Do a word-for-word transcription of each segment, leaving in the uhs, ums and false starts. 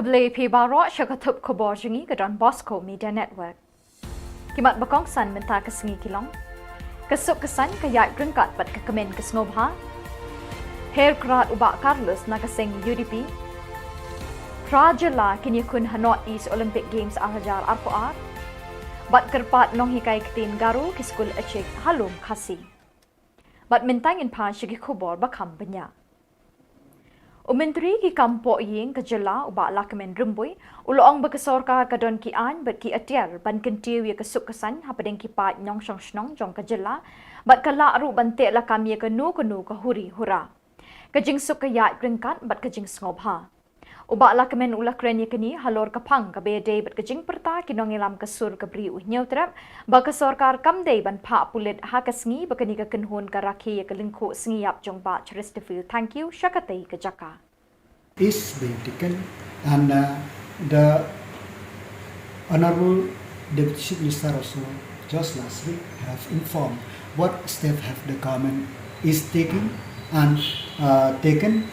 Khublei phi baroh sha ka thup khubor jong ngi ka Don Bosco Media Network. Ki mat ba kongsan mynta ka sngi ki long: ka suk ka saiñ ka ïaid ryngkat bad ka kmen ka sngewbha. Her krad u Bah Carlos na ka seng U D P. Phra jylla kin ïakhun ha North East Olympic Games ar hajar arphew ar. Bad kyrpad nonghikai ktien Garo ki skul Ïechik ha Lum Khasi. Bad mynta ngin phai sha ki khubor ba kham bniah. U Myntri ki kam pohïing ka jylla u Bah Lahkmen Rymbui u la ong ba ka sorkar ka don ki aiñ bad ki atiar ban kyntiew ïa ka suk ka saiñ hapdeng ki paid nongshong shnong jong ka jylla, bad ka lah ruh ban teh lakam ïa kano kano ka huri hura. Ka jingsuk ka ïaid ryngkat bad ka jingsngewbha. U Bah Lahkmen u la kren ïa kane halor ka phang kaba ïadei bad ka jingpyrta ki nongïalam ka sur ka Bri u Hynñiewtrep ba ka sorkar kam dei ban phah pulit ha ka sngi ba kane ka kynhun ka rakhe ïa ka lyngkhuh sngi ïap jong Bah Chesterfield Thangkhiew sha katei ka jaka. Is being taken, and uh, the Honorable Deputy Chief Minister also just last week have informed what step have the government is taking and uh, taken,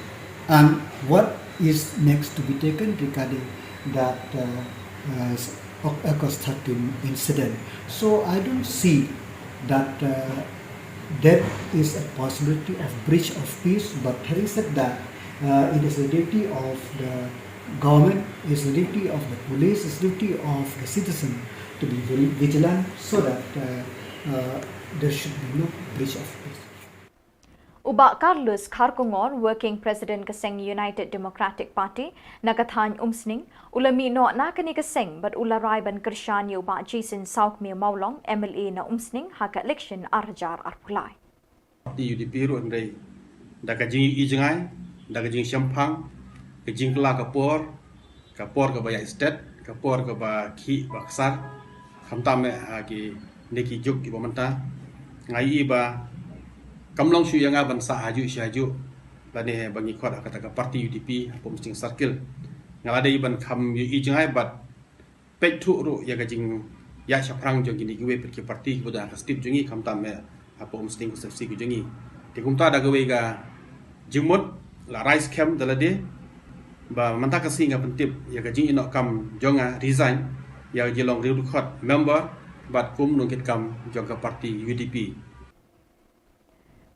and what is next to be taken regarding that uh, uh, August thirteen incident. So I don't see that uh, there is a possibility of breach of peace, but having said that, uh, it is the duty of the government, it's the duty of the police, it's the duty of the citizen to be very vigilant so that uh, uh, there should be no breach of peace. U Bah Carlos Kharkongor, Working President ka seng United Democratic Party na ka thaiñ Umsning, u la mih noh na kane ka seng bad u la rai ban kyrshan ïa u Bah Jason Sawkmie Mawlong, M L A na Umsning ha ka election ar hajar arphew lai. Party U D P ruh hynrei da ka jingïohi jngai, da ka jingshemphang, ka jingkylla ka por, ka por kaba ïaid stet, ka por kaba khih ba ksar, khamtam eh ha kine ki juk kiba mynta. Nga ïohi ba kam long shuh ïa nga ban sah hajuh shi hajuh lane ba ngi khot ha kata ka party U D P hapoh Umsning Circle. Nga la dei ban kham ïohi jngai bad peit thuh ruh ïa ka jingïaid shaphrang jong kine kiwei pat ki party kiba don ha ka state jong ngi, khamtam eh hapoh Umsning constituency ka jong ngi. Te kumta da kawei ka jingmut la rai skhem da lade ba mynta ka sngi nga pyntip ïa ka jingïehnoh kam jong nga, resign, ïa ka jinglong riewdkhot member bad kum nongkitkam jong ka party U D P.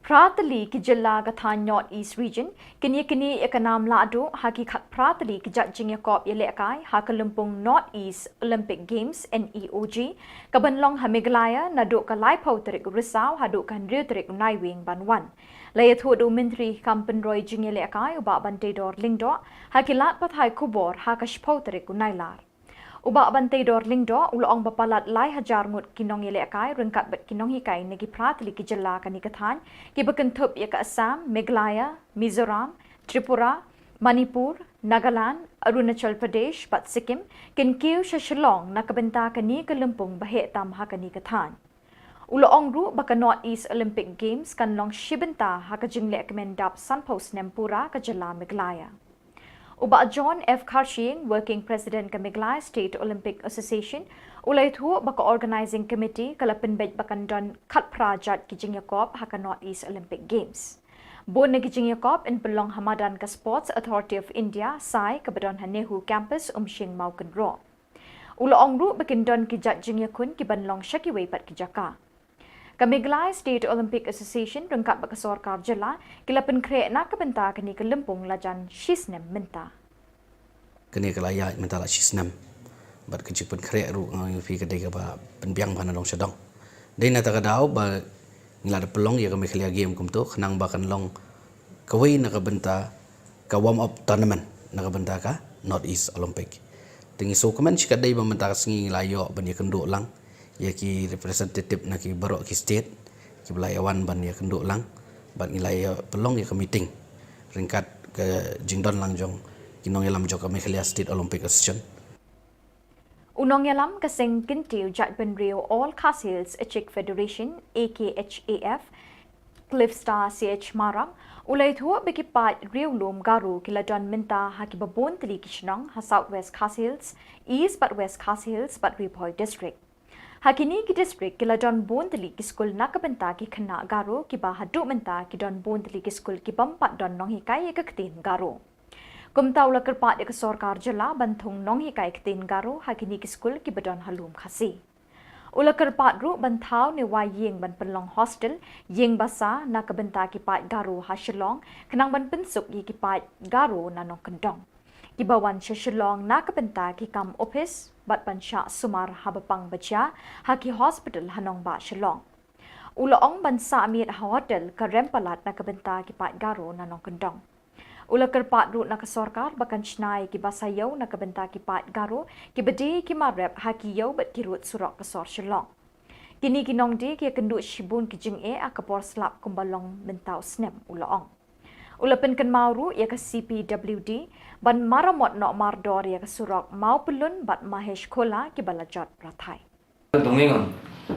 Phra tylli ki jylla ka thaiñ North East Region kin ïaknieh ïa ka nam lahduh ha ki khatphra tylli ki jait jingïakop ïalehkai ha ka lympung North East Olympic Games, N E O G, kaban long ha Meghalaya naduh ka laiphew tarik u Risaw haduh ka hynriew tarik u Naiwieng ban wan. La ïathuh da u Myntri kam pynroi jingïalehkai u Bah Banteidor Lyngdoh ha ki lad pathai khubor ha ka shiphew tarik u Nailar. U Bah Banteidor Lyngdoh u la ong ba palat lai hajar ngut ki nongïalehkai ryngkat bad ki nonghikai na ki phra tylli ki jylla kane ka thaiñ, kiba kynthup ïa ka Assam, Meghalaya, Mizoram, Tripura, Manipur, Nagaland, Arunachal Pradesh bad Sikkim, kin kiew sha Shillong na ka bynta kane ka lympung ba heh tam ha kane ka thaiñ. U la ong ruh ba ka North East Olympic Games kan long shi bynta ha ka jingleh kmen dap sanphew snem pura ka jylla Meghalaya. U Bah John F Kharshiing, Working President ka Meghalaya State Olympic Association, u la ïathuh ba ka Organising Committee ka la pynbeit ba kan don khatphra jait ki jingïakop ha ka North East Olympic Games. Bun na ki jingïakop yn pynlong ha madan ka Sports Authority of India, SAI, kaba don ha NEHU Campus, Umsning, Mawkynroh. U la ong ruh ba kin don ki jait jingïakhun kiban long sha kiwei pat ki jaka. Ka Meghalaya State Olympic Association ryngkat bad ka sorkar jylla ki la pynkhreh na ka bynta kane ka lympung la jan shi snem mynta. Kane ka la ïaid mynta la shi snem bad ka jingpynkhreh ruh nga ong ïa phi ka dei kaba pynbiang bha na dong sha dong. Dei na kata ka daw ba ngi la da pynlong ïa ka Meghalaya Game kumto khnang ba kan long kawei na ka bynta ka warm up tournament na ka bynta ka North East Olympic. Te ngi sngewkmen shikatdei ba mynta ka sngi ngi la ïoh ban ïakynduh lang ïa ki representative na ki baroh ki state kiba la ïawan ban ïakynduh lang bad ngi la ïa pynlong ïa ka meeting ryngkat ka jingdon lang jong ki nongïalam jong ka Meghalaya State Olympic Association. U nongïalam ka seng kyntiew jaitbynriew All Khasi Hills Ïechik Federation, A K H A F, Cliffstar C H Marak, u la ïathuh ba ki paid riewlum Garo ki la don mynta ha kiba bun tylli ki shnong ha South West Khasi Hills, East bad West Khasi Hills bad Ri Bhoi District. Ha kine ki district ki la don bun tylli ki skul na ka bynta ki khynnah Garo kiba haduh mynta ki don bun tylli ki skul ki bym pat don nonghikai ïa ka ktien Garo. Kumta u la kyrpad ïa ka sorkar jylla ban thung nonghikai ktien Garo ha kine ki skul kiba don ha lum Khasi. U la kyrpad ruh ban thaw ne wai ïing ban pynlong hostel, ïing basa na ka bynta ki paid Garo ha Shillong, khnang ban pynsuk ïa ki paid Garo na nongkyndong kiba wan sha Shillong na ka bynta ki kam ophis bad ban shah sumar haba pang ba jia ha ki hospital ha nongbah Shillong. U la ong ban sah miet ha hotel ka rem palat na ka bynta ki paid Garo na nongkyndong. U la kyrpad ruh na ka sorkar ba kan shna ïa ki basa ïew na ka bynta ki paid Garo kiba die ki mar rep ha ki ïew bad ki rud surok ka sor Shillong. Kine ki nongdie ki ïakynduh shibun ki jingeh ha ka por slap kumba long mynta u snem, u la ong. U la pynkynmaw ruh ïa ka C P W D ban maramot noh mardor ïa ka surok Mawpyllun bad Mahesh Khola kiba la jot brathai. Dongeng,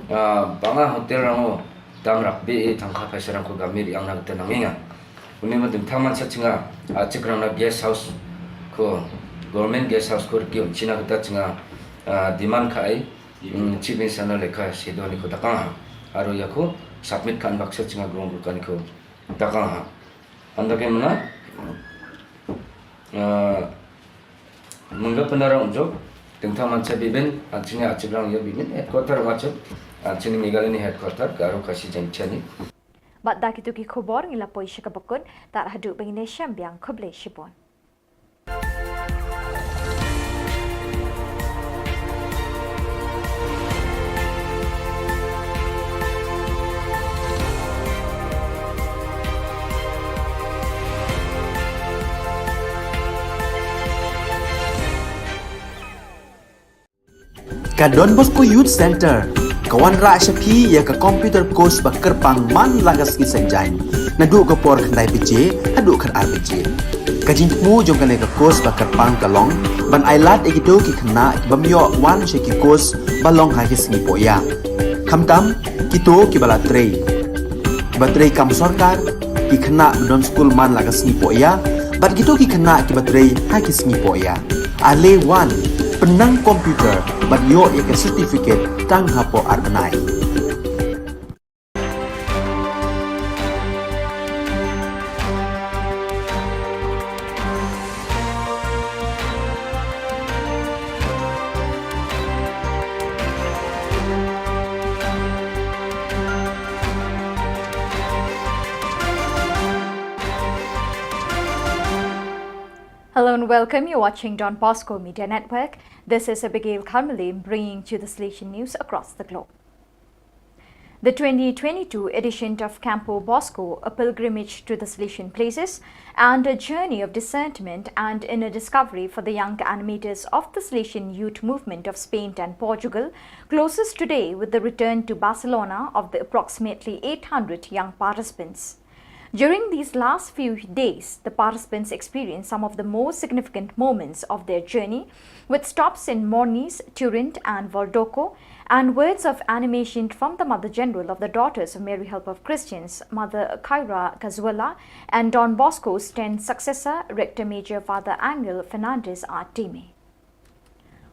ah, ba nga hotel rang o dam rak be e tangka phaisa rang ko gamir yang na kata nangeng. Uni ma ding thaman sa chinga, ah, chik rang na guest house ko, government guest house ko riki on china kata chinga, ah, demand ka ai, mm, chief minister na lekha sedo ni ko takang ha. Aro ya ko submit kan baksa chinga grong kan ko takang ha. Anda ke mana? Ah, mengga penara unjuk, tengtang mansa bibin, anchini achiblang ya bibin, headquarter wachib, anchini Meghalaya ni headquarter, Garo Khasi Jaiñtia ni. Bad da kitu ki khubor ngi la poi sha kaba kut, tad haduh ba ngin ïashem biang, khublei shibun. Ka Don Bosco Youth Centre ka wanrah sha phi ïa ka computer course ba kyrpang man la ka sngi Saitjaiñ, naduh ka por khyndai baje haduh khatar baje. Ka jingthmu jong kane ka course ba kyrpang ka long ban ailad ïa kito ki khynnah ki bym ïoh wan sha ki course ba long ha ki sngi pohïa, khamtam kito kiba la trei, kiba trei kam sorkar, ki khynnah ba don skul man la ka sngi pohïa, bad kito ki khynnah kiba trei ha ki sngi pohïa. Ale wan, pynnang computer bad ïoh ïa ka certificate tang hapoh ar bnai. Hello and welcome. You're watching Don Bosco Media Network. This is Abigail Karmalim bringing to the Salesian news across the globe. The twenty twenty-two edition of Campo Bosco, a pilgrimage to the Salesian places and a journey of discernment and inner discovery for the young animators of the Salesian youth movement of Spain and Portugal, closes today with the return to Barcelona of the approximately eight hundred young participants. During these last few days, the participants experienced some of the most significant moments of their journey, with stops in Mornis, Turin, and Voldoco, and words of animation from the Mother General of the Daughters of Mary Help of Christians, Mother Kyra Cazuela, and Don Bosco's tenth successor, Rector Major Father Angel Fernandez Artime.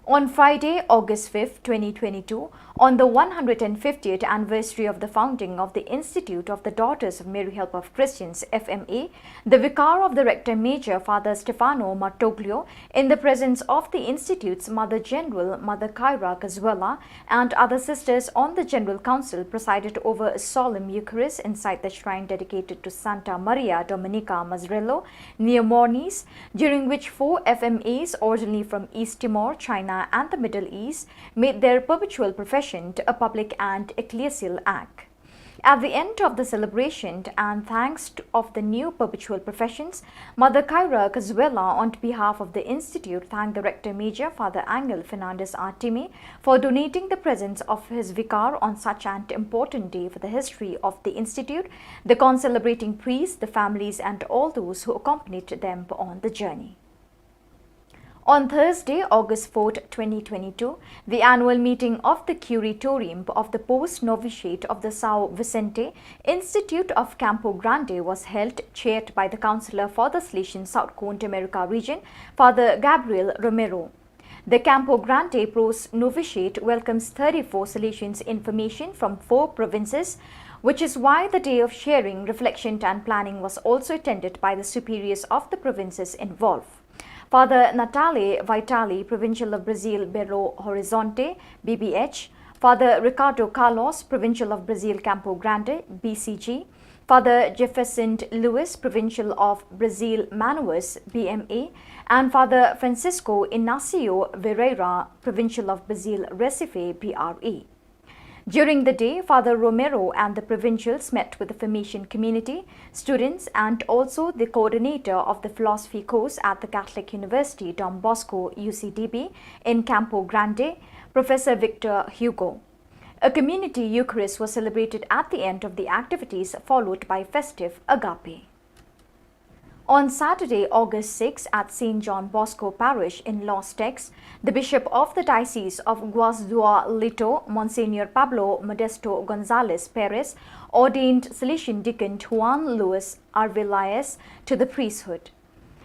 On Friday, August fifth, twenty twenty-two, on the one hundred fiftieth anniversary of the founding of the Institute of the Daughters of Mary Help of Christians, F M A, the Vicar of the Rector Major, Father Stefano Martoglio, in the presence of the Institute's Mother General, Mother Kyra Cazuela, and other sisters on the General Council, presided over a solemn Eucharist inside the shrine dedicated to Santa Maria Domenica Mazzarello, near Mornis, during which four F M As, originally from East Timor, China, and the Middle East, made their perpetual profession a public and ecclesial act. At the end of the celebration, and thanks to, of the new perpetual professions, Mother Kyra Cazuela, on behalf of the Institute, thanked the Rector Major, Father Angel Fernandez Artime, for donating the presence of his vicar on such an important day for the history of the Institute, the concelebrating priests, the families, and all those who accompanied them on the journey. On Thursday, August fourth, twenty twenty-two, the annual meeting of the Curatorium of the Post Novitiate of the São Vicente Institute of Campo Grande was held, chaired by the Councillor for the Salesian South Cone America region, Father Gabriel Romero. The Campo Grande Post Novitiate welcomes thirty-four Salesians in formation from four provinces, which is why the day of sharing, reflection, and planning was also attended by the superiors of the provinces involved. Father Natale Vitali, Provincial of Brazil Belo Horizonte, B B H, Father Ricardo Carlos, Provincial of Brazil Campo Grande, B C G, Father Jefferson Lewis, Provincial of Brazil Manaus, B M A, and Father Francisco Inácio Vieira, Provincial of Brazil Recife, P R E. During the day, Father Romero and the provincials met with the formation community, students, and also the coordinator of the philosophy course at the Catholic University Don Bosco, U C D B, in Campo Grande, Professor Victor Hugo. A community Eucharist was celebrated at the end of the activities, followed by festive Agape. On Saturday, August six, at Saint John Bosco Parish in Los Teques, the Bishop of the Diocese of Guasdualito, Monsignor Pablo Modesto Gonzalez Perez, ordained Salesian Deacon Juan Luis Arvelaez to the priesthood.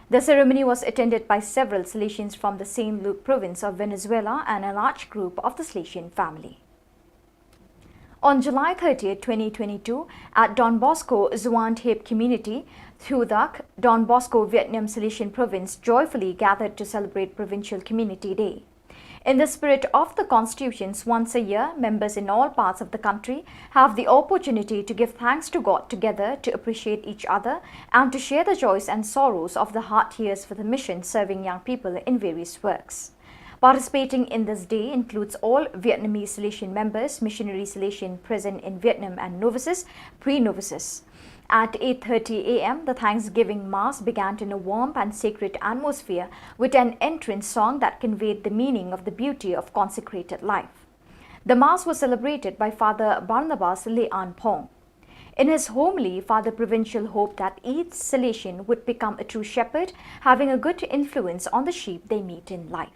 The ceremony was attended by several Salesians from the Saint Luke province of Venezuela and a large group of the Salesian family. On July thirtieth, twenty twenty-two, at Don Bosco Zuan Thep Community, Thudak, Don Bosco Vietnam Salesian Province joyfully gathered to celebrate Provincial Community Day. In the spirit of the constitutions, once a year, members in all parts of the country have the opportunity to give thanks to God together, to appreciate each other, and to share the joys and sorrows of the hard years for the mission serving young people in various works. Participating in this day includes all Vietnamese Salesian members, missionary Salesian present in Vietnam and novices, pre-novices. At eight thirty A M, the Thanksgiving Mass began in a warm and sacred atmosphere with an entrance song that conveyed the meaning of the beauty of consecrated life. The Mass was celebrated by Father Barnabas Leanpong. In his homily, Father Provincial hoped that each Salesian would become a true shepherd, having a good influence on the sheep they meet in life.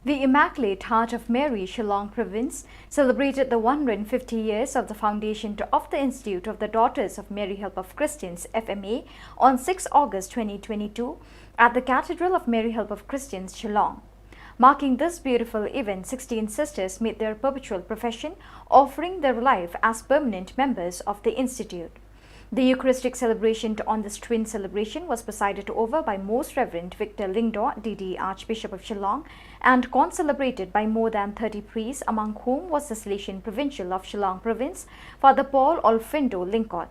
The Immaculate Heart of Mary, Shillong Province, celebrated the one hundred fifty years of the foundation to, of the Institute of the Daughters of Mary Help of Christians, F M A, on sixth August twenty twenty-two at the Cathedral of Mary Help of Christians, Shillong. Marking this beautiful event, sixteen sisters made their perpetual profession, offering their life as permanent members of the Institute. The Eucharistic celebration to, on this twin celebration was presided over by Most Reverend Victor Lyngdoh, D D, Archbishop of Shillong, and concelebrated by more than thirty priests, among whom was the Salesian Provincial of Shillong Province, Father Paul Olfindo Lyngkot.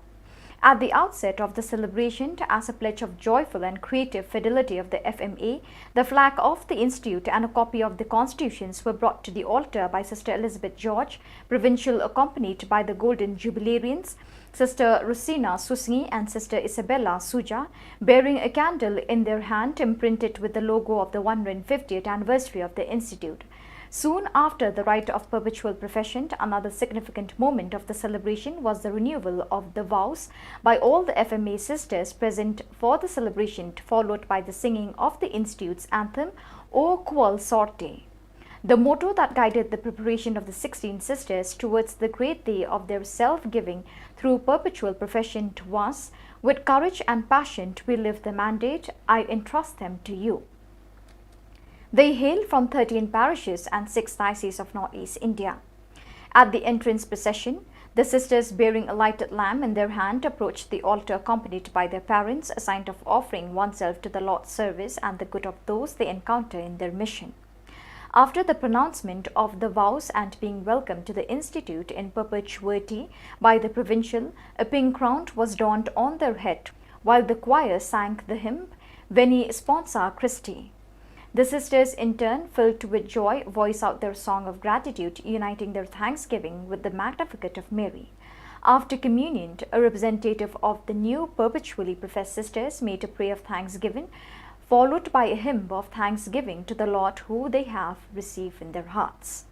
At the outset of the celebration, as a pledge of joyful and creative fidelity of the F M A, the flag of the Institute and a copy of the constitutions were brought to the altar by Sister Elizabeth George, Provincial, accompanied by the Golden Jubilarians, Sister Rosina Susngi and Sister Isabella Suja, bearing a candle in their hand imprinted with the logo of the one hundred fiftieth anniversary of the Institute. Soon after the rite of perpetual profession, another significant moment of the celebration was the renewal of the vows by all the F M A sisters present for the celebration, followed by the singing of the Institute's anthem, O Kuol Sorte. The motto that guided the preparation of the sixteen sisters towards the great day of their self-giving through perpetual profession was, "With courage and passion we live the mandate, I entrust them to you." They hail from thirteen parishes and six diocese of Northeast India. At the entrance procession, the sisters bearing a lighted lamp in their hand approached the altar accompanied by their parents, a sign of offering oneself to the Lord's service and the good of those they encounter in their mission. After the pronouncement of the vows and being welcomed to the Institute in perpetuity by the Provincial, a pink crown was donned on their head, while the choir sang the hymn, Veni Sponsa Christi. The sisters, in turn, filled with joy, voice out their song of gratitude, uniting their thanksgiving with the Magnificat of Mary. After communion, a representative of the new perpetually professed sisters made a prayer of thanksgiving, followed by a hymn of thanksgiving to the Lord who they have received in their hearts.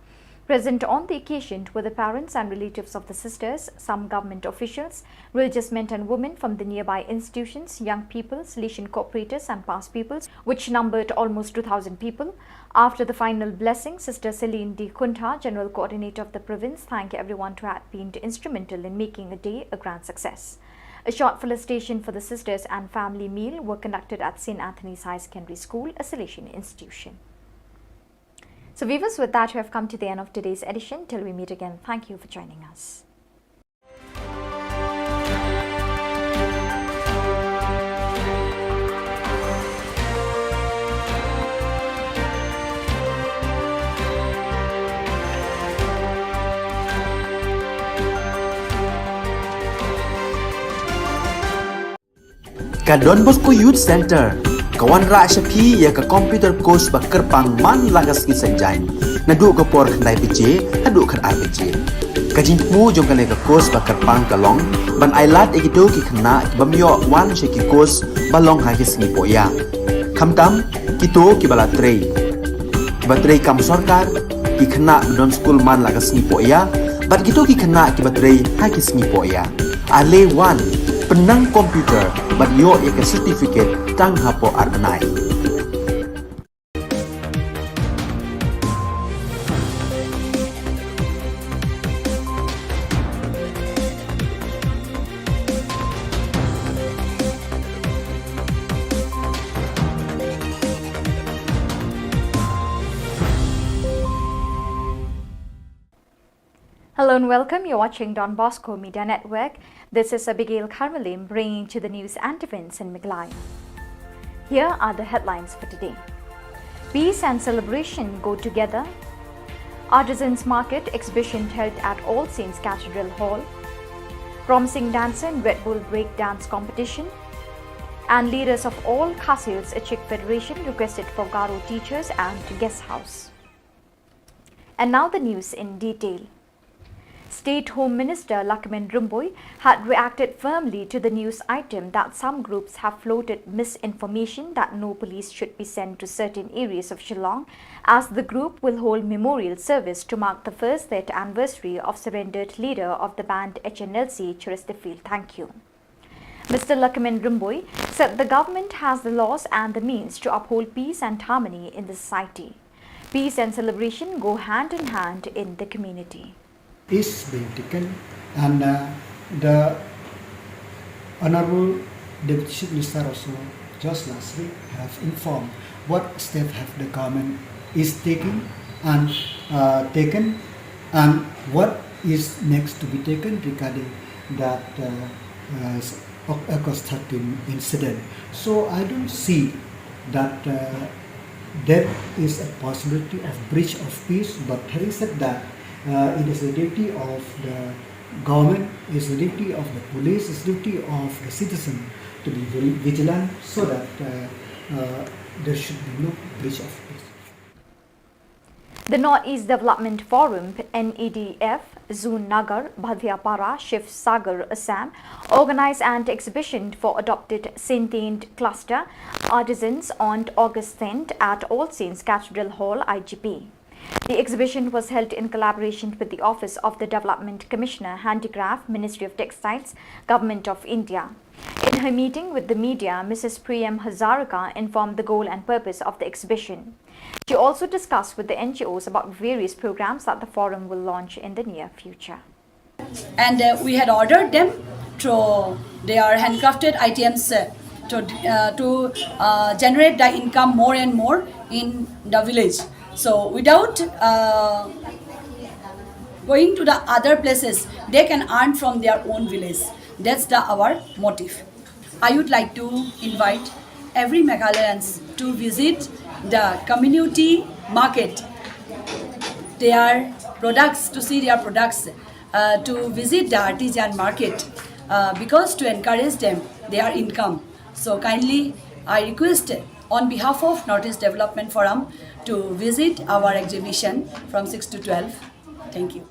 Present on the occasion were the parents and relatives of the sisters, some government officials, religious men and women from the nearby institutions, young people, Salesian cooperators and past pupils, which numbered almost two thousand people. After the final blessing, Sister Celine D Kuntha, General Coordinator of the province, thanked everyone who had been instrumental in making a day a grand success. A short felicitation for the sisters and family meal were conducted at Saint Anthony's High Secondary School, a Salesian institution. So viewers, with that, we have come to the end of today's edition. Till we meet again, thank you for joining us. Ka Don Bosco Youth Centre ka wanrah sha phi ïa ka computer course ba kyrpang man la ka sngi Saitjaiñ, naduh ka por khyndai baje haduh khatar baje. Ka jingthmu jong kane ka course ba kyrpang ka long ban ailad ïa kito ki khynnah ki bym ïoh wan sha ki course ba long ha ki sngi pohïa, khamtam kito kiba la trei, kiba trei kam sorkar, ki khynnah ba don skul man la ka sngi pohïa bad kito ki khynnah kiba trei ha ki sngi pohïa. Ale wan, pynnang computer bad ïoh ïa ka certificate tang hapoh ar bnai. Hello and welcome. You're watching Don Bosco Media Network. This is Abigail Kharmalim bringing to the news and events in Meghalaya. Here are the headlines for today. Peace and celebration go together. Artisans Market exhibition held at All Saints Cathedral Hall. Promising dancer in Red Bull Break Dance Competition. And leaders of all Khasi Hills Achik Federation requested for Garo teachers and guest house. And now the news in detail. State Home Minister Lakhmin Rymbui had reacted firmly to the news item that some groups have floated misinformation that no police should be sent to certain areas of Shillong, as the group will hold memorial service to mark the first death anniversary of surrendered leader of the band H N L C, Cheristerfield Thangkhiew. Mister Lakhmin Rymbui said the government has the laws and the means to uphold peace and harmony in the society. Peace and celebration go hand in hand in the community. Is being taken, and uh, the Honorable Deputy Chief Minister also just last week have informed what step have the government is taking and uh, taken, and what is next to be taken regarding that uh, uh, August thirteen incident. So I don't see that uh, there is a possibility of breach of peace, but having said that, uh, it is the duty of the government, it's the duty of the police, it's the duty of the citizen to be vigilant so that uh, uh, there should be no breach of peace. The Northeast Development Forum, N E D F, Zone Nagar, Bhadhiapara, Shiv Sagar, Assam, organized an exhibition for adopted sentient cluster artisans on August tenth at All Saints Cathedral Hall, I G P. The exhibition was held in collaboration with the Office of the Development Commissioner, Handicraft, Ministry of Textiles, Government of India. In her meeting with the media, Missus Priyam Hazarika informed the goal and purpose of the exhibition. She also discussed with the N G Os about various programs that the forum will launch in the near future. And uh, we had ordered them to their handcrafted items uh, to, uh, to uh, generate the income more and more in the village. So without uh, going to the other places, they can earn from their own village. That's the our motive. I would like to invite every Meghalayan to visit the community market, their products, to see their products, uh, to visit the artisan market, uh, because to encourage them, their income. So kindly, I request on behalf of Northeast Development Forum to visit our exhibition from six to twelve. Thank you.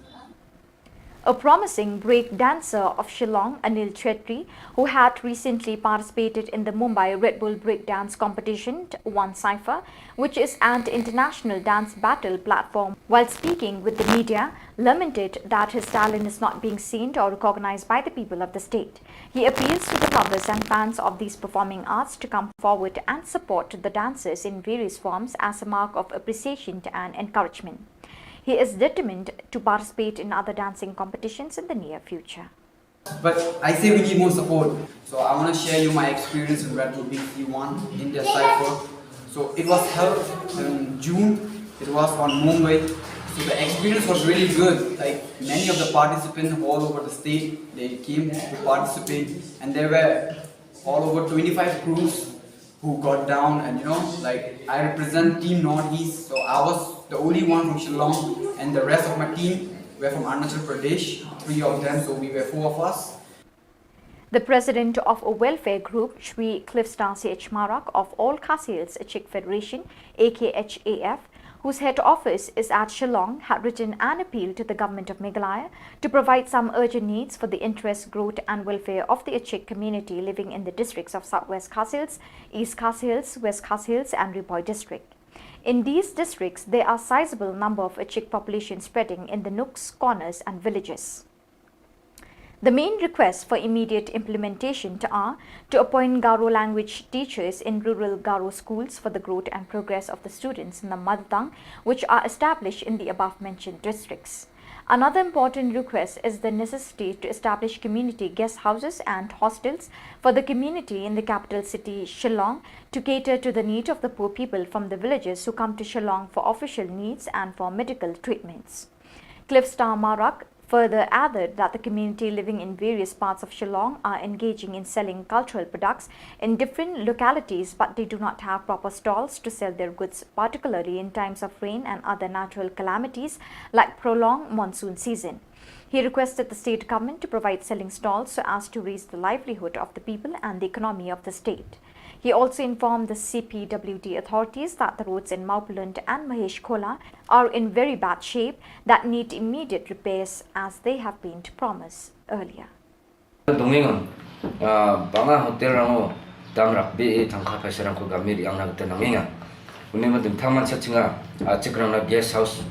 A promising break dancer of Shillong, Anil Chhetri, who had recently participated in the Mumbai Red Bull Breakdance Competition, won Cypher, which is an international dance battle platform, while speaking with the media, lamented that his talent is not being seen or recognized by the people of the state. He appeals to the lovers and fans of these performing arts to come forward and support the dancers in various forms as a mark of appreciation and encouragement. He is determined to participate in other dancing competitions in the near future. But I say we need more support. So I want to share you my experience in Red Bull B C one, India Cypher. So it was held in June. It was on Mumbai. So the experience was really good. Like, many of the participants all over the state, they came to participate, and there were all over twenty-five crews who got down, and you know, like, I represent Team Northeast, so I was the only one from Shillong, and the rest of my team were from Arunachal Pradesh, three of them, so we were four of us. The president of a welfare group, Shri Cliffstar C H Marak of All Khasi Hills Achik Federation, A K H A F, whose head office is at Shillong, had written an appeal to the Government of Meghalaya to provide some urgent needs for the interest, growth and welfare of the Achik community living in the districts of South West Khasi Hills, East Khasi Hills, West Khasi Hills and Ri Bhoi district. In these districts, there are sizable number of Achik population spreading in the nooks, corners and villages. The main requests for immediate implementation to are to appoint Garo language teachers in rural Garo schools for the growth and progress of the students in the mother tongue, which are established in the above mentioned districts. Another important request is the necessity to establish community guest houses and hostels for the community in the capital city Shillong to cater to the need of the poor people from the villages who come to Shillong for official needs and for medical treatments. Cliffstar Marak further added that the community living in various parts of Shillong are engaging in selling cultural products in different localities, but they do not have proper stalls to sell their goods, particularly in times of rain and other natural calamities like prolonged monsoon season. He requested the state government to provide selling stalls so as to raise the livelihood of the people and the economy of the state. He also informed the C P W D authorities that the roads in Mawpulund and Mahesh Khola are in very bad shape that need immediate repairs as they have been promised earlier. Dongeng, ah, bang a hotel rang o dam rak bi e thangkha phaisa rang ko gami ri ang na kata nangeng. Uni ma ding thang man sa chinga, ah, chik rang na guest house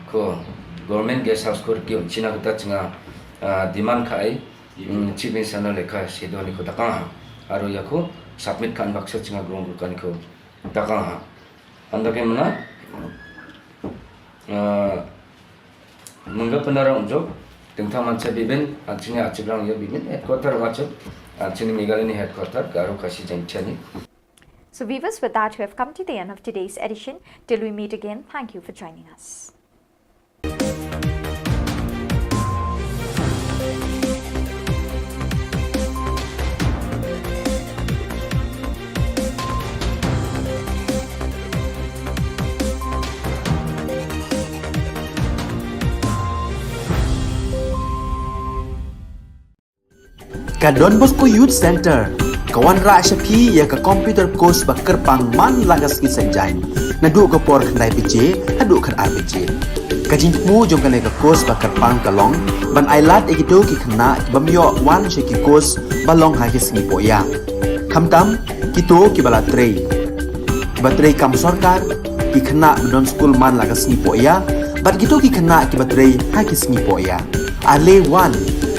ko, government guest house ko riki un china kata chinga, ah, demand kha ai, mm, chief minister na lekha sedo ni ko takang ha. Aro ya ko submit khan baksa chinga grong ko kan ko takang ha. Anda ke mana? Ah, mengga penara unjuk, tengtang mansa bibin, anchini achik rang ya bibin, headquarter wachuk, anchini Meghalaya ni headquarter, Garo Khasi Jaintia ni. So viewers, with that, we have come to the end of today's edition. Till we meet again, thank you for joining us. Ka Don Bosco Youth Centre ka wanrah sha phi ïa ka computer course ba kyrpang man la ka sngi Saitjaiñ, naduh ka por khyndai baje haduh khatar baje. Ka jingthmu jong kane ka course ba kyrpang ka long ban ailad ïa kito ki khynnah ki bym ïoh wan sha ki course ba long ha ki sngi pohïa, khamtam kito kiba la trei, kiba trei kam sorkar, ki khynnah ba don skul man la ka sngi pohïa bad kito ki khynnah kiba trei ha ki sngi pohïa. Ale wan,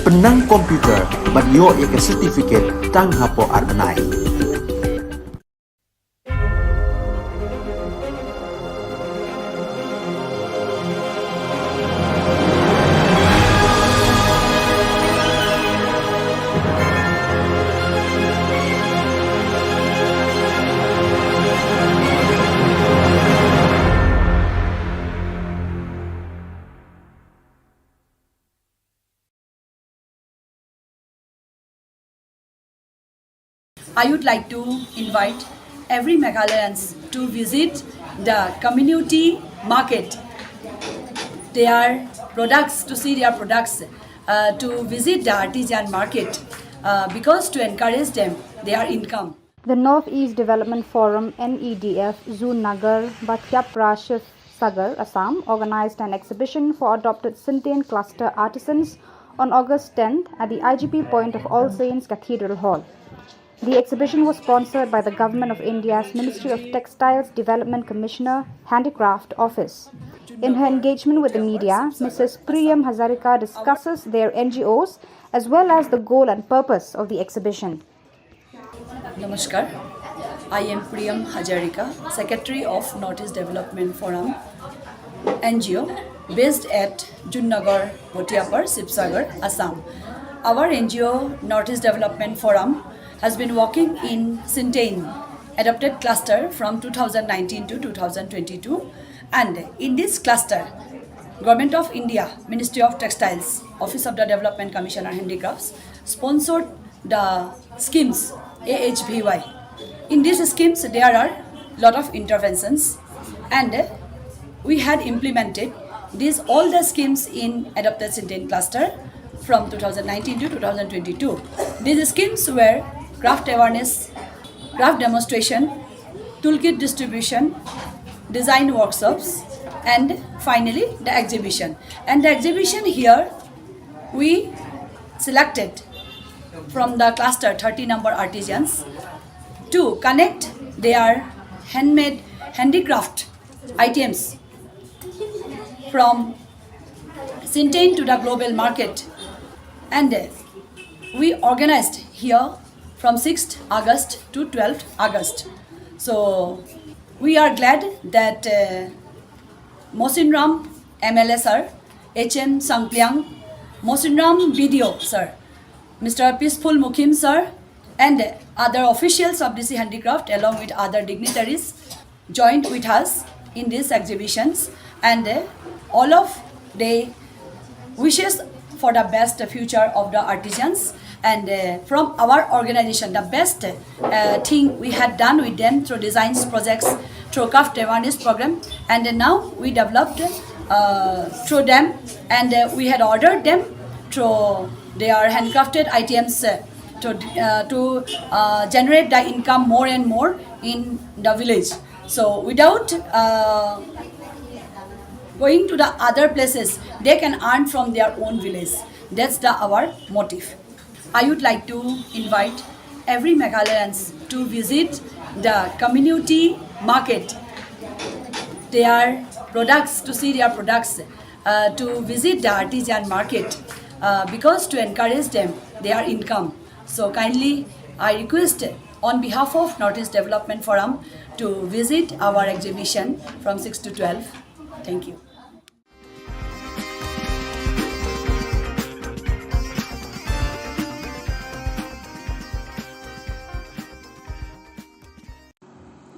pynnang computer bad ïoh ïa ka certificate tang hapoh ar bnai. I would like to invite every Meghalayans to visit the community market, their products, to see their products, uh, to visit the artisan market, uh, because to encourage them, their income. The Northeast Development Forum, N E D F, Zunnagar, Batiapra, Sagar, Assam, organized an exhibition for adopted Sintein cluster artisans on August tenth at the I G P point of All Saints Cathedral Hall. The exhibition was sponsored by the Government of India's Ministry of Textiles Development Commissioner, Handicraft Office. In her engagement with the media, Missus Priyam Hazarika discusses their N G Os as well as the goal and purpose of the exhibition. Namaskar. I am Priyam Hazarika, Secretary of Northeast Development Forum, N G O, based at Zunnagar, Batiapra, Sibsagar, Assam. Our N G O, Northeast Development Forum, has been working in Sintein adopted cluster from two thousand nineteen to two thousand twenty-two, and in this cluster, Government of India, Ministry of Textiles, Office of the Development Commissioner Handicrafts, sponsored the schemes, A H V Y. In these schemes, there are lot of interventions, and we had implemented these all the schemes in adopted Sintein cluster from two thousand nineteen to two thousand twenty-two. These schemes were craft awareness, craft demonstration, toolkit distribution, design workshops, and finally the exhibition. And the exhibition here, we selected from the cluster thirty number artisans to connect their handmade handicraft items from Sintain to the global market. And uh, we organized here from sixth August to twelfth August. So we are glad that uh, Mosinram M L A sir, H M Sangpliang, Mosinram B D O sir, Mister Peaceful Mukim sir, and other officials of D C Handicraft along with other dignitaries joined with us in these exhibitions, and uh, all of they wishes for the best future of the artisans. And uh, from our organization, the best uh, thing we had done with them through designs projects, through craft awareness program, and uh, now we developed uh, through them, and uh, we had ordered them through their handcrafted items uh, to uh, to uh, generate the income more and more in the village. So without uh, going to the other places, they can earn from their own village. That's the our motive. I would like to invite every Meghalayans to visit the community market, their products, to see their products, uh, to visit the artisan market uh, because to encourage them, their income. So kindly, I request on behalf of Northeast Development Forum to visit our exhibition from six to twelve. Thank you.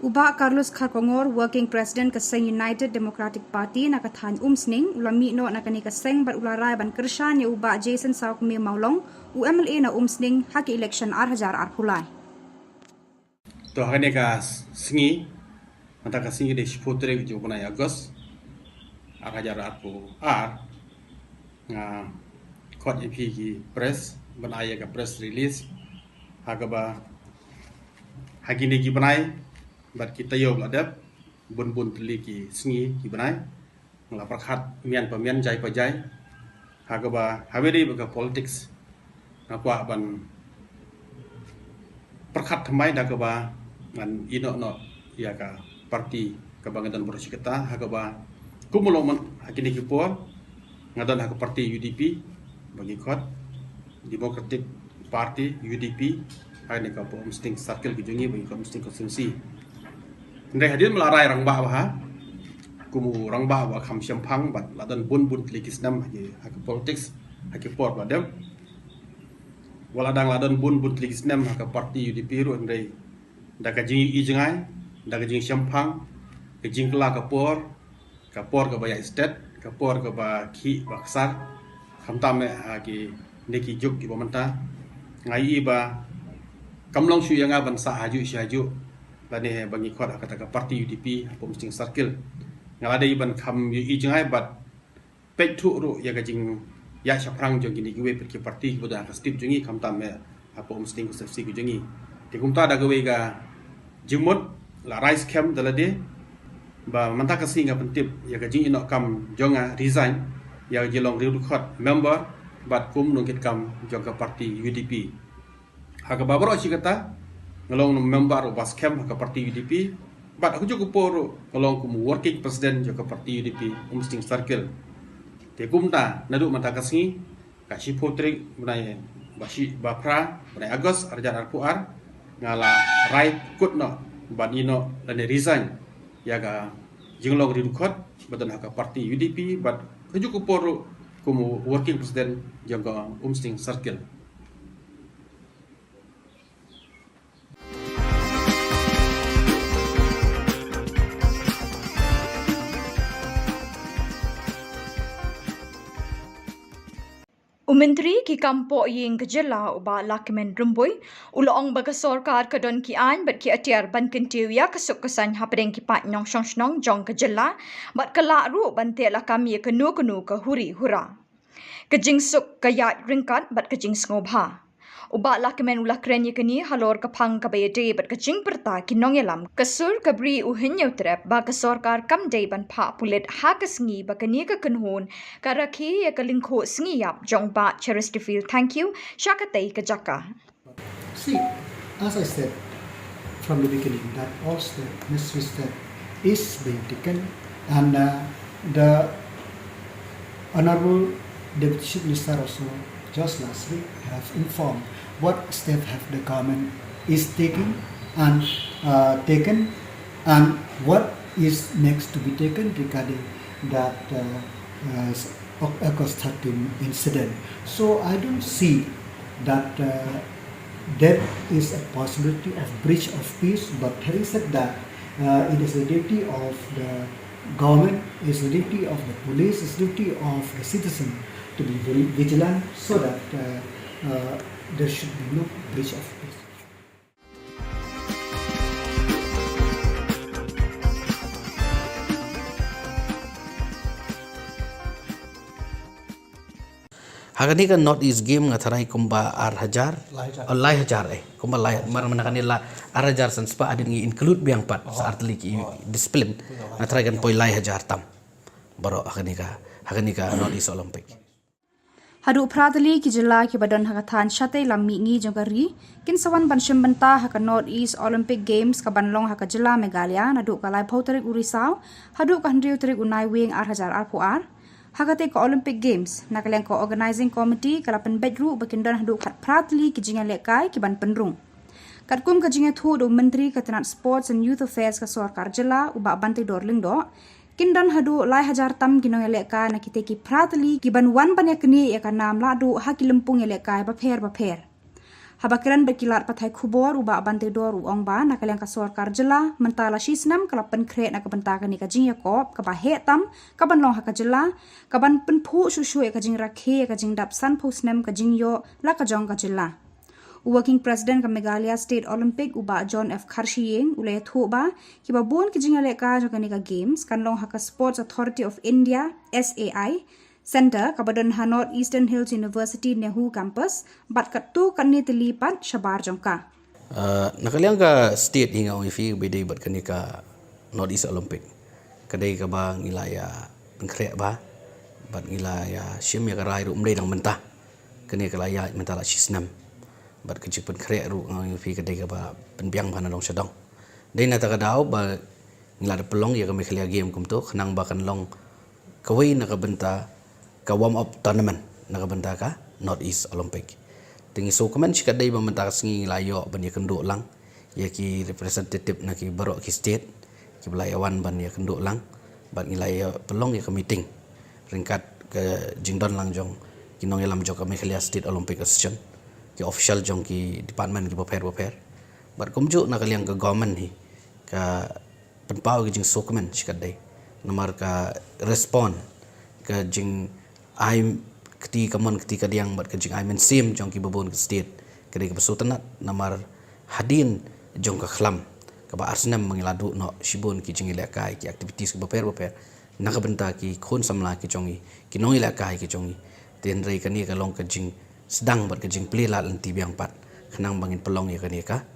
U Bah Carlos Kharkongor, Working President ka seng United Democratic Party na ka thaiñ Umsning, u la mih noh na kane ka seng bad u la rai ban kyrshan ïa u Bah Jason Sawkmie Mawlong, u M L A na Umsning ha ka election ar hajar arphew lai. To ha kane ka sngi, mynta ka sngi ka dei shiphew tarik jong u bnai August, ar hajar arphew ar, nga khot ïa phi ki press ban ai ïa ka press release ha kaba ha kine ki bnai bad ki taïew ba la dep, bun bun tylli ki sngi ki bnai nga la pyrkhat mian pa mian, jai pa jai, ha kaba ha kaba dei bad ka politics nga kwah ban pyrkhat thymmai da kaba ngan ïehnoh noh ïa ka party kaba nga don baroh shi katta, ha kaba kum u long mynta ha kine ki por nga don ha ka party U D P ba ngi khot Democratic Party, U D P, ha kane ka Upper Umsning Circle ka jong ngi ba ngi khot Umsning Constituency. Hynrei hadien ba la rai rangbah bha kum u rangbah ba kham shemphang bad la don bun bun tylli ki snem ha ki, ha ki politics ha ki por ba dep. Wat la dang la don bun bun tylli ki snem ha ka party U D P ruh, hynrei da ka jingïohi jngai, da ka jingshemphang, ka jingkylla ka por, ka por kaba ïaid stet, ka por kaba khih ba ksar, khamtam eh ha kine ki juk kiba mynta, nga ïohi ba kam long shuh ïa nga ban sah hajuh shi hajuh lane ba ngi khot ha kata ka party U D P ha Upper Umsning Circle. Nga la dei ban kham ïohi jngai bad peit thuh ruh ïa ka jingïaid shaphrang jong kine kiwei pat ki party kiba don ha ka state jong ngi, khamtam eh ha Upper Umsning Constituency ka jong ngi. Te kumta da kawei ka jingmut la rai skhem da lade ba mynta ka sngi nga pyntip ïa ka jingïehnoh kam jong nga, resign ïa ka jinglong riewdkhot member bad kum nongkitkam jong ka party U D P. Ha kaba baroh shi katta nga long member uba skhem ha ka party U D P bad ha kajuh ka por ruh nga long kum u working president jong ka party U D P Umsning Circle. Te kumta naduh mynta ka sngi, ka shiphew tarik bnai ba shi, ba phra bnai August ar hajar arphew ar, nga la rai kut noh ban ïehnoh lane resign ïa ka jinglong riewdkhot ba don ha ka party U D P bad kajuh ka por ruh kum u working president jong ka Umsning Circle. U Myntri ki kam pohïing ka jylla u Bah Lahkmen Rymbui u la ong ba ka sorkar ka don ki aiñ bad ki atiar ban kyntiew ïa ka suk ka saiñ hapdeng ki paid nongshong shnong jong ka jylla bad ka lah ruh ban teh lakam ïa kano kano ka huri hura. Ka jingsuk, ka ïaid ryngkat bad ka jingsngewbha. U Bah Lahkmen u la kren ïa kane halor ka phang kaba ïadei bad ka jingpyrta ki nongïalam ka sur ka Bri U Hynñiewtrep ba ka sorkar kam dei ban phah pulit ha ka sngi ba kane ka kynhun ka rakhe ïa ka lyngkhuh sngi ïap jong Bah Cheristerfield Thangkhiew sha katei ka jaka. See, as I said from the beginning, that all step, necessary step is being taken, and uh, the Honorable Deputy Chief Minister also just last week have informed what step have the government is taking and uh, taken, and what is next to be taken regarding that uh, uh, August thirteen incident. So I don't see that uh, there is a possibility of breach of peace, but having said that, uh, it is the duty of the government, it's the duty of the police, it's the duty of the citizen to be very vigilant so that uh, uh, there should be no breach of peace. Ha kane ka North East Game nga tharai kumba ar hajar. Lai hajar. Oh, lai hajar eh. Kumba lai mar mana kane la ar hajar san spah hadien ngi include biang pat sa artylli ki discipline. Nga tharai kan poi lai hajar tam. Baroh ha kane ka ha kane ka North East Olympic. Haduh phra tylli ki jylla kiba don ha ka thaiñ shatei lam mihngi jong ka ri kin sa wan ban shim bynta ha ka North East Olympic Games kaban long ha ka jylla Meghalaya naduh ka laiphew tarik u Risaw haduh ka hynriew tarik u Naiwieng ar hajar arphew ar. Ha katei ka Olympic Games, na ka liang ka Organising Committee ka la pynbeit ruh ba kin don haduh khatphra tylli ki jingïalehkai kiban pynrung. Katkum ka jingïathuh da u Myntri ka tnat Sports and Youth Affairs ka sorkar jylla u Bah Banteidor Lyngdoh, kin don haduh lai hajar tam ki nongïalehkai na kitei ki phra tylli kiban wan ban ïaknieh ïa ka nam lahduh ha ki lympung ïalehkai bapher bapher. Haba kren bad ki lad pathai khubor u Bah Banteidor u ong ba na ka liang ka sorkar jylla mynta la shi snem ka la pynkhreh na ka bynta kane ka jingïakop kaba heh tam kaban long ha ka jylla kaban pynphuh shuh shuh ïa ka jingrakhe ïa ka jingdap sanphew snem ka jingïoh la ka jong ka jylla. U Working President ka Meghalaya State Olympic u Bah John F Kharshiing u la ïathuh ba kiba bun ki jingïalehkai jong kane ka Games kan long ha ka Sports Authority of India, S A I, Centre kaba don ha North Eastern Hills University NEHU Campus bad katto katne tylli pat shabar jong ka. Na ka liang ka state hi nga ong ïa phi ba ïadei bad kane ka North East Olympic ka dei kaba ngi la ïa pynkhreh bha bad ngi la ïa shim ïa ka rai ruh ym dei dang mynta. Kane ka la ïaid mynta la shi snem bad ka jingpynkhreh ruh nga ong ïa phi ka dei kaba pynbiang bha na dong sha dong. Dei na kata ka daw ba ngi la da pynlong ïa ka Meghalaya Game kumto khnang ba kan long kawei na ka bynta ka warm up tournament na ka bynta ka North East Olympic. Te ngi sngewkmen shikatdei ba mynta ka sngi ngi la ïoh ban ïakynduh lang ïa ki representative na ki baroh ki state kiba la ïa wan ban ïakynduh lang bad ngi la ïa pynlong ïa ka meeting ryngkat ka jingdon lang jong ki nongïalam jong ka Meghalaya State Olympic Association, ki official jong ki department kiba pher bapher bad kumjuh na ka liang ka government hi ka pynpaw ka jingsngewkmen shikatdei namar ka respond ka jingai kti kamon kti kadiang bad ka jingai mynsiem jong kiba bun ki state ka dei kaba sngewtynnat namar hadien jong ka khlam kaba ar snem ba ngi la duh noh shibun ki jingïalehkai ki activities kiba pher bapher na ka bynta ki khun samla ki jong ngi ki nongïalehkai ki jong ngi. Te hynrei kane ka long ka jing sdang bad ka jingplie lad lynti biang pat khnang ba ngin pynlong ïa kane ka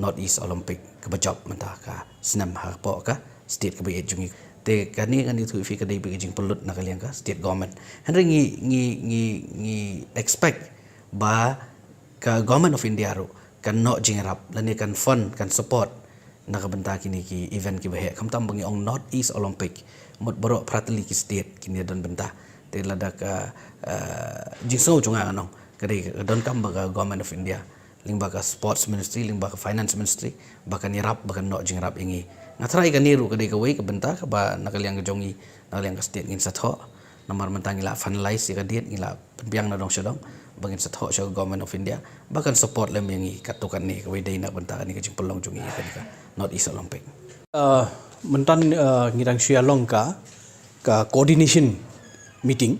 North East Olympic kaba jop mynta ka snem hapoh ka state kaba ïeit jong ngi. Te kane ngan ïathuh ïa phi ka dei beit ka jingpynlut na ka liang ka state government. Hynrei ngi ngi ngi ngi expect ba ka Government of India ruh kan noh jingïarap lane kan fund kan support na ka bynta kine ki event kiba heh khamtam ba ngi ong North East Olympic mut baroh phra tylli ki state kin ïa don bynta. Te lada ka jingsngew jong nga ngan ong ka dei ka donkam ba ka Government of India lyngba ka Sports Ministry lyngba ka Finance Ministry ba kan ïarap ba kan noh jingïarap ïa ngi. Nga tharai kane ruh ka dei kawei ka bynta kaba na ka liang ka jong ngi na ka liang ka state ngin sa thoh. Namar mynta ngi la finalize ïa ka date ngi la pynbiang na dong sha dong ba ngin sa thoh sha ka Government of India ba kan support lem ïa ngi katto katne kawei dei na ka bynta kane ka jingpynlong jong ngi ïa kane ka North East Olympic. Mynta ngi dang shu ïa long ka ka coordination meeting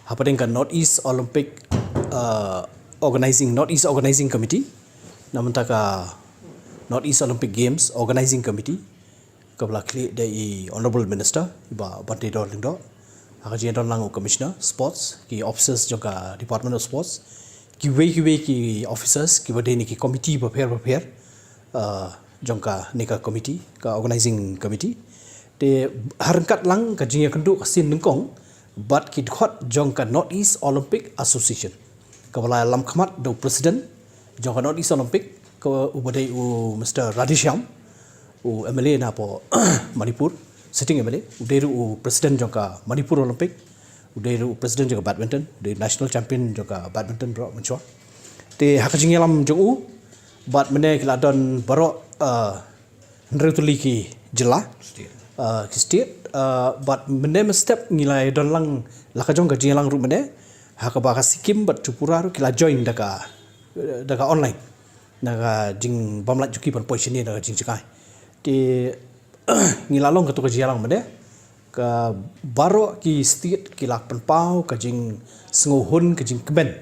hapdeng ka North East Olympic Organising North East Organising Committee na mynta ka North East Olympic Games Organising Committee kaba la khlieh da i Honourable Minister i Bah Banteidor Lyngdoh. Ha ka jingdon lang u Commissioner Sports, ki officers jong ka Department of Sports, kiwei kiwei ki officers kiba dei na ki committee bapher bapher, uh, jong kane ka committee, ka organizing committee. Te ha ryngkat lang ka jingïakynduh ka sien nyngkong bad ki dkhot jong ka North East Olympic Association, kaba la lam khmat da u president jong ka North East Olympic, ka uba dei u Mister Radheshyam, u M L A na poh Manipur, sitting M L A, u dei ruh u president jong ka Manipur Olympic, u dei ruh u president jong ka badminton, u dei national champion jong ka badminton baroh mynshuwa. Te ha ka jingïalam jong u bad mynne ki la don baroh, uh, hynriew tylli ki jylla, uh, ki state, uh, bad mynne mynstep ngi la don lang la ka jong ka jingïalang ruh mynne, ha kaba ka Sikkim bad Tripura ruh ki la join da ka, da ka online, na ka jingbymlait jong ki ban poi shane na ka jingjngai. Te ngi la long katto ka jingïalang mynne, ka baroh ki state ki la pynpaw ka jingsngewhun, ka jingkmen,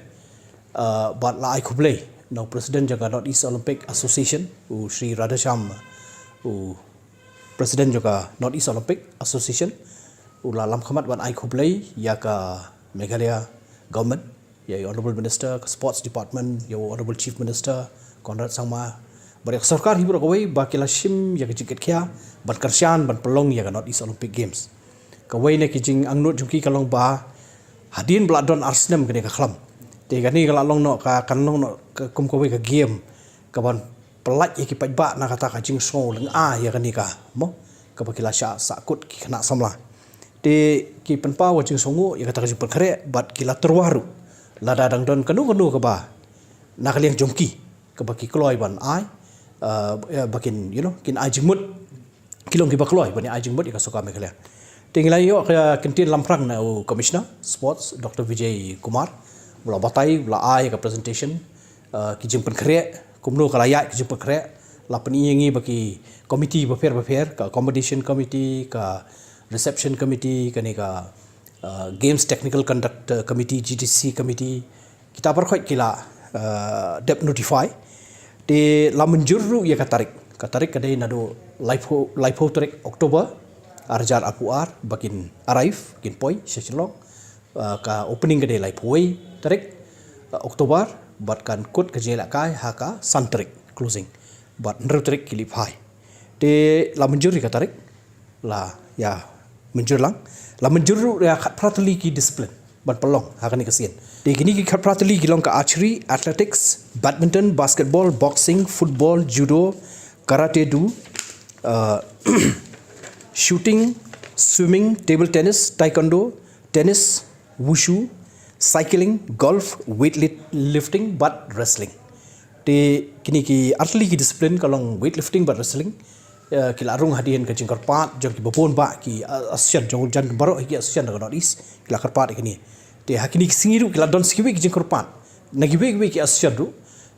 uh, bad la ai khublei na u president jong ka North East Olympic Association, u Shri Radheshyam, u president jong ka North East Olympic Association, u la lam khmat ban ai khublei ïa ka Meghalaya government, ïa u Honourable Minister, ka Sports Department, ïa u Honourable Chief Minister Conrad Sangma, bad ïa ka sorkar hi baroh kawei ba ki la shim ïa ka jingkitkhia ban kyrshan ban pynlong ïa ka North East Olympic Games. Kawei na ki jingangnud jong ki ka long ba hadien ba la don ar snem kane ka khlam, te kane ka la long noh ka, kan long noh ka kum kawei ka game kaban pyllait ïa ki paidbah na kata ka jingsngew lyngngoh ïa kane ka, mo, kaba ki la shah sahkut ki khynnah samla. Te ki pynpaw ka jingsngew ïa kata ka jingpynkhreh bad ki la tyrwa ruh lada dang don kano kano kaba na ka liang jong ki kaba ki kloi ban ai, uh, ba kin, you know, kin ai jingmut, ki long kiba kloi ban ai jingmut ïa ka sorkar Meghalaya. Te ngi la ïoh ka ktien lamphrang na u Commissioner Sports, Doctor Vijay Kumar, u la batai, u la ai ka presentation, uh, ki jingpynkhreh, kumno ka la ïaid ki jingpynkhreh, la pyni ïa ngi ba ki committee bapher bapher, ka accommodation committee, ka reception committee, kane ka, uh, Games Technical Conduct Committee, G T C committee, kita baroh ki la, uh, dep notify. Te la mynjur ruh ïa ka tarik. Ka tarik ka dei naduh laiphew, laiphew tarik October, ar hajar arphew ar, ba kin arrive, kin poi sha Shillong. Uh, ka opening ka dei laiphew wei tarik, uh, October, bad kan kut ka jingïalehkai ha ka san tarik, closing. Bad hynriew tarik ki leit phai. Te la mynjur ïa ka tarik, la ïa mynjur lang, la mynjur ruh ïa khatphra tylli ki discipline ban pynlong ha kane ka sien. Te kine ki khatphra tylli ki long ka archery, athletics, badminton, basketball, boxing, football, judo, karate do, uh, shooting, swimming, table tennis, taekwondo, tennis, wushu, cycling, golf, weightlifting bad wrestling. Te kine ki artylli ki discipline ka long weightlifting bad wrestling, eh, ki la rung hadien ka jingkyrpad jong kiba bun bah ki, eh, association jong jan baroh ki association jong ka North East, ki la kyrpad ïa kine. Te ha kine ki sngi ruh ki la don sa kiwei ki jingkyrpad na kiwei kiwei ki association ruh.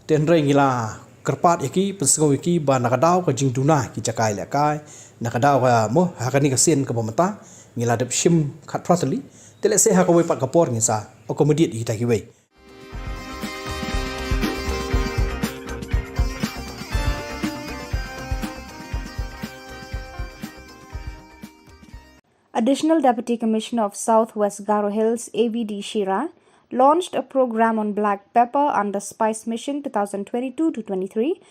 Te hynrei ngi la kyrpad ïa ki, pynsngew ïa ki ba na ka daw ka jingduna ki jaka ïalehkai, na ka daw ka, mo, ha kane ka sien kaba mynta ngi la dep shim khatphra tylli. Te lehse ha kawei pat ka por ngin sa accommodate ïa kita kiwei. Additional Deputy Commissioner of South West Garo Hills, A V D Shira, launched a program on black pepper under Spice Mission two thousand twenty-two to twenty-three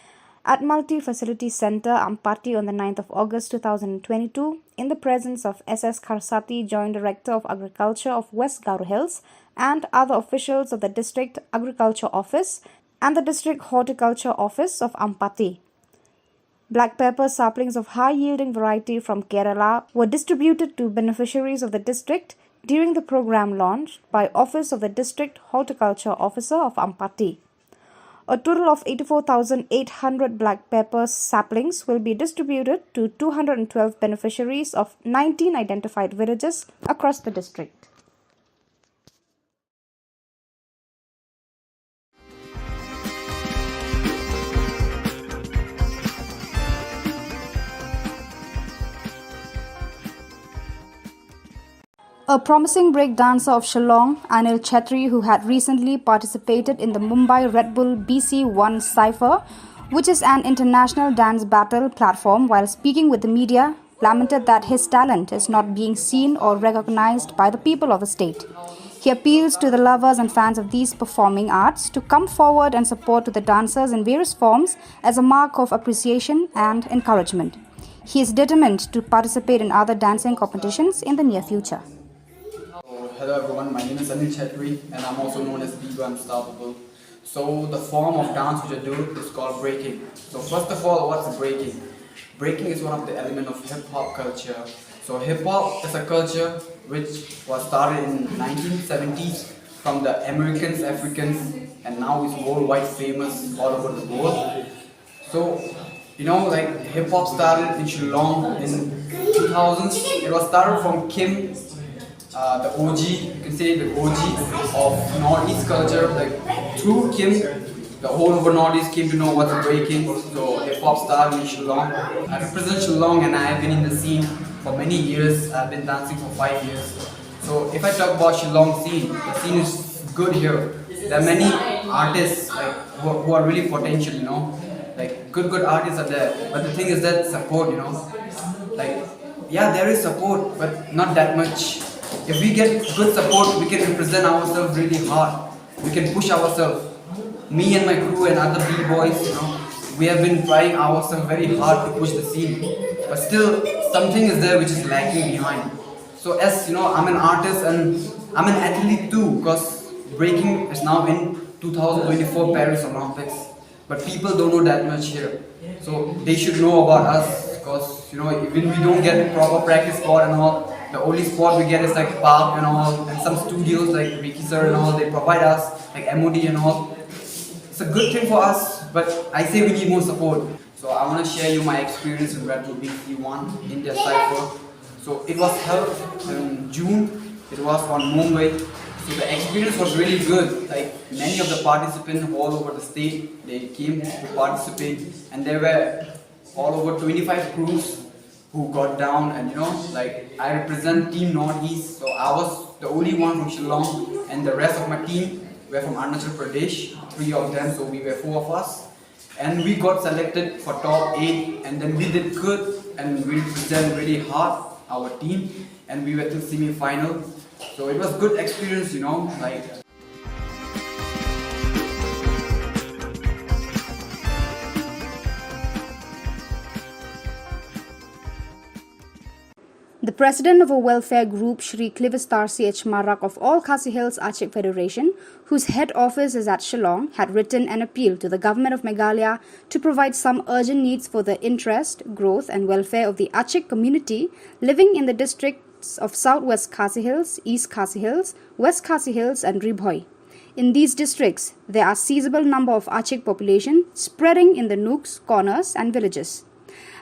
at Multi Facility Centre, Ampati, on the ninth of August two thousand twenty-two, in the presence of S S Kharsati, Joint Director of Agriculture of West Garo Hills, and other officials of the District Agriculture Office and the District Horticulture Office of Ampati. Black pepper saplings of high-yielding variety from Kerala were distributed to beneficiaries of the district during the program launch by Office of the District Horticulture Officer of Ampati. A total of eighty-four thousand eight hundred black pepper saplings will be distributed to two hundred twelve beneficiaries of nineteen identified villages across the district. A promising break dancer of Shillong, Anil Chhetri, who had recently participated in the Mumbai Red Bull B C one Cypher, which is an international dance battle platform, while speaking with the media, lamented that his talent is not being seen or recognized by the people of the state. He appeals to the lovers and fans of these performing arts to come forward and support to the dancers in various forms as a mark of appreciation and encouragement. He is determined to participate in other dancing competitions in the near future. So, hello everyone, my name is Anil Chetri and I'm also known as Biba Unstoppable. So the form of dance which I do is called breaking. So first of all, what's breaking? Breaking is one of the element of hip hop culture. So hip hop is a culture which was started in nineteen seventies from the Americans, Africans, and now is worldwide famous all over the world. So, you know, like hip hop started in Shillong in two thousands. It was started from Kim, uh, the O G, you can say the O G of Northeast culture. Like through Kim, the whole of Northeast came to know what's breaking. So hip hop started in Shillong. I represent Shillong and I have been in the scene for many years. I've been dancing for five years. So if I talk about Shillong scene, the scene is good here. There are many artists like who, who are really potential, you know, like good good artists are there. But the thing is that support, you know, like yeah, there is support, but not that much. If we get good support, we can represent ourselves really hard. We can push ourselves. Me and my crew and other b-boys, you know, we have been trying ourselves very hard to push the scene, but still something is there which is lacking behind. So as you know, I'm an artist and I'm an athlete too, because breaking is now in two thousand twenty-four Paris Olympics. But people don't know that much here. So they should know about us, because you know, even we don't get proper practice spot and all. The only spot we get is like park and all, and some studios like Ricky sir and all. They provide us like M O D and all. It's a good thing for us, but I say we need more support. So I want to share you my experience in Red Bull B C one India Cypher. So it was held in June. It was on Mumbai. So the experience was really good. Like many of the participants all over the state, they came to participate, and there were all over twenty-five crews who got down. And you know, like I represent Team Northeast, so I was the only one from Shillong, and the rest of my team were from Arunachal Pradesh, three of them. So we were four of us. And we got selected for top eight, and then we did good, and we represent really hard our team, and we went to semi-final. So it was good experience, you know, like. The president of a welfare group, Shri Clivistar C H Marak of All Khasi Hills Achik Federation, whose head office is at Shillong, had written an appeal to the Government of Meghalaya to provide some urgent needs for the interest, growth and welfare of the Achik community living in the districts of South West Khasi Hills, East Khasi Hills, West Khasi Hills and Ri Bhoi. In these districts, there are sizable number of Achik population spreading in the nooks, corners and villages.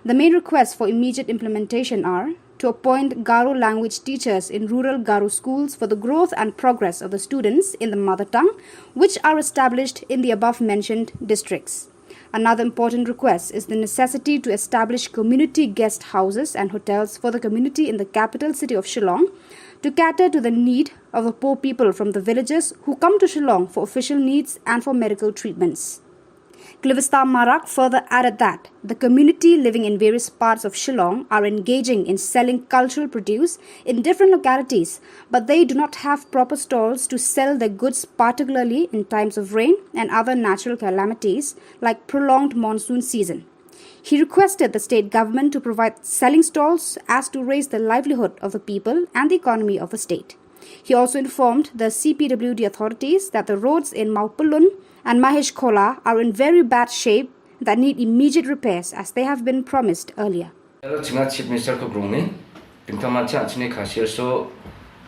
The main requests for immediate implementation are to appoint Garo language teachers in rural Garo schools for the growth and progress of the students in the mother tongue, which are established in the above mentioned districts. Another important request is the necessity to establish community guest houses and hotels for the community in the capital city of Shillong to cater to the need of the poor people from the villages who come to Shillong for official needs and for medical treatments. Clivistar Marak further added that the community living in various parts of Shillong are engaging in selling cultural produce in different localities, but they do not have proper stalls to sell their goods, particularly in times of rain and other natural calamities like prolonged monsoon season. He requested the state government to provide selling stalls as to raise the livelihood of the people and the economy of the state. He also informed the C P W D authorities that the roads in Mawpyllun and Mahesh Khola are in very bad shape that need immediate repairs as they have been promised earlier. Hello, chinga Chief Minister ko grong ni. Tingtang mancha chini khasir so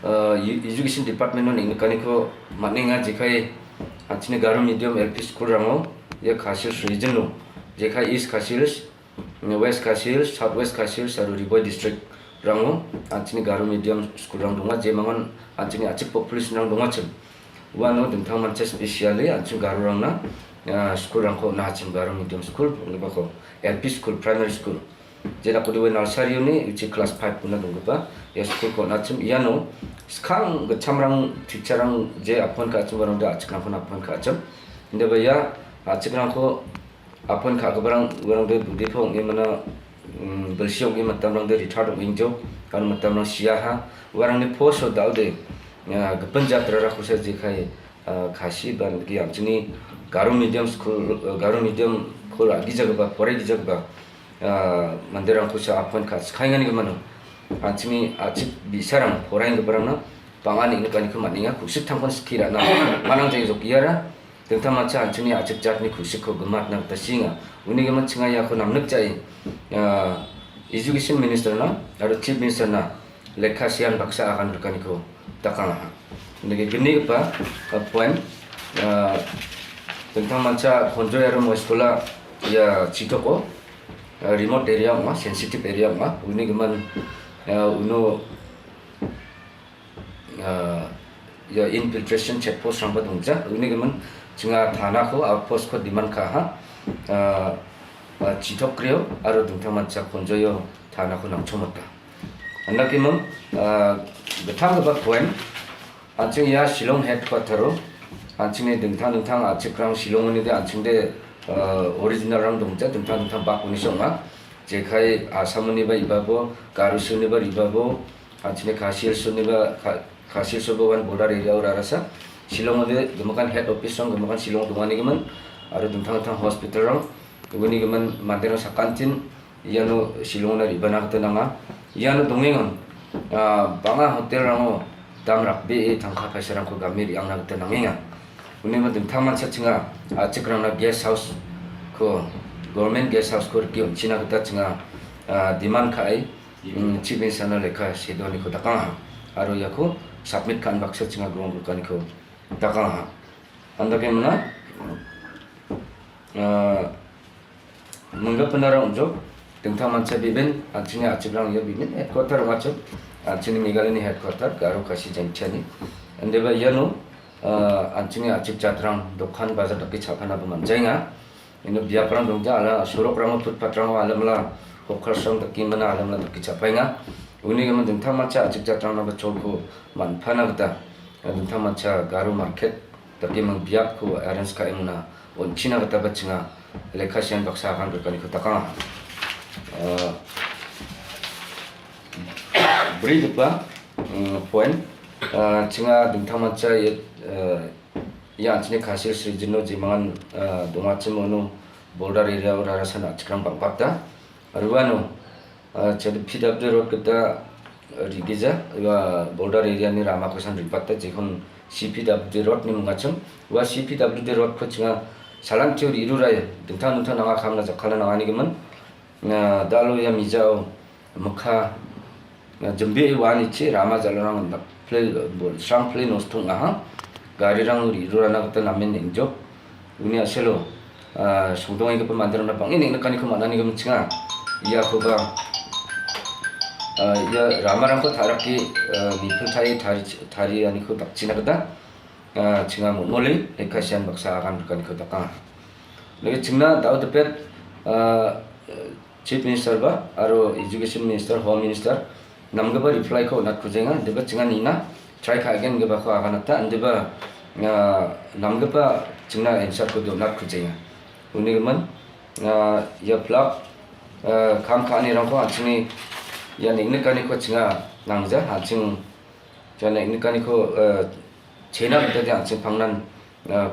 uh, education department no ning kani ko matninga jekai chini Garo medium L P school rango ya khasir region no jekai East Khasi Hills, West Khasi Hills, South West Khasi Hills aru Ri Bhoi district rango. Chini Garo medium school rang dunga je mangon chini achik population rang dunga chim. Wano dingthang mancha specially chini Garo rang na school rang ko na chim Garo medium school, bako L P school, primary school. Jeda kudi we nursery ni uchi class five puna dungba ya school ko na chim iano skang gacham rang teacher rang je appoint ka chim barang da achik rang ko na appoint ka chim. Inde ba ya achik rang ko appoint ka barang barang de budi phong ni mana Bel shiong i matam rang de rithar dong injo kan matam rang shia ha. Warang ne pho so dau de. Gepen jatra ra khusa je khai Khasi ban ki ang chini Garo medium school, Garo medium khul agi jaga ba pore gi jaga ba. Mandir ang khusa apon kha skhai ngani ke mano. Ang chini achik bisarang porain ke barang na. Pangani ini kani ke maninga khusik thangkon skira na. Manang jai jok iara. Tengta macha ang chini achik jat ni khusik ko gemat na ta singa. Uni gemat singa ya ko namnek jai. Education minister na, aro chief minister na. Lekha sian baksa akan berkani ko takang ha. Nege geni pa point tentang mancha konjo ya rumo sekolah ya chitoko remote area ma, sensitive area ma, uni geman uno ya infiltration check post rang ba dongja, uni geman chinga thana ko outpost ko demand ka ha. Chitok krio aro dengtang mancha konjo yo thana ko nang chomota. Anda ki mem bethang ba point. Anching ya Shillong headquarter ro. Anching ni dengthang dengthang achik rang Shillong ni de anching de original rang dongja dengthang dengthang bak uni song ma. Jekai Assam ni ba iba bo, Garo ni ba iba bo. Anching ni Khasi ni ba Khasi so bo wan border area ura rasa. Shillong de gemakan head office rang gemakan Shillong dongani geman. Aro dengthang dengthang hospital rang. Uni geman mandir rang sakantin. Iano Shillong na riba na kata nanga. Iano dongengon banga hotel rango dam rakbe e tangka paisa rangko gami riang na kata nangenga. Uni ma dengthang mansa chinga achik rang na guest house ko government guest house ko riki china kata chinga demand ka ai. Chief minister na lekha sedo ni ko takang ha. Aro yako submit kan baksa chinga grong ko kan ko takang ha. Anda ke mana Mengga penara unjuk tengtang mancha bibin anchini achik rang ya bibin headquarter macam anchini Meghalaya ni headquarter Garo Khasi Jaiñtia ni. Ande ba yano anchini achik jatrang dokan bazar taki chapana ba manjainga. Ino biaprang dongja ala surok rang footpath rang alam la hokar sang taki mana alam la taki chapainga. Uni gaman tengtang mancha achik jatrang na ba choko manpana kata tengtang mancha Garo market. Tapi mang biap ko arrange ka imna on china kata ba chinga lekha sian baksa kan berkani ko takang. Beri depa point chinga dengthang mancha ya anchini Khasi Hills region no jimangan dongwa chim ono border area ura rasa na chikrang bang pakta. Ruano Chadi P W D road kata rigija iwa border area ni rama kosan ripatta jikon C P W D road ni mungachang wa C P W D road ko chinga salam tio ri iru rai dengtang dengtang nanga kham na jakhala nanga ni geman na dalo ya mijao mukha jembe iwa ni chi rama jalarang play sang play nos thung aha gari rang ri iru rana kata namen enjok Uni aselo sungdong ing kepa mandir na bang ini nekani ko manani ko menchenga. Iya ko ba iya rama rang ko tharak ki ni peltai thari thari ani ko tak china keda chinga mo mole eka sian baksa akan kani ko takang. Lagi chingna dau tepet Chief Minister ba aro Education Minister, Home Minister namgaba reply ko nat kujenga deba chinga nina try ka again gaba ko aganata and deba namgaba chingna answer ko do nat kujenga. Uni man ya plak kam ka ni rang ko anchini ya ni ni kani ko chinga nangja anching jana ni kani ko chena kita dia anching pangnan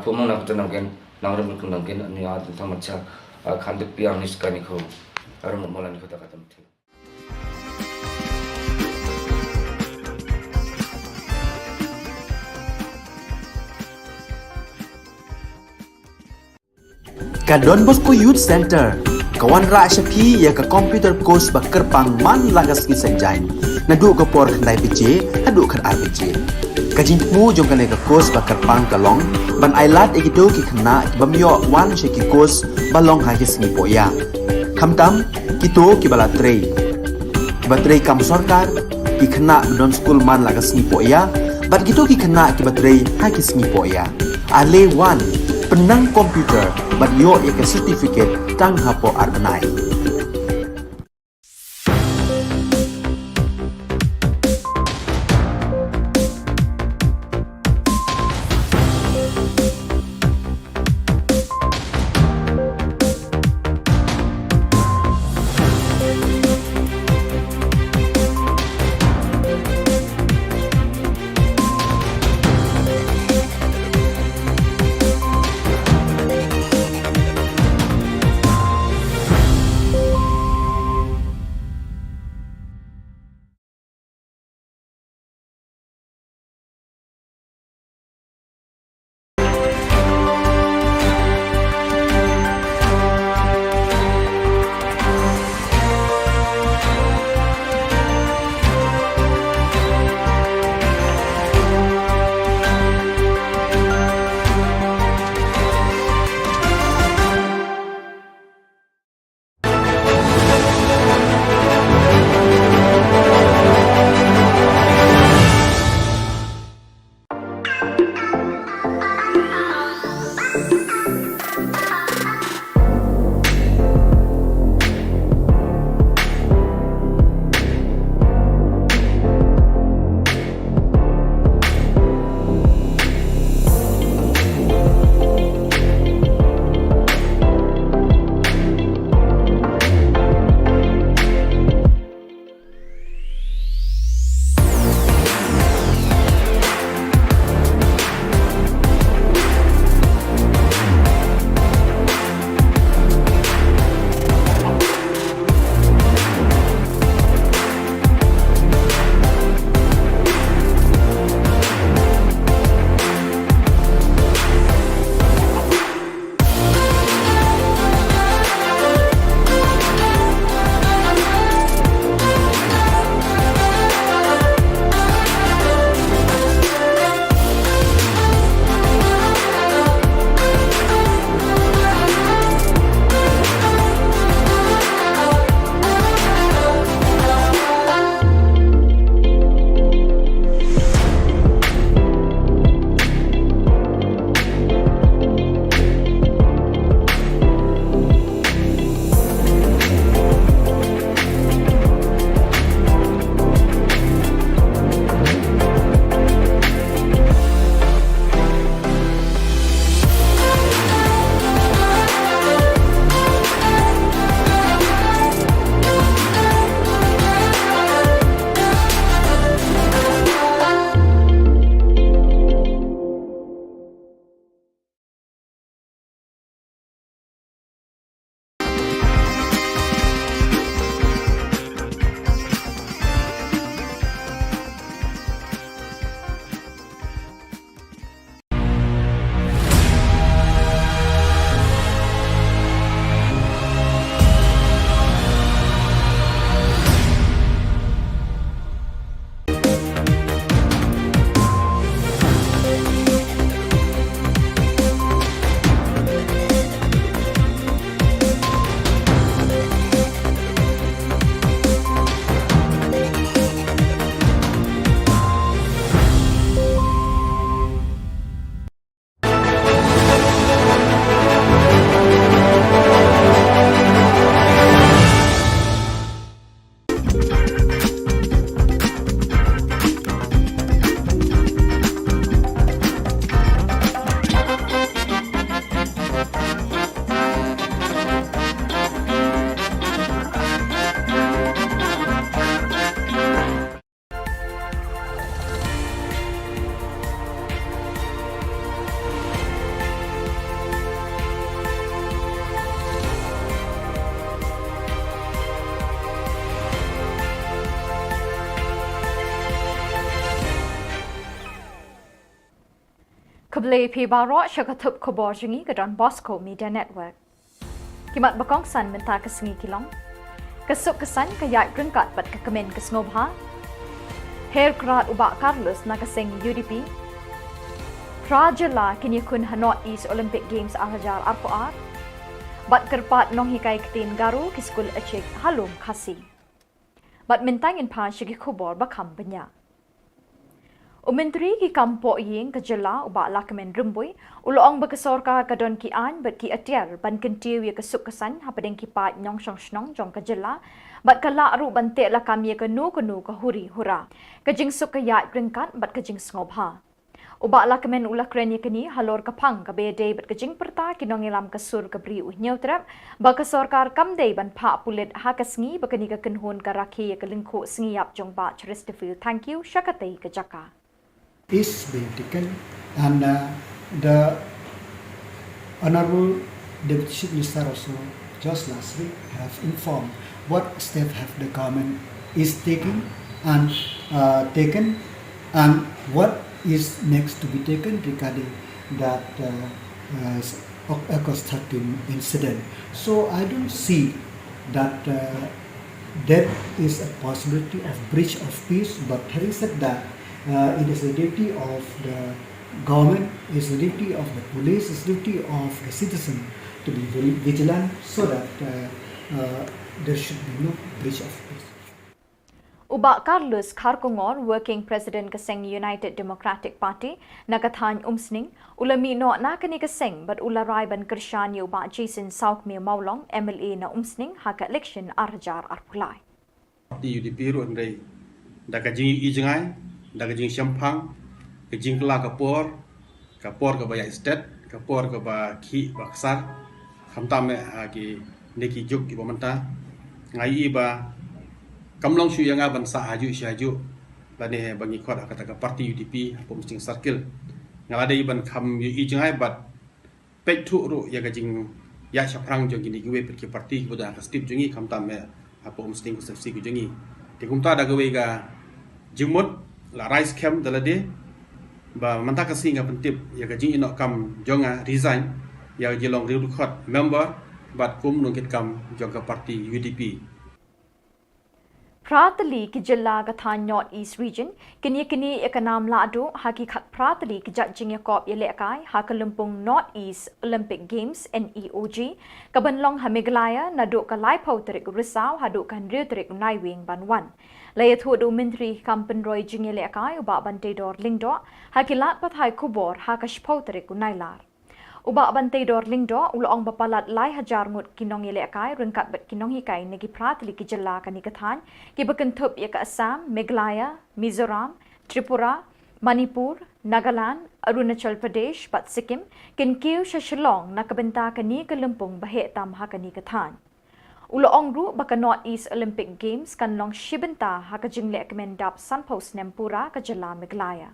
ko mong nak tu nanggen nang rum ko nanggen ni a tentang macha khandik piang ni sekani ko arum molan ko takata mthi. Ka Don Bosco Youth Center ka wanrah sha phi ïa ka computer course ba kyrpang man la ka sngi Saitjaiñ naduh ka por khyndai baje haduh khatar baje. Ka jingthmu jong kane ka course ba kyrpang ka long ban ailad ïa kito ki khynnah ki bym ïoh wan sha ki course ba long ha ki sngi pohïa. Khamtam kito kiba la trei, kiba trei kam sorkar, ki khynnah ba don skul man la ka sngi pohïa bad kito ki khynnah kiba trei ha ki sngi pohïa. Ale wan pynnang computer bad ïoh ïa ka certificate tang hapoh ar bnai. Khublei phi baroh sha ka thup khubor jong ngi ka Don Bosco Media Network. Ki mat ba kongsan mynta ka sngi ki long: ka suk ka saiñ, ka ïaid ryngkat bad ka kmen ka sngewbha. Her krad u Bah Carlos na ka seng U D P. Phra jylla kin ïakhun ha North East Olympic Games ar hajar arphew ar. Bad kyrpad nonghikai ktien Garo ki skul Ïachick ha Lum Khasi. Bad mynta ngin phai sha ki khubor ba kham bniah. U Myntri ki kam pohïing ka jylla u Bah Lahkmen Rymbui u la ong ba ka sorkar ka don ki aiñ bad ki atiar ban kyntiew ïa ka suk ka saiñ hapdeng ki paid nongshong shnong jong ka jylla, bad ka lah ruh ban teh lakam ïa kano kano ka huri hura, ka jingsuk ka ïaid ryngkat bad ka jingsngewbha. U Bah Lahkmen u la kren ïa kane halor ka phang kaba ïadei bad ka jingpyrta ki nongïalam ka sur ka Bri u Hynñiewtrep ba ka sorkar kam dei ban phah pulit ha ka sngi ba kane ka kynhun ka rakhe ïa ka lyngkhuh sngi ïap jong Bah Chesterfield Thangkhiew sha katei ka jaka. Is being taken, and uh, the Honorable Deputy Chief Minister also just last week have informed what step have the government is taking and uh, taken and what is next to be taken regarding that uh, uh, August thirteen incident. So I don't see that uh, there is a possibility of breach of peace, but having said that, uh, it is the duty of the government, it's the duty of the police, it's the duty of the citizen to be vigilant so that uh, uh, there should be no breach of peace. U Bah Carlos Kharkongor, Working President ka seng United Democratic Party na ka thaiñ Umsning, u la mih noh na kane ka seng bad u la rai ban kyrshan ïa u Bah Jason Sawkmie Mawlong, M L A na Umsning ha ka election ar hajar arphew lai. Parti U D P ruh hynrei da ka jingïohi jngai, da ka jingshemphang, ka jingkylla ka por, ka por kaba ïaid stet, ka por kaba khih ba ksar, khamtam eh ha kine ki juk kiba mynta. Nga ïohi ba kam long shuh ïa nga ban sah hajuh shi hajuh lane ba ngi khot ha kata ka parti U D P hapoh Umsning Circle. Nga la dei ban kham ïohi jngai bad peit thuh ruh ïa ka jingïaid shaphrang jong kine kiwei pat ki parti kiba don ha ka state jong ngi khamtam eh hapoh Umsning constituency ka jong ngi. Te kumta da kawei ka jingmut la rai skhem da lade ba mynta ka sngi nga pyntip ïa ka jingïehnoh kam jong nga resign ïa ka jinglong riewdkhot member bad kum nongkitkam jong ka parti U D P. Phra tylli ki jylla ka thaiñ North East Region kin ïaknieh ïa ka nam lahduh ha ki khatphra tylli ki jait jingïakop ïalehkai ha ka lympung North East Olympic Games, N E O G, kaban long ha Meghalaya naduh ka laiphew tarik u Risaw haduh ka hynriew tarik u Naiwieng ban wan. La ïathuh da u Myntri kam pynroi jingïalehkai u Bah Banteidor Lyngdoh ha ki lad pathai khubor ha ka shiphew tarik u Nailar. U Bah Banteidor Lyngdoh u la ong ba palat lai hajar ngut ki nongïalehkai ryngkat bad ki nonghikai na ki phra tylli ki jylla kane ka thaiñ, kiba kynthup ïa ka Assam, Meghalaya, Mizoram, Tripura, Manipur, Nagaland, Arunachal Pradesh bad Sikkim, kin kiew sha Shillong na ka bynta kane ka lympung ba heh tam ha kane ka thaiñ. U la ong ruh ba ka North East Olympic Games kan long shi bynta ha ka jingleh kmen dap sanphew snem pura ka jylla Meghalaya.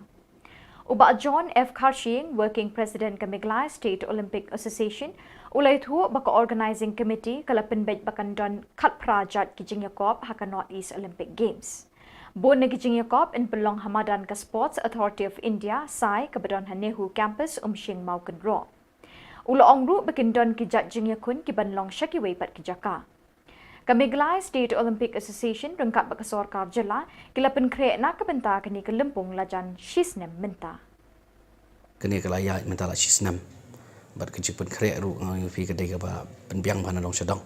U Bah John F Kharshiing, Working President ka Meghalaya State Olympic Association, u la ïathuh ba ka Organising Committee ka la pynbeit ba kan don khatphra jait ki jingïakop ha ka North East Olympic Games. Bun na ki jingïakop yn pynlong ha madan ka Sports Authority of India, SAI, kaba don ha NEHU Campus, Umsning Mawkynroh. U la ong ruh ba kin don ki jait jingïakhun kiban long sha kiwei pat ki jaka. Ka Meghalaya State Olympic Association ryngkat bad ka sorkar jylla ki la pynkhreh na ka bynta kane ka lympung lajan shi snem mynta. Kane ka la ïaid mynta la shi snem bad ka jingpynkhreh ruh nga ong ïa phi ka dei kaba pynbiang bha na dong sha dong.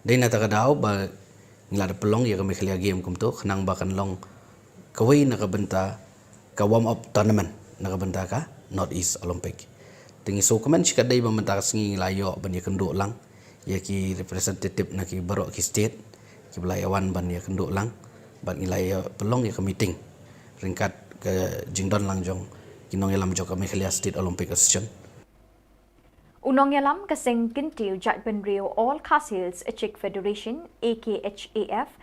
Dei na kata ka daw ba ngi la da pynlong ïa ka Meghalaya Game kumto khnang ba kan long kawei na ka bynta ka warm up tournament na ka bynta ka North East Olympic. Te ngi sngewkmen shikatdei ba mynta ka sngi ngi la ïoh ban ïakynduh lang ïa ki representative na ki baroh ki state kiba la ïa wan ban ïakynduh lang bad ngi la ïa pynlong ïa ka meeting ryngkat ka jingdon lang jong ki nongïalam jong ka Meghalaya State Olympic Association. U nongïalam ka seng kyntiew jaitbynriew All Khasi Hills Ïachick Federation, A K H A F,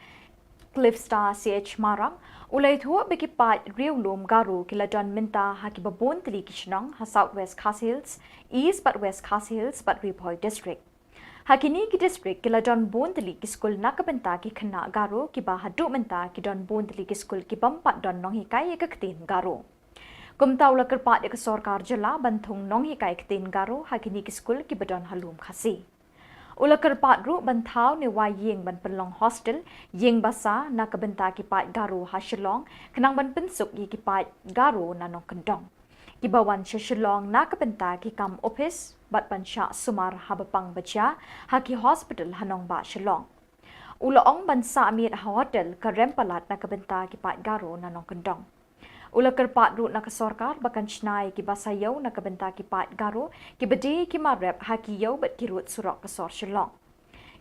Cliffstar C H Marak u la ïathuh ba ki paid riewlum Garo ki la don mynta ha kiba bun tylli ki shnong ha South West Khasi Hills, East bad West Khasi Hills bad Ri Bhoi District. Ha kine ki district ki la don bun tylli ki skul na ka bynta ki khynnah Garo kiba haduh mynta ki don bun tylli ki skul ki bym pat don nonghikai ïa ka ktien Garo. Kumta u la kyrpad ïa ka sorkar jylla ban thung nonghikai ktien Garo ha kine ki skul kiba don ha lum Khasi. U la kyrpad ruh ban thaw ne wai ïing ban pynlong hostel, ïing basa na ka bynta ki paid Garo ha Shillong, khnang ban pynsuk ïa ki paid Garo na nongkyndong kiba wan sha Shillong na ka bynta ki kam ophis bad ban shah sumar haba pang ba jia ha ki hospital ha nongbah Shillong. U la ong ban sah miet ha hotel ka rem palat na ka bynta ki paid Garo na nongkyndong. U la kyrpad ruh na ka sorkar ba kan shna ïa ki basa ïew na ka bynta ki paid Garo kiba die ki mar rep ha ki ïew bad ki rud surok ka sor Shillong.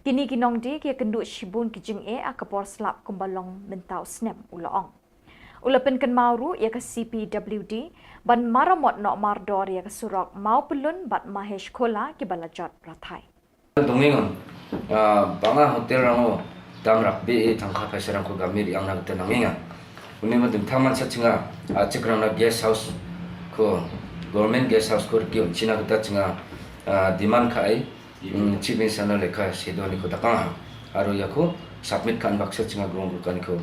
Kine ki nongdie ki ïakynduh shibun ki jingeh ha ka por slap kumba long mynta u snem, u la ong. U la pynkynmaw ruh ïa ka C P W D ban maramot noh mardor ïa ka surok Mawpyllun bad Mahesh Khola kiba la jot rathai. Dong ing on, ah, ba nga hotel rang o dam rak be e tang ka phaisa rang ko gamir yang na kata nang ing a. Uni ma ding tang man sa chinga, ah, chik rang na guest house ko, government guest house ko riki on china kata chinga, ah, demand ka ai, mm, chief minister na lekha sedo ni ko takang ha. Aro ya ko submit kan baksa chinga grong ko kan ko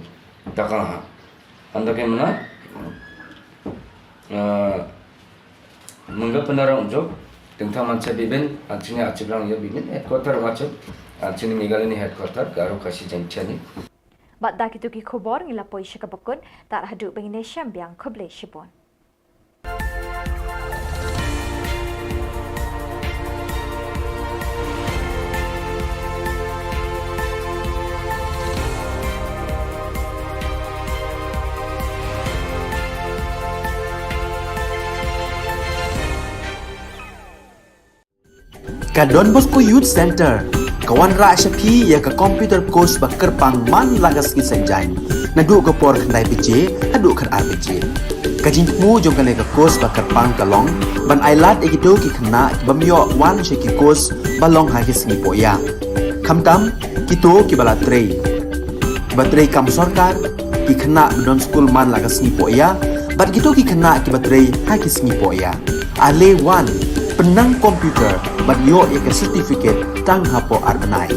takang ha. Anda ke mana, ah, Mengga penara unjuk, tengtang mansa bibin, anchini achiblang ya bibin, headquarter wachib, anchini Meghalaya ni headquarter, Garo Khasi Jaiñtia ni. Bad da kitu ki khubor ngi la poi sha kaba kut, tar haduh ba ngin ïashem biang, khublei shibun. Ka Don Bosco Youth Center ka wanrah sha phi ïa ka computer course ba kyrpang man la ka sngi Saitjaiñ, naduh ka por khyndai baje haduh khatar baje. Ka jingthmu jong kane ka course ba kyrpang ka long ban ailad ïa kito ki khynnah ki bym ïoh wan sha ki course ba long ha ki sngi pohïa, khamtam kito kiba la trei, kiba trei kam sorkar, ki khynnah ba don skul man la ka sngi pohïa, bad kito ki khynnah kiba trei ha ki sngi pohïa. Ale wan, pynnang computer bad ïoh ïa ka certificate tang hapoh ar bnai.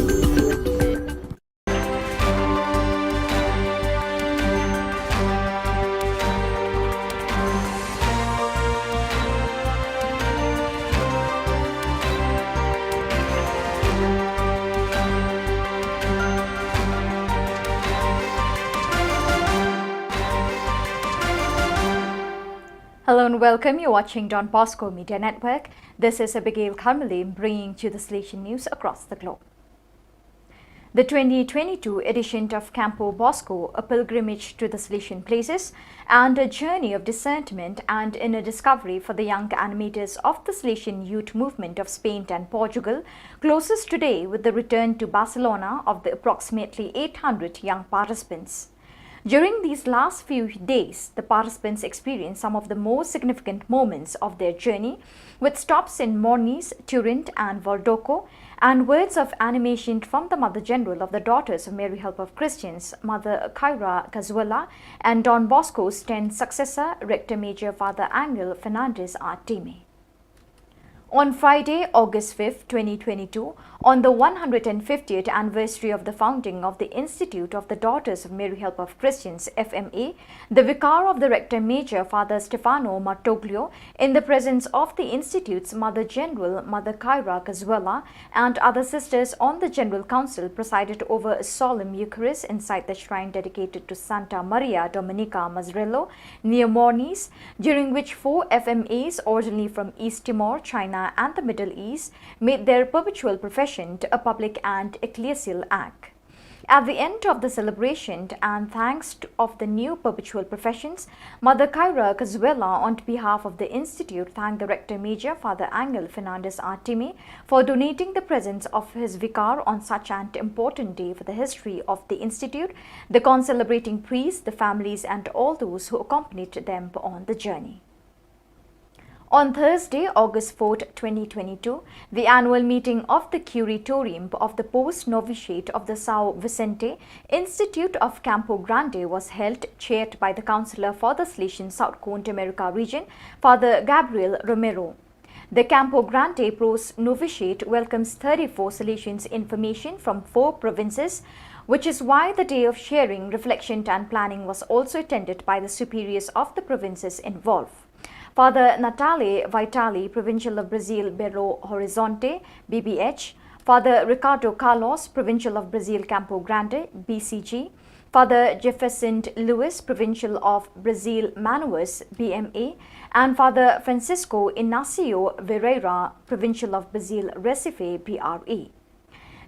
Hello and welcome. You're watching Don Bosco Media Network. This is Abigail Karmalim bringing to the Salesian news across the globe. The twenty twenty-two edition of Campo Bosco, a pilgrimage to the Salesian places and a journey of discernment and inner discovery for the young animators of the Salesian youth movement of Spain and Portugal, closes today with the return to Barcelona of the approximately eight hundred young participants. During these last few days, the participants experienced some of the most significant moments of their journey, with stops in Mornis, Turin, and Voldoco, and words of animation from the Mother General of the Daughters of Mary Help of Christians, Mother Khaira Cazuela, and Don Bosco's tenth successor, Rector Major Father Angel Fernandez Artime. On Friday, August fifth, twenty twenty-two, on the one hundred fiftieth anniversary of the founding of the Institute of the Daughters of Mary Help of Christians, F M A, the Vicar of the Rector Major, Father Stefano Martoglio, in the presence of the Institute's Mother General, Mother Khaira Cazuela, and other sisters on the General Council, presided over a solemn Eucharist inside the shrine dedicated to Santa Maria Domenica Mazzarello, near Mornis, during which four F M As, originally from East Timor, China, and the Middle East, made their perpetual profession a public and ecclesial act. At the end of the celebration, and thanks to, of the new perpetual professions, Mother Khaira Cazuela, on behalf of the Institute, thanked the Rector Major, Father Angel Fernandez Artime, for donating the presence of his vicar on such an important day for the history of the Institute, the concelebrating priests, the families, and all those who accompanied them on the journey. On Thursday, August fourth, twenty twenty-two, the annual meeting of the Curatorium of the Post Novitiate of the São Vicente Institute of Campo Grande was held, chaired by the Councillor for the Salesian South Cone America region, Father Gabriel Romero. The Campo Grande Post Novitiate welcomes thirty-four Salesians in formation from four provinces, which is why the day of sharing, reflection, and planning was also attended by the superiors of the provinces involved. Father Natale Vitale, Provincial of Brazil Belo Horizonte, B B H, Father Ricardo Carlos, Provincial of Brazil Campo Grande, B C G, Father Jefferson Lewis, Provincial of Brazil Manaus, B M A, and Father Francisco Inácio Vieira, Provincial of Brazil Recife, P R E.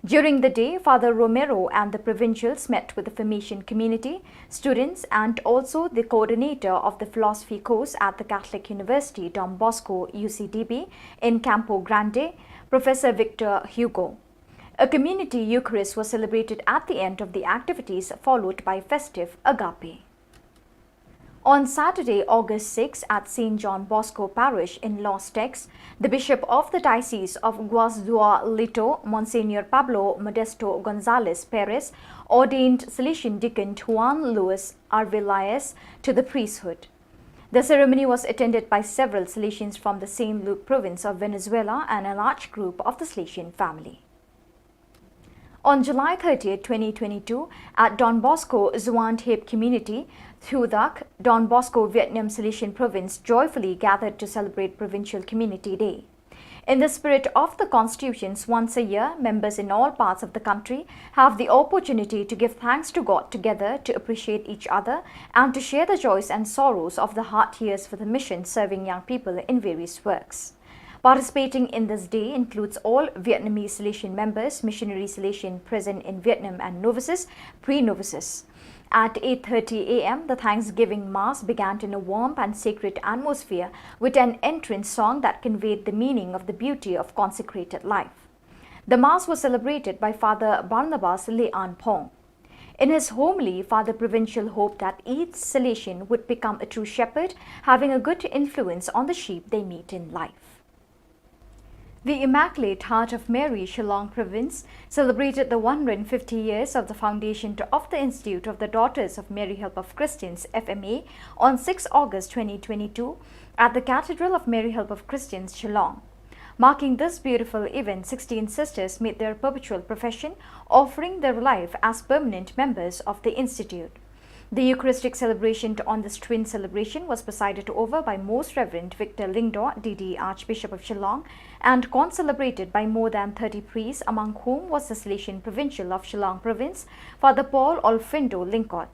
During the day, Father Romero and the provincials met with the formation community, students, and also the coordinator of the philosophy course at the Catholic University Don Bosco, U C D B, in Campo Grande, Professor Victor Hugo. A community Eucharist was celebrated at the end of the activities, followed by festive Agape. On Saturday, August six, at Saint John Bosco Parish in Los Teques, the Bishop of the Diocese of Guasdualito, Monsignor Pablo Modesto Gonzalez Perez, ordained Salesian Deacon Juan Luis Arvelaez to the priesthood. The ceremony was attended by several Salesians from the Saint Luke province of Venezuela and a large group of the Salesian family. On July thirtieth, twenty twenty-two, at Don Bosco Zuan Thep Community, Thudak, Don Bosco Vietnam Salesian Province joyfully gathered to celebrate Provincial Community Day. In the spirit of the constitutions, once a year, members in all parts of the country have the opportunity to give thanks to God together, to appreciate each other, and to share the joys and sorrows of the hard years for the mission serving young people in various works. Participating in this day includes all Vietnamese Salesian members, missionary Salesian present in Vietnam, and novices, pre-novices. At eight thirty a m, the Thanksgiving Mass began in a warm and sacred atmosphere with an entrance song that conveyed the meaning of the beauty of consecrated life. The Mass was celebrated by Father Barnabas Leanpong. In his homily, Father Provincial hoped that each Salesian would become a true shepherd, having a good influence on the sheep they meet in life. The Immaculate Heart of Mary, Shillong Province, celebrated the one hundred fifty years of the foundation to, of the Institute of the Daughters of Mary Help of Christians, F M A, on sixth August twenty twenty-two at the Cathedral of Mary Help of Christians, Shillong. Marking this beautiful event, sixteen sisters made their perpetual profession, offering their life as permanent members of the Institute. The Eucharistic celebration on this twin celebration was presided over by Most Reverend Victor Lyngdoh, D D, Archbishop of Shillong, and concelebrated by more than thirty priests, among whom was the Salesian Provincial of Shillong Province, Father Paul Olfindo Lyngkot.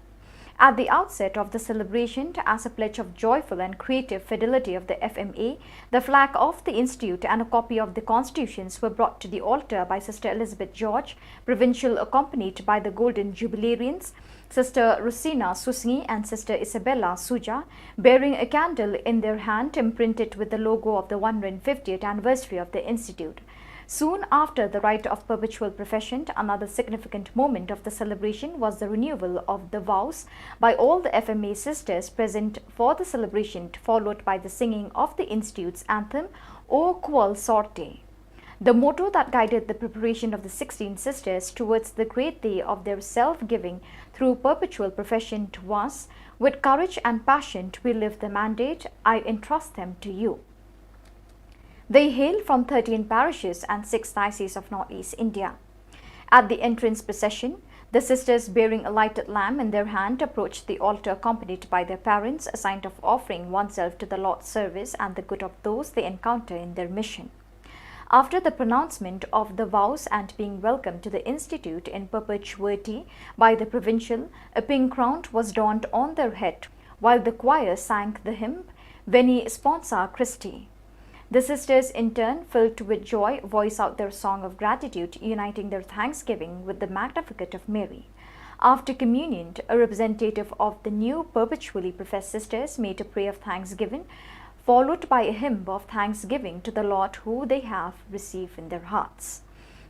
At the outset of the celebration, as a pledge of joyful and creative fidelity of the F M A, the flag of the Institute and a copy of the constitutions were brought to the altar by Sister Elizabeth George, Provincial, accompanied by the Golden Jubilarians, Sister Rosina Susngi and Sister Isabella Suja, bearing a candle in their hand imprinted with the logo of the one hundred fiftieth anniversary of the Institute. Soon after the rite of perpetual profession, another significant moment of the celebration was the renewal of the vows by all the F M A sisters present for the celebration, followed by the singing of the Institute's anthem, O Kuol Sorte. The motto that guided the preparation of the sixteen sisters towards the great day of their self-giving through perpetual profession was, "With courage and passion we live the mandate I entrust them to you." They hail from thirteen parishes and six diocese of Northeast India. At the entrance procession, the sisters bearing a lighted lamp in their hand approached the altar accompanied by their parents, a sign of offering oneself to the Lord's service and the good of those they encounter in their mission. After the pronouncement of the vows and being welcomed to the Institute in perpetuity by the Provincial, a pink crown was donned on their head, while the choir sang the hymn Veni Sponsa Christi. The sisters, in turn, filled with joy, voice out their song of gratitude, uniting their thanksgiving with the Magnificat of Mary. After communion, a representative of the new perpetually professed sisters made a prayer of thanksgiving, followed by a hymn of thanksgiving to the Lord who they have received in their hearts.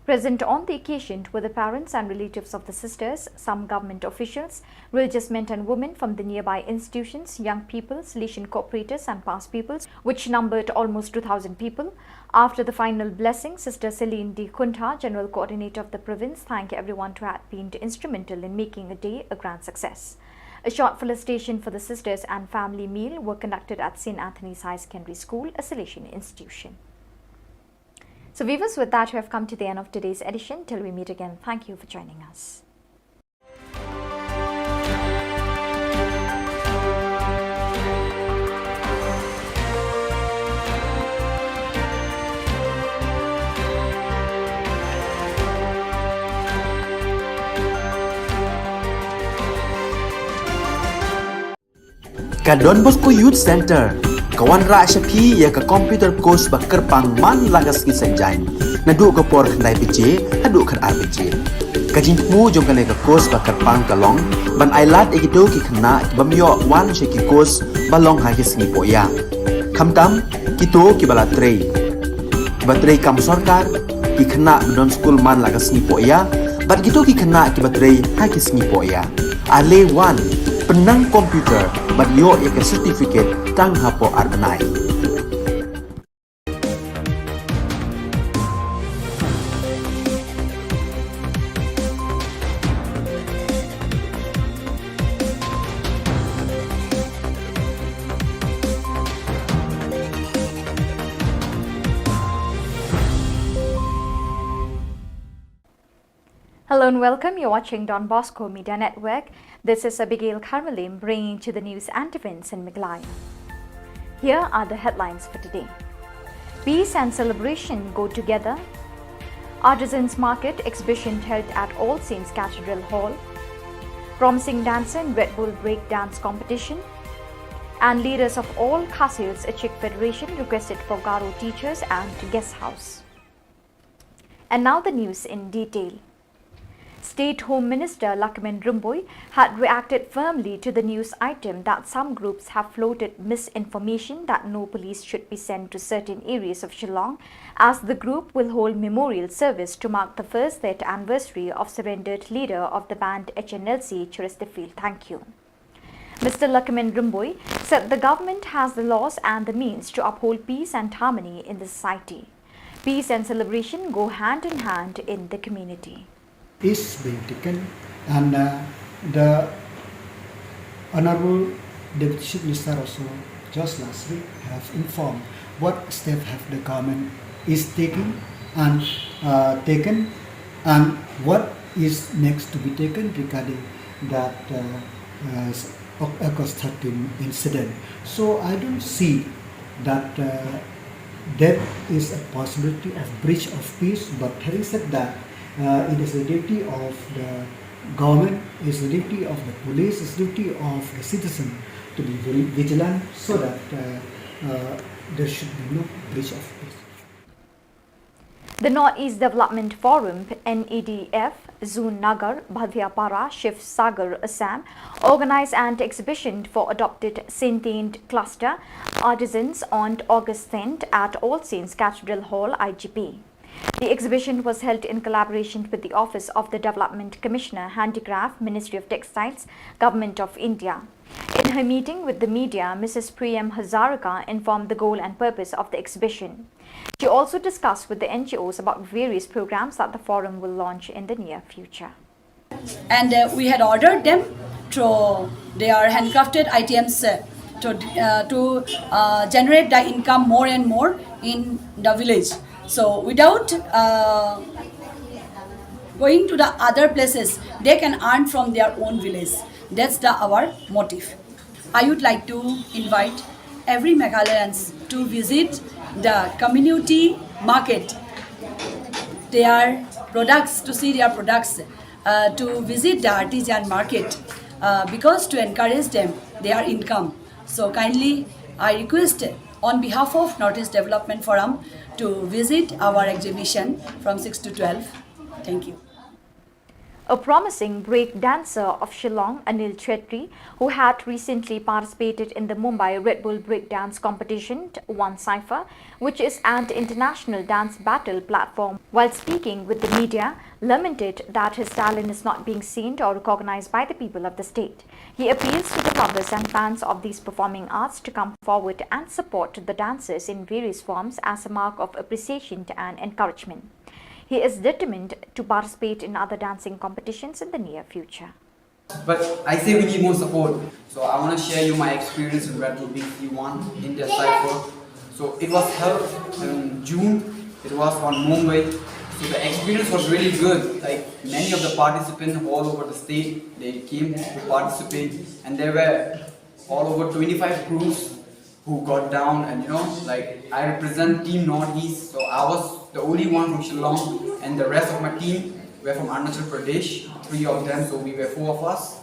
Present on the occasion were the parents and relatives of the sisters, some government officials, religious men and women from the nearby institutions, young people, Salesian cooperators and past pupils, which numbered almost two thousand people. After the final blessing, Sister Celine D Khuntha, General Coordinator of the province, thanked everyone who had been instrumental in making a day a grand success. A short felicitation for the sisters and family meal were conducted at Saint Anthony's High Secondary School, a Salesian institution. So viewers, with that, we have come to the end of today's edition. Till we meet again, thank you for joining us. Ka Don Bosco Youth Centre ka wanrah sha phi ïa ka computer course ba kyrpang man la ka sngi Saitjaiñ, naduh ka por khyndai baje haduh khatar baje. Ka jingthmu jong kane ka course ba kyrpang ka long ban ailad ïa kito ki khynnah ki bym ïoh wan sha ki course ba long ha ki sngi pohïa, khamtam kito kiba la trei, kiba trei kam sorkar, ki khynnah ba don skul man la ka sngi pohïa bad kito ki khynnah kiba trei ha ki sngi pohïa. Ale wan, pynnang computer bad ïoh ïa ka certificate tang hapoh ar bnai. Hello and welcome. You're watching Don Bosco Media Network. This is Abigail Kharmalim bringing to the news and events in Meghalaya. Here are the headlines for today. Peace and celebration go together. Artisans Market exhibition held at All Saints Cathedral Hall. Promising dancer in Red Bull Break Dance Competition. And leaders of all Khasi Hills Achik Federation requested for Garo teachers and guest house. And now the news in detail. State Home Minister Lahkmen Rymbui had reacted firmly to the news item that some groups have floated misinformation that no police should be sent to certain areas of Shillong, as the group will hold memorial service to mark the first death anniversary of surrendered leader of the banned H N L C, Cheristerfield Thangkhiew. Mister Lahkmen Rymbui said the government has the laws and the means to uphold peace and harmony in the society. Peace and celebration go hand in hand in the community. Is being taken, and uh, the Honorable Deputy Chief Minister also just last week have informed what step have the government is taking and uh, taken, and what is next to be taken regarding that uh, uh, August thirteen incident. So I don't see that uh, there is a possibility of breach of peace. But having said that, uh, it is the duty of the government, it's the duty of the police, it's the duty of the citizen to be very vigilant so that uh, uh, there should be no breach of peace. The Northeast Development Forum, N E D F, Zone Nagar, Bhadhiapara, Shiv Sagar, Assam, organized an exhibition for adopted Saint Cluster artisans on August tenth at All Saints Cathedral Hall, I G P. The exhibition was held in collaboration with the Office of the Development Commissioner, Handicraft, Ministry of Textiles, Government of India. In her meeting with the media, Missus Priyam Hazarika informed the goal and purpose of the exhibition. She also discussed with the N G Os about various programs that the forum will launch in the near future. And uh, we had ordered them through their handcrafted items uh, to, uh, to uh, generate the income more and more in the village. So without uh, going to the other places, they can earn from their own village. That's the our motive. I would like to invite every Meghalayans to visit the community market, their products, to see their products, uh, to visit the artisan market, uh, because to encourage them, their income. So kindly, I request on behalf of Northeast Development Forum to visit our exhibition from six to twelve. Thank you. A promising break dancer of Shillong, Anil Chetri, who had recently participated in the Mumbai Red Bull Breakdance Competition, won Cypher, which is an international dance battle platform, while speaking with the media, lamented that his talent is not being seen or recognized by the people of the state. He appeals to the lovers and fans of these performing arts to come forward and support the dancers in various forms as a mark of appreciation and encouragement. He is determined to participate in other dancing competitions in the near future. But I say we need more support. So I want to share you my experience in Red Bull B C one in the cycle. So it was held in June. It was on Mumbai. So the experience was really good. Like, many of the participants all over the state, they came to participate, and there were all over twenty-five crews who got down, and you know, like, I represent Team Northeast, so I was the only one from Shillong, and the rest of my team were from Arunachal Pradesh, three of them, so we were four of us.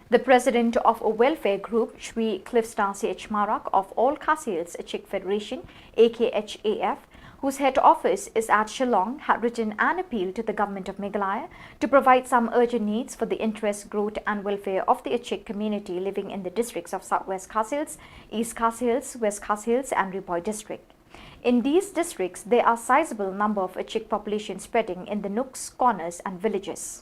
The president of a welfare group, Shri Cliffstar C H Marak of All Khasi Hills Achik Federation, A K H A F, whose head office is at Shillong, had written an appeal to the Government of Meghalaya to provide some urgent needs for the interest, growth and welfare of the Achik community living in the districts of South West Khasi Hills, East Khasi Hills, West Khasi Hills and Ri Bhoi district. In these districts, there are sizable number of Achik population spreading in the nooks, corners and villages.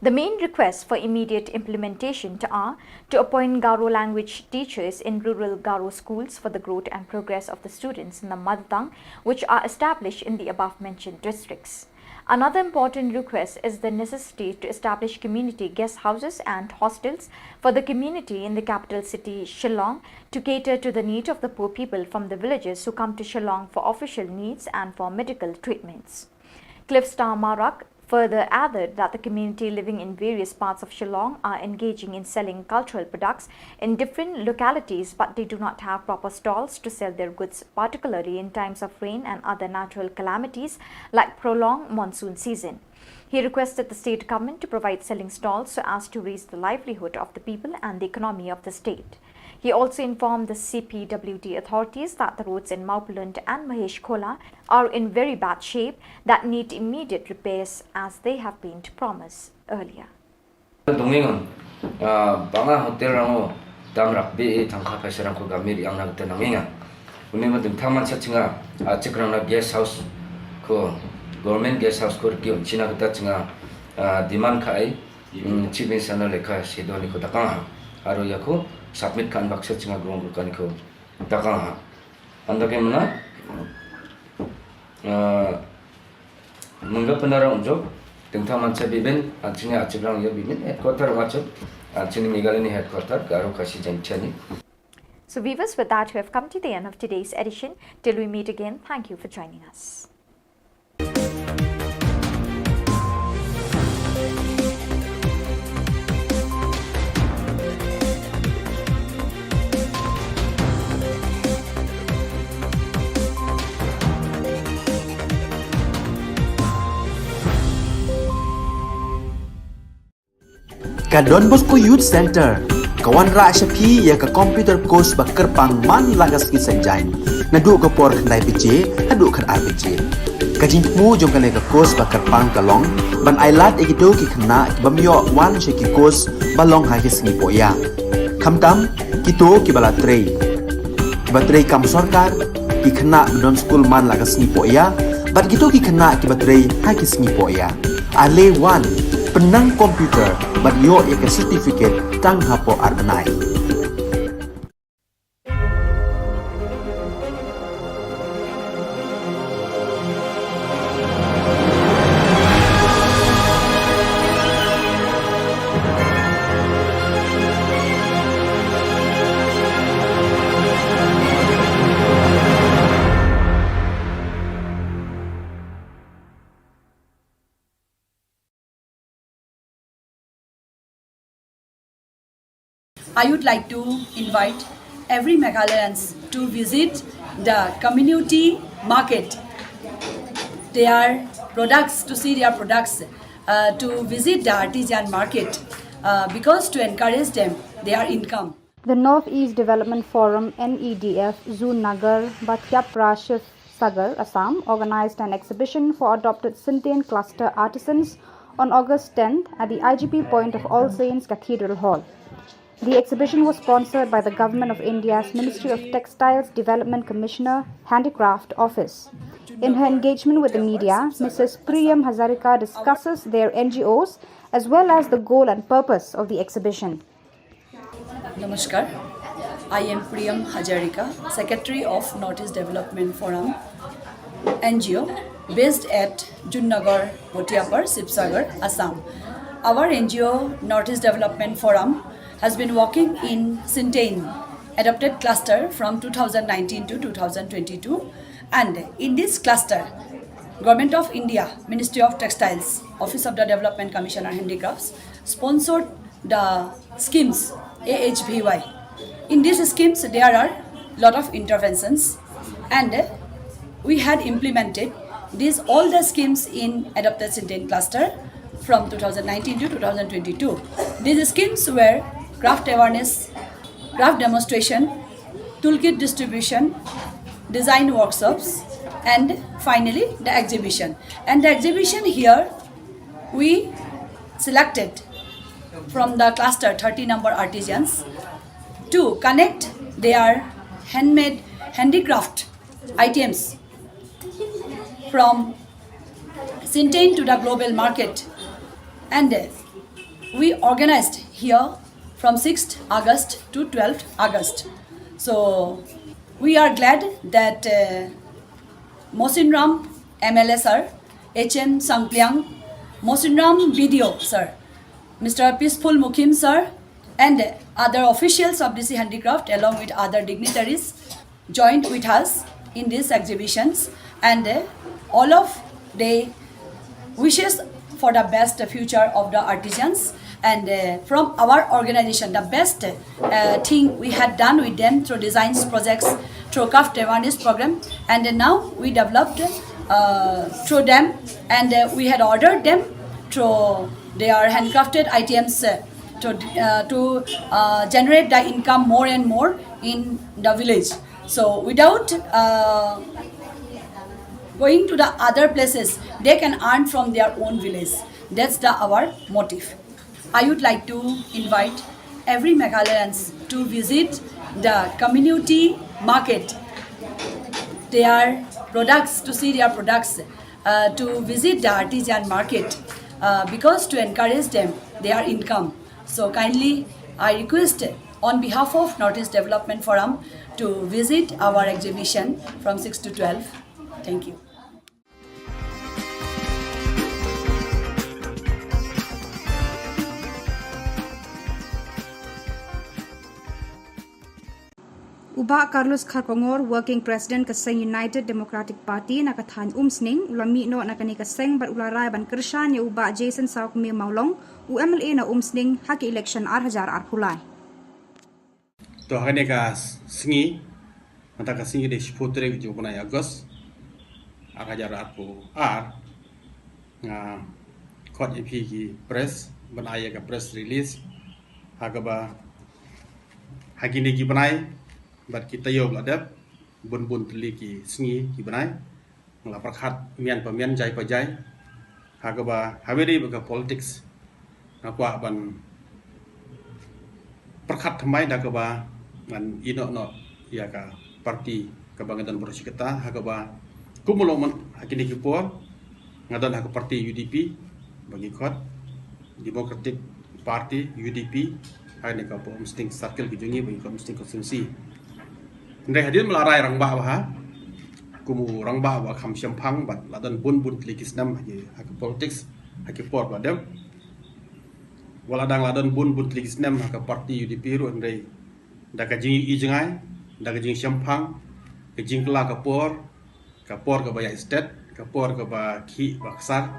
The main requests for immediate implementation are to appoint Garo language teachers in rural Garo schools for the growth and progress of the students in the mother tongue, which are established in the above mentioned districts. Another important request is the necessity to establish community guest houses and hostels for the community in the capital city Shillong to cater to the need of the poor people from the villages who come to Shillong for official needs and for medical treatments. Cliffstar Marak further added that the community living in various parts of Shillong are engaging in selling cultural products in different localities, but they do not have proper stalls to sell their goods, particularly in times of rain and other natural calamities like prolonged monsoon season. He requested the state government to provide selling stalls so as to raise the livelihood of the people and the economy of the state. He also informed the C P W D authorities that the roads in Mawphlun and Mahesh Khola are in very bad shape that need immediate repairs as they have been promised earlier. Dongeng, ah, bang a hotel rang o dam rak bi tangka paisa rang ko gamir yang na gita nangeng. Uni ma ding tang man sa chinga, ah, chik rang na guest house ko, government guest house ko riki un china gita chinga, ah, demand ka ai, mm, chief minister na lekha sido ni ko takang ha. Aro ya ko submit kan baksa chinga grong ko kan ko takang ha. Anda ke mana? Ah, mengga penara unjuk, tengta mansa bibin, anchini achik rang ya bibin, headquarter wachuk, anchini Meghalaya ni headquarter, Garo Khasi Jaintia ni. So viewers, with that, we have come to the end of today's edition. Till we meet again, thank you for joining us. Ka Don Bosco Youth Centre ka wanrah sha phi ïa ka computer course ba kyrpang man la ka sngi Saitjaiñ, naduh ka por khyndai baje haduh khatar baje. Ka jingthmu jong kane ka course ba kyrpang ka long ban ailad ïa kito ki khynnah ki bym ïoh wan sha ki course ba long ha ki sngi pohïa, khamtam kito kiba la trei, kiba trei kam sorkar, ki khynnah ba don skul man la ka sngi pohïa bad kito ki khynnah kiba trei ha ki sngi pohïa. Ale wan, pynnang computer bad ïoh ïa ka certificate tang hapoh ar bnai. I would like to invite every Meghalayans to visit the community market, their products, to see their products, uh, to visit the artisan market, uh, because to encourage them, their income. The Northeast Development Forum, N E D F, Zunnagar, Batiapra Shiv Sagar, Assam, organized an exhibition for adopted Sintein cluster artisans on August tenth at the I G P point of All Saints Cathedral Hall. The exhibition was sponsored by the Government of India's Ministry of Textiles Development Commissioner, Handicraft Office. In her engagement with the media, Missus Priyam Hazarika discusses their N G Os as well as the goal and purpose of the exhibition. Namaskar. I am Priyam Hazarika, Secretary of Northeast Development Forum N G O, based at Zunnagar, Batiapra, Sibsagar, Assam. Our N G O, Northeast Development Forum, has been working in Sintein adopted cluster from two thousand nineteen to two thousand twenty-two, and in this cluster, Government of India, Ministry of Textiles, Office of the Development Commissioner Handicrafts, sponsored the schemes A H V Y. In these schemes, there are lot of interventions, and we had implemented these all the schemes in adopted Sintein cluster, from two thousand nineteen to two thousand twenty-two. These schemes were craft awareness, craft demonstration, toolkit distribution, design workshops, and finally the exhibition. And the exhibition here, we selected from the cluster thirty number artisans to connect their handmade handicraft items from Sintain to the global market. And uh, we organized here from sixth August to twelfth August. So we are glad that uh, Mosinram M L A sir, H M Sangpliang, Mosinram B D O sir, Mister Peaceful Mukim sir, and other officials of D C Handicraft along with other dignitaries joined with us in these exhibitions, and uh, all of the wishes for the best future of the artisans. And uh, from our organization, the best uh, thing we had done with them through designs projects, through craft awareness program, and uh, now we developed uh, through them, and uh, we had ordered them through their handcrafted items uh, to uh, to uh, generate the income more and more in the village. So without uh, going to the other places, they can earn from their own village. That's the our motive. I would like to invite every Meghalayans to visit the community market, their products, to see their products, uh, to visit the artisan market, uh, because to encourage them, their income. So kindly, I request on behalf of Northeast Development Forum to visit our exhibition from six to twelve. Thank you. U Bah Carlos Kharkongor, Working President ka seng United Democratic Party na ka thaiñ Umsning, u la mih noh na kane ka seng bad u la rai ban kyrshan ïa u Bah Jason Sawkmie Mawlong, u M L A na Umsning ha ka election ar hajar arphew lai. To ha kane ka sngi, mynta ka sngi ka dei shiphew tarik jong u bnai August, ar hajar arphew ar, nga khot ïa phi ki press ban ai ïa ka press release ha kaba ha kine ki bnai bad ki taïew ba la dep, bun bun tylli ki sngi ki bnai, nga la pyrkhat mian pa mian, jai pa jai, ha kaba ha kaba dei ba ka politics nga kwah ban pyrkhat thymmai da kaba ngan ïehnoh noh ïa ka party kaba nga don baroh shi katta, ha kaba kum u long mynta ha kine ki por nga don ha ka party U D P ba ngi khot Democratic Party, U D P, ha kane ka Umsning Circle ka jong ngi ba ngi khot Umsning Constituency. Hynrei hadien ba la rai rangbah bha, kum u rangbah ba kham shemphang bad la don bun bun tylli ki snem ha ki, ha ka politics ha ki por ba dep. Wat la dang la don bun bun tylli ki snem ha ka party U D P ruh, hynrei da ka jingïohi jngai, da ka jingshemphang, ka jingkylla ka por, ka por kaba ïaid stet, ka por kaba khih ba ksar,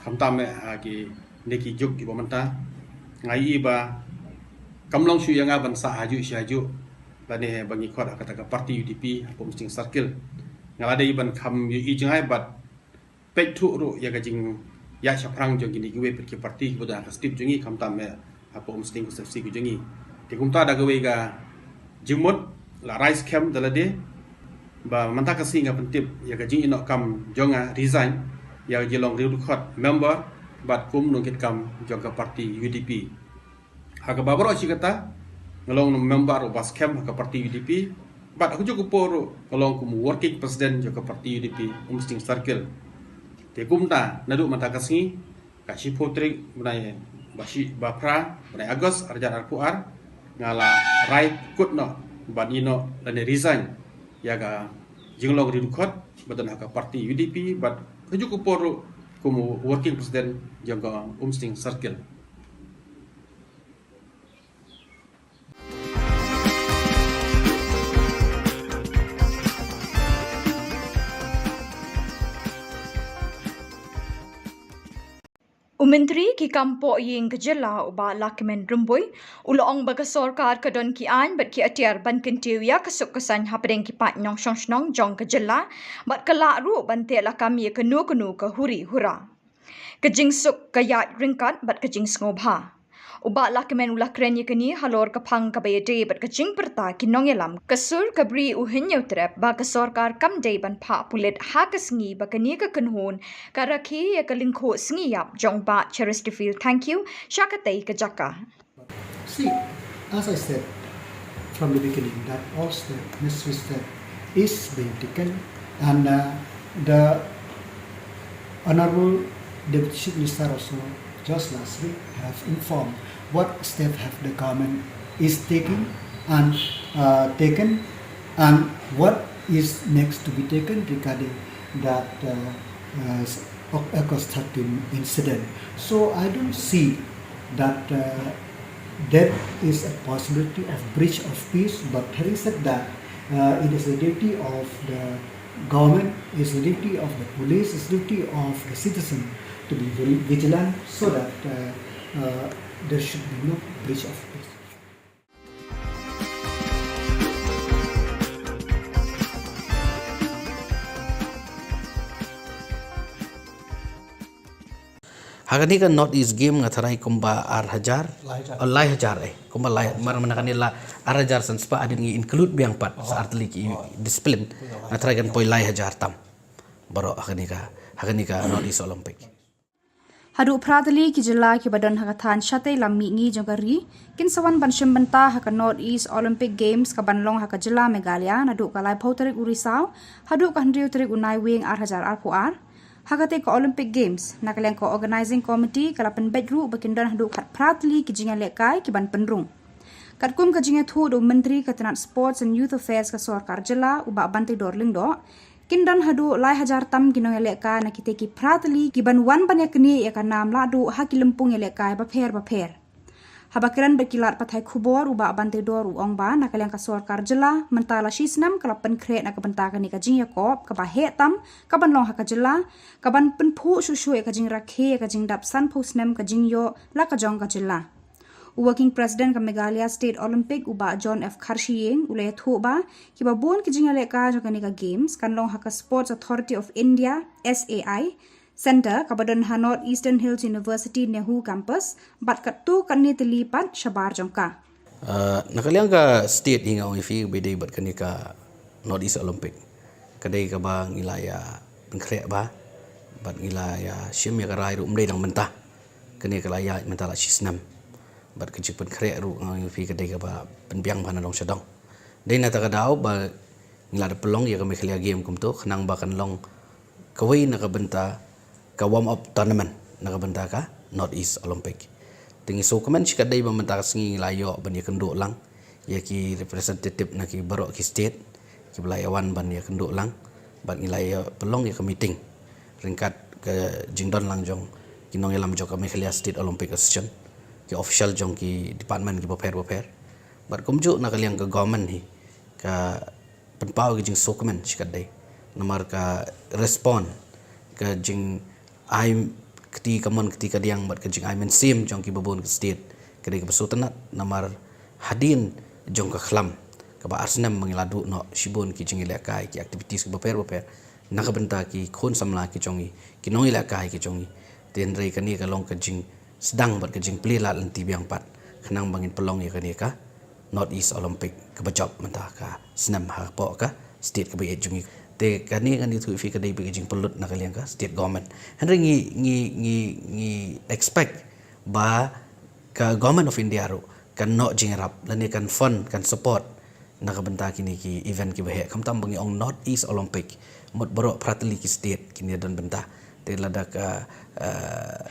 khamtam eh ha kine ki juk kiba mynta, nga ïohi ba kam long shuh ïa nga ban sah hajuh shi hajuh lane ba ngi khot ha kata ka party U D P hapoh Umsning Circle. Nga la dei ban kham ïohi jngai bad peit thuh ruh ïa ka jingïaid shaphrang jong kine kiwei pat ki party kiba don ha ka state jong ngi, khamtam eh hapoh Umsning Constituency ka jong ngi. Te kumta da kawei ka jingmut la rai skhem da lade ba mynta ka sngi nga pyntip ïa ka jingïehnoh kam jong nga, resign ïa ka jinglong riewdkhot member bad kum u nongkitkam jong ka party U D P. Ha kaba baroh shi katta nga long member uba skhem ha ka party U D P bad ha kajuh ka por ruh nga long kum u working president jong ka party U D P Umsning Circle. Te kumta naduh mynta ka sngi, ka shiphew tarik bnai ba shi, ba phra bnai August ar hajar arphew ar, nga la rai kut noh ban ïehnoh lane resign ïa ka jinglong riewdkhot ba don ha ka party U D P bad kajuh ka por ruh kum u working president jong ka Umsning Circle. U Myntri ki kam pohïing ka jylla u Bah Lahkmen Rymbui u la ong ba ka sorkar ka don ki aiñ bad ki atiar ban kyntiew ïa ka suk ka saiñ hapdeng ki paid nongshong shnong jong ka jylla bad ka lah ruh ban teh lakam ïa kano kano ka huri hura. Ka jingsuk, ka ïaid ryngkat bad ka jingsngewbha. U Bah Lahkmen u la kren ïa kane halor ka phang kaba ïadei bad ka jingpyrta ki nongïalam ka sur ka Bri u Hynñiewtrep ba ka sorkar kam dei ban phah pulit ha ka sngi ba kane ka kynhun ka rakhe ïa ka lyngkhuh sngi ïap jong Bah Cheristerfield Thangkhiew sha katei ka jaka. See, as I said from the beginning, that all step, necessary step is being taken, and uh, the Honorable Deputy Chief Minister also just last week have informed what step have the government is taking and uh, taken, and what is next to be taken regarding that uh, uh, August thirteen incident. So I don't see that uh, there is a possibility of breach of peace, but having said that, uh, it is the duty of the government, it's the duty of the police, it's the duty of the citizen to be very vigilant so that uh, uh, there should be no breach of peace. Ha kane ka North East Game nga tharai kumba ar hajar. Lai hajar. Oh, lai hajar eh. Kumba lai mar mana kane la ar hajar san spah hadien ngi include biang pat sa artylli ki discipline. Nga tharai kan poi lai hajar tam. Baroh ha kane ka ha kane ka North East Olympic. Haduh phra tylli ki jylla kiba don ha ka thaiñ shatei lam mihngi jong ka ri kin sa wan ban shim bynta ha ka North East Olympic Games kaban long ha ka jylla Meghalaya naduh ka laiphew tarik u Risaw haduh ka hynriew tarik u Naiwieng ar hajar arphew ar. Ha katei ka Olympic Games, na ka liang ka Organising Committee ka la pynbeit ruh ba kin don haduh khatphra tylli ki jingïalehkai kiban pynrung. Katkum ka jingïathuh da u Myntri ka tnat Sports and Youth Affairs ka sorkar jylla u Bah Banteidor Lyngdoh, kin don haduh lai hajar tam ki nongïalehkai na kitei ki phra tylli kiban wan ban ïaknieh ïa ka nam lahduh ha ki lympung ïalehkai bapher bapher. Haba kren bad ki lad pathai khubor u Bah Banteidor u ong ba na ka liang ka sorkar jylla mynta la shi snem ka la pynkhreh na ka bynta kane ka jingïakop kaba heh tam kaban long ha ka jylla kaban pynphuh shuh shuh ïa ka jingrakhe ïa ka jingdap sanphew snem ka jingïoh la ka jong ka jylla. U Working President ka Meghalaya State Olympic u Bah John F Kharshiing u la ïathuh ba kiba bun ki jingïalehkai jong kane ka Games kan long ha ka Sports Authority of India, S A I, Centre kaba don ha North Eastern Hills University NEHU Campus bad katto katne tylli pat shabar jong ka. Na ka liang ka state hi nga ong ïa phi ba dei bad kane ka North East Olympic ka dei kaba ngi la ïa pynkhreh ba bad ngi la ïa shim ïa ka rai ruh ym dei dang mynta. Kane ka la ïaid mynta la shi snem bad ka jingpynkhreh ruh nga ong ïa phi ka dei kaba pynbiang ba na dong sha dong. Dei na ta ka daw ba ngi la da pynlong ïa ka Meghalaya Game kumto khnang ba kan long kawei na ka bynta ka warm up tournament na ka bynta ka North East Olympic. Te ngi sngewkmen shi katdei ba mynta ka sngi ngi la ïoh ban ïakynduh lang ïa ki representative na ki baroh ki state kiba la ïa wan ban ïakynduh lang bad ngi la ïa pynlong ïa ka meeting ryngkat ka jingdon lang jong ki nongïalam jong ka Meghalaya State Olympic Association, ki official jong ki department kiba pher bapher bad kumjuh na ka liang ka government hi ka pynpaw ka jingsngewkmen shi katdei namar ka respond ka jingai kti kamon kti kadiang bad ka jingai mynsiem jong kiba bun ki state ka dei kaba sngewtynnat namar hadien jong ka khlam kaba ar snem ba ngi la duh noh shibun ki jingïalehkai ki activities kiba pher bapher na ka bynta ki khun samla ki jong ngi ki nongïalehkai ki jong ngi. Te hynrei kane ka long ka jing sdang bad ka jingplie lad lynti biang pat khnang ba ngin pynlong ïa kane ka North East Olympic kaba jop mynta ka snem hapoh ka state kaba ïeit jong ngi. Te kane ngan ïathuh ïa phi ka dei bad ka jingpynlut na ka liang ka state government. Hynrei ngi ngi ngi ngi expect ba ka Government of India ruh kan noh jingïarap lane kan fund kan support na ka bynta kine ki event kiba heh khamtam ba ngi ong North East Olympic mut baroh phra tylli ki state kine don bynta. Te lada ka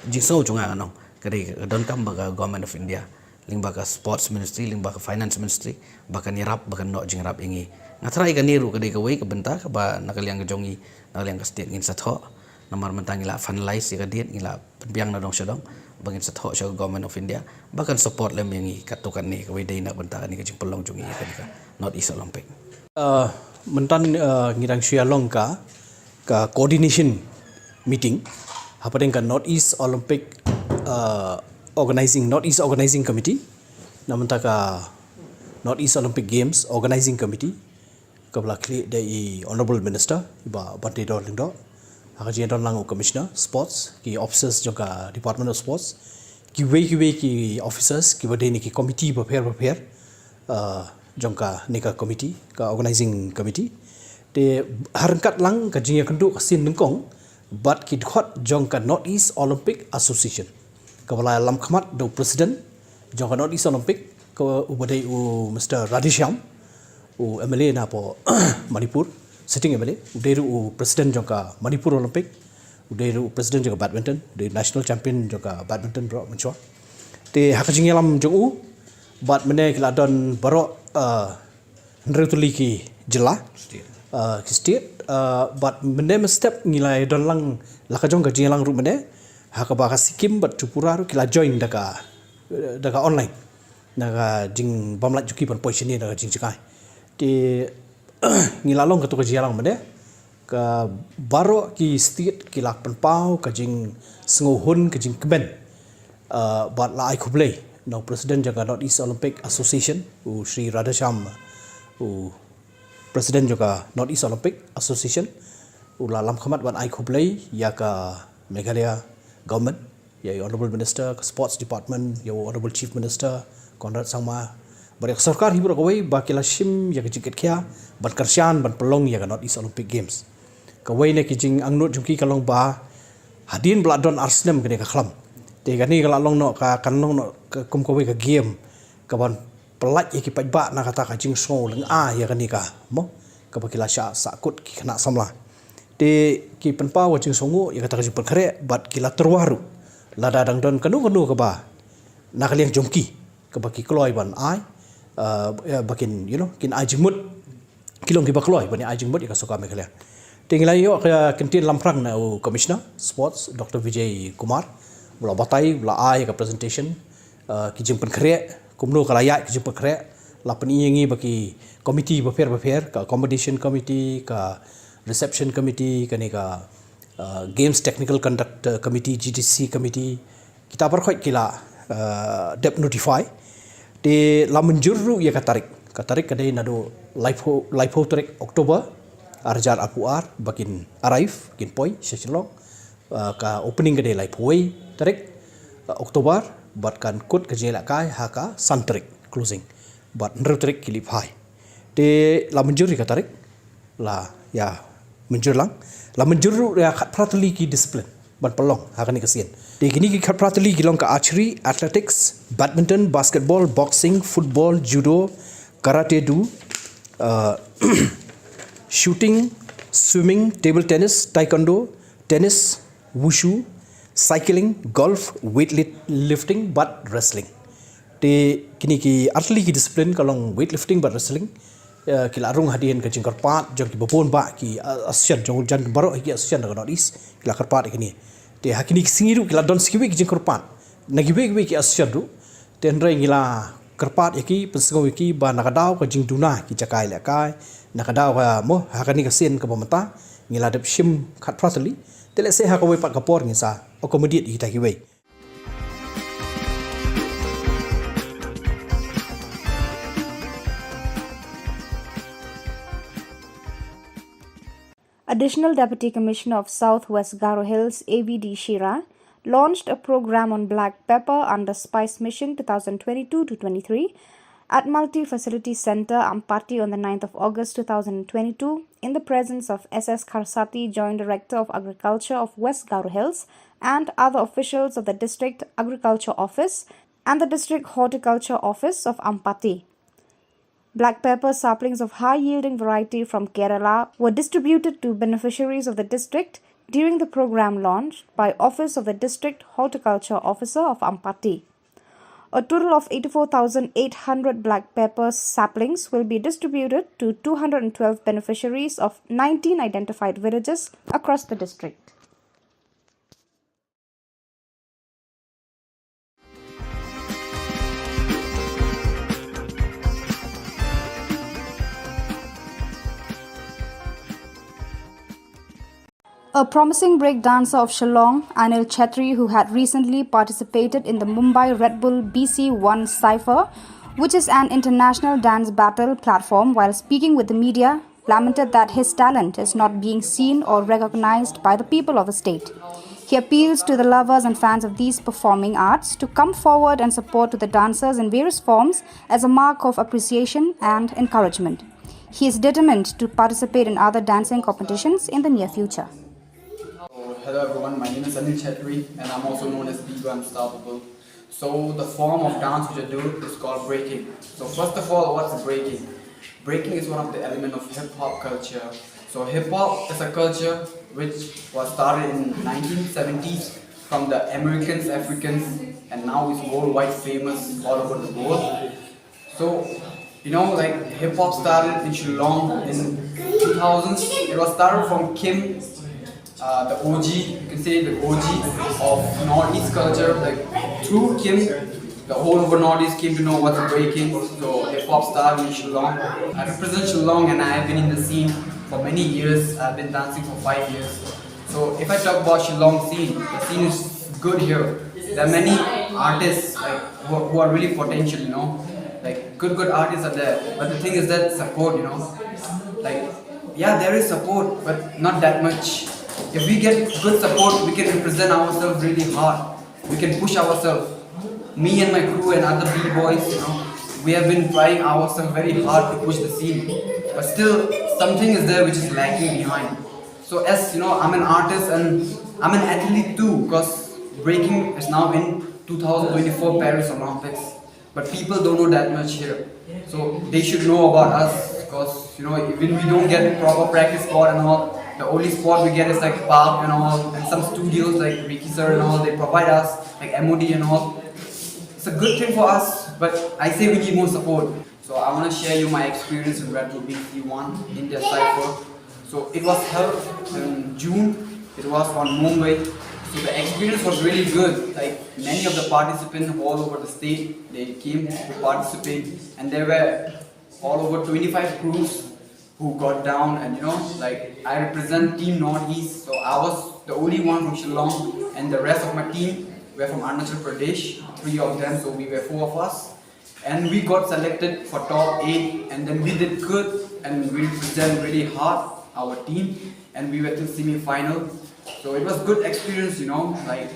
jingsngew jong nga ngan ong ka dei ka donkam ba ka Government of India lyngba ka Sports Ministry lyngba ka Finance Ministry ba kan ïarap ba kan noh jingïarap ïa ngi. Nga tharai kane ruh ka dei kawei ka bynta kaba na ka liang ka jong ngi na ka liang ka state ngin sa thoh namar mynta ngi la finalize ïa ka date ngi la pynbiang na dong sha dong ba ngin sa thoh sha ka Government of India ba kan support lem ïa ngi katto katne kawei dei na ka bynta kane ka jingpynlong jong ngi ïa kane ka North East Olympic. Mynta ngi dang shu ïa long ka ka coordination meeting hapdeng ka North East Olympic Organising North East Organising Committee na mynta ka North East Olympic Games Organising Committee kaba la khlieh da i Honourable Minister i Bah Banteidor Lyngdoh. Ha ka jingdon lang u Commissioner Sports, ki officers jong ka Department of Sports, kiwei kiwei ki officers kiba dei na ki committee bapher bapher, uh, jong kane ka committee, ka organizing committee. Te ha ryngkat lang ka jingïakynduh ka sien nyngkong bad ki dkhot jong ka North East Olympic Association, kaba la lam khmat da u president jong ka North East Olympic, ka uba dei u Mister Radheshyam, u M L A na poh Manipur, sitting M L A, u dei ruh u president jong ka Manipur Olympic, u dei ruh u president jong ka badminton, u dei national champion jong ka badminton baroh mynshuwa. Te ha ka jingïalam jong u bad mynne ki la don baroh, uh, hynriew tylli ki jylla, uh, ki state, uh, bad mynne mynstep ngi la don lang la ka jong ka jingïalang ruh mynne, ha kaba ka Sikkim bad Tripura ruh ki la join da ka, da ka online, na ka jingbymlait jong ki ban poi shane na ka jingjngai. Te ngi la long katto ka jingïalang mynne, ka baroh ki state ki la pynpaw ka jingsngewhun, ka jingkmen, uh, bad la ai khublei na u president jong ka North East Olympic Association, u Shri Radheshyam, u president jong ka North East Olympic Association, u la lam khmat ban ai khublei ïa ka Meghalaya government, ïa u Honourable Minister ka Sports Department, ïa u Honourable Chief Minister Conrad Sangma, bad ïa ka sorkar hi baroh kawei ba ki la shim ïa ka jingkitkhia ban kyrshan ban pynlong ïa ka North East Olympic Games. Kawei na ki jingangnud jong ki ka long ba hadien ba la don ar snem kane ka khlam, te kane ka la long noh ka, kan long noh ka kum kawei ka game kaban pyllait ïa ki paidbah na kata ka jingsngew lyngngoh ïa kane ka, mo, kaba ki la shah sahkut ki khynnah samla. Te ki pynpaw ka jingsngew ïa kata ka jingpynkhreh bad ki la tyrwa ruh lada dang don kano kano kaba na ka liang jong ki kaba ki kloi ban ai, uh, ba kin, you know, kin ai jingmut, ki long kiba kloi ban ai jingmut ïa ka sorkar Meghalaya. Te ngi la ïoh ka kyntien lamphrang na u Commissioner Sports, Doctor Vijay Kumar, u la batai, u la ai ka presentation, uh, ki jingpynkhreh, kumno ka la ïaid ka jingpynkhreh, la pyni ïa ngi ba ki committee bapher bapher, ka accommodation committee, ka reception committee, kane ka, uh, Games Technical Conduct, uh, Committee, G T C committee, kita baroh ki la, uh, dep notify. Te la mynjur ruh ïa ka tarik. Ka tarik ka dei naduh laiphew, laiphew tarik October, ar hajar arphew ar, ba kin arrive, kin poi sha Shillong. Uh, ka opening ka dei laiphew wei tarik, uh, October, bad kan kut ka jingïalehkai ha ka san tarik, closing. Bad hynriew tarik ki leit phai. Te la mynjur ïa ka tarik, la ïa mynjur lang, la mynjur ruh ïa khatphra tylli ki discipline ban pynlong ha kane ka sien. Te kine ki khatphra tylli ki long ka archery, athletics, badminton, basketball, boxing, football, judo, karate do, uh, shooting, swimming, table tennis, taekwondo, tennis, wushu, cycling, golf, weightlifting bad wrestling. Te kine ki artylli ki discipline ka long weightlifting bad wrestling, eh, ki la rung hadien ka jingkyrpad jong kiba bun bah ki, eh, association jong jan baroh ki association jong ka North East, ki la kyrpad ïa kine. Te ha kine ki sngi ruh ki la don sa kiwei ki jingkyrpad na kiwei kiwei ki association ruh. Te hynrei ngi la kyrpad ïa ki, pynsngew ïa ki ba na ka daw ka jingduna ki jaka ïalehkai, na ka daw ka, mo, ha kane ka sien kaba mynta ngi la dep shim khatphra tylli. Te lehse ha kawei pat ka por ngin sa accommodate ïa kita kiwei. Additional Deputy Commissioner of South West Garo Hills, A V D Shira, launched a program on black pepper under Spice Mission two thousand twenty-two to twenty-three at Multi Facility Centre, Ampati, on the ninth of August two thousand twenty-two, in the presence of S S Kharsati, Joint Director of Agriculture of West Garo Hills, and other officials of the District Agriculture Office and the District Horticulture Office of Ampati. Black pepper saplings of high-yielding variety from Kerala were distributed to beneficiaries of the district during the program launch by Office of the District Horticulture Officer of Ampati. A total of eighty-four thousand eight hundred black pepper saplings will be distributed to two hundred twelve beneficiaries of nineteen identified villages across the district. A promising break dancer of Shillong, Anil Chhetri, who had recently participated in the Mumbai Red Bull B C one Cypher, which is an international dance battle platform, while speaking with the media, lamented that his talent is not being seen or recognized by the people of the state. He appeals to the lovers and fans of these performing arts to come forward and support to the dancers in various forms as a mark of appreciation and encouragement. He is determined to participate in other dancing competitions in the near future. So, hello everyone, my name is Anil Chetri and I'm also known as Biba Unstoppable. So the form of dance which I do is called breaking. So first of all, what's breaking? Breaking is one of the element of hip hop culture. So hip hop is a culture which was started in nineteen seventies from the Americans, Africans, and now is worldwide famous all over the world. So, you know, like hip hop started in Shillong in two thousands. It was started from Kim, uh, the O G, you can say the O G of Northeast culture. Like through Kim, the whole of Northeast came to know what's breaking. So hip hop started in Shillong. I represent Shillong and I have been in the scene for many years. I've been dancing for five years. So if I talk about Shillong scene, the scene is good here. There are many artists like who, who are really potential, you know, like good good artists are there. But the thing is that support, you know, like yeah, there is support, but not that much. If we get good support, we can represent ourselves really hard. We can push ourselves. Me and my crew and other b-boys, you know, we have been trying ourselves very hard to push the scene, but still something is there which is lacking behind. So as you know, I'm an artist and I'm an athlete too, because breaking is now in two thousand twenty-four Paris Olympics. But people don't know that much here. So they should know about us, because you know, even we don't get proper practice spot and all. The only spot we get is like park and all, and some studios like Ricky sir and all. They provide us like M O D and all. It's a good thing for us, but I say we need more support. So I want to share you my experience in Red Bull B C one India Cypher. So it was held in June. It was on Mumbai. So the experience was really good. Like many of the participants all over the state, they came to participate, and there were all over twenty-five crews who got down. And you know, like I represent Team Northeast, so I was the only one from Shillong, and the rest of my team were from Arunachal Pradesh, three of them. So we were four of us, and we got selected for top eight, and then we did good and we represent really hard our team, and we were to semi-final. So it was good experience, you know, like.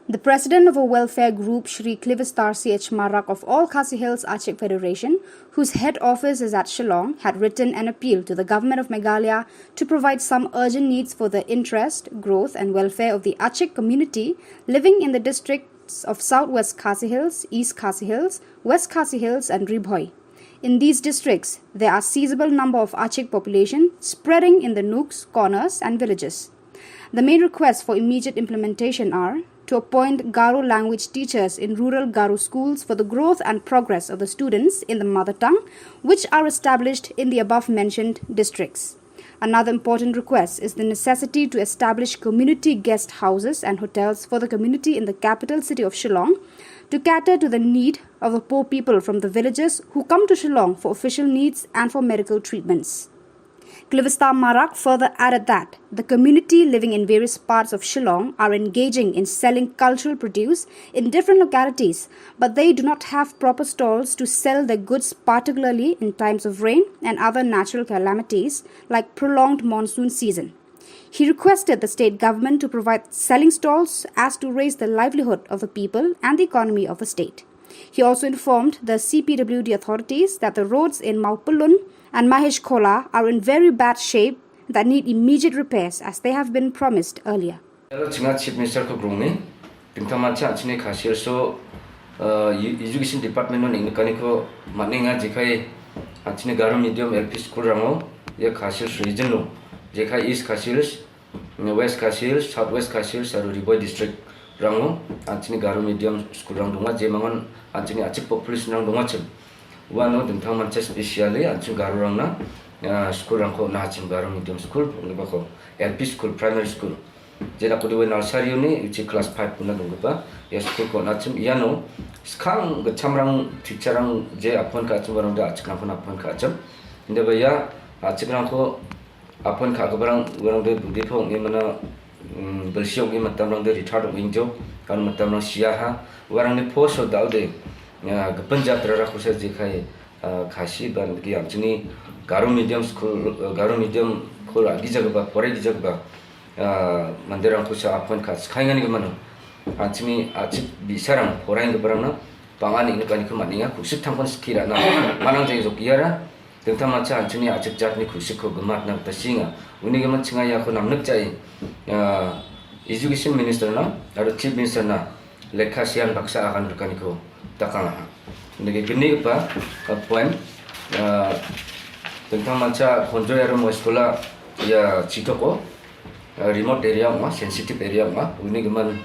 The president of a welfare group, Shri Clivistar C H Marak of All Khasi Hills Achik Federation, whose head office is at Shillong, had written an appeal to the Government of Meghalaya to provide some urgent needs for the interest, growth and welfare of the Achik community living in the districts of South West Khasi Hills, East Khasi Hills, West Khasi Hills and Ri Bhoi. In these districts, there are sizable number of Achik population spreading in the nooks, corners and villages. The main requests for immediate implementation are to appoint Garo language teachers in rural Garo schools for the growth and progress of the students in the mother tongue, which are established in the above mentioned districts. Another important request is the necessity to establish community guest houses and hotels for the community in the capital city of Shillong to cater to the need of the poor people from the villages who come to Shillong for official needs and for medical treatments. Clivistar Marak further added that the community living in various parts of Shillong are engaging in selling cultural produce in different localities, but they do not have proper stalls to sell their goods, particularly in times of rain and other natural calamities like prolonged monsoon season. He requested the state government to provide selling stalls as to raise the livelihood of the people and the economy of the state. He also informed the C P W D authorities that the roads in Mawpyllun and Mahesh Khola are in very bad shape that need immediate repairs as they have been promised earlier. Hello, chinga Chief Minister ko grung ni. Tingtang mancha chini khasir so uh, education department no ning kani ko matninga jikai chini Garo medium L P school rango ya khasir region no jikai East Khasi Hills, West Khasi Hills, South West Khasi Hills aru Ri Bhoi district rango. Chini Garo medium school rang dunga je mangon chini achik population rang dunga chim. Wano dingthang mancha specially chini Garo rang na school rang ko na chim Garo medium school ngi ba ko L P school, primary school. Jela kudi we nursery ni uchi class five puna dunggupa ya school ko na chim iano skang gacham rang teacher rang je appoint ka chim barang da achik rang ko na appoint ka chim. Inde ba ya achik rang ko appoint ka barang barang de budi ko ngi mana mm, bel shiok i matam rang de rithar dong injo, kan matam rang shia ha, warang ni po so dau de, ah, gepen jatra ra khusa je khai, ah, Khasi ban ki am chini Garo medium school, ah, Garo medium school agi jaga ba, pore gi jaga ba, ah, mandir rang khusa apon kha, skhai ngan ke mano. An chini achik bisarang, pore ngi barang na, pangan ini kani khumat ninga, khusik thangkon skira na, manang jai jok iara, Dengtang mancha an chini achik jat ni khusi ko gemat na ta singa. Uni gemat singa ya ko nam nek chai. Ah, Education Minister na, aro Chief Minister na, lekha sian baksa akan rekan ko takang ha. Uni ke geni pa, ah, point, ah, dengtang mancha konjo ya mo sekolah ya chitoko, ah, remote area ma, sensitive area ma. Uni geman,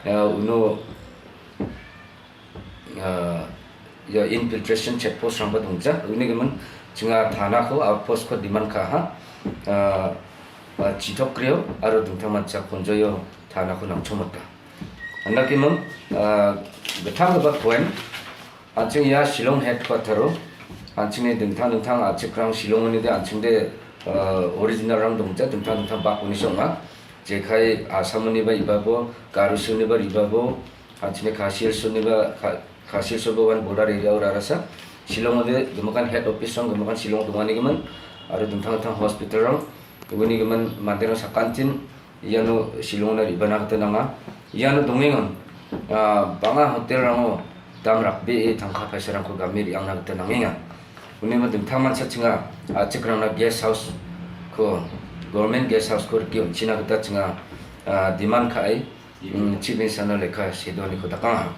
ah, uno ah, ya infiltration check post rang ba dungja, uni gimen chinga thana ko outpost ko demand ka ha, ah, ah, chitok krio, aro dungtang man chak konjo yo thana ko nang chomot ka. Anda ki mem, ah, betang ba point, anching ya Shillong headquarter ro, anching ni dengtang dengtang achik rang Shillong ni de anching de, ah, original rang dungja, dengtang dengtang bak uni song ma, jekai Assam ni ba iba bo, Garo ni ba iba bo, Anchine Khasi Hills ni ba, Kha-, Khasi Hills ba wan border area ura rasa. Shillong de gemakan head office rong gemakan Shillong dungani gemen. Aro dengtang dengtang hospital rong. Uni gemen mandir rong sakantin. Iano Shillong na ribana kata nanga. Iano dongengon. Ah, banga hotel rong dam rakbe e tangka paisa rong ko gamir yang na kata nangenga. Uni ma dengtang mansa chinga. Ah, chikrang na guest house ko. Government guest house ko riki china kata chinga. Ah, demand ka ai. Hmm, Chief Minister na lekha sedo ni ko takang ha.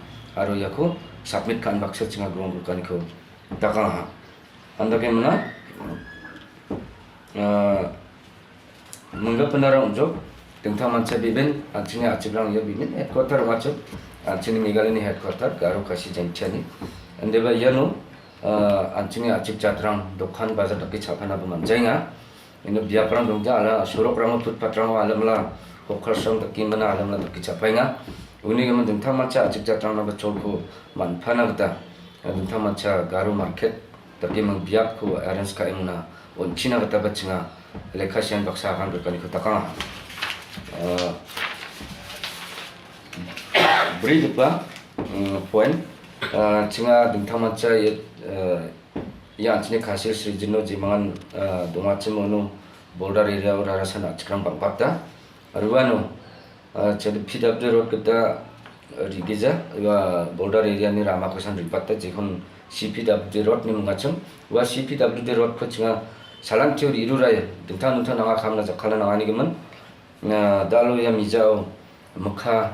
Aro ya ko submit kan baksa chinga grong kan ko takang ha. Anda ke mana? Ah, mengga penara unjuk dengtang mancha bibin, anchini achikrang ya bibin headquarter wachuk, anchini Meghalaya ni headquarter Garo Khasi Jaiñtia ni. Ande ba ya no, ah, anchini achik jatrang dokan bazar daki chapana ba manjainga. Ino biaprang dongja ala, surok rang, footpath rang, alam la, hokar sang daki mana alam la daki chapai nga. Uni gaman dengtang mancha achik jatrang na bachol ko manpana kata. Dengtang mancha Garo market daki mang biap ko arrange ka imna. On china kata bachinga lekha sian baksa akan berkani ko takang. Eh, beri depa, mm, point. Eh, chinga dengtang mancha ya, eh, Ya, anchini Khasi Hills region no jimangan, ah, dongwa chimo no border area ura rasa na chikrang bang patta. Arwa no, ah, chad P W D road kata, ah, rigija, ya border area ni rama kosan ripatta, jikon C P W D road ni mungachang. Wa C P W D road ko chinga salan tio ri iru raya, dengtang dengtang nanga kham na jakhala nanga ni gemen. Na dalo ya mijao mekha,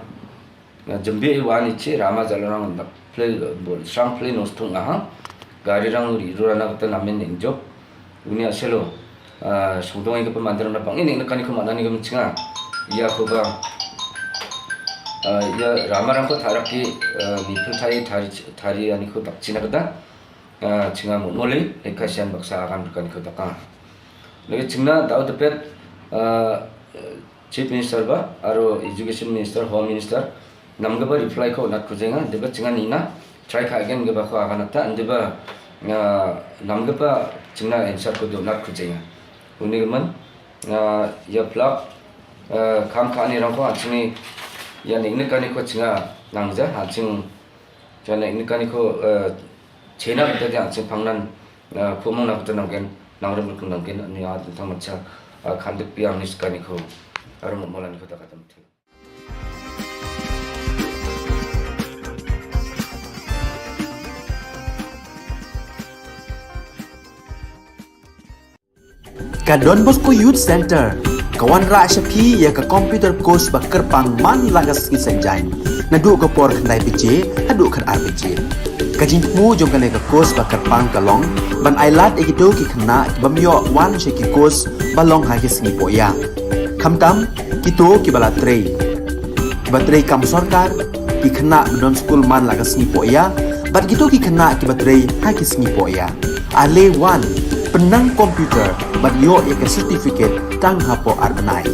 na jembe i wani chi rama jalarang play, bol sang play nos tung aha. Gari rang ri rura na kata namen enjok. Uni aselo, ah, sungdong i kapa mandir na pang ini na kani ko mana ni ko mechinga. Ya ko ba, ah, ya rama rang ko tharak ki, ah, ni pil thari, thari, thari ani ko tak china kata. Ah, chinga mo mole, eka sian baksa akan kani ko takang. Lagi chingna dau tepet, ah, Chief Minister ba, aro Education Minister, Home Minister, nam gaba reply ko nat ko jenga, deba chinga nina, try ka again gaba ko akan ata, deba, ah, nam gaba chingna answer ko do nat ko jenga. Uni man, ah, ya plak, ah, kam ka ani rang ko, anchini, ya ni ini kani ko chinga nangja, anching, chana ini kani ko, ah, China kita dia sing pangnan, ah, kumang na kita nangken, nang rem kita nangken, ni ah tentang macam, ah, kandik piang ni sekali ko, arum molan kita kata mati. Ka Don Bosco Youth Center ka wanrah sha phi ïa ka computer course ba kyrpang man la ka sngi Saitjaiñ, naduh ka por khyndai baje haduh khatar baje. Ka jingthmu jong kane ka course ba kyrpang ka long ban ailad ïa kito ki khynnah ki bym ïoh wan sha ki course ba long ha ki sngi pohïap. Khamtam kito kiba la trei, kiba trei kam sorkar, ki khynnah ba don skul man la ka sngi pohïap, bad kito ki khynnah kiba trei ha ki sngi pohïap. Ale wan, pynnang computer bad ïoh ïa ka certificate tang hapoh ar bnai.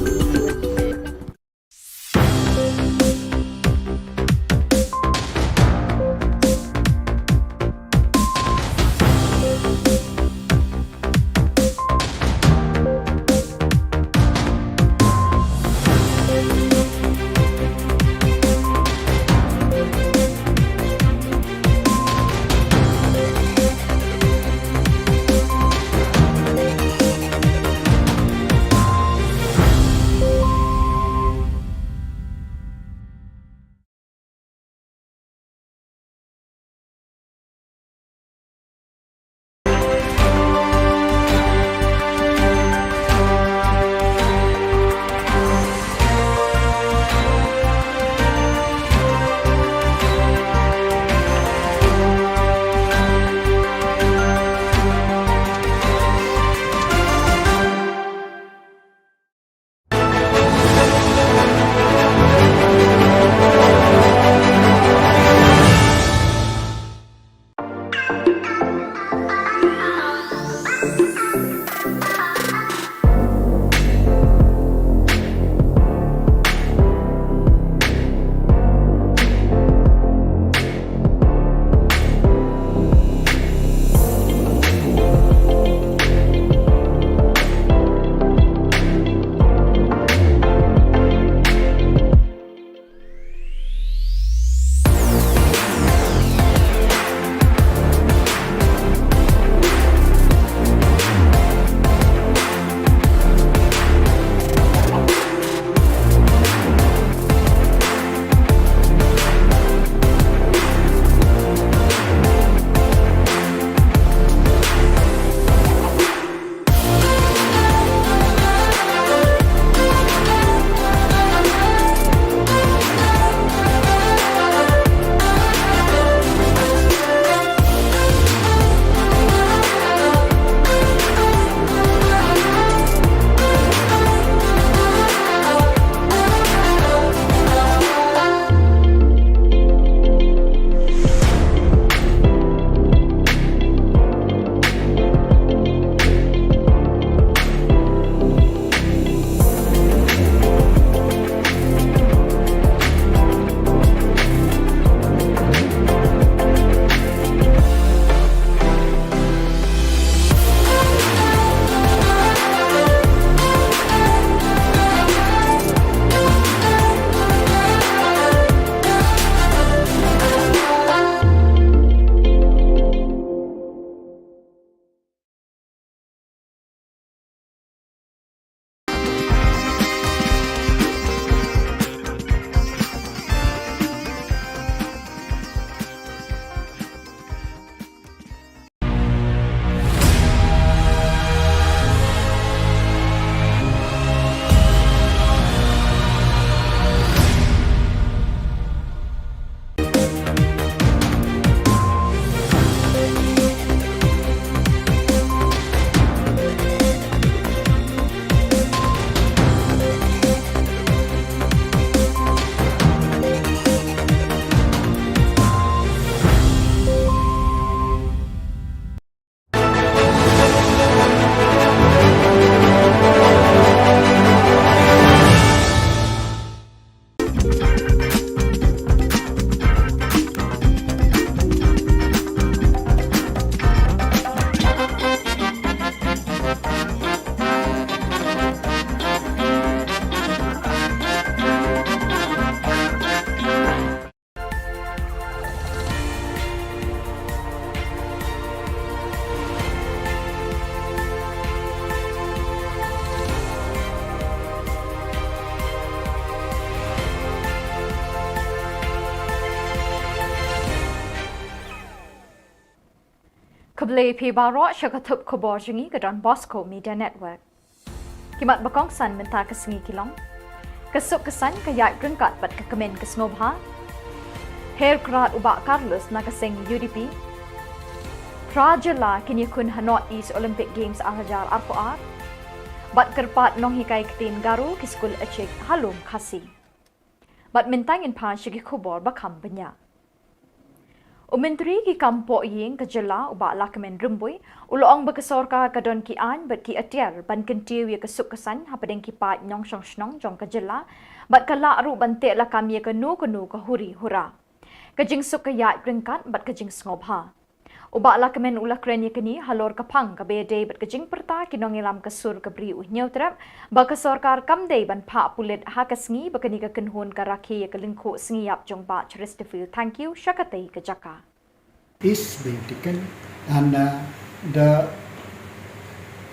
Khublei phi baroh sha ka thup khubor jong ngi ka Don Bosco Media Network. Ki mat ba kongsan mynta ka sngi ki long: ka suk ka saiñ, ka ïaid ryngkat bad ka kmen ka sngewbha. Her krad u Bah Carlos na ka seng U D P. Phra jylla kin ïakhun ha North East Olympic Games ar hajar arphew ar. Bad kyrpad nonghikai ktien Garo ki skul Achik ha Lum Khasi. Bad mynta ngin pan sha ki khubor ba kham bniah. U Myntri ki kam pohïing ka jylla u Bah Lahkmen Rymbui u la ong ba ka sorkar ka don ki aiñ bad ki atiar ban kyntiew ïa ka suk ka saiñ hapdeng ki paid nongshong shnong jong ka jylla, bad ka lah ruh ban teh lakam ïa kano kano ka huri hura. Ka jingsuk ka ïaid ryngkat bad ka jingsngewbha. U Bah Lahkmen u la kren ïa kane halor ka phang kaba ïadei bad ka jingpyrta ki nongïalam ka sur ka Bri u Hynñiewtrep ba ka sorkar kam dei ban phah pulit ha ka sngi ba kane ka kynhun ka rakhe ïa ka lyngkhuh sngi ïap jong Bah Chesterfield Thangkhiew sha katei ka jaka. Is being taken, and uh, the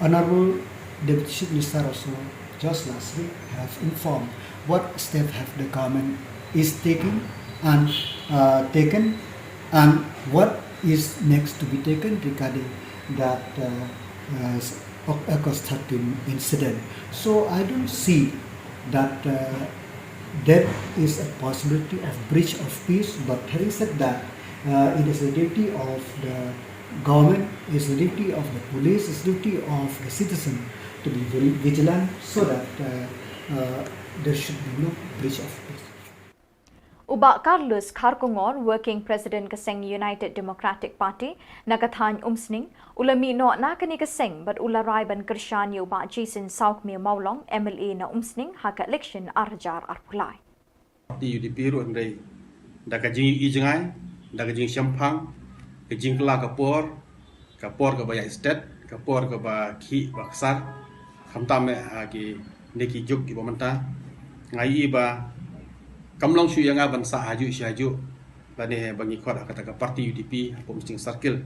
Honorable Deputy Chief Minister also just last week have informed what step have the government is taking and uh, taken and what is next to be taken regarding that uh, uh, August thirteen incident. So I don't see that uh, there is a possibility of breach of peace, but having said that, uh, it is the duty of the government, it's the duty of the police, it's the duty of the citizen to be very vigilant so that uh, uh, there should be no breach of peace. U Bah Carlos Kharkongor, Working President ka seng United Democratic Party na ka thaiñ Umsning, u la mih noh na kane ka seng bad u la rai ban kyrshan ïa u Bah Jason Sawkmie Mawlong, M L A na Umsning ha ka election ar hajar arphew lai. Party U D P ruh hynrei da ka jingïohi jngai, da ka jingshemphang, ka jingkylla ka por, ka por kaba ïaid stet, ka por kaba khih ba ksar, khamtam eh ha kine ki juk kiba mynta. Nga ïohi ba kam long shuh ïa nga ban sah hajuh shi hajuh lane ba ngi khot ha kata ka party U D P hapoh Umsning Circle.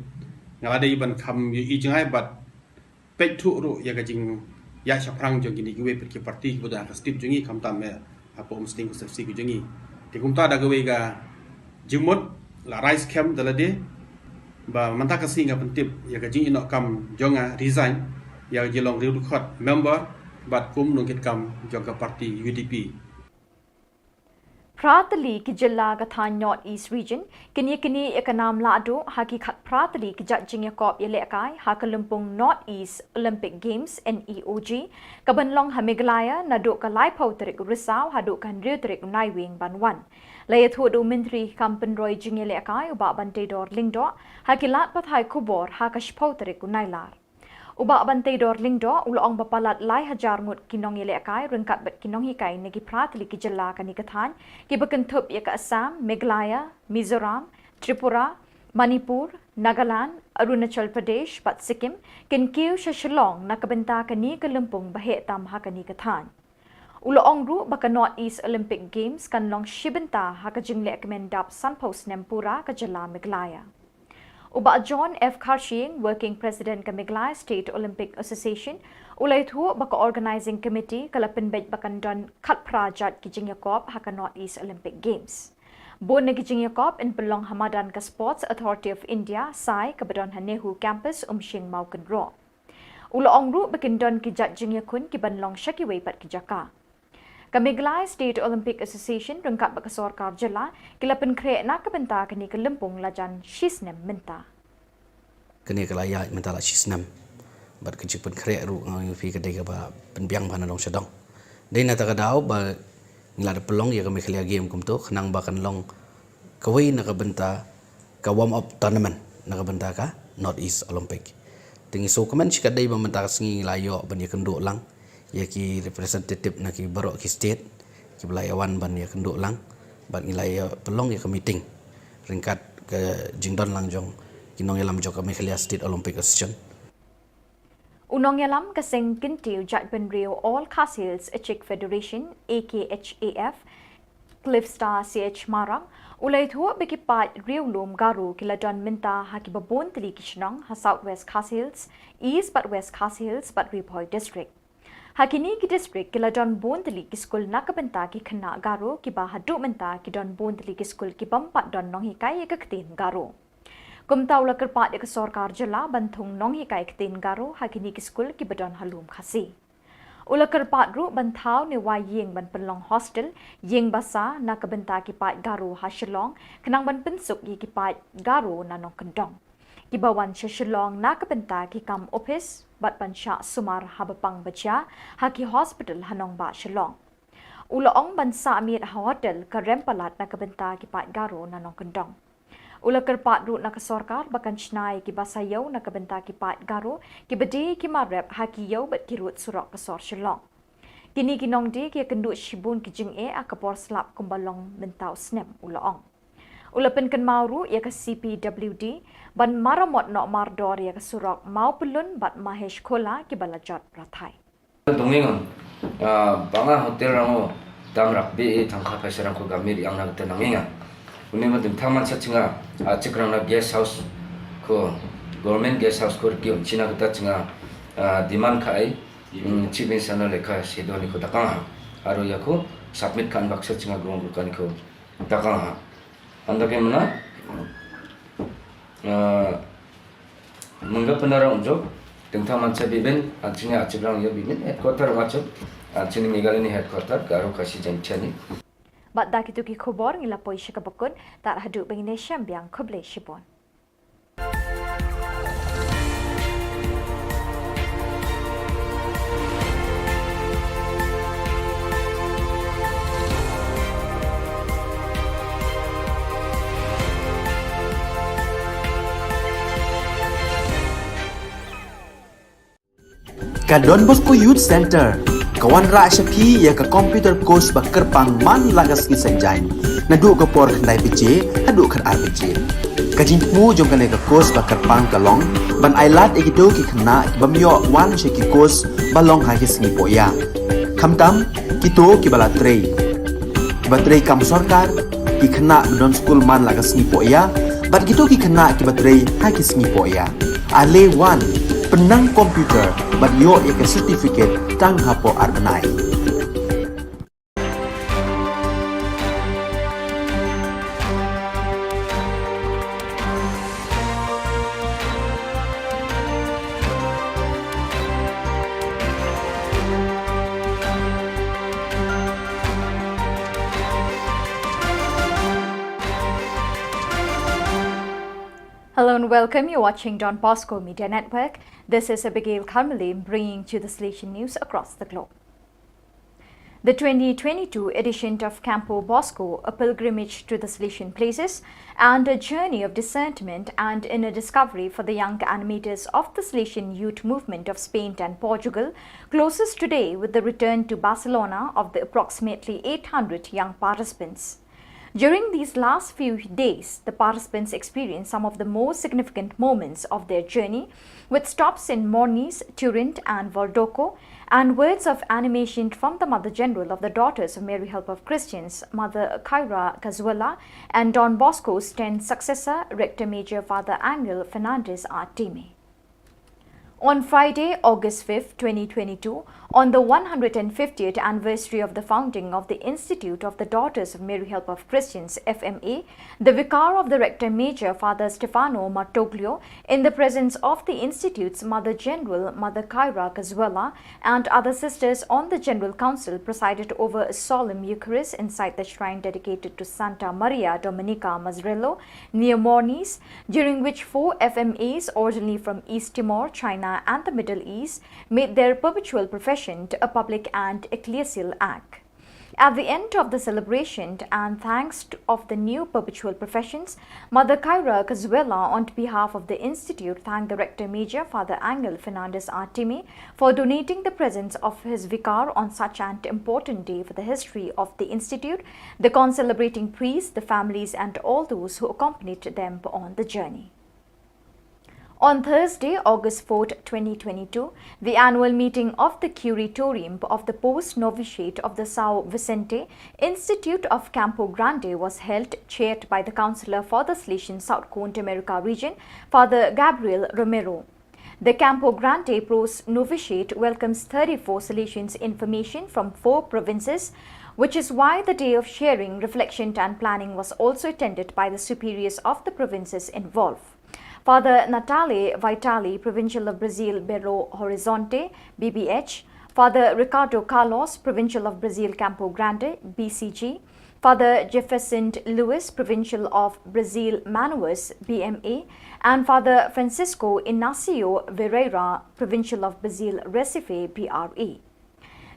Nga la dei ban kham ïohi jngai bad peit thuh ruh ïa ka jingïaid shaphrang jong kine kiwei pat ki party kiba don ha ka state jong ngi khamtam eh hapoh Umsning constituency ka jong ngi. Te kumta da kawei ka jingmut la rai skhem da lade ba mynta ka sngi nga pyntip ïa ka jingïehnoh kam jong nga resign ïa ka jinglong riewdkhot member bad kum nongkitkam jong ka party U D P. Phra tylli ki jylla ka thaiñ North East Region kin ïaknieh ïa ka nam lahduh ha ki khatphra tylli ki jait jingïakop ïalehkai ha ka lympung North East Olympic Games, N E O G, kaban long ha Meghalaya naduh ka laiphew tarik u Risaw haduh ka hynriew tarik u Naiwieng ban wan. La ïathuh da u Myntri kam pynroi jingïalehkai u Bah Banteidor Lyngdoh ha ki lad pathai khubor ha ka shiphew tarik u Nailar. U Bah Banteidor Lyngdoh u la ong ba palat lai hajar ngut ki nongïalehkai ryngkat bad ki nonghikai na ki phra tylli ki jylla kane ka thaiñ kiba kynthup ïa ka Assam, Meghalaya, Mizoram, Tripura, Manipur, Nagaland, Arunachal Pradesh bad Sikkim kin kiew sha Shillong na ka bynta kane ka lympung ba heh tam ha kane ka thaiñ. U la ong ruh ba ka North East Olympic Games kan long shi bynta ha ka jingleh kmen dap sanphew snem pura ka jylla Meghalaya. U Bah John F Kharshiing, Working President ka Meghalaya State Olympic Association, u la ïathuh ba ka Organising Committee ka la pynbeit ba kan don khatphra jait ki jingïakop ha ka North East Olympic Games. Bun na ki jingïakop yn pynlong ha madan ka Sports Authority of India, SAI, kaba don ha NEHU Campus, Umshing, Mawkynrew. U la ong ruh ba kin don ki jait jingïakhun kiban long sha kiwei pat ki jaka. Ka Meghalaya State Olympic Association ryngkat bad ka sorkar jylla ki la pynkhreh na ka bynta kane ka lympung lajan shi snem mynta. Kane ka la ïaid mynta la shi snem bad ka jingpynkhreh ruh nga ong ïa phi ka dei kaba pynbiang bha na dong sha dong. Dei na kata ka daw ba ngi la da pynlong ïa ka Meghalaya Game kumto khnang ba kan long kawei na ka bynta ka warm up tournament na ka bynta ka North East Olympic. Te ngi sngewkmen shikatdei ba mynta ka sngi ngi la ïoh ban ïakynduh lang ïa ki representative na ki baroh ki state kiba la ïa wan ban ïakynduh lang bad ngi la ïa pynlong ïa ka meeting ryngkat ka jingdon lang jong ki nongïalam jong ka Meghalaya State Olympic Association. U nongïalam ka seng kyntiew jaitbynriew All Khasi Hills Achik Federation, A K H A F, Cliffstar C H Marak u la ïathuh ba ki paid riewlum Garo ki la don mynta ha kiba bun tylli ki shnong ha South West Khasi Hills, East bad West Khasi Hills bad Ri Bhoi District. Ha kine ki district ki la don bun tylli ki skul na ka bynta ki khynnah Garo kiba haduh mynta ki don bun tylli ki skul ki bym pat don nonghikai ïa ka ktien Garo. Kumta u la kyrpad ïa ka sorkar jylla ban thung nonghikai ktien Garo ha kine ki skul kiba don ha lum Khasi. U la kyrpad ruh ban thaw ne wai ïing ban pynlong hostel, ïing basa na ka bynta ki paid Garo ha Shillong, khnang ban pynsuk ïa ki paid Garo na nongkyndong kiba wan sha Shillong na ka bynta ki kam ophis bad ban shah sumar haba pang ba jia ha ki hospital ha nongbah Shillong. U la ong ban sah miet ha hotel ka rem palat na ka bynta ki paid Garo na nongkyndong. U la kyrpad ruh na ka sorkar ba kan shna ïa ki basa ïew na ka bynta ki paid Garo kiba die ki mar rep ha ki ïew bad ki rud surok ka sor Shillong. Kine ki nongdie ki ïakynduh shibun ki jingeh ha ka por slap kumba long mynta u snem, u la ong. U la pynkynmaw ruh ïa ka C P W D ban maramot noh mardor ïa ka surok Mawpyllun bad Mahesh Khola kiba la jot rathai. Dongeng, ah, bang a hotel rang o dam rak be e thangkha phaisa rang ko gamir yang na kata nangeng a. Uni ma ding thang man sa chinga, ah, chikrang na guest house ko, government guest house ko riki on china kata chinga, ah, demand ka ai, mm, chief minister na lekha sedo ni ko takang ha. Aro ya ko submit kan baksa chinga gong ko kan ko takang ha. Anda ke mana? Ah, mengga penara unjuk, tengtang mansa biben, anchini achibrang ya biben, headquarter wachuk, anchini Meghalaya ni headquarter, Garo Khasi Jaintia ni. Bad da kitu ki khubor ngi la poi sha kaba kut, tar haduh ba ngin ïashem biang, khublei shibun. Ka Don Bosco Youth Centre ka wanrah sha phi ïa ka computer course ba kyrpang man la ka sngi Saitjaiñ, naduh ka por khyndai baje haduh khatar baje. Ka jingthmu jong kane ka course ba kyrpang ka long ban ailad ïa kito ki khynnah ki bym ïoh wan sha ki course ba long ha ki sngi pohïa, khamtam kito kiba la trei, kiba trei kam sorkar, ki khynnah ba don skul man la ka sngi pohïa bad kito ki khynnah kiba trei ha ki sngi pohïa. Ale wan, pynnang computer bad ïoh ïa ka certificate tang hapoh ar bnai. Hello and welcome. You're watching Don Bosco Media Network. This is Abigail Karmali bringing to you the Salesian news across the globe. The twenty twenty-two edition of Campo Bosco, a pilgrimage to the Salesian places and a journey of discernment and inner discovery for the young animators of the Salesian youth movement of Spain and Portugal, closes today with the return to Barcelona of the approximately eight hundred young participants. During these last few days, the participants experienced some of the most significant moments of their journey, with stops in Mornis, Turin, and Voldoco, and words of animation from the Mother General of the Daughters of Mary Help of Christians, Mother Kyra Cazuela, and Don Bosco's tenth successor, Rector Major Father Angel Fernandez Artime. On Friday, August fifth, twenty twenty-two, on the one hundred fiftieth anniversary of the founding of the Institute of the Daughters of Mary Help of Christians, F M A, the Vicar of the Rector Major, Father Stefano Martoglio, in the presence of the Institute's Mother General, Mother Kyra Cazuela, and other sisters on the General Council, presided over a solemn Eucharist inside the shrine dedicated to Santa Maria Domenica Mazzarello, near Mornis, during which four F M As originally from East Timor, China, and the Middle East made their perpetual profession a public and ecclesial act. At the end of the celebration and thanks to, of the new perpetual professions, Mother Kyra Cazuela, on behalf of the Institute, thanked the Rector Major, Father Angel Fernandez Artime, for donating the presence of his vicar on such an important day for the history of the Institute, the concelebrating priests, the families, and all those who accompanied them on the journey. On Thursday, August fourth, twenty twenty-two, the annual meeting of the Curatorium of the Post Novitiate of the São Vicente Institute of Campo Grande was held, chaired by the Councillor for the Salesian South Cone Tamarica region, Father Gabriel Romero. The Campo Grande Post Novitiate welcomes thirty-four Salesians in formation from four provinces, which is why the day of sharing, reflection, and planning was also attended by the superiors of the provinces involved. Father Natale Vitale, Provincial of Brazil Belo Horizonte, B B H, Father Ricardo Carlos, Provincial of Brazil Campo Grande, B C G, Father Jefferson Luis, Provincial of Brazil Manaus, B M A, and Father Francisco Inácio Vieira, Provincial of Brazil Recife, P R E.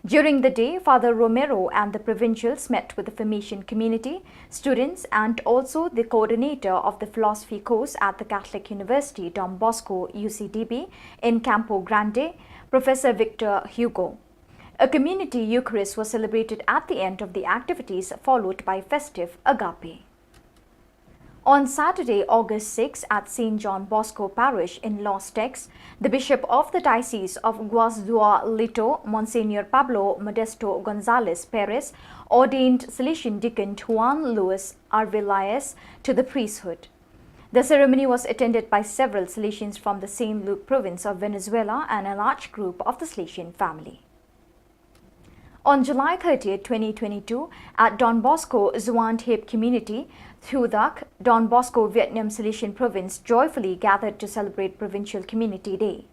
During the day, Father Romero and the provincials met with the formation community, students, and also the coordinator of the philosophy course at the Catholic University Don Bosco, U C D B, in Campo Grande, Professor Victor Hugo. A community Eucharist was celebrated at the end of the activities, followed by festive Agape. On Saturday, August six, at Saint John Bosco Parish in Los Teques, the Bishop of the Diocese of Guasdualito, Monsignor Pablo Modesto Gonzalez Perez, ordained Salesian Deacon Juan Luis Arvelaez to the priesthood. The ceremony was attended by several Salesians from the Saint Luke province of Venezuela and a large group of the Salesian family. On July thirtieth, twenty twenty-two, at Don Bosco Zuan Thep Community, Thudak, Don Bosco Vietnam Salesian Province joyfully gathered to celebrate Provincial Community Day.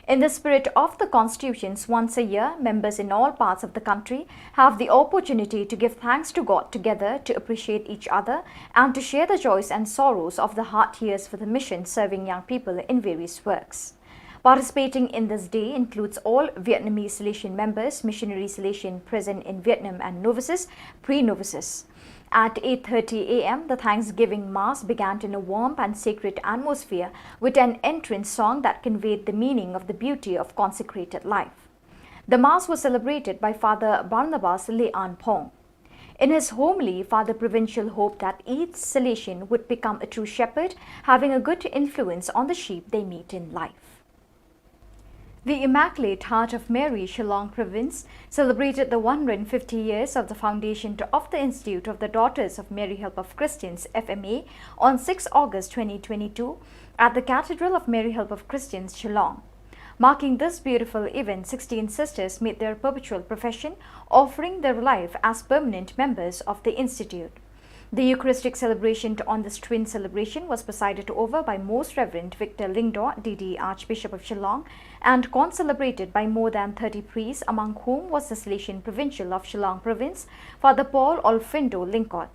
In the spirit of the constitutions, once a year, members in all parts of the country have the opportunity to give thanks to God together, to appreciate each other, and to share the joys and sorrows of the hard years for the mission serving young people in various works. Participating in this day includes all Vietnamese Salesian members, missionary Salesian present in Vietnam and novices, pre-novices. At eight thirty a m, the Thanksgiving Mass began in a warm and sacred atmosphere with an entrance song that conveyed the meaning of the beauty of consecrated life. The Mass was celebrated by Father Barnabas Leanphong. In his homily, Father Provincial hoped that each Salesian would become a true shepherd, having a good influence on the sheep they meet in life. The Immaculate Heart of Mary, Shillong Province, celebrated the one hundred fifty years of the foundation to, of the Institute of the Daughters of Mary Help of Christians, F M A, on sixth August twenty twenty-two at the Cathedral of Mary Help of Christians, Shillong. Marking this beautiful event, sixteen sisters made their perpetual profession, offering their life as permanent members of the Institute. The Eucharistic celebration on this twin celebration was presided over by Most Reverend Victor Lyngdoh, D D, Archbishop of Shillong, and concelebrated by more than thirty priests, among whom was the Salesian Provincial of Shillong Province, Father Paul Olfindo Lyngkot.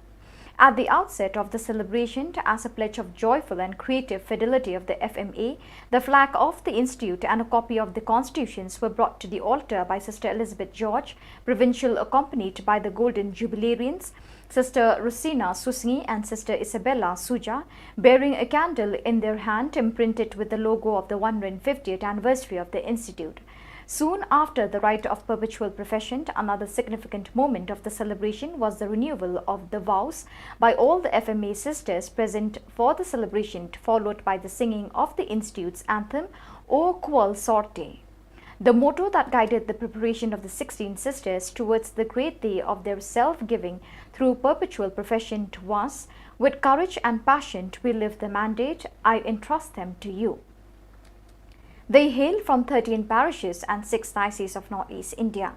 At the outset of the celebration, as a pledge of joyful and creative fidelity of the F M A, the flag of the Institute and a copy of the constitutions were brought to the altar by Sister Elizabeth George, Provincial, accompanied by the Golden Jubilarians, Sister Rosina Susngi and Sister Isabella Suja, bearing a candle in their hand imprinted with the logo of the one hundred fiftieth anniversary of the Institute. Soon after the rite of perpetual profession, another significant moment of the celebration was the renewal of the vows by all the F M A sisters present for the celebration, followed by the singing of the Institute's anthem, O Qual Sorte. The motto that guided the preparation of the sixteen sisters towards the great day of their self-giving through perpetual profession was, "With courage and passion we live the mandate, I entrust them to you." They hail from thirteen parishes and six diocese of Northeast India.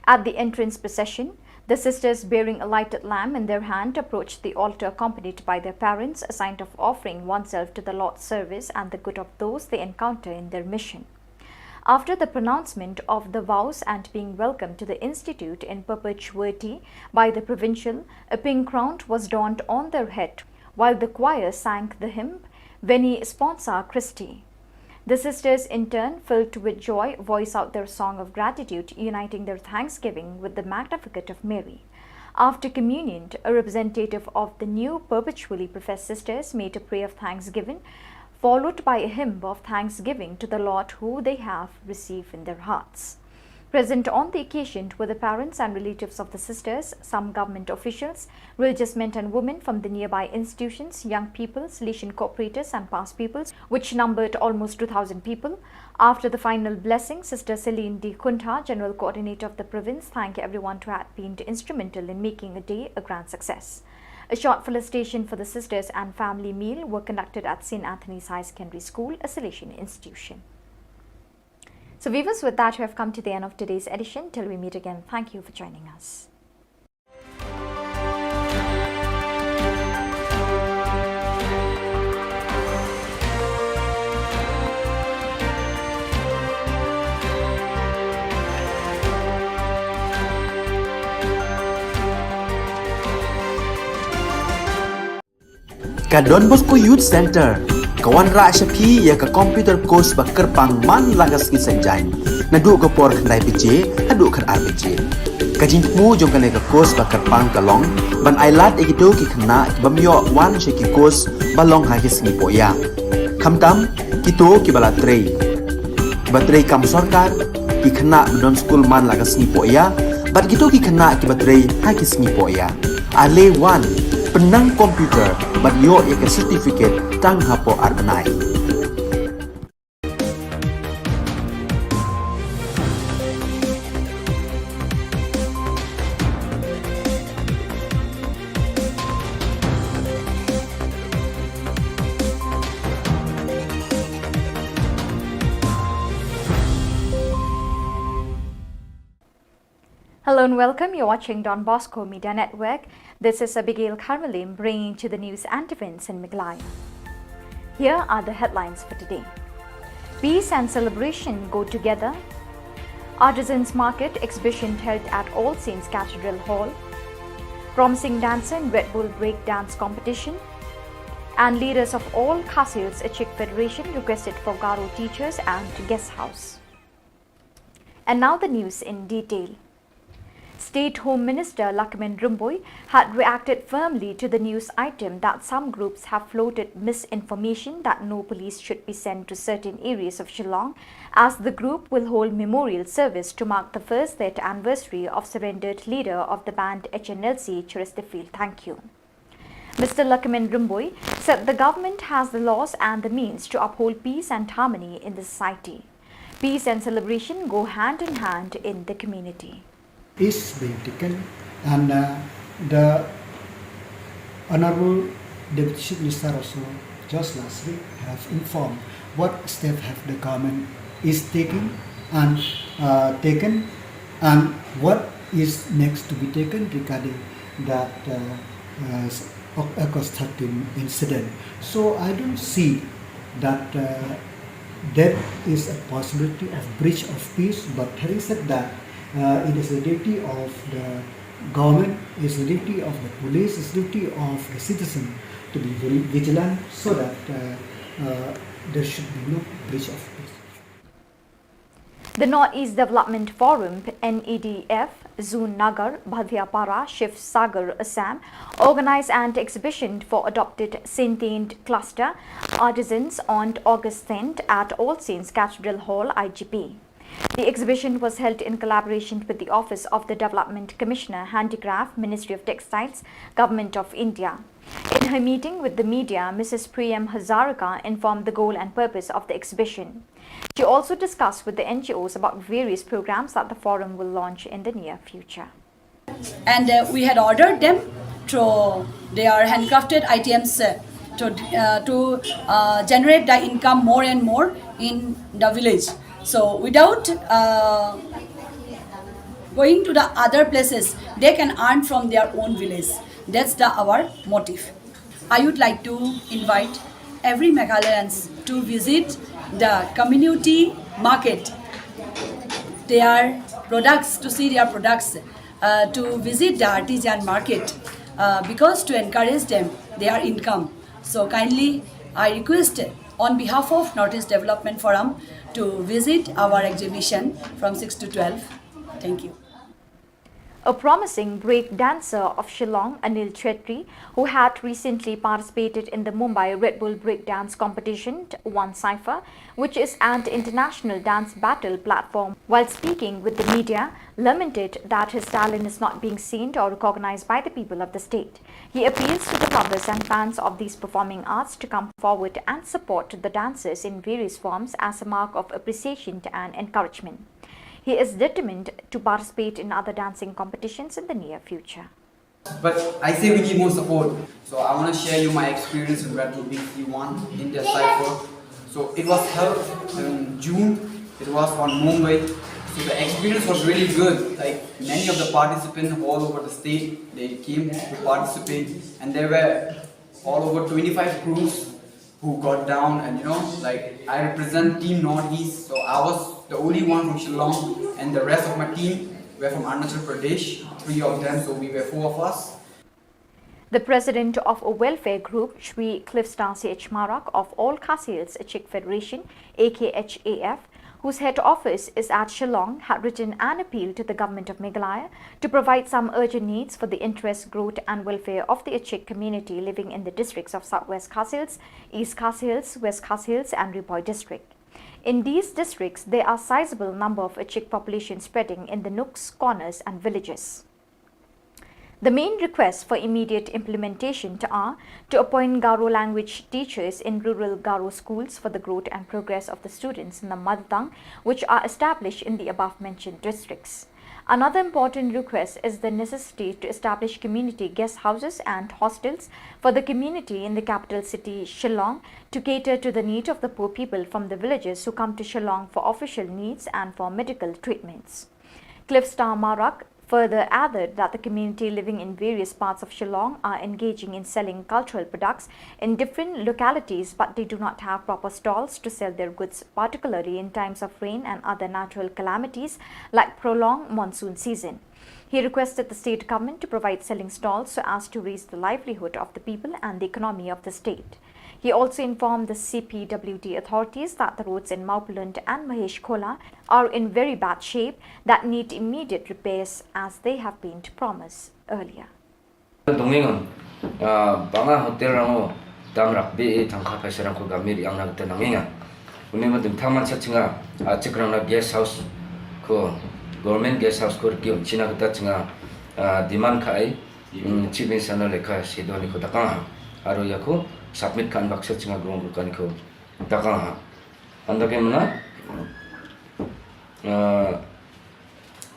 At the entrance procession, the sisters bearing a lighted lamp in their hand approached the altar accompanied by their parents, a sign of offering oneself to the Lord's service and the good of those they encounter in their mission. After the pronouncement of the vows and being welcomed to the Institute in perpetuity by the provincial, a pink crown was donned on their head, while the choir sang the hymn, Veni Sponsa Christi. The sisters, in turn, filled with joy, voice out their song of gratitude, uniting their thanksgiving with the Magnificat of Mary. After communion, a representative of the new perpetually professed sisters made a prayer of thanksgiving, followed by a hymn of thanksgiving to the Lord who they have received in their hearts. Present on the occasion were the parents and relatives of the sisters, some government officials, religious men and women from the nearby institutions, young people, Salesian cooperators and past pupils, which numbered almost two thousand people. After the final blessing, Sister Celine D Kuntha, General Coordinator of the province, thanked everyone who had been instrumental in making a day a grand success. A short felicitation for the sisters and family meal were conducted at Saint Anthony's High Secondary School, a Salesian institution. So viewers, with that, we have come to the end of today's edition. Till we meet again, thank you for joining us. Ka Don Bosco Youth Centre ka wanrah sha phi ïa ka computer course ba kyrpang man la ka sngi Saitjaiñ, naduh ka por khyndai baje haduh khatar baje. Ka jingthmu jong kane ka course ba kyrpang ka long ban ailad ïa kito ki khynnah ki bym ïoh wan sha ki course ba long ha ki sngi pohïa, khamtam kito kiba la trei, kiba trei kam sorkar, ki khynnah ba don skul man la ka sngi pohïa, bad kito ki khynnah kiba trei ha ki sngi pohïa. Ale wan, pynnang computer bad ïoh ïa ka certificate tang hapoh ar bnai. Hello and welcome. You're watching Don Bosco Media Network. This is Abigail Kharmalim bringing to the news and events in Meghalaya. Here are the headlines for today. Peace and celebration go together. Artisans Market exhibition held at All Saints Cathedral Hall. Promising dancer in Red Bull break dance competition. And leaders of all Khasi Hills Achik Federation requested for Garo teachers and guest house. And now the news in detail. State Home Minister Lahkmen Rymbui had reacted firmly to the news item that some groups have floated misinformation that no police should be sent to certain areas of Shillong, as the group will hold memorial service to mark the first death anniversary of surrendered leader of the band H N L C, Cheristerfield Thangkhiew. Mister Lahkmen Rymbui said the government has the laws and the means to uphold peace and harmony in the society. Peace and celebration go hand in hand in the community. Is being taken, and uh, the Honorable Deputy Chief Minister also just last week have informed what step have the government is taking and uh, taken, and what is next to be taken regarding that uh, uh, August thirteen incident. So I don't see that uh, there is a possibility of breach of peace. But having said that, uh, it is the duty of the government, it's the duty of the police, it's the duty of the citizen to be very vigilant so that uh, uh, there should be no breach of peace. The Northeast Development Forum, N E D F, Zone Nagar, Bhadhiapara, Shivsagar, Assam, organized an exhibition for adopted sentient cluster artisans on August tenth at All Saints Cathedral Hall, I G P. The exhibition was held in collaboration with the Office of the Development Commissioner, Handicraft, Ministry of Textiles, Government of India. In her meeting with the media, Missus Priyam Hazarika informed the goal and purpose of the exhibition. She also discussed with the N G Os about various programs that the forum will launch in the near future. And uh, we had ordered them through their handcrafted items uh, to, uh, to uh, generate the income more and more in the village. So without uh, going to the other places, they can earn from their own village. That's the our motive. I would like to invite every Meghalayan to visit the community market, their products, to see their products, uh, to visit the artisan market, uh, because to encourage them, their income. So kindly, I request on behalf of Northeast Development Forum to visit our exhibition from six to twelve. Thank you. A promising break dancer of Shillong, Anil Chhetri, who had recently participated in the Mumbai Red Bull Breakdance Competition, won Cypher, which is an international dance battle platform, while speaking with the media, lamented that his talent is not being seen or recognized by the people of the state. He appeals to the lovers and fans of these performing arts to come forward and support the dancers in various forms as a mark of appreciation and encouragement. He is determined to participate in other dancing competitions in the near future. But I say we need more support. So I want to share you my experience in Red Bull B C one, India Cypher. So it was held in June. It was on Mumbai. So the experience was really good. Like, many of the participants all over the state, they came to participate, and there were all over twenty-five crews who got down, and you know, like, I represent Team Northeast, so I was the only one from Shillong, and the rest of my team were from Arunachal Pradesh, three of them, so we were four of us. The president of a welfare group, Shri Cliffstar C H Marak of All Khasi Hills Achik Federation, A K H A F, whose head office is at Shillong, had written an appeal to the Government of Meghalaya to provide some urgent needs for the interest, growth and welfare of the Achik community living in the districts of South West Khasi Hills, East Khasi Hills, West Khasi Hills and Ri Bhoi district. In these districts, there are sizable number of Achik population spreading in the nooks, corners and villages. The main requests for immediate implementation to are to appoint Garo language teachers in rural Garo schools for the growth and progress of the students in the mother tongue, which are established in the above mentioned districts. Another important request is the necessity to establish community guest houses and hostels for the community in the capital city Shillong to cater to the need of the poor people from the villages who come to Shillong for official needs and for medical treatments. Cliffstar Marak further added that the community living in various parts of Shillong are engaging in selling cultural products in different localities, but they do not have proper stalls to sell their goods, particularly in times of rain and other natural calamities like prolonged monsoon season. He requested the state government to provide selling stalls so as to raise the livelihood of the people and the economy of the state. He also informed the C P W D authorities that the roads in Mawphlun and Mahesh Khola are in very bad shape that need immediate repairs as they have been promised earlier. Dongeng, ah, bang a hotel rang o dam rak bi e thangkha phaisa rang ko gami riang na kata nangeng a. Uni ma ding thaman sa chinga, ah, chik rang na guest house ko, government guest house ko riki um china kata chinga, ah, demand ka ai, mm, chief minister na lekha sido ni ko takang ha. Aro ya ko submit kan baksa chinga grong ko kan ko takang ha. Anda ke mana, ah,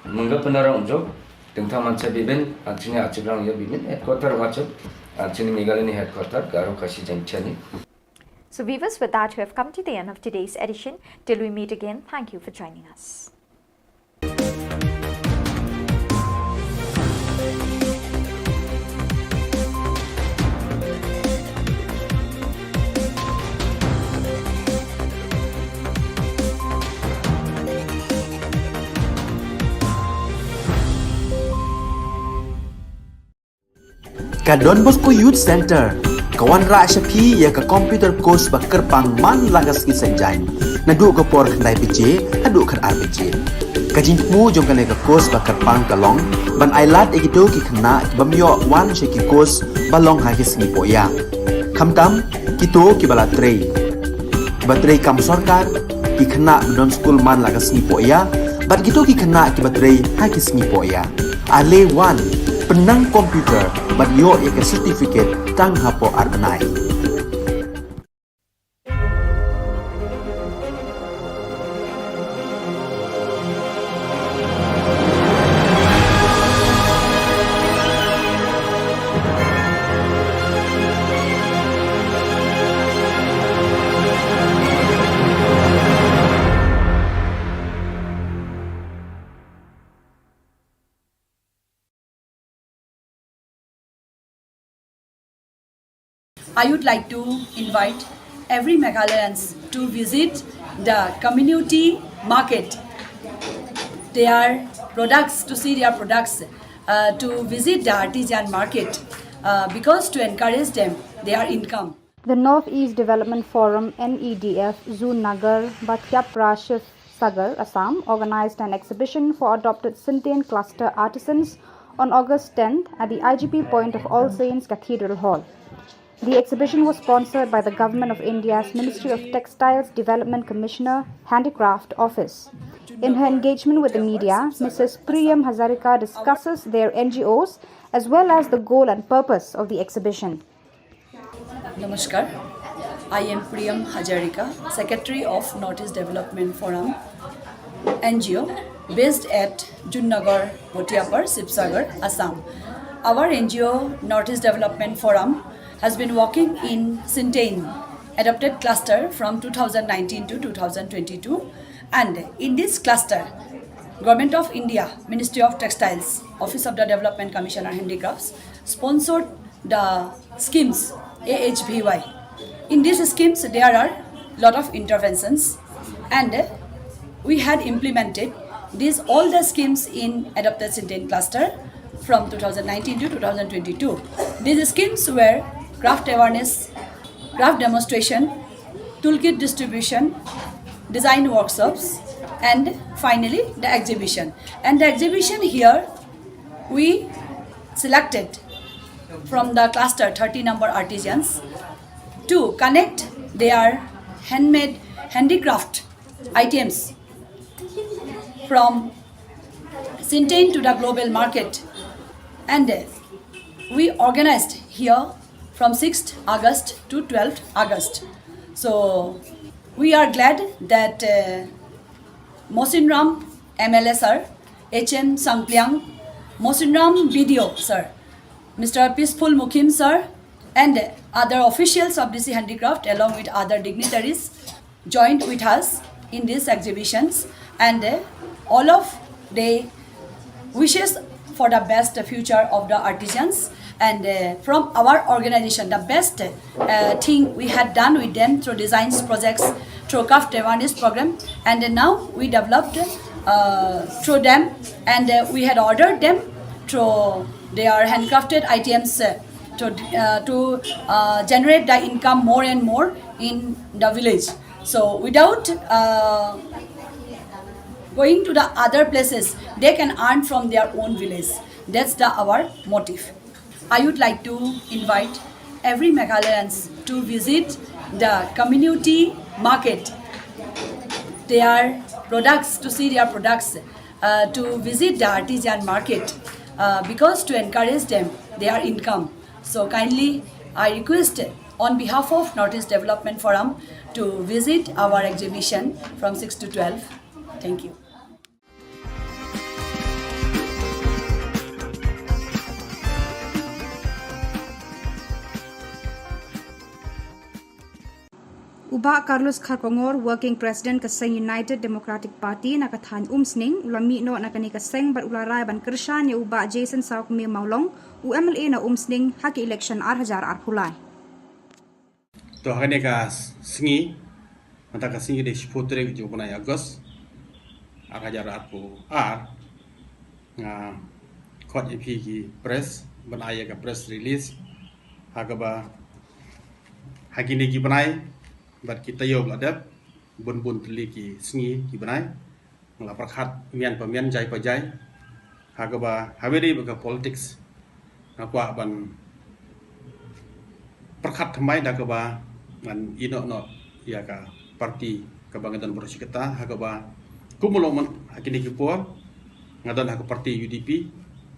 Mengga penara unjuk, tengtang mansa bibin, anchini achibrang ya bibin, headquarter wachuk, anchini Meghalaya ni headquarter, Garo Khasi Jaiñtia ni. So viewers, with that, we have come to the end of today's edition. Till we meet again, thank you for joining us. Ka Don Bosco Youth Centre ka wanrah sha phi ïa ka computer course ba kyrpang man la ka sngi Saitjaiñ, naduh ka por khyndai baje haduh khatar baje. Ka jingthmu jong kane ka course ba kyrpang ka long ban ailad ïa kito ki khynnah ki bym ïoh wan sha ki course ba long ha ki sngi pohïa, khamtam kito kiba la trei, kiba trei kam sorkar, ki khynnah ba don skul man la ka sngi pohïa bad kito ki khynnah kiba trei ha ki sngi pohïa. Ale wan, pynnang computer bad ïoh ïa ka certificate tang hapoh ar bnai. I would like to invite every Meghalayan to visit the community market, their products, to see their products, uh, to visit the artisan market, uh, because to encourage them, their income. The Northeast Development Forum, N E D F, Zunnagar, Batiapra, Sagar, Assam, organized an exhibition for adopted Sintein cluster artisans on August tenth at the I G P point of All Saints Cathedral Hall. The exhibition was sponsored by the Government of India's Ministry of Textiles Development Commissioner, Handicraft Office. In her engagement with the media, Missus Priyam Hazarika discusses their N G Os as well as the goal and purpose of the exhibition. Namaskar. I am Priyam Hazarika, Secretary of Northeast Development Forum, N G O, based at Zunnagar, Batiapra, Sibsagar, Assam. Our N G O, Northeast Development Forum, has been working in Sintein adopted cluster from two thousand nineteen to two thousand twenty-two, and in this cluster, Government of India, Ministry of Textiles, Office of the Development Commissioner Handicrafts, sponsored the schemes, A H V Y. In these schemes, there are lot of interventions, and we had implemented these all the schemes in adopted Sintein cluster from two thousand nineteen to two thousand twenty-two. These schemes were craft awareness, craft demonstration, toolkit distribution, design workshops, and finally the exhibition. And the exhibition here, we selected from the cluster thirty number artisans to connect their handmade handicraft items from Sintain to the global market. And uh, we organized here from sixth August to twelfth August. So we are glad that uh, Mosinram M L A sir, H M Sangpliang, Mosinram B D O sir, Mister Peaceful Mukim sir, and other officials of D C Handicraft, along with other dignitaries, joined with us in these exhibitions, and uh, all of the wishes for the best future of the artisans. And uh, from our organization, the best uh, thing we had done with them through designs projects, through craft awareness program, and uh, now we developed uh, through them, and uh, we had ordered them through their handcrafted items uh, to uh, to uh, generate the income more and more in the village. So without uh, going to the other places, they can earn from their own village. That's the our motive. I would like to invite every Meghalayans to visit the community market, their products, to see their products, uh, to visit the artisan market, uh, because to encourage them, their income. So kindly, I request on behalf of Northeast Development Forum to visit our exhibition from six to twelve. Thank you. U Bah Carlos Kharkongor, Working President ka seng United Democratic Party na ka thaiñ Umsning, u la mih noh na kane ka seng bad u la rai ban kyrshan ïa u Bah Jason Sawkmie Mawlong, u M L A na Umsning ha ka election ar hajar arphew lai. To ha kane ka sngi, mynta ka sngi ka dei shiphew tarik jong u bnai August, ar hajar arphew ar, nga khot ïa phi ki press ban ai ïa ka press release ha kaba ha kine ki bnai bad ki taïew ba la dep, bun bun tylli ki sngi ki bnai, nga la pyrkhat mian pa mian, jai pa jai, ha kaba ha kaba dei bad ka politics nga kwah ban pyrkhat thymmai da kaba ngan ïehnoh noh ïa ka party kaba nga don baroh shi katta, ha kaba kum u long mynta ha kine ki por nga don ha ka party U D P,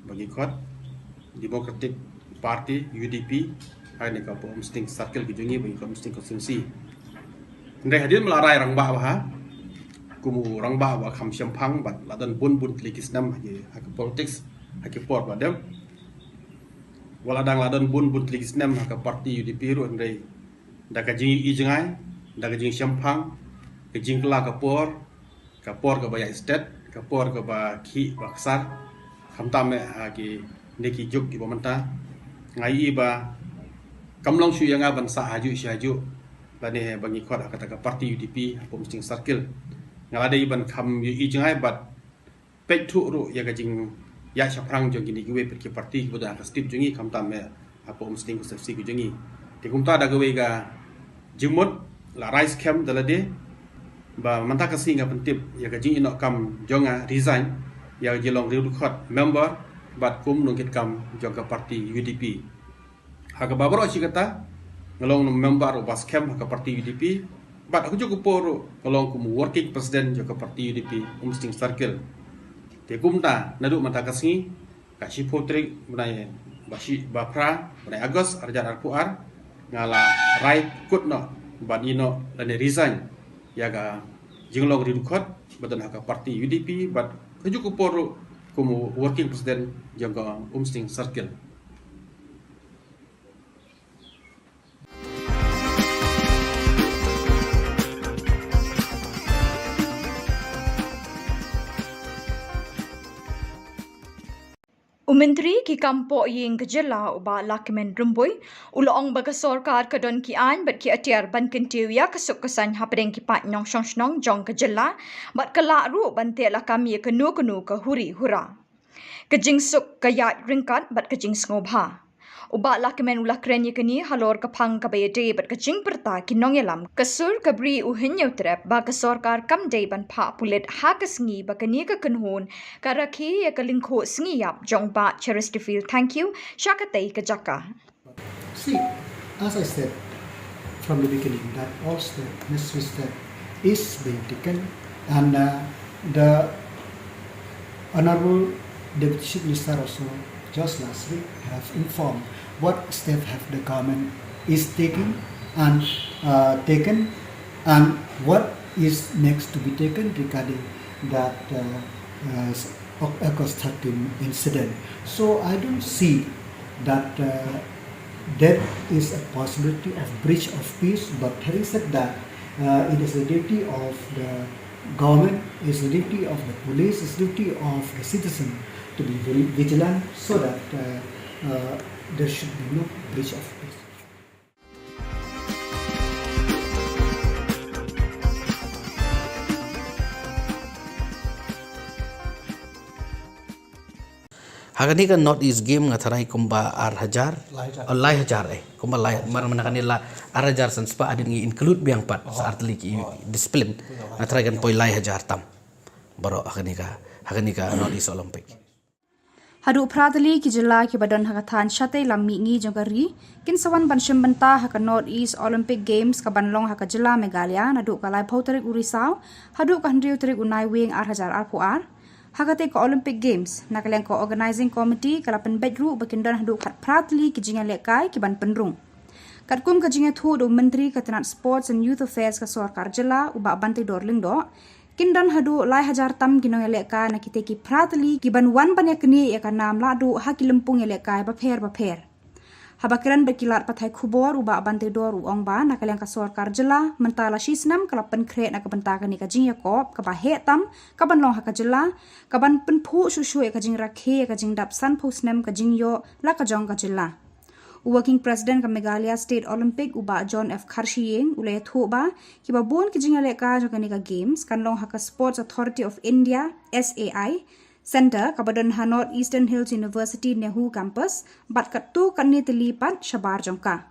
ba ngi khot Democratic Party, U D P, ha kane ka Umsning Circle ka jong ngi, ba ngi khot Umsning Constituency. Hynrei hadien ba la rai rangbah bha, kum u rangbah ba kham shemphang bad la don bun bun tylli ki snem ha ki, ha ka politics ha ki por ba dep. Wat la dang la don bun bun tylli ki snem ha ka party U D P ruh, hynrei da ka jingïohi jngai, da ka jingshemphang, ka jingkylla ka por, ka por kaba ïaid stet, ka por kaba khih ba ksar, khamtam eh ha kine ki juk kiba mynta, nga ïohi ba kam long shuh ïa nga ban sah hajuh shi hajuh lane ba ngi khot ha kata ka party U D P hapoh Umsning Circle. Nga la dei ban kham ïohi jngai bad peit thuh ruh ïa ka jingïaid shaphrang jong kine kiwei pat ki party kiba don ha ka state jong ngi, khamtam eh hapoh Umsning Constituency ka jong ngi. Te kumta da kawei ka jingmut la rai skhem da lade ba mynta ka sngi nga pyntip ïa ka jingïehnoh kam jong nga, resign ïa ka jinglong riewdkhot member bad kum nongkitkam jong ka party U D P. Ha kaba baroh shi katta nga long member uba skhem ha ka party U D P bad ha kajuh ka por ruh nga long kum working president jong ka party U D P Umsning Circle. Te kumta naduh mynta ka sngi, ka shiphew tarik bnai ba shi, ba phra bnai August ar hajar arphew ar, nga la rai kut noh ban ïehnoh lane resign ïa ka jinglong riewdkhot ba don ha ka party U D P bad kajuh ka por ruh kum working president jong ka Umsning Circle. U Myntri ki kam pohïing ka jylla u Bah Lahkmen Rymbui u la ong ba ka sorkar ka don ki aiñ bad ki atiar ban kyntiew ïa ka suk ka saiñ hapdeng ki paid nongshong shnong jong ka jylla bad ka lah ruh ban teh lakam ïa kano kano ka huri hura. Ka jingsuk ka ïaid ryngkat bad ka jingsngewbha. U Bah Lahkmen u la kren ïa kane halor ka phang kaba ïadei bad ka jingpyrta ki nongïalam ka sur ka Bri u Hynñiewtrep ba ka sorkar kam dei ban phah pulit ha ka sngi ba kane ka kynhun ka rakhe ïa ka lyngkhuh sngi ïap jong Bah Cheristerfield Thangkhiew sha katei ka jaka. See, as I said from the beginning, that all step, necessary step is being taken, and uh, the Honorable Deputy Chief Minister also just last week have informed what step have the government is taking and uh, taken, and what is next to be taken regarding that uh, uh, August thirteen incident. So I don't see that uh, there is a possibility of breach of peace, but having said that, uh, it is the duty of the government, it's the duty of the police, it's the duty of the citizen to be very vigilant so that uh, uh, there should be no breach of peace. Ha kane ka North East Game nga tharai kumba ar hajar. Lai hajar. Oh, lai hajar eh. Kumba lai mar mana kane la ar hajar san spah hadien ngi include biang pat sa artylli ki discipline. Nga tharai kan poi lai hajar tam. Baroh ha kane ka ha kane ka North East Olympic. Haduh phra tylli ki jylla kiba don ha ka thaiñ shatei lam mihngi jong ka ri kin sa wan ban shim bynta ha ka North East Olympic Games kaban long ha ka jylla Meghalaya naduh ka laiphew tarik u Risaw haduh ka hynriew tarik u Naiwieng ar hajar arphew ar. Ha katei ka Olympic Games, na ka liang ka Organising Committee ka la pynbeit ruh ba kin don haduh khatphra tylli ki jingïalehkai kiban pynrung. Katkum ka jingïathuh da u Myntri ka tnat Sports and Youth Affairs ka sorkar jylla u Bah Banteidor Lyngdoh, kin don haduh lai hajar tam ki nongïalehkai na kitei ki phra tylli kiban wan ban ïaknieh ïa ka nam lahduh ha ki lympung ïalehkai bapher bapher. Haba kren bad ki lad pathai khubor u Bah Banteidor u ong ba na ka liang ka sorkar jylla mynta la shi snem ka la pynkhreh na ka bynta kane ka jingïakop kaba heh tam kaban long ha ka jylla kaban pynphuh shuh shuh ïa ka jingrakhe ïa ka jingdap sanphew snem ka jingïoh la ka jong ka jylla. U Working President ka Meghalaya State Olympic u Bah John F Kharshiing u la ïathuh ba kiba bun ki jingïalehkai jong kane ka Games kan long ha ka Sports Authority of India, S A I, Centre kaba don ha North Eastern Hills University NEHU Campus bad katto katne tylli pat shabar jong ka.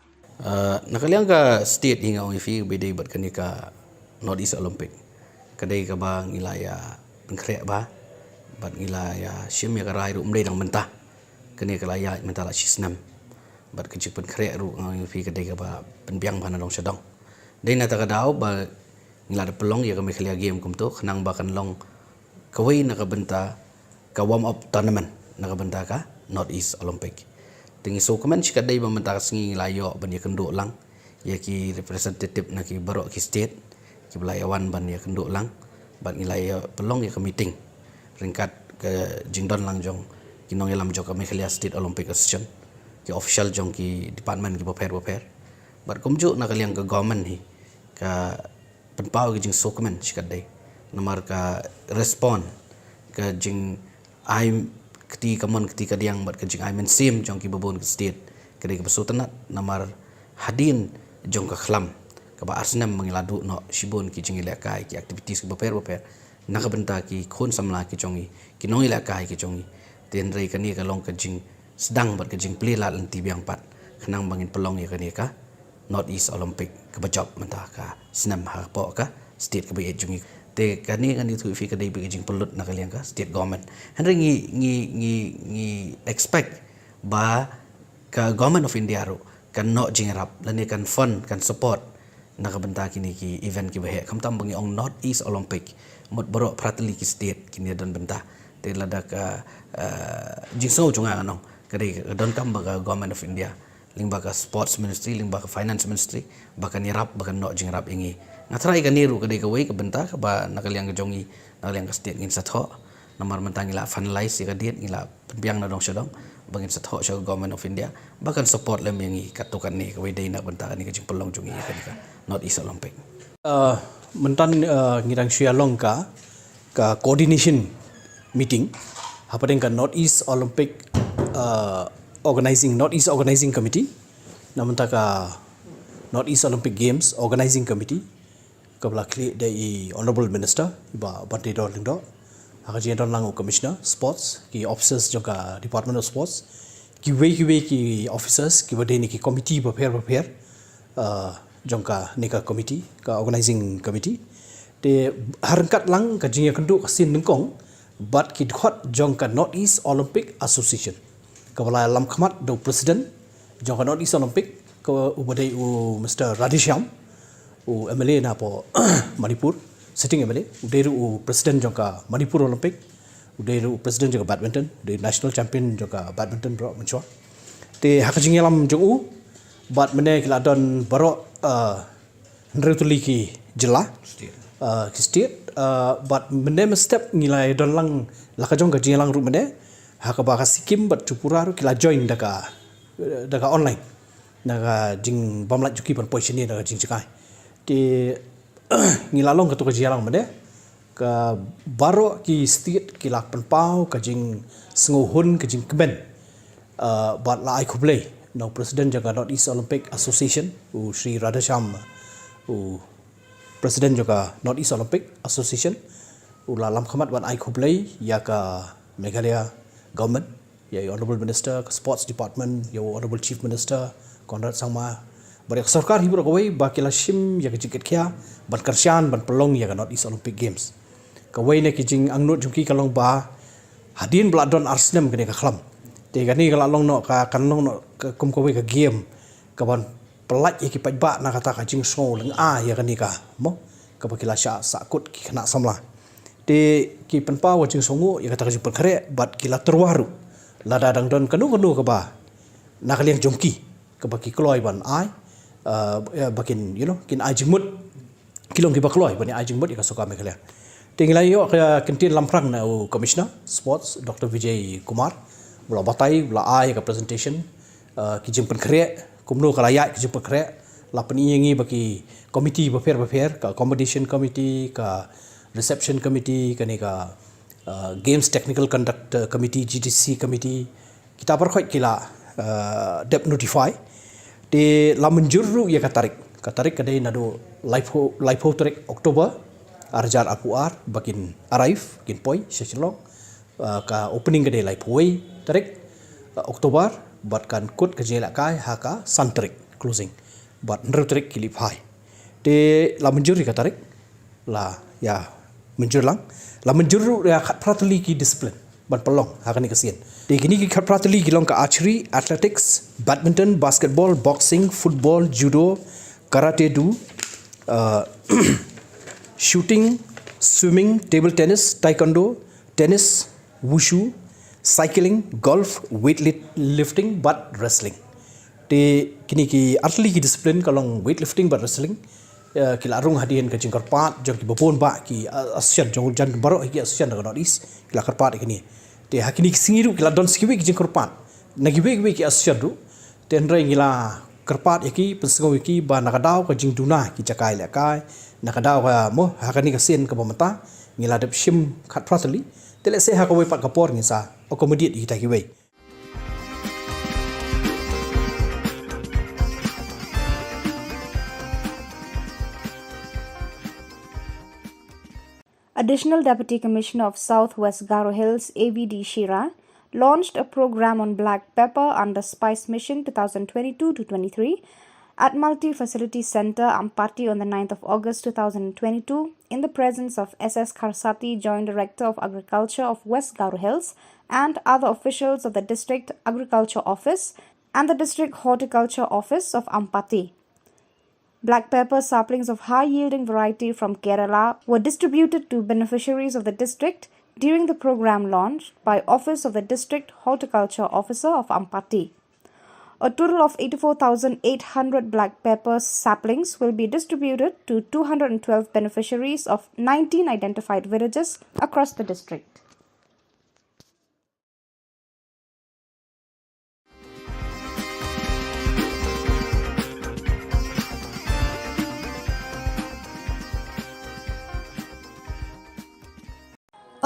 Na ka liang ka state hi nga ong ïa phi ba dei bad kane ka North East Olympic ka dei kaba ngi la ïa pynkhreh ba bad ngi la ïa shim ïa ka rai ruh ym dei dang mynta. Kane ka la ïaid mynta la shi snem bad ka jingpynkhreh ruh nga ong ïa phi ka dei kaba pynbiang ba na dong sha dong. Dei na kata ka daw ba ngi la da pynlong ïa ka Meghalaya Game kumto khnang ba kan long kawei na ka bynta ka warm up tournament na ka bynta ka North East Olympic. Te ngi sngewkmen shikatdei ba mynta ka sngi ngi la ïoh ban ïakynduh lang ïa ki representative na ki baroh ki state kiba la ïa wan ban ïakynduh lang bad ngi la ïa pynlong ïa ka meeting ryngkat ka jingdon lang jong ki nongïalam jong ka Meghalaya State Olympic Association, ki official jong ki department kiba pher bapher bad kumjuh na ka liang ka government hi ka pynpaw ka jingsngewkmen shikatdei namar ka respond ka jingai kti kamon kti kadiang bad ka jingai mynsiem jong kiba bun ka state ka dei kaba sngewtynnat namar hadien jong ka khlam kaba ar snem ba ngi la duh noh shibun ki jingïalehkai ki activities kiba pher bapher na ka bynta ki khun samla ki jong ngi ki nongïalehkai ki jong ngi. Te hynrei kane ka long ka jingsdang bad ka jingplie lad lynti biang pat khnang ba ngin pynlong ïa kane ka North East Olympic kaba jop mynta ka snem hapoh ka state kaba ïeit jong ngi. Te kane ngan ïathuh ïa phi ka dei beit ka jingpynlut na ka liang ka state government. Hynrei ngi ngi ngi ngi expect ba ka Government of India ruh kan noh jingïarap lane kan fund kan support na ka bynta kine ki event kiba heh khamtam ba ngi ong North East Olympic. Mut baroh phra tylli ki state kin ïa don bynta. Te lada ka jingsngew jong nga ngan ong ka dei ka donkam ba ka Government of India lyngba ka Sports Ministry lyngba ka Finance Ministry ba kan ïarap ba kan noh jingïarap ïa ngi. Nga tharai kane ruh ka dei kawei ka bynta kaba na ka liang ka jong ngi na ka liang ka state ngin sa thoh. Namar mynta ngi la finalize ïa ka date ngi la pynbiang na dong sha dong ba ngin sa thoh sha ka Government of India ba kan support lem ïa ngi katto katne kawei dei na ka bynta kane ka jingpynlong jong ngi ïa kane ka North East Olympic. Mynta ngi dang shu ïa long ka ka coordination meeting hapdeng ka North East Olympic Organising, North East Organising Committee. Na mynta ka North East Olympic Games Organising Committee kaba la khlieh da i Honourable Minister i Bah Banteidor Lyngdoh. Ha ka jingdon lang u Commissioner Sports, ki officers jong ka Department of Sports, kiwei kiwei ki officers kiba dei na ki committee bapher bapher, uh, jong kane ka committee, ka organizing committee. Te ha ryngkat lang ka jingïakynduh ka sien nyngkong bad ki dkhot jong ka North East Olympic Association, kaba la lam khmat da u president jong ka North East Olympic, ka uba dei u Mister Radheshyam, u M L A na poh Manipur, sitting M L A, u dei ruh u president jong ka Manipur Olympic, u dei ruh u president jong ka badminton, u dei national champion jong ka badminton baroh mynshuwa. Te ha ka jingïalam jong u bad mynne ki la don baroh, uh, hynriew tylli ki jylla, uh, ki state, uh, bad mynne mynstep ngi la don lang la ka jong ka jingïalang ruh mynne, ha kaba ka Sikkim bad Tripura ruh ki la join da ka, da ka online, na ka jingbymlait jong ki ban poi shane na ka jingjngai. Te ngi la long katto ka jingïalang mynne, ka baroh ki state ki la pynpaw ka jingsngewhun, ka jingkmen, uh, bad la ai khublei na u president jong ka North East Olympic Association, u Shri Radheshyam, u president jong ka North East Olympic Association, u la lam khmat ban ai khublei ïa ka Meghalaya government, ïa i Honourable Minister ka Sports Department, ïa u Honourable Chief Minister Conrad Sangma, bad ïa ka sorkar hi baroh kawei ba ki la shim ïa ka jingkitkhia ban kyrshan ban pynlong ïa ka North East Olympic Games. Kawei na ki jingangnud jong ki ka long ba hadien ba la don ar snem kane ka khlam, te kane ka la long noh ka, kan long noh ka kum kawei ka game kaban pyllait ïa ki paidbah na kata ka jingsngew lyngngoh ïa kane ka, mo, kaba ki la shah sahkut ki khynnah samla. Te ki pynpaw ka jingsngewnguh ïa kata ka jingpynkhreh bad ki la tyrwa ruh lada dang don kano kano kaba na ka liang jong ki kaba ki kloi ban ai, uh, ba kin, you know, kin ai jingmut, ki long kiba kloi ban ai jingmut ïa ka sorkar Meghalaya. Te ngi la ïoh ka ktien lamphrang na u Commissioner Sports, Doctor Vijay Kumar, u la batai, u la ai ka presentation, uh, ki jingpynkhreh, kumno ka la ïaid ka jingpynkhreh, la pyni ïa ngi ba ki committee bapher bapher, ka accommodation committee, ka reception committee, kane ka, uh, Games Technical Conduct Committee, G T C committee, kita baroh ki la, uh, dep notify. Te la mynjur ruh ïa ka tarik. Ka tarik ka dei naduh laiphew, laiphew tarik October, ar hajar arphew ar, ba kin arrive, kin poi sha Shillong. Uh, ka opening ka dei laiphew wei tarik, uh, October, bad kan kut ka jingïalehkai ha ka san tarik, closing. Bad hynriew tarik ki leit phai. Te la mynjur ïa ka tarik, la ïa mynjur lang, la mynjur ruh ïa khatphra tylli ki discipline ban pynlong ha kane ka sien. Te kine ki khatphra tylli ki long ka archery, athletics, badminton, basketball, boxing, football, judo, karate do, uh, shooting, swimming, table tennis, taekwondo, tennis, wushu, cycling, golf, weightlifting bad wrestling. Te kine ki artylli ki discipline, ka long weightlifting bad wrestling, eh, ki la rung hadien ka jingkyrpad jong kiba bun bah ki, eh, association, jong jan baroh ki association na ka North East ki la kyrpad ïa kine. Te ha kine ki sngi ruh ki la don sa kiwei ki jingkyrpad na kiwei kiwei ki association ruh. Te hynrei ngi la kyrpad ïa ki, pynsngew ïa ki ba na ka daw ka jingduna ki jaka ïalehkai, na ka daw ka, mo, ha kane ka sien kaba mynta ngi la dep shim khatphra tylli. Te lehse ha kawei pat ka por ngin sa accommodate ïa kita kiwei. Additional Deputy Commissioner of South West Garo Hills, A V D Shira, launched a program on black pepper under Spice Mission two thousand twenty-two to twenty-three at Multi Facility Centre, Ampati, on the ninth of August two thousand twenty-two, in the presence of S S Kharsati, Joint Director of Agriculture of West Garo Hills, and other officials of the District Agriculture Office and the District Horticulture Office of Ampati. Black pepper saplings of high-yielding variety from Kerala were distributed to beneficiaries of the district during the program launch by Office of the District Horticulture Officer of Ampati. A total of eighty-four thousand eight hundred black pepper saplings will be distributed to two hundred twelve beneficiaries of nineteen identified villages across the district.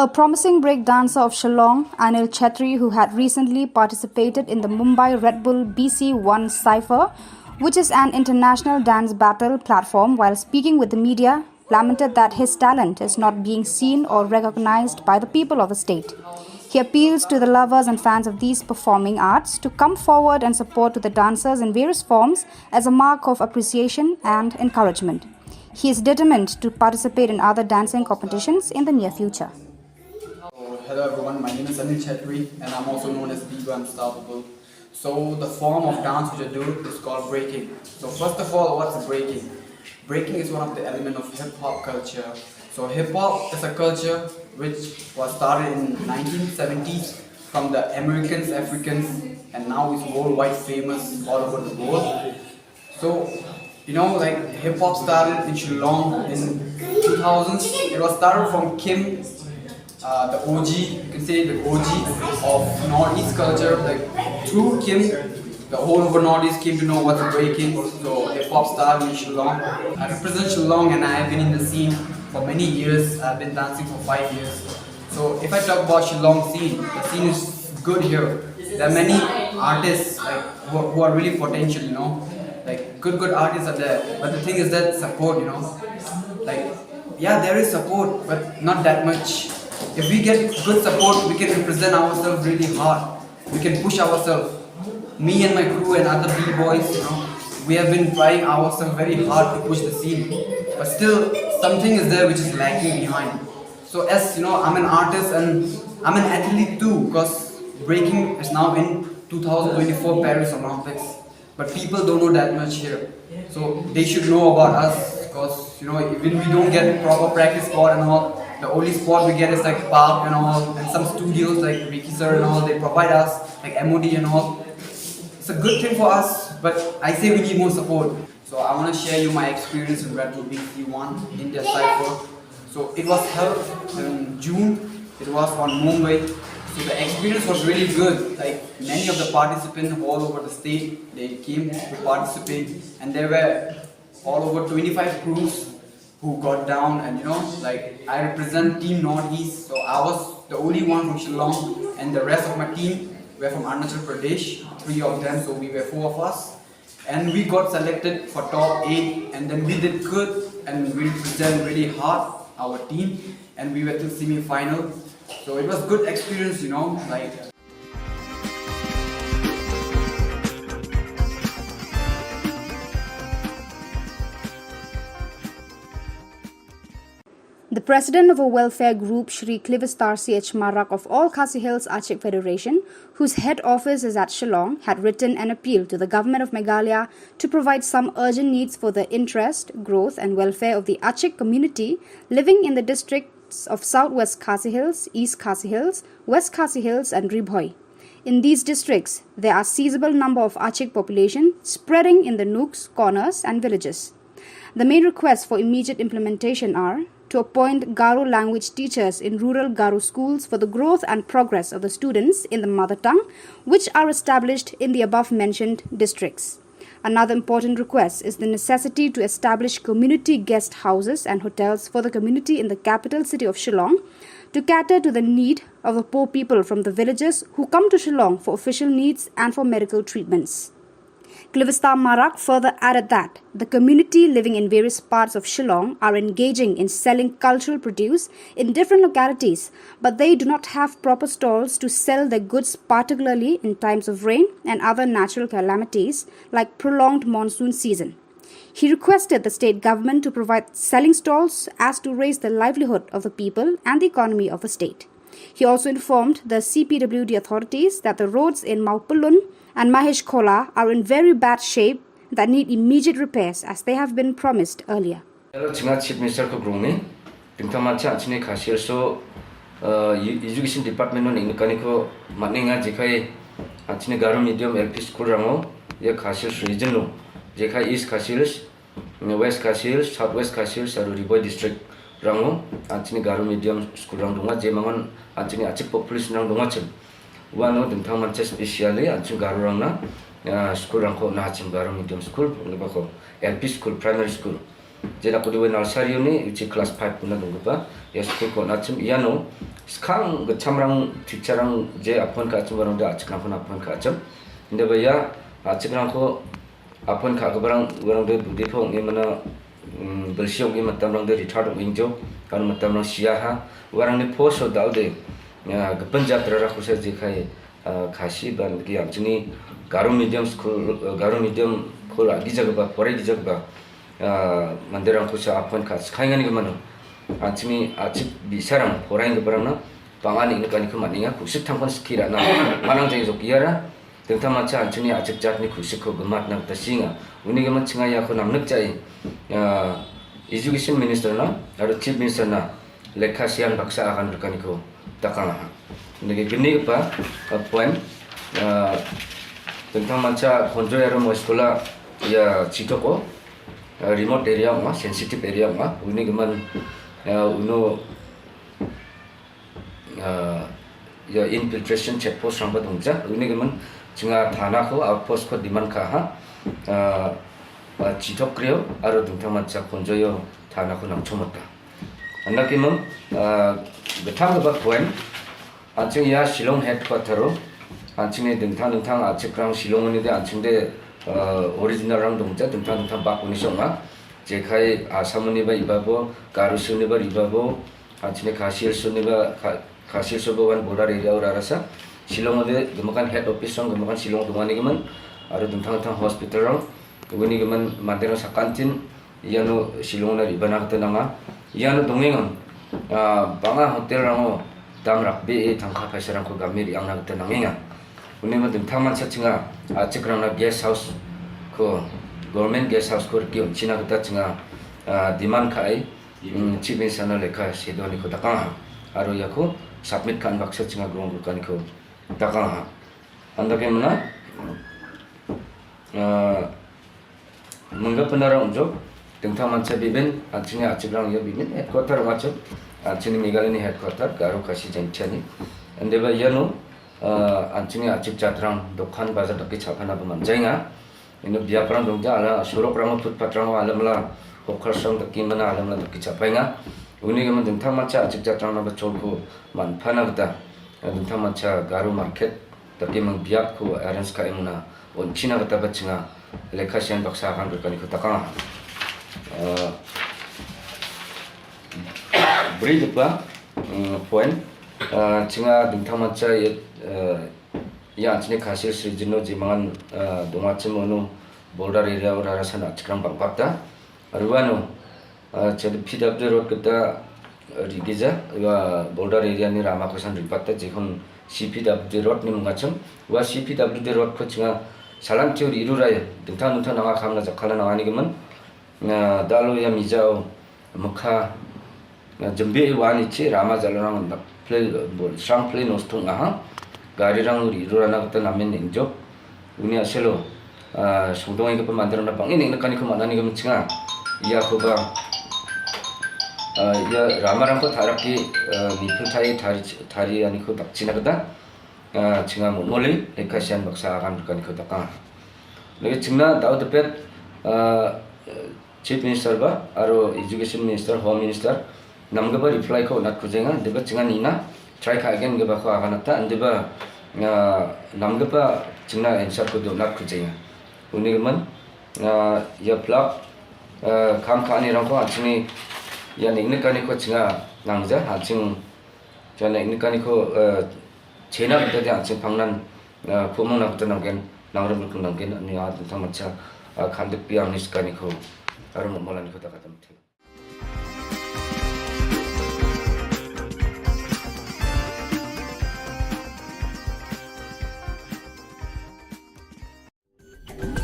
A promising break dancer of Shillong, Anil Chetri, who had recently participated in the Mumbai Red Bull B C one Cypher, which is an international dance battle platform, while speaking with the media, lamented that his talent is not being seen or recognized by the people of the state. He appeals to the lovers and fans of these performing arts to come forward and support to the dancers in various forms as a mark of appreciation and encouragement. He is determined to participate in other dancing competitions in the near future. So, hello everyone, my name is Anil Chetri and I'm also known as Diva Unstoppable. So the form of dance which I do is called breaking. So first of all, what's breaking? Breaking is one of the element of hip hop culture. So hip hop is a culture which was started in nineteen seventies from the Americans, Africans, and now it's worldwide famous all over the world. So, you know, like hip hop started in Shillong in two thousands. It was started from Kim, uh, the O G, you can say the O G of Northeast culture. Like through Kim, the whole over Northeast came to know what's breaking. So hip hop started in Shillong. I represent Shillong and I have been in the scene for many years. I've been dancing for five years. So if I talk about Shillong scene, the scene is good here. There are many artists like who, who are really potential, you know. Like good good artists are there, but the thing is that support, you know. Like yeah, there is support, but not that much. If we get good support, we can represent ourselves really hard. We can push ourselves. Me and my crew and other b-boys, you know, we have been trying ourselves very hard to push the scene, but still something is there which is lacking behind. So as you know, I'm an artist and I'm an athlete too, because breaking is now in two thousand twenty-four Paris Olympics. But people don't know that much here. So they should know about us, because you know, even we don't get proper practice spot and all. The only spot we get is like park and all, and some studios like Ricky sir and all. They provide us like M O D and all. It's a good thing for us, but I say we need more support. So I want to share you my experience in Red Bull B C one India Cypher. So it was held in June. It was on Mumbai. So the experience was really good. Like many of the participants all over the state, they came to participate, and there were all over twenty-five crews who got down, and you know, like I represent Team Northeast, so I was the only one from Shillong, and the rest of my team were from Arunachal Pradesh, three of them, so we were four of us. And we got selected for top eight, and then we did good, and we represent really hard our team, and we went to semi-final. So it was good experience, you know, like. The president of a welfare group, Shri Clivistar C H Marak of All Khasi Hills Achik Federation, whose head office is at Shillong, had written an appeal to the government of Meghalaya to provide some urgent needs for the interest, growth and welfare of the Achik community living in the districts of South West Khasi Hills, East Khasi Hills, West Khasi Hills and Ri Bhoi. In these districts, there are sizable number of Achik population spreading in the nooks, corners and villages. The main requests for immediate implementation are to appoint Garo language teachers in rural Garo schools for the growth and progress of the students in the mother tongue, which are established in the above mentioned districts. Another important request is the necessity to establish community guest houses and hotels for the community in the capital city of Shillong to cater to the need of the poor people from the villages who come to Shillong for official needs and for medical treatments. Clivistar Marak further added that the community living in various parts of Shillong are engaging in selling cultural produce in different localities, but they do not have proper stalls to sell their goods, particularly in times of rain and other natural calamities like prolonged monsoon season. He requested the state government to provide selling stalls as to raise the livelihood of the people and the economy of the state. He also informed the C P W D authorities that the roads in Mawpyllun and Mahesh Khola are in very bad shape that need immediate repairs as they have been promised earlier. Hello, chinga Chief Minister ko grung ni. Tingtang ma cha chini Khasi Hills so uh, Education Department no ning kani ko matning a jikai a chini Garo medium L P school rango ya Khasi Hills region no jikai East Khasi Hills, West Khasi Hills, South West Khasi Hills aru Ri Bhoi district rango a chini Garo medium school rang dunga je mangon a chini Achik population rang dunga chim. Wano dingthang mancha specially a chini Garo rang na school rang ko na chim Garo medium school, ko L P school, primary school. Jela kudi we nursery uni uchi class five kuna dunggupa ya school ko nachim iano skang gacham rang teacher rang je appoint ka achim warang da achik rang ko na appoint ka achim. Inde ba ya achik rang ko appoint ka gabarang warang de budi phong i mana belsiok i matam rang de retard ong injo kan matam rang sia ha warang ni post so dal de Ïa, ka pynjah tyrara khusa ji khai, ah, Khasi ban ki ïam chini Garo medium school, ah, Garo medium school ah, gija ba, pore gija ba. Ah, mandir ang khusa apon kha, skhai ngani ka mano. Ang chini achik bisarang, porai ka barang na, pangan ini kani kumat ninga, kusik thangkon sekira na, manang jai jok ïara, Dingtang mancha ang chini achik jat ni khusi ko gemat na ta singa. Uni gemat chinga ya ko nam nuk chai. Ah, Education Minister na, aro Chief Minister na, lekha sian baksa akan rukani ko takang ha. Nege geni pa, ah, point. Ah, dingtang mancha honjo ya ro mo sekolah ya chitoko. Ah, remote area ma, sensitive area ma. Uni geman, ah, uno ah, ya infiltration check post rang ba dong ja. Uni gemen chinga thana ko outpost ko demand ka ha. Ah, ah, chitok krio, aro dingtang mancha konjoyo thana ko nang chomota. Anda ki mem, ah, bethang ba point. Anching ya Shillong headquarter ro. Anching ni dingtang dingtang achik rang Shillong ni de anching de, ah, original rang dong ja, dingtang dingtang bak uni song ma. Jekai Assam ni ba iba bo, Garo ni ba iba bo, Anchine Khasi Hills ni ba, Kha-, Khasi Hills ba wan border area ura rasa. Shillong de, gemakan head office song, gemakan Shillong dungani gemen. Aro dingtang dingtang hospital rong. Uni gemen mandir sakantin, yano Shillong na riba na kata nanga. Yano dongeng, ah, banga hotel rango, dam rakbe e tangka paisa rang ko gami riang na kata nangenga. Uni ma dingtang mancha chinga, ah, chikrang na guest house ko, government guest house ko riki china kata chinga, ah, demand ka ai. Hmm, Chief Minister na lekha sedo ni ko takang ha. Aro ya ko submit kan baksa chinga grong kan ko takang ha. Anda ke mana? Ah, mengga penara unjuk, dingtang mancha bibin, anchini achikrang ya bibin, headquarter macam, anchini Meghalaya ni headquarter, Garo Khasi Jaintia ni. Ande ba yano, ah, anchini achik jatrang, dokan bazar daki chapana ba manjainga. Ino biaprang dongja ala, surok rang, footpath rang, alamla, hokar sang daki mana, alamla daki chapainga. Uni gemen dingtang mancha achik jatrang na bachol ko manphana kata. Dingtang mancha Garo market, daki mang biap ko arrange ka emuna. On china kata bachinga, lekha sian baksa kan berkani ko takang. Eh, beri depa, mm, point. Eh, chinga dingtang mancha ya, eh, ya anchini Khasi Hills region no jimangan, eh, donga chim ono border area ura rasa na chikrang bang bakta. Ruano, ah, chad P W D road kata, ah, rigija, wa border area ni rama kosan ripatta, jikon C P W D road ni mungacham, wa C P W D road ko chinga salam chiu ri iru raya, dingtang dingtang nanga kham na jakhala nanga ni gemen, na dalo ya mijao, mukha, na jembe wa ni chi, rama jalarang, na ple, bo, sang ple nostung aha, gari rang ri iru rana kata namen injok, Uni aselo, ah, sungdong ing ka pemander na bang ini nekani ko manani ka menchenga. Ia ko ba, ah, ia rama rang ko tharak ki, ah, ni pun thari, thari, thari ani ko tak china kata. Ah, chinga mo moli, lekha sian baksa akan kani ko takang. Lagi chingna dau tepet, ah, Chief Minister ba, aro Education Minister, Home Minister, namgaba reply ko nat kujenga, deba chinga nina, try ka again gaba ko aganata, deba, ah, namgaba chingna answer ko do nat kujenga. Uni gemen, ah, ya plak, ah, kam ka ni rangko anchini, ya nik nik kani ko chinga nangja, anching, ya nik nik kani ko, ah, chena kita dia anching pangnan, ah, pumang na kita nanggen, nangrem ko nanggen, ni ah, tentang macha, ah, khandik piang ni sekani ko, arum malan ko takatam.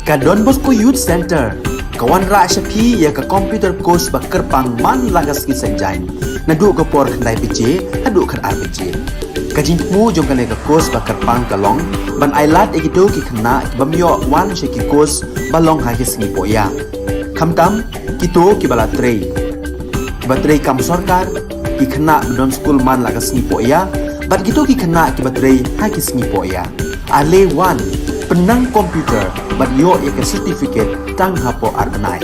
Ka Don Bosco Youth Center ka wanrah sha phi ïa ka computer course ba kyrpang man la ka sngi Saitjaiñ, naduh ka por khyndai baje haduh khatar baje. Ka jingthmu jong kane ka course ba kyrpang ka long ban ailad ïa kito ki khynnah ki bym ïoh wan sha ki course ba long ha ki sngi pohïa. Khamtam kito kiba la trei, kiba trei kam sorkar, ki khynnah ba don skul man la ka sngi pohïa, bad kito ki khynnah kiba trei ha ki sngi pohïa. Ale wan, pynnang computer bad ïoh ïa ka certificate tang hapoh ar bnai.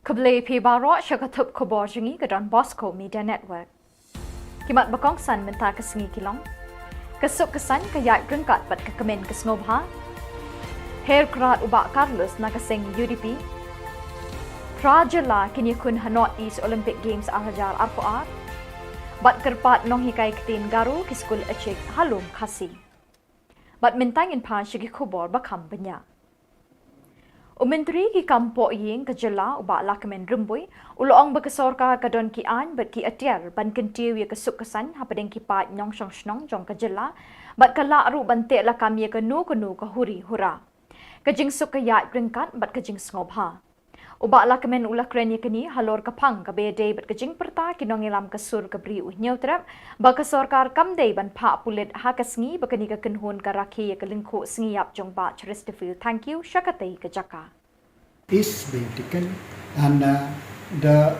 Khublei phi baroh sha ka thup khubor jong ngi ka Don Bosco Media Network. Ki mat ba kongsan mynta ka sngi ki long: ka suk ka saiñ ka ïaid ryngkat bad ka kmen ka sngewbha. Her krad u Bah Carlos na ka seng U D P. Phra jylla kin ïakhun ha North East Olympic Games ar hajar arphew ar. Bad kyrpad nonghikai ktien Garo ki skul Ïachick ha Lum Khasi. Bad mynta ngin pan sha ki khubor ba kham bniah. U Myntri ki kam pohïing ka jylla u Bah Lahkmen Rymbui u la ong ba ka sorkar ka don ki aiñ bad ki atiar ban kyntiew ïa ka suk ka saiñ hapdeng ki paid nongshong shnong jong ka jylla, bad ka lah ruh ban teh lakam ïa kano kano ka huri hura. Ka jingsuk ka ïaid ryngkat bad ka jingsngewbha. U Bah Lahkmen u la kren ïa kane halor ka phang kaba ïadei bad ka jingpyrta ki nongïalam ka sur ka Bri u Hynñiewtrep ba ka sorkar kam dei ban phah pulit ha ka sngi ba kane ka kynhun ka rakhe ïa ka lyngkhuh sngi ïap jong Bah Chesterfield Thangkhiew sha katei ka jaka. Is being taken, and uh, the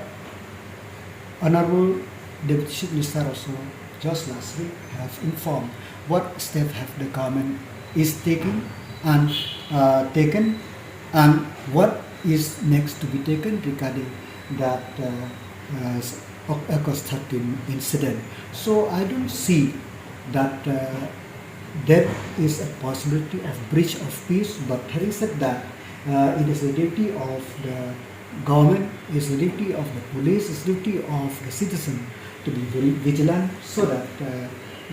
Honorable Deputy Chief Minister also just last week have informed what step have the government is taking and uh, taken and what is next to be taken regarding that uh, uh, August thirteen incident. So I don't see that uh, there is a possibility of breach of peace, but having said that, uh, it is the duty of the government, is the duty of the police, is the duty of the citizen to be vigilant so that uh,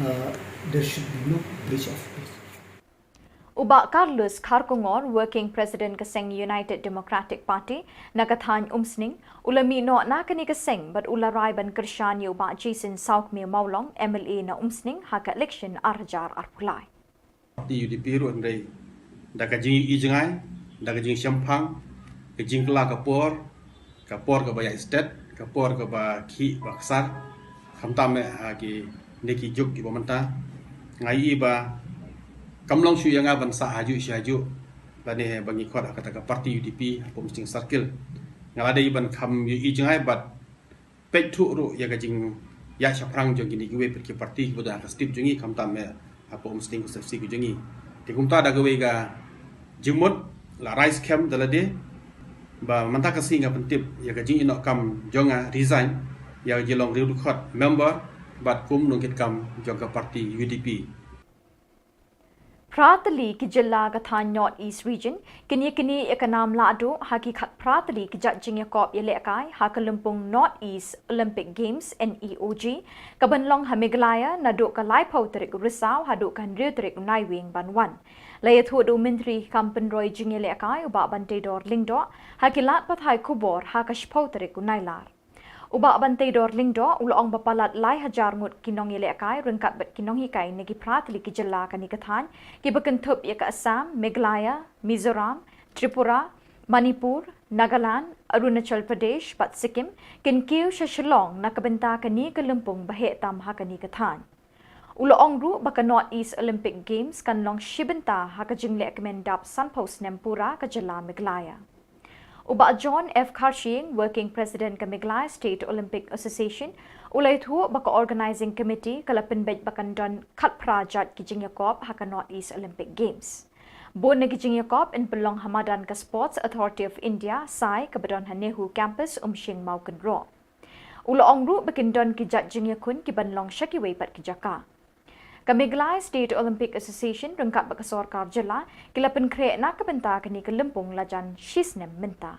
uh, there should be no breach of peace. U Bah Carlos Kharkongor, Working President ka seng United Democratic Party na ka thaiñ Umsning, u la mih noh na kane ka seng bad u la rai ban kyrshan ïa u Bah Jason Sawkmie Mawlong, M L A na Umsning ha ka election ar hajar arphew lai. Party U D P ruh hynrei da ka jingïohi jngai, da ka jingshemphang, ka jingkylla ka por, ka por kaba ïaid stet, ka por kaba khih ba ksar, khamtam eh ha kine ki juk kiba mynta. Nga ïohi ba kam long shuh ïa nga ban sah hajuh shi hajuh lane ba ngi khot ha kata ka party U D P hapoh Umsning Circle. Nga la dei ban kham ïohi jngai bad peit thuh ruh ïa ka jingïaid shaphrang jong kine kiwei pat ki party kiba don ha ka state jong ngi khamtam eh hapoh Umsning constituency ka jong ngi. Te kumta da kawei ka jingmut la rai skhem da lade ba mynta ka sngi nga pyntip ïa ka jingïehnoh kam jong nga resign ïa ka jinglong riewdkhot member bad kum nongkitkam jong ka party U D P. Phra tylli ki jylla ka thaiñ North East Region kin ïa knieh ïa ka nam lahduh ha ki khatphra tylli ki jait jingïakop ïalehkai ha ka lympung North East Olympic Games, N E O G, kaban long ha Meghalaya naduh ka laiphew tarik u Risaw haduh ka hynriew tarik u Naiwieng ban wan. La ïathuh da u Myntri kam pynroi jingïalehkai u Bah Banteidor Lyngdoh ha ki lad pathai khubor ha ka shiphew tarik u Nailar. U Bah Banteidor Lyngdoh u la ong ba palat lai hajar ngut ki nongïalehkai ryngkat bad ki nonghikai na ki phra tylli ki jylla kane ka thaiñ, kiba kynthup ïa ka Assam, Meghalaya, Mizoram, Tripura, Manipur, Nagaland, Arunachal Pradesh bad Sikkim, kin kiew sha Shillong na ka bynta kane ka lympung ba heh tam ha kane ka thaiñ. U la ong ruh ba ka North East Olympic Games kan long shi bynta ha ka jingleh kmen dap sanphew snem pura ka jylla Meghalaya. U Bah John F Kharshiing, Working President ka Meghalaya State Olympic Association, u la ïathuh ba ka Organising Committee ka la pynbeit ba kan don khatphra jait ki jingïakop ha ka North East Olympic Games. Bun na ki jingïakop yn pynlong ha madan ka Sports Authority of India, SAI, kaba don ha NEHU Campus, Umsning Mawkynroh. U la ong ruh ba kin don ki jait jingïakhun kiban long sha kiwei pat ki jaka. Ka Meghalaya State Olympic Association ryngkat bad ka sorkar jylla ki la pynkhreh na ka bynta kane ka lympung la jan shi snem mynta.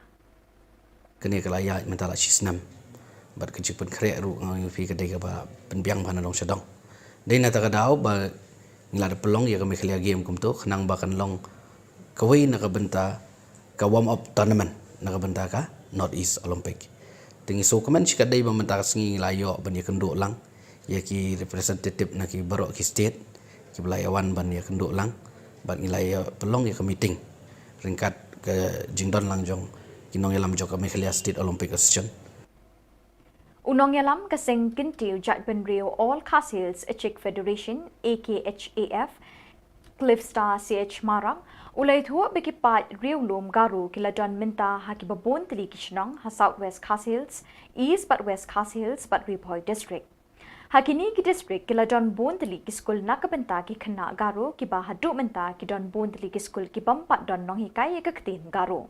Kane ka la ïaid mynta la shi snem bad ka jingpynkhreh ruh nga ong ïa phi ka dei kaba pynbiang bha na dong sha dong. Dei na kata ka daw ba ngi la da pynlong ïa ka Meghalaya Game kumto khnang ba kan long kawei na ka bynta ka warm up tournament na ka bynta ka North East Olympic. Te ngi sngewkmen shikatdei ba mynta ka sngi ngi la ïoh ban ïakynduh lang ïa ki representative na ki baroh ki state kiba la ïawan ban ïakynduh lang bad ngi la ïa pynlong ïa ka meeting ryngkat ka jingdon lang jong ki nongïalam jong ka Meghalaya State Olympic Association. U nongïalam ka seng kyntiew jaitbynriew All Khasi Hills Ïachick Federation, A K H A F, Cliffstar C H Marak, u la ïathuh ba ki paid riewlum Garo ki la don mynta ha kiba bun tylli ki shnong ha South West Khasi Hills, East bad West Khasi Hills bad Ri Bhoi District. Ha kine ki district ki la don bun tylli ki skul na ka bynta ki khynnah Garo kiba haduh mynta ki don bun tylli ki skul ki bym pat don nonghikai ïa ka ktien Garo.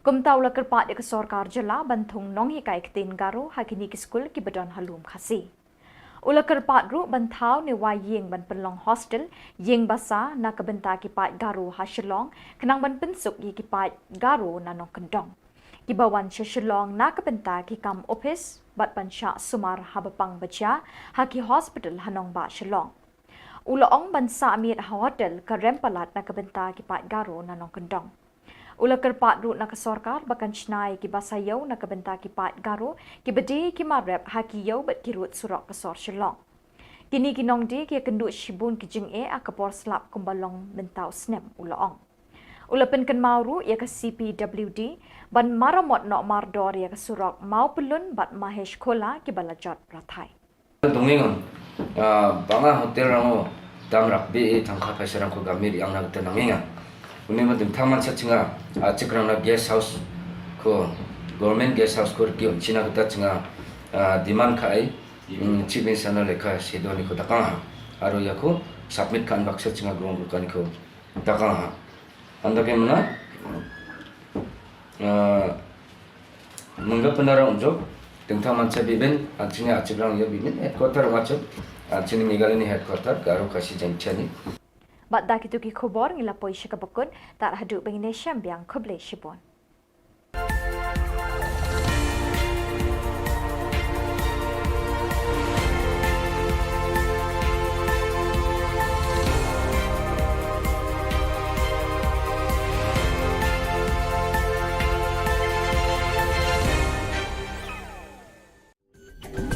Kumta u la kyrpad ïa ka sorkar jylla ban thung nonghikai ktien Garo ha kine ki skul kiba don ha lum Khasi. U la kyrpad ruh ban thaw ne wai ïing ban pynlong hostel, ïing basa na ka bynta ki paid Garo ha Shillong, khnang ban pynsuk ïa ki paid Garo na nongkyndong kiba wan sha Shillong na ka bynta ki kam ophis bad ban shah sumar haba pang ba jia ha ki hospital ha nongbah Shillong. U la ong ban sah miet ha hotel ka rem palat na ka bynta ki paid Garo na nongkyndong. U la kyrpad ruh na ka sorkar ba kan shna ïa ki basa ïew na ka bynta ki paid Garo kiba die ki mar rep ha ki ïew bad ki rud surok ka sor Shillong. Kine ki nongdie ki ïakynduh shibun ki jingeh ha ka por slap kumba long mynta u snem, u la ong. U la pynkynmaw ruh ïa ka C P W D ban maramot noh mardor ïa ka surok Mawpyllun bad Mahesh Khola kiba la jot rathai. Dong ing on, ah, ba nga hotel rang o dam rak be e thang kha phaisa rang ko gamir yang na kata nang ing a. Uni ma ding thang man sa chinga, ah, chik rang na guest house ko, government guest house ko riki on china kata chinga, ah, demand kha ai, mm, chief minister na lekha sedo ni ko takang ha. Aro ya ko submit khan baksa chinga grong ko kan ko takang ha. Anda ke mana, ah, Mengga penara unjuk, tengtang mansa bibin, anchini achibrang ya bibin, headquarter wachuk, anchini Meghalaya ni headquarter, Garo Khasi Jaiñtia ni. Bad da kitu ki khubor ngi la poi sha kaba kut, tar haduh ba ngin ïashem biang, khublei shibun.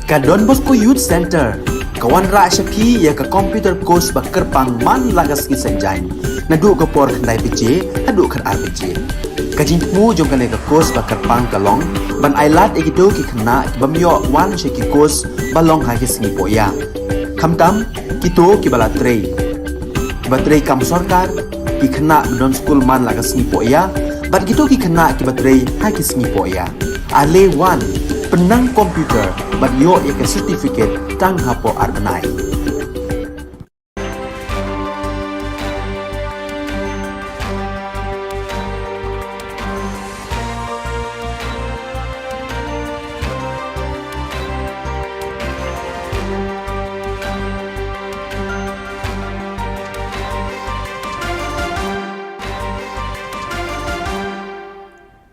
Ka Don Bosco Youth Center ka wanrah sha phi ïa ka computer course ba kyrpang man la ka sngi Saitjaiñ, naduh ka por khyndai baje haduh khatar baje. Ka jingthmu jong kane ka course ba kyrpang ka long ban ailad ïa kito ki khynnah ki bym ïoh wan sha ki course ba long ha ki sngi pohïa, khamtam kito kiba la trei, kiba trei kam sorkar, ki khynnah ba don skul man la ka sngi pohïa, bad kito ki khynnah kiba trei ha ki sngi pohïa. Ale wan, pynnang computer bad ïoh ïa ka certificate tang hapoh ar bnai.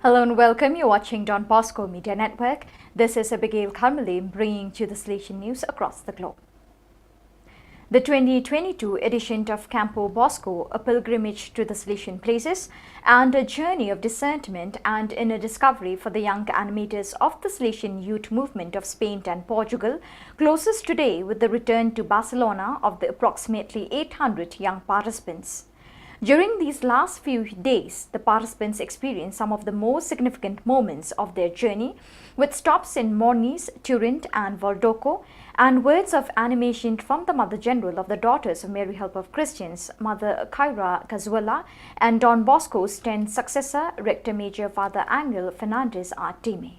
Hello and welcome. You're watching Don Bosco Media Network. This is Abigail Karmalim bringing to the Salesian news across the globe. The twenty twenty-two edition of Campo Bosco, a pilgrimage to the Salesian places and a journey of discernment and inner discovery for the young animators of the Salesian youth movement of Spain and Portugal, closes today with the return to Barcelona of the approximately eight hundred young participants. During these last few days, the participants experienced some of the most significant moments of their journey, with stops in Mornis, Turin, and Voldoco, and words of animation from the Mother General of the Daughters of Mary Help of Christians, Mother Khaira Cazuela, and Don Bosco's tenth successor, Rector Major Father Angel Fernandez Artime.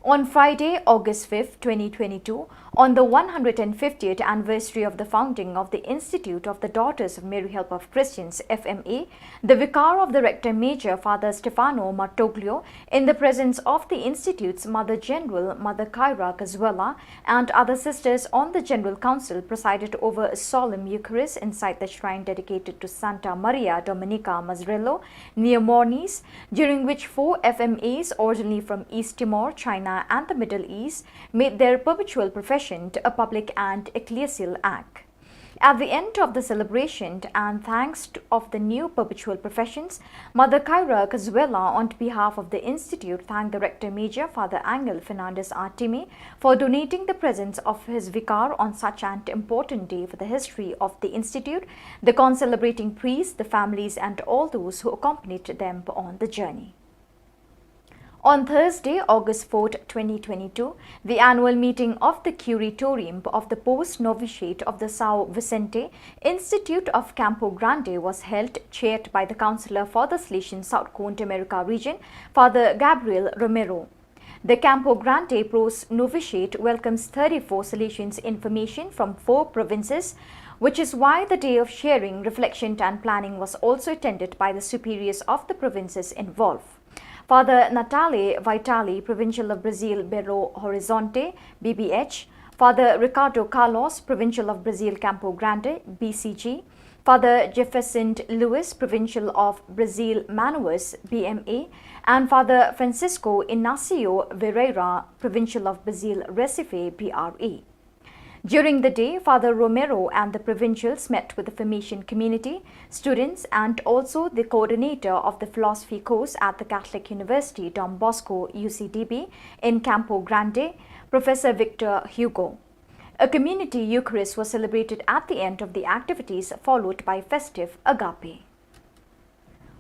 On Friday, August fifth, twenty twenty-two, on the one hundred fiftieth anniversary of the founding of the Institute of the Daughters of Mary Help of Christians, F M A, the Vicar of the Rector Major, Father Stefano Martoglio, in the presence of the Institute's Mother General, Mother Khaira Cazuela, and other sisters on the General Council, presided over a solemn Eucharist inside the shrine dedicated to Santa Maria Domenica Mazzarello, near Mornis, during which four F M As, originally from East Timor, China, and the Middle East, made their perpetual profession a public and ecclesial act. At the end of the celebration, and thanks to, of the new perpetual professions, Mother Khaira Cazuela, on behalf of the Institute, thanked the Rector Major, Father Angel Fernandez Artime, for donating the presence of his vicar on such an important day for the history of the Institute, the concelebrating priests, the families, and all those who accompanied them on the journey. On Thursday, August fourth, twenty twenty-two, the annual meeting of the Curatorium of the Post Novitiate of the São Vicente Institute of Campo Grande was held, chaired by the Councillor for the Salesian South Cone America region, Father Gabriel Romero. The Campo Grande Post Novitiate welcomes thirty-four Salesians in formation from four provinces, which is why the day of sharing, reflection, and planning was also attended by the superiors of the provinces involved. Father Natale Vitali, Provincial of Brazil Belo Horizonte, B B H, Father Ricardo Carlos, Provincial of Brazil Campo Grande, B C G, Father Jefferson Luis, Provincial of Brazil Manaus, B M A, and Father Francisco Inácio Vieira, Provincial of Brazil Recife, P R E. During the day, Father Romero and the provincials met with the formation community, students, and also the coordinator of the philosophy course at the Catholic University Don Bosco, U C D B, in Campo Grande, Professor Victor Hugo. A community Eucharist was celebrated at the end of the activities, followed by festive Agape.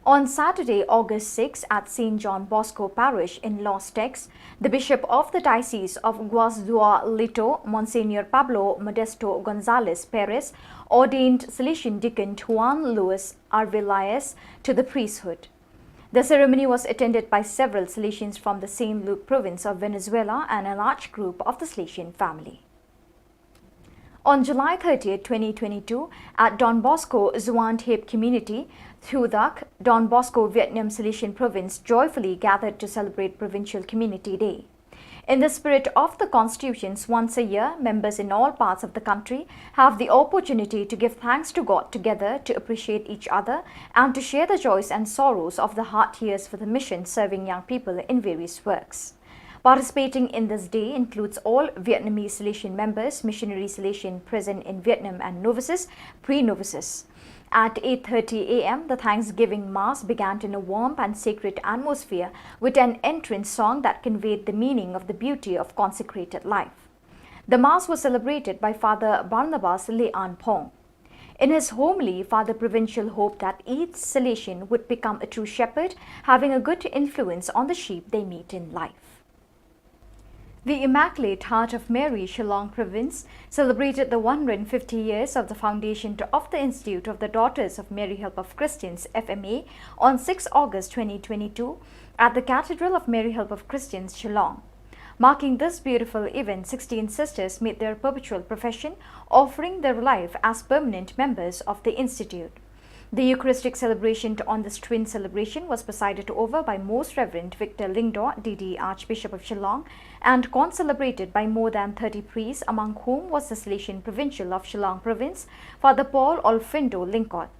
On Saturday, August six, at Saint John Bosco Parish in Los Teques, the Bishop of the Diocese of Guasdualito, Monsignor Pablo Modesto Gonzalez Perez, ordained Salesian Deacon Juan Luis Arvelaez to the priesthood. The ceremony was attended by several Salesians from the Saint Luke province of Venezuela and a large group of the Salesian family. On July thirtieth, twenty twenty-two, at Don Bosco Zuan Thep Community, Thudak, Don Bosco Vietnam Salesian Province joyfully gathered to celebrate Provincial Community Day. In the spirit of the constitutions, once a year, members in all parts of the country have the opportunity to give thanks to God together, to appreciate each other, and to share the joys and sorrows of the hard years for the mission serving young people in various works. Participating in this day includes all Vietnamese Salesian members, missionary Salesian present in Vietnam, and novices, pre-novices. At eight thirty a m, the Thanksgiving Mass began in a warm and sacred atmosphere with an entrance song that conveyed the meaning of the beauty of consecrated life. The Mass was celebrated by Father Barnabas Le An Phong. In his homily, Father Provincial hoped that each Salesian would become a true shepherd, having a good influence on the sheep they meet in life. The Immaculate Heart of Mary, Shillong Province, celebrated the one hundred fifty years of the foundation to, of the Institute of the Daughters of Mary Help of Christians, F M A, on sixth August twenty twenty-two at the Cathedral of Mary Help of Christians, Shillong. Marking this beautiful event, sixteen sisters made their perpetual profession, offering their life as permanent members of the Institute. The Eucharistic celebration to, on this twin celebration was presided over by Most Reverend Victor Lyngdoh, D D, Archbishop of Shillong, and concelebrated by more than thirty priests, among whom was the Salesian Provincial of Shillong Province, Father Paul Olfindo Lyngkot.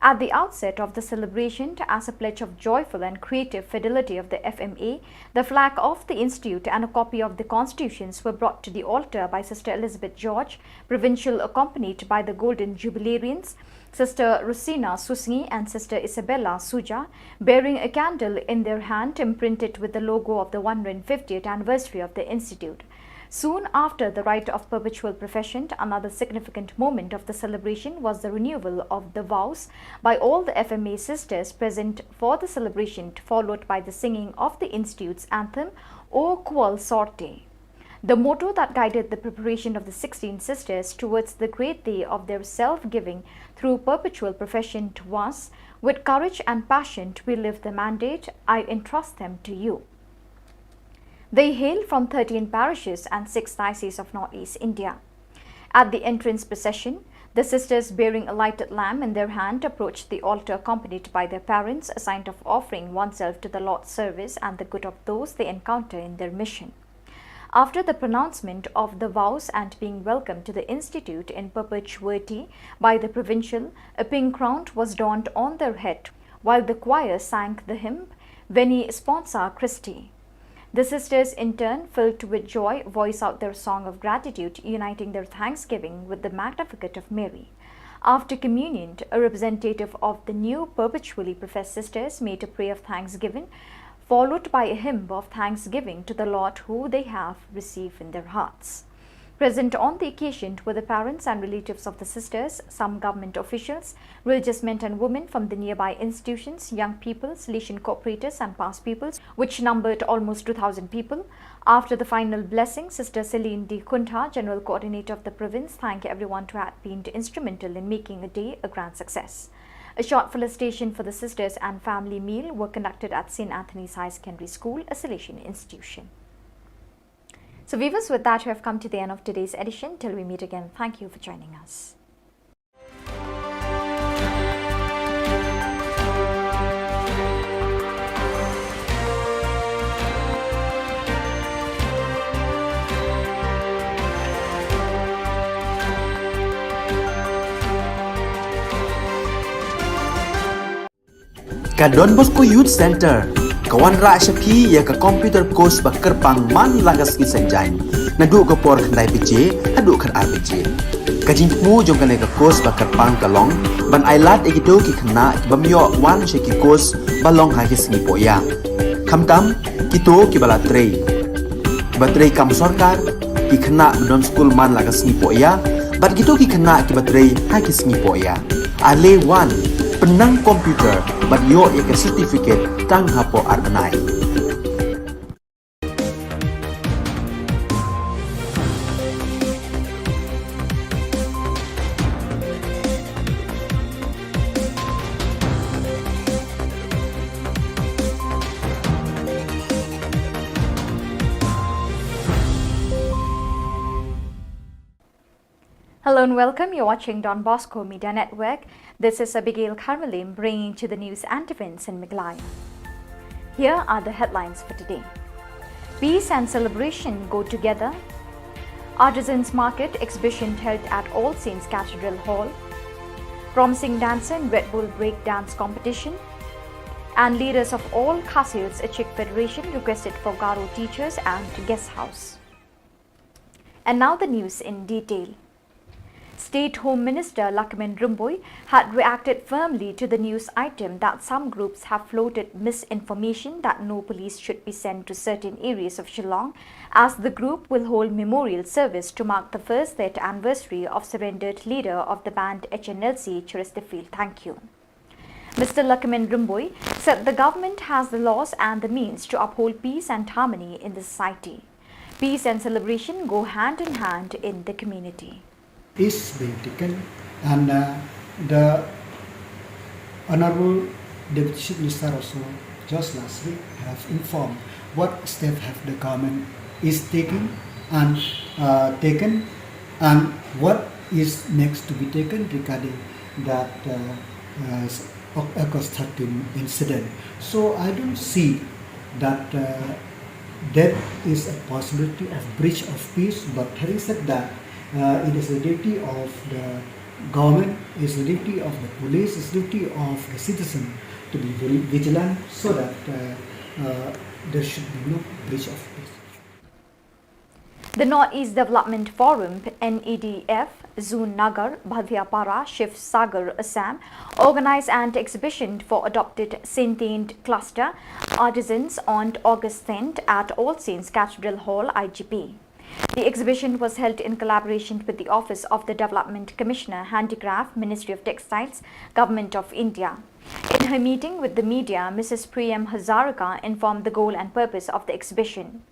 At the outset of the celebration, as a pledge of joyful and creative fidelity of the F M A, the flag of the Institute and a copy of the constitutions were brought to the altar by Sister Elizabeth George, Provincial, accompanied by the Golden Jubilarians, Sister Rosina Susngi and Sister Isabella Suja, bearing a candle in their hand imprinted with the logo of the one hundred fiftieth anniversary of the Institute. Soon after the rite of perpetual profession, another significant moment of the celebration was the renewal of the vows by all the F M A sisters present for the celebration, followed by the singing of the Institute's anthem, O Kuol Sorte. The motto that guided the preparation of the sixteen sisters towards the great day of their self-giving through perpetual profession was, "With courage and passion we live the mandate, I entrust them to you." They hail from thirteen parishes and six diocese of Northeast India. At the entrance procession, the sisters bearing a lighted lamp in their hand approached the altar accompanied by their parents, a sign of offering oneself to the Lord's service and the good of those they encounter in their mission. After the pronouncement of the vows and being welcomed to the Institute in perpetuity by the Provincial, a pink crown was donned on their head, while the choir sang the hymn Veni Sponsa Christi. The sisters, in turn, filled with joy, voice out their song of gratitude, uniting their thanksgiving with the Magnificat of Mary. After communion, a representative of the new perpetually professed sisters made a prayer of thanksgiving, followed by a hymn of thanksgiving to the Lord who they have received in their hearts. Present on the occasion were the parents and relatives of the sisters, some government officials, religious men and women from the nearby institutions, young people, Salesian cooperators and past pupils, which numbered almost two thousand people. After the final blessing, Sister Celine D Kuntha, General Coordinator of the province, thanked everyone who had been instrumental in making a day a grand success. A short felicitation for the sisters and family meal were conducted at Saint Anthony's High Secondary School, a Salesian institution. So viewers, with that, we have come to the end of today's edition. Till we meet again, thank you for joining us. Ka Don Bosco Youth Centre ka wanrah sha phi ïa ka computer course ba kyrpang man la ka sngi Saitjaiñ, naduh ka por khyndai baje haduh khatar baje. Ka jingthmu jong kane ka course ba kyrpang ka long ban ailad ïa kito ki khynnah ki bym ïoh wan sha ki course ba long ha ki sngi pohïa, khamtam kito kiba la trei, kiba trei kam sorkar, ki khynnah ba don skul man la ka sngi pohïa bad kito ki khynnah kiba trei ha ki sngi pohïa. Ale wan, pynnang computer bad ïoh ïa ka certificate tang hapoh ar bnai. Hello and welcome. You're watching Don Bosco Media Network. This is Abigail Kharmalim bringing to the news and events in Meghalaya. Here are the headlines for today. Peace and celebration go together. Artisans Market exhibition held at All Saints Cathedral Hall. Promising dancer in Red Bull Break Dance Competition. And leaders of all Khasi Hills Achik Federation requested for Garo teachers and guest house. And now the news in detail. State Home Minister Lahkmen Rymbui had reacted firmly to the news item that some groups have floated misinformation that no police should be sent to certain areas of Shillong, as the group will hold memorial service to mark the first death anniversary of surrendered leader of the banned H N L C, Cheristerfield Thangkhiew. Mister Lahkmen Rymbui said the government has the laws and the means to uphold peace and harmony in the society. Peace and celebration go hand in hand in the community. Is being taken, and uh, the Honorable Deputy Chief Minister also just last week have informed what step have the government is taking and uh, taken, and what is next to be taken regarding that uh, uh, August thirteen incident. So I don't see that uh, that is a possibility of breach of peace. But having said that, uh, it is the duty of the government, it's the duty of the police, it's the duty of the citizen to be very vigilant so that uh, uh, there should be no breach of peace. The Northeast Development Forum, N E D F, Zun Nagar, Bhadhiapara, Shiv Sagar, Assam, organized an exhibition for adopted Sentient Cluster artisans on August tenth at All Saints Cathedral Hall, I G P. The exhibition was held in collaboration with the Office of the Development Commissioner, Handicraft, Ministry of Textiles, Government of India. In her meeting with the media, Missus Priyam Hazarika informed the goal and purpose of the exhibition.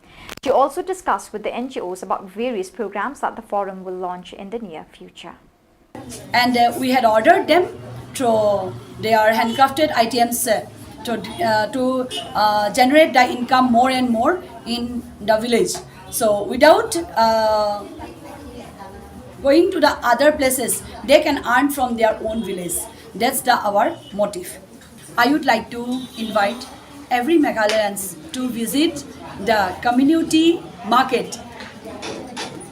She also discussed with the N G Os about various programs that the forum will launch in the near future. And uh, we had ordered them to their handcrafted items uh, to, uh, to uh, generate the income more and more in the village. So without uh, going to the other places, they can earn from their own village. That's the our motive. I would like to invite every Meghalayans to visit the community market,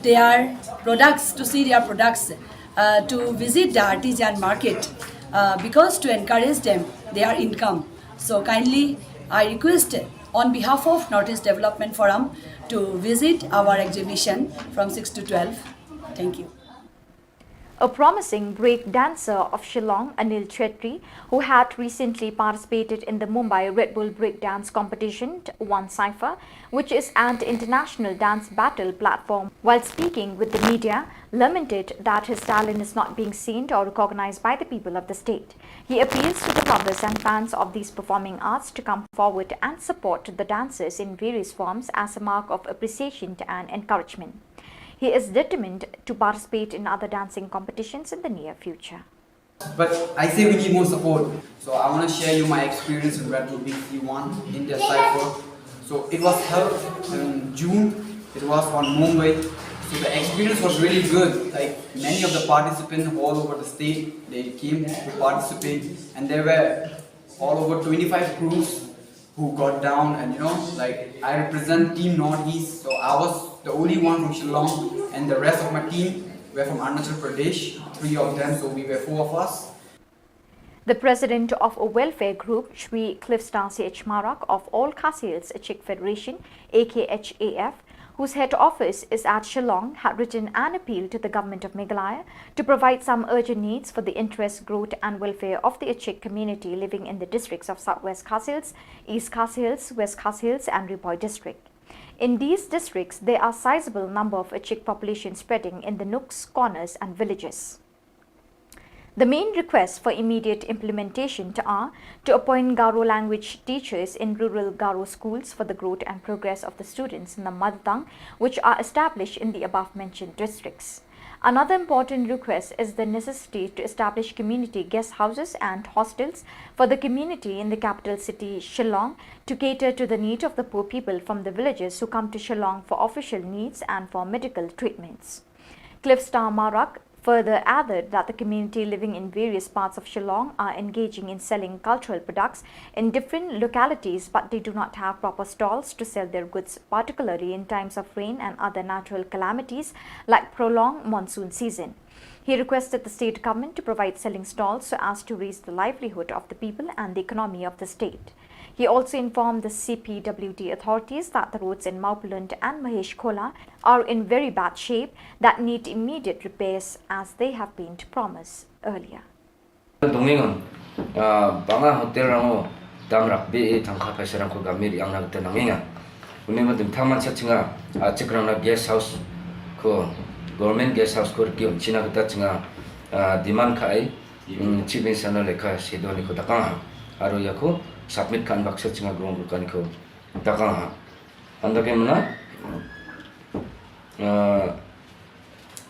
their products, to see their products, uh, to visit the artisan market, uh, because to encourage them, their income. So kindly, I request on behalf of Northeast Development Forum to visit our exhibition from six to twelve. Thank you. A promising break dancer of Shillong, Anil Chhetri, who had recently participated in the Mumbai Red Bull Break Dance Competition, won Cypher, which is an international dance battle platform, while speaking with the media, lamented that his talent is not being seen or recognized by the people of the state. He appeals to the lovers and fans of these performing arts to come forward and support the dancers in various forms as a mark of appreciation and encouragement. He is determined to participate in other dancing competitions in the near future. But I say we need more support. So I want to share you my experience in Red Bull B C one in their cypher. So it was held in June. It was on Mumbai. So the experience was really good. Like, many of the participants all over the state, they came to participate, and there were all over twenty-five crews who got down, and you know, like, I represent Team Northeast, so I was the only one from Shillong, and the rest of my team were from Arunachal Pradesh, three of them, so we were four of us. The president of a welfare group, Shri Cliffstar C H Marak of All Khasi Hills Achik Federation, A K H A F, whose head office is at Shillong, had written an appeal to the Government of Meghalaya to provide some urgent needs for the interest, growth and welfare of the Achik community living in the districts of South West Khasi Hills, East Khasi Hills, West Khasi Hills and Ri Bhoi district. In these districts, there are sizable number of Achik population spreading in the nooks, corners and villages. The main request for immediate implementation to are to appoint Garo language teachers in rural Garo schools for the growth and progress of the students in the mother tongue, which are established in the above mentioned districts. Another important request is the necessity to establish community guest houses and hostels for the community in the capital city Shillong to cater to the need of the poor people from the villages who come to Shillong for official needs and for medical treatments. Cliffstar Marak further added that the community living in various parts of Shillong are engaging in selling cultural products in different localities, but they do not have proper stalls to sell their goods, particularly in times of rain and other natural calamities like prolonged monsoon season. He requested the state government to provide selling stalls so as to raise the livelihood of the people and the economy of the state. He also informed the C P W D authorities that the roads in Mawphlun and Mahesh Khola are in very bad shape that need immediate repairs as they have been promised earlier. Dongeng, ah, bang a hotel rang o dam rak bi i tangka paisa rang ko gamir yang na kita nangeng a. Uni ma ding tang man sa chinga, ah, chik rang na guest house ko, government guest house ko riki china kita chinga, ah, demand ka ai, mm, chief minister na lekha sedo ni ko dakang ha. Aro ya ko submit kan baksa chinga grong kan ko dakang ha. Anda ke mana? Ah,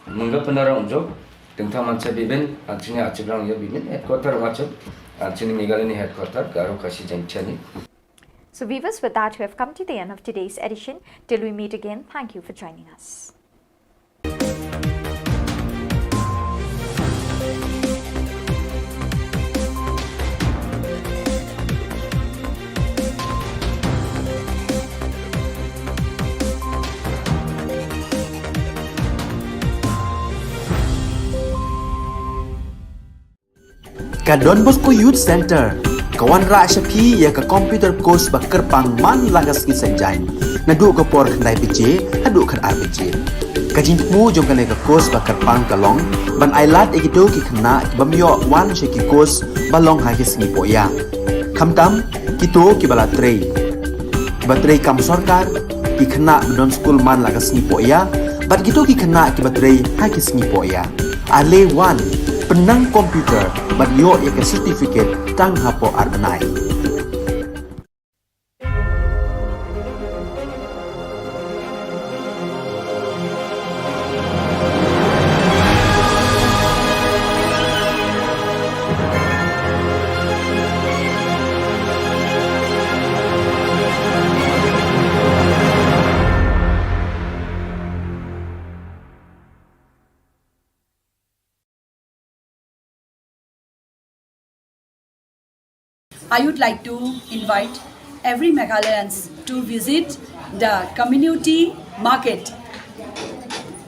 mengga penara unjuk, tengtang mansa bibin, anchini achibrang ya bibin, headquarter wachuk, anchini Meghalaya ni headquarter, Garo Khasi Jaiñtia ni. So viewers, with that, we have come to the end of today's edition. Till we meet again, thank you for joining us. Ka Don Bosco Youth Centre ka wanrah sha phi ïa ka computer course ba kyrpang man la ka sngi Saitjaiñ, naduh ka por khyndai baje haduh khatar baje. Ka jingthmu jong kane ka course ba kyrpang ka long ban ailad ïa kito ki khynnah ki bym ïoh wan sha ki course ba long ha ki sngi pohïa, khamtam kito kiba la trei, kiba trei kam sorkar, ki khynnah ba don skul man la ka sngi pohïa, bad kito ki khynnah kiba trei ha ki sngi pohïa. Ale wan, pynnang computer bad ïoh ïa ka certificate tang hapoh ar bnai. I would like to invite every Meghalayans to visit the community market,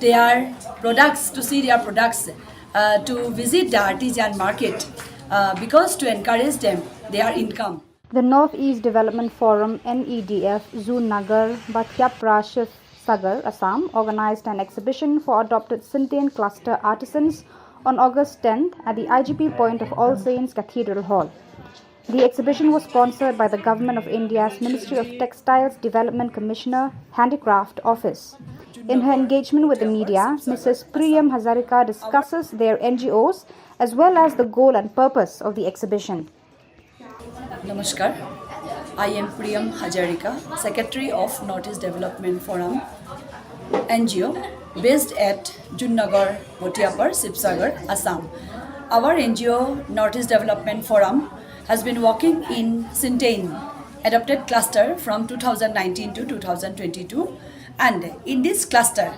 their products, to see their products, uh, to visit the artisan market, uh, because to encourage them, their income. The Northeast Development Forum, N E D F, Zunnagar, Batiapra, Sagar, Assam, organized an exhibition for adopted Sintein cluster artisans on August tenth at the I G P point of All Saints Cathedral Hall. The exhibition was sponsored by the Government of India's Ministry of Textiles Development Commissioner, Handicraft Office. In her engagement with the media, Missus Priyam Hazarika discusses their N G Os as well as the goal and purpose of the exhibition. Namaskar. I am Priyam Hazarika, Secretary of Northeast Development Forum N G O, based at Zunnagar, Batiapra, Sibsagar, Assam. Our N G O, Northeast Development Forum, has been working in Sintein adopted cluster from two thousand nineteen to two thousand twenty-two, and in this cluster,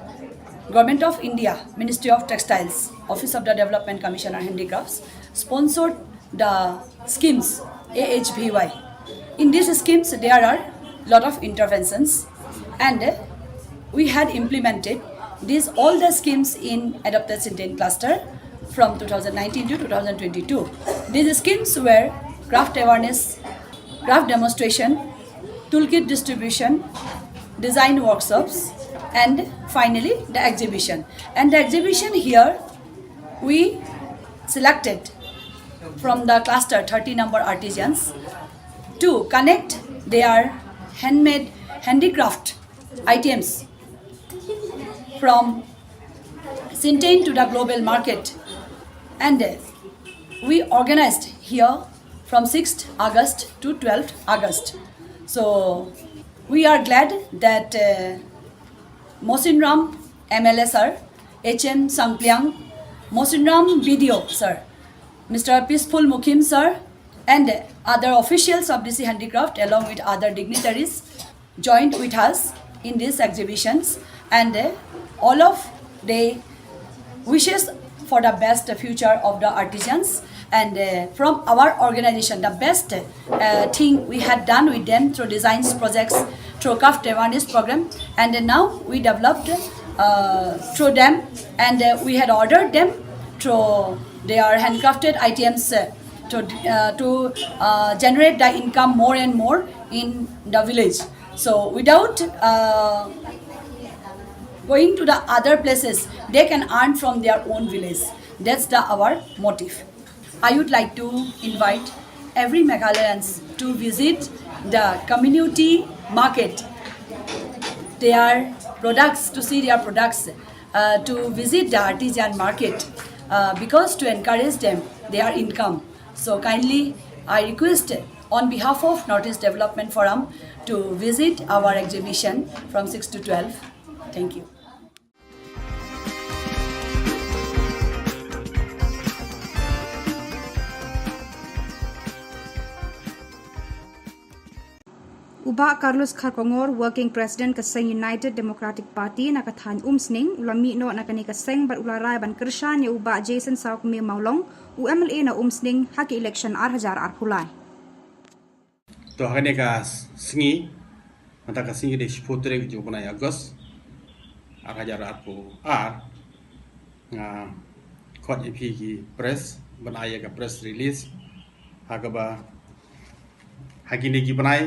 Government of India, Ministry of Textiles, Office of the Development Commissioner Handicrafts, sponsored the schemes, A H V Y. In these schemes, there are lot of interventions, and we had implemented these all the schemes in adopted Sintein cluster from two thousand nineteen to two thousand twenty-two. These schemes were craft awareness, craft demonstration, toolkit distribution, design workshops, and finally the exhibition. And the exhibition here, we selected from the cluster thirty number artisans to connect their handmade handicraft items from Sintain to the global market. And uh, we organized here from sixth August to twelfth August. So we are glad that uh, Mosinram M L A sir, H M Sangpliang, Mosinram B D O sir, Mister Peaceful Mukim sir, and other officials of D C Handicraft along with other dignitaries joined with us in these exhibitions, and uh, all of the wishes for the best future of the artisans. And uh, from our organization, the best uh, thing we had done with them through designs projects, through craft awareness program, and uh, now we developed uh, through them, and uh, we had ordered them through their handcrafted items uh, to uh, to uh, generate the income more and more in the village. So without uh, going to the other places, they can earn from their own village. That's the our motive. I would like to invite every Meghalayan to visit the community market, their products, to see their products, uh, to visit the artisan market uh, because to encourage them their income. So kindly, I request on behalf of Northeast Development Forum to visit our exhibition from six to twelve. Thank you. U Bah Carlos Kharkongor, Working President ka Seng United Democratic Party na ka thaiñ Umsning, u la mih noh na kane ka seng bad u la rai ban kyrshan ïa u Bah Jason Sawkmie Mawlong, u M L A na Umsning ha ka election ar hajar arphew lai. To ha kane ka sngi, mynta ka sngi ka dei shiphew tarik jong u bnai August, ar hajar arphew ar, nga khot ïa phi ki press ban ai ïa ka press release ha kaba ha kine ki bnai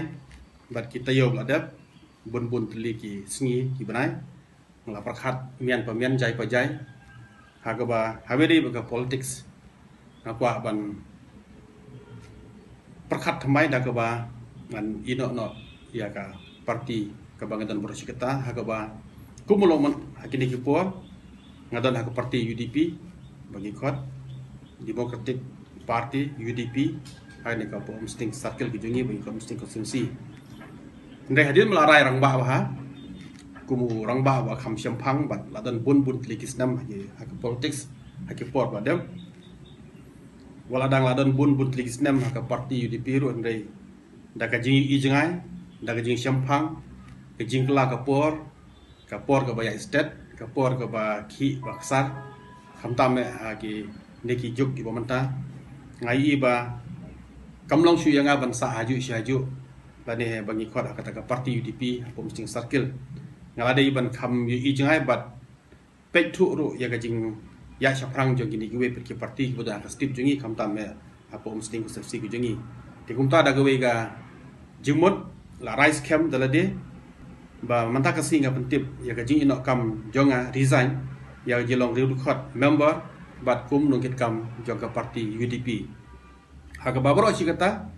bad ki taïew ba la dep, bun bun tylli ki sngi ki bnai nga la pyrkhat mian pa mian, jai pa jai, ha kaba ha kaba dei bad ka politics nga kwah ban pyrkhat thymmai da kaba ngan ïehnoh noh ïa ka party kaba nga don baroh shi katta, ha kaba kum u longmut ha kine ki por nga don ha ka party U D P ba ngi khot Democratic Party, U D P, ha kane ka Upper Umsning Circle ka jong ngi ba ngi khot Umsning Constituency. Hynrei hadien ba la rai rangbah bha kum u rangbah ba kham shemphang bad la don bun bun tylli ki snem ha ki, ha ka politics ha ki por ba dep. Wat la dang la don bun bun tylli ki snem ha ka party U D P ruh, hynrei da ka jingïohi jngai, da ka jingshemphang, ka jingkylla ka por, ka por kaba ïaid stet, ka por kaba khih ba ksar, khamtam eh ha kine ki juk kiba mynta, nga ïohi ba kam long shuh ïa nga ban sah hajuh shi hajuh lane ba ngi khot ha kata ka party U D P ha Upper Umsning Circle. Nga la dei ban kham ïohi jngai bad peit thuh ruh ïa ka jingïaid shaphrang jong kine kiwei pat ki party kiba don ha ka state jong ngi, khamtam eh ha Upper Umsning Constituency ka jong ngi. Te kumta da kawei ka jingmut la rai skhem da lade ba mynta ka sngi nga pyntip ïa ka jingïehnoh kam jong nga resign ïa ka jinglong riewdkhot member bad kum nongkitkam jong ka party U D P. Ha kaba baroh shi katta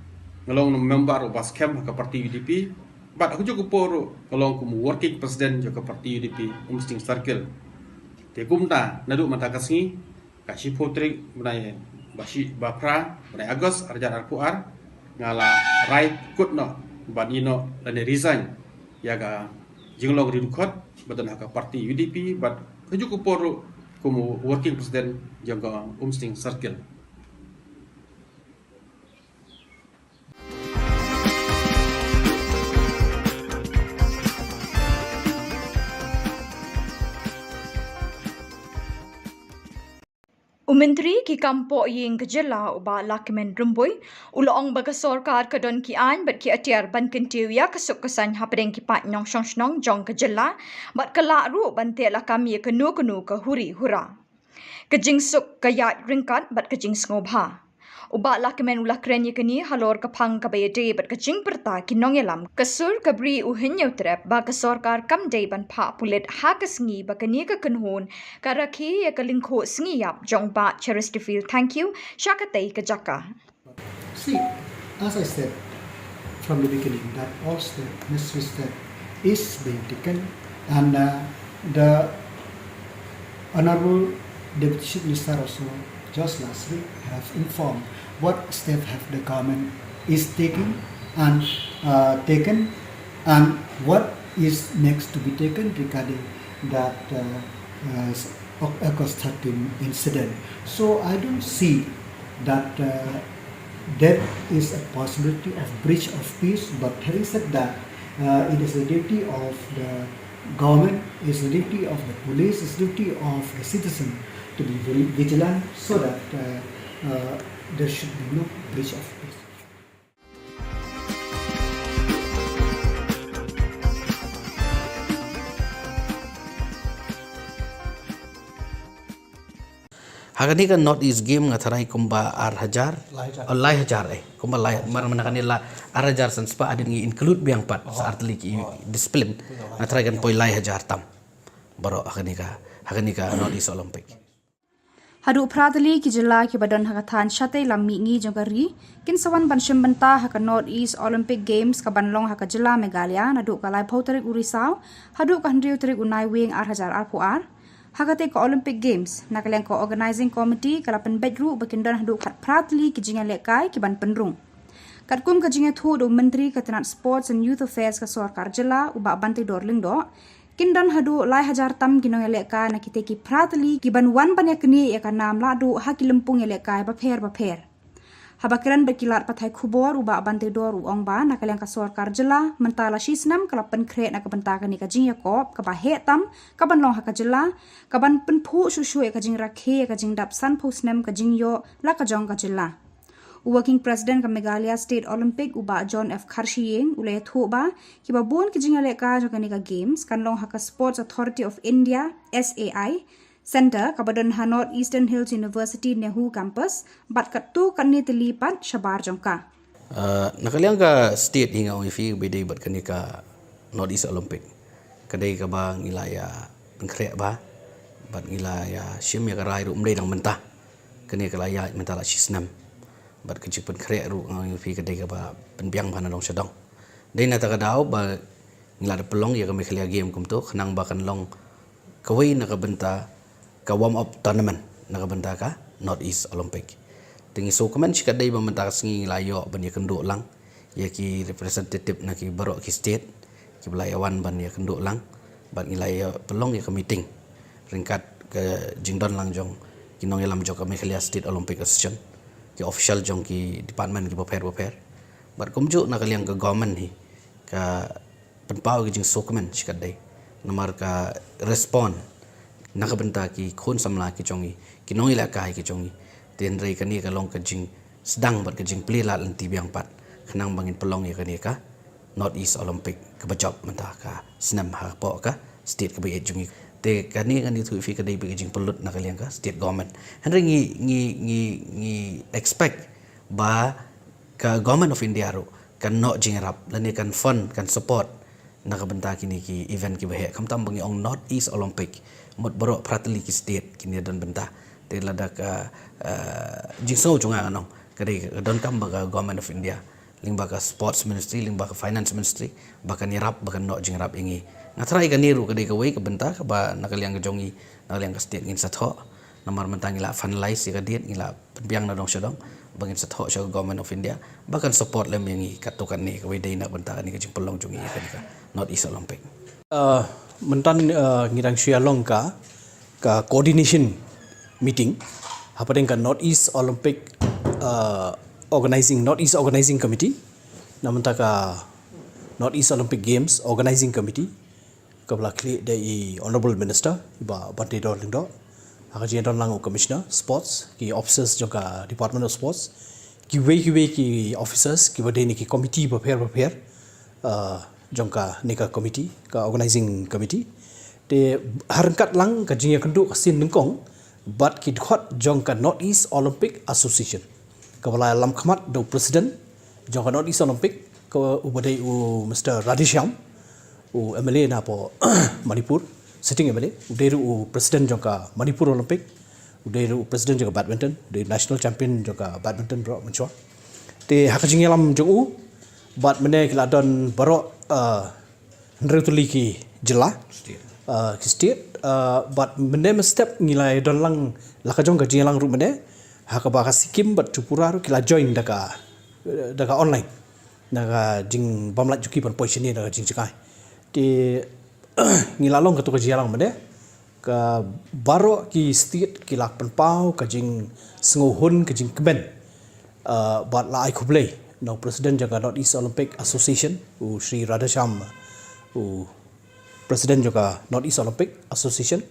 nga long member uba skhem ha ka party U D P bad ha kajuh ka por ruh nga long kum working president jong ka party U D P Umsning Circle. Te kumta naduh mynta ka sngi, ka shiphew tarik bnai ba shi, ba phra bnai August ar hajar arphew ar, nga la rai kut noh ban ïehnoh lane resign ïa ka jinglong riewdkhot ba don ha ka party U D P bad kajuh ka por ruh kum working president jong ka Umsning Circle. U Myntri ki kam pohïing ka jylla u Bah Lahkmen Rymbui u la ong ba ka sorkar ka don ki aiñ bad ki atiar ban kyntiew ïa ka suk ka saiñ hapdeng ki paid nongshong shnong jong ka jylla bad ka lah ruh ban teh lakam ïa kano kano ka huri hura. Ka jingsuk, ka ïaid ryngkat bad ka jingsngewbha. U Bah Lahkmen u la kren ïa kane halor ka phang kaba ïadei bad ka jingpyrta ki nongïalam ka sur ka Bri U Hynñiewtrep ba ka sorkar kam dei ban phah pulit ha ka sngi ba kane ka kynhun ka rakhe ïa ka lyngkhuh sngi ïap jong Bah Cheristerfield Thangkhiew sha katei ka jaka. See, as I said from the beginning, that all step, necessary step is being taken, and uh, the Honorable Deputy Chief Minister also just last week have informed what step have the government is taking and uh, taken, and what is next to be taken regarding that uh, uh, August thirteen incident. So I don't see that uh, there is a possibility of breach of peace. But having said that, uh, it is the duty of the government, it's the duty of the police, it's the duty of the citizen to be very vigilant so that uh, uh, there should be no breach of peace. Ha kane ka North East Game nga tharai kumba ar hajar. Lai hajar. Oh, lai hajar eh. Kumba lai mar mana kane la ar hajar san spah hadien ngi include biang pat sa artylli ki discipline. Nga tharai kan poi lai hajar tam. Baroh ha kane ka ha kane ka North East Olympic. Haduh phra tylli ki jylla kiba don ha ka thaiñ shatei lam mihngi jong ka ri kin sa wan ban shim bynta ha ka North East Olympic Games kaban long ha ka jylla Meghalaya naduh ka laiphew tarik u Risaw haduh ka hynriew tarik u Naiwieng ar hajar arphew ar. Ha katei ka Olympic Games, na ka liang ka Organising Committee ka la pynbeit ruh ba kin don haduh khatphra tylli ki jingïalehkai kiban pynrung. Katkum ka jingïathuh da u Myntri ka tnat Sports and Youth Affairs ka sorkar jylla u Bah Banteidor Lyngdoh, kin don haduh lai hajar tam ki nongïalehkai na kitei ki phra tylli kiban wan ban ïaknieh ïa ka nam lahduh ha ki lympung ïalehkai bapher bapher. Haba kren bad ki lad pathai khubor u Bah Banteidor u ong ba na ka liang ka sorkar jylla mynta la shi snem ka la pynkhreh na ka bynta kane ka jingïakop kaba heh tam kaban long ha ka jylla kaban pynphuh shuh shuh ïa ka jingrakhe ïa ka jingdap sanphew snem ka jingïoh la ka jong ka jylla. U Working President ka Meghalaya State Olympic u Bah John F Kharshiing u la ïathuh ba kiba bun ki jingïalehkai jong kane ka Games kan long ha ka Sports Authority of India, S A I, Centre kaba don ha North Eastern Hills University NEHU Campus bad katto katne tylli pat shabar jong ka. Na ka liang ka state hi nga ong ïa phi ba ïadei bad kane ka North East Olympic ka dei kaba ngi la ïa pynkhreh bha bad ngi la ïa shim ïa ka rai ruh ym dei dang mynta. Kane ka la ïaid mynta la shi snem bad ka jingpynkhreh ruh nga ong ïa phi ka dei kaba pynbiang bha na dong sha dong. Dei na kata ka daw ba ngi la da pynlong ïa ka Meghalaya Game kumto khnang ba kan long kawei na ka bynta ka warm up tournament na ka bynta ka North East Olympic. Te ngi sngewkmen shikatdei ba mynta ka sngi ngi la ïoh ban ïakynduh lang ïa ki representative na ki baroh ki state kiba la ïa wan ban ïakynduh lang bad ngi la ïa pynlong ïa ka meeting ryngkat ka jingdon lang jong ki nongïalam jong ka Meghalaya State Olympic Association, ki official jong ki department kiba pher bapher bad kumjuh na ka liang ka government hi ka pynpaw ki jingsngewkmen shikatdei namar ka respond na ka bynta ki khun samla ki jong ngi, ki nongïalehkai ki jong ngi. Te hynrei kane ka long ka jingsdang bad ka jingplie lad lynti biang pat khnang ba ngin pynlong ïa kane ka North East Olympic kaba jop mynta ka snem hapoh ka state kaba ïeit jong ngi. Te kane ngan ïathuh ïa phi ka dei beit ka jingpynlut na ka liang ka state government. Hynrei ngi ngi ngi ngi expect ba ka Government of India ruh kan noh jingïarap lane kan fund kan support na ka bynta kine ki event kiba heh khamtam ba ngi ong North East Olympic mut baroh phra tylli ki state kine don bynta te lada ka jingsngew jong nga ngan ong ka dei ka donkam ba ka Government of India lyngba ka Sports Ministry lyngba ka Finance Ministry ba kan ïarap ba kan noh jingïarap ïa ngi. Nga tharai kane ruh ka dei kawei ka bynta kaba na ka liang ka jong ngi na ka liang ka state ngin sa thoh namar mynta ngi la finalize ïa ka date ngi la pynbiang na dong sha dong ba ngin sa thoh sha ka Government of India ba kan support lem ïa ngi katto katne kawei dei na ka bynta kane ka jingpynlong jong ngi ïa kane ka North East Olympic. Mynta ngi dang shu ïa long ka ka coordination meeting hapdeng ka North East Olympic Organising North East Organising Committee na mynta ka North East Olympic Games Organising Committee kaba la khlieh da i Honourable Minister i Bah Banteidor Lyngdoh ha ka jingdon lang u Commissioner Sports, ki officers jong ka Department of Sports, kiwei kiwei ki officers kiba dei na ki committee bapher bapher jong kane ka committee, ka organising committee. Te ha ryngkat lang ka jingïakynduh ka sien nyngkong bad ki dkhot jong ka North East Olympic Association, kaba la lam khmat da u president jong ka North East Olympic, ka uba dei u Mr Radheshyam, u M L A na po Manipur, sitting M L A, u dei ruh u president jong ka Manipur Olympic, u dei ruh u president jong ka badminton, u dei national champion jong ka badminton bro mynshuwa. Te ha ka jingïalam jong u bad mynne ki la don baroh, uh, hynriew tylli ki jylla, uh, ki state, uh, bad mynne mynstep ngi la don lang la ka jong ka jingïalang ruh mynne, ha kaba ka Sikkim bad Tripura ruh ki la join da ka, da ka online, da ka jingbymlait jong ki ban poi shane da ka jingjngai. Te ngi la long katto ka jingïalang mynne, ka baroh ki state ki la pynpaw ka jingsngewhun, ka jingkmen, uh, bad la ai khublei na u president jong ka North East Olympic Association, u Shri Radheshyam, u president jong ka North East Olympic Association,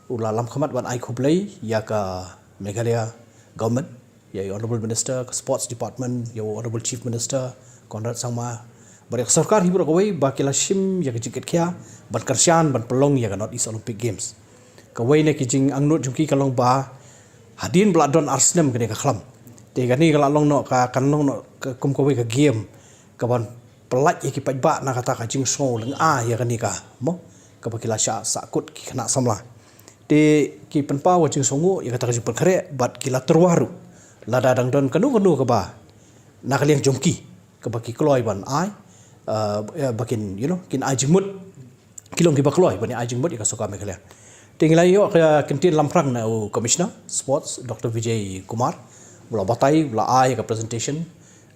u la lam khmat ban ai khublei ïa ka Meghalaya government, ïa u honorable minister ka sports department, ïa u honorable chief minister Conrad Sangma, bad ïa ka sorkar hi baroh kawei ba ki la shim ïa ka jingkitkhia ban kyrshan ban pynlong ïa ka North East Olympic Games. Kawei na ki jingangnud jong ki ka long ba hadien ba la don ar snem kane ka khlam, te kane ka la long noh ka, kan long noh ka kum kawei ka game kaban pyllait ïa ki paidbah na kata ka jingsngew lyngngoh ïa kane ka, mo, kaba ki la shah sahkut ki khynnah samla. Te ki pynpaw ka jingsngew ïa kata ka jingpynkhreh bad ki la tyrwa ruh lada dang don kano kano kaba na ka liang jong ki kaba ki kloi ban ai, uh, ba kin, you know, kin ai jingmut, ki long kiba kloi ban ai jingmut ïa ka sorkar Meghalaya. Te ngi la ïoh ka ktien lamphrang na u Commissioner Sports Dr Vijay Kumar, u la batai, u la ai ka presentation,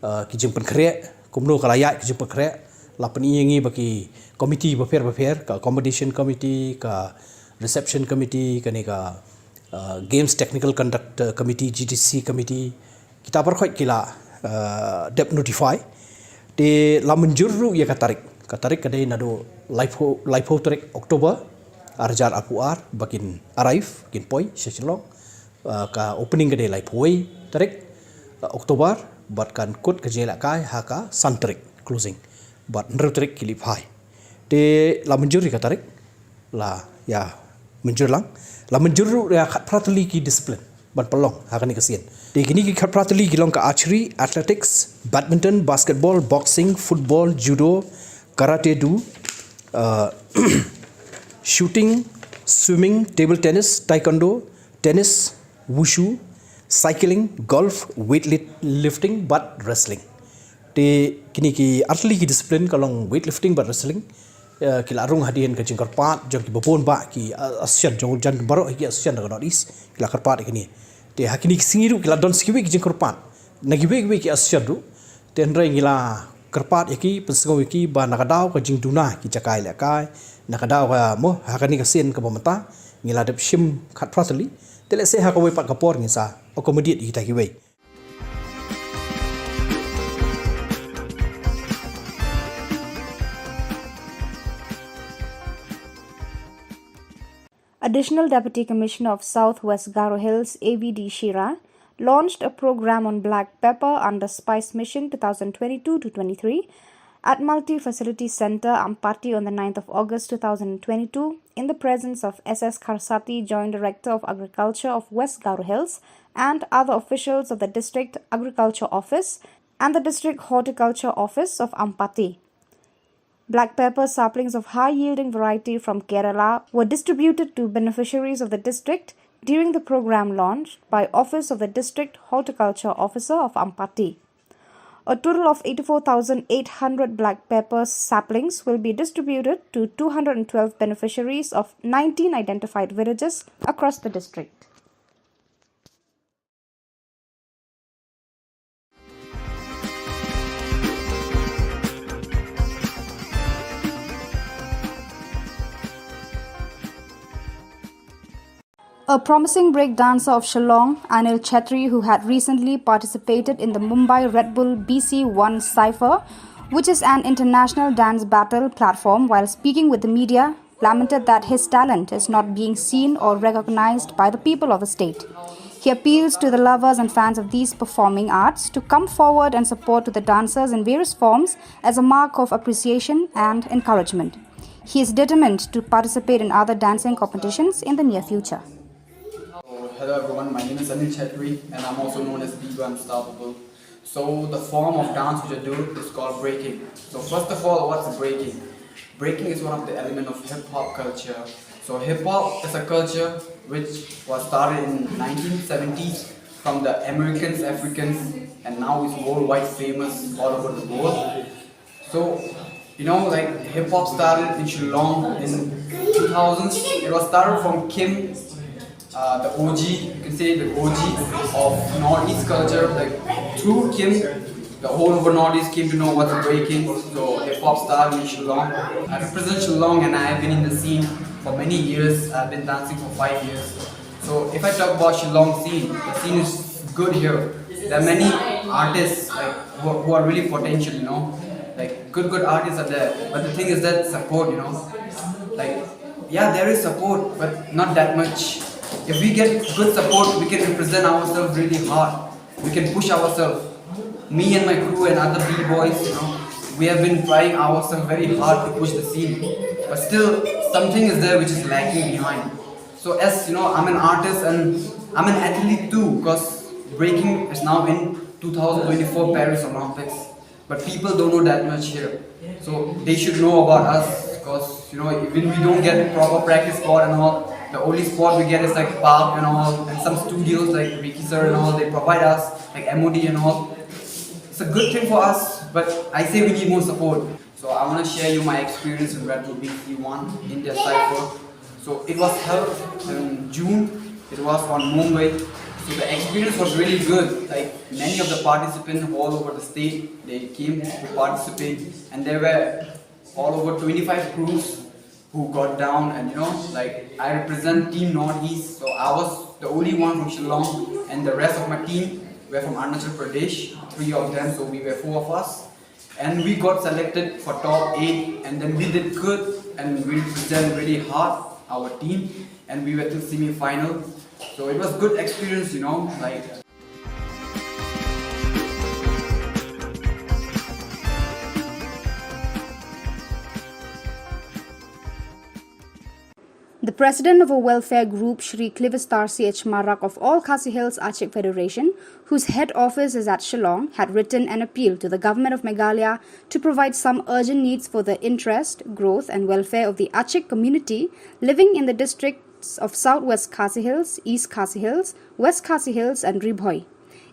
uh, ki jingpynkhreh, kumno ka la ïaid ka jingpynkhreh, la pyni ïa ngi ba ki committee bapher bapher, ka accommodation committee, ka reception committee, kane ka, uh, Games Technical Conduct, uh, Committee, G T C committee, kita baroh ki la, uh, dep notify. Te la mynjur ruh ïa ka tarik. Ka tarik ka dei naduh laiphew, laiphew tarik October, ar hajar arphew ar, ba kin arrive, kin poi sha Shillong. Uh, ka opening ka dei laiphew wei tarik, uh, October, bad kan kut ka jingïalehkai ha ka san tarik closing. Bad hynriew tarik ki leit phai. Te la mynjur ïa ka tarik, la ïa mynjur lang, la mynjur ruh ïa khatphra tylli ki discipline ban pynlong ha kane ka sien. Te kine ki khatphra tylli ki long ka archery, athletics, badminton, basketball, boxing, football, judo, karate do, uh, shooting, swimming, table tennis, taekwondo, tennis, wushu, cycling, golf, weightlifting bad wrestling. Te kine ki artylli ki discipline, ka long weightlifting bad wrestling, eh, ki la rung hadien ka jingkyrpad jong kiba bun bah ki, eh, association, jong jan baroh ki association na ka North East, ki la kyrpad ïa kine. Te ha kine ki sngi ruh ki la don sa kiwei ki jingkyrpad na kiwei kiwei ki association ruh. Te hynrei ngi la kyrpad ïa ki, pynsngew ïa ki ba na ka daw ka jingduna ki jaka ïalehkai, na ka daw ka, mo, ha kane ka sien kaba mynta ngi la dep shim khatphra tylli. Te lehse ha kawei pat ka por ngin sa accommodate ïa kita kiwei. Additional Deputy Commissioner of South West Garo Hills, A V D Shira, launched a program on black pepper under Spice Mission two thousand twenty-two to twenty-three at Multi Facility Centre, Ampati, on the ninth of August two thousand twenty-two, in the presence of S S Kharsati, Joint Director of Agriculture of West Garo Hills, and other officials of the District Agriculture Office and the District Horticulture Office of Ampati. Black pepper saplings of high-yielding variety from Kerala were distributed to beneficiaries of the district during the program launch by Office of the District Horticulture Officer of Ampati. A total of eighty-four thousand eight hundred black pepper saplings will be distributed to two hundred twelve beneficiaries of nineteen identified villages across the district. A promising break dancer of Shillong, Anil Chetri, who had recently participated in the Mumbai Red Bull B C one Cypher, which is an international dance battle platform, while speaking with the media, lamented that his talent is not being seen or recognized by the people of the state. He appeals to the lovers and fans of these performing arts to come forward and support to the dancers in various forms as a mark of appreciation and encouragement. He is determined to participate in other dancing competitions in the near future. Hello everyone, my name is Anil Chetri and I'm also known as Diva Unstoppable. So the form of dance which I do is called breaking. So first of all, what's breaking? Breaking is one of the element of hip hop culture. So hip hop is a culture which was started in nineteen seventies from the Americans, Africans, and now is worldwide famous all over the world. So, you know, like, hip hop started in Shillong in two thousands. It was started from Kim, uh, the O G, you can say the O G of Northeast culture. Like, through Kim, the whole over Northeast came to know what's breaking. So hip hop started in Shillong. I represent Shillong and I have been in the scene for many years. I've been dancing for five years. So if I talk about Shillong scene, the scene is good here. There are many artists, like, who, who are really potential, you know, like, good good artists are there. But the thing is that support, you know, like, yeah, there is support, but not that much. If we get good support, we can represent ourselves really hard. We can push ourselves. Me and my crew and other b-boys, you know, we have been trying ourselves very hard to push the scene. But still, something is there which is lacking behind. So as you know, I'm an artist and I'm an athlete too, because breaking is now in two thousand twenty-four Paris Olympics. But people don't know that much here. So they should know about us, because, you know, even we don't get proper practice spot and all. The only spot we get is, like, park and all, and some studios like Ricky sir and all, they provide us, like, M O D and all. It's a good thing for us, but I say we need more support. So I want to share you my experience in Red Bull B C one India Cypher. So it was held in June. It was on Mumbai. So the experience was really good. Like, many of the participants all over the state, they came to participate, and there were all over twenty-five crews who got down. And, you know, like, I represent Team Northeast, so I was the only one from Shillong, and the rest of my team were from Arunachal Pradesh, three of them, so we were four of us. And we got selected for top eight, and then we did good, and we represent really hard our team, and we were to semi-final. So it was good experience, you know, like. The president of a welfare group, Shri Clivistar C H Marak of All Khasi Hills Achik Federation, whose head office is at Shillong, had written an appeal to the government of Meghalaya to provide some urgent needs for the interest, growth and welfare of the Achik community living in the districts of South West Khasi Hills, East Khasi Hills, West Khasi Hills and Ri Bhoi.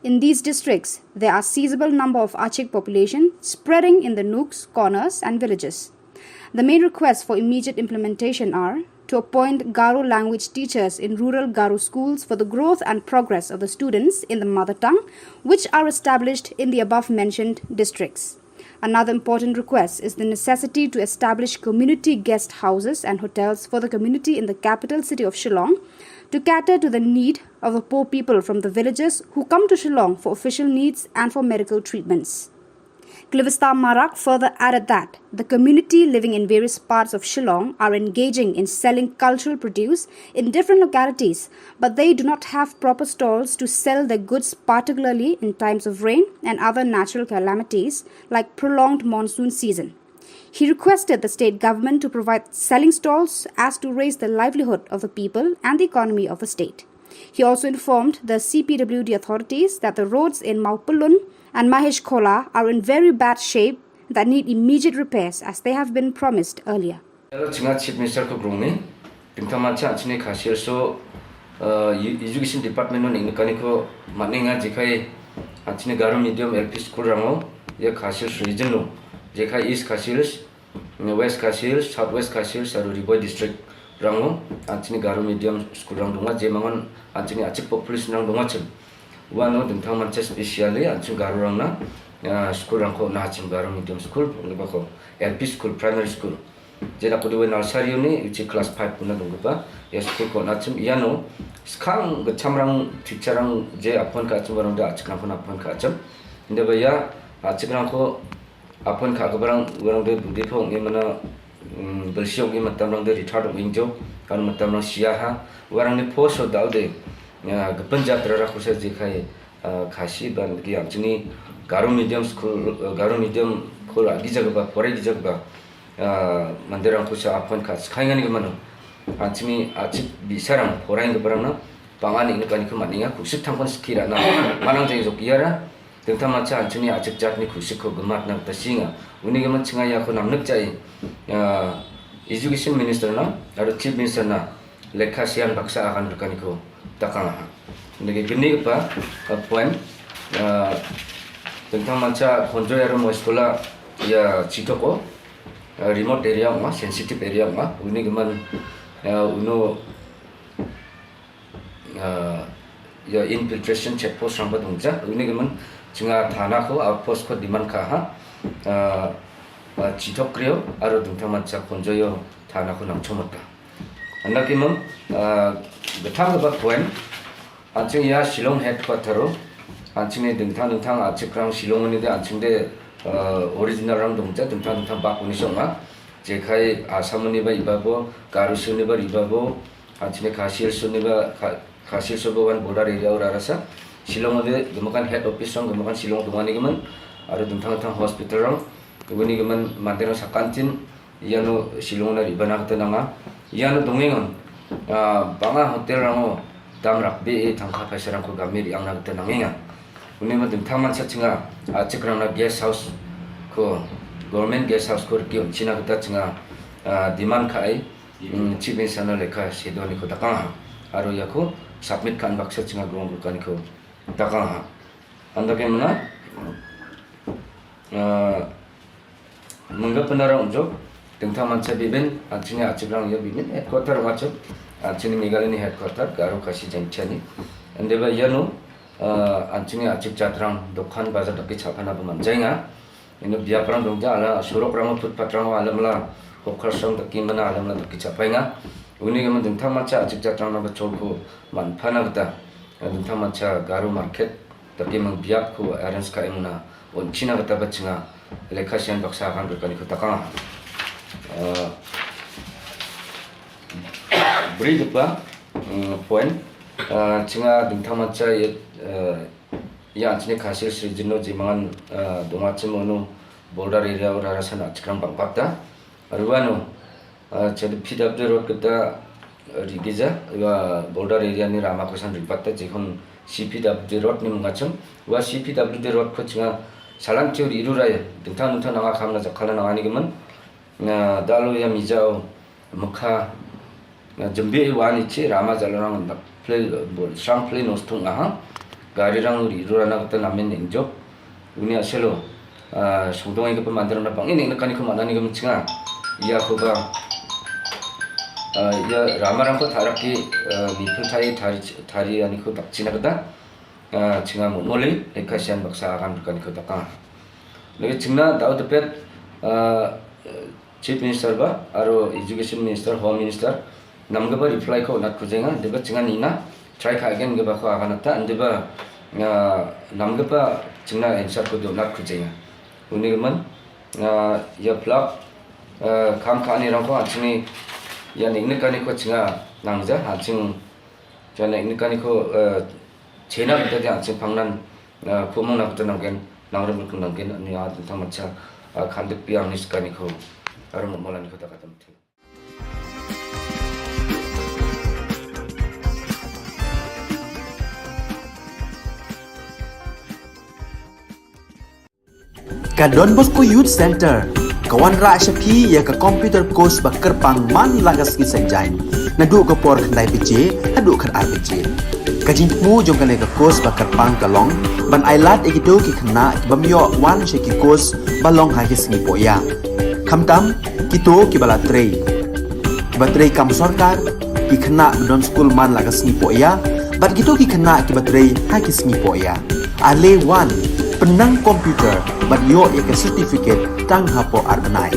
In these districts, there are sizable number of Achik population spreading in the nooks, corners and villages. The main requests for immediate implementation are to appoint Garo language teachers in rural Garo schools for the growth and progress of the students in the mother tongue, which are established in the above mentioned districts. Another important request is the necessity to establish community guest houses and hotels for the community in the capital city of Shillong to cater to the need of the poor people from the villages who come to Shillong for official needs and for medical treatments. Clivistar Marak further added that the community living in various parts of Shillong are engaging in selling cultural produce in different localities, but they do not have proper stalls to sell their goods, particularly in times of rain and other natural calamities like prolonged monsoon season. He requested the state government to provide selling stalls as to raise the livelihood of the people and the economy of the state. He also informed the C P W D authorities that the roads in Mawpyllun and Mahesh Khola are in very bad shape that need immediate repairs as they have been promised earlier. Hello, chinga Chief Minister ko grong ni. Pingtang mancha achini khasir so uh, education department no ning kani ko maninga jekai achini Garo medium L P school rango ya khasir region no jekai East Khasi Hills, West Khasi Hills, South West Khasi Hills, aru Ri Bhoi district rango achini Garo medium school rang dunga je mangon achini achik population rang dunga chim. Wano dingthang mancha specially achini Garo rang na uh, school rang ko na chim Garo medium school, ko L P school, primary school. Jela kudu we nursery ni uchi class five kuna dunggupa ya school ko nachim iano skang gacham rang teacher rang je appoint ka achim warang da achik rang ko na appoint ka achim. Inde ba ya achik rang ko appoint ka gabarang warang de budi phong imana belsiok imatam rang de retard ong injo kan matam rang siaha warang ni post da de gapan jatra ra kusa je khai Khasi ban ki amchini Garo medium school Garo medium khol agi jagba pore gi jagba mandir ang khusa appoint kha skhai ngani mano achini achik bisarang porain barang na Pang ani ni kani khumat ninga, khusit thang kon skira na. Manang jeng jok ïa ra. Tengtang macha an chini achik jat ni khusit ko gemat na ta singa. Uni geman chinga ïa ko namnek jai. Education Minister na, aro Chief Minister na. Lekha sian baksa akan rekani ko takang ha. Nege geni pa, uh, point. Uh, tengtang macha konjo aro mo sekolah ïa chitoko. Uh, remote area ma, sensitive area ma. Uni geman, uh, uno uh, ïa infiltration check post rang ba dongja, uni geman chinga thana ko, outpost ko demand ka ha, uh, uh, chitok krio, aro dungthang macha konjo ïa thana ko nang chomot ka. Anda ki mam, uh, bethang ba point, anching ïa Shillong headquarter ro, anching ni dungthang dungthang achik rang Shillong ni de anching de, uh, original rang dongja, dungthang dungthang bak uni song ma, jekai Assam ni ba iba bo, Garo ni ba iba bo, Anchine Khasi Hills ni ba, Kha-, Khasi Hills ba wan border area ura rasa. Shillong de gemakan head office rang gemakan Shillong dungani geman. Aro dungthang thang hospital rang. Uni geman mandir rang sakantin. Ïano Shillong na riba na kata nanga. Ïano dungengon. Ah, banga hotel rango dam rakbe e thangkha paisa rang ko gamir yang na kata nangenga. Uni ma dungthang man sa chinga. Achik rang na guest house ko. Government guest house ko riki china kata chinga. Ah, demand ka ai. Hmm, Chief Minister na lekha sedo ni ko takang ha. Aro ïa ko submit kan baksa chinga grong ko kan ko takang ha. Anda ke mana? Uh, mengga penara unjuk tengtang mancha bibin, anchini achik rang ïa bibin headquarter macam, anchini Meghalaya ni headquarter Garo Khasi Jaintia ni. Ande ba ïano, uh, anchini achik jat rang dokan bazar daki chapana ba manjai nga. Ino biaprang dongja ala surok rang footpath rang alam la hokar song taki mana alam la taki chapai nga. Uni geman dungthang macha achik jat rang na bachol ko manpana kata. Dungthang macha Garo market taki mang biap ko arrange ka imuna on china kata bachinga. Lekha sian baksa kan berkani ko takang. Uh, beri depa, um, point. Uh, chinga dungthang macha ye, uh, Ïa, anchini Khasi Hills Region no jimangan, uh, dongwa chim ono border area ura rasa na chikrang bangpak ta. Ruwa no, uh, chad P W D road kita, uh, rigija, ïa border area ni rama kosan ripat ta, jikon C P W D road ni mungacham. Wa C P W D road ko chinga salan tiu ri iru rai, dungthang dungthang nanga kham na jakhala nanga ni geman. Na dalo ïa mijao, mekha, na jembi wan ichi rama jalo rang dak play, bol sang play nos tung aha. Gari rang uri rura na kata namen ning jok. Uni aselo, ah, sungdong ïa ka pemandir na pang ini na kani ko mana ni ka menchenga. Ïa ko ba, ah, ïa rama rang ko tharak ki, ah, ni play thari, thari, thari ani ko tak china kata. Ah, chinga mo mole, eka sian baksa akan kani ko tak. Lagi chingna dau tepet, ah, Chief Minister ba, aro Education Minister, Home Minister, nam gaba reply ko nat ko jenga, deba chinga nina, try ka again gaba ko akan ta, deba, ah, nam gaba chinga answer ko do nat ko jenga. Uni man, ah, ïa plak, ah, kam ka ni rang ko, achini, ïa ni ni kani ko chinga, nangja, aching, ïa ni ni kani ko, ah, Chena kita dia chempang nan, ah, kumang na kita nangken, nang rem kita nangken, ni ah tentang macam, ah, khandik piang ni sekali ko, arum molan ko tak kata mesti. Ka Don Bosco Youth Center ka wanrah sha phi ïa ka computer course ba kyrpang man la ka sngi Saitjaiñ, naduh ka por khyndai baje haduh khatar baje. Ka jingthmu jong kane ka course ba kyrpang ka long ban ailad ïa kito ki khynnah ki bym ïoh wan sha ki course ba long ha ki sngi pohïa. Khamtam kito ki ba la trei, ki ba trei kam sorkar, ki khynnah ba don skul man la ka sngi pohïa, bad kito ki khynnah ki ba trei ha ki sngi pohïa. Ale wan, pynnang computer bad ïoh ïa ka certificate tang hapoh ar bnai.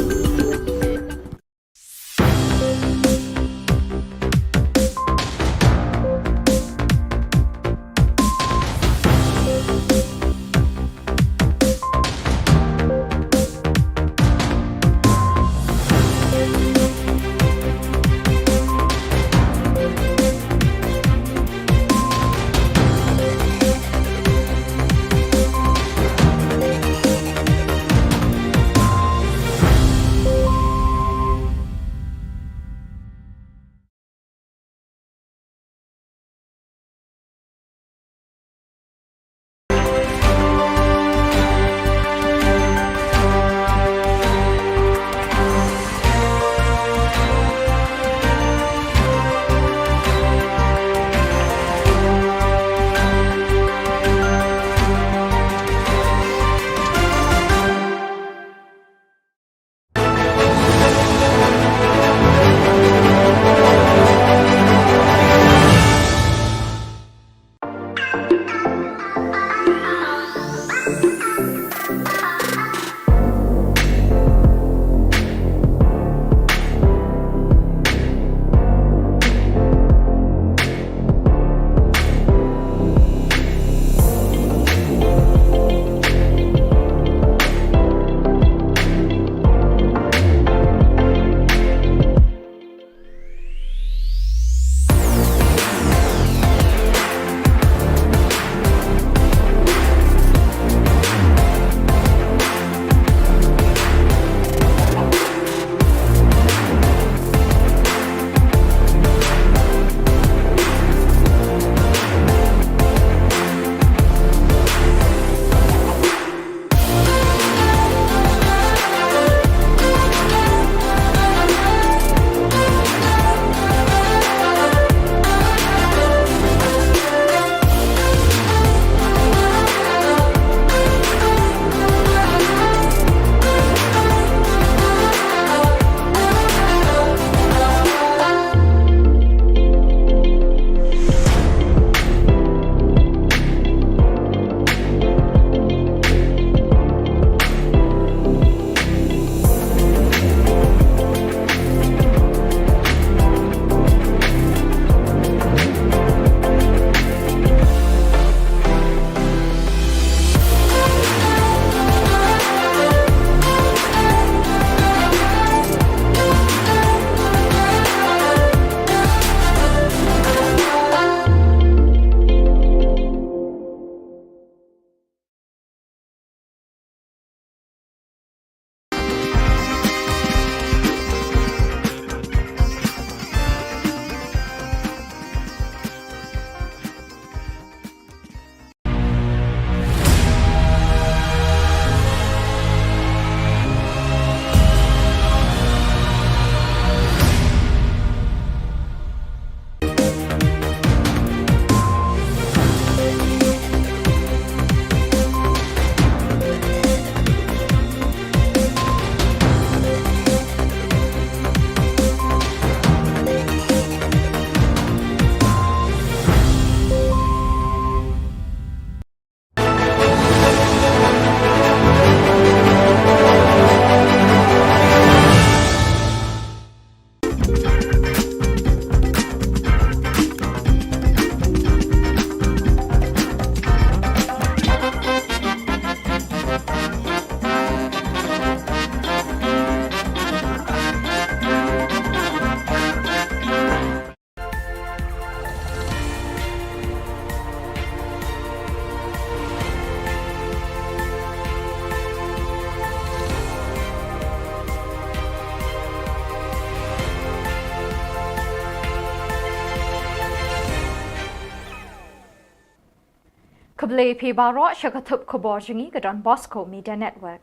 Khublei phi baroh sha ka thup khubor jong ngi ka Don Bosco Media Network.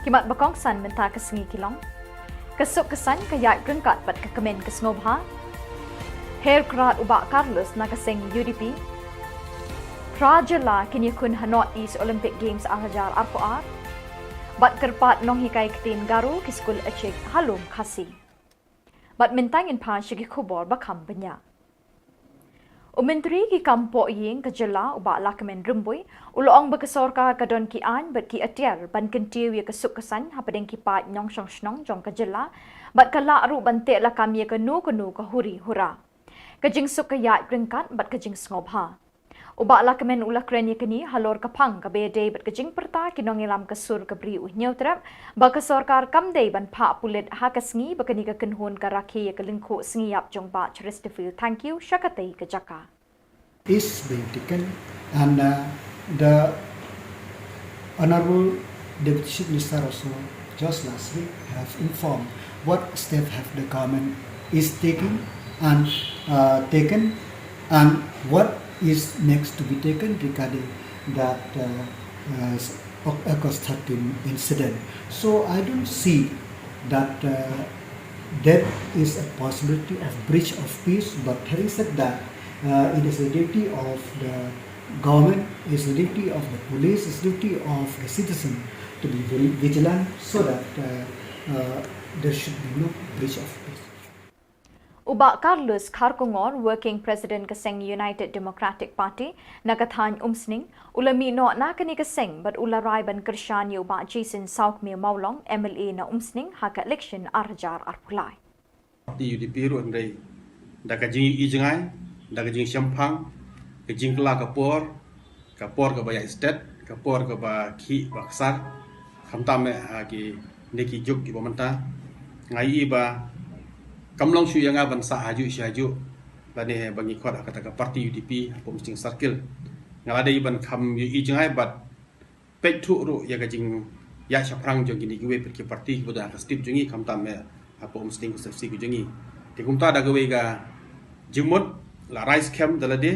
Ki mat ba kongsan mynta ka sngi ki long: ka suk ka saiñ, ka ïaid ryngkat bad ka kmen ka sngewbha. Her krad u Bah Carlos na ka seng U D P. Phra jylla kin ïakhun ha North East Olympic Games ar hajar arphew ar. Bad kyrpad nonghikai ktien Garo ki skul Achik ha Lum Khasi. Bad mynta ngin phai sha ki khubor ba kham bniah. U Myntri ki kam pohïing ka jylla u Bah Lahkmen Rymbui u la ong ba ka sorkar ka don ki aiñ bad ki atiar ban kyntiew ïa ka suk ka saiñ hapdeng ki paid nongshong shnong jong ka jylla, bad ka lah ruh ban teh lakam ïa kano kano ka huri hura. Ka jingsuk ka ïaid ryngkat bad ka jingsngewbha. U Bah Lahkmen u la kren ïa kane halor ka phang kaba ïadei bad ka jingpyrta ki nongïalam ka sur ka Bri u Hynñiewtrep ba ka sorkar kam dei ban phah pulit ha ka sngi ba kane ka kynhun ka rakhe ïa ka lyngkhuh sngi ïap jong Bah Cheresterfield Thangkhiew sha katei ka jaka. Is being taken, and uh, the Honorable Deputy Chief Minister also just last week have informed what step have the government is taking and uh, taken and what is next to be taken regarding that uh, uh, August thirteen incident. So I don't see that uh, there is a possibility of breach of peace, but having said that, uh, it is the duty of the government, it's the duty of the police, it's the duty of the citizen to be very vigilant so that uh, uh, there should be no breach of peace. U Bah Carlos Kharkongor, Working President ka seng United Democratic Party na ka thaiñ Umsning, u la mih noh na kane ka seng bad u la rai ban kyrshan ïa u Bah Jason Sawkmie Mawlong, M L A na Umsning ha ka election ar hajar arphew lai. Party U D P ruh hynrei da ka jingïohi jngai, da ka jingshemphang, ka jingkylla ka por, ka por kaba ïaid stet, ka por kaba khih ba ksar, khamtam eh ha kine ki juk kiba mynta. Nga ïohi ba kam long shuh ïa nga ban sah hajuh shi hajuh lane ba ngi khot ha kata ka party U D P hapoh Umsning Circle. Nga la dei ban kham ïohi jngai bad peit thuh ruh ïa ka jingïaid shaphrang jong kine kiwei pat ki party kiba don ha ka state jong ngi khamtam eh hapoh Umsning constituency ka jong ngi. Te kumta da kawei ka jingmut la rai skhem da lade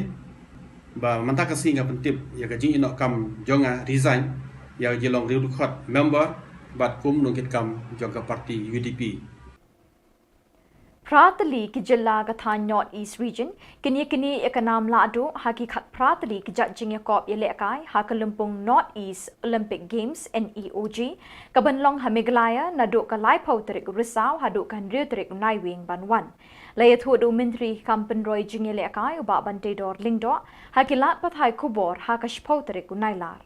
ba mynta ka sngi nga pyntip ïa ka jingïehnoh kam jong nga resign ïa ka jinglong riewdkhot member bad kum nongkitkam jong ka party U D P. Phra tylli ki jylla ka thaiñ North East Region kin ïaknieh ïa ka nam lahduh ha ki khatphra tylli ki jait jingïakop ïalehkai ha ka lympung North East Olympic Games, N E O G, ka ban long ha Meghalaya naduh ka laiphew tarik u Risaw haduh ka hynriew tarik u Naiwieng ban wan. La ïathuh da u Myntri kam pynroi jingïalehkai u Bah Banteidor Lyngdoh ha ki lad pathai khubor ha ka shiphew tarik u Nailar.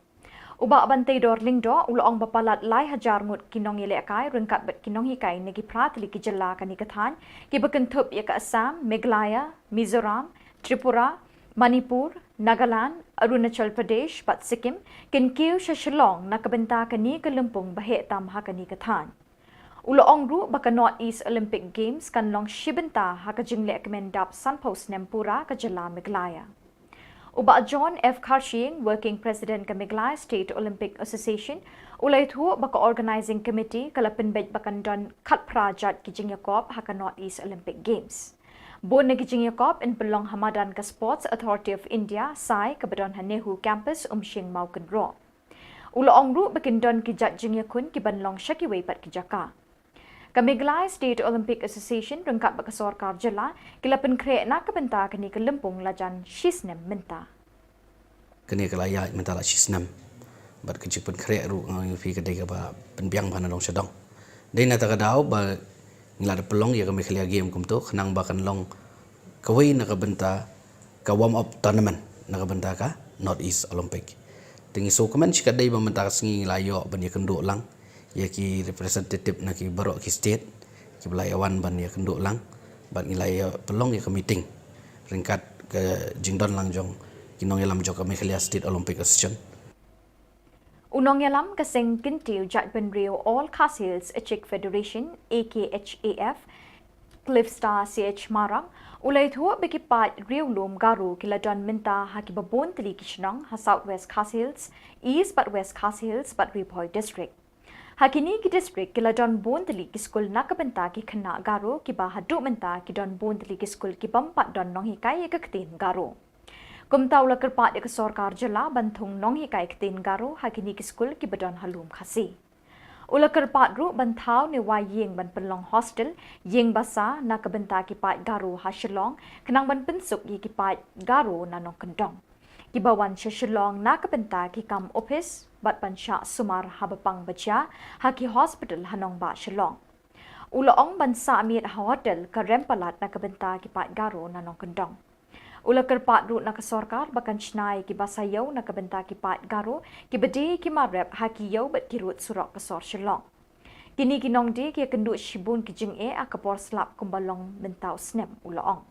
U Bah Banteidor Lyngdoh u la ong ba palat lai hajar ngut ki nongïalehkai ryngkat bad ki nonghikai na ki phra tylli ki jylla kane ka thaiñ kiba kynthup ïa ka Assam, Meghalaya, Mizoram, Tripura, Manipur, Nagaland, Arunachal Pradesh bad Sikkim kin kiew sha Shillong na ka bynta kane ka lympung ba heh tam ha kane ka thaiñ. U la ong ruh ba ka North East Olympic Games kan long shi bynta ha ka jingleh kmen dap sanphew snem pura ka jylla Meghalaya. U Bah John F Kharshiing, Working President ka Meghalaya State Olympic Association, u la ïathuh ba ka Organising Committee ka la pynbeit ba kan don khatphra jait ki jingïakop ha ka North East Olympic Games. Bun na ki jingïakop yn pynlong ha madan ka Sports Authority of India, SAI, kaba don ha NEHU Campus, Umsning Mawkynroh. U la ong ruh ba kin don ki jait jingïakhun ki ban long sha kiwei pat ki jaka. Ka Meghalaya State Olympic Association ryngkat bad ka sorkar jylla ki la pynkhreh na ka bynta kane ka lympung lajan shi snem mynta. Kane ka la ïaid mynta la shi snem bad ka jingpynkhreh ruh nga ong ïa phi ka dei kaba pynbiang bha na dong sha dong. Dei na kata ka daw ba ngi la da pynlong ïa ka Meghalaya Game kumto khnang ba kan long kawei na ka bynta ka warm up tournament na ka bynta ka North East Olympic. Te ngi sngewkmen shikatdei ba mynta ka sngi ngi la ïoh ban ïakynduh lang ïa ki representative na ki baroh ki state kiba la ïa wan ban ïakynduh lang bad ngi la ïa pynlong ïa ka meeting ryngkat ka jingdon lang jong ki nongïalam jong ka Meghalaya State Olympic Association. U nongïalam ka seng kyntiew jaitbynriew All Khasi Hills Achik Federation, A K H A F, Cliffstar C H Marak u la ïathuh ba ki paid riewlum Garo ki la don mynta ha kiba bun tylli ki shnong ha South West Khasi Hills, East bad West Khasi Hills bad Ri Bhoi District. Ha kine ki district ki la don bun tylli ki skul na ka bynta ki khynnah Garo kiba haduh mynta ki don bun tylli ki skul ki bym pat don nonghikai ïa ka ktien Garo. Kumta u la kyrpad ïa ka sorkar jylla ban thung nonghikai ktien Garo ha kine ki skul kiba don ha lum Khasi. U la kyrpad ruh ban thaw ne wai ïing ban pynlong hostel, ïing basa na ka bynta ki paid Garo ha Shillong, khnang ban pynsuk ïa ki paid Garo na nongkyndong kiba wan sha Shillong na ka bynta ki kam ophis bad ban shah sumar haba pang ba jia ha ki hospital ha nongbah Shillong. U la ong ban sah miet ha hotel ka rem palat na ka bynta ki paid Garo na nongkyndong. U la kyrpad ruh na ka sorkar ba kan shna ïa ki basa ïew na ka bynta ki paid Garo kiba die ki mar rep ha ki ïew bad ki rud surok ka sor Shillong. Kine ki nongdie ki ïakynduh shibun ki jingeh ha ka por slap kumba long mynta u snem, u la ong.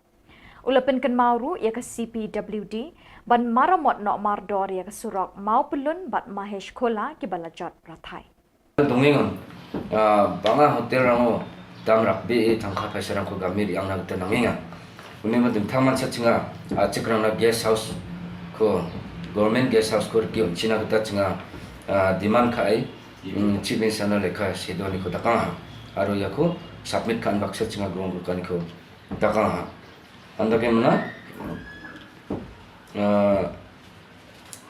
U la pynkynmaw ruh ïa ka C P W D ban maramot noh mardor ïa ka surok Mawpyllun bad Mahesh Khola kiba la jot rathai. Dongeng, ah, bang a hotel rang o, dam rak be, eh, tangka paisa rang ko gamir yang nang tenang inga. Uni ma ding tang man sa chinga, ah, chik rang na guest house ko, government guest house ko riki on china kita chinga, ah, demand ka ai, mm, chief minister na lekha sedo ni ko takang ha. Aro ya ko submit kan baksa chinga gong ko kan ko takang ha. Anda ke mana? Ah,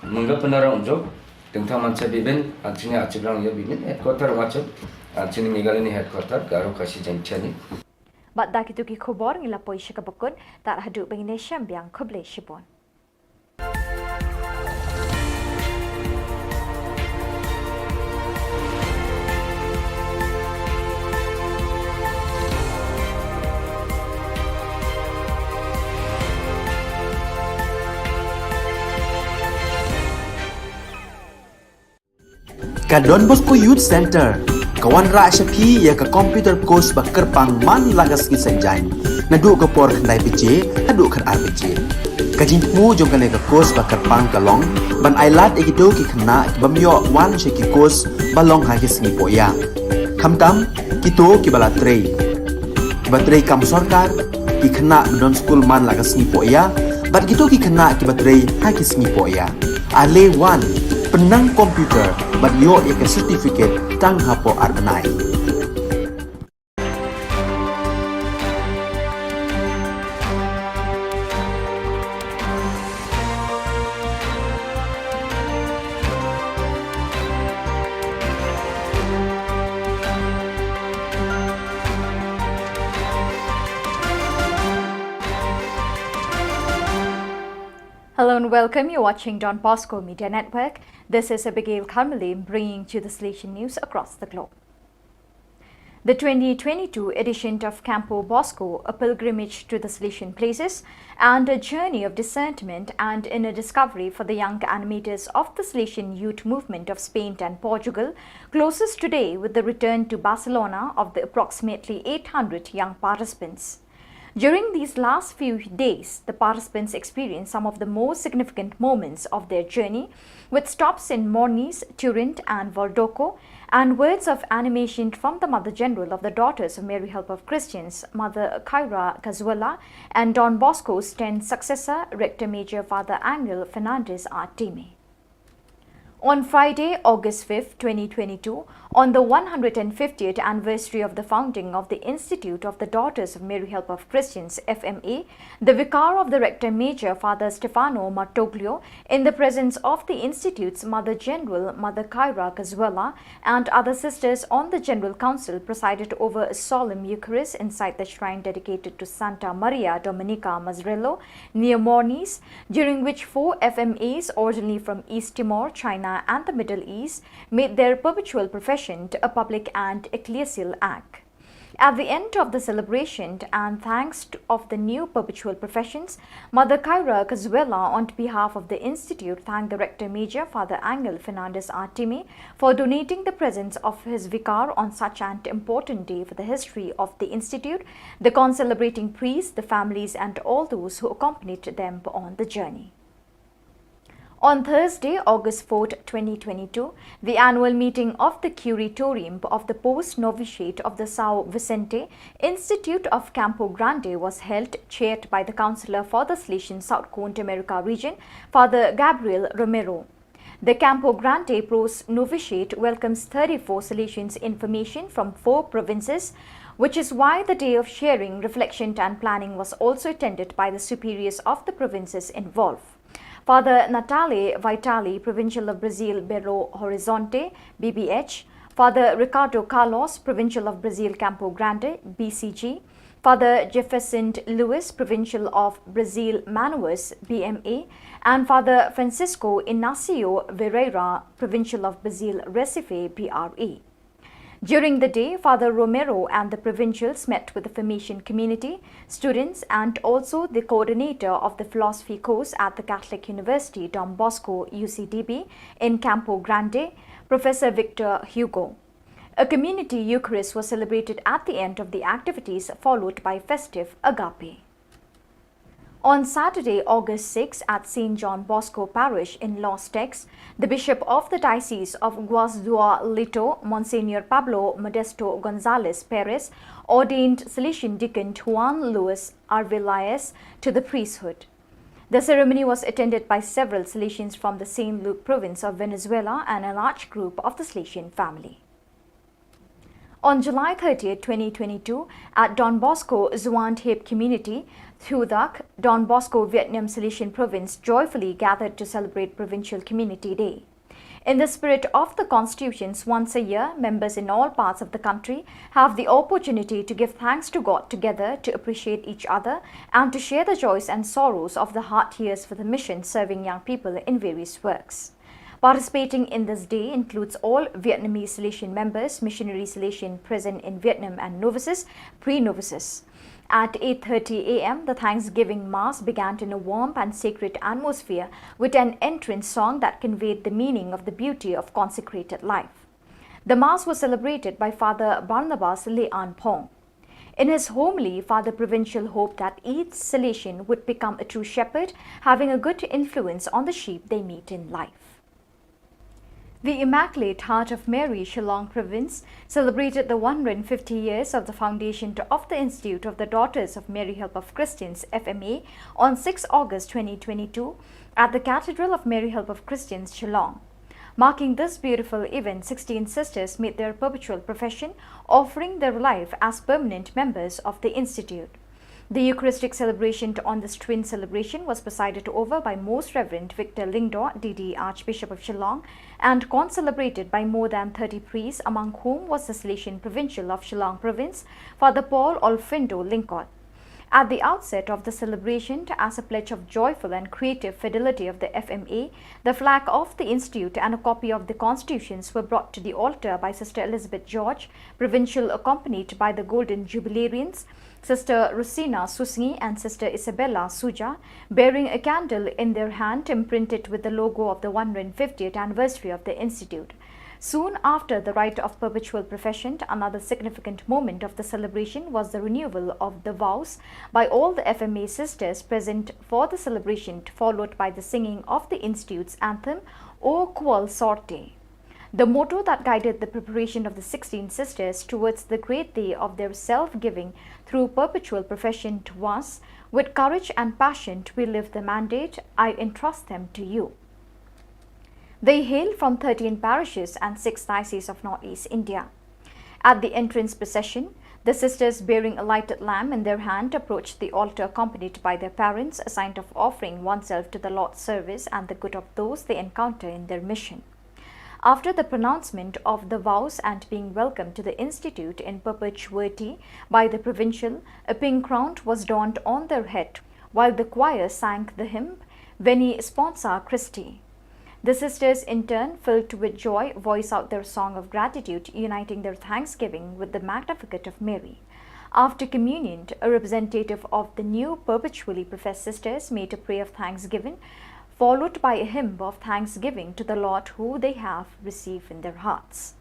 mengga penara unjuk, tengta mansa bibin, anchini achibrang ya bibin, headquarter wachuk, anchini Meghalaya ni headquarter, Garo Khasi Jaintia ni. Bad da kitu ki khubor ngi la poi sha kaba kut, tar haduh ba ngin ïashem biang, khublei shibun. Ka Don Bosco Youth Center ka wanrah sha phi ïa ka computer course ba kyrpang man la ka sngi Saitjaiñ, naduh ka por khyndai baje haduh khatar baje. Ka jingthmu jong kane ka course ba kyrpang ka long ban ailad ïa kito ki khynnah ki bym ïoh wan sha ki course ba long ha ki sngi poh ïa. Khamtam kito kiba la trei, kiba trei kam sorkar, ki khynnah ba don skul man la ka sngi poh ïa, bad kito ki khynnah kiba trei ha ki sngi poh ïa. Ale wan, pynnang computer bad ïoh ïa ka certificate tang hapoh ar bnai. Hello and welcome. You're watching Don Bosco Media Network. This is Abigail Karmali bringing to you the Salesian news across the globe. The twenty twenty-two edition of Campo Bosco, a pilgrimage to the Salesian places and a journey of discernment and inner discovery for the young animators of the Salesian youth movement of Spain and Portugal, closes today with the return to Barcelona of the approximately eight hundred young participants. During these last few days, the participants experienced some of the most significant moments of their journey, with stops in Mornis, Turin, and Voldoco, and words of animation from the Mother General of the Daughters of Mary Help of Christians, Mother Kyra Cazuela, and Don Bosco's tenth successor, Rector Major Father Angel Fernandez Artime. On Friday, August fifth, twenty twenty-two, on the one hundred fiftieth anniversary of the founding of the Institute of the Daughters of Mary Help of Christians, F M A, the Vicar of the Rector Major, Father Stefano Martoglio, in the presence of the Institute's Mother General, Mother Kyra Cazuela, and other sisters on the General Council, presided over a solemn Eucharist inside the shrine dedicated to Santa Maria Domenica Mazzarello, near Mornis, during which four F M As originally from East Timor, China, and the Middle East made their perpetual profession a public and ecclesial act. At the end of the celebration and thanks to, of the new perpetual professions, Mother Kyra Cazuela, on behalf of the Institute, thanked the Rector Major, Father Angel Fernandez Artime, for donating the presence of his vicar on such an important day for the history of the Institute, the concelebrating priests, the families, and all those who accompanied them on the journey. On Thursday, August fourth, twenty twenty-two, the annual meeting of the Curatorium of the Post Novitiate of the São Vicente Institute of Campo Grande was held, chaired by the Councillor for the Salesian South Cone Tamarica region, Father Gabriel Romero. The Campo Grande Post Novitiate welcomes thirty-four Salesians in formation from four provinces, which is why the day of sharing, reflection, and planning was also attended by the superiors of the provinces involved. Father Natale Vitale, Provincial of Brazil Belo Horizonte, B B H, Father Ricardo Carlos, Provincial of Brazil Campo Grande, B C G, Father Jefferson Luis, Provincial of Brazil Manaus, B M A, and Father Francisco Inácio Vieira, Provincial of Brazil Recife, P R E. During the day, Father Romero and the provincials met with the formation community, students, and also the coordinator of the philosophy course at the Catholic University Don Bosco, U C D B, in Campo Grande, Professor Victor Hugo. A community Eucharist was celebrated at the end of the activities, followed by festive Agape. On Saturday, August six, at Saint John Bosco Parish in Los Teques, the Bishop of the Diocese of Guasdualito, Monsignor Pablo Modesto Gonzalez Perez, ordained Salesian Deacon Juan Luis Arvelaez to the priesthood. The ceremony was attended by several Salesians from the Saint Luke province of Venezuela and a large group of the Salesian family. On July thirtieth, twenty twenty-two, at Don Bosco Zuan Thep Community, Thudak, Don Bosco Vietnam Salesian Province joyfully gathered to celebrate Provincial Community Day. In the spirit of the constitutions, once a year, members in all parts of the country have the opportunity to give thanks to God together, to appreciate each other, and to share the joys and sorrows of the hard years for the mission serving young people in various works. Participating in this day includes all Vietnamese Salesian members, missionary Salesian present in Vietnam and novices, pre-novices. At eight thirty a m, the Thanksgiving Mass began in a warm and sacred atmosphere with an entrance song that conveyed the meaning of the beauty of consecrated life. The Mass was celebrated by Father Barnabas Leanphong. In his homily, Father Provincial hoped that each Salesian would become a true shepherd, having a good influence on the sheep they meet in life. The Immaculate Heart of Mary, Shillong Province, celebrated the one hundred fifty years of the foundation to, of the Institute of the Daughters of Mary Help of Christians, F M A, on sixth August twenty twenty-two at the Cathedral of Mary Help of Christians, Shillong. Marking this beautiful event, sixteen sisters made their perpetual profession, offering their life as permanent members of the Institute. The Eucharistic celebration on this twin celebration was presided over by Most Reverend Victor Lyngdoh, D D, Archbishop of Shillong, and concelebrated by more than thirty priests, among whom was the Salesian Provincial of Shillong Province, Father Paul Olfindo Lyngkot. At the outset of the celebration, as a pledge of joyful and creative fidelity of the F M A, the flag of the Institute and a copy of the constitutions were brought to the altar by Sister Elizabeth George, Provincial, accompanied by the Golden Jubilarians, Sister Rosina Susngi and Sister Isabella Suja, bearing a candle in their hand imprinted with the logo of the one hundred fiftieth anniversary of the Institute. Soon after the rite of perpetual profession, another significant moment of the celebration was the renewal of the vows by all the F M A sisters present for the celebration, followed by the singing of the Institute's anthem, O Qual Sorte. The motto that guided the preparation of the sixteen sisters towards the great day of their self-giving through perpetual profession was, "With courage and passion we live the mandate, I entrust them to you." They hail from thirteen parishes and six diocese of Northeast India. At the entrance procession, the sisters bearing a lighted lamp in their hand approached the altar accompanied by their parents, a sign of offering oneself to the Lord's service and the good of those they encounter in their mission. After the pronouncement of the vows and being welcomed to the Institute in perpetuity by the provincial, a pink crown was donned on their head, while the choir sang the hymn, Veni Sponsa Christi. The sisters, in turn, filled with joy, voice out their song of gratitude, uniting their thanksgiving with the Magnificat of Mary. After communion, a representative of the new perpetually professed sisters made a prayer of thanksgiving, followed by a hymn of thanksgiving to the Lord who they have received in their hearts.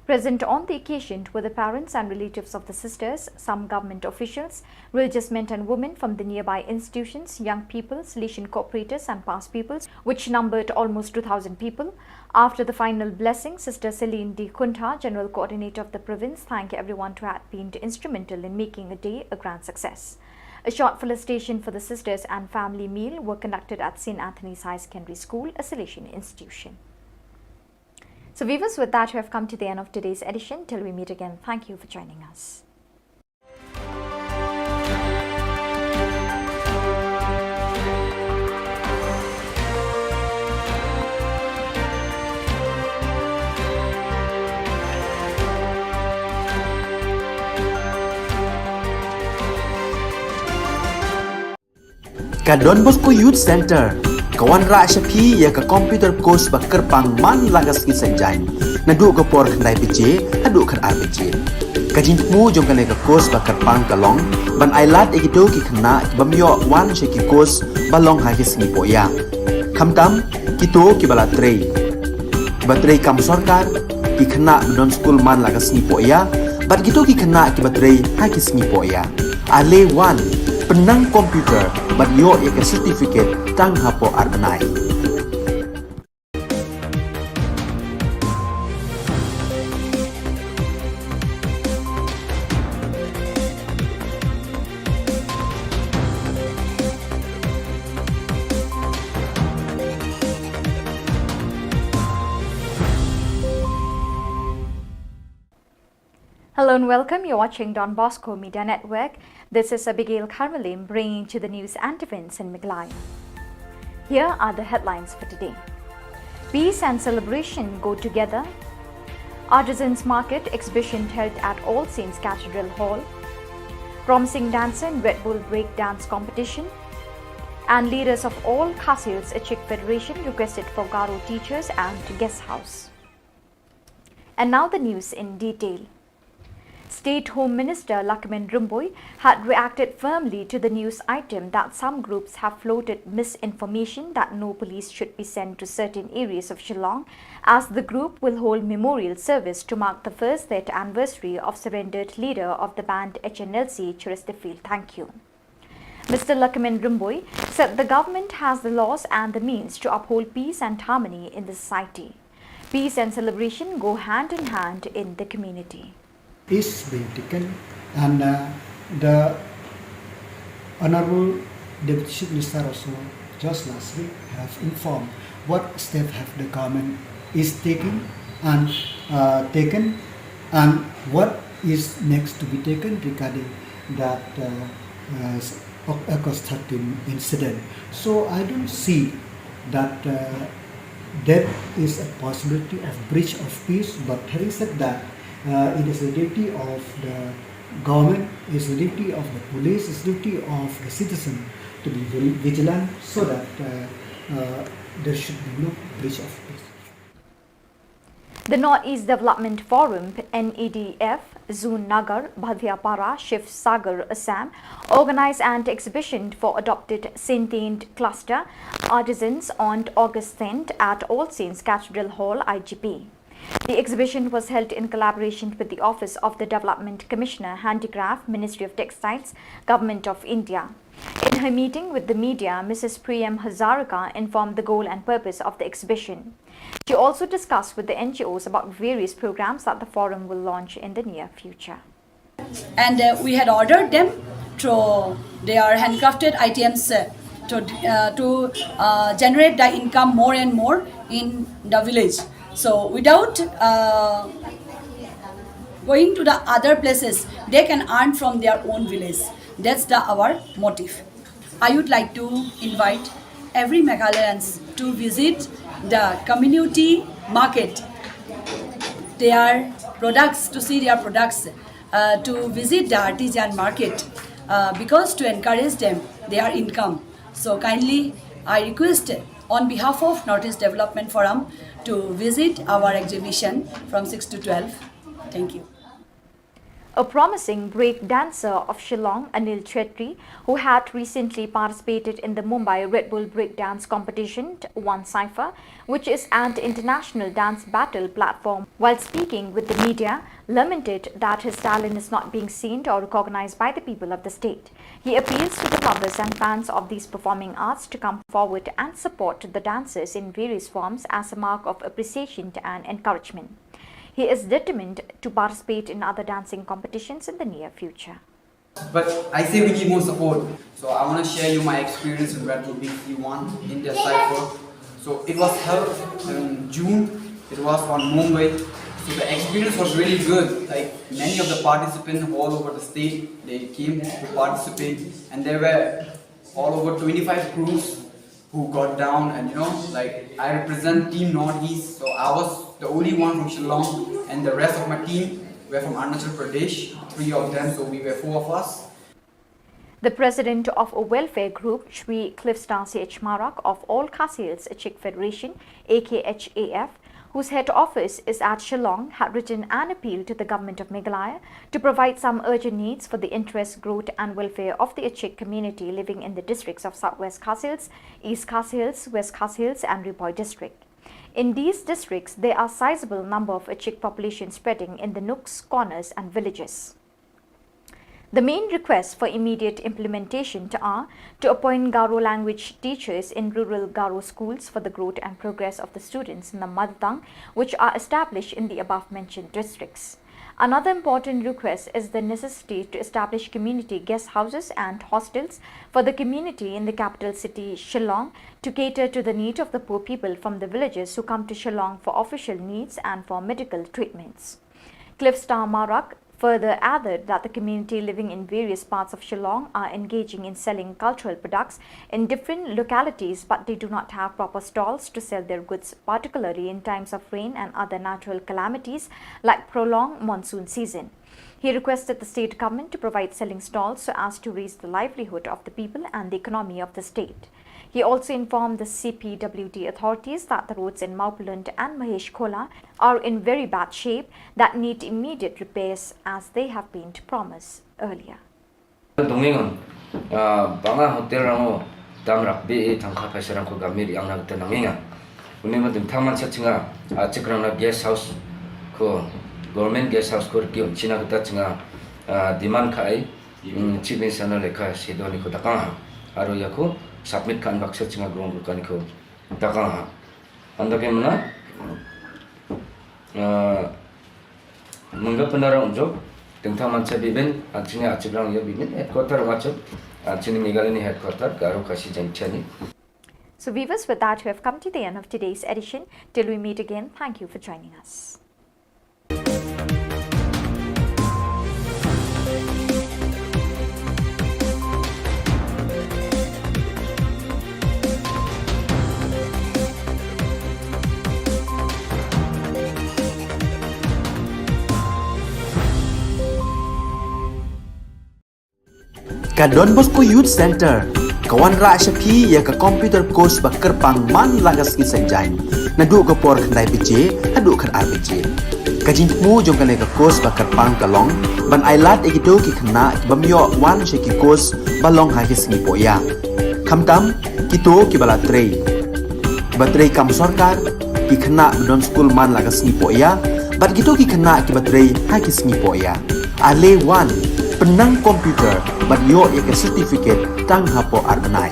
Present on the occasion were the parents and relatives of the sisters, some government officials, religious men and women from the nearby institutions, young people, Salesian cooperators and past pupils, which numbered almost two thousand people. After the final blessing, Sister Celine D Kuntha, General Coordinator of the province, thanked everyone who had been instrumental in making a day a grand success. A short felicitation for the sisters and family meal were conducted at Saint Anthony's High Secondary School, a Salesian institution. So viewers, with that, we have come to the end of today's edition. Till we meet again, thank you for joining us. Ka Don Bosco Youth Centre ka wanrah sha phi ïa ka computer course ba kyrpang man la ka sngi Saitjaiñ, naduh ka por khyndai baje haduh khatar baje. Ka jingthmu jong kane ka course ba kyrpang ka long ban ailad ïa kito ki khynnah ki bym ïoh wan sha ki course ba long ha ki sngi pohïa, khamtam kito kiba la trei, kiba trei kam sorkar, ki khynnah ba don skul man la ka sngi pohïa, bad kito ki khynnah kiba trei ha ki sngi pohïa. Ale wan, pynnang computer bad ïoh ïa ka certificate tang hapoh ar bnai. Hello and welcome. You're watching Don Bosco Media Network. This is Abigail Kharmalim bringing to the news and events in Meghalaya. Here are the headlines for today. Peace and celebration go together. Artisans Market exhibition held at All Saints Cathedral Hall. Promising dancer in Red Bull Break Dance Competition. And leaders of all Khasi Hills Achik Federation requested for Garo teachers and guest house. And now the news in detail. State Home Minister Lahkmen Rymbui had reacted firmly to the news item that some groups have floated misinformation that no police should be sent to certain areas of Shillong, as the group will hold memorial service to mark the first death anniversary of surrendered leader of the band H N L C, Cheristerfield Thangkhiew. Mister Lahkmen Rymbui said the government has the laws and the means to uphold peace and harmony in the society. Peace and celebration go hand in hand in the community. Is being taken, and uh, the Honorable Deputy Chief Minister also just last week have informed what step have the government is taking and uh, taken, and what is next to be taken regarding that uh, uh, August thirteen incident. So I don't see that uh, there is a possibility of breach of peace. But having said that, uh, it is the duty of the government, it's the duty of the police, it's the duty of the citizen to be very vigilant so that uh, uh, there should be no breach of peace. The Northeast Development Forum, N E D F, Zone Nagar, Bhadhiapara, Shivsagar, Assam, organized an exhibition for adopted Sentient Cluster artisans on August tenth at All Saints Cathedral Hall, I G P. The exhibition was held in collaboration with the Office of the Development Commissioner, Handicraft, Ministry of Textiles, Government of India. In her meeting with the media, Missus Priyam Hazarika informed the goal and purpose of the exhibition. She also discussed with the N G Os about various programs that the forum will launch in the near future. And uh, we had ordered them through their handcrafted items uh, to, uh, to uh, generate the income more and more in the village. So without uh, going to the other places, they can earn from their own village. That's the our motive. I would like to invite every Meghalayan to visit the community market, their products, to see their products, uh, to visit the artisan market, uh, because to encourage them, their income. So kindly, I request on behalf of Northeast Development Forum to visit our exhibition from six to twelve. Thank you. A promising break dancer of Shillong, Anil Chetri, who had recently participated in the Mumbai Red Bull Break Dance Competition, won Cypher, which is an international dance battle platform, while speaking with the media, lamented that his talent is not being seen or recognized by the people of the state. He appeals to the lovers and fans of these performing arts to come forward and support the dancers in various forms as a mark of appreciation and encouragement. He is determined to participate in other dancing competitions in the near future. But I say we need more support. So I want to share you my experience in Red Bull B C one in their cypher. So it was held in June. It was on Mumbai. So the experience was really good. Like, many of the participants all over the state, they came to participate, and there were all over twenty-five crews who got down, and you know, like, I represent Team Northeast, so I was the only one from Shillong, and the rest of my team were from Arunachal Pradesh, three of them, so we were four of us. The president of a welfare group, Shri Cliffstar C H Marak of All Khasi Hills Achik Federation, A K H A F, whose head office is at Shillong, had written an appeal to the government of Meghalaya to provide some urgent needs for the interest, growth and welfare of the Achik community living in the districts of South West Khasi Hills, East Khasi Hills, West Khasi Hills and Ri Bhoi district. In these districts, there are sizable number of Achik population spreading in the nooks, corners and villages. The main requests for immediate implementation to are to appoint Garo language teachers in rural Garo schools for the growth and progress of the students in the mother tongue, which are established in the above mentioned districts. Another important request is the necessity to establish community guest houses and hostels for the community in the capital city Shillong to cater to the need of the poor people from the villages who come to Shillong for official needs and for medical treatments. Cliffstar Marak further added that the community living in various parts of Shillong are engaging in selling cultural products in different localities, but they do not have proper stalls to sell their goods, particularly in times of rain and other natural calamities like prolonged monsoon season. He requested the state government to provide selling stalls so as to raise the livelihood of the people and the economy of the state. He also informed the C P W D authorities that the roads in Mawphlun and Mahesh Khola are in very bad shape that need immediate repairs as they have been promised earlier. Dongeng on, ah, bang a hotel rang o dam rak bi e tangka paisa rang ko gamir yang na gita nangeng a. Uni ma ding tang man sa chinga, ah, chik rang na guest house ko government guest house ko riki on china gita chinga, ah, demand ka ai. Hmm, Chief Minister na lekha sedo ni ko dakang ha. Aro ya ko submit kan baksa chinga grong ko kan ko dakang ha. Anda ke mana? Ah, mengga penara unjuk tentang mansa bibin, anchini achibrang ya bibin, headquarter wachuk, anchini Meghalaya ni headquarter, Garo Khasi Jaintia ni. So viewers, with that, we have come to the end of today's edition. Till we meet again, thank you for joining us. Ka Don Bosco Youth Centre ka wanrah sha phi ïa ka computer course ba kyrpang man la ka sngi Saitjaiñ, naduh ka por khyndai baje haduh khatar baje. Ka jingthmu jong kane ka course ba kyrpang ka long ban ailad ïa kito ki khynnah ki bym ïoh wan sha ki course ba long ha ki sngi pohïa, khamtam kito kiba la trei, kiba trei kam sorkar, ki khynnah ba don skul man la ka sngi pohïa bad kito ki khynnah kiba trei ha ki sngi pohïa. Ale wan, pynnang computer bad ïoh ïa ka certificate tang hapoh ar bnai.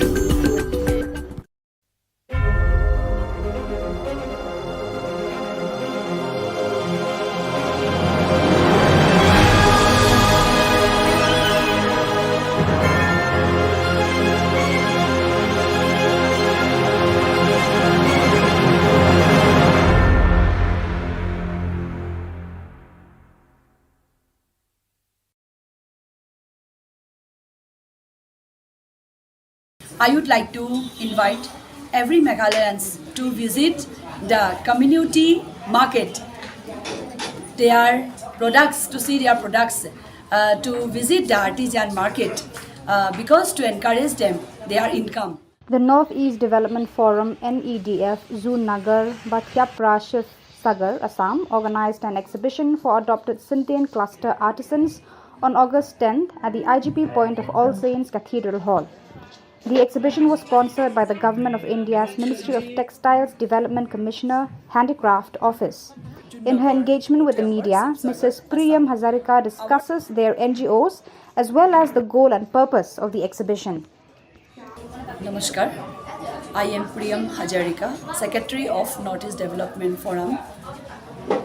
I would like to invite every Meghalayan to visit the community market, their products, to see their products, uh, to visit the artisan market, uh, because to encourage them, their income. The Northeast Development Forum, N E D F, Zu Nagar, Batiapra Shiv Sagar, Assam, organized an exhibition for adopted Sintein cluster artisans on August tenth at the I G P point of All Saints Cathedral Hall. The exhibition was sponsored by the Government of India's Ministry of Textiles Development Commissioner, Handicraft Office. In her engagement with the media, Missus Priyam Hazarika discusses their N G Os as well as the goal and purpose of the exhibition. Namaskar. I am Priyam Hazarika, Secretary of Northeast Development Forum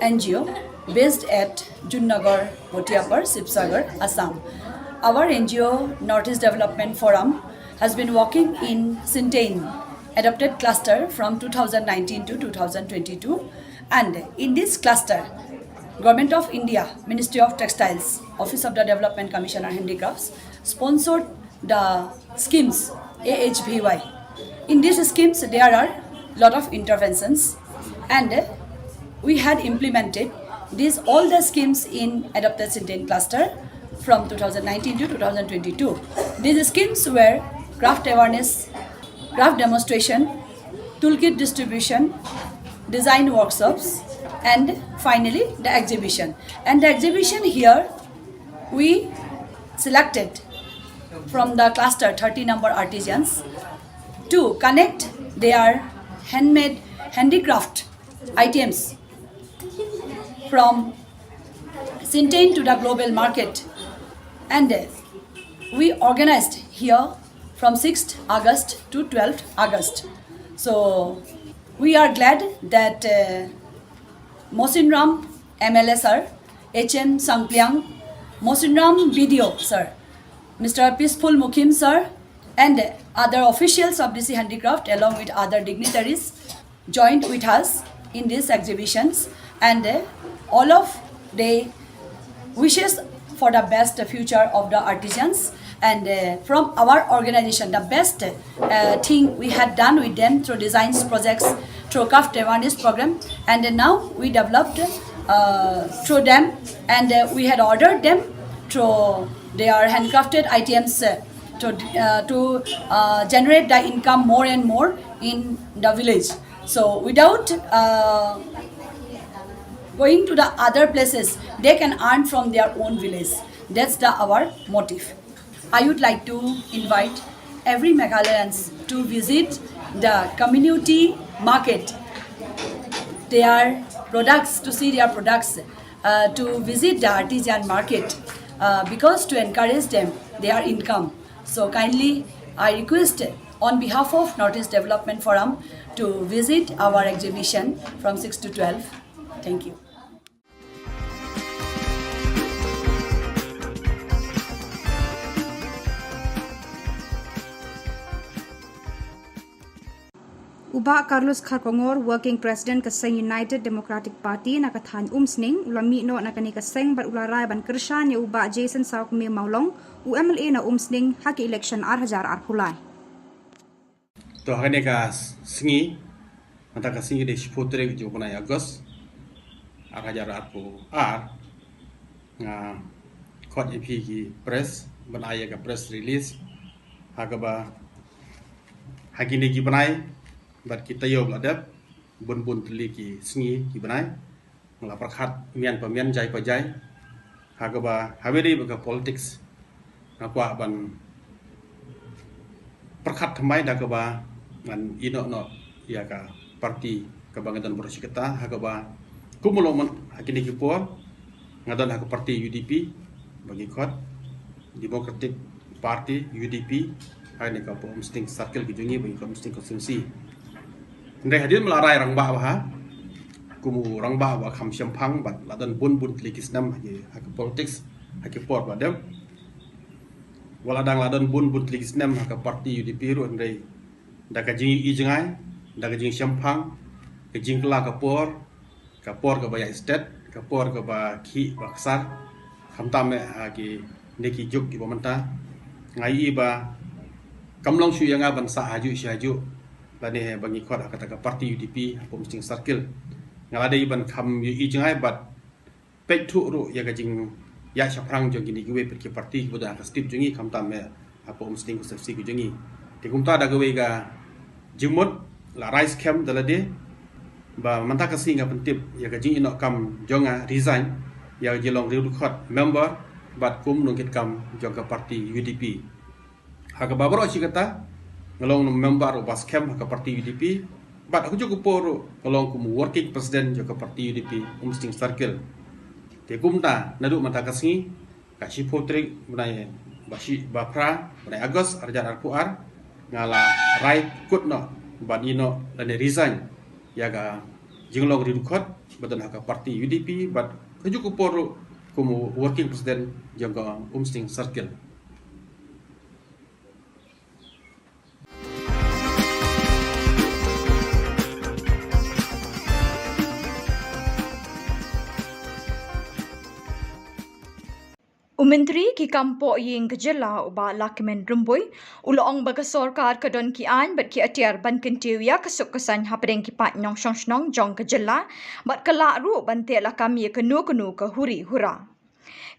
N G O, based at Junnagar, Motiapar, Sibsagar, Assam. Our N G O, Northeast Development Forum, has been working in Sintein adopted cluster from two thousand nineteen to two thousand twenty-two, and in this cluster, Government of India, Ministry of Textiles, Office of the Development Commissioner Handicrafts, sponsored the schemes, A H V Y. In these schemes, there are lot of interventions, and we had implemented these all the schemes in adopted Sintein cluster. from two thousand nineteen to two thousand twenty-two. These schemes were craft awareness, craft demonstration, toolkit distribution, design workshops, and finally the exhibition. And the exhibition here, we selected from the cluster thirty number artisans to connect their handmade handicraft items from Sintain to the global market. And uh, we organized here from sixth August to twelfth August. So we are glad that uh, Mosinram M L A sir, H M Sangpliang, Mosinram B D O sir, Mister Peaceful Mukim sir, and other officials of D C Handicraft along with other dignitaries joined with us in these exhibitions, and uh, all of they wishes for the best future of the artisans. And uh, from our organization, the best uh, thing we had done with them through designs projects, through craft awareness program, and uh, now we developed uh, through them, and uh, we had ordered them through their handcrafted items uh, to uh, to uh, generate the income more and more in the village. So without uh, going to the other places, they can earn from their own village. That's the our motive. I would like to invite every Meghalayans to visit the community market, their products, to see their products, uh, to visit the artisan market uh, because to encourage them, their income. So kindly, I request on behalf of Northeast Development Forum to visit our exhibition from six to twelve. Thank you. U Bah Carlos Kharkongor, Working President ka seng United Democratic Party na ka thaiñ Umsning, u la mih noh na kane ka seng bad u la rai ban kyrshan ïa u Bah Jason Sawkmie Mawlong, u M L A na Umsning ha ka election ar hajar arphew lai. To ha kane ka sngi, mynta ka sngi ka dei shiphew tarik jong u bnai August, ar hajar arphew ar, nga khot ïa phi ki press ban ai ïa ka press release ha kaba ha kine ki bnai bad ki taïew ba la dep, bun bun tylli ki sngi ki bnai, nga la pyrkhat mian pa mian, jai pa jai, ha kaba ha kaba dei ba ka politics nga kwah ban pyrkhat thymmai da kaba ngan ïehnoh noh ïa ka party kaba nga don baroh shi katta, ha kaba kum u lok mynta ha kine ki por nga don ha ka party U D P ba ngi khot Democratic Party, U D P, ha kane ka Upper Umsning Circle ka jong ngi ba ngi khot Umsning Constituency. Hynrei hadien ba la rai rangbah bha kum u rangbah ba kham shemphang bad la don bun bun tylli ki snem ha ki, ha ka politics ha ki por ba dep. Wat la dang la don bun bun tylli ki snem ha ka party U D P ruh, hynrei da ka jingïohi jngai, da ka jingshemphang, ka jingkylla ka por, ka por kaba ïaid stet, ka por kaba khih ba ksar, khamtam eh ha kine ki juk kiba mynta, nga ïohi ba kam long shuh ïa nga ban sah hajuh shi hajuh lane ba ngi khot ha kata ka party U D P ha Upper Umsning Circle. Nga la dei ban kham ïohi jngai bad peit thuh ruh ïa ka jingïaid shaphrang jong kine kiwei pat ki party kiba don ha ka state jong ngi, khamtam eh ha Upper Umsning Constituency ka jong ngi. Te kumta da kawei ka jingmut la rai skhem da lade ba mynta ka sngi nga pyntip ïa ka jingïehnoh kam jong nga, resign ïa ka jinglong riewdkhot member bad kum u nongkitkam jong ka party U D P. Ha kaba baroh shi katta nga long member uba skhem ha ka party U D P bad ha kajuh ka por ruh nga long kum u working president jong ka party U D P Umsning Circle. Te kumta naduh mynta ka sngi, ka shiphew tarik bnai ba shi, ba phra bnai August ar hajar arphew ar, nga la rai kut noh ban ïehnoh lane resign ïa ka jinglong riewdkhot ba don ha ka party U D P bad kajuh ka por ruh kum u working president jong ka Umsning Circle. U Myntri ki kam pohïing ka jylla u Bah Lahkmen Rymbui u la ong ba ka sorkar ka don ki aiñ bad ki atiar ban kyntiew ïa ka suk ka saiñ hapdeng ki paid nongshong shnong jong ka jylla bad ka lah ruh ban teh lakam ïa kano kano ka huri hura.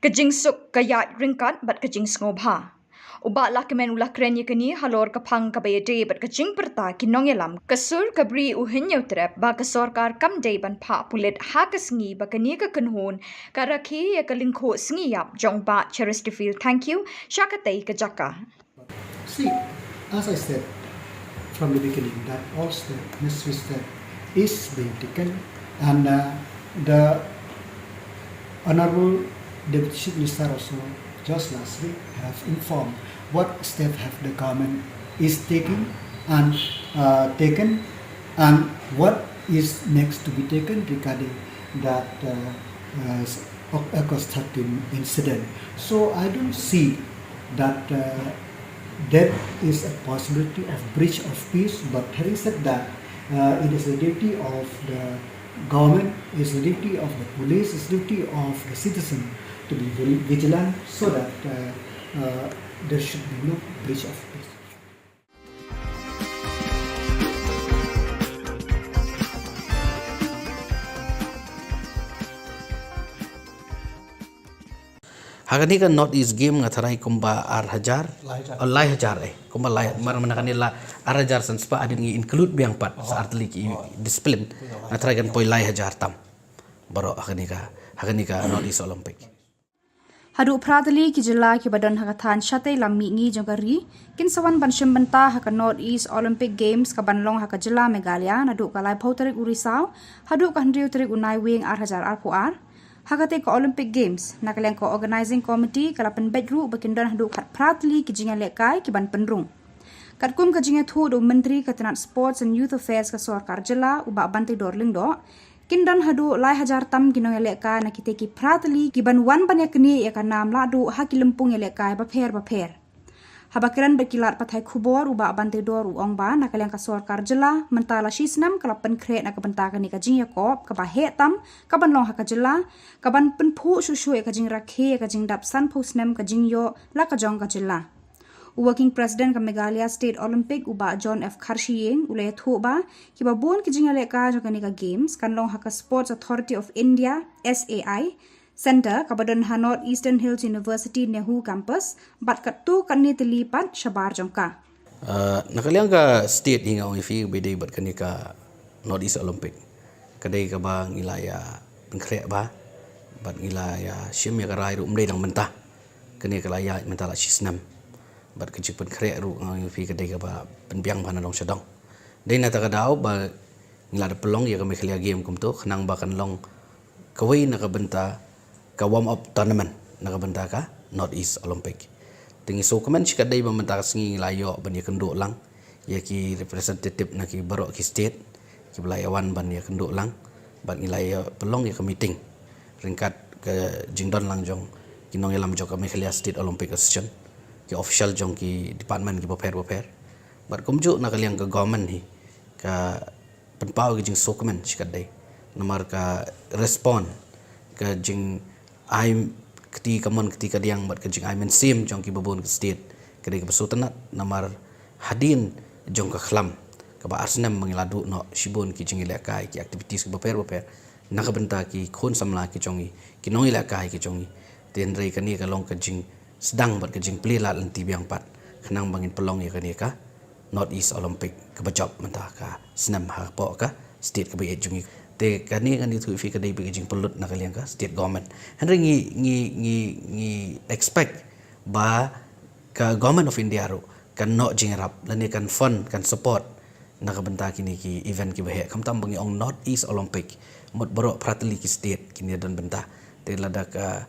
Ka jingsuk, ka ïaid ryngkat bad ka jingsngewbha. U Bah Lahkmen u la kren ïa kane halor ka phang kaba ïadei bad ka jingpyrta ki nongïalam ka sur ka Bri u Hynñiewtrep ba ka sorkar kam dei ban phah pulit ha ka sngi ba kane ka kynhun ka rakhe ïa ka lyngkhuh sngi ïap jong Bah Cheristerfield Thangkhiew sha katei ka jaka. See, as I said from the beginning, that all step, necessary step is being taken, and uh, the Honorable Deputy Chief Minister also just last week have informed what step have the government is taking and uh, taken, and what is next to be taken regarding that uh, uh, August thirteen incident. So I don't see that uh, that is a possibility of breach of peace. But having said that, uh, it is the duty of the government, it's the duty of the police, it's the duty of the citizen to be very vigilant so that uh, uh, there should be no breach of peace. Ha kane ka North East Game nga tharai kumba ar hajar. Lai hajar. Oh, lai hajar eh. Kumba lai mar mana kane la ar hajar san spah hadien ngi include biang pat sa artylli ki discipline. Nga tharai kan poi lai hajar tam. Baroh ha kane ka ha kane ka North East Olympic. Haduh phra tylli ki jylla kiba don ha ka thaiñ shatei lam mihngi jong ka ri kin sa wan ban shim bynta ha ka North East Olympic Games kaban long ha ka jylla Meghalaya naduh ka laiphew tarik u Risaw haduh ka hynriew tarik u Naiwieng ar hajar arphew ar. Ha katei ka Olympic Games, na ka liang ka Organising Committee ka la pynbeit ruh ba kin don haduh khatphra tylli ki jingïalehkai kiban pynrung. Katkum ka jingïathuh da u Myntri ka tnat Sports and Youth Affairs ka sorkar jylla u Bah Banteidor Lyngdoh, kin don haduh lai hajar tam ki nongïalehkai na kitei ki phra tylli kiban wan ban ïaknieh ïa ka nam lahduh ha ki lympung ïalehkai bapher bapher. Haba kren bad ki lad pathai khubor u Bah Banteidor u ong ba na ka liang ka sorkar jylla mynta la shi snem ka la pynkhreh na ka bynta kane ka jingïakop kaba heh tam kaban long ha ka jylla kaban pynphuh shuh shuh ïa ka jingrakhe ïa ka jingdap sanphew snem ka jingïoh la ka jong ka jylla. U Working President ka Meghalaya State Olympic u Bah John F Kharshiing u la ïathuh ba kiba bun ki jingïalehkai jong kane ka Games kan long ha ka Sports Authority of India, S A I, Centre kaba don ha North Eastern Hills University NEHU Campus bad katto katne tylli pat shabar jong ka. Na ka liang ka state hi nga ong ïa phi ba ïadei bad kane ka North East Olympic ka dei kaba ngi la ïa pynkhreh bha bad ngi la ïa shim ïa ka rai ruh ym dei dang mynta. Kane ka la ïaid mynta la shi snem bad ka jingpynkhreh ruh nga ong ïa phi ka dei kaba pynbiang bha na dong sha dong. Dei na kata ka daw ba ngi la da pynlong ïa ka Meghalaya Game kumto khnang ba kan long kawei na ka bynta ka warm up tournament na ka bynta ka North East Olympic. Te ngi sngewkmen shikatdei ba mynta ka sngi ngi la ïoh ban ïakynduh lang ïa ki representative na ki baroh ki state kiba la ïa wan ban ïakynduh lang bad ngi la ïa pynlong ïa ka meeting ryngkat ka jingdon lang jong ki nongïalam jong ka Meghalaya State Olympic Association, ki official jong ki department kiba pher bapher bad kumjuh na ka liang ka government hi ka pynpaw ka jingsngewkmen shikatdei namar ka respond ka jingai kti kamon kti kadiang bad ka jingai mynsiem jong kiba bun ki state ka dei kaba sngewtynnat namar hadien jong ka khlam kaba ar snem ba ngi la duh noh shibun ki jingïalehkai ki activities kiba pher bapher na ka bynta ki khun samla ki jong ngi ki nongïalehkai ki jong ngi. Te hynrei kane ka long ka jing sdang bad ka jingplie lad lynti biang pat khnang ba ngin pynlong ïa kane ka North East Olympic kaba jop mynta ka snem hapoh ka state kaba ïeit jong ngi. Te kane ngan ïathuh ïa phi ka dei bad ka jingpynlut na ka liang ka state government. Hynrei ngi ngi ngi ngi expect ba ka Government of India ruh kan noh jingïarap lane kan fund kan support na ka bynta kine ki event kiba heh khamtam ba ngi ong North East Olympic mut baroh phra tylli ki state kine don bynta. Te lada ka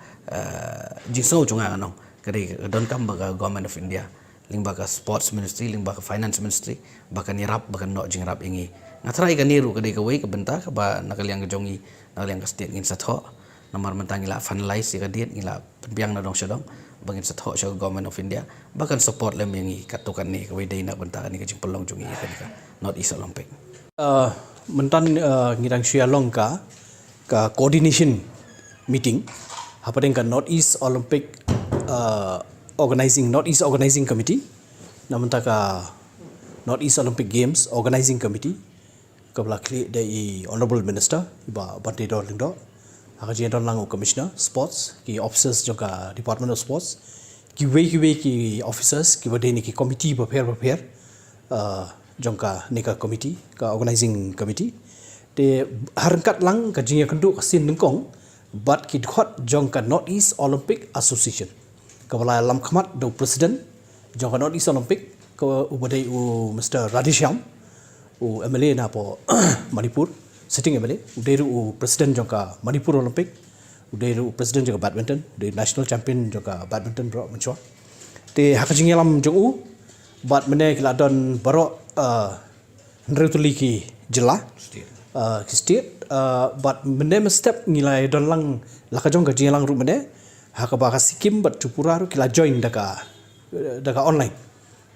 jingsngew jong nga ngan ong ka dei ka donkam ba ka Government of India lyngba ka Sports Ministry lyngba ka Finance Ministry ba kan ïarap ba kan noh jingïarap ïa ngi. Nga tharai kane ruh ka dei kawei ka bynta kaba na ka liang ka jong ngi na ka liang ka state ngin sa thoh namar mynta ngi la finalize ïa ka date ngi la pynbiang na dong sha dong ba ngin sa thoh sha ka Government of India ba kan support lem ïa ngi katto katne kawei dei na ka bynta kane ka jingpynlong jong ngi ïa kane ka North East Olympic. Mynta ngi dang shu ïa long ka ka coordination meeting hapdeng ka North East Olympic Organising North East Organising Committee na mynta ka North East Olympic Games Organising Committee kaba la khlieh da i Honourable Minister i Bah Banteidor Lyngdoh. Ha ka jingdon lang u Commissioner Sports, ki officers jong ka Department of Sports, kiwei kiwei ki officers kiba dei na ki committee bapher bapher, uh, jong kane ka committee, ka organizing committee. Te ha ryngkat lang ka jingïakynduh ka sien nyngkong bad ki dkhot jong ka North East Olympic Association, kaba la lam khmat da u president jong ka North East Olympic, ka uba dei u Mister Radheshyam, u M L A na poh Manipur, sitting M L A, u dei ruh u president jong ka Manipur Olympic, u dei ruh u president jong ka badminton, u dei national champion jong ka badminton baroh mynshuwa. Te ha ka jingïalam jong u bad mynne ki la don baroh, uh, hynriew tylli ki jylla, uh, ki state, uh, bad mynne mynstep ngi la don lang la ka jong ka jingïalang ruh mynne, ha kaba ka Sikkim bad Tripura ruh ki la join da ka, da ka online,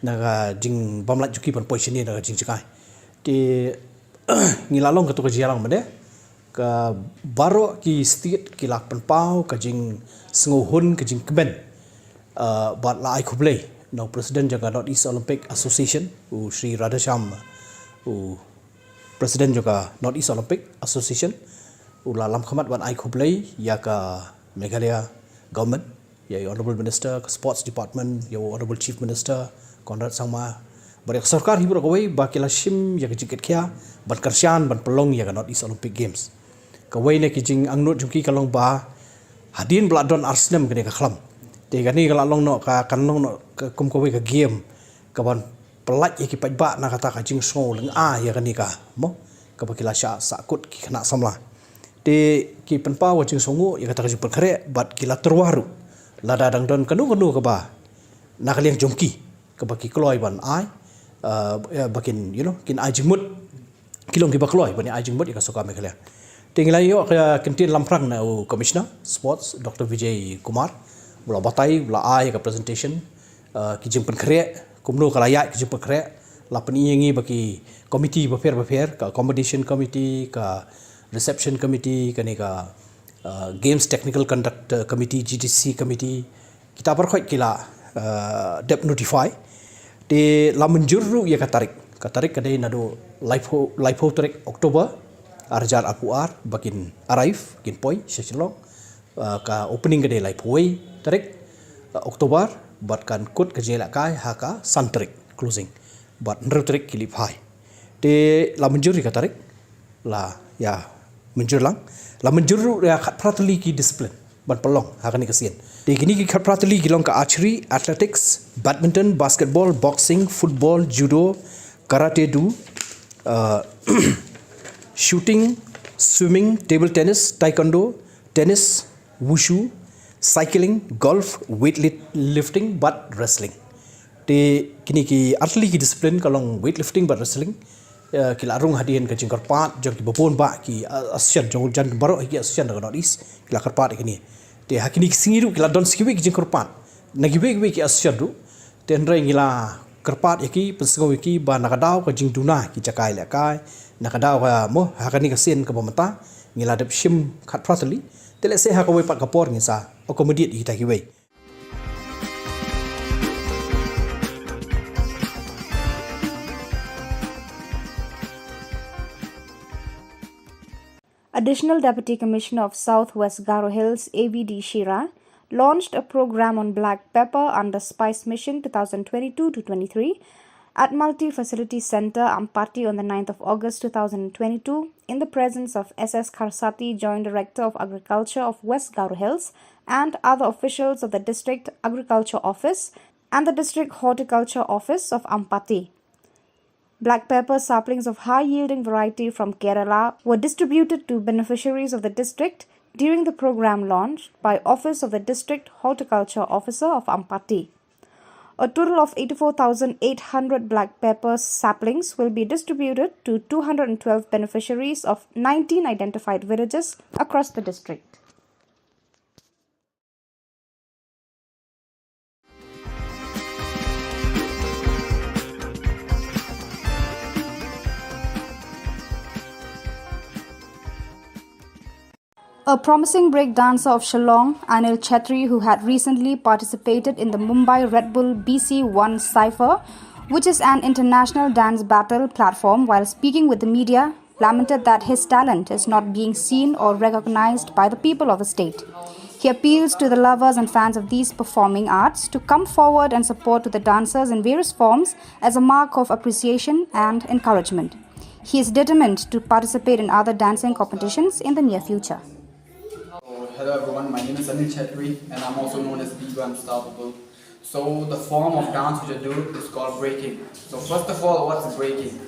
na ka jingbymlait jong ki ban poi shane na ka jingjngai. Te ngi la long katto ka jingïalang mynne, ka baroh ki state ki la pynpaw ka jingsngewhun, ka jingkmen, uh, bad la ai khublei na u president jong ka North East Olympic Association, u Shri Radheshyam, u president jong ka North East Olympic Association, u la lam khmat ban ai khublei ïa ka Meghalaya government, ïa i Honourable Minister ka Sports Department, ïa u Honourable Chief Minister Conrad Sangma, bad ïa ka sorkar hi baroh kawei ba ki la shim ïa ka jingkitkhia ban kyrshan ban pynlong ïa ka North East Olympic Games. Kawei na ki jingangnud jong ki ka long ba hadien ba la don ar snem kane ka khlam, te kane ka la long noh ka, kan long noh ka kum kawei ka game kaban pyllait ïa ki paidbah na kata ka jingsngew lyngngoh ïa kane ka, mo, kaba ki la shah sahkut ki khynnah samla. Te ki pynpaw ka jingsngew ïa kata ka jingpynkhreh bad ki la tyrwa ruh lada dang don kano kano kaba na ka liang jong ki kaba ki kloi ban ai, uh, ba kin, you know, kin ai jingmut, ki long kiba kloi ban ai jingmut ïa ka sorkar Meghalaya. Te ngi la ïoh ka kyntien lamphrang na u Commissioner Sports, Doctor Vijay Kumar, u la batai, u la ai ka presentation, uh, ki jingpynkhreh, kumno ka la ïaid ka jingpynkhreh, la pyni ïa ngi ba ki committee bapher bapher, ka accommodation committee, ka reception committee, kane ka, uh, Games Technical Conduct, uh, Committee, G T C committee, kita baroh ki la, uh, dep notify. Te la mynjur ruh ïa ka tarik. Ka tarik ka dei naduh laiphew, laiphew tarik October, ar hajar arphew ar, ba kin arrive, kin poi sha Shillong. Uh, ka opening ka dei laiphew wei tarik, uh, October, bad kan kut ka jingïalehkai ha ka san tarik, closing. Bad hynriew tarik ki leit phai. Te la mynjur ïa ka tarik, la ïa mynjur lang, la mynjur ruh ïa khatphra tylli ki discipline ban pynlong ha kane ka sien. Te kine ki khatphra tylli ki long ka archery, athletics, badminton, basketball, boxing, football, judo, karate do, uh, shooting, swimming, table tennis, taekwondo, tennis, wushu, cycling, golf, weightlifting bad wrestling. Te kine ki artylli ki discipline ka long weightlifting bad wrestling, eh, ki la rung hadien ka jingkyrpad jong kiba bun bah ki, eh, association jong jan baroh ki association jong ka North East, ki la kyrpad ïa kine. Te ha kine ki sngi ruh ki la don sa kiwei ki jingkyrpad na kiwei kiwei ki association ruh. Te hynrei ngi la kyrpad ïa ki, pynsngew ïa ki ba na ka daw ka jingduna ki jaka ïalehkai, na ka daw ka, mo, ha kane ka sien kaba mynta ngi la dep shim khatphra tylli. Te lehse ha kawei pat ka por ngin sa accommodate ïa kita kiwei. Additional Deputy Commissioner of South West Garo Hills, A V D Shira, launched a program on black pepper under Spice Mission twenty twenty-two to twenty-three at Multi Facility Centre, Ampati, on the ninth of August two thousand twenty-two, in the presence of S S Kharsati, Joint Director of Agriculture of West Garo Hills, and other officials of the District Agriculture Office and the District Horticulture Office of Ampati. Black pepper saplings of high-yielding variety from Kerala were distributed to beneficiaries of the district during the program launch by Office of the District Horticulture Officer of Ampati. A total of eighty-four thousand eight hundred black pepper saplings will be distributed to two hundred twelve beneficiaries of nineteen identified villages across the district. A promising break dancer of Shillong, Anil Chhetri, who had recently participated in the Mumbai Red Bull B C one Cypher, which is an international dance battle platform, while speaking with the media, lamented that his talent is not being seen or recognized by the people of the state. He appeals to the lovers and fans of these performing arts to come forward and support to the dancers in various forms as a mark of appreciation and encouragement. He is determined to participate in other dancing competitions in the near future. So, hello everyone, my name is Anil Chetri and I'm also known as Diva Unstoppable. So the form of dance which I do is called breaking. So first of all, what's breaking?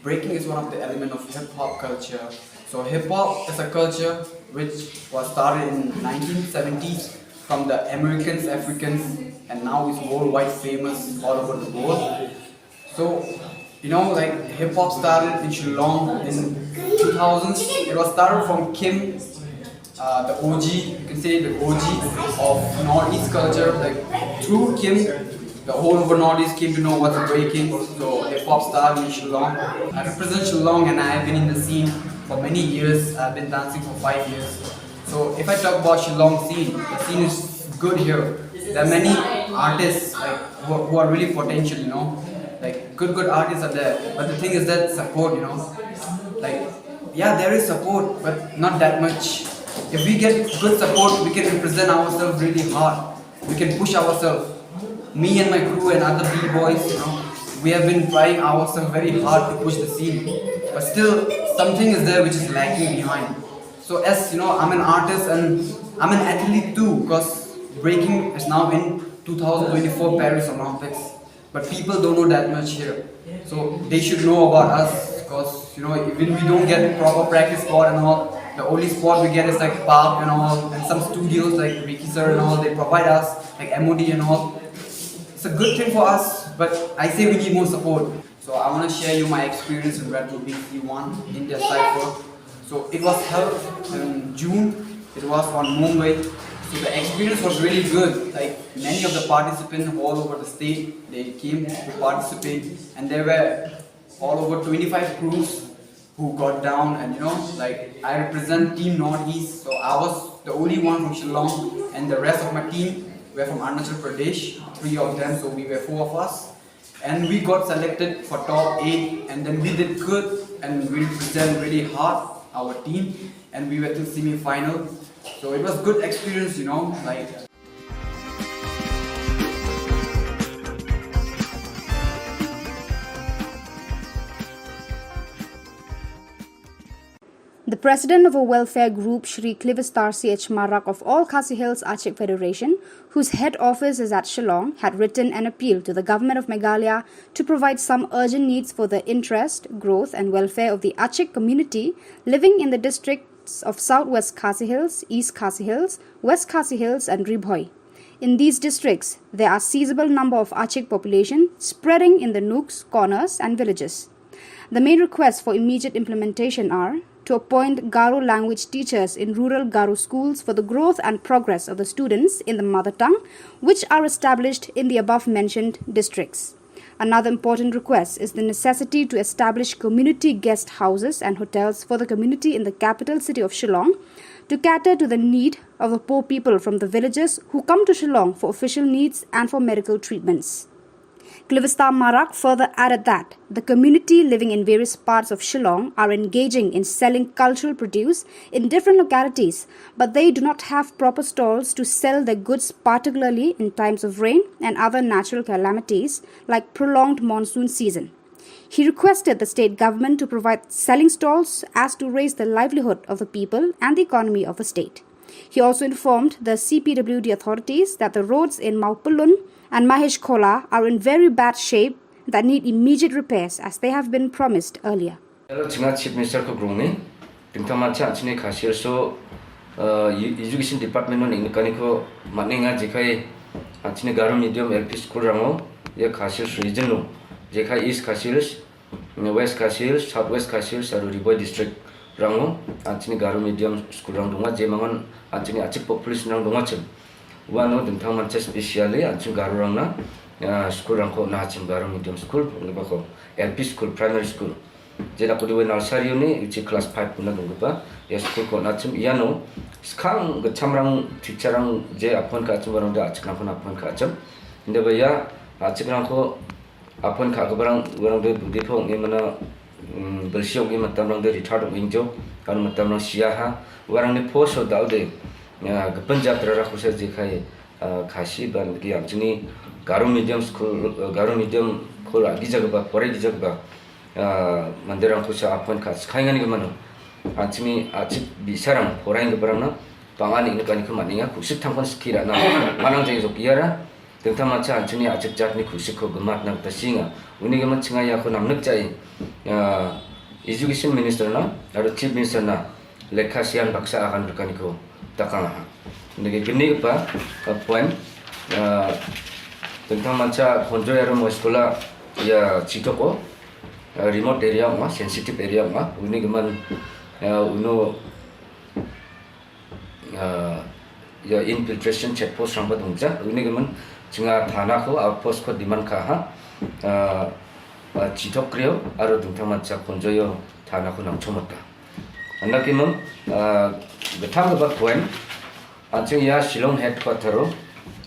Breaking is one of the element of hip hop culture. So hip hop is a culture which was started in nineteen seventies from the Americans, Africans, and now it's worldwide famous all over the world. So, you know, like hip hop started in Shillong in two thousands. It was started from Kim, uh, the O G, you can say the O G of Northeast culture. Like through Kim, the whole of Northeast came to know what's breaking. So hip hop started in Shillong. I represent Shillong and I have been in the scene for many years. I've been dancing for five years. So if I talk about Shillong scene, the scene is good here. There are many artists like who, who are really potential, you know, like good good artists are there. But the thing is that support, you know, like yeah, there is support, but not that much. If we get good support, we can represent ourselves really hard. We can push ourselves. Me and my crew and other b-boys, you know, we have been trying ourselves very hard to push the scene, but still something is there which is lagging behind. So as you know, I'm an artist and I'm an athlete too, because breaking is now in two thousand twenty-four Paris Olympics. But people don't know that much here. So they should know about us, because you know, when we don't get proper practice spot and all, the only spot we get is like park and all, and some studios like Ricky sir and all, they provide us like M O D and all. It's a good thing for us, but I say we need more support. So I want to share you my experience in Red Bull B C one India Cypher. So it was held in June. It was on Mumbai. So the experience was really good. Like many of the participants all over the state, they came to participate, and there were all over twenty-five crews who got down. And you know, like I represent Team Northeast, so I was the only one from Shillong, and the rest of my team were from Arunachal Pradesh, three of them. So we were four of us. And we got selected for top eight, and then we did good, and we represent really hard our team, and we went to semi-final. So it was good experience, you know, like. The president of a welfare group, Shri Clivistar C H Marak of All Khasi Hills Achik Federation, whose head office is at Shillong, had written an appeal to the government of Meghalaya to provide some urgent needs for the interest, growth and welfare of the Achik community living in the districts of South West Khasi Hills, East Khasi Hills, West Khasi Hills and Ri Bhoi. In these districts, there are sizable number of Achik population spreading in the nooks, corners and villages. The main requests for immediate implementation are to appoint Garo language teachers in rural Garo schools for the growth and progress of the students in the mother tongue, which are established in the above mentioned districts. Another important request is the necessity to establish community guest houses and hotels for the community in the capital city of Shillong to cater to the need of the poor people from the villages who come to Shillong for official needs and for medical treatments. Clivistar Marak further added that the community living in various parts of Shillong are engaging in selling cultural produce in different localities, but they do not have proper stalls to sell their goods, particularly in times of rain and other natural calamities like prolonged monsoon season. He requested the state government to provide selling stalls as to raise the livelihood of the people and the economy of the state. He also informed the C P W D authorities that the roads in Mawpyllun and Mahesh Khola are in very bad shape that need immediate repairs as they have been promised earlier. Hello, chinga Chief Minister ko grong ni. Tingtang mancha chini khasir so uh, education department no ning kani ko maninga jekai chini Garo medium L P school rango ya khasir region no jekai East Khasi Hills, West Khasi Hills, South West Khasi Hills aru Ri Bhoi district rango chini Garo medium school rang dunga je mangan chini Achik population rang dunga chim. Wano dingthang mancha specially anching Garo rang na school rang ko na chim Garo medium school ngi ba ko L P school, primary school. Jela ko dewe nursery ni ichi class five na dong ba ya school ko na chim iano skang gacham rang teacher rang je appoint ka chim rang da achik rang ko na appoint ka chim. Inde ba ya achik rang ko appoint ka ko barang barang de budi phong ni mana Belshiong i matam rang de rithar dong ingjo, kan matam rang shia ha, warang ne poso dau de, ya, gepen jatra ra kusa je kai, ah, Khasi ban ki yang jini Garo medium school, eh, Garo medium school agi jaga ba, pore gi jaga ba, ah, mandir rang kusa apon ka, sekai ngani ke mano. Anjini achik bisarang, pore ngi barang na, pangan ini kani ke maninga, kusik tangkon sekira na, manang jai jok iara, Tengtang macha anjini achik jat ni kusik ko gemat nang tasinga. Uni gemat chinga ya ko namnek jai. Ya, Education Minister na, aro Chief Minister na, lekha sian baksa akan berkani ko takang ha. Nege geni pa, ka point, ya, tengtang macha konjo ya mo sekolah, ya, chitoko, ya, remote area ma, sensitive area ma, uni geman, ya, uno, ah, ya infiltration check post rang ba dongja, uni gemen chinga thana ko outpost ko demand ka ha, ah, ah, chitok krio, aro dingtang man cha konjo yo thana ko nang chomota. Anda ki mem, ah, bethang ba point, anching ya Shillong headquarter ro,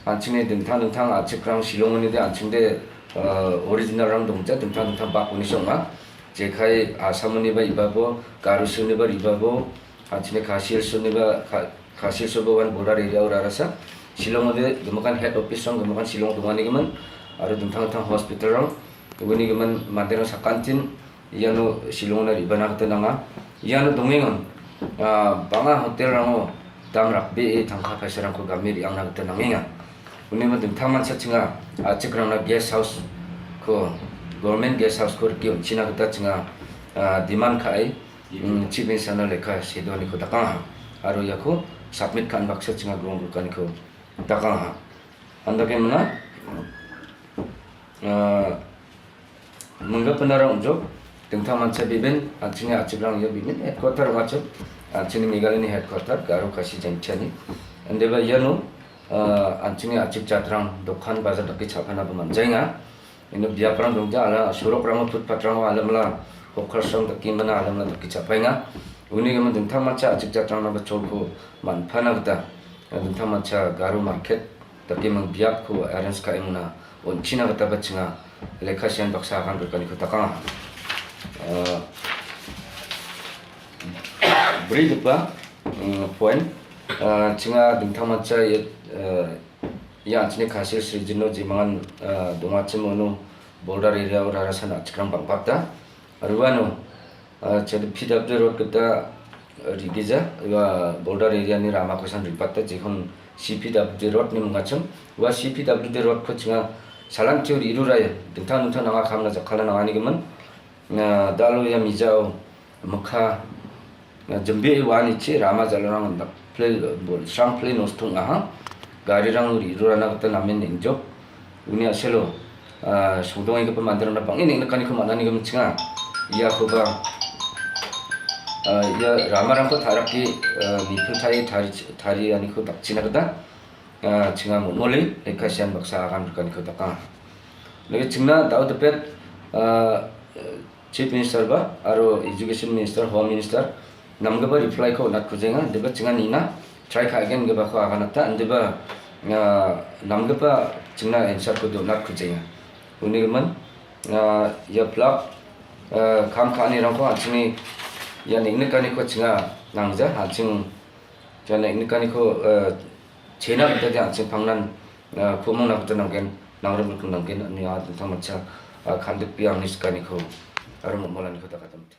anching ni dingtang dingtang achik rang Shillong ni de anching de, ah, original rang dongja, dingtang dingtang bak uni song ma, jekai Assam ni ba iba bo, Garo ni ba iba bo, Anjini Khasi Hills ni ba, Kha-, Khasi Hills ba wan border area ura rasa. Shillong de gemekan head office rong gemekan Shillong dungani gemen. Aro dengtang tang hospital rong. Uni gemen mandir rong sakantin. Iano Shillong na ribana kata nanga. Iano dongengon. Ah, banga hotel rango dam rakbe e tangka paisa rangko gamir yang na kata nangenga. Uni ma dengtang man sa chinga. Ah, chikrang na guest house ko. Government guest house ko riki china kata chinga. Ah, demand ka ai. Hmm, Chief Minister na lekha sedo ni ko takang ha. Aro ya ko submit kan baksa chinga grong kan ko takang ha. Anda ke mana? Ah, mengga penara unjuk tengtang mansa biben, anjini achik rang ya biben headquarter macam, anjini Meghalaya ni headquarter Garo Khasi Jaintia ni. Ande ba ya no, ah, anjini achik chatrang dokan bazar daki chapana ba manjainga. Ino biaprang dongja ala surok rang footpath rang alamla hokar sang daki mana alamla daki chapainga. Uni gemen dengtang macha achik chatrang na bachol ko manpana kata. Dengtang macha Garo market daki mang biap ko arrange ka imuna. Onchina kata bachinga lekha sian baksa kan berkani ko takang. Eh, beri depa, mm, point. Eh, chinga dengtang macha ya, eh, ya anjini Khasi Hills region no jimangan, eh, donga chim ono border area ura rasa na chikrang bangpakta. Arwano, eh, chad P W D road kata, eh, rigija, ya border area ni rama kosan ripakta, jikon C P W D road ni mengacham, wa C P W D road ko chinga salan tiu riru raya, dengtang dengtang nanga kam na jakala nanga ni gemen. Na dalo ya mijao mekha, na jembe wa ni chi rama jalarang dak play, bol sang play nos tung aha. Gari rang uri rura na kata namen enjok. Uni aselo, ah, sudong ika pemandir na bang ini nekani ko manani ko menchenga. Ya ko ba, ah, ya rama rang ko tharak ki, ah, ni thari, thari ani ko dak china kata. Ah, chinga mo mole, lekha sian baksa akan berkani ko takang. Lagi chingna dau tepet, ah, Chief Minister ba, aro Education Minister, Home Minister, namgaba reply ko nat kujenga, deba chinga nina, try ka again gaba ko akan ta, deba, ah, namgaba chingna answer ko do nat kujenga. Uni man, ah, ya plak, ah, kam kani rang ko, achini, ya ning ne kani ko chinga nangja, aching, ya ning ne kani ko, ah, Chena kata dia ching pangnan, ah, kumang na kata nangken, nang rum kata nangken, ni ah tentang macha, ah, khandik piang ni sekani ko, arum molan ko takata muthe.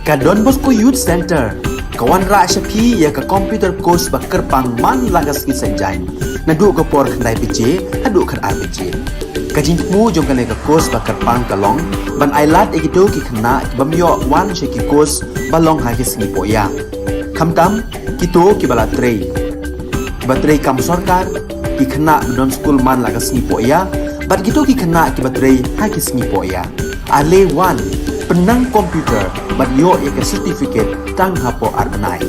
Ka Don Bosco Youth Center ka wanrah sha phi ïa ka computer course ba kyrpang man la ka sngi Saitjaiñ, naduh ka por khyndai baje haduh khatar baje. Ka jingthmu jong kane ka course ba kyrpang ka long ban ailad ïa kito ki khynnah ki bym ïoh wan sha ki course ba long ha ki sngi pohïa. Khamtam kito kiba la trei, kiba trei kam sorkar, ki khynnah ba don skul man la ka sngi pohïa, bad kito ki khynnah kiba trei ha ki sngi pohïa. Ale wan, pynnang computer bad ïoh ïa ka certificate tang hapoh ar bnai.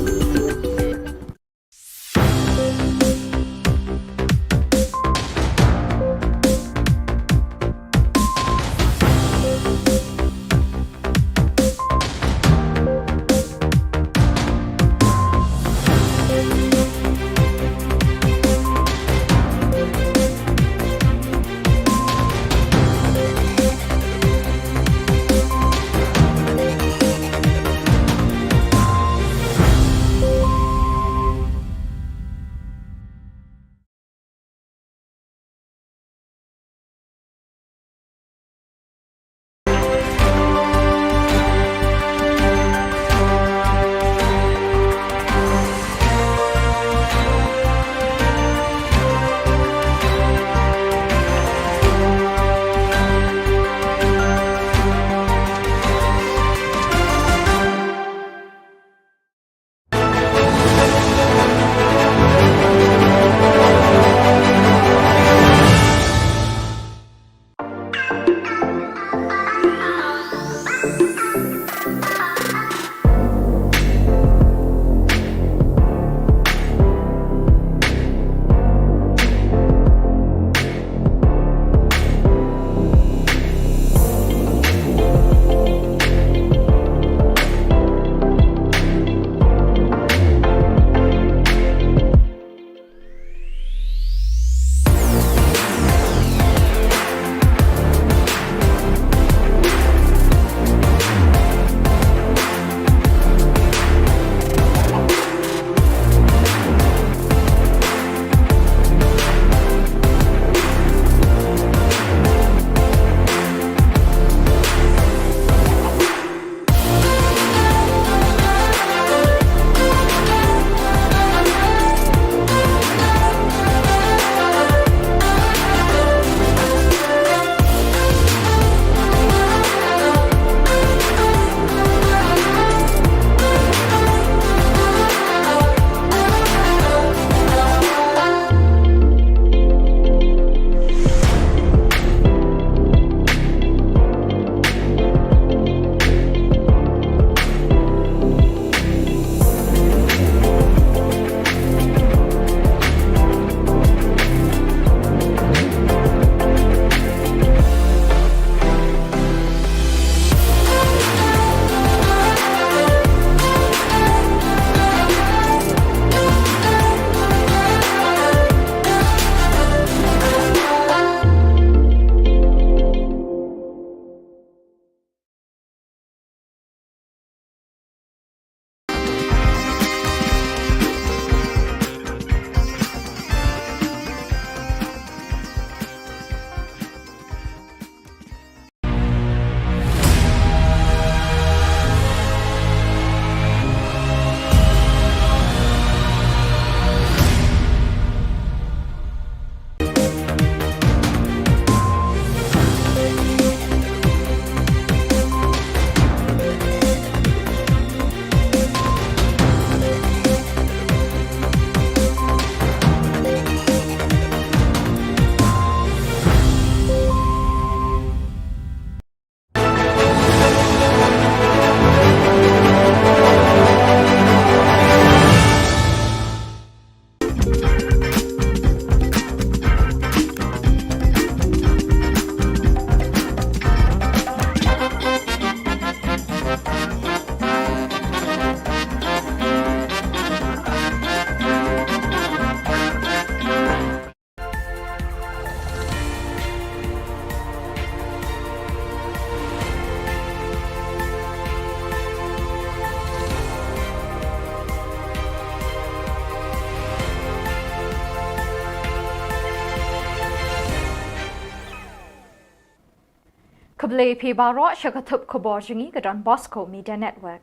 Khublei phi baroh sha ka thup khubor jong ngi ka Don Bosco Media Network.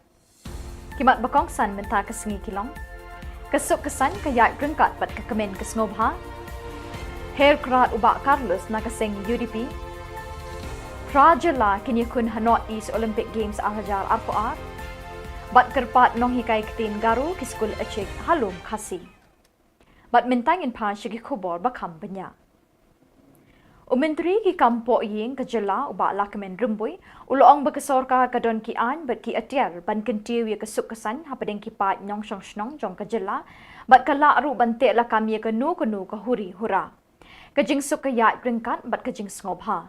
Ki mat ba kongsan mynta ka sngi ki long: ka suk ka saiñ, ka ïaid ryngkat bad ka kmen ka sngewbha. Her krad u Bah Carlos na ka seng U D P. Phra jylla kin ïakhun ha North East Olympic Games ar hajar arphew ar. Bad kyrpad nonghikai ktien Garo ki skul Ïechik ha Lum Khasi. Bad mynta ngin pan sha ki khubor ba kham bniah. U Myntri ki kam pohïing ka jylla u Bah Lahkmen Rymbui u la ong ba ka sorkar ka don ki aiñ bad ki atiar ban kyntiew ïa ka suk ka saiñ hapdeng ki paid nongshong shnong jong ka jylla, bad ka lah ruh ban teh lakam ïa kano kano ka huri hura. Ka jingsuk ka ïaid ryngkat bad ka jingsngewbha.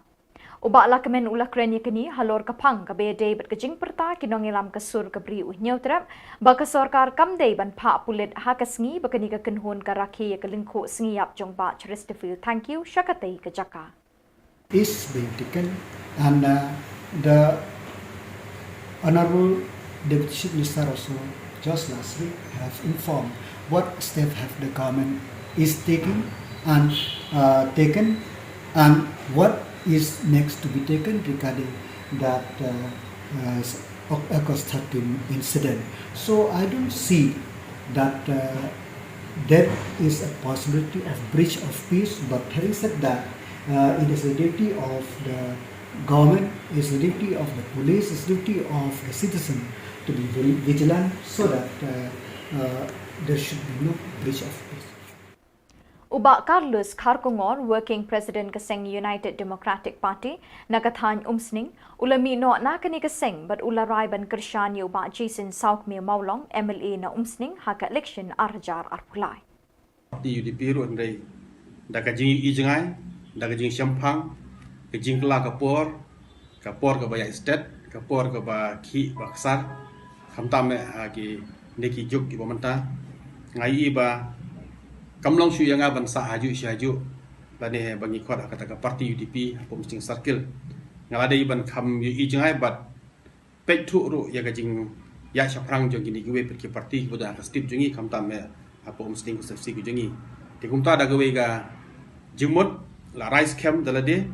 U Bah Lahkmen u la kren ïa kane halor ka phang kaba ïadei bad ka jingpyrta ki nongïalam ka sur ka Bri u Hynñiewtrep ba ka sorkar kam dei ban phah pulit ha ka sngi ba kane ka kynhun ka rakhe ïa ka lyngkhuh sngi ïap jong Bah Chesterfield Thangkhiew sha katei ka jaka. Is being taken, and uh, the Honorable Deputy Chief Minister also just last week have informed what step have the government is taking and uh, taken and what is next to be taken regarding that uh, uh, August thirteen incident. So I don't see that uh, there is a possibility of breach of peace, but having said that, uh, it is the duty of the government, it's the duty of the police, it's the duty of the citizen to be vigilant so that uh, uh, there should be no breach of peace. U Bah Carlos Kharkongor, Working President ka seng United Democratic Party na ka thaiñ Umsning, u la mih noh na kane ka seng bad u la rai ban kyrshan ïa u Bah Jason Sawkmie Mawlong, M L A na Umsning ha ka election ar hajar arphew lai. Parti U D P ruh hynrei da ka jingïohi jngai, da ka jingshemphang, ka jingkylla ka por, ka por kaba ïaid stet, ka por kaba khih ba ksar, khamtam eh ha kine ki juk kiba mynta. Nga ïohi ba kam long shuh ïa nga ban sah hajuh shi hajuh lane ba ngi khot ha kata ka parti U D P hapoh Umsning Circle. Nga la dei ban kham ïohi jngai bad peit thuh ruh ïa ka jingïaid shaphrang jong kine kiwei pat ki parti kiba don ha ka state jong ngi khamtam eh hapoh Umsning constituency ka jong ngi. Te kumta da kawei ka jingmut la rai skhem da lade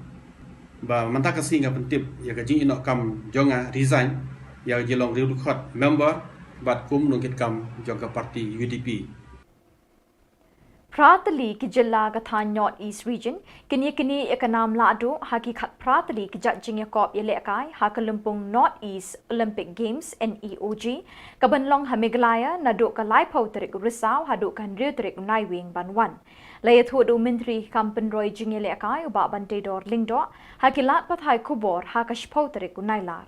ba mynta ka sngi nga pyntip ïa ka jingïehnoh kam jong nga resign ïa ka jinglong riewdkhot member bad kum nongkitkam jong ka parti U D P. Phra tylli ki jylla ka thaiñ North East Region kin ïaknieh ïa ka nam lahduh ha ki khatphra tylli ki jait jingïakop ïalehkai ha ka lympung North East Olympic Games, N E O G, ka ban long ha Meghalaya naduh ka laiphew tarik u Risaw haduh ka hynriew tarik u Naiwieng ban wan. La ïathuh da u Myntri ki kam pynroi jingïalehkai u Bah Banteidor Lyngdoh ha ki lad pathai khubor ha ka shiphew tarik u Nailar.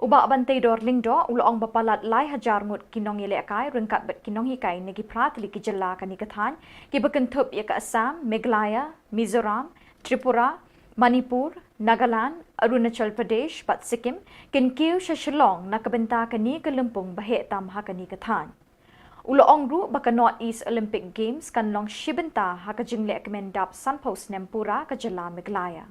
U Bah Banteidor Lyngdoh u la ong ba palat lai hajar ngut ki nongïalehkai ryngkat bad ki nonghikai na ki phra tylli ki jylla kane ka thaiñ kiba kynthup ïa ka Assam, Meghalaya, Mizoram, Tripura, Manipur, Nagaland, Arunachal Pradesh bad Sikkim kin kiew sha Shillong na ka bynta kane ka lympung ba heh tam ha kane ka thaiñ. U la ong ruh ba ka North East Olympic Games kan long shi bynta ha ka jingleh kmen dap sanphew snem pura ka jylla Meghalaya.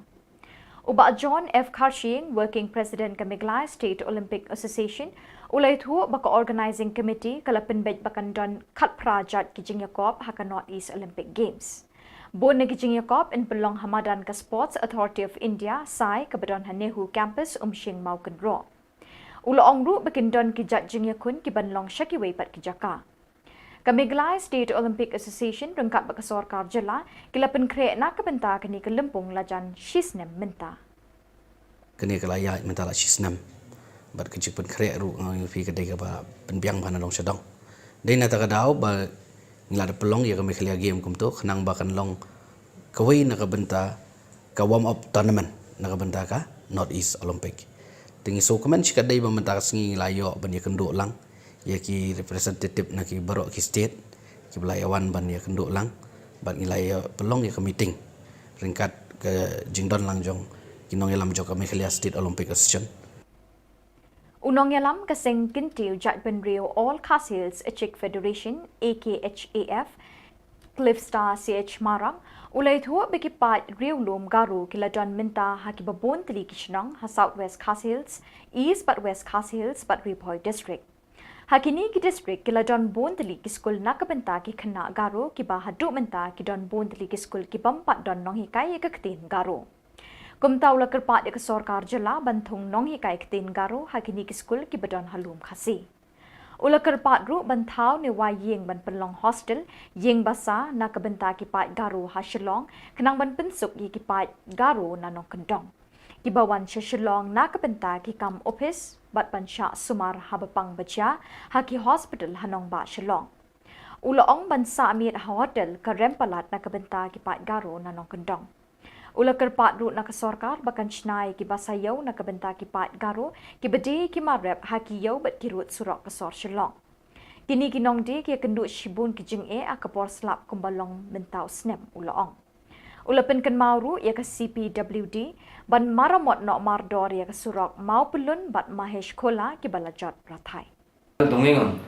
U Bah John F Kharshiing, Working President ka Meghalaya State Olympic Association, u la ïathuh ba ka Organising Committee ka la pynbeit ba kan don khatphra jait ki jingïakop ha ka North East Olympic Games. Bun na ki jingïakop yn pynlong ha madan ka Sports Authority of India, SAI, kaba don ha NEHU Campus, Umshing, Mawkynroh. U la ong ruh ba kin don ki jait jingïakhun ki ban long sha kiwei pat ki jaka. Ka Meghalaya State Olympic Association ryngkat bad ka sorkar jylla ki la pynkhreh na ka bynta kane ka lympung la jan shi snem mynta. Kane ka la ïaid mynta la shi snem bad ka jingpynkhreh ruh nga ong ïa phi ka dei kaba pynbiang bha na dong sha dong. Dei na kata ka daw ba ngi la da pynlong ïa ka Meghalaya Game kumto khnang ba kan long kawei na ka bynta ka warm up tournament na ka bynta ka North East Olympic. Te ngi sngewkmen shikatdei ba mynta ka sngi ngi la ïoh ban ïakynduh lang ïa ki representative na ki baroh ki state kiba la ïawan ban ïakynduh lang bad ngi la ïa pynlong ïa ka meeting ryngkat ka jingdon lang jong ki nongïalam jong ka Meghalaya State Olympic Association. U nongïalam ka seng kyntiew jaitbynriew All Khasi Hills Ïechik Federation, A K H A F, Cliffstar C H Marak, u la ïathuh ba ki paid riewlum Garo ki la don mynta ha kiba bun tylli ki shnong ha South West Khasi Hills, East bad West Khasi Hills bad Ri Bhoi District. Ha kine ki district ki la don bun tylli ki skul na ka bynta ki khynnah Garo kiba haduh mynta ki don bun tylli ki skul ki bym pat don nonghikai ïa ka ktien Garo. Kumta u la kyrpad ïa ka sorkar jylla ban thung nonghikai ktien Garo ha kine ki skul kiba don ha lum Khasi. U la kyrpad ruh ban thaw ne wai ïing ban pynlong hostel, ïing basa na ka bynta ki paid Garo ha Shillong, khnang ban pynsuk ïa ki paid Garo na nongkyndong kiba wan sha Shillong na ka bynta ki kam ophis bad ban shah sumar haba pang ba jia ha ki hospital ha nongbah Shillong. U la ong ban sah miet ha hotel ka rem palat na ka bynta ki paid Garo na nongkyndong. U la kyrpad ruh na ka sorkar ba kan shna ïa ki basa ïew na ka bynta ki paid Garo kiba die ki mar rep ha ki ïew bad ki rud surok ka sor Shillong. Kine ki nongdie ki ïakynduh shibun ki jingeh ha ka por slap kumba long mynta u snem, u la ong. U la pynkynmaw ruh ïa ka C P W D ban maramot noh mardor ïa ka surok Mawpyllun bad Mahesh Khola kiba la jot rathai. Dongeng,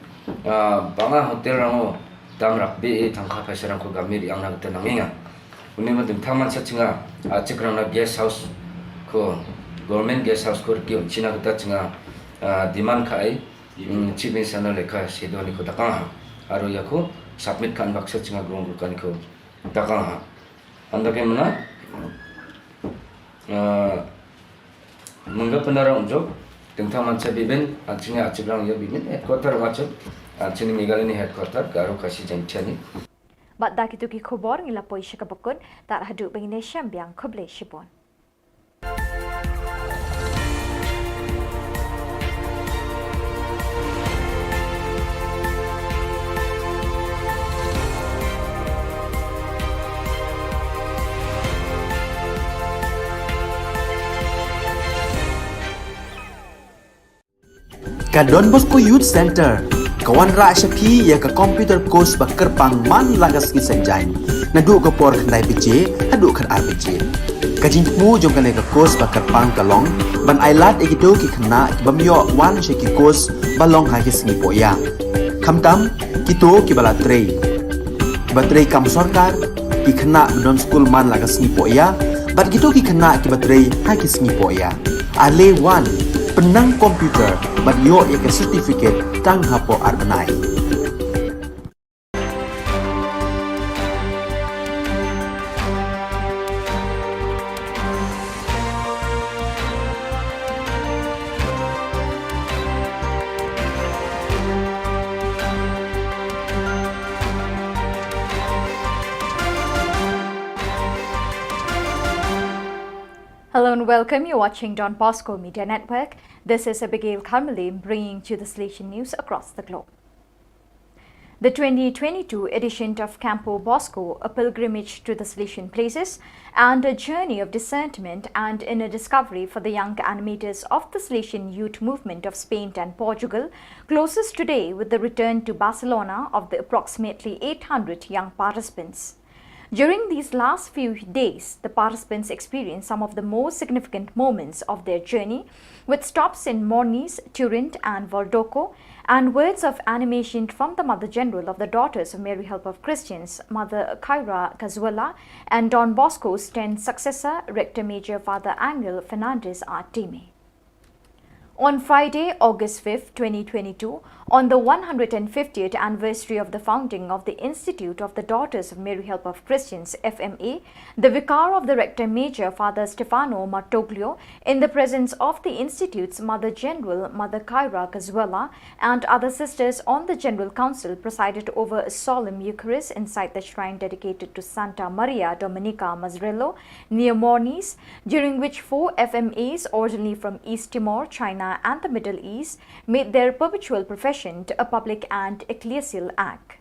ah, ba nga hotel rang o dam rak be e tangka phaisa rang ko gamir yang na kata nangeng. Uni ma ding thaman sa chinga, ah, chik rang na guest house ko, government guest house ko riki china kata chinga, ah, demand ka ai, mm, chief minister na lekha sedo ni ko dakang ha. Aro ya ko submit kan baksa chinga grong kan ko dakang ha. Anda ke mana? Ah, mengga penara unjuk, tentang mansa bibin, anchini achiblang ya bibin, headquarter wachib, anchini Meghalaya ni headquarter, Garo Khasi Jaintia ni. Bad da kitu ki khubor ngi la poi sha kaba kut, tar haduh ba ngin ïashem biang, khublei shibun. Ka Don Bosco Youth Center ka wanrah sha phi ïa ka computer course ba kyrpang man la ka sngi Saitjaiñ, naduh ka por khyndai baje haduh khatar baje. Ka jingthmu jong kane ka course ba kyrpang ka long ban ailad ïa kito ki khynnah ki bym ïoh wan sha ki course ba long ha ki sngi pohïa, khamtam kito kiba la trei, kiba trei kam sorkar, ki khynnah ba don skul man la ka sngi pohïa, bad kito ki khynnah kiba trei ha ki sngi pohïa. Ale wan, pynnang computer bad ïoh ïa ka certificate tang hapoh ar bnai. Hello and welcome. You're watching Don Bosco Media Network. This is Abigail Karmali bringing to the Salesian news across the globe. The twenty twenty-two edition of Campo Bosco, a pilgrimage to the Salesian places and a journey of discernment and inner discovery for the young animators of the Salesian youth movement of Spain and Portugal, closes today with the return to Barcelona of the approximately eight hundred young participants. During these last few days, the participants experienced some of the most significant moments of their journey, with stops in Mornis, Turin, and Voldoco, and words of animation from the Mother General of the Daughters of Mary Help of Christians, Mother Kyra Cazuela, and Don Bosco's tenth successor, Rector Major Father Angel Fernandez Artime. On Friday, August fifth, twenty twenty-two, on the one hundred fiftieth anniversary of the founding of the Institute of the Daughters of Mary Help of Christians, F M A, the Vicar of the Rector Major, Father Stefano Martoglio, in the presence of the Institute's Mother General, Mother Kyra Cazuela, and other sisters on the General Council, presided over a solemn Eucharist inside the shrine dedicated to Santa Maria Domenica Mazzarello, near Mornis, during which four F M As, originally from East Timor, China, and the Middle East, made their perpetual profession a public and ecclesial act.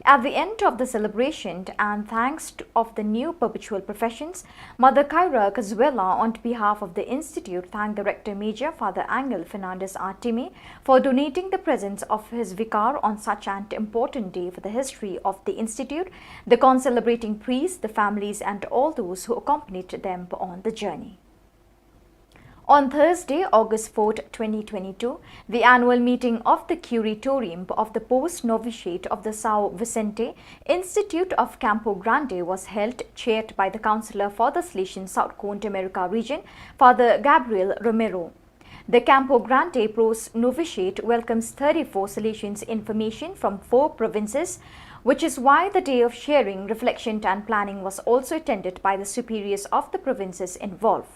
At the end of the celebration, and thanks to, of the new perpetual professions, Mother Kyra Cazuela, on behalf of the Institute, thanked the Rector Major, Father Angel Fernandez Artime, for donating the presence of his vicar on such an important day for the history of the Institute, the concelebrating priests, the families, and all those who accompanied them on the journey. On Thursday, August fourth, twenty twenty-two, the annual meeting of the Curatorium of the Post Novitiate of the São Vicente Institute of Campo Grande was held, chaired by the Counselor for the Salesian South Cone America region, Father Gabriel Romero. The Campo Grande Post Novitiate welcomes thirty-four Salesians in formation from four provinces, which is why the day of sharing, reflection, and planning was also attended by the superiors of the provinces involved.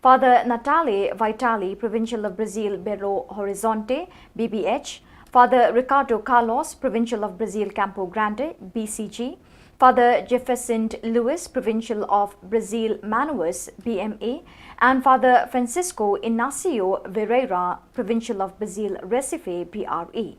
Father Natale Vitali, Provincial of Brazil Belo Horizonte, B B H, Father Ricardo Carlos, Provincial of Brazil Campo Grande, B C G, Father Jefferson Lewis, Provincial of Brazil Manaus, B M A, and Father Francisco Inácio Vieira, Provincial of Brazil Recife, P R E.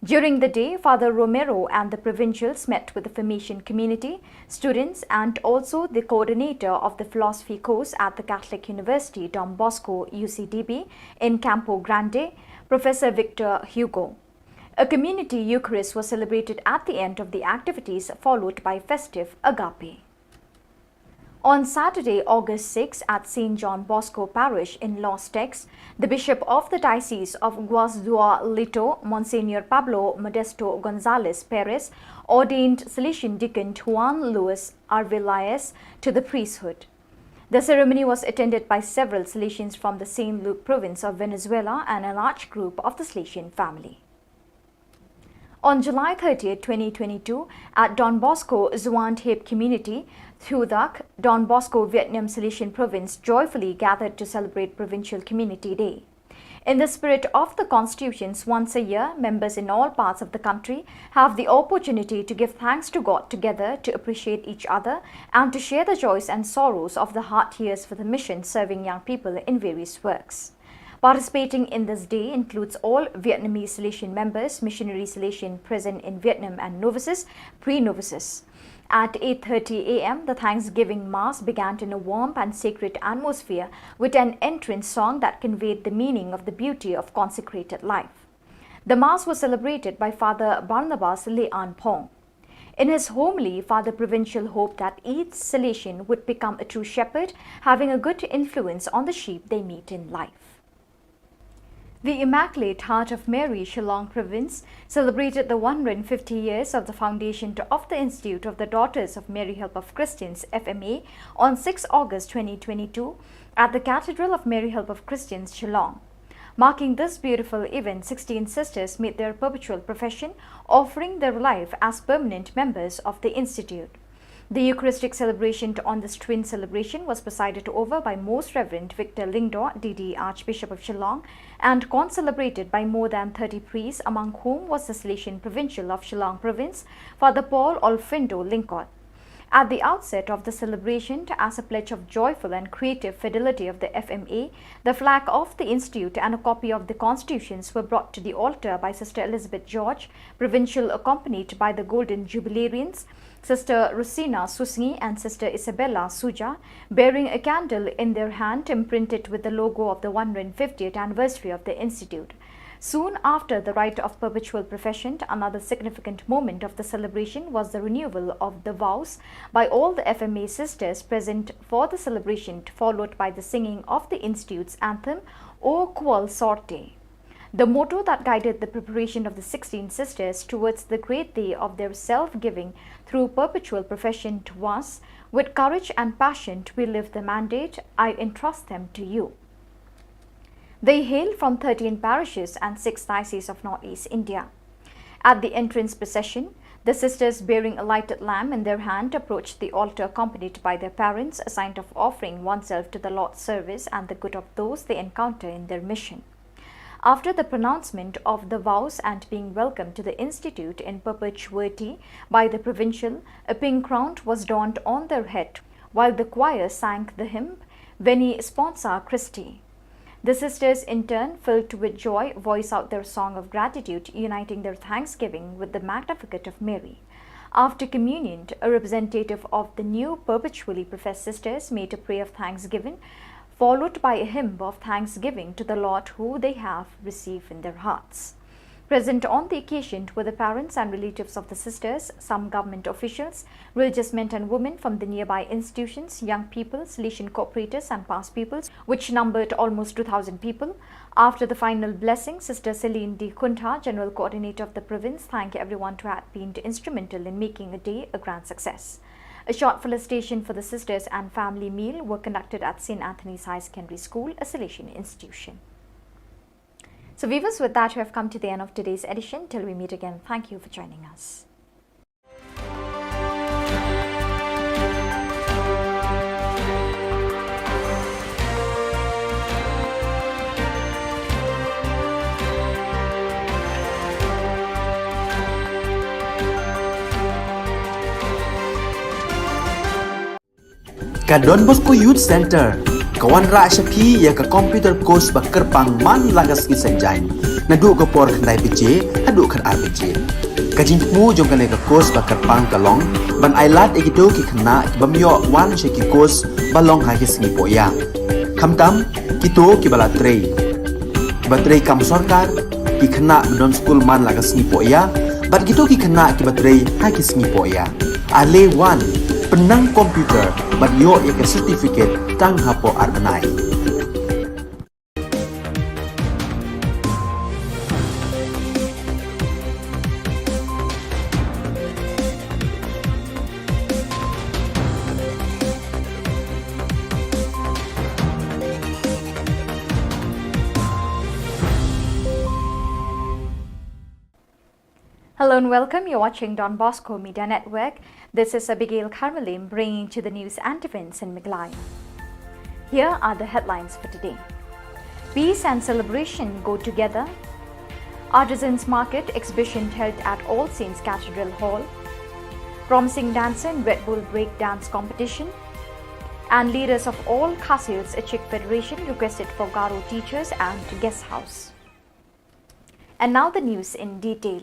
During the day, Father Romero and the provincials met with the formation community, students, and also the coordinator of the philosophy course at the Catholic University Don Bosco, U C D B, in Campo Grande, Professor Victor Hugo. A community Eucharist was celebrated at the end of the activities, followed by festive Agape. On Saturday, August six, at Saint John Bosco Parish in Los Teques, the Bishop of the Diocese of Guasdualito, Monsignor Pablo Modesto Gonzalez Perez, ordained Salesian Deacon Juan Luis Arvelaez to the priesthood. The ceremony was attended by several Salesians from the Saint Luke province of Venezuela and a large group of the Salesian family. On July thirtieth, twenty twenty-two, at Don Bosco Zuan Thep Community, Thudak, Don Bosco Vietnam Salesian Province joyfully gathered to celebrate Provincial Community Day. In the spirit of the constitutions, once a year, members in all parts of the country have the opportunity to give thanks to God together, to appreciate each other, and to share the joys and sorrows of the hard years for the mission serving young people in various works. Participating in this day includes all Vietnamese Salesian members, missionary Salesian present in Vietnam and novices, pre-novices. At eight thirty a m, the Thanksgiving Mass began in a warm and sacred atmosphere with an entrance song that conveyed the meaning of the beauty of consecrated life. The Mass was celebrated by Father Barnabas Le An Phong. In his homily, Father Provincial hoped that each Salesian would become a true shepherd, having a good influence on the sheep they meet in life. The Immaculate Heart of Mary, Shillong Province, celebrated the one hundred fifty years of the foundation to, of the Institute of the Daughters of Mary Help of Christians, F M A, on sixth August twenty twenty-two at the Cathedral of Mary Help of Christians, Shillong. Marking this beautiful event, sixteen sisters made their perpetual profession, offering their life as permanent members of the Institute. The Eucharistic celebration to, on this twin celebration was presided over by Most Reverend Victor Lyngdoh, D D, Archbishop of Shillong, and concelebrated by more than thirty priests, among whom was the Salesian Provincial of Shillong Province, Father Paul Olfindo Lyngkot. At the outset of the celebration, as a pledge of joyful and creative fidelity of the F M A, the flag of the Institute and a copy of the constitutions were brought to the altar by Sister Elizabeth George, Provincial, accompanied by the Golden Jubilarians, Sister Rosina Susngi and Sister Isabella Suja, bearing a candle in their hand imprinted with the logo of the one hundred fiftieth anniversary of the Institute. Soon after the rite of perpetual profession, another significant moment of the celebration was the renewal of the vows by all the F M A sisters present for the celebration, followed by the singing of the Institute's anthem, O Kuol Sorte. The motto that guided the preparation of the sixteen sisters towards the great day of their self-giving through perpetual profession was, "With courage and passion we live the mandate, I entrust them to you." They hail from thirteen parishes and six diocese of Northeast India. At the entrance procession, the sisters bearing a lighted lamp in their hand approached the altar accompanied by their parents, a sign of offering oneself to the Lord's service and the good of those they encounter in their mission. After the pronouncement of the vows and being welcomed to the Institute in perpetuity by the Provincial, a pink crown was donned on their head, while the choir sang the hymn, Veni Sponsa Christi. The sisters, in turn, filled with joy, voice out their song of gratitude, uniting their thanksgiving with the Magnificat of Mary. After communion, a representative of the new perpetually professed sisters made a prayer of thanksgiving, followed by a hymn of thanksgiving to the Lord who they have received in their hearts. Present on the occasion were the parents and relatives of the sisters, some government officials, religious men and women from the nearby institutions, young people, Salesian cooperators and past pupils, which numbered almost two thousand people. After the final blessing, Sister Celine D Kuntha, General Coordinator of the province, thanked everyone who had been instrumental in making a day a grand success. A short felicitation for the sisters and family meal were conducted at Saint Anthony's High Secondary School, a Salesian institution. So viewers, with that, we have come to the end of today's edition. Till we meet again, thank you for joining us. Ka Don Bosco Youth Centre ka wanrah sha phi ïa ka computer course ba kyrpang man la ka sngi Saitjaiñ, naduh ka por khyndai baje haduh khatar baje. Ka jingthmu jong kane ka course ba kyrpang ka long ban ailad ïa kito ki khynnah ki bym ïoh wan sha ki course ba long ha ki sngi pohïa, khamtam kito kiba la trei, kiba trei kam sorkar, ki khynnah ba don skul man la ka sngi pohïa bad kito ki khynnah kiba trei ha ki sngi pohïa. Ale wan, pynnang computer bad ïoh ïa ka certificate tang hapoh ar bnai. Hello and welcome. You're watching Don Bosco Media Network. This is Abigail Kharmalim bringing to the news and events in Meghalaya. Here are the headlines for today. Peace and celebration go together. Artisans Market exhibition held at All Saints Cathedral Hall. Promising dancer in Red Bull Break Dance Competition. And leaders of all Khasi Hills Achik Federation requested for Garo teachers and guest house. And now the news in detail.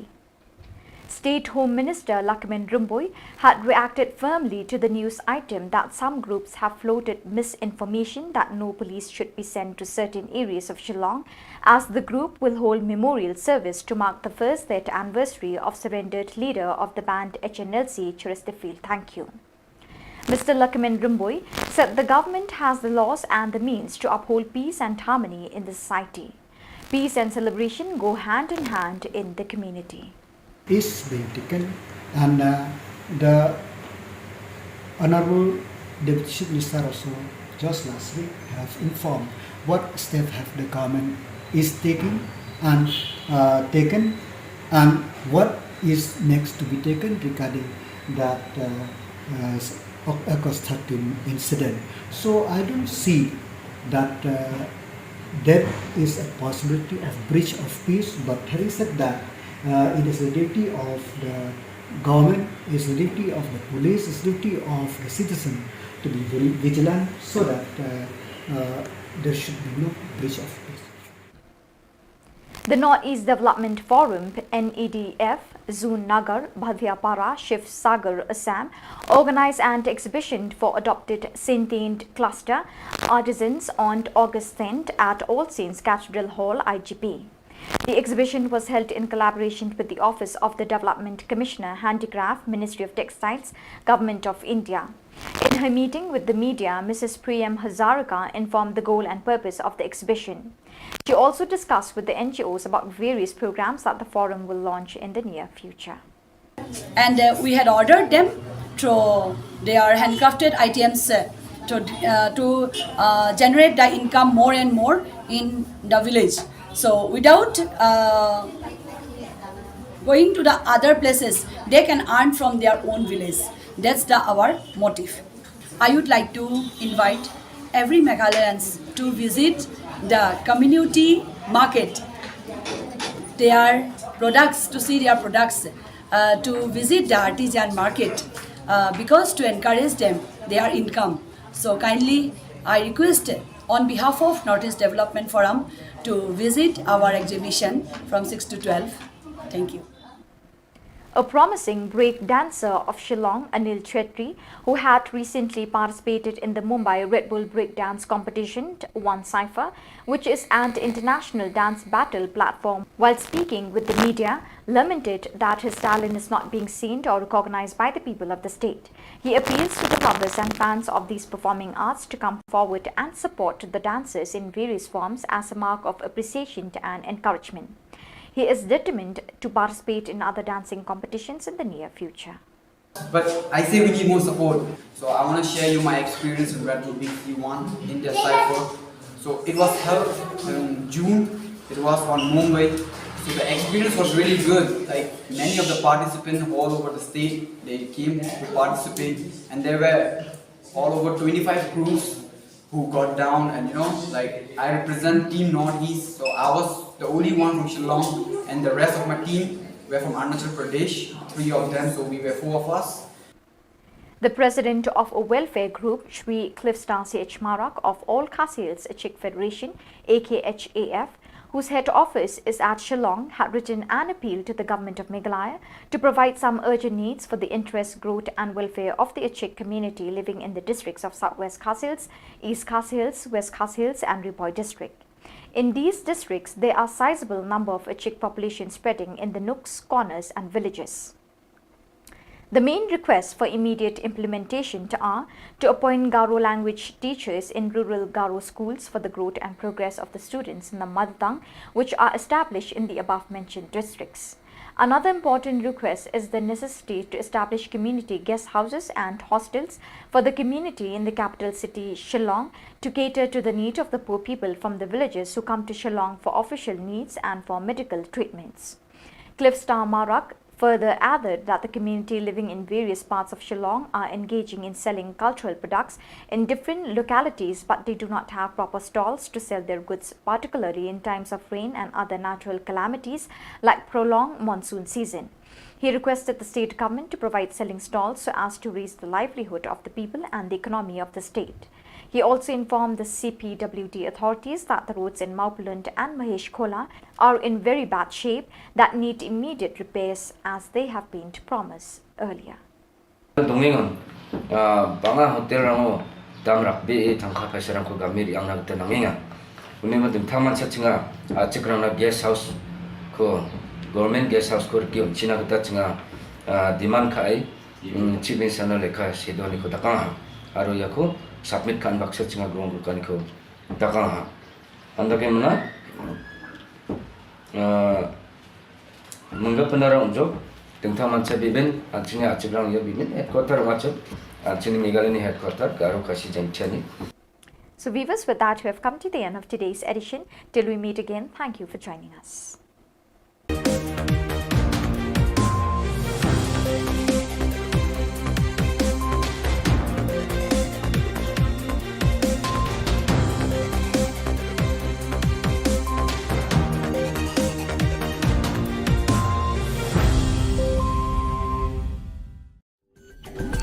State Home Minister Lahkmen Rymbui had reacted firmly to the news item that some groups have floated misinformation that no police should be sent to certain areas of Shillong, as the group will hold memorial service to mark the first death anniversary of surrendered leader of the band H N L C, Cheristerfield Thangkhiew. Mister Lahkmen Rymbui said the government has the laws and the means to uphold peace and harmony in the society. Peace and celebration go hand in hand in the community. Is being taken, and uh, the Honorable Deputy Chief Minister also just last week have informed what step have the government is taking and uh, taken, and what is next to be taken regarding that uh, uh, August thirteen incident. So I don't see that uh, there is a possibility of breach of peace, but having said that, uh, it is the duty of the government, is the duty of the police, is the duty of the citizen to be very vigilant so that uh, uh, there should be no breach of peace. The Northeast Development Forum, N E D F, Zone Nagar, Bhadhiapara, Shiv Sagar, Assam, organized an exhibition for adopted Sentient Cluster Artisans on August tenth at All Saints Cathedral Hall, I G P. The exhibition was held in collaboration with the Office of the Development Commissioner, Handicraft, Ministry of Textiles, Government of India. In her meeting with the media, Missus Priyam Hazarika informed the goal and purpose of the exhibition. She also discussed with the N G Os about various programs that the forum will launch in the near future. And uh, we had ordered them to their handcrafted items uh, to, uh, to uh, generate the income more and more in the village. So without uh, going to the other places, they can earn from their own village. That's the our motive. I would like to invite every Meghalayan to visit the community market, their products, to see their products, uh, to visit the artisan market, uh, because to encourage them, their income. So kindly, I request on behalf of Northeast Development Forum to visit our exhibition from six to twelve. Thank you. A promising break dancer of Shillong, Anil Chhetri, who had recently participated in the Mumbai Red Bull Breakdance Competition, won Cypher, which is an international dance battle platform, while speaking with the media, lamented that his talent is not being seen or recognized by the people of the state. He appeals to the lovers and fans of these performing arts to come forward and support the dancers in various forms as a mark of appreciation and encouragement. He is determined to participate in other dancing competitions in the near future. But I say we need more support. So I want to share you my experience in Red Bull B C one, India Cypher. So it was held in June. It was on Mumbai. So the experience was really good. Like, many of the participants all over the state, they came to participate, and there were all over twenty-five crews who got down, and you know, like, I represent Team Northeast, so I was the only one from Shillong, and the rest of my team were from Arunachal Pradesh, three of them, so we were four of us. The president of a welfare group, Shri Cliffstar C H Marak of All Khasi Hills Achik Federation, A K H A F, whose head office is at Shillong, had written an appeal to the Government of Meghalaya to provide some urgent needs for the interest, growth and welfare of the Achik community living in the districts of South West Khasi Hills, East Khasi Hills, West Khasi Hills and Ri Bhoi district. In these districts, there are sizable number of Achik population spreading in the nooks, corners and villages. The main requests for immediate implementation to are to appoint Garo language teachers in rural Garo schools for the growth and progress of the students in the mother tongue, which are established in the above mentioned districts. Another important request is the necessity to establish community guest houses and hostels for the community in the capital city Shillong to cater to the need of the poor people from the villages who come to Shillong for official needs and for medical treatments. Cliffstar Marak further added that the community living in various parts of Shillong are engaging in selling cultural products in different localities, but they do not have proper stalls to sell their goods, particularly in times of rain and other natural calamities like prolonged monsoon season. He requested the state government to provide selling stalls so as to raise the livelihood of the people and the economy of the state. He also informed the C P W D authorities that the roads in Mawphlun and Mahesh Khola are in very bad shape that need immediate repairs as they have been promised earlier. Dongeng, ah, bang a hotel rang o dam rak bi e thangkha phaisa rang ko gamir yang na gita nangeng. Uni ma ding thaman sa chinga, ah, chik rang na guest house ko, government guest house ko riki on china gita chinga, ah, demand ka ai, mm, chief minister na lekha sedo ni ko dakang ha. Aro ya ko submit kan baksa chinga grong ko kan ko dakang ha. Anda ke mana? Ah, mengga penara unjuk, tengtang mansa bibin, anchini achik rang ya bibin, headquarter macam, anchini Meghalaya ni headquarter, Garo Khasi Jaintia ni. So viewers, with that, we have come to the end of today's edition. Till we meet again, thank you for joining us.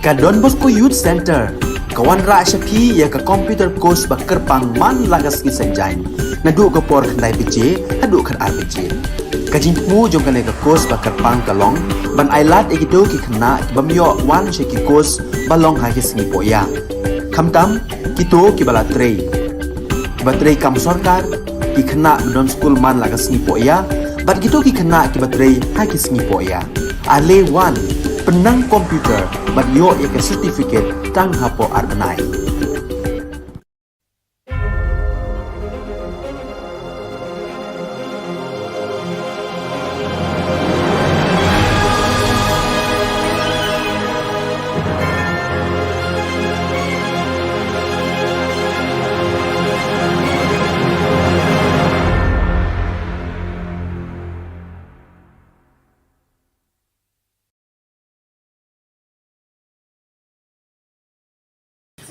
Ka Don Bosco Youth Centre ka wanrah sha phi ïa ka computer course ba kyrpang man la ka sngi Saitjaiñ, naduh ka por khyndai baje haduh khatar baje. Ka jingthmu jong kane ka course ba kyrpang ka long ban ailad ïa kito ki khynnah ki bym ïoh wan sha ki course ba long ha ki sngi pohïa, khamtam kito kiba la trei, kiba trei kam sorkar, ki khynnah ba don skul man la ka sngi pohïa bad kito ki khynnah kiba trei ha ki sngi pohïa. Ale wan, pynnang computer bad ïoh ïa ka certificate tang hapoh ar bnai.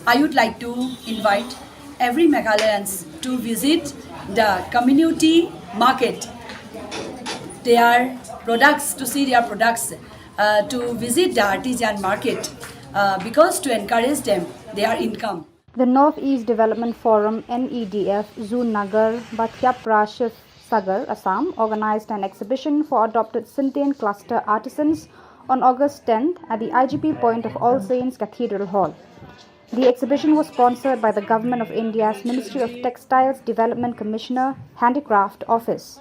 I would like to invite every Meghalayans to visit the community market, their products, to see their products, uh, to visit the artisan market, uh, because to encourage them, their income. The Northeast Development Forum, N E D F, Zunnagar, Batiapra, Sagar, Assam, organized an exhibition for adopted Sintein cluster artisans on August tenth at the I G P point of All Saints Cathedral Hall. The exhibition was sponsored by the Government of India's Ministry of Textiles Development Commissioner, Handicraft Office.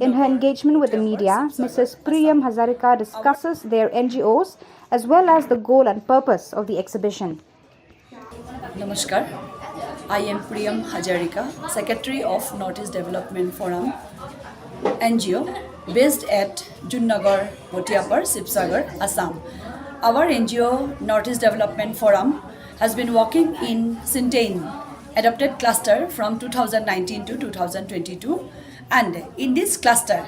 In her engagement with the media, Missus Priyam Hazarika discusses their N G Os as well as the goal and purpose of the exhibition. Namaskar. I am Priyam Hazarika, Secretary of Northeast Development Forum, N G O, based at Zunnagar, Batiapra, Sibsagar, Assam. Our N G O, Northeast Development Forum, has been working in Sintein adopted cluster from two thousand nineteen to two thousand twenty-two, and in this cluster,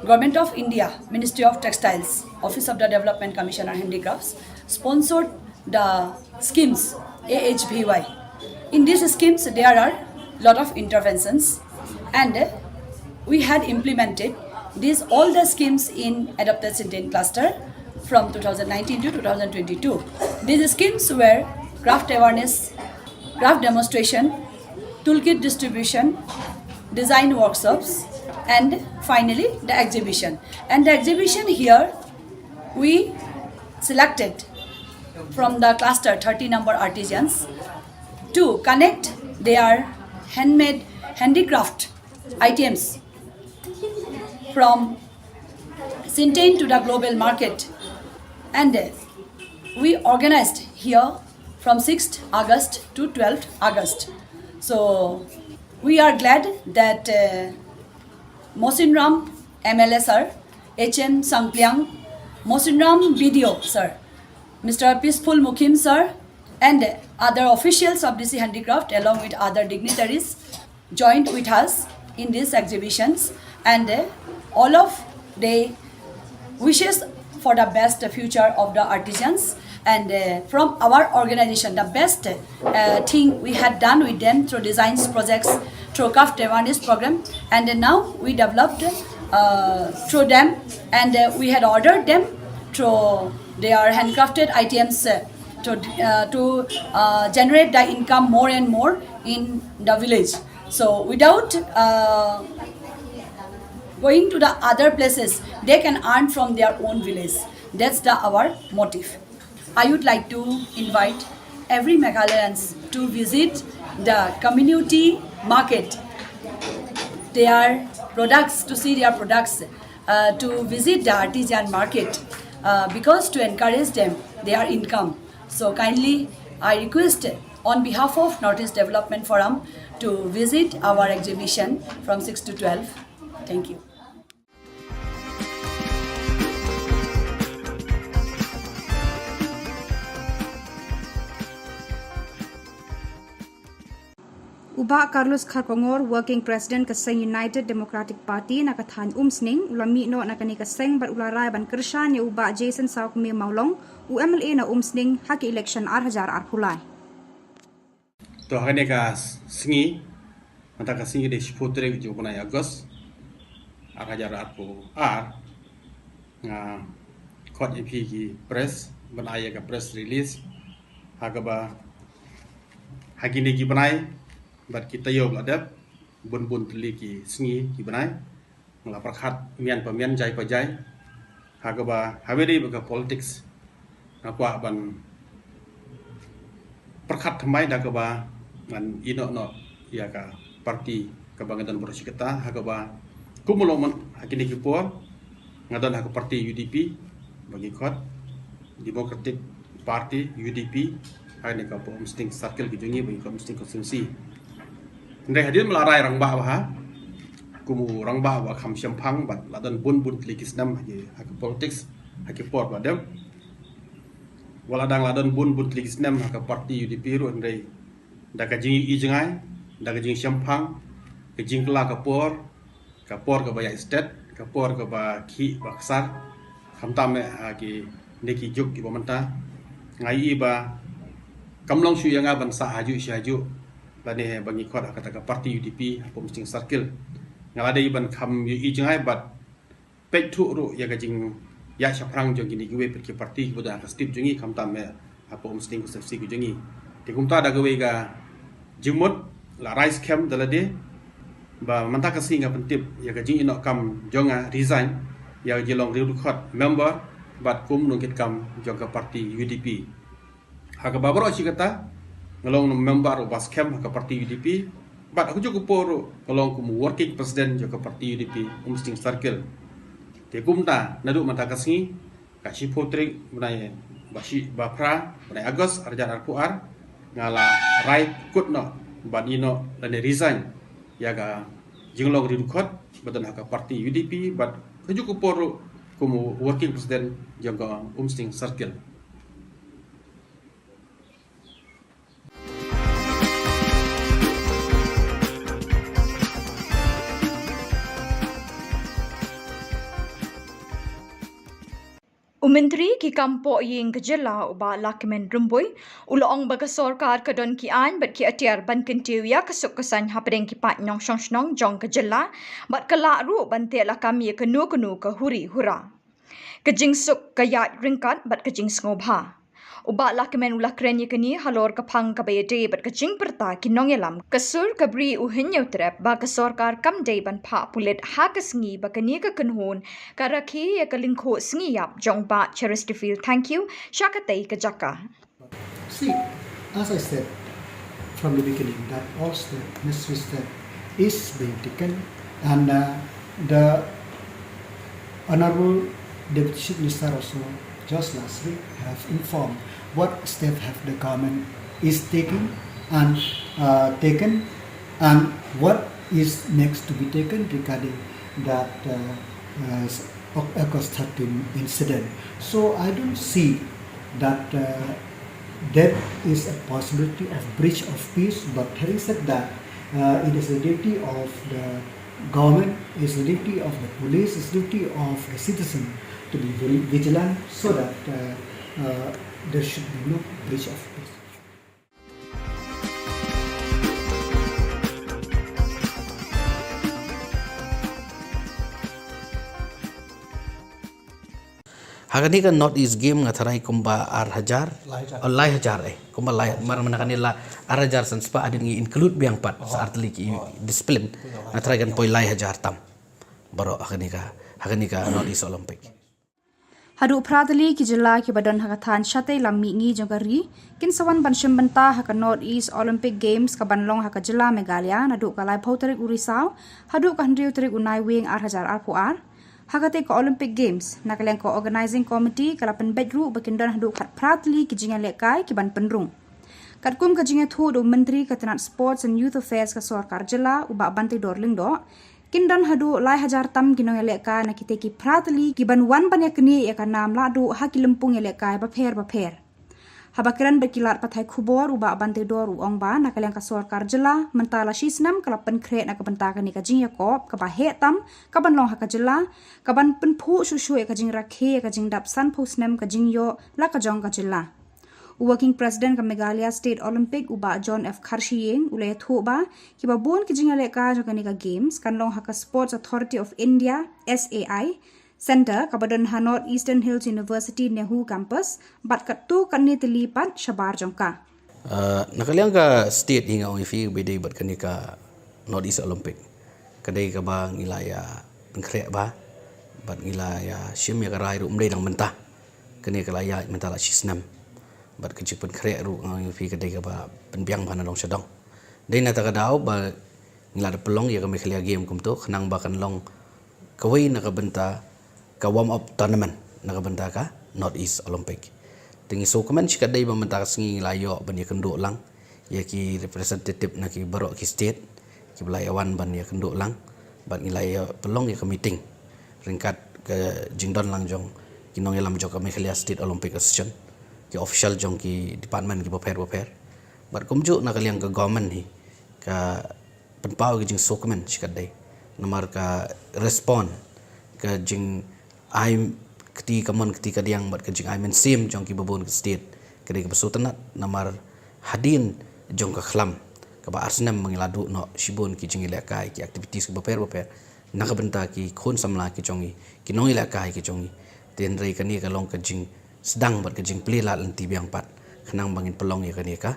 Government of India, Ministry of Textiles, Office of the Development Commissioner Handicrafts, sponsored the schemes, A H V Y. In these schemes, there are lot of interventions, and we had implemented these all the schemes in adopted Sintein cluster from two thousand nineteen to two thousand twenty-two. These schemes were craft awareness, craft demonstration, toolkit distribution, design workshops, and finally the exhibition. And the exhibition here, we selected from the cluster thirty number artisans to connect their handmade handicraft items from Sintain to the global market. And uh, we organized here from sixth August to twelfth August. So we are glad that uh, Mosinram M L A sir, H M Sangpliang, Mosinram B D O sir, Mister Peaceful Mukim sir, and other officials of D C Handicraft along with other dignitaries joined with us in these exhibitions, and uh, all of the wishes for the best future of the artisans. And uh, from our organization, the best uh, thing we had done with them through designs projects, through craft awareness program, and uh, now we developed uh, through them, and uh, we had ordered them through their handcrafted items uh, to uh, to uh, generate the income more and more in the village. So without uh, going to the other places, they can earn from their own village. That's the our motive. I would like to invite every Meghalayan to visit the community market, their products, to see their products, uh, to visit the artisan market uh, because to encourage them their income. So kindly, I request on behalf of Northeast Development Forum to visit our exhibition from six to twelve. Thank you. U Bah Carlos Kharkongor, Working President ka Seng United Democratic Party na ka thaiñ Umsning, u la mih noh na kane ka seng bad u la rai ban kyrshan ïa u Bah Jason Sawkmie Mawlong, u M L A na Umsning ha ka election ar hajar arphew lai. To ha kane ka sngi, mynta ka sngi ka dei shiphew tarik jong u bnai August, ar hajar arphew ar, nga khot ïa phi ki press ban ai ïa ka press release ha kaba ha kine ki bnai bad ki taïew ba la dep, bun bun tylli ki sngi ki bnai nga la pyrkhat mian pa mian, jai pa jai, ha kaba ha kaba dei ba ka politics nga kwah ban pyrkhat thymmai da kaba ngan ïehnoh noh ïa ka party kaba nga don baroh shi katta, ha kaba kum u lok mynta ha kine ki por nga don ha ka party U D P ba ngi khot Democratic Party, U D P, ha kane ka Umsning Circle ka jong ngi ba ngi khot Umsning Constituency. Hynrei hadien ba la rai rangbah bha kum u rangbah ba kham shemphang bad la don bun bun tylli ki snem ha ki, ha ka politics ha ki por ba dep. Wat la dang la don bun bun tylli ki snem ha ka party U D P ruh, hynrei da ka jingïohi jngai, da ka jingshemphang, ka jingkylla ka por, ka por kaba ïaid stet, ka por kaba khih ba ksar, khamtam eh ha kine ki juk kiba mynta, nga ïohi ba kam long shuh ïa nga ban sah hajuh shi hajuh lane ba ngi khot ha kata ka party U D P hapoh Umsning Circle. Nga la dei ban kham ïohi jngai bad peit thuh ruh ïa ka jingïaid shaphrang jong kine kiwei pat ki party kiba don ha ka state jong ngi, khamtam eh hapoh Umsning Constituency ka jong ngi. Te kumta da kawei ka jingmut la rai skhem da lade ba mynta ka sngi nga pyntip ïa ka jingïehnoh kam jong nga, resign ïa ka jinglong riewdkhot member bad kum u nongkitkam jong ka party U D P. Ha kaba baroh shi katta nga long member uba skhem ha ka party U D P bad ha kajuh ka por ruh nga long kum u working president jong ka party U D P Umsning Circle. Te kumta naduh mynta ka sngi, ka shiphew tarik bnai ba shi, ba phra bnai August ar hajar arphew ar, nga la rai kut noh ban ïehnoh lane resign ïa ka jinglong riewdkhot ba don ha ka party U D P bad kajuh ka por ruh kum u working president jong ka Umsning Circle. U Myntri ki kam pohïing ka jylla u Bah Lahkmen Rymbui u la ong ba ka sorkar ka don ki aiñ bad ki atiar ban kyntiew ïa ka suk ka saiñ hapdeng ki paid nongshong shnong jong ka jylla bad ka lah ruh ban teh lakam ïa kano kano ka huri hura. ka jingsuk ka ïaid ryngkat bad ka jingsngewbha. U Bah Lahkmen u la kren ïa kane halor ka phang kaba ïadei bad ka jingpyrta ki nongïalam ka sur ka bri u Hynñiewtrep ba ka sorkar kam dei ban phah pulit ha ka sngi ba kane ka kynhun ka rakhe ïa ka lyngkhuh sngi ïap jong u Bah Cheristerfield Thangkhiew sha katei ka jaka. See, as I said from the beginning, that all step, necessary step is being taken, and uh, the Honorable Deputy Chief Minister also just last week have informed what step have the government is taking and uh, taken, and what is next to be taken regarding that uh, uh, August thirteen incident. So I don't see that uh, that is a possibility of breach of peace. But having said that, uh, it is the duty of the government, it's the duty of the police, it's the duty of the citizen to be very vigilant so that uh, uh, there should be no breach of peace. Ha kane ka North East Game nga tharai kumba ar hajar. Lai hajar. Oh, lai hajar eh. Kumba lai mar mana kane la ar hajar san spah hadien ngi include biang pat sa artylli ki discipline. Nga tharai kan poi lai hajar tam. Baroh ha kane ka ha kane ka North East Olympic. Haduh phra tylli ki jylla kiba don ha ka thaiñ shatei lam mihngi jong ka ri kin sa wan ban shim bynta ha ka North East Olympic Games kaban long ha ka jylla Meghalaya naduh ka laiphew tarik u Risaw haduh ka hynriew tarik u Naiwieng ar hajar arphew ar. Ha katei ka Olympic Games, na ka liang ka Organising Committee ka la pynbeit ruh ba kin don haduh khatphra tylli ki jingïalehkai kiban pynrung. Katkum ka jingïathuh da u Myntri ka tnat Sports and Youth Affairs ka sorkar jylla u Bah Banteidor Lyngdoh, kin don haduh lai hajar tam ki nongïalehkai na kitei ki phra tylli kiban wan ban ïaknieh ïa ka nam lahduh ha ki lympung ïalehkai bapher bapher. Haba kren bad ki lad pathai khubor u Bah Banteidor u ong ba na ka liang ka sorkar jylla mynta la shi snem ka la pynkhreh na ka bynta kane ka jingïakop kaba heh tam kaban long ha ka jylla kaban pynphuh shuh shuh ïa ka jingrakhe ïa ka jingdap sanphew snem ka jingïoh la ka jong ka jylla. U Working President ka Meghalaya State Olympic u Bah John F Kharshiing u la ïathuh ba kiba bun ki jingïalehkai jong kane ka Games kan long ha ka Sports Authority of India, S A I, Centre kaba don ha North Eastern Hills University NEHU Campus bad katto katne tylli pat shabar jong ka. Na ka liang ka state hi nga ong ïa phi ba dei bad kane ka North East Olympic ka dei kaba ngi la ïa pynkhreh ba bad ngi la ïa shim ïa ka rai ruh ym dei dang mynta. Kane ka la ïaid mynta la shi snem bad ka jingpynkhreh ruh nga ong ïa phi ka dei kaba pynbiang ba na dong sha dong. Dei na ta ka daw ba ngi la da pynlong ïa ka Meghalaya Game kumto khnang ba kan long kawei na ka bynta ka warm up tournament na ka bynta ka North East Olympic. Te ngi sngewkmen shi katdei ba mynta ka sngi ngi la ïoh ban ïakynduh lang ïa ki representative na ki baroh ki state kiba la ïa wan ban ïakynduh lang bad ngi la ïa pynlong ïa ka meeting ryngkat ka jingdon lang jong ki nongïalam jong ka Meghalaya State Olympic Association, ki official jong ki department kiba pher bapher. Bad kumjuh na ka liang ka government hi ka pynpaw ka jingsngewkmen shi katdei namar ka respond ka jingai kti kamon kti kadiang bad ka jingai mynsiem jong kiba bun ka state ka dei kaba sngewtynnat namar hadien jong ka khlam kaba ar snem ba ngi la duh noh shibun ki jingïalehkai ki activities kiba pher bapher na ka bynta ki khun samla ki jong ngi ki nongïalehkai ki jong ngi. Te hynrei kane ka long ka jing sdang bad ka jingplie lad lynti biang pat khnang ba ngin pynlong ïa kane ka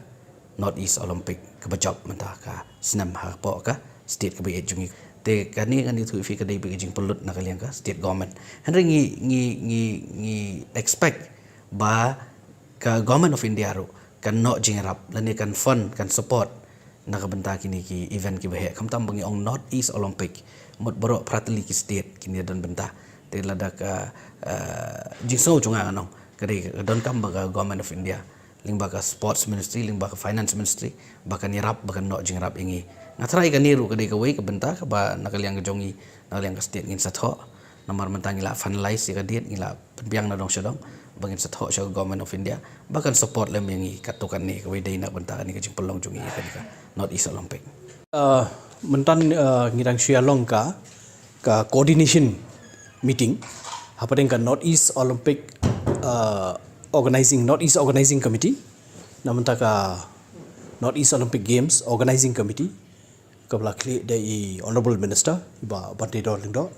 North East Olympic kaba jop mynta ka snem hapoh ka state kaba ïeit jong ngi. Te kane ngan ïathuh ïa phi ka dei bad ka jingpynlut na ka liang ka state government. Hynrei ngi ngi ngi ngi expect ba ka Government of India ruh kan noh jingïarap lane kan fund kan support na ka bynta kine ki event kiba heh khamtam ba ngi ong North East Olympic mut baroh phra tylli ki state kine don bynta. Te lada ka jingsngew jong nga ngan ong ka dei ka donkam ba ka Government of India lyngba ka Sports Ministry lyngba ka Finance Ministry ba kan ïarap ba kan noh jingïarap ïa ngi. Nga tharai kane ruh ka dei kawei ka bynta kaba na ka liang ka jong ngi na ka liang ka state ngin sa thoh namar mynta ngi la finalize ïa ka date ngi la pynbiang na dong sha dong ba ngin sa thoh sha ka Government of India ba kan support lem ïa ngi katto katne kawei dei na ka bynta kane ka jingpynlong jong ngi ïa kane ka North East Olympic. Mynta ngi dang shu ïa long ka ka coordination meeting hapdeng ka North East Olympic Organising North East Organising Committee na mynta ka North East Olympic Games Organising Committee kaba la khlieh da i Honourable Minister i Bah Banteidor Lyngdoh.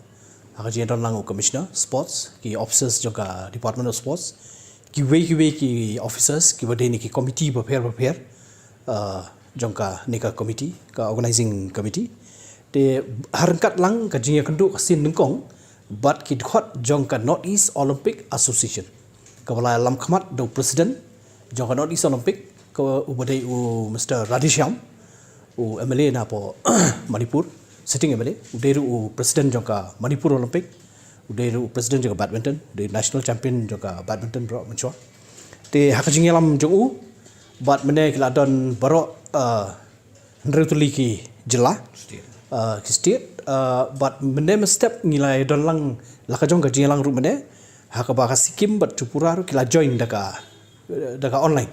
Ka jingdon lang u Commissioner Sports, ki officers jong ka Department of Sports, kiwei kiwei ki officers kiba dei na ki committee bapher bapher, uh, jong kane ka committee, ka organizing committee. Te ha ryngkat lang ka jingïakynduh ka sien nyngkong bad ki dkhot jong ka North East Olympic Association, kaba la ïalam khmat da u president jong ka North East Olympic, ka uba dei u Mister Radheshyam, u M L A na poh Manipur, sitting M L A, u dei ruh u president jong ka Manipur Olympic, u dei ruh u president jong ka badminton, u dei national champion jong ka badminton baroh mynshuwa. Te ha ka jingïalam jong u bad mynne ki la don baroh, uh, hynriew tylli ki jylla, uh, ki state, uh, bad mynne mynstep ngi la don lang la ka jong ka jingïalang ruh mynne, ha kaba ka Sikkim bad Tripura ruh ki la join da ka, da ka online,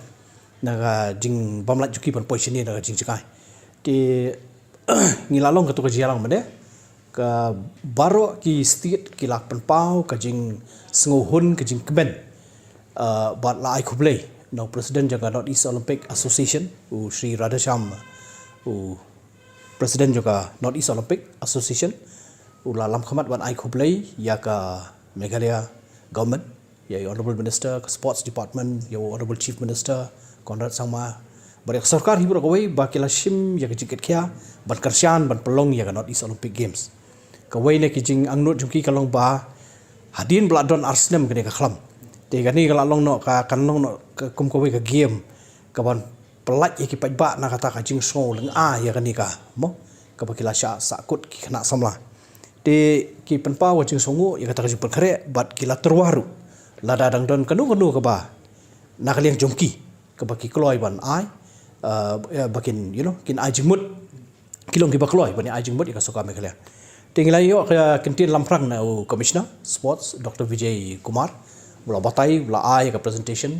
na ka jingbymlait jong ki ban poi shane na ka jingjngai. Te ngi la long katto ka jingïalang mynne, ka baroh ki state ki la pynpaw ka jingsngewhun, ka jingkmen, uh, bad la ai khublei na u president jong ka North East Olympic Association, u Shri Radheshyam, u president jong ka North East Olympic Association, u la ïalam khmat ban ai khublei ïa ka Meghalaya government, ïa i Honourable Minister, ka Sports Department, ïa u Honourable Chief Minister Conrad Sangma, bad ïa ka sorkar hi baroh kawei ba ki la shim ïa ka jingkitkhia ban kyrshan, ban pynlong ïa ka North East Olympic Games. Kawei na ki jingangnud jong ki ka long ba hadien ba la don ar snem kane ka khlam, te kane ka la long noh ka, kan long noh ka kum kawei ka game kaban pyllait ïa ki paidbah na kata ka jingsngew lyngngoh ïa kane ka, mo, kaba ki la shah sahkut ki khynnah samla. Te ki pynpaw ka jingsngewnguh ïa kata ka jingpynkhreh bad ki la tyrwa ruh lada dang don kano kano kaba na ka liang jong ki kaba ki kloi ban ai, uh, ïa, ba kin, you know, kin ai jingmut, ki long kiba kloi ban ai jingmut ïa ka sorkar Meghalaya. Te ngi la ïoh ka ktien lamphrang na u Commissioner Sports, Doctor Vijay Kumar, u la batai, u la ai ka presentation,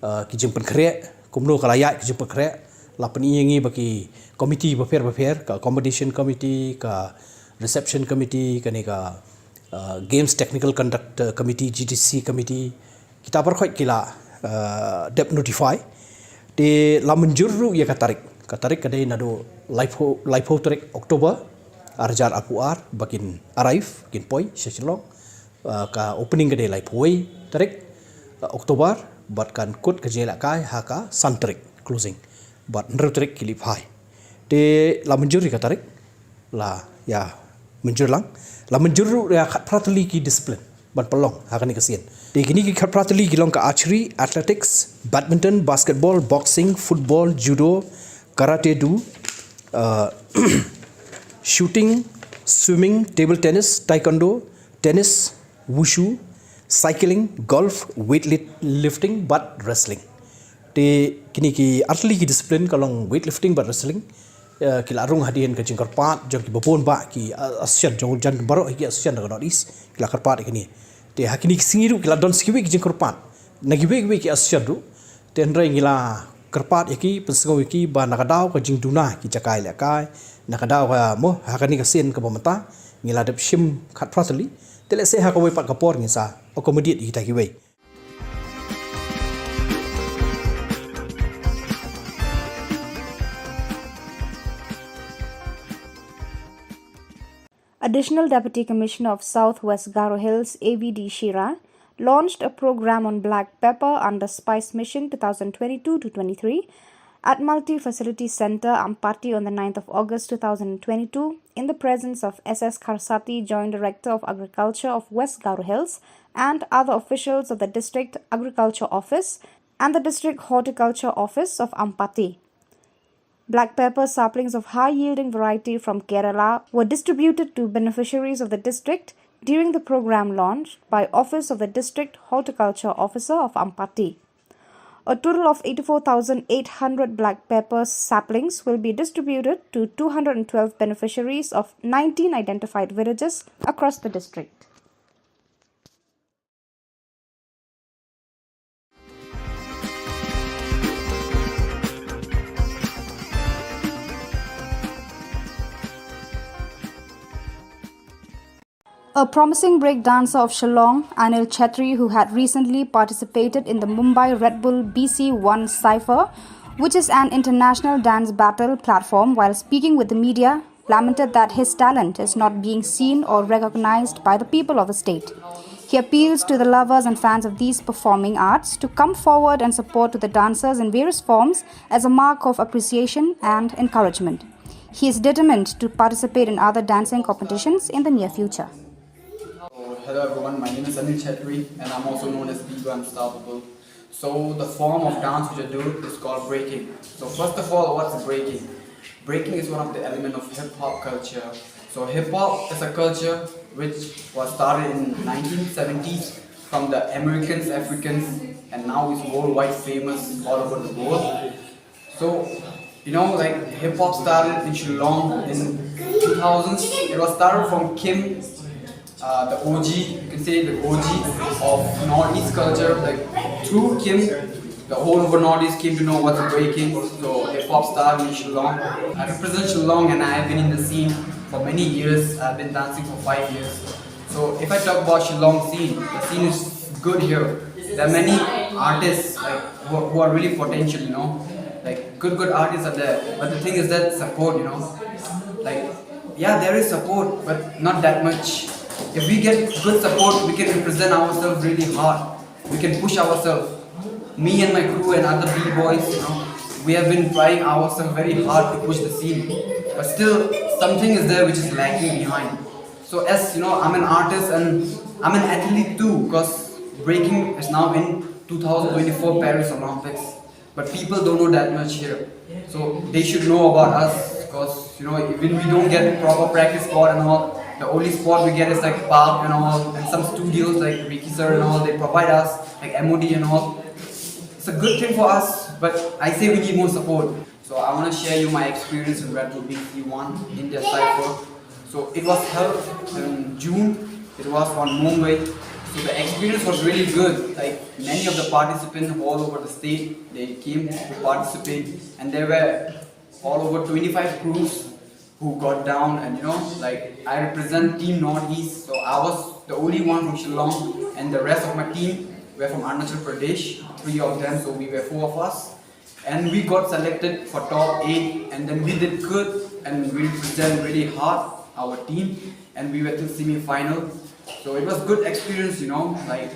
uh, ki jingpynkhreh, kumno ka la ïaid ka jingpynkhreh, la pyni ïa ngi ba ki committee bapher bapher, ka accommodation committee, ka reception committee, kane ka, uh, Games Technical Conduct, uh, Committee, G T C committee, kita baroh ki la, uh, dep notify. Te la mynjur ruh ïa ka tarik. Ka tarik ka dei naduh laiphew, laiphew tarik October, ar hajar arphew ar, ba kin arrive, kin poi sha Shillong. Uh, ka opening ka dei laiphew wei tarik, uh, October, bad kan kut ka jingïalehkai ha ka san tarik, closing. Bad hynriew tarik ki leit phai. Te la mynjur ïa ka tarik, la ïa mynjur lang, la mynjur ruh ïa khatphra tylli ki discipline ban pynlong ha kane ka sien. Te kine ki khatphra tylli ki long ka archery, athletics, badminton, basketball, boxing, football, judo, karate do, uh, shooting, swimming, table tennis, taekwondo, tennis, wushu, cycling, golf, weightlifting bad wrestling. Te kine ki artylli ki discipline, ka long weightlifting bad wrestling, eh, ki la rung hadien ka jingkyrpad jong kiba bun bah ki, eh, association, jong jan baroh ki association na ka North East, ki la kyrpad ïa kine. Te ha kine ki sngi ruh ki la don sa kiwei ki jingkyrpad na kiwei kiwei ki association ruh. Te hynrei ngi la kyrpad ïa ki, pynsngew ïa ki ba na ka daw ka jingduna ki jaka ïalehkai, na ka daw ka, mo, ha kane ka sien kaba mynta ngi la dep shim khatphra tylli. Te lehse ha kawei pat ka por ngin sa accommodate ïa kita kiwei. Additional Deputy Commissioner of South West Garo Hills, A V D Shira, launched a program on black pepper under Spice Mission twenty twenty-two to twenty-three at Multi Facility Centre, Ampati, on the ninth of August two thousand twenty-two, in the presence of S S Kharsati, Joint Director of Agriculture of West Garo Hills, and other officials of the District Agriculture Office and the District Horticulture Office of Ampati. Black pepper saplings of high-yielding variety from Kerala were distributed to beneficiaries of the district during the program launch by Office of the District Horticulture Officer of Ampati. A total of eighty-four thousand eight hundred black pepper saplings will be distributed to two hundred twelve beneficiaries of nineteen identified villages across the district. A promising break dancer of Shillong, Anil Chetri, who had recently participated in the Mumbai Red Bull B C one Cypher, which is an international dance battle platform, while speaking with the media, lamented that his talent is not being seen or recognized by the people of the state. He appeals to the lovers and fans of these performing arts to come forward and support to the dancers in various forms as a mark of appreciation and encouragement. He is determined to participate in other dancing competitions in the near future. So, hello everyone, my name is Anil Chetri and I'm also known as Biba Unstoppable. So the form of dance which I do is called breaking. So first of all, what's breaking? Breaking is one of the elements of hip hop culture. So hip hop is a culture which was started in nineteen seventies from the Americans, Africans, and now is worldwide famous all over the world. So, you know, like hip hop started in Shillong in two thousands. It was started from Kim, uh, the O G, you can say the O G of Northeast culture. Like through Kim, the whole of Northeast came to know what's breaking. So hip hop started in Shillong. I represent Shillong and I have been in the scene for many years. I've been dancing for five years. So if I talk about Shillong scene, the scene is good here. There are many artists like who, who are really potential, you know, like good good artists are there. But the thing is that support, you know, like yeah, there is support, but not that much. If we get good support, we can represent ourselves really hard. We can push ourselves. Me and my crew and other b-boys, you know, we have been trying ourselves very hard to push the scene, but still something is there which is lacking behind. So as you know, I'm an artist and I'm an athlete too, because breaking is now in two thousand twenty-four Paris Olympics. But people don't know that much here. So they should know about us, because you know, even we don't get proper practice spot and all. The only spot we get is like park and all, and some studios like Ricky sir and all. They provide us like M O D and all. It's a good thing for us, but I say we need more support. So I want to share you my experience in Red Bull B C one in their cycle. So it was held in June. It was on Mumbai. So the experience was really good. Like many of the participants all over the state, they came to participate, and there were all over twenty-five crews who got down. And you know, like I represent Team Northeast, so I was the only one from Shillong, and the rest of my team were from Arunachal Pradesh, three of them. So we were four of us. And we got selected for top eight, and then we did good, and we represent really hard our team, and we went to semi-final. So it was good experience, you know, like.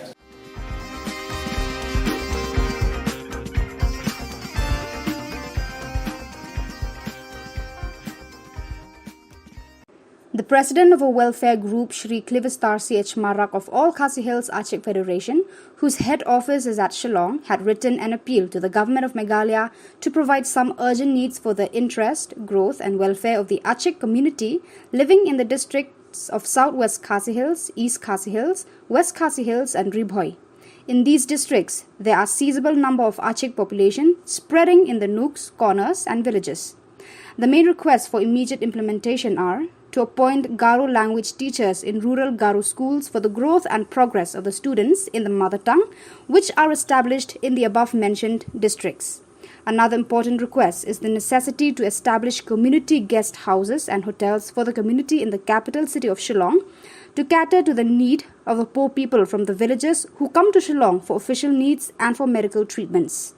The president of a welfare group, Shri Clivistar C H Marak of All Khasi Hills Achik Federation, whose head office is at Shillong, had written an appeal to the government of Meghalaya to provide some urgent needs for the interest, growth and welfare of the Achik community living in the districts of South West Khasi Hills, East Khasi Hills, West Khasi Hills and Ri Bhoi. In these districts, there are sizable number of Achik population spreading in the nooks, corners and villages. The main requests for immediate implementation are to appoint Garo language teachers in rural Garo schools for the growth and progress of the students in the mother tongue, which are established in the above mentioned districts. Another important request is the necessity to establish community guest houses and hotels for the community in the capital city of Shillong to cater to the need of the poor people from the villages who come to Shillong for official needs and for medical treatments.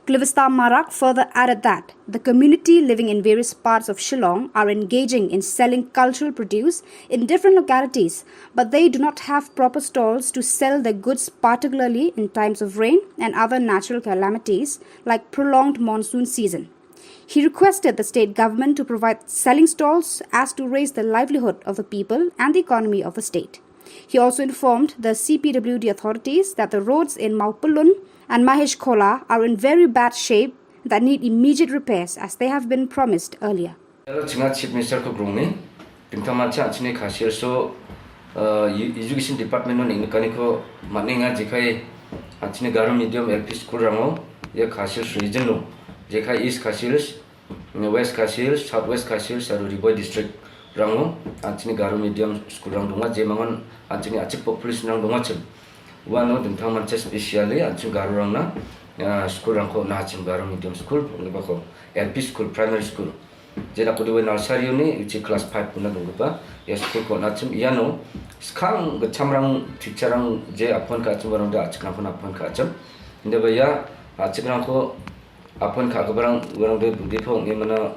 Clivistar Marak further added that the community living in various parts of Shillong are engaging in selling cultural produce in different localities, but they do not have proper stalls to sell their goods, particularly in times of rain and other natural calamities like prolonged monsoon season. He requested the state government to provide selling stalls as to raise the livelihood of the people and the economy of the state. He also informed the C P W D authorities that the roads in Mawpyllun and Mahesh Khola are in very bad shape that need immediate repairs as they have been promised earlier. Hello, chinga Chief Minister ko grong ni. Pintang mancha chini khasir so uh, education department no ning kani ko matninga jikai chini Garo medium L P school rango ya khasir region no jikai East Khasi Hills, West Khasi Hills, South West Khasi Hills aru Ri Bhoi district rango chini Garo medium school rang dunga je mangon chini Achik population rang dunga chim. Wano dingthang mancha specially chini Garo rang na school rang ko na chim Garo medium school, leba ko L P school, primary school. Jena kudu we nursery ni ichi class five kuna dunggupa ya school ko na chim iano skang gacham rang teacher rang je appoint ka chim barang da Achik rang ko na appoint ka chim. Inde ba ya Achik rang ko appoint ka barang barang de budi phong ni mana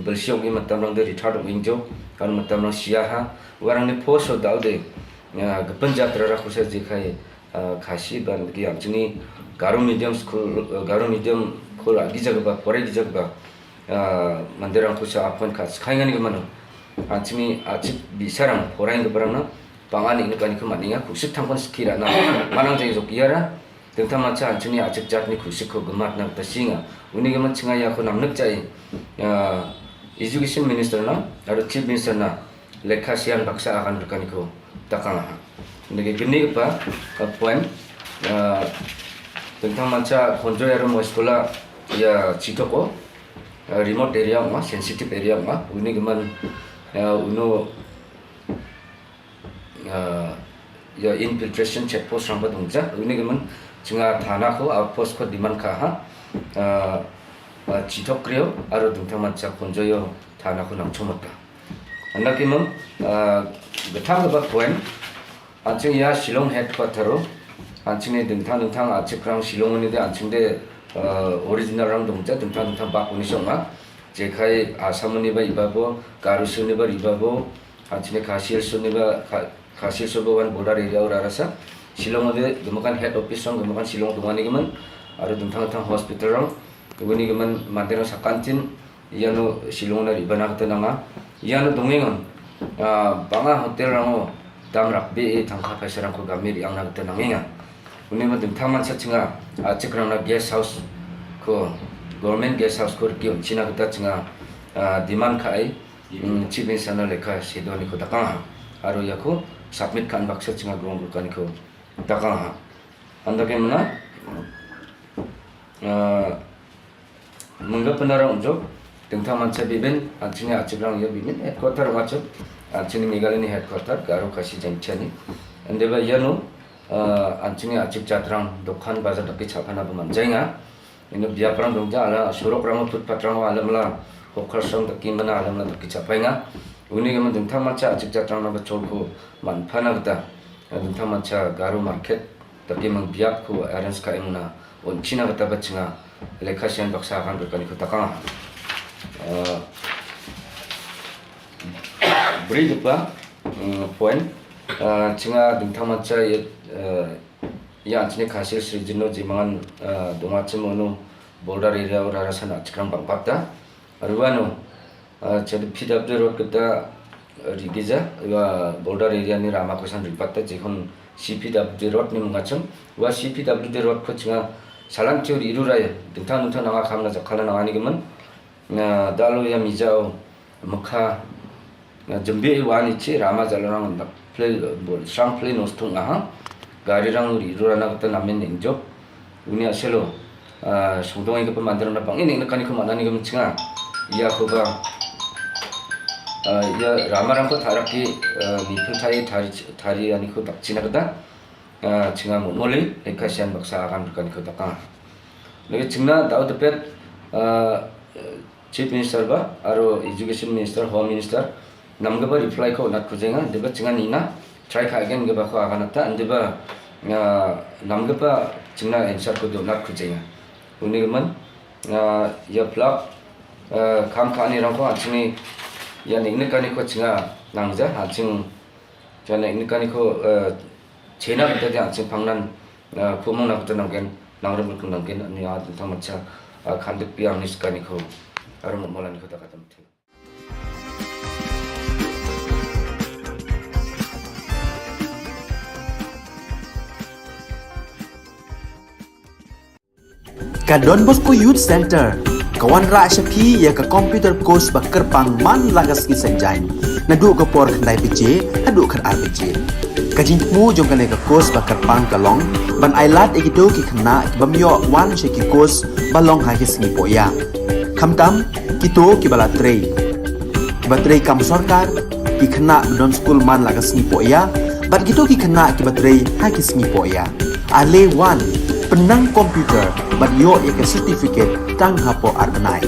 Bel siok i matam rang de rithar dong ingjo, kan matam rang sia ha, warang ni poso dau de, ya, gepen jatra ra khusa je khai, ah, Khasi ban ki yang chini Garo medium school, eh, Garo medium school agi jaga ba, pore gi jaga ba, ah, mandir rang khusa apon kha, skhai ngani mano. An chini achik bisarang, pore ngi barang na, pangan ini kani khumat ninga, khusik thangkon skira na, manang jai jok yara, Dengtang mancha an chini achik jat ni khusik ko gemat na ta singa. Uni gemat chinga ya ko namnek chai. Ya, Education Minister na, aro Chief Minister na, lekha sian baksa akan rekan ko takang ha. Nege geni pa, ka point. Ya, dengtang mancha konjo ya romo sekolah, ya chitoko. Ya, remote area ma, sensitive area ma. Uni geman, ya, uno ah, ya infiltration check post rang ba dong ja, uni gimen chinga thana ko outpost ko demand ka ha, ah, ah, chithok krio, aro dengtang mancha konjo yo thana ko nang chomot ka. Anda ki mem, ah, gethang ba point, an ching ya Shillong headquarter ro, an ching ni dengtang dengtang achik rang Shillong ni de an ching de, ah, original rang dong ja, dengtang dengtang bak uni song ma, jekai Assam ni ba iba bo, Garo ni ba iba bo, An chini Khasi Hills ni ba, Kha-, Khasi Hills ba wan border area ura rasa. Shillong de gemekan head office rang gemekan Shillong tungani gemen. Aro dengtang dengtang hospital rang. Uni gemen mandir rang sakantin. Iano Shillong na riba na kata nanga. Iano dongengon. Ah, banga hotel rango. Dam rakbe e tangka paisa rang ko gamir yang na kata nangenga. Uni ma dengtang mansa chinga. Ah, chik rang na guest house ko. Government guest house ko riki china kata chinga. Ah, demand ka ai. Hmm, Chief Minister na lekha sido ni ko takang ha. Aro ya ko submit kan baksa chinga grong kan ko takang ha. Anda ke mana? Ah, mengga penara unjo. Dengtang mancha bibin, an chini achik rang ya bibin, headquarter macha. An chini Meghalaya ni headquarter, Garo Khasi Jaintia ni. Ande ba ya no, ah, an chini achik jatrang, dokan bazar daki chapana ba manjainga. Ino biaprang dongja ala, surok rang, footpath rang, alam la, hokar sang daki mana, alam la daki chapai nga. Uni ka man dengtang mancha achik jatrang na ba chol ko manpana kata. Dengtang mancha Garo market, daki mang biap ko arrange ka imuna. On china kata ba chinga, lekha sian baksa kan berkani ko takang. Eh, beri depa, mm, point. Eh, chinga dengtang mancha ya, eh, ya, an chini Khasi Hills region no jimangan, ah, donga chim ono border area ura rasa na chikram bang bakta. Arwa no, ah, chad P W D road kata, ah, rigija, wa border area ni rama kosan ribakta, jikon C P W D road ni mungacham, wa C P W D road ko chinga salam chiu ri iru raya, dengtang dengtang nanga kham na jakhala nanga ni gemen. Na dalo ya mijao mekha, na jembe i wani chi rama jalarang dak play, bol sang play nos tung aha. Gari rang ri rura na kata namen ning jok. Uni aselo, ah, sungdong i ka pemandir na pang ini na kani ko mana ni ka menchinga. Ya ko ba, ah, ya rama rang ko tharak ki, ah, ni pun thari, thari, thari ani ko dak china kata. Ah, chinga mo mole, eka sian baksa akan bukan ko takang. Lagi chingna dau tepet, ah, Chief Minister ba, aro Education Minister, Home Minister, nam gaba reply ko nat kujenga, deba chinga nina, try ka again gaba ko akan ata, deba, ah, nam gaba chingna answer ko do nat kujenga. Uni geman, ah, ya plak, ah, kam kani rang ko achini, ya ning ne kani ko chinga nangja, aching, chinga ning ne kani ko, ah, China kata dia ching pangnan, ah, pumung na kata nangken, nang rem kata nangken, ani a tentang macha, ah, khandik piang ni sekani ko, arum molan ko takata mati. Ka Don Bosco Youth Center ka wanrah sha phi ïa ka computer course ba kyrpang man la ka sngi Saitjaiñ, naduh ka por khyndai baje haduh khatar baje. Ka jingthmu jong kane ka course ba kyrpang ka long ban ailad ïa kito ki khynnah ki bym ïoh wan sha ki course ba long ha ki sngi pohïap. Khamtam kito kiba la trei, kiba trei kam sorkar, ki khynnah ba don skul man la ka sngi pohïap, bad kito ki khynnah kiba trei ha ki sngi pohïap. Ale wan, pynnang computer bad ïoh ïa ka certificate tang hapoh ar bnai.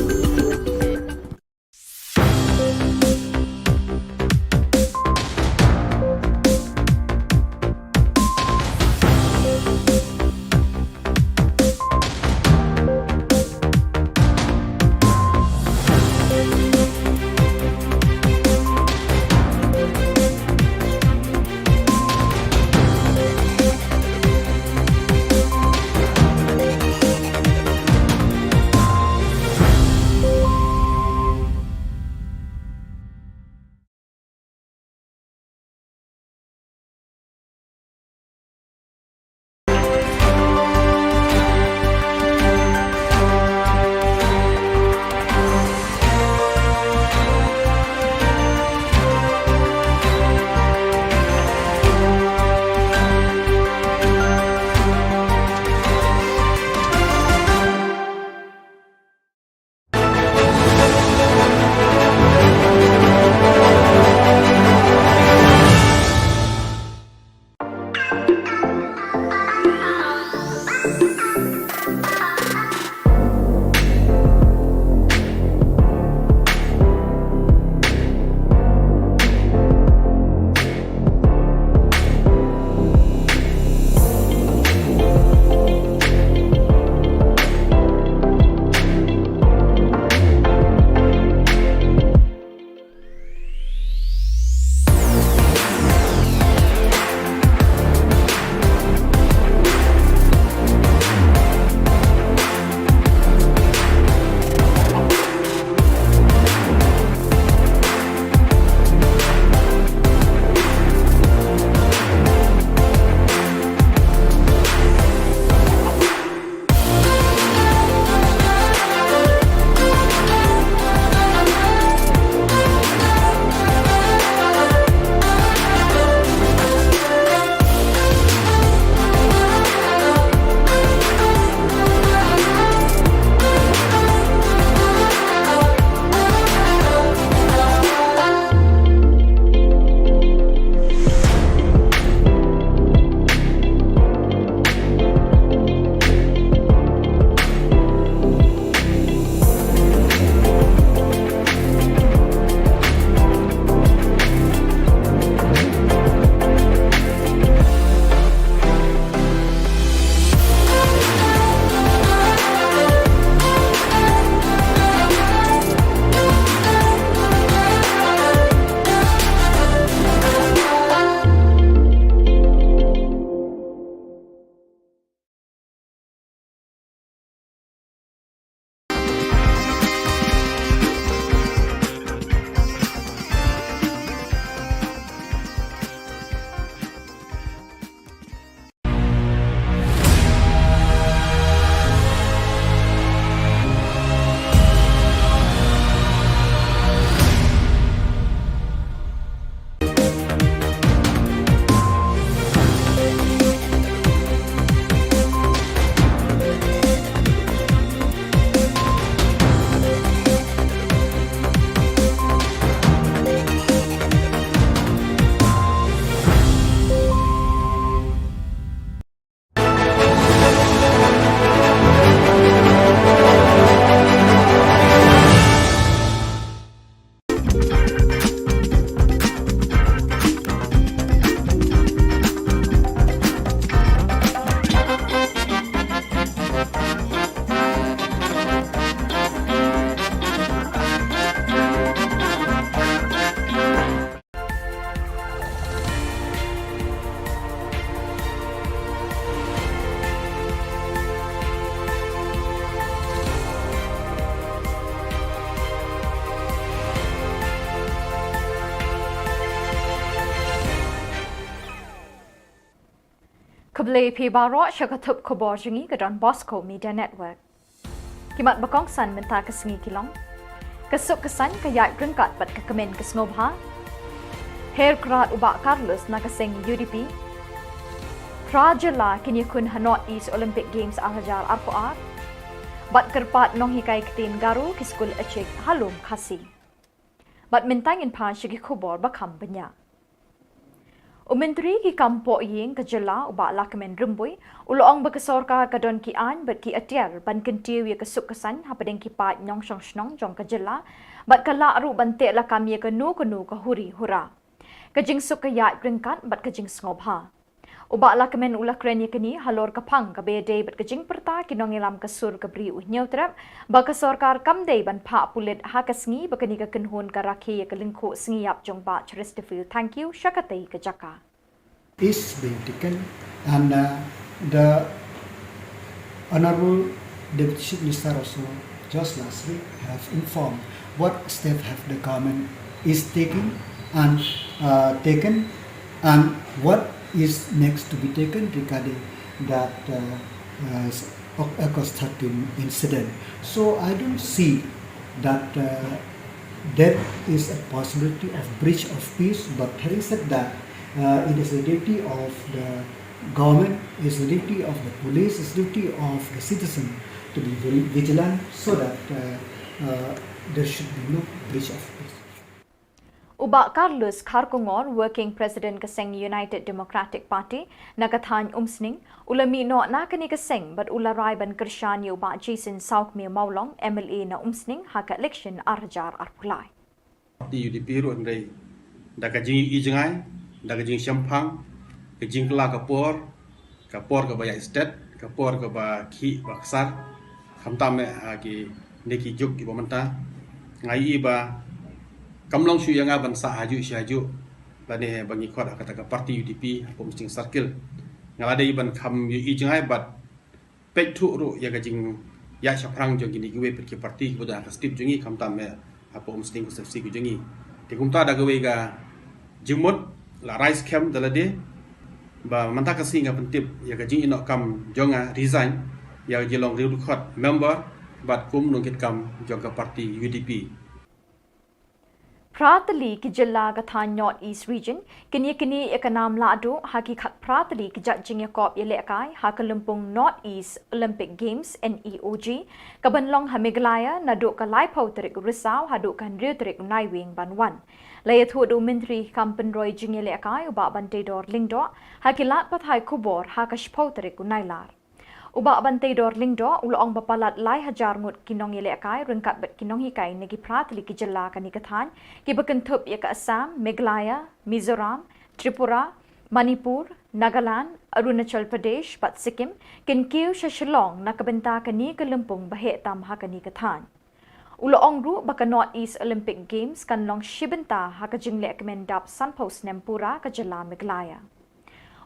Khublei phi baroh sha ka thup khubor jong ngi ka Don Bosco Media Network. Ki mat ba kongsan mynta ka sngi ki long: ka suk ka saiñ ka ïaid ryngkat bad ka kmen ka sngewbha. Her krad u Bah Carlos na ka seng U D P. Phra jylla kin ïakhun ha North East Olympic Games ar hajar arphew ar. Bad kyrpad nonghikai ktien Garo ki skul Ïechik ha Lum Khasi. Bad mynta ngin phai sha ki khubor ba kham bniah. U Myntri ki kam pohïing ka jylla u Bah Lahkmen Rymbui u la ong ba ka sorkar ka don ki aiñ bad ki atiar ban kyntiew ïa ka suk ka saiñ hapdeng ki paid nongshong shnong jong ka jylla, bad ka lah ruh ban teh lakam ïa kano kano ka huri hura. Ka jingsuk ka ïaid ryngkat bad ka jingsngewbha. U Bah Lahkmen u la kren ïa kane halor ka phang kaba ïadei bad ka jingpyrta ki nongïalam ka sur ka Bri u Hynñiewtrep ba ka sorkar kam dei ban phah pulit ha ka sngi ba kane ka kynhun ka rakhe ïa ka lyngkhuh sngi ïap jong Bah Chesterfield Thangkhiew sha katei ka jaka. Is being taken, and uh, the Honorable Deputy Chief Minister also just last week have informed what step have the government is taking and uh, taken and what is next to be taken regarding that uh, uh, August thirteen incident. So I don't see that uh, there is a possibility of breach of peace, but having said that, uh, it is the duty of the government, is the duty of the police, is the duty of the citizen to be vigilant so that uh, uh, there should be no breach of peace. U Bah Carlos Kharkongor, Working President ka seng United Democratic Party na ka thaiñ Umsning, u la mih noh na kane ka seng bad u la rai ban kyrshan ïa u Bah Jason Sawkmie Mawlong, M L A na Umsning ha ka election ar hajar arphew lai. Party U D P ruh hynrei da ka jingïohi jngai, da ka jingshemphang, ka jingkylla ka por, ka por kaba ïaid stet, ka por kaba khih ba ksar, khamtam eh ha kine ki juk kiba mynta. Nga ïohi ba kam long shuh ïa nga ban sah hajuh shi hajuh lane ba ngi khot ha kata ka party U D P hapoh Umsning Circle. Nga la dei ban kham ïohi jngai bad peit thuh ruh ïa ka jingïaid shaphrang jong kine kiwei pat ki party kiba don ha ka state jong ngi, khamtam eh hapoh Umsning constituency ka jong ngi. Te kumta da kawei ka jingmut la rai skhem da lade ba mynta ka sngi nga pyntip ïa ka jingïehnoh kam jong nga, resign, ïa ka jinglong riewdkhot member bad kum nongkitkam jong ka party U D P. Phra tylli ki jylla ka thaiñ North East Region kin ïaknieh ïa ka nam lahduh ha ki khatphra tylli ki jait jingïakop ïalehkai ha ka lympung North East Olympic Games, N E O G, kaban long ha Meghalaya naduh ka laiphew tarik u Risaw haduh ka hynriew tarik u Naiwieng ban wan. La ïathuh da u Myntri kam pynroi jingïalehkai u Bah Banteidor Lyngdoh ha ki lad pathai khubor ha ka shiphew tarik u Nailar. U Bah Banteidor Lyngdoh u la ong ba palat lai hajar ngut ki nongïalehkai ryngkat bad ki nonghikai na ki phra tylli ki jylla kane ka thaiñ, kiba kynthup ïa ka Assam, Meghalaya, Mizoram, Tripura, Manipur, Nagaland, Arunachal Pradesh bad Sikkim, kin kiew sha Shillong na ka bynta kane ka lympung ba heh tam ha kane ka thaiñ. U la ong ruh ba ka North East Olympic Games kan long shi bynta ha ka jingleh kmen dap sanphew snem pura ka jylla Meghalaya.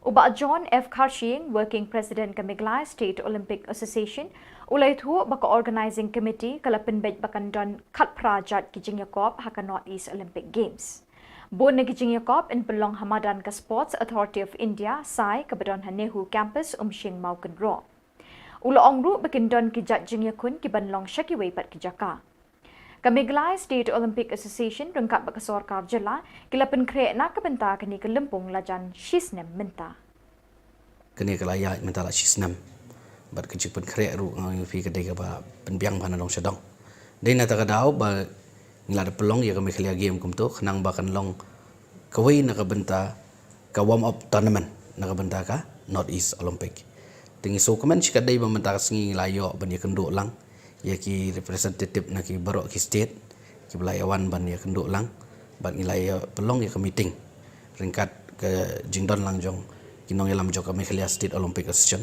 U Bah John F Kharshiing, Working President ka Meghalaya State Olympic Association, u la ïathuh ba ka Organising Committee ka la pynbeit ba kan don khatphra jait ki jingïakop ha ka North East Olympic Games. Bun na ki jingïakop yn pynlong ha madan ka Sports Authority of India, SAI, kaba don ha NEHU Campus, Umsning Mawkynroh. U la ong ruh ba kin don ki jait jingïakhun kiban long sha kiwei pat ki jaka. Ka Meghalaya State Olympic Association ryngkat bad ka sorkar jylla ki la pynkhreh na ka bynta kane ka lympung lajan shi snem mynta. Kane ka la ïaid mynta la shi snem bad ka jingpynkhreh ruh nga ong ïa phi ka dei kaba pynbiang bha na dong sha dong. Dei na kata ka daw ba ngi la da pynlong ïa ka Meghalaya Game kumto khnang ba kan long kawei na ka bynta ka warm up tournament na ka bynta ka North East Olympic. Te ngi sngewkmen shikatdei ba mynta ka sngi ngi la ïoh ban ïakynduh lang ïa ki representative na ki baroh ki state kiba la ïawan ban ïakynduh lang bad ngi la ïa pynlong ïa ka meeting ryngkat ka jingdon lang jong ki nongïalam jong ka Meghalaya State Olympic Association.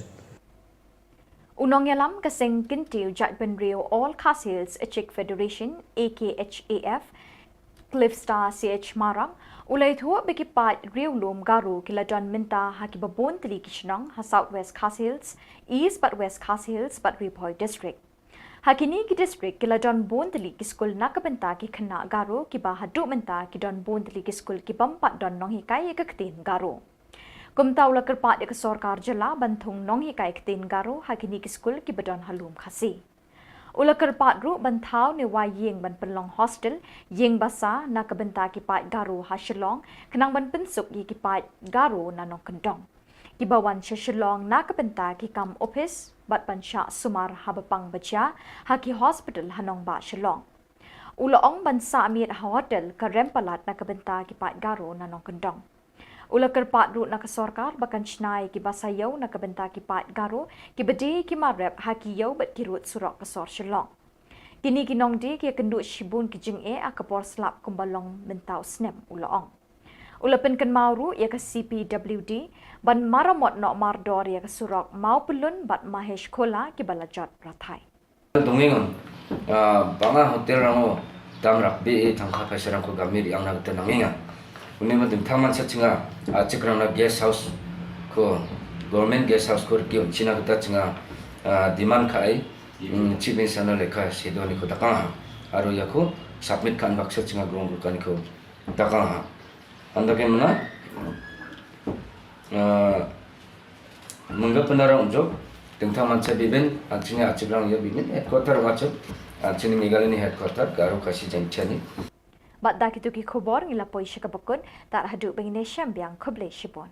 U nongïalam ka seng kyntiew jaitbynriew All Khasi Hills Ïechik Federation, A K H A F, Cliffstar C H Marak, u la ïathuh ba ki paid riewlum Garo ki la don mynta ha kiba bun tylli ki shnong ha South West Khasi Hills, East bad West Khasi Hills bad Ri Bhoi District. Ha kine ki district ki la don bun tylli ki skul na ka bynta ki khynnah Garo kiba haduh mynta ki don bun tylli ki skul ki bym pat don nonghikai ïa ka ktien Garo. Kumta u la kyrpad ïa ka sorkar jylla ban thung nonghikai ktien Garo ha kine ki skul kiba don ha lum Khasi. U la kyrpad ruh ban thaw ne wai ïing ban pynlong hostel, ïing basa na ka bynta ki paid Garo ha Shillong, khnang ban pynsuk ïa ki paid Garo na nongkyndong kiba wan sha Shillong na ka bynta ki kam ophis bad ban shah sumar haba pang ba jia ha ki hospital ha nongbah Shillong. U la ong ban sah miet ha hotel ka rem palat na ka bynta ki paid Garo na nongkyndong. U la kyrpad ruh na ka sorkar ba kan shna ïa ki basa ïew na ka bynta ki paid Garo kiba die ki mar rep ha ki ïew bad ki rud surok ka sor Shillong. Kine ki nongdie ki ïakynduh shibun ki jingeh ha ka por slap kumba long mynta u snem, u la ong. U la pynkynmaw ruh ïa ka C P W D ban maramot noh mardor ïa ka surok Mawpyllun bad Mahesh Khola kiba la jot rathai. Dongeng, ah, bang a hotel rang o dam rak be e tang kha phaisa rang ko gamir yang na kata nangeng. Uni ma ding thang man sa chinga, ah, chik rang na guest house ko, government guest house ko riki on china kata chinga, ah, demand kha ai, mm, chief minister na lekha sedo ni ko takang ha. Aro ya ko submit kan baksa chinga grong ko kan ko takang ha. Anda ke mana? Ah, mengga penara unjuk, tengtang mansa bibin, anchini achibrang ya bibin, headquarter wachuk, anchini Meghalaya ni headquarter, Garo Khasi Jaintia ni. Bad da kitu ki khubor ngi la poi sha kaba kut, tar haduh ba ngin ïashem biang, khublei shibun.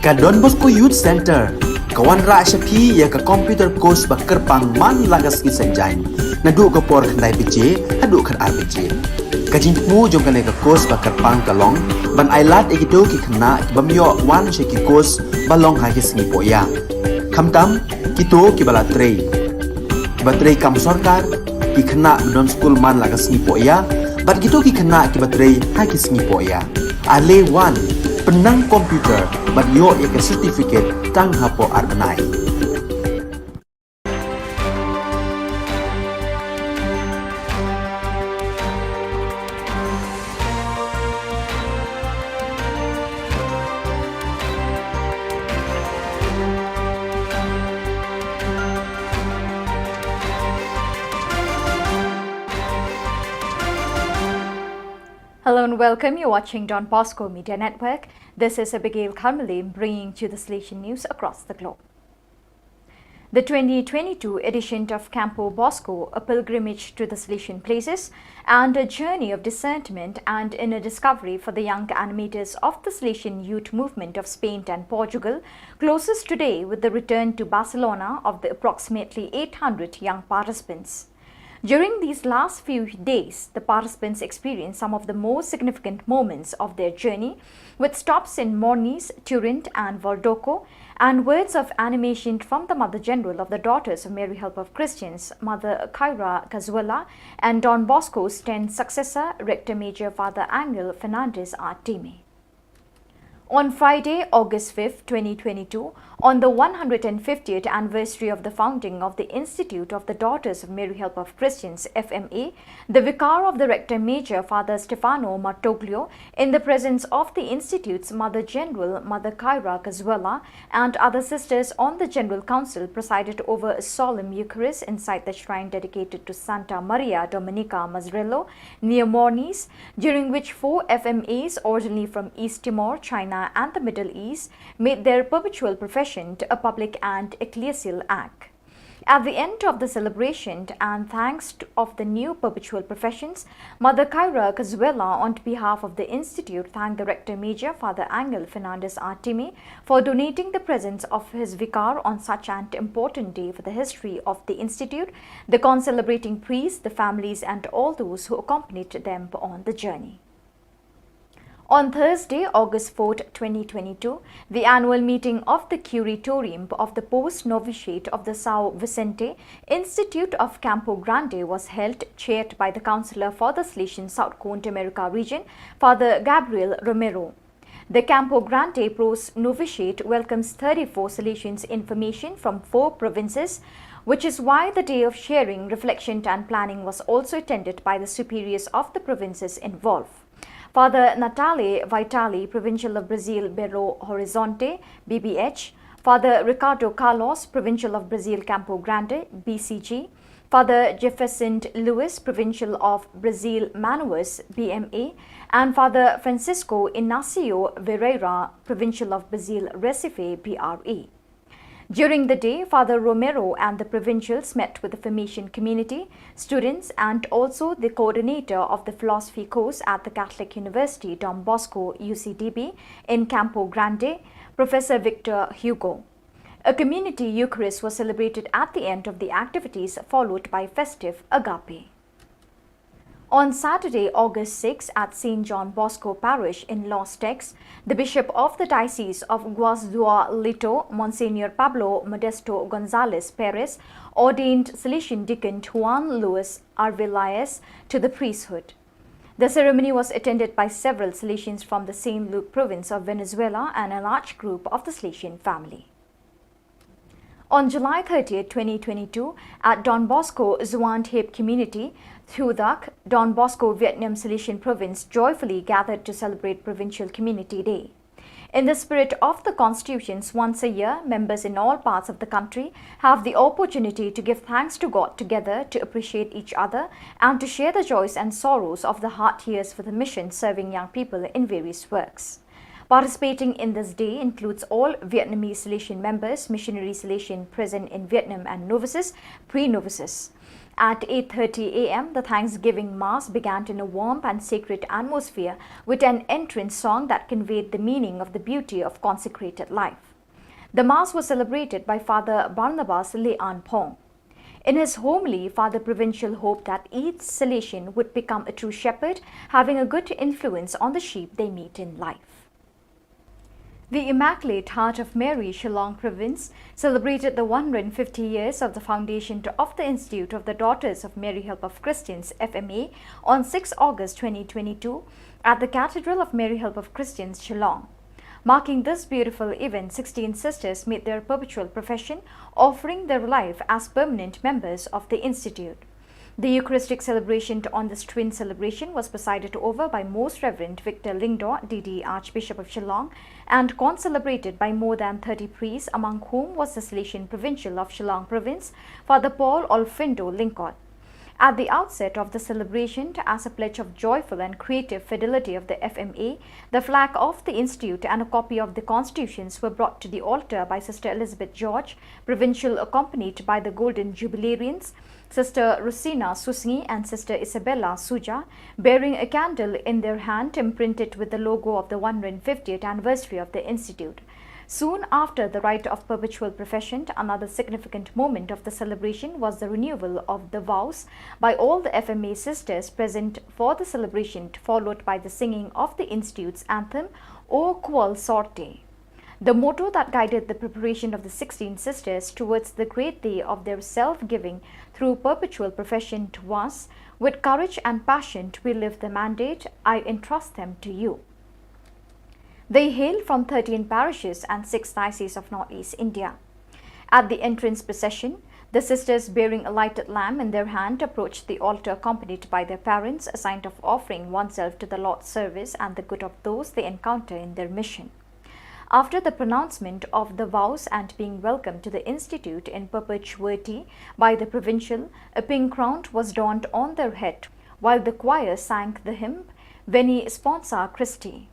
Ka Don Bosco Youth Center ka wanrah sha phi ïa ka computer course ba kyrpang man la ka sngi Saitjaiñ, naduh ka por khyndai baje haduh khatar baje. Ka jingthmu jong kane ka course ba kyrpang ka long ban ailad ïa kito ki khynnah ki bym ïoh wan sha ki course ba long ha ki sngi pohïa, khamtam kito kiba la trei, kiba trei kam sorkar, ki khynnah ba don skul man la ka sngi pohïa bad kito ki khynnah kiba trei ha ki sngi pohïa. Ale wan, pynnang computer bad ïoh ïa ka certificate tang hapoh ar bnai. Hello and welcome. You're watching Don Bosco Media Network. This is Abigail Karmali bringing to the Salesian news across the globe. The twenty twenty-two edition of Campo Bosco, a pilgrimage to the Salesian places and a journey of discernment and inner discovery for the young animators of the Salesian youth movement of Spain and Portugal, closes today with the return to Barcelona of the approximately eight hundred young participants. During these last few days, the participants experienced some of the most significant moments of their journey, with stops in Mornis, Turin, and Voldoco, and words of animation from the Mother General of the Daughters of Mary Help of Christians, Mother Kyra Cazuela, and Don Bosco's tenth successor, Rector Major Father Angel Fernandez Artime. On Friday, August fifth, twenty twenty-two, on the one hundred fiftieth anniversary of the founding of the Institute of the Daughters of Mary Help of Christians, F M A, the Vicar of the Rector Major, Father Stefano Martoglio, in the presence of the Institute's Mother General, Mother Kyra Cazuela, and other sisters on the General Council, presided over a solemn Eucharist inside the shrine dedicated to Santa Maria Domenica Mazzarello, near Mornis, during which four F M As originally from East Timor, China, and the Middle East made their perpetual profession a public and ecclesial act. At the end of the celebration and thanks to, of the new perpetual professions, Mother Kyra Cazuela, on behalf of the Institute, thanked the Rector Major, Father Angel Fernandez Artime, for donating the presence of his vicar on such an important day for the history of the Institute, the concelebrating priests, the families, and all those who accompanied them on the journey. On Thursday, August fourth, twenty twenty-two, the annual meeting of the Curatorium of the Post Novitiate of the São Vicente Institute of Campo Grande was held, chaired by the Counselor for the Salesian South Cone America region, Father Gabriel Romero. The Campo Grande Post Novitiate welcomes thirty-four Salesians in formation from four provinces, which is why the day of sharing, reflection, and planning was also attended by the superiors of the provinces involved. Father Natale Vitale, Provincial of Brazil Belo Horizonte, B B H, Father Ricardo Carlos, Provincial of Brazil Campo Grande, B C G, Father Jefferson Lewis, Provincial of Brazil Manaus, B M A, and Father Francisco Inácio Vieira, Provincial of Brazil Recife, B R E. During the day, Father Romero and the provincials met with the formation community, students, and also the coordinator of the philosophy course at the Catholic University Don Bosco, U C D B, in Campo Grande, Professor Victor Hugo. A community Eucharist was celebrated at the end of the activities, followed by festive Agape. On Saturday, August six, at Saint John Bosco Parish in Los Teques, the Bishop of the Diocese of Guasdualito, Monsignor Pablo Modesto Gonzalez Perez, ordained Salesian Deacon Juan Luis Arvelaez to the priesthood. The ceremony was attended by several Salesians from the Saint Luke province of Venezuela and a large group of the Salesian family. On July thirtieth, twenty twenty-two, at Don Bosco Zuan Thep Community, Thudak, Don Bosco Vietnam Salesian Province joyfully gathered to celebrate Provincial Community Day. In the spirit of the constitutions, once a year, members in all parts of the country have the opportunity to give thanks to God together, to appreciate each other, and to share the joys and sorrows of the hard years for the mission serving young people in various works. Participating in this day includes all Vietnamese Salesian members, missionary Salesian present in Vietnam, and novices, pre-novices. At eight thirty a m, the Thanksgiving Mass began in a warm and sacred atmosphere with an entrance song that conveyed the meaning of the beauty of consecrated life. The Mass was celebrated by Father Barnabas Leanphong. In his homily, Father Provincial hoped that each Salesian would become a true shepherd, having a good influence on the sheep they meet in life. The Immaculate Heart of Mary, Shillong Province, celebrated the one hundred fifty years of the foundation to, of the Institute of the Daughters of Mary Help of Christians, F M A, on sixth August twenty twenty-two at the Cathedral of Mary Help of Christians, Shillong. Marking this beautiful event, sixteen sisters made their perpetual profession, offering their life as permanent members of the Institute. The Eucharistic celebration on this twin celebration was presided over by Most Reverend Victor Lyngdoh, D D, Archbishop of Shillong, and concelebrated by more than thirty priests, among whom was the Salesian Provincial of Shillong Province, Father Paul Olfindo Lyngkot. At the outset of the celebration, as a pledge of joyful and creative fidelity of the F M A, the flag of the Institute and a copy of the constitutions were brought to the altar by Sister Elizabeth George, Provincial, accompanied by the Golden Jubilarians, Sister Rosina Susngi and Sister Isabella Suja, bearing a candle in their hand imprinted with the logo of the one hundred fiftieth anniversary of the Institute. Soon after the rite of perpetual profession, another significant moment of the celebration was the renewal of the vows by all the F M A sisters present for the celebration, followed by the singing of the Institute's anthem, O Qual Sorte. The motto that guided the preparation of the sixteen sisters towards the great day of their self-giving through perpetual profession was, "With courage and passion we live the mandate, I entrust them to you." They hail from thirteen parishes and six diocese of Northeast India. At the entrance procession, the sisters bearing a lighted lamp in their hand approached the altar accompanied by their parents, a sign of offering oneself to the Lord's service and the good of those they encounter in their mission. After the pronouncement of the vows and being welcomed to the Institute in perpetuity by the Provincial, a pink crown was donned on their head, while the choir sang the hymn, Veni Sponsa Christi.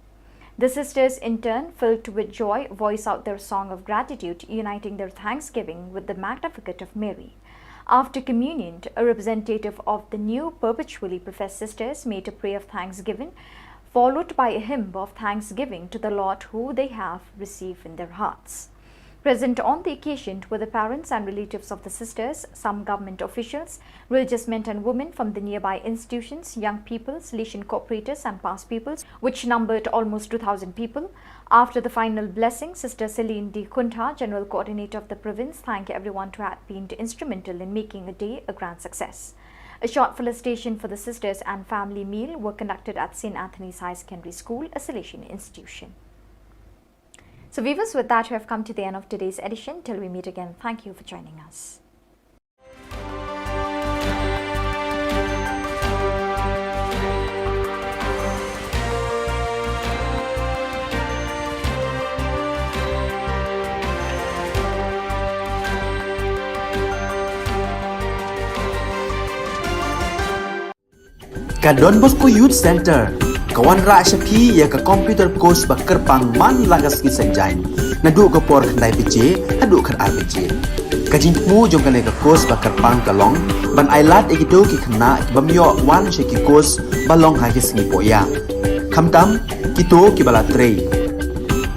The sisters, in turn, filled with joy, voice out their song of gratitude, uniting their thanksgiving with the Magnificat of Mary. After communion, a representative of the new perpetually professed sisters made a prayer of thanksgiving, followed by a hymn of thanksgiving to the Lord who they have received in their hearts. Present on the occasion were the parents and relatives of the sisters, some government officials, religious men and women from the nearby institutions, young people, Salesian cooperators and past pupils, which numbered almost two thousand people. After the final blessing, Sister Celine D Kuntha, General Coordinator of the province, thanked everyone who had been instrumental in making a day a grand success. A short felicitation for the sisters and family meal were conducted at Saint Anthony's High Secondary School, a Salesian institution. So viewers, with that, we have come to the end of today's edition. Till we meet again, thank you for joining us. Ka Don Bosco Youth Centre ka wanrah sha phi ïa ka computer course ba kyrpang man la ka sngi Saitjaiñ, naduh ka por khyndai baje haduh khatar baje. Ka jingthmu jong kane ka course ba kyrpang ka long ban ailad ïa kito ki khynnah ki bym ïoh wan sha ki course ba long ha ki sngi pohïa, khamtam kito kiba la trei,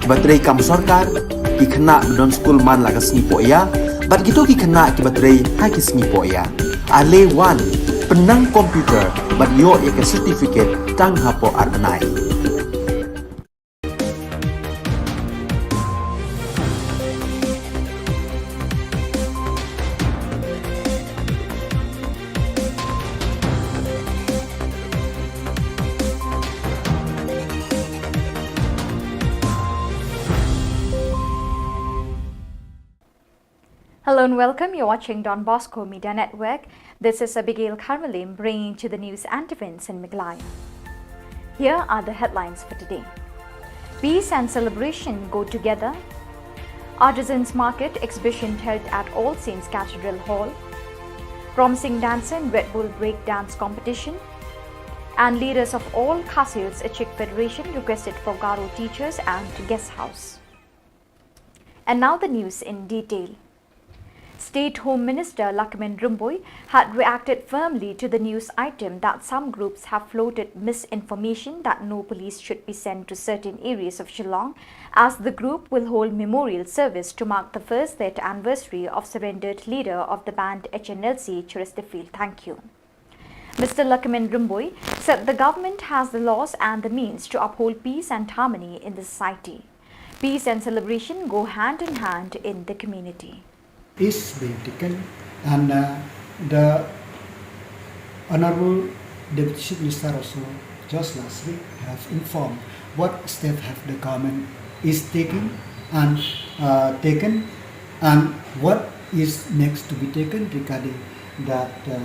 kiba trei kam sorkar, ki khynnah ba don skul man la ka sngi pohïa, bad kito ki khynnah kiba trei ha ki sngi pohïa. Ale wan, pynnang computer bad ïoh ïa ka certificate tang hapoh ar bnai. Hello and welcome. You're watching Don Bosco Media Network. This is Abigail Kharmalim bringing to the news and events in Meghalaya. Here are the headlines for today. Peace and celebration go together. Artisans Market exhibition held at All Saints Cathedral Hall. Promising dancer in Red Bull Break Dance Competition. And leaders of all Khasi Hills Achik Federation requested for Garo teachers and guest house. And now the news in detail. State Home Minister Lahkmen Rymbui had reacted firmly to the news item that some groups have floated misinformation that no police should be sent to certain areas of Shillong, as the group will hold memorial service to mark the first death anniversary of surrendered leader of the banned H N L C, Cheristerfield Thangkhiew. Mister Lahkmen Rymbui said the government has the laws and the means to uphold peace and harmony in the society. Peace and celebration go hand in hand in the community. Is being taken, and uh, the Honorable Deputy Chief Minister also just last week have informed what step have the government is taking and uh, taken, and what is next to be taken regarding that uh,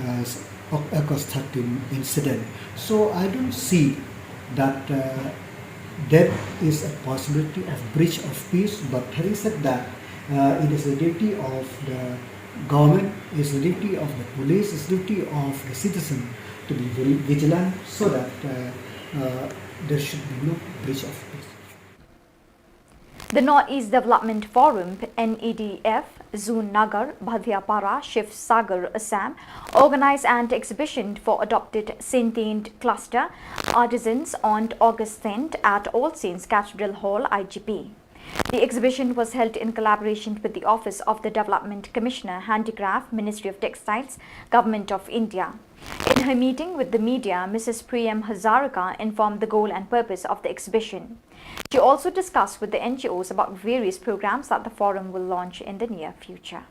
uh, August thirteen incident. So I don't see that uh, there is a possibility of breach of peace, but having said that, uh, it is the duty of the government, it's the duty of the police, it's the duty of the citizen to be very vigilant so that uh, uh, there should be no breach of peace. The Northeast Development Forum, N E D F, Zone Nagar, Bhadiapara, Shivsagar, Assam, organized an exhibition for adopted Sentient Cluster Artisans on August tenth at All Saints Cathedral Hall, I G P. The exhibition was held in collaboration with the Office of the Development Commissioner, Handicraft, Ministry of Textiles, Government of India. In her meeting with the media, Missus Priyam Hazarika informed the goal and purpose of the exhibition. She also discussed with the N G Os about various programs that the forum will launch in the near future.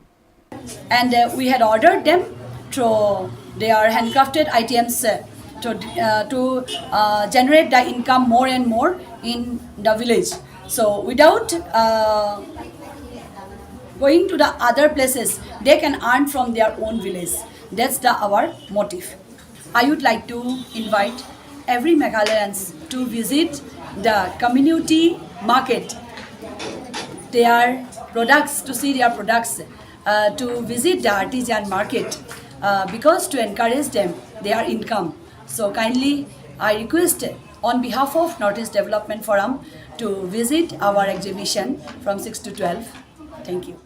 And uh, we had ordered them through their handcrafted items uh, to, uh, to uh, generate the income more and more in the village. So without uh, going to the other places, they can earn from their own village. That's the our motive. I would like to invite every Meghalayans to visit the community market, their products, to see their products, uh, to visit the artisan market, uh, because to encourage them, their income. So kindly, I request on behalf of Northeast Development Forum to visit our exhibition from six to twelve. Thank you.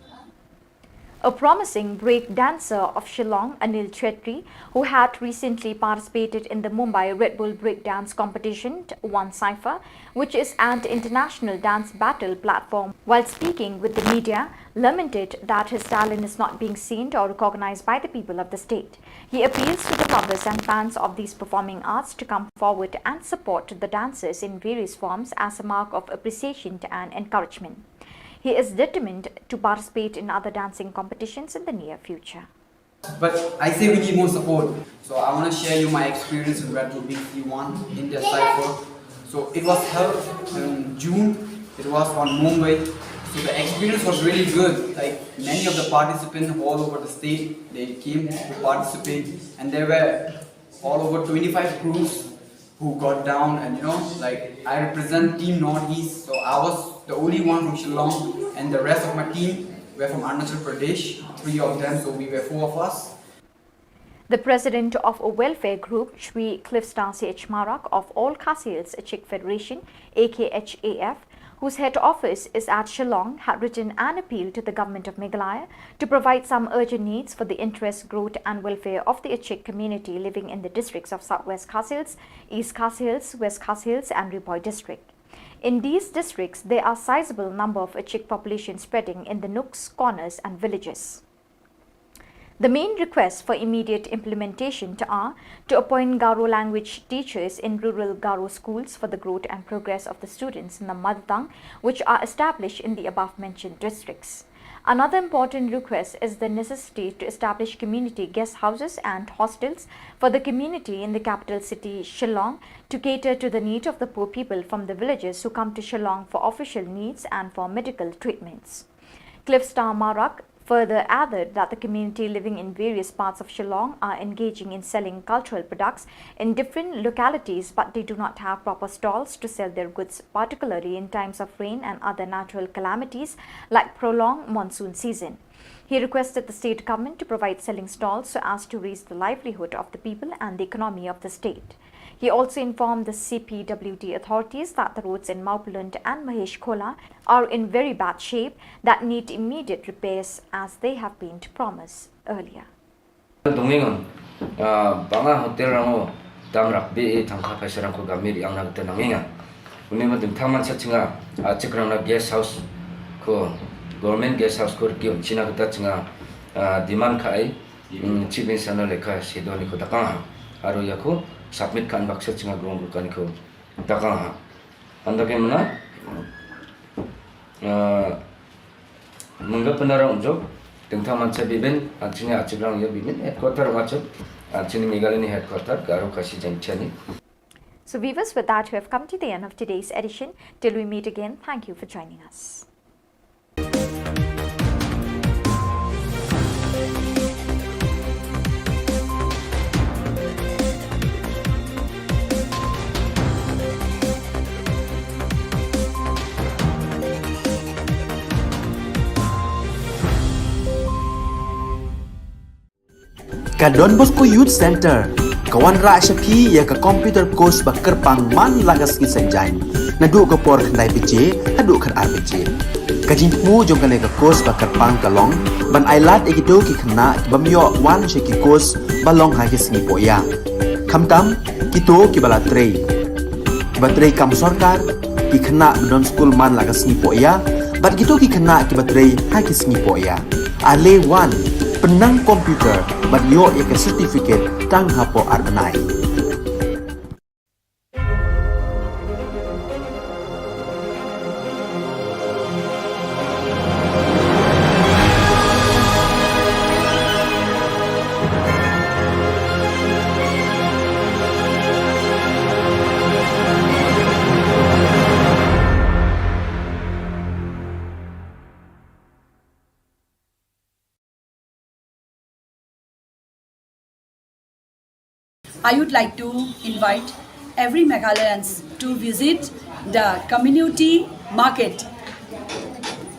A promising break dancer of Shillong, Anil Chhetri, who had recently participated in the Mumbai Red Bull Breakdance Competition, won Cypher, which is an international dance battle platform, while speaking with the media, lamented that his talent is not being seen or recognized by the people of the state. He appeals to the lovers and fans of these performing arts to come forward and support the dancers in various forms as a mark of appreciation and encouragement. He is determined to participate in other dancing competitions in the near future. But I say we need more support. So I want to share you my experience in Red Bull B C one in the cycle. So it was held in June. It was on Mumbai. So the experience was really good. Like, many of the participants all over the state, they came to participate, and there were all over twenty-five crews who got down, and you know, like, I represent Team Northeast, so I was the only one from Shillong, and the rest of my team were from Arunachal Pradesh, three of them, so we were four of us. The president of a welfare group, Shri Cliffstar C H Marak of All Khasi Hills Achik Federation, A K H A F, whose head office is at Shillong, had written an appeal to the Government of Meghalaya to provide some urgent needs for the interest, growth and welfare of the Achik community living in the districts of South West Khasi Hills, East Khasi Hills, West Khasi Hills and Ri Bhoi district. In these districts, there are sizable number of Achik population spreading in the nooks, corners and villages. The main requests for immediate implementation to are to appoint Garo language teachers in rural Garo schools for the growth and progress of the students in the mother tongue, which are established in the above mentioned districts. Another important request is the necessity to establish community guest houses and hostels for the community in the capital city Shillong to cater to the need of the poor people from the villages who come to Shillong for official needs and for medical treatments. Cliffstar Marak further added that the community living in various parts of Shillong are engaging in selling cultural products in different localities, but they do not have proper stalls to sell their goods, particularly in times of rain and other natural calamities like prolonged monsoon season. He requested the state government to provide selling stalls so as to raise the livelihood of the people and the economy of the state. He also informed the C P W D authorities that the roads in Mawphlun and Mahesh Khola are in very bad shape that need immediate repairs as they have been promised earlier. Dongeng, ah, bang a hotel rang o dam rak bi i thangkha phaisa rang ko gamir yang na gita nangeng a. Uni ma ding thang man sa chinga, ah, chik rang na guest house ko, government guest house ko riki un china gita chinga, ah, demand kha ai, mm, chief minister na lekha sido ni ko takang ha. Aro ya ko submit kan baksa chinga grong ko kan ko takang ha. Anda ke mana? Ah, mengga penara unjuk, tengtang mancha bibin, anchini achik rang ya bibin, headquarter macam, anchini Meghalaya ni headquarter, Garo Khasi Jaintia ni. So viewers, with that, we have come to the end of today's edition. Till we meet again, thank you for joining us. Ka Don Bosco Youth Centre ka wanrah sha phi ïa ka computer course ba kyrpang man la ka sngi Saitjaiñ, naduh ka por khyndai baje haduh khatar baje. Ka jingthmu jong kane ka course ba kyrpang ka long ban ailad ïa kito ki khynnah ki bym ïoh wan sha ki course ba long ha ki sngi pohïa, khamtam kito kiba la trei, kiba trei kam sorkar, ki khynnah ba don skul man la ka sngi pohïa bad kito ki khynnah kiba trei ha ki sngi pohïa. Ale wan, pynnang computer bad ïoh ïa ka certificate tang hapoh ar bnai. I would like to invite every Meghalayans to visit the community market,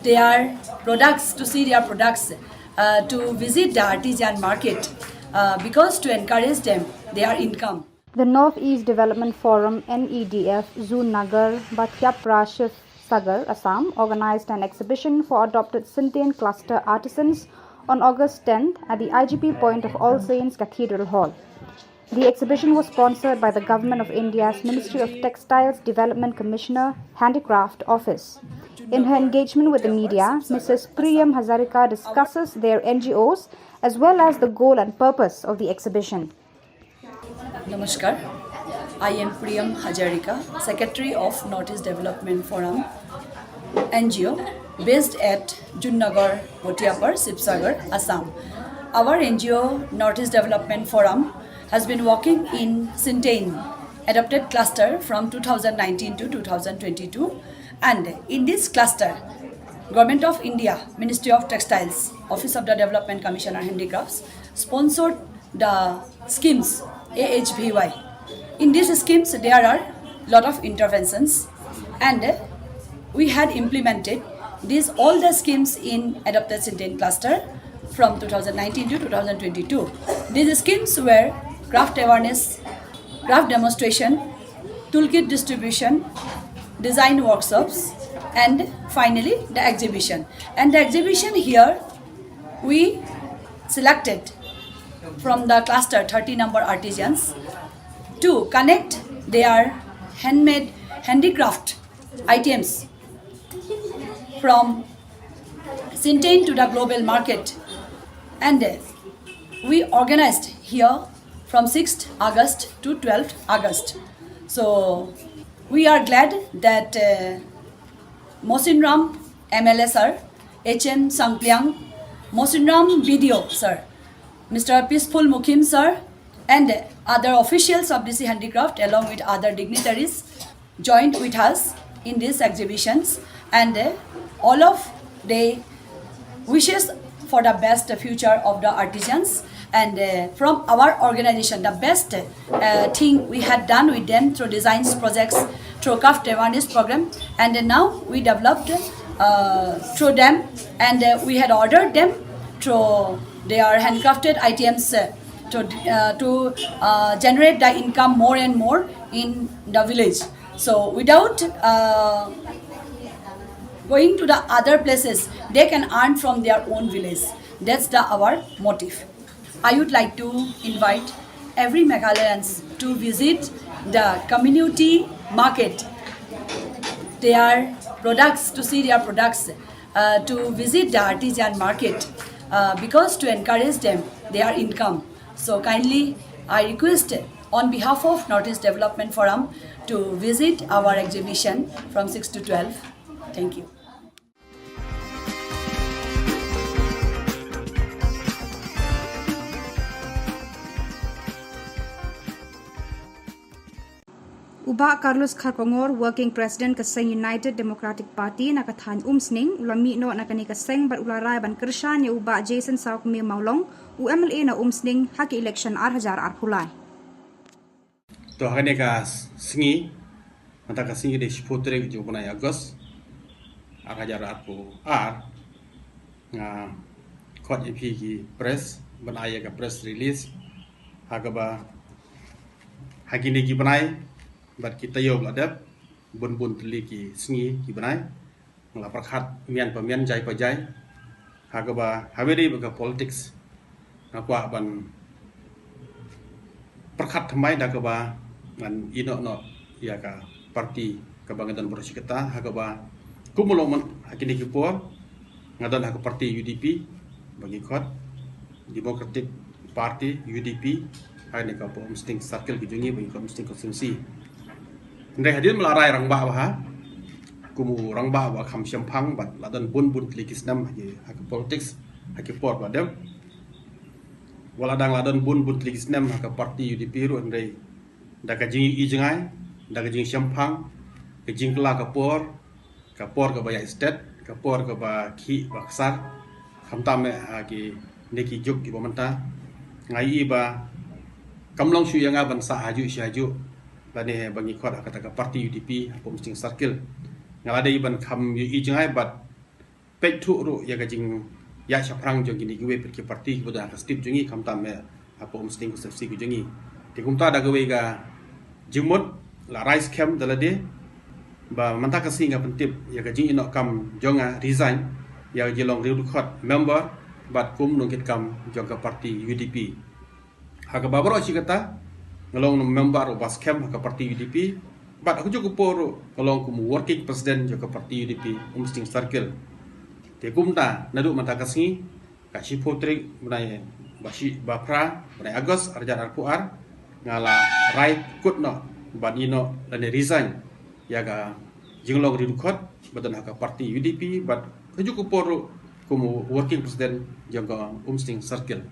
their products, to see their products, uh, to visit the artisan market, uh, because to encourage them, their income. The Northeast Development Forum, N E D F, Zunnagar, Batiapra, Sagar, Assam, organized an exhibition for adopted Sintein cluster artisans on August tenth at the I G P point of All Saints Cathedral Hall. The exhibition was sponsored by the Government of India's Ministry of Textiles Development Commissioner, Handicraft Office. In her engagement with the media, Missus Priyam Hazarika discusses their N G Os as well as the goal and purpose of the exhibition. Namaskar. I am Priyam Hazarika, Secretary of Northeast Development Forum N G O, based at Zunnagar, Batiapra, Sibsagar, Assam. Our N G O, Northeast Development Forum, has been working in Sintein adopted cluster from two thousand nineteen to two thousand twenty-two, and in this cluster, Government of India, Ministry of Textiles, Office of the Development Commissioner Handicrafts, sponsored the schemes A H V Y. In these schemes, there are lot of interventions, and we had implemented these all the schemes in adopted Sintein cluster. from two thousand nineteen to two thousand twenty-two. These schemes were craft awareness, craft demonstration, toolkit distribution, design workshops, and finally the exhibition. And the exhibition here, we selected from the cluster thirty number artisans to connect their handmade handicraft items from Sintain to the global market. And uh, we organized here from sixth August to twelfth August. So we are glad that uh, Mosinram M L A sir, H M Sangpliang, Mosinram B D O sir, Mister Peaceful Mukim sir, and other officials of D C Handicraft along with other dignitaries joined with us in these exhibitions, and uh, all of the wishes for the best future of the artisans. And uh, from our organization, the best uh, thing we had done with them through designs projects, through craft awareness program, and uh, now we developed uh, through them, and uh, we had ordered them through their handcrafted items uh, to uh, to uh, generate the income more and more in the village. So without uh, going to the other places, they can earn from their own village. That's the our motive. I would like to invite every Meghalayans to visit the community market, their products, to see their products, uh, to visit the artisan market, uh, because to encourage them, their income. So kindly, I request on behalf of Northeast Development Forum to visit our exhibition from six to twelve. Thank you. U Bah Carlos Kharkongor, Working President ka Seng United Democratic Party na ka thaiñ Umsning, u la mih noh na kane ka seng bad u la rai ban kyrshan ïa u Bah Jason Sawkmie Mawlong, u M L A na Umsning, ha ka election ar hajar arphew lai. To ha kane ka sngi, mynta ka sngi ka dei shiphew tarik jong u bnai August, ar hajar arphew ar, nga khot ïa phi ki press ban ai ïa ka press release ha kaba ha kine ki bnai bad ki taïew ba la dep, bun bun tylli ki sngi ki bnai nga la pyrkhat mian pa mian, jai pa jai, ha kaba ha kaba dei ba ka politics nga kwah ban pyrkhat thymmai da kaba ngan ïehnoh noh ïa ka party kaba nga don baroh shi katta, ha kaba kum u long mynta ha kine ki por nga don ha ka party U D P ba ngi khot Democratic Party, U D P, ha kane ka Upper Umsning Circle ka jong ngi ba ngi khot Umsning Constituency. Hynrei hadien ba la rai rangbah bha kum u rangbah ba kham shemphang bad la don bun bun tylli ki snem ha ki, ha ka politics ha ki por ba dep. Wat la dang la don bun bun tylli ki snem ha ka party U D P ruh, hynrei da ka jingïohi jngai, da ka jingshemphang, ka jingkylla ka por, ka por kaba ïaid stet, ka por kaba khih ba ksar, khamtam eh ha kine ki juk kiba mynta. Nga ïohi ba kam long shuh ïa nga ban sah hajuh shi hajuh lane ba ngi khot ha kata ka party U D P ha Upper Umsning Circle. Nga la dei ban kham ïohi jngai bad peit thuh ruh ïa ka jingïaid shaphrang jong kine kiwei pat ki party kiba don ha ka state jong ngi, khamtam eh ha Upper Umsning Constituency ka jong ngi. Te kumta da kawei ka jingmut la rai skhem da lade ba mynta ka sngi nga pyntip ïa ka jingïehnoh kam jong nga, resign ïa ka jinglong riewdkhot member bad kum u nongkitkam jong ka party U D P. Ha kaba baroh shi katta nga long member uba skhem ha ka party U D P bad ha kajuh ka por ruh nga long kum u working president jong ka party U D P Umsning Circle. Te kumta naduh mynta ka sngi, ka shiphew tarik bnai ba shi, ba phra bnai August ar hajar arphew ar, nga la rai kut noh ban ïehnoh lane resign ïa ka jinglong riewdkhot ba don ha ka party U D P bad kajuh ka por ruh kum u working president jong ka Umsning Circle.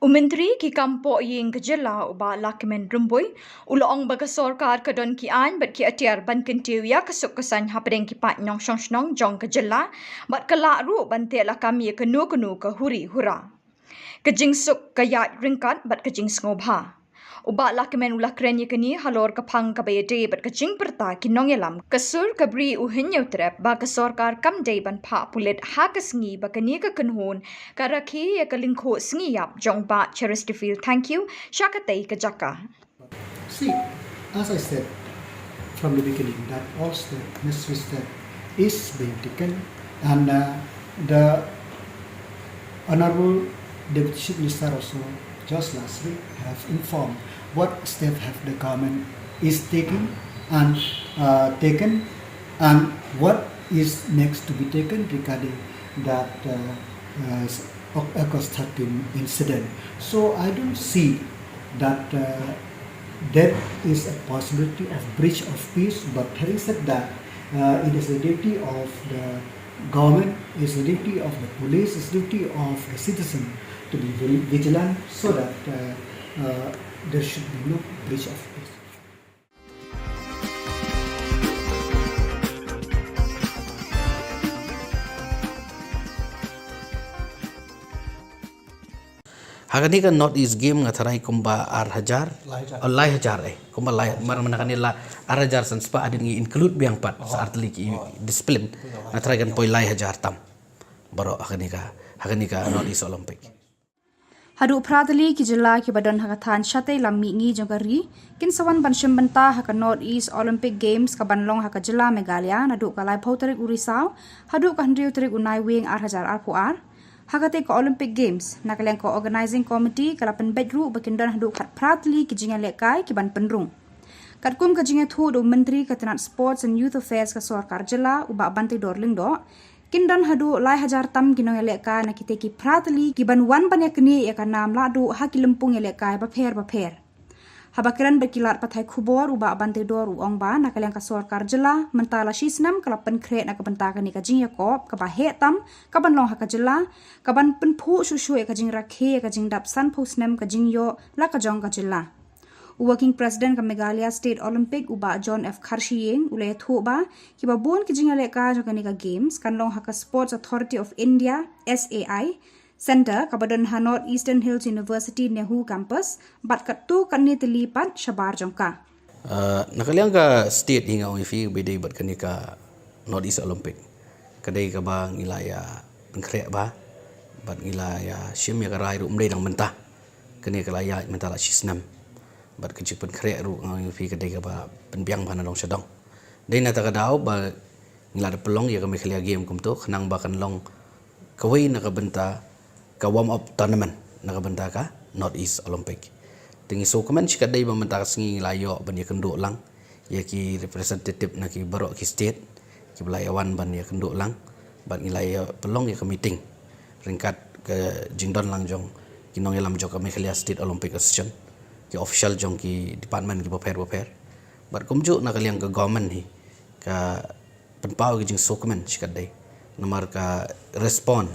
U Myntri ki kam pohïing ka jylla u Bah Lahkmen Rymbui u la ong ba ka sorkar ka don ki aiñ bad ki atiar ban kyntiew ïa ka suk ka saiñ hapdeng ki paid nongshong shnong jong ka jylla bad ka lah ruh ban teh lakam ïa kano kano ka huri hura. Ka jingsuk ka ïaid ryngkat bad ka jingsngewbha. U Bah Lahkmen u la kren ïa kane halor ka phang kaba ïadei bad ka jingpyrta ki nongïalam ka sur ka bri u Hynñiewtrep ba ka sorkar kam dei ban phah pulit ha ka sngi ba kane ka kynhun ka rakhe ïa ka lyngkhuh sngi ïap jong Bah Cheristerfield Thangkhiew sha katei ka jaka. See, as I said from the beginning, that all step, necessary step is being taken, and uh, the Honorable Deputy Chief Minister also just last week have informed what step have the government is taking and uh, taken, and what is next to be taken regarding that uh, uh, August thirteen incident. So I don't see that uh, there is a possibility of breach of peace, but having said that, uh, it is the duty of the government, it's the duty of the police, it's the duty of the citizen to be very vigilant so that uh, uh, there should be no breach of peace. Ha kane ka North East Game nga tharai kumba ar hajar. Lai hajar. Oh, lai hajar eh. Kumba lai mar mana kane la ar hajar san spah hadien ngi include biang pat sa artylli ki discipline. Nga tharai kan poi lai hajar tam. Baroh ha kane ka ha kane ka North East Olympic. Haduh phra tylli ki jylla kiba don ha ka thaiñ shatei lam mihngi jong ka ri kin sa wan ban shim bynta ha ka North East Olympic Games kaban long ha ka jylla Meghalaya naduh ka laiphew tarik u Risaw haduh ka hynriew tarik u Naiwieng ar hajar arphew ar. Ha katei ka Olympic Games, na ka liang ka Organising Committee ka la pynbeit ruh ba kin don haduh khatphra tylli ki jingïalehkai kiban pynrung. Katkum ka jingïathuh da u Myntri ka tnat Sports and Youth Affairs ka sorkar jylla u Bah Banteidor Lyngdoh, kin don haduh lai hajar tam ki nongïalehkai na kitei ki phra tylli kiban wan ban ïaknieh ïa ka nam lahduh ha ki lympung ïalehkai bapher bapher. Haba kren bad ki lad pathai khubor u Bah Banteidor u ong ba na ka liang ka sorkar jylla mynta la shi snem ka la pynkhreh na ka bynta kane ka jingïakop kaba heh tam kaban long ha ka jylla kaban pynphuh shuh shuh ïa ka jingrakhe ïa ka jingdap sanphew snem ka jingïoh la ka jong ka jylla. U Working President ka Meghalaya State Olympic u Bah John F Kharshiing u la ïathuh ba kiba bun ki jingïalehkai jong kane ka Games kan long ha ka Sports Authority of India, S A I, Centre kaba don ha North Eastern Hills University NEHU Campus bad katto katne tylli pat shabar jong ka. Na ka liang ka state hi nga ong ïa phi ba dei bad kane ka North East Olympic ka dei kaba ngi la ïa pynkhreh ba bad ngi la ïa shim ïa ka rai ruh ym dei dang mynta. Kane ka la ïaid mynta la shi snem bad ka jingpynkhreh ruh nga ong ïa phi ka dei kaba pynbiang ba na dong sha dong. Dei na ta ka daw ba ngi la da pynlong ïa ka Meghalaya Game kumto khnang ba kan long kawei na ka bynta ka warm up tournament na ka bynta ka North East Olympic. Te ngi sngewkmen shi katdei ba mynta ka sngi ngi la ïoh ban ïakynduh lang ïa ki representative na ki baroh ki state kiba la ïa wan ban ïakynduh lang bad ngi la ïa pynlong ïa ka meeting ryngkat ka jingdon lang jong ki nongïalam jong ka Meghalaya State Olympic Association, ki official jong ki department kiba pher bapher bad kumjuh na ka liang ka government hi ka pynpaw ka jingsngewkmen shi katdei namar ka respond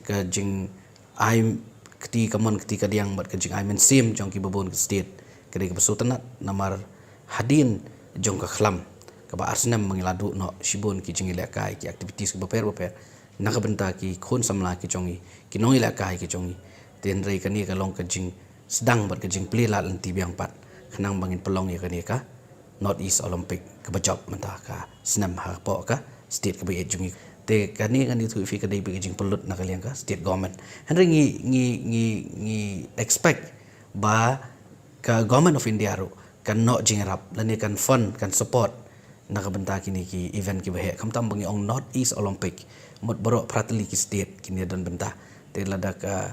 ka jingai kti kamon kti kadiang bad ka jingai mynsiem jong kiba bun ki state ka dei kaba sngewtynnat namar hadien jong ka khlam kaba ar snem ba ngi la duh noh shibun ki jingïalehkai ki activities kiba pher bapher na ka bynta ki khun samla ki jong ngi ki nongïalehkai ki jong ngi. Te hynrei kane ka long ka jing sdang bad ka jingplie lad lynti biang pat khnang ba ngin pynlong ïa kane ka North East Olympic kaba jop mynta ka snem hapoh ka state kaba ïeit jong ngi. Te kane ngan ïathuh ïa phi ka dei bad ka jingpynlut na ka liang ka state government. Hynrei ngi ngi ngi ngi expect ba ka Government of India ruh kan noh jingïarap lane kan fund kan support na ka bynta kine ki event kiba heh khamtam ba ngi ong North East Olympic mut baroh phra tylli ki state kine don bynta. Te lada ka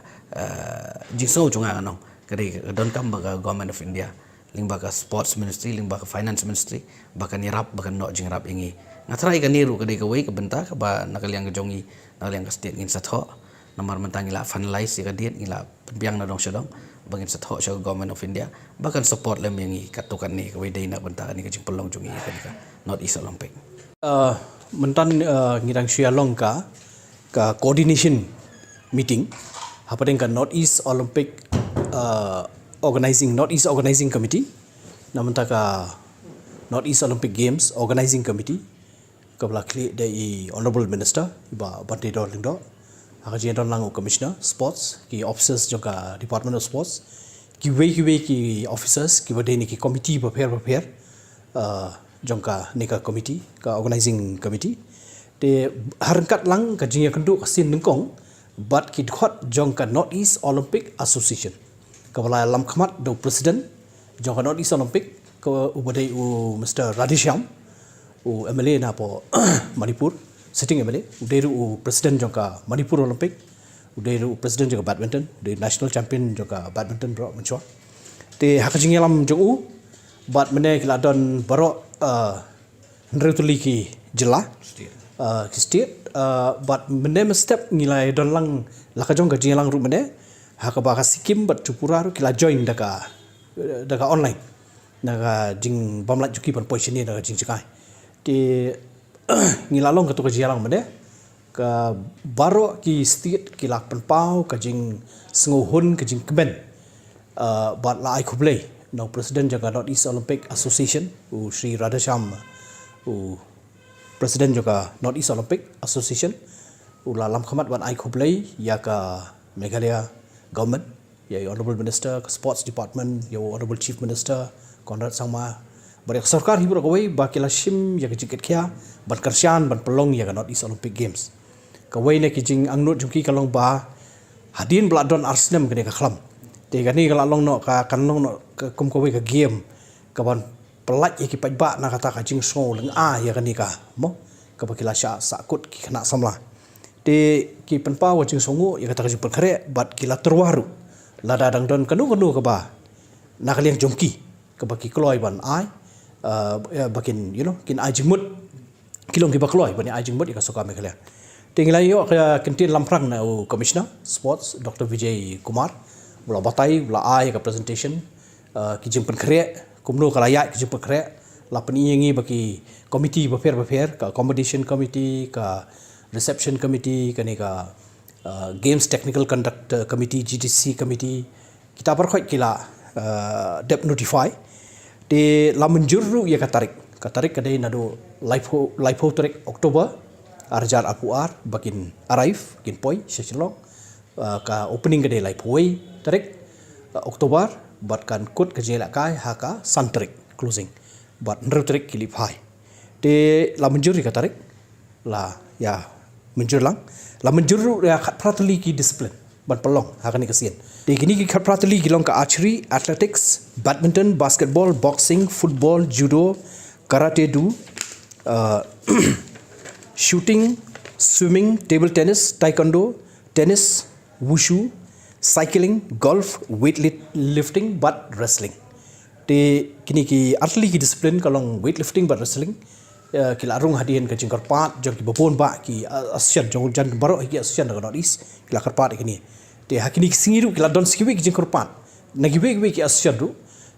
jingsngew jong nga ngan ong ka dei ka donkam ba ka Government of India lyngba ka Sports Ministry lyngba ka Finance Ministry ba kan ïarap ba kan noh jingïarap ïa ngi. Nga tharai kane ruh ka dei kawei ka bynta kaba na ka liang ka jong ngi na ka liang ka state ngin sa thoh namar mynta ngi la finalize ïa ka date ngi la pynbiang na dong sha dong ba ngin sa thoh sha ka Government of India ba kan support lem ïa ngi katto katne kawei dei na ka bynta kane ka jingpynlong jong ngi ïa kane ka North East Olympic. Mynta ngi dang shu ïa long ka ka coordination meeting hapdeng ka North East Olympic Organising North East Organising Committee na mynta ka North East Olympic Games Organising Committee kaba la khlieh da i Honourable Minister i Bah Banteidor Lyngdoh. Ha ka jingdon lang u Commissioner Sports, ki officers jong ka Department of Sports, kiwei kiwei ki officers kiba dei na ki committee bapher bapher, uh, jong kane ka committee, ka organizing committee. Te ha ryngkat lang ka jingïakynduh ka sien nyngkong bad ki dkhot jong ka North East Olympic Association, kaba la ïalam khmat da u president jong ka North East Olympic, ka uba dei u Mister Radheshyam, u M L A na poh Manipur, sitting M L A, u dei ruh u president jong ka Manipur Olympic, u dei ruh u president jong ka badminton, u dei national champion jong ka badminton baroh mynshuwa. Te ha ka jingïalam jong u bad mynne ki la don baroh, uh, hynriew tylli ki jylla, uh, ki state, uh, bad mynne mynstep ngi la don lang la ka jong ka jingïalang ruh mynne, ha kaba ka Sikkim bad Tripura ruh ki la join da ka, da ka online, na ka jingbymlait jong ki ban poi shane da ka jingjngai. Te ngi la long katto ka jingïalang mynne, ka baroh ki state ki la pynpaw ka jingsngewhun, ka jingkmen, uh, bad la ai khublei na u president jong ka North East Olympic Association, u Shri Radheshyam, u president jong ka North East Olympic Association, u la ïalam khmat ban ai khublei ïa ka Meghalaya government, ïa i Honourable Minister ka Sports Department, ïa u Honourable Chief Minister Conrad Sangma, bad ïa ka sorkar hi baroh kawei ba ki la shim ïa ka jingkitkhia ban kyrshan ban pynlong ïa ka North East Olympic Games. Kawei na ki jingangnud jong ki ka long ba hadien ba la don ar snem kane ka khlam, te kane ka la long noh ka, kan long noh ka kum kawei ka game kaban pyllait ïa ki paidbah na kata ka jingsngew lyngngoh ïa kane ka, mo, kaba ki la shah sahkut ki khynnah samla. Te ki pynpaw ka jingsngew ïa kata ka jingpynkhreh bad ki la tyrwa ruh lada dang don kano kano kaba na ka liang jong ki kaba ki kloi ban ai, uh, ba kin, you know, kin ai jingmut, ki long kiba kloi ban ai jingmut ïa ka sorkar Meghalaya. Te ngi la ïoh ka kyntien lamphrang na u Commissioner Sports, Doctor Vijay Kumar, u la batai, u la ai ka presentation, uh, ki jingpynkhreh, kumno ka la ïaid ka jingpynkhreh, la pyni ïa ngi ba ki committee bapher bapher, ka accommodation committee, ka reception committee, kane ka, uh, Games Technical Conduct Committee, G T C committee, kita baroh ki la, uh, dep notify. Te la mynjur ruh ïa ka tarik. Ka tarik ka dei naduh laiphew, laiphew tarik October, ar hajar arphew ar, ba kin arrive, kin poi sha Shillong. Uh, ka opening ka dei laiphew wei tarik, uh, October, bad kan kut ka jingïalehkai ha ka san tarik, closing. Bad hynriew tarik ki leit phai. Te la mynjur ïa ka tarik, la ïa mynjur lang, la mynjur ruh ïa khatphra tylli ki discipline ban pynlong ha kane ka sien. Te kine ki khatphra tylli ki long ka archery, athletics, badminton, basketball, boxing, football, judo, karate do, uh, shooting, swimming, table tennis, taekwondo, tennis, wushu, cycling, golf, weightlifting bad wrestling. Te kine ki artylli ki discipline, ka long weightlifting bad wrestling, eh, ki la rung hadien ka jingkyrpad jong kiba bun bah ki, eh, association, jong jan baroh ki association na ka North East ki la kyrpad ïa kine. Te ha kine ki sngi ruh ki la don sa kiwei ki jingkyrpad na kiwei kiwei ki association ruh.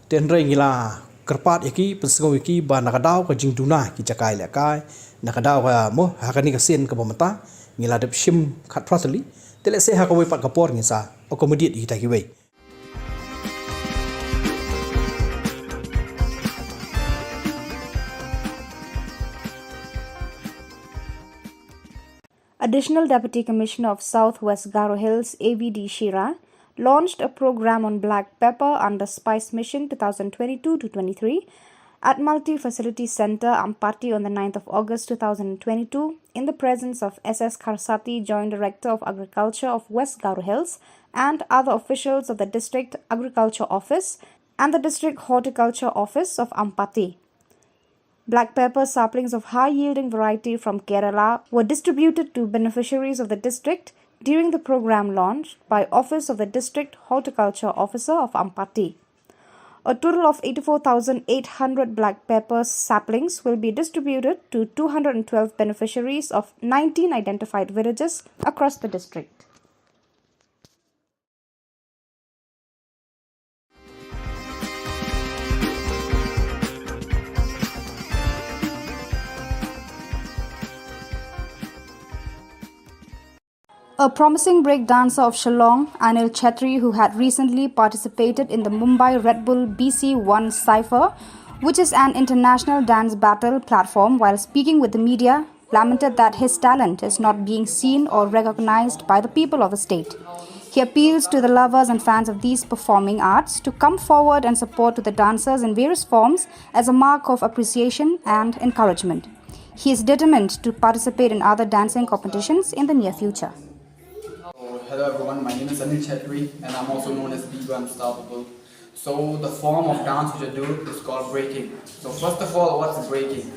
Te hynrei ngi la kyrpad ïa ki, pynsngew ïa ki ba na ka daw ka jingduna ki jaka ïalehkai, na ka daw ka, mo, ha kane ka sien kaba mynta ngi la dep shim khatphra tylli. Te lehse ha kawei pat ka por ngin sa accommodate ïa kita kiwei. Additional Deputy Commissioner of South West Garo Hills, A V D Shira, launched a program on black pepper under Spice Mission two thousand twenty-two to twenty-three at Multi Facility Centre, Ampati, on the ninth of August two thousand twenty-two, in the presence of S S Kharsati, Joint Director of Agriculture of West Garo Hills, and other officials of the District Agriculture Office and the District Horticulture Office of Ampati. Black pepper saplings of high-yielding variety from Kerala were distributed to beneficiaries of the district during the program launch by Office of the District Horticulture Officer of Ampati. A total of eighty-four thousand eight hundred black pepper saplings will be distributed to two hundred twelve beneficiaries of nineteen identified villages across the district. A promising break dancer of Shillong, Anil Chhetri, who had recently participated in the Mumbai Red Bull B C one Cypher, which is an international dance battle platform, while speaking with the media, lamented that his talent is not being seen or recognized by the people of the state. He appeals to the lovers and fans of these performing arts to come forward and support to the dancers in various forms as a mark of appreciation and encouragement. He is determined to participate in other dancing competitions in the near future. So, hello everyone, my name is Anil Chetri and I'm also known as Biba Unstoppable. So the form of dance which I do is called breaking. So first of all, what's breaking?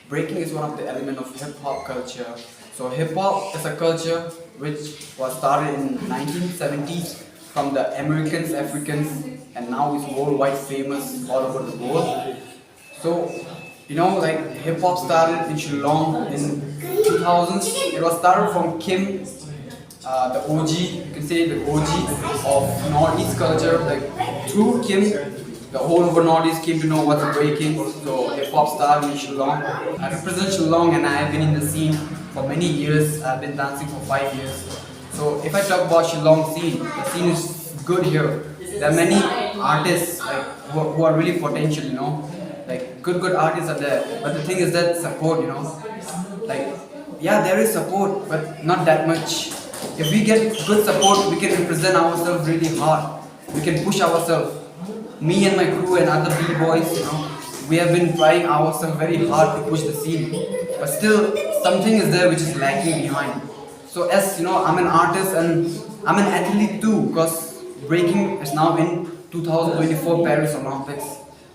Breaking is one of the elements of hip hop culture. So hip hop is a culture which was started in nineteen seventies from the Americans, Africans, and now is worldwide famous all over the world. So, you know, like hip hop started in Shillong in two thousands. It was started from Kim, uh, the O G, you can say the O G of Northeast culture. Like through Kim, the whole of Northeast came to know what's breaking. So hip hop started in Shillong. I represent Shillong and I have been in the scene for many years. I've been dancing for five years. So if I talk about Shillong scene, the scene is good here. There are many artists like who, who are really potential, you know, like good good artists are there. But the thing is that support, you know, like yeah, there is support, but not that much. If we get good support, we can represent ourselves really hard. We can push ourselves. Me and my crew and other b-boys, you know, we have been trying ourselves very hard to push the scene, but still something is there which is lacking behind. So as you know, I'm an artist and I'm an athlete too, because breaking is now in two thousand twenty-four Paris Olympics.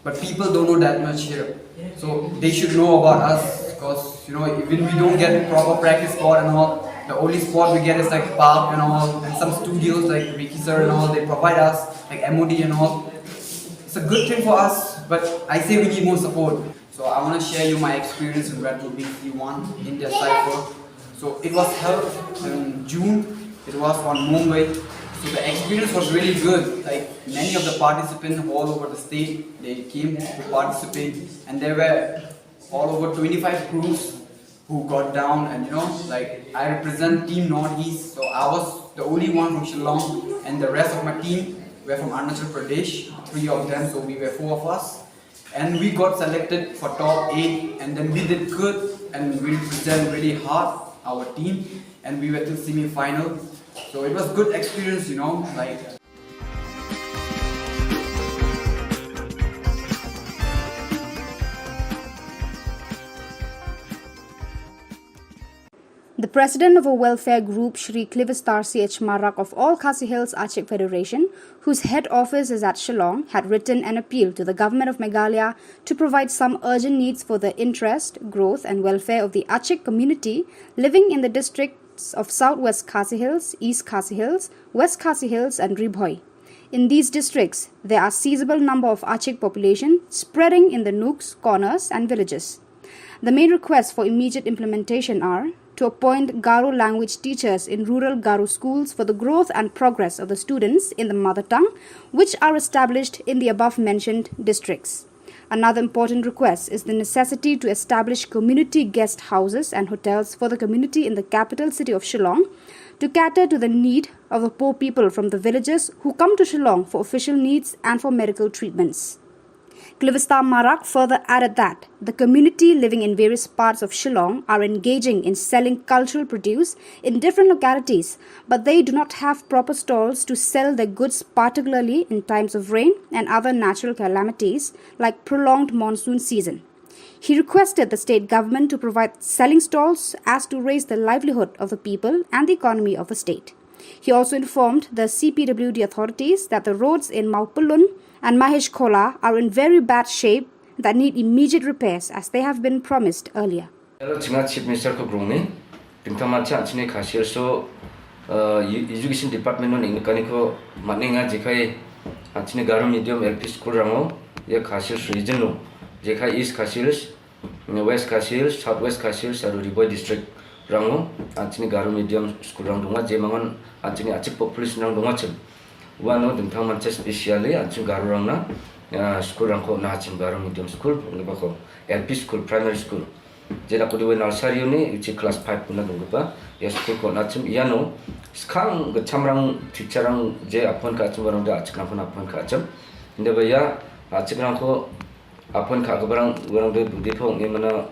But people don't know that much here. So they should know about us, because you know, even we don't get proper practice spot and all. The only spot we get is like park and all, and some studios like Ricky sir and all. They provide us like M O D and all. It's a good thing for us, but I say we need more support. So I want to share you my experience in Red Bull B C one India Cypher. So it was held in June. It was on Mumbai. So the experience was really good. Like many of the participants all over the state, they came to participate, and there were all over twenty-five crews who got down. And you know, like I represent Team Northeast, so I was the only one from Shillong, and the rest of my team were from Arunachal Pradesh, three of them. So we were four of us, and we got selected for top eight, and then we did good, and we represent really hard our team, and we were to semi-final. So it was good experience, you know, like. The president of a welfare group, Shri Clivistar C H Marak of All Khasi Hills Achik Federation, whose head office is at Shillong, had written an appeal to the Government of Meghalaya to provide some urgent needs for the interest, growth and welfare of the Achik community living in the districts of South West Khasi Hills, East Khasi Hills, West Khasi Hills and Ri Bhoi. In these districts, there are sizable number of Achik population spreading in the nooks, corners and villages. The main requests for immediate implementation are to appoint Garo language teachers in rural Garo schools for the growth and progress of the students in the mother tongue, which are established in the above mentioned districts. Another important request is the necessity to establish community guest houses and hotels for the community in the capital city of Shillong to cater to the need of the poor people from the villages who come to Shillong for official needs and for medical treatments. Clivistar Marak further added that the community living in various parts of Shillong are engaging in selling cultural produce in different localities, but they do not have proper stalls to sell their goods, particularly in times of rain and other natural calamities like prolonged monsoon season. He requested the state government to provide selling stalls as to raise the livelihood of the people and the economy of the state. He also informed the C P W D authorities that the roads in Mawpyllun and Mahesh Khola are in very bad shape that need immediate repairs as they have been promised earlier. Hello, chinga Chief Minister ko grong ni. Dingtang mancha chini Khasi Hills so uh, Education Department no ning kani ko matninga jekai chini Garo medium L P school rango ya Khasi Hills region no jekai East Khasi Hills, West Khasi Hills, South West Khasi Hills aru Ri Bhoi district rango chini Garo medium school rang dunga je mangon chini Achik population rang dunga chim. Wano dingtang mancha specially chini Garo rang na school rang ko na chim Garo medium school ngi ba ko L P school, primary school. Jela kudi we nursery ni ichi class five kuna dunggupa ya school ko na chim iano skang ga chamrang teacher rang je appoint ka chim barang da Achik rang ko na appoint ka chim. Inde ba ya Achik rang ko appoint ka ga barang barang de budi phong ni mana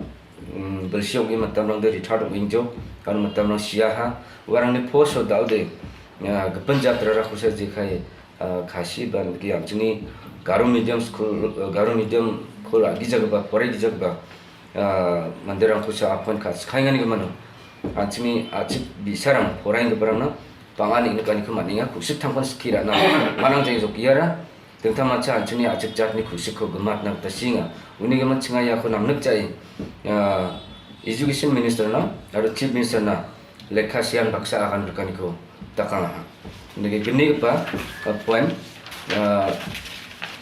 Bel siok i matam rang de retired ong injo, kan matam rang sia ha, warang ni post da de, ya, gepen jatra ra khusa je khai, ah, Khasi ban ki yang chini Garo medium school, eh, Garo medium school agi jaga ba, pore gi jaga ba, ah, mandir rang khusa apon kha, skhai ngani ke mano. An chini achik bisarang, pore ngi barang na, pangan ini kani ke maninga, kusik thangkon sekira na, manang jai jok yara, Tengtang macha an chini achik jat ni khusi ko gemat na ta singa. Uni gemat chinga ya ko nam nek chai. Ya, Education Minister na, aro Chief Minister na, lekha sian baksa akan rekan ko takang ha. Nege geni pa, ka point. Ya,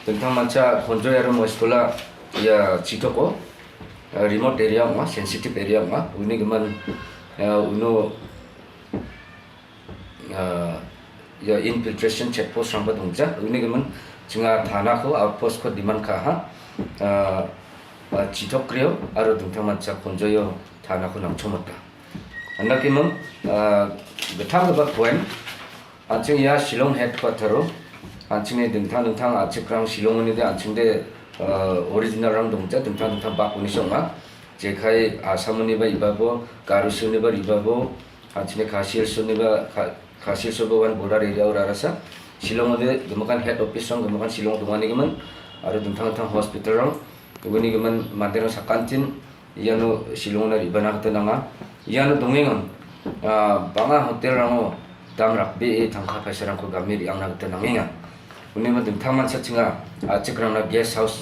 tengtang macha konjo ya mo sekolah ya chitoko. Ya, remote area ma, sensitive area ma. Uni geman ya uno ah, ya infiltration check post rang ba dong ja, uni gemen chinga thana ko outpost ko demand ka ha, ah, ah, chitok krio, aro dingtang man cha konjo yo thana ko nang chomot ka. Anda ki mem, ah, bethang ba point, anching ya Shillong headquarter ro, anching ni dingtang dingtang achik rang Shillong ni de anching de, ah, original rang dong ja, dingtang dingtang bak uni song ma, jekai Assam ni ba iba bo, Garo ni ba iba bo, Anchine Khasi Hills ni ba, Kha-, Khasi Hills ba wan border area ura rasa. Shillong de gemekan head office rong gemekan Shillong dungani gemen. Aro dengtang tang hospital rong. Uni gemen mandir rong sakantin. Iano Shillong na riba na kata nanga. Iano dongeng. Ah, banga hotel rango dam rakbe e tangka paisa rang ko gami riang na kata nangenga. Uni ma dengtang man sa chinga. Ah, chikrang na guest house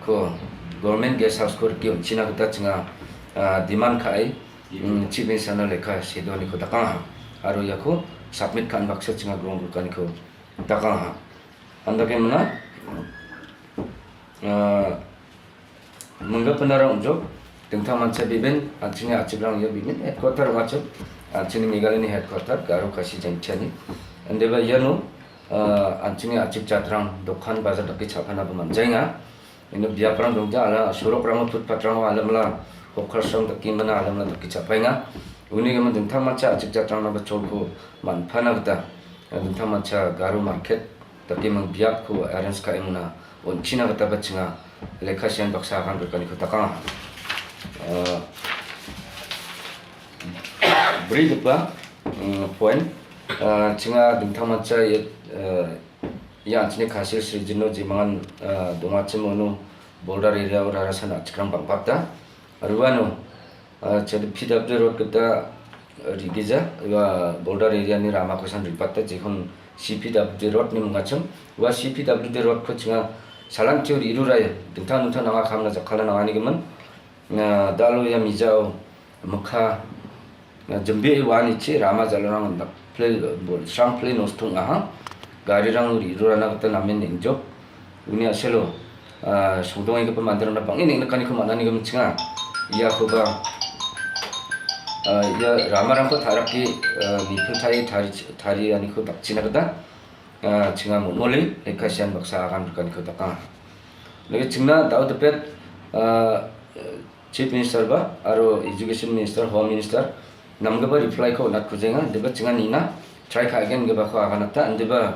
ko government guest house ko riki china kata chinga. Ah, demand ka ai. Hmm, Chief Minister na lekha sedo ni ko takang ha. Aro ya ko submit kan baksa chinga grong kan ko takang ha. Anda ke mana? Ah, mengga penara unjok tengtang mancha biben, anchini achik rang ya biben headquarter macam, anchini Meghalaya ni headquarter Garo Khasi Jaintia ni. Ande ba ya no, ah, anchini achik chatrang dokan bazar daki chapana ba manjainga. Ino biaprang dongja ala surok rang footpath rang alam la hokar sang taki mana alam la taki chapai nga. Uni ka man dengtang mancha achik chatrang na bachol ko manpana kata. Dengtang mancha Garo market taki mang biap ko arrange ka emuna. Unchina kata bachinga lekha sian baksa kan berkani ko takang. Eh, beri depa, mm, point. Eh, chinga dengtang mancha ya, eh, Ya, anchini Khasi Hills region no jimangan, ah, donga chim ono border area ura rasan achikram bang bakta. Arua no, ah, chad P W D road kata, ah, rigija, ya border area ni rama kosan ripakta, jikon C P W D road ni mungachim. Wa C P W D road ko chinga salam chiu riru rai, dengtang dengtang nanga kham na jakhala nanga ni gemen. Na dalo ya mijao, mekha, na jembe i wani chi rama jalarang dak play, bol sang play nos tung aha. Gari rang ri rura na kata namen ning jok. Uni aselo, ah, sudong i ka pemandir na bang ini nekani ko mana ni ka menchenga. Iya ko ba, ah, iya rama rang ko tharak ki, ah, ni pulthai thari, thari ani ko bak china kata. Ah, chinga mut moli, eka sian baksa akan bukan ko takang. Lagi chingna dau tepet, ah, Chief Minister ba, aro Education Minister, Home Minister, nam gaba reply ko nat kujenga, deba chinga nina, try ka again gaba ko akan ata, deba,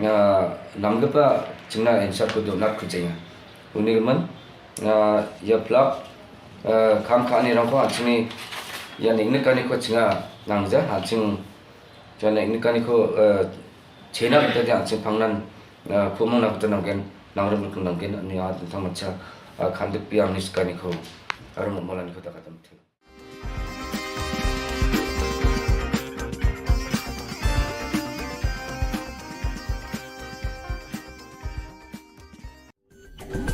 ah, nam gaba chingna answer ko do nat kujenga. Uni gemen, ah, ya plak, ah, kam kani rang ko, ah, chini, ya ning ne kani ko chinga nangja, ah, ching, chinga ning ne kani ko, ah, China kata dia ching pangnan, ah, kumung na kata nangken, nang rum kata nangken, ni ah tentang macha, ah, khandit piang ni sekani ko, arum molan ko takata muthu.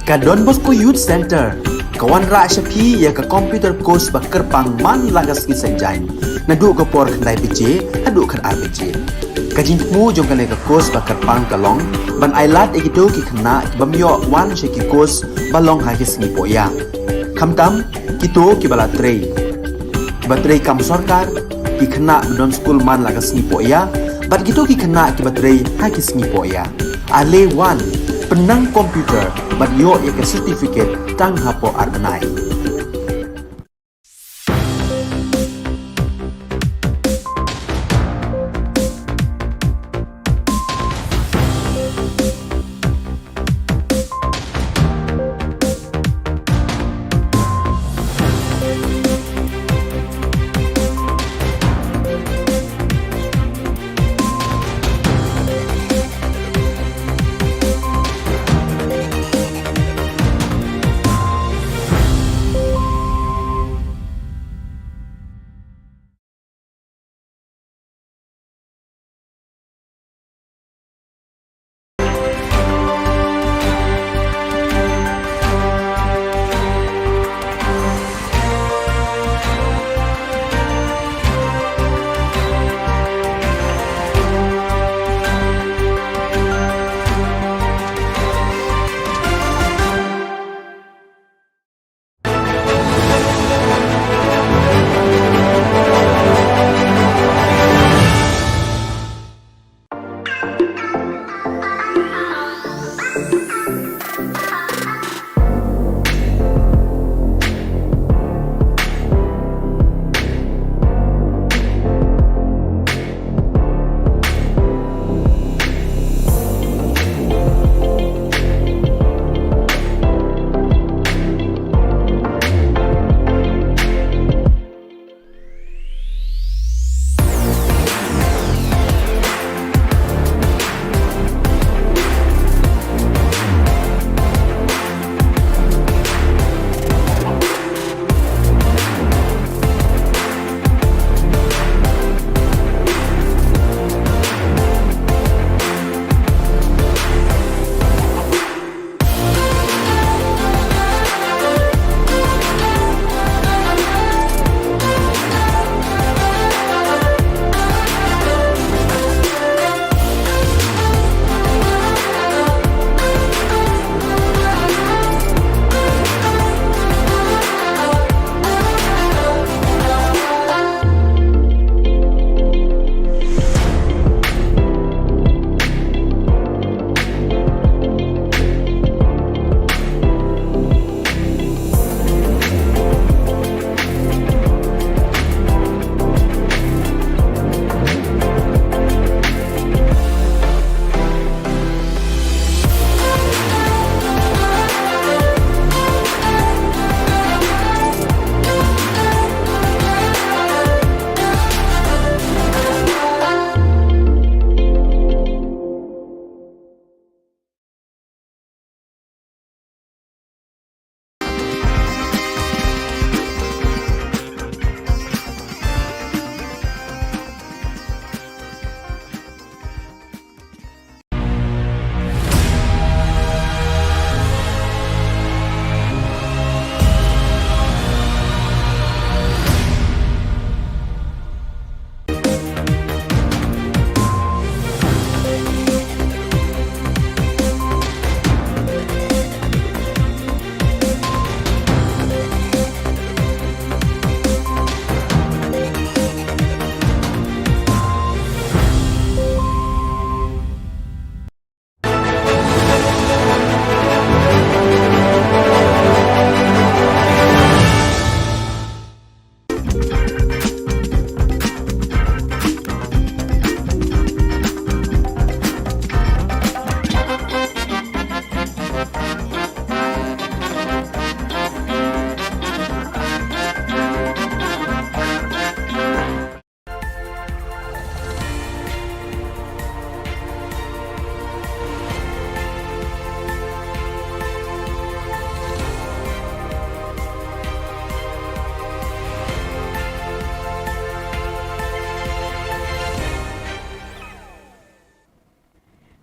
Ka Don Bosco Youth Center ka wanrah sha phi ïa ka computer course ba kyrpang man la ka sngi Saitjaiñ, naduh ka por khyndai baje haduh khatar baje. Ka jingthmu jong kane ka course ba kyrpang ka long ban ailad ïa kito ki khynnah ki bym ïoh wan sha ki course ba long ha ki sngi pohïa. Khamtam kito kiba la trei, kiba trei kam sorkar, ki khynnah ba don skul man la ka sngi pohïa, bad kito ki khynnah kiba trei ha ki sngi pohïa. Ale wan, pynnang computer bad ïoh ïa ka certificate tang hapoh ar bnai.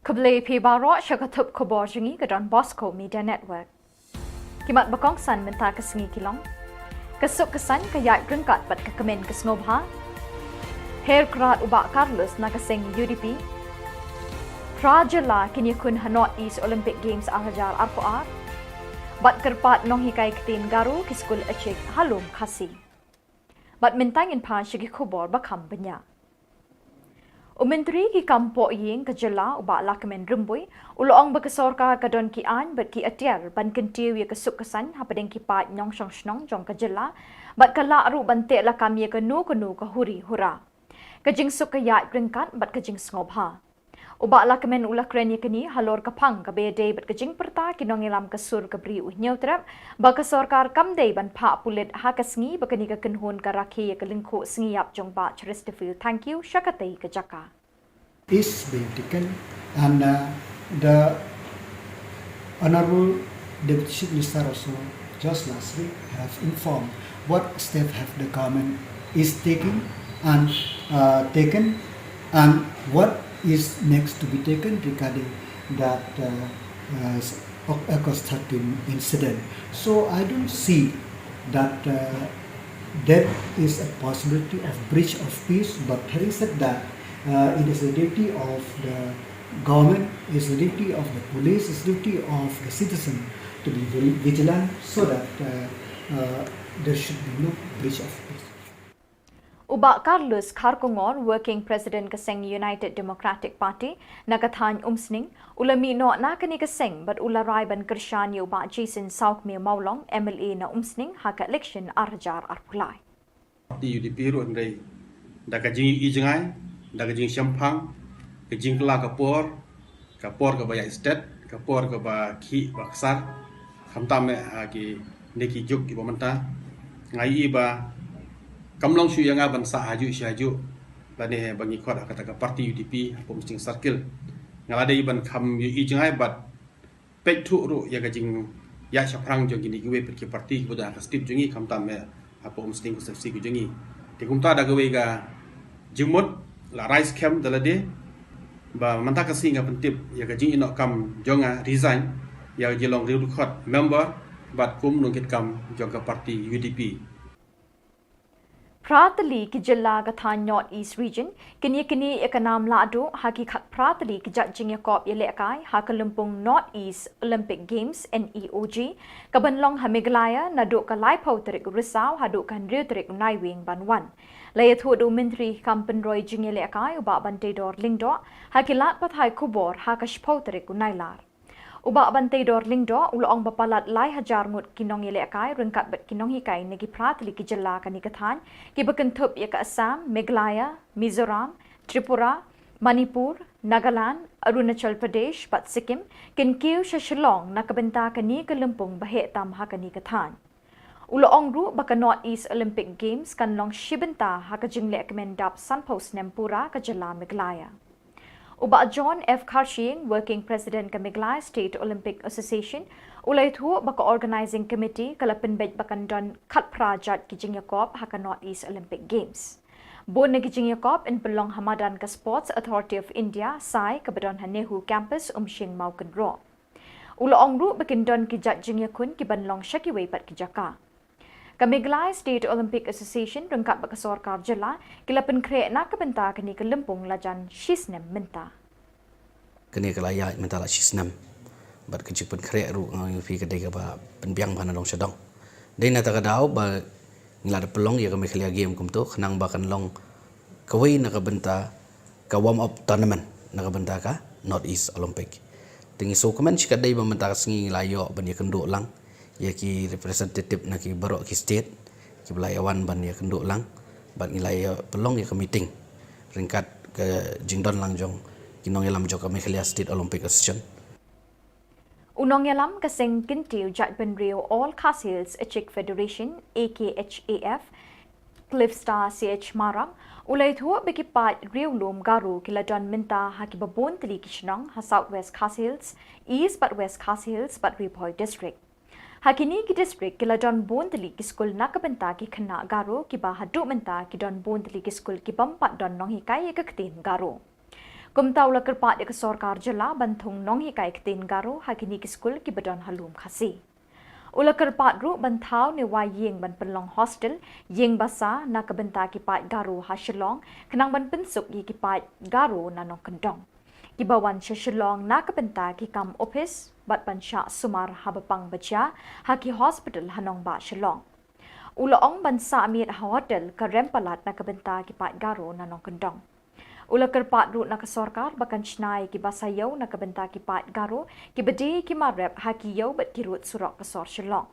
Khublei phi baroh sha ka thup khubor jong ngi ka Don Bosco Media Network. Ki mat ba kongsan mynta ka sngi ki long: ka suk ka saiñ, ka ïaid ryngkat bad ka kmen ka sngewbha. Her krad u Bah Carlos na ka seng U D P. Phra jylla kin ïakhun ha North East Olympic Games ar hajar arphew ar. Bad kyrpad nonghikai ktien Garo ki skul Achik ha Lum Khasi. Bad mynta ngin phai sha ki khubor ba kham bniah. U Myntri ki kam poh ïing ka jylla u Bah Lahkmen Rymbui u la ong ba ka sorkar ka don ki aiñ bad ki atiar ban kyntiew ïa ka suk ka saiñ hapdeng ki paid nongshong shnong jong ka jylla, bad ka lah ruh ban teh lakam ïa kano kano ka huri hura. Ka jingsuk ka ïaid ryngkat bad ka jingsngewbha. U Bah Lahkmen u la kren ïa kane halor ka phang kaba ïadei bad ka jingpyrta ki nongïalam ka sur ka Bri u Hynñiewtrep ba ka sorkar kam dei ban phah pulit ha ka sngi ba kane ka kynhun ka rakhe ïa ka lyngkhuh sngi ïap jong Bah Chesterfield Thangkhiew sha katei ka jaka. is being taken, and uh, the Honorable Deputy Chief Minister also just last week have informed what step have the government is taking and uh, taken, and what is next to be taken regarding that uh, uh, August thirteen incident. So I don't see that uh, there is a possibility of breach of peace, but having said that, uh, it is the duty of the government, it's the duty of the police, it's the duty of the citizen to be very vigilant so that uh, uh, there should be no breach of peace. U Bah Carlos Kharkongor, Working President ka seng United Democratic Party na ka thaiñ Umsning, u la mih noh na kane ka seng bad u la rai ban kyrshan ïa u Bah Jason Sawkmie Mawlong, M L A na Umsning ha ka election ar hajar arphew lai. Parti U D P ruh hynrei da ka jingïohi jngai, da ka jingshemphang, ka jingkylla ka por, ka por kaba ïaid stet, ka por kaba khih ba ksar, khamtam eh ha kine ki juk kiba mynta. Nga ïohi ba kam long shuh ïa nga ban sah hajuh shi hajuh lane ba ngi khot ha kata ka parti U D P hapoh Umsning Circle. Nga la dei ban kham ïohi jngai bad peit thuh ruh ïa ka jingïaid shaphrang jong kine kiwei pat ki parti kiba don ha ka state jong ngi khamtam eh hapoh Umsning constituency ka jong ngi. Te kumta da kawei ka jingmut la rai skhem da lade ba mynta ka sngi nga pyntip ïa ka jingïehnoh kam jong nga resign ïa ka jinglong riewdkhot member bad kum nongkitkam jong ka parti U D P. Phra tylli ki jylla ka thaiñ North East Region kin ïaknieh ïa ka nam lahduh ha ki khatphra tylli ki jait jingïakop ïalehkai ha ka lympung North East Olympic Games, N E O G, kaban long ha Meghalaya naduh ka laiphew tarik u Risaw haduh ka hynriew tarik u Naiwieng ban wan. La ïathuh da u Myntri ki kam pynroi jingïalehkai u Bah Banteidor Lyngdoh ha ki lad pathai khubor ha ka shiphew tarik u Nailar. U Bah Banteidor Lyngdoh u la ong ba palat lai hajar ngut ki nongïalehkai ryngkat bad ki nonghikai na ki phra tylli ki jylla kane ka thaiñ kiba kynthup ïa ka Assam, Meghalaya, Mizoram, Tripura, Manipur, Nagaland, Arunachal Pradesh bad Sikkim kin kiew sha Shillong na ka bynta kane ka lympung ba heh tam ha kane ka thaiñ. U la ong ruh ba ka North East Olympic Games kan long shi bynta ha ka jingleh kmen dap sanphew snem pura ka jylla Meghalaya. U Bah John F Kharshiing, Working President ka Meghalaya State Olympic Association, u la ïathuh ba ka Organising Committee ka la pynbeit ba kan don khatphra jait ki jingïakop ha ka North East Olympic Games. Bun na ki jingïakop yn pynlong ha madan ka Sports Authority of India, SAI, kaba don ha NEHU Campus, Umshing, Mawkynrew. U la ong ruh ba kin don ki jait jingïakhun kiban long sha kiwei pat ki jaka. Ka Meghalaya State Olympic Association ryngkat bad ka sorkar jylla ki la pynkhreh na ka bynta kane ka lympung lajan shi snem mynta. Kane ka la ïaid mynta la shi snem bad ka jingpynkhreh ruh nga ong ïa phi ka dei kaba pynbiang bha na dong sha dong. Dei na kata ka daw ba ngi la da pynlong ïa ka Meghalaya Game kumto khnang ba kan long kawei na ka bynta ka warm up tournament na ka bynta ka North East Olympic. Te ngi sngewkmen shikatdei ba mynta ka sngi ngi la ïoh ban ïakynduh lang ïa ki representative na ki baroh ki state kiba la ïa wan ban ïakynduh lang bad ngi la ïa pynlong ïa ka meeting ryngkat ka jingdon lang jong ki nongïalam jong ka Meghalaya State Olympic Association. U nongïalam ka seng kyntiew jaitbynriew All Khasi Hills Achik Federation, A K H A F, Cliffstar C H Marak u la ïathuh ba ki paid riewlum Garo ki la don mynta ha kiba bun tylli ki shnong ha South West Khasi Hills, East bad West Khasi Hills bad Ri Bhoi District. Ha kine ki district ki la don bun tylli ki skul na ka bynta ki khynnah Garo kiba haduh mynta ki don bun tylli ki skul ki bym pat don nonghikai ïa ka ktien Garo. Kumta u la kyrpad ïa ka sorkar jylla ban thung nonghikai ktien Garo ha kine ki skul kiba don ha lum Khasi. U la kyrpad ruh ban thaw ne wai ïing ban pynlong hostel, ïing basa na ka bynta ki paid Garo ha Shillong, khnang ban pynsuk ïa ki paid Garo na nongkyndong kiba wan sha Shillong na ka bynta ki kam ophis bad ban shah sumar haba pang ba jia ha ki hospital ha nongbah Shillong. U la ong ban sah miet ha hotel ka rem palat na ka bynta ki paid Garo na nongkyndong. U la kyrpad ruh na ka sorkar ba kan shna ïa ki basa ïew na ka bynta ki paid Garo kiba die ki mar rep ha ki ïew bad ki rud surok ka sor Shillong.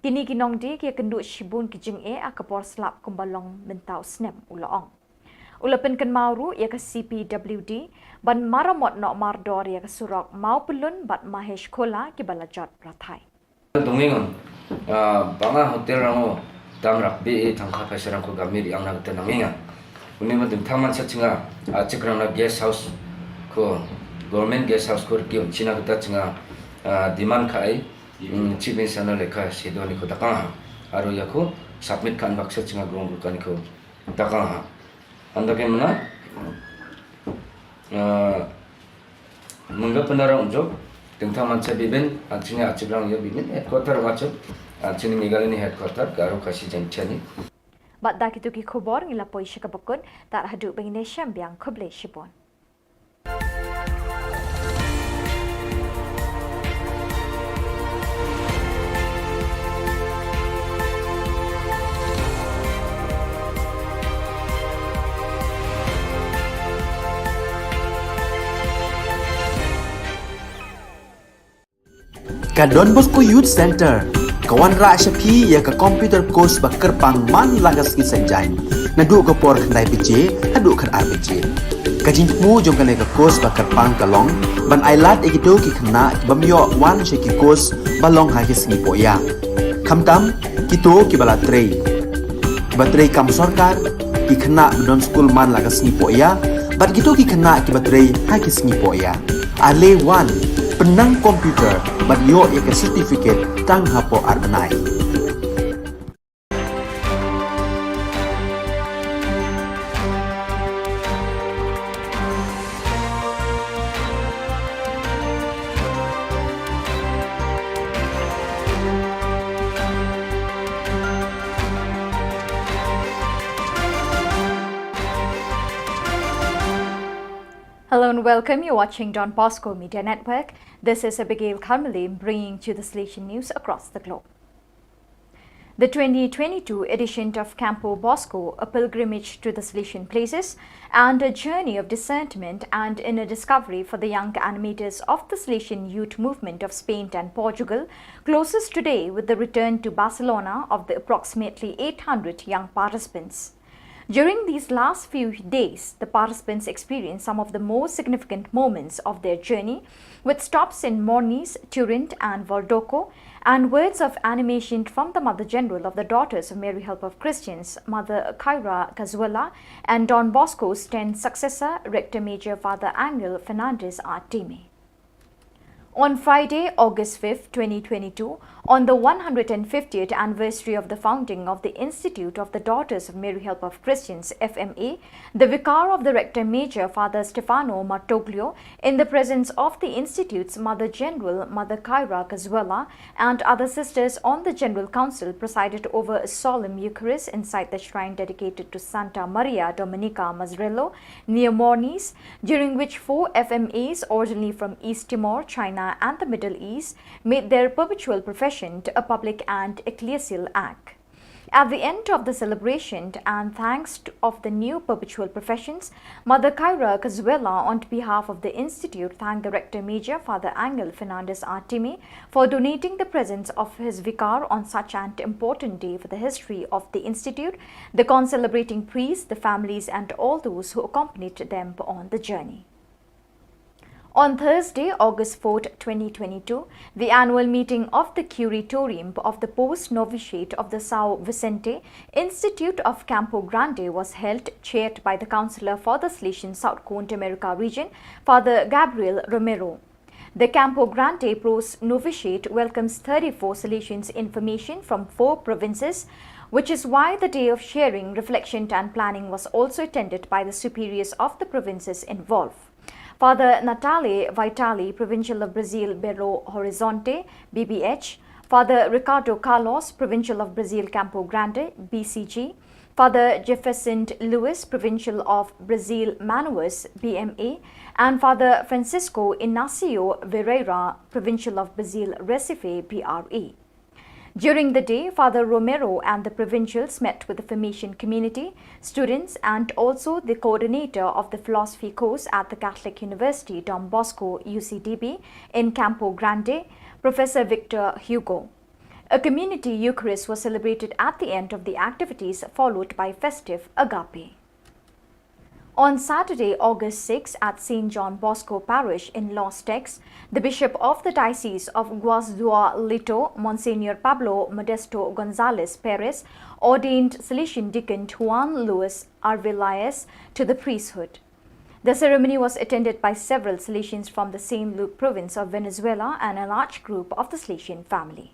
Kine ki nongdie ki ïakynduh shibun ki jingeh ha ka por slap kumba long mynta u snem, u la ong. U la pynkynmaw ruh ïa ka C P W D ban maramot noh mardor ïa ka surok Mawpyllun bad Mahesh Khola kiba la jot rathai. Dongeng, ah, bang a hotel rang o, dam rak bi, eh, tangka phaisa rang ko gamir yang na kata nangeng. Uni ma ding tang man sa chinga, ah, chik rang na guest house ko, government guest house ko riki un china kata chinga, ah, demand ka ai, mm, chief minister na lekha sedo ni ko takang ha. Aro ya ko submit kan baksa chinga gong ko kan ko takang ha. Anda ke mana, ah, Mengga penara unjuk, tengtang mansa bibin, anchini achibrang ya bibin, headquarter wachuk, anchini Meghalaya ni headquarter, Garo Khasi Jaintia ni. Bad da kitu ki khubor ngi la poi sha kaba kut, tar haduh ba ngin ïashem biang, khublei shibun. Ka Don Bosco Youth Centre ka wanrah sha phi ïa ka computer course ba kyrpang man la ka sngi Saitjaiñ, naduh ka por khyndai baje haduh khatar baje. Ka jingthmu jong kane ka course ba kyrpang ka long ban ailad ïa kito ki khynnah ki bym ïoh wan sha ki course ba long ha ki sngi pohïa, khamtam kito kiba la trei, kiba trei kam sorkar, ki khynnah ba don skul man la ka sngi pohïa, bad kito ki khynnah kiba trei ha ki sngi pohïa. Ale wan, pynnang computer bad ïoh ïa ka certificate tang hapoh ar bnai. Hello and welcome. You're watching Don Bosco Media Network. This is Abigail Karmalim bringing to the Salesian news across the globe. The twenty twenty-two edition of Campo Bosco, a pilgrimage to the Salesian places and a journey of discernment and inner discovery for the young animators of the Salesian youth movement of Spain and Portugal, closes today with the return to Barcelona of the approximately eight hundred young participants. During these last few days, the participants experienced some of the most significant moments of their journey, with stops in Mornis, Turin, and Voldoco, and words of animation from the Mother General of the Daughters of Mary Help of Christians, Mother Khaira Cazuela, and Don Bosco's tenth successor, Rector Major Father Angel Fernandez Artime. On Friday, August fifth, twenty twenty-two, on the one hundred fiftieth anniversary of the founding of the Institute of the Daughters of Mary Help of Christians, F M A, the Vicar of the Rector Major, Father Stefano Martoglio, in the presence of the Institute's Mother General, Mother Khaira Cazuela, and other sisters on the General Council, presided over a solemn Eucharist inside the shrine dedicated to Santa Maria Domenica Mazzarello, near Mornis, during which four F M As, originally from East Timor, China, and the Middle East, made their perpetual profession a public and ecclesial act. At the end of the celebration, and thanks to, of the new perpetual professions, Mother Khaira Cazuela, on behalf of the Institute, thanked the Rector Major, Father Angel Fernandez Artime, for donating the presence of his vicar on such an important day for the history of the Institute, the concelebrating priests, the families, and all those who accompanied them on the journey. On Thursday, August fourth, twenty twenty-two, the annual meeting of the Curatorium of the Post Novitiate of the São Vicente Institute of Campo Grande was held, chaired by the Councillor for the Salesian South Cone America region, Father Gabriel Romero. The Campo Grande Post Novitiate welcomes thirty-four Salesians in formation from four provinces, which is why the day of sharing, reflection, and planning was also attended by the superiors of the provinces involved. Father Natale Vitali, Provincial of Brazil Belo Horizonte, B B H, Father Ricardo Carlos, Provincial of Brazil Campo Grande, B C G, Father Jefferson Lewis, Provincial of Brazil Manaus, B M A, and Father Francisco Inácio Vieira, Provincial of Brazil Recife, B R E. During the day, Father Romero and the provincials met with the formation community, students, and also the coordinator of the philosophy course at the Catholic University Don Bosco, U C D B, in Campo Grande, Professor Victor Hugo. A community Eucharist was celebrated at the end of the activities, followed by festive Agape. On Saturday, August six, at Saint John Bosco Parish in Los Teques, the Bishop of the Diocese of Guasdualito, Monsignor Pablo Modesto Gonzalez Perez, ordained Salesian Deacon Juan Luis Arvelaez to the priesthood. The ceremony was attended by several Salesians from the Saint Luke province of Venezuela and a large group of the Salesian family.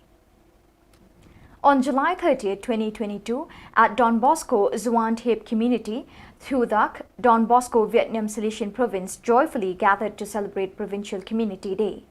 On July thirtieth, twenty twenty-two, at Don Bosco Zuan Thep Community, Thudak, Don Bosco Vietnam Salesian Province joyfully gathered to celebrate Provincial Community Day.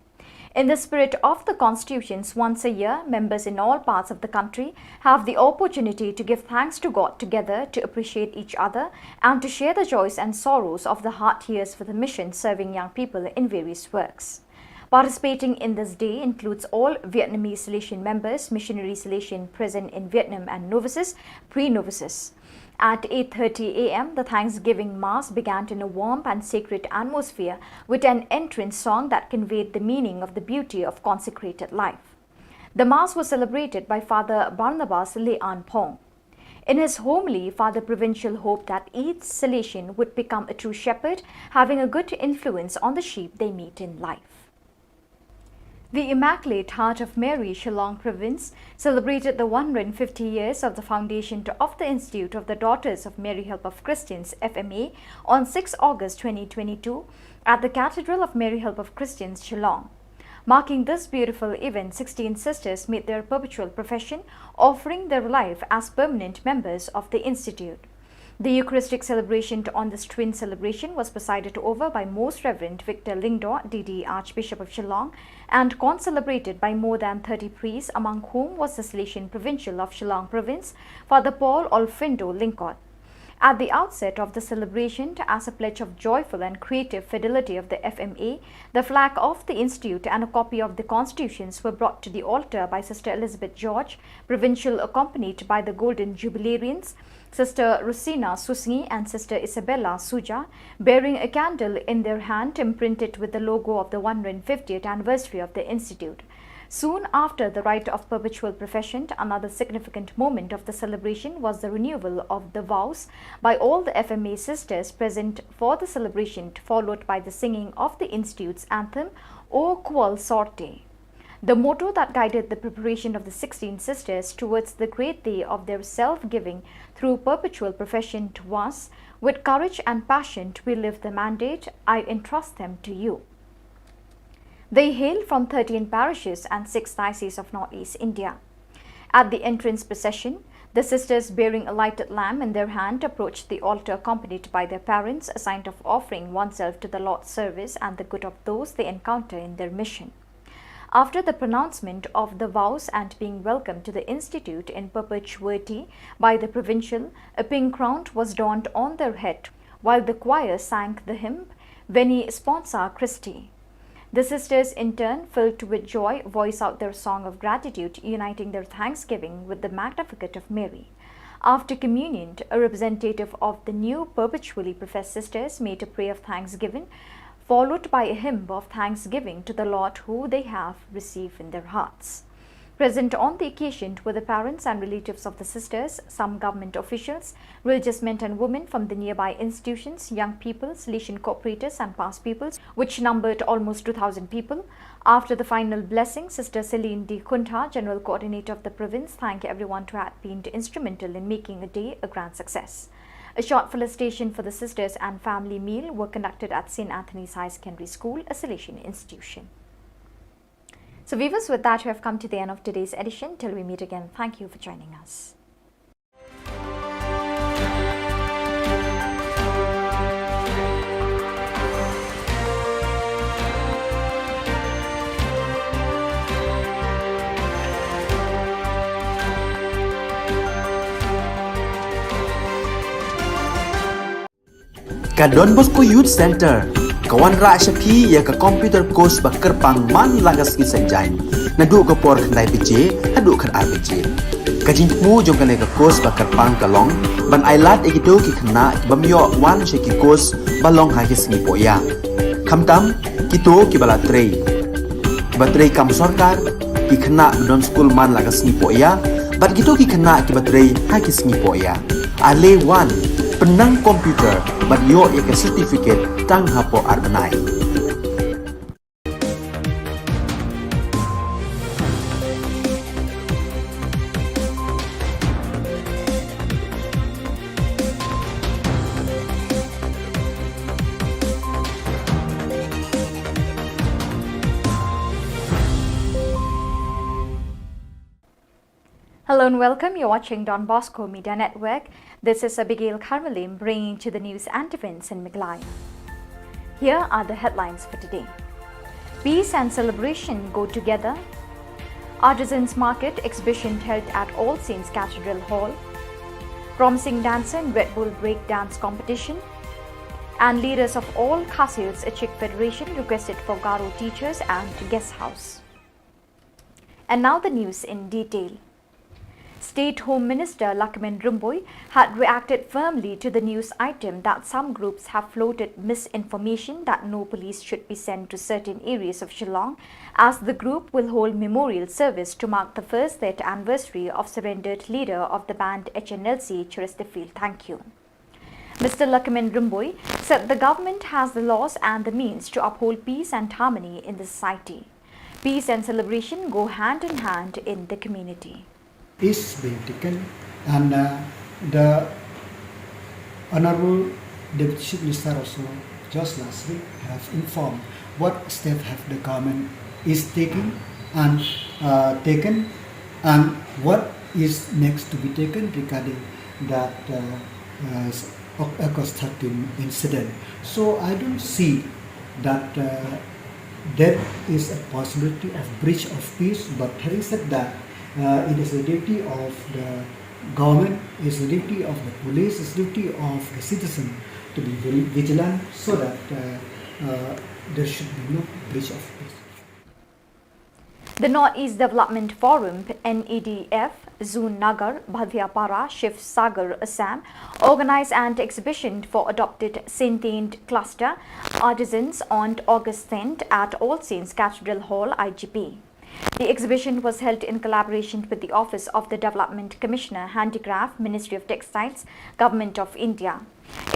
In the spirit of the constitutions, once a year, members in all parts of the country have the opportunity to give thanks to God together, to appreciate each other, and to share the joys and sorrows of the hard years for the mission serving young people in various works. Participating in this day includes all Vietnamese Salesian members, missionary Salesian present in Vietnam, and novices, pre-novices. At eight thirty a m, the Thanksgiving Mass began in a warm and sacred atmosphere with an entrance song that conveyed the meaning of the beauty of consecrated life. The Mass was celebrated by Father Barnabas Leon Phong. In his homily, Father Provincial hoped that each Salesian would become a true shepherd, having a good influence on the sheep they meet in life. The Immaculate Heart of Mary, Shillong Province, celebrated the one hundred fifty years of the foundation to, of the Institute of the Daughters of Mary Help of Christians, F M A, on sixth August twenty twenty-two at the Cathedral of Mary Help of Christians, Shillong. Marking this beautiful event, sixteen sisters made their perpetual profession, offering their life as permanent members of the Institute. The Eucharistic celebration to, on this twin celebration was presided over by Most Reverend Victor Lyngdoh, D D, Archbishop of Shillong, and concelebrated by more than thirty priests, among whom was the Salesian Provincial of Shillong Province, Father Paul Olfindo Lyngkot. At the outset of the celebration, as a pledge of joyful and creative fidelity of the F M A, the flag of the Institute and a copy of the constitutions were brought to the altar by Sister Elizabeth George, Provincial, accompanied by the Golden Jubilarians, Sister Rosina Susngi and Sister Isabella Suja, bearing a candle in their hand imprinted with the logo of the one hundred fiftieth anniversary of the Institute. Soon after the rite of perpetual profession, another significant moment of the celebration was the renewal of the vows by all the F M A sisters present for the celebration, followed by the singing of the Institute's anthem, O Kuol Sorte. The motto that guided the preparation of the sixteen sisters towards the great day of their self-giving through perpetual profession was, "With courage and passion we live the mandate, I entrust them to you." They hail from thirteen parishes and six diocese of Northeast India. At the entrance procession, the sisters, bearing a lighted lamp in their hand, approached the altar accompanied by their parents, a sign of offering oneself to the Lord's service and the good of those they encounter in their mission. After the pronouncement of the vows and being welcomed to the Institute in perpetuity by the Provincial, a pink crown was donned on their head, while the choir sang the hymn, Veni Sponsa Christi. The sisters, in turn, filled with joy, voice out their song of gratitude, uniting their thanksgiving with the Magnificat of Mary. After communion, a representative of the new perpetually professed sisters made a prayer of thanksgiving, followed by a hymn of thanksgiving to the Lord who they have received in their hearts. Present on the occasion were the parents and relatives of the sisters, some government officials, religious men and women from the nearby institutions, young people, Salesian cooperators and past pupils, which numbered almost two thousand people. After the final blessing, Sister Celine D Khuntha, General Coordinator of the province, thanked everyone who had been instrumental in making a day a grand success. A short felicitation for the sisters and family meal were conducted at Saint Anthony's High Secondary School, a Salesian institution. So viewers, with that, we have come to the end of today's edition. Till we meet again, thank you for joining us. Ka Don Bosco Youth Centre ka wanrah sha phi ïa ka computer course ba kyrpang man la ka sngi Saitjaiñ, naduh ka por khyndai baje haduh khatar baje. Ka jingthmu jong kane ka course ba kyrpang ka long ban ailad ïa kito ki khynnah ki bym ïoh wan sha ki course ba long ha ki sngi pohïa, khamtam kito kiba la trei, kiba trei kam sorkar, ki khynnah ba don skul man la ka sngi pohïa bad kito ki khynnah kiba trei ha ki sngi pohïa. Ale wan, pynnang computer bad ïoh ïa ka certificate tang hapoh ar bnai. Hello and welcome. You're watching Don Bosco Media Network. This is Abigail Kharmalim bringing to the news and events in Meghalaya. Here are the headlines for today. Peace and celebration go together. Artisans Market exhibition held at All Saints Cathedral Hall. Promising dancer in Red Bull Break Dance Competition. And leaders of all Khasi Hills Achik Federation requested for Garo teachers and guest house. And now the news in detail. State Home Minister Lakhmin Rymbui had reacted firmly to the news item that some groups have floated misinformation that no police should be sent to certain areas of Shillong, as the group will hold memorial service to mark the first death anniversary of surrendered leader of the band H N L C, Cheristerfield Thangkhiew. Mister Lakhmin Rymbui said the government has the laws and the means to uphold peace and harmony in the society. Peace and celebration go hand in hand in the community. Is being taken, and uh, the Honorable Deputy Chief Minister also just last week have informed what step have the government is taking and uh, taken, and what is next to be taken regarding that uh, uh, August thirteen incident. So I don't see that uh, there is a possibility of breach of peace. But having said that, uh, it is the duty of the government, it's the duty of the police, it's the duty of the citizen to be very vigilant so that uh, uh, there should be no breach of peace. The Northeast Development Forum, N E D F, Zone Nagar, Bhadhiapara, Shiv Sagar, Assam, organized an exhibition for adopted Saint Anne Cluster artisans on August tenth at All Saints Cathedral Hall, I G P. The exhibition was held in collaboration with the Office of the Development Commissioner, Handicraft, Ministry of Textiles, Government of India.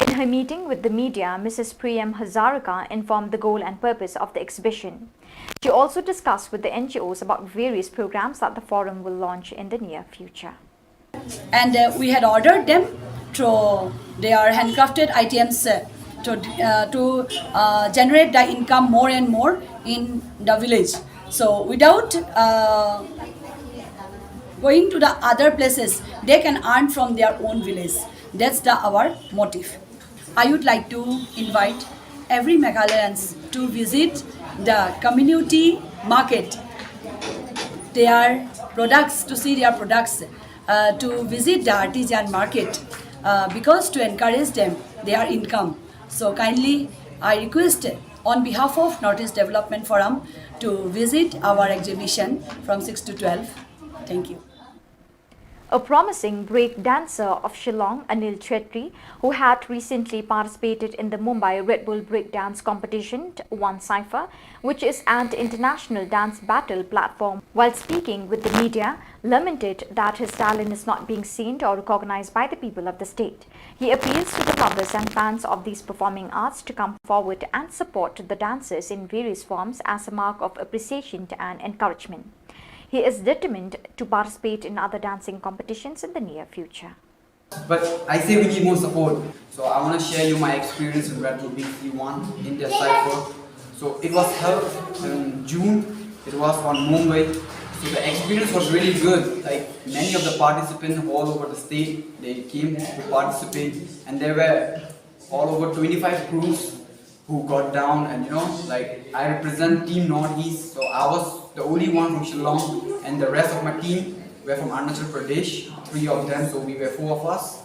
In her meeting with the media, Missus Priyam Hazarika informed the goal and purpose of the exhibition. She also discussed with the N G Os about various programs that the forum will launch in the near future. And uh, we had ordered them to their handcrafted items uh, to, uh, to uh, generate the income more and more in the village. So without uh, going to the other places, they can earn from their own village. That's the our motive. I would like to invite every Meghalayans to visit the community market, their products, to see their products, uh, to visit the artisan market, uh, because to encourage them, their income. So kindly, I request on behalf of Northeast Development Forum to visit our exhibition from six to twelve. Thank you. A promising break dancer of Shillong, Anil Chetri, who had recently participated in the Mumbai Red Bull Breakdance Competition, won Cypher, which is an international dance battle platform, while speaking with the media, lamented that his talent is not being seen or recognized by the people of the state. He appeals to the lovers and fans of these performing arts to come forward and support the dancers in various forms as a mark of appreciation and encouragement. He is determined to participate in other dancing competitions in the near future. But I say we need more support. So I want to share you my experience in Red Bull B C one, India Cypher. So it was held in June. It was on Mumbai. So the experience was really good. Like, many of the participants all over the state, they came to participate, and there were all over twenty-five crews who got down, and you know, like, I represent Team Northeast, so I was the only one from Shillong, and the rest of my team were from Arunachal Pradesh, three of them, so we were four of us.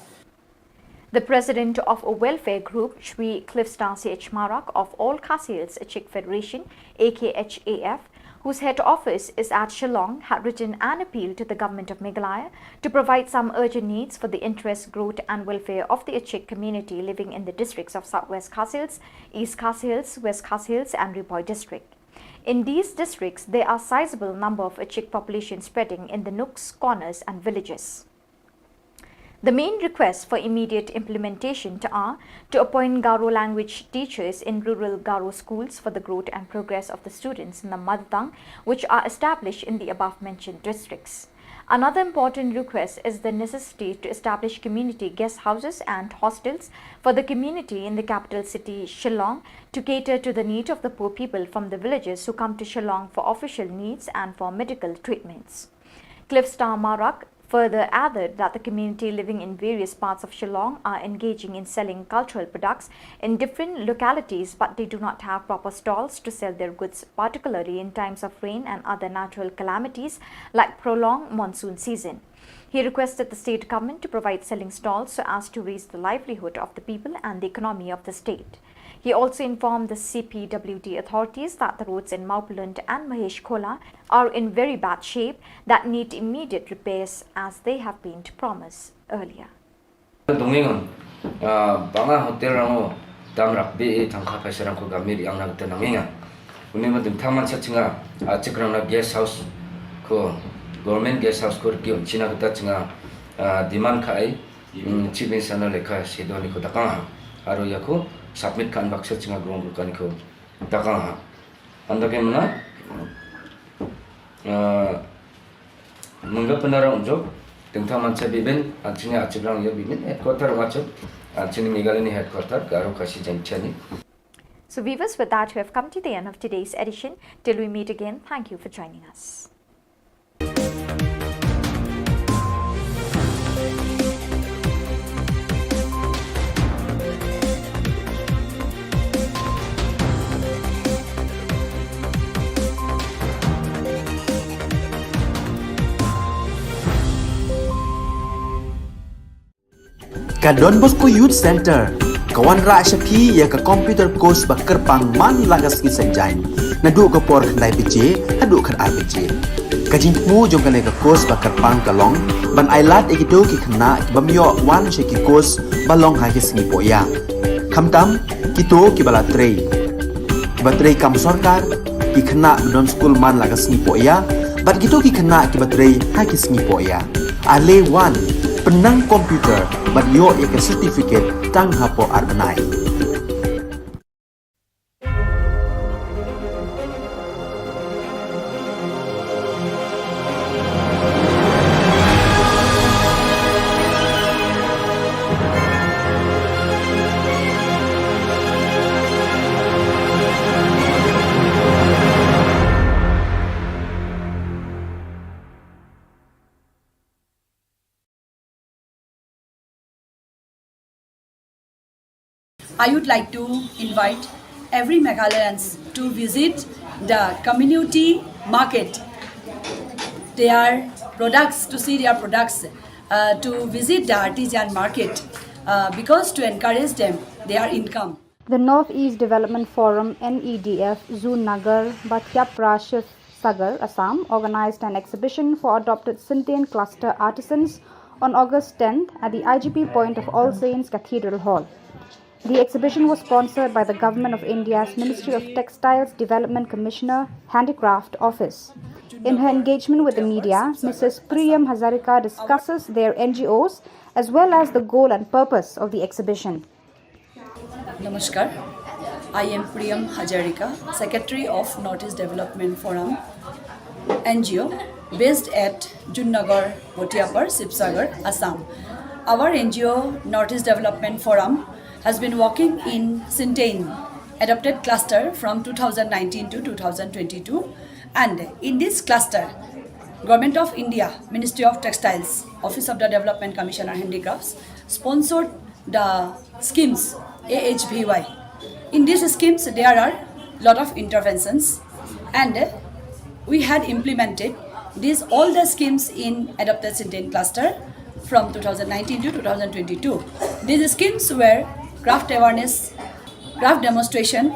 The president of a welfare group, Shri Cliffstar C H Marak of All Khasi Hills Achik Federation, A K H A F, whose head office is at Shillong, had written an appeal to the Government of Meghalaya to provide some urgent needs for the interest, growth and welfare of the Achik community living in the districts of South West Khasi Hills, East Khasi Hills, West Khasi Hills and Ri Bhoi district. In these districts, there are sizable number of Achik population spreading in the nooks, corners and villages. The main requests for immediate implementation to are to appoint Garo language teachers in rural Garo schools for the growth and progress of the students in the mother tongue, which are established in the above mentioned districts. Another important request is the necessity to establish community guest houses and hostels for the community in the capital city Shillong to cater to the need of the poor people from the villages who come to Shillong for official needs and for medical treatments. Cliffstar Marak further added that the community living in various parts of Shillong are engaging in selling cultural products in different localities, but they do not have proper stalls to sell their goods, particularly in times of rain and other natural calamities like prolonged monsoon season. He requested the state government to provide selling stalls so as to raise the livelihood of the people and the economy of the state. He also informed the C P W D authorities that the roads in Mawphlun and Mahesh Khola are in very bad shape that need immediate repairs as they have been promised earlier. Dongeng, ah, bang a hotel rang o, dam rak bi, eh, tangka paisa rang ko gamir yang na kita nangeng. Uni ma ding taman sa chinga, ah, chik rang na guest house ko, government guest house ko riki on china kita chinga, ah, demand ka ai, mm, chief minister na lekha sedo ni ko takang ha. Aro ya ko submit kan baksa chinga grong ko kan ko takang ha. Anda ke mana? Ah, mengga penara unjuk, tengta mansa bibin, ah, chini achik rang ya bibin, headquarter macam, ah, chini Meghalaya ni headquarter, Garo Khasi Jaintia ni. So viewers, with that, we have come to the end of today's edition. Till we meet again, thank you for joining us. Ka Don Bosco Youth Centre ka wanrah sha phi ïa ka computer course ba kyrpang man la ka sngi Saitjaiñ, naduh ka por khyndai baje haduh khatar baje. Ka jingthmu jong kane ka course ba kyrpang ka long ban ailad ïa kito ki khynnah ki bym ïoh wan sha ki course ba long ha ki sngi pohïa, khamtam kito kiba la trei, kiba trei kam sorkar, ki khynnah ba don skul man la ka sngi pohïa, bad kito ki khynnah kiba trei ha ki sngi pohïa. Ale wan, pynnang computer bad ïoh ïa ka certificate tang hapoh ar bnai. I would like to invite every Meghalayans to visit the community market, their products, to see their products, uh, to visit the artisan market, uh, because to encourage them, their income. The Northeast Development Forum, N E D F, Zunnagar, Batiapra, Sagar, Assam, organized an exhibition for adopted Sintein cluster artisans on August tenth at the I G P point of All Saints Cathedral Hall. The exhibition was sponsored by the Government of India's Ministry of Textiles Development Commissioner, Handicraft Office. In her engagement with the media, Missus Priyam Hazarika discusses their N G Os as well as the goal and purpose of the exhibition. Namaskar. I am Priyam Hazarika, Secretary of Northeast Development Forum N G O, based at Zunnagar, Batiapra, Sibsagar, Assam. Our N G O, Northeast Development Forum, has been working in Sintein adopted cluster from two thousand nineteen to two thousand twenty-two, and in this cluster, Government of India, Ministry of Textiles, Office of the Development Commissioner Handicrafts, sponsored the schemes A H V Y. In these schemes, there are lot of interventions, and we had implemented these all the schemes in adopted Sintein cluster from two thousand nineteen to two thousand twenty-two. These schemes were craft awareness, craft demonstration,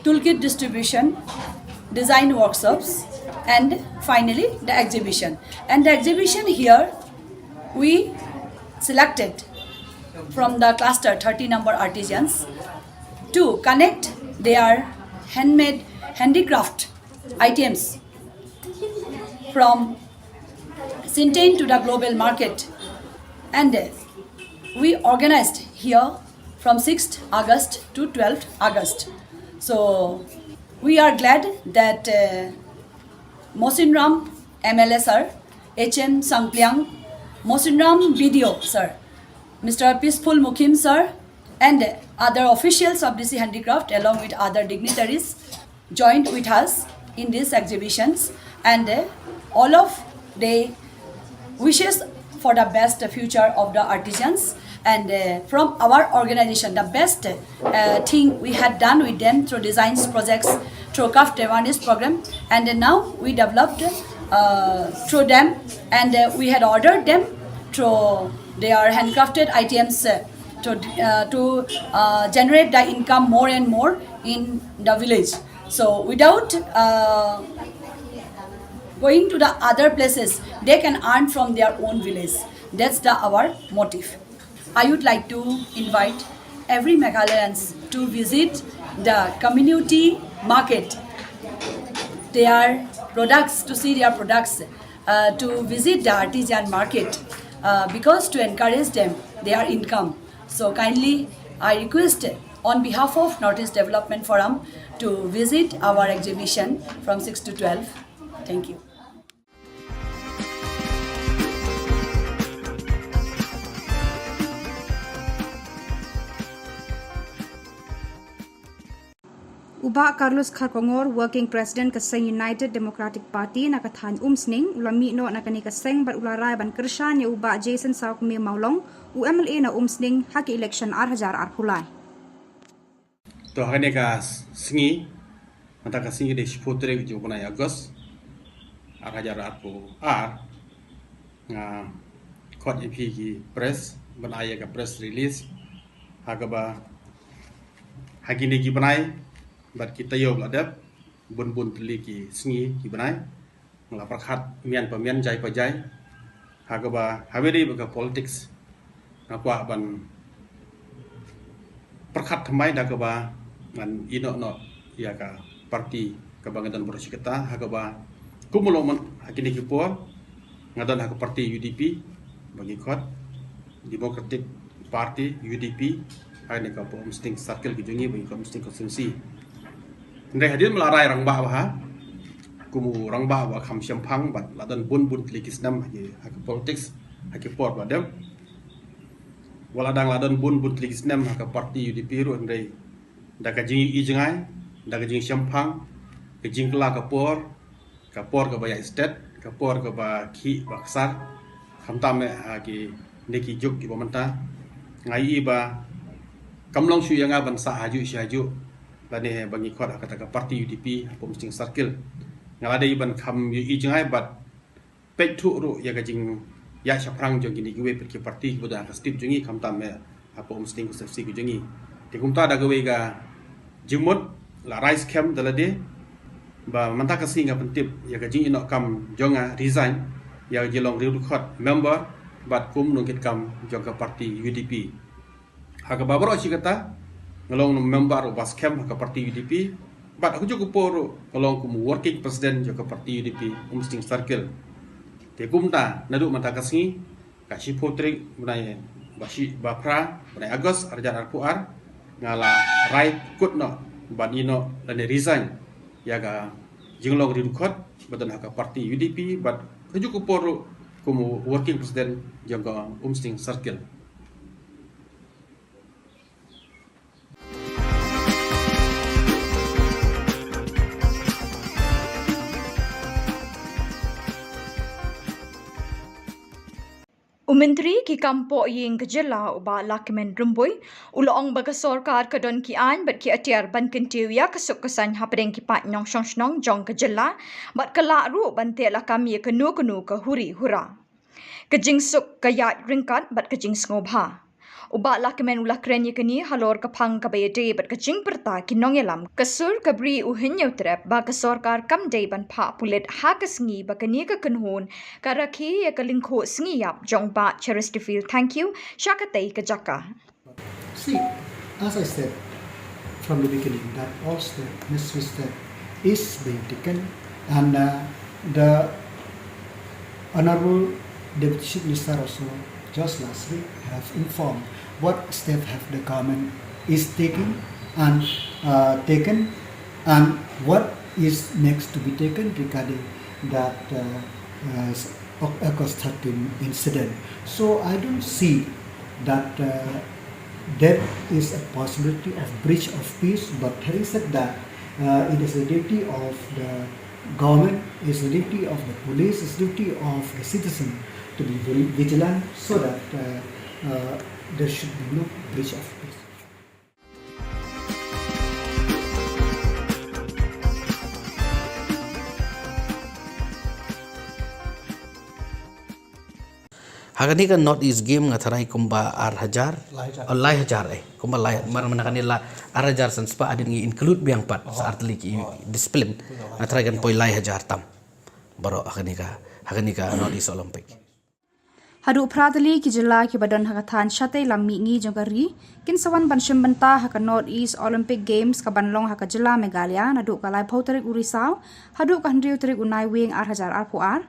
toolkit distribution, design workshops, and finally the exhibition. And the exhibition here, we selected from the cluster thirty number artisans to connect their handmade handicraft items from Sintain to the global market. And uh, we organized here from sixth August to twelfth August. So we are glad that uh, Mosinram M L A sir, H M Sangpliang, Mosinram B D O sir, Mister Peaceful Mukim sir, and other officials of D C Handicraft along with other dignitaries joined with us in these exhibitions, and uh, all of the wishes for the best future of the artisans. And uh, from our organization, the best uh, thing we had done with them through designs projects, through craft awareness program, and uh, now we developed uh, through them, and uh, we had ordered them through their handcrafted items uh, to uh, to uh, generate the income more and more in the village. So without uh, going to the other places, they can earn from their own village. That's the our motive. I would like to invite every Meghalayan to visit the community market, their products, to see their products, uh, to visit the artisan market, uh, because to encourage them, their income. So kindly, I request on behalf of Northeast Development Forum to visit our exhibition from six to twelve. Thank you. U Bah Carlos Kharkongor, Working President ka seng United Democratic Party na ka thaiñ Umsning, u la mih noh na kane ka seng bad u la rai ban kyrshan ïa u Bah Jason Sawkmie Mawlong, u M L A na Umsning ha ka election ar hajar arphew lai. To ha kane ka sngi, mynta ka sngi ka dei shiphew tarik jong u bnai August, ar hajar arphew ar, nga khot ïa phi ki press ban ai ïa ka press release ha kaba ha kine ki bnai bad ki taïew ba la dep, bun bun tylli ki sngi ki bnai nga la pyrkhat mian pa mian, jai pa jai, ha kaba ha kaba dei ba ka politics nga kwah ban pyrkhat thymmai da kaba ngan ïehnoh noh ïa ka party kaba nga don baroh shi katta, ha kaba kum u lok mynta ha kine ki por nga don ha ka party U D P ba ngi khot Democratic Party, U D P, ha kane ka Upper Umsning Circle ka jong ngi ba ngi khot Umsning Constituency. Hynrei hadien ba la rai rangbah bha kum u rangbah ba kham shemphang bad la don bun bun tylli ki snem ha ki, ha ka politics ha ki por ba dep. Wat la dang la don bun bun tylli ki snem ha ka party U D P ruh, hynrei da ka jingïohi jngai, da ka jingshemphang, ka jingkylla ka por, ka por kaba ïaid stet, ka por kaba khih ba ksar, khamtam eh ha kine ki juk kiba mynta, nga ïohi ba kam long shuh ïa nga ban sah hajuh shi hajuh lane ba ngi khot ha kata ka party U D P ha Upper Umsning Circle. Nga la dei ban kham ïohi jngai bad peit thuh ruh ïa ka jingïaid shaphrang jong kine kiwei pat ki party kiba don ha ka state jong ngi, khamtam eh ha Upper Umsning Constituency ka jong ngi. Te kumta da kawei ka jingmut la rai skhem da lade ba mynta ka sngi nga pyntip ïa ka jingïehnoh kam jong nga, resign ïa ka jinglong riewdkhot member bad kum nongkitkam jong ka party U D P. Ha kaba baroh shi katta nga long member uba skhem ha ka party U D P bad ha kajuh ka por ruh nga long kum working president jong ka party U D P Umsning Circle. Te kumta naduh mynta ka sngi, ka shiphew tarik bnai ba shi, ba phra bnai August ar hajar arphew ar, nga la rai kut noh ban ïehnoh lane resign ïa ka jinglong riewdkhot ba don ha ka party U D P bad kajuh ka por ruh kum working president jong ka Umsning Circle. U Myntri ki kam pohïing ka jylla u Bah Lahkmen Rymbui u la ong ba ka sorkar ka don ki aiñ bad ki atiar ban kyntiew ïa ka suk ka saiñ hapdeng ki paid nongshong shnong jong ka jylla bad ka lah ruh ban teh lakam ïa kano kano ka huri hura. Ka jingsuk, ka ïaid ryngkat bad ka jingsngewbha. U Bah Lahkmen u la kren ïa kane halor ka phang kaba ïadei bad ka jingpyrta ki nongïalam ka sur ka bri u Hynñiewtrep ba ka sorkar kam dei ban phah pulit ha ka sngi ba kane ka kynhun ka rakhe ïa ka lyngkhuh sngi ïap jong Bah Cheristerfield Thangkhiew sha katei ka jaka. See, as I said from the beginning, that all step, necessary step is being taken, and uh, the Honorable Deputy Chief Minister also just last week have informed what step have the government is taking and uh, taken, and what is next to be taken regarding that uh, uh, August thirteen incident. So I don't see that uh, there is a possibility of breach of peace, but having said that, uh, it is the duty of the government, it's the duty of the police, it's the duty of the citizen to be very vigilant so that uh, uh, there should be no breach of peace. Ha kane ka North East Game nga tharai kumba ar hajar. Lai hajar. Oh, lai hajar eh. Kumba lai mar mana kane la ar hajar san spah hadien ngi include biang pat sa artylli ki discipline. Nga tharai kan poi lai hajar tam. Baroh ha kane ka ha kane ka North East Olympic. Haduh phra tylli ki jylla kiba don ha ka thaiñ shatei lam mihngi jong ka ri kin sa wan ban shim bynta ha ka North East Olympic Games kaban long ha ka jylla Meghalaya naduh ka laiphew tarik u Risaw haduh ka hynriew tarik u Naiwieng ar hajar arphew ar.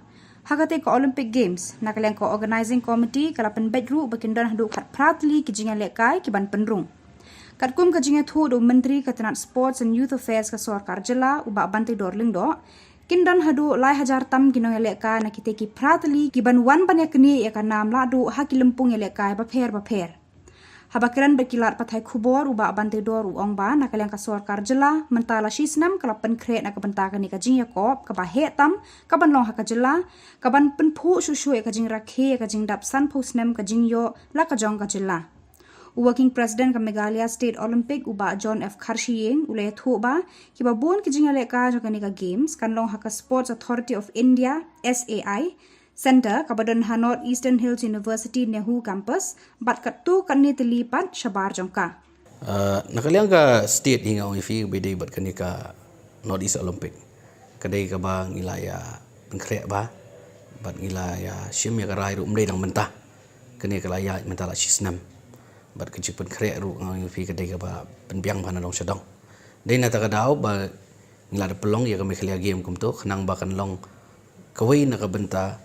Ha katei ka Olympic Games, na ka liang ka Organising Committee ka la pynbeit ruh ba kin don haduh khatphra tylli ki jingïalehkai kiban pynrung. Katkum ka jingïathuh da u Myntri ka tnat Sports and Youth Affairs ka sorkar jylla u Bah Banteidor Lyngdoh, kin don haduh lai hajar tam ki nongïalehkai na kitei ki phra tylli kiban wan ban ïaknieh ïa ka nam lahduh ha ki lympung ïalehkai bapher bapher. Haba kren bad ki lad pathai khubor u Bah Banteidor u ong ba na ka liang ka sorkar jylla mynta la shi snem ka la pynkhreh na ka bynta kane ka jingïakop kaba heh tam kaban long ha ka jylla kaban pynphuh shuh shuh ïa ka jingrakhe ïa ka jingdap sanphew snem ka jingïoh la ka jong ka jylla. U Working President ka Meghalaya State Olympic u Bah John F Kharshiing u la ïathuh ba kiba bun ki jingïalehkai jong kane ka Games kan long ha ka Sports Authority of India, S A I, Centre kaba don ha North Eastern Hills University NEHU Campus bad katto katne tylli pat shabar jong ka. Na ka liang ka state hi nga ong ïa phi ba ïadei bad kane ka North East Olympic ka dei kaba ngi la ïa pynkhreh bha bad ngi la ïa shim ïa ka rai ruh ym dei dang mynta. Kane ka la ïaid mynta la shi snem bad ka jingpynkhreh ruh nga ong ïa phi ka dei kaba pynbiang bha na dong sha dong. Dei na kata ka daw ba ngi la da pynlong ïa ka Meghalaya Game kumto khnang ba kan long kawei na ka bynta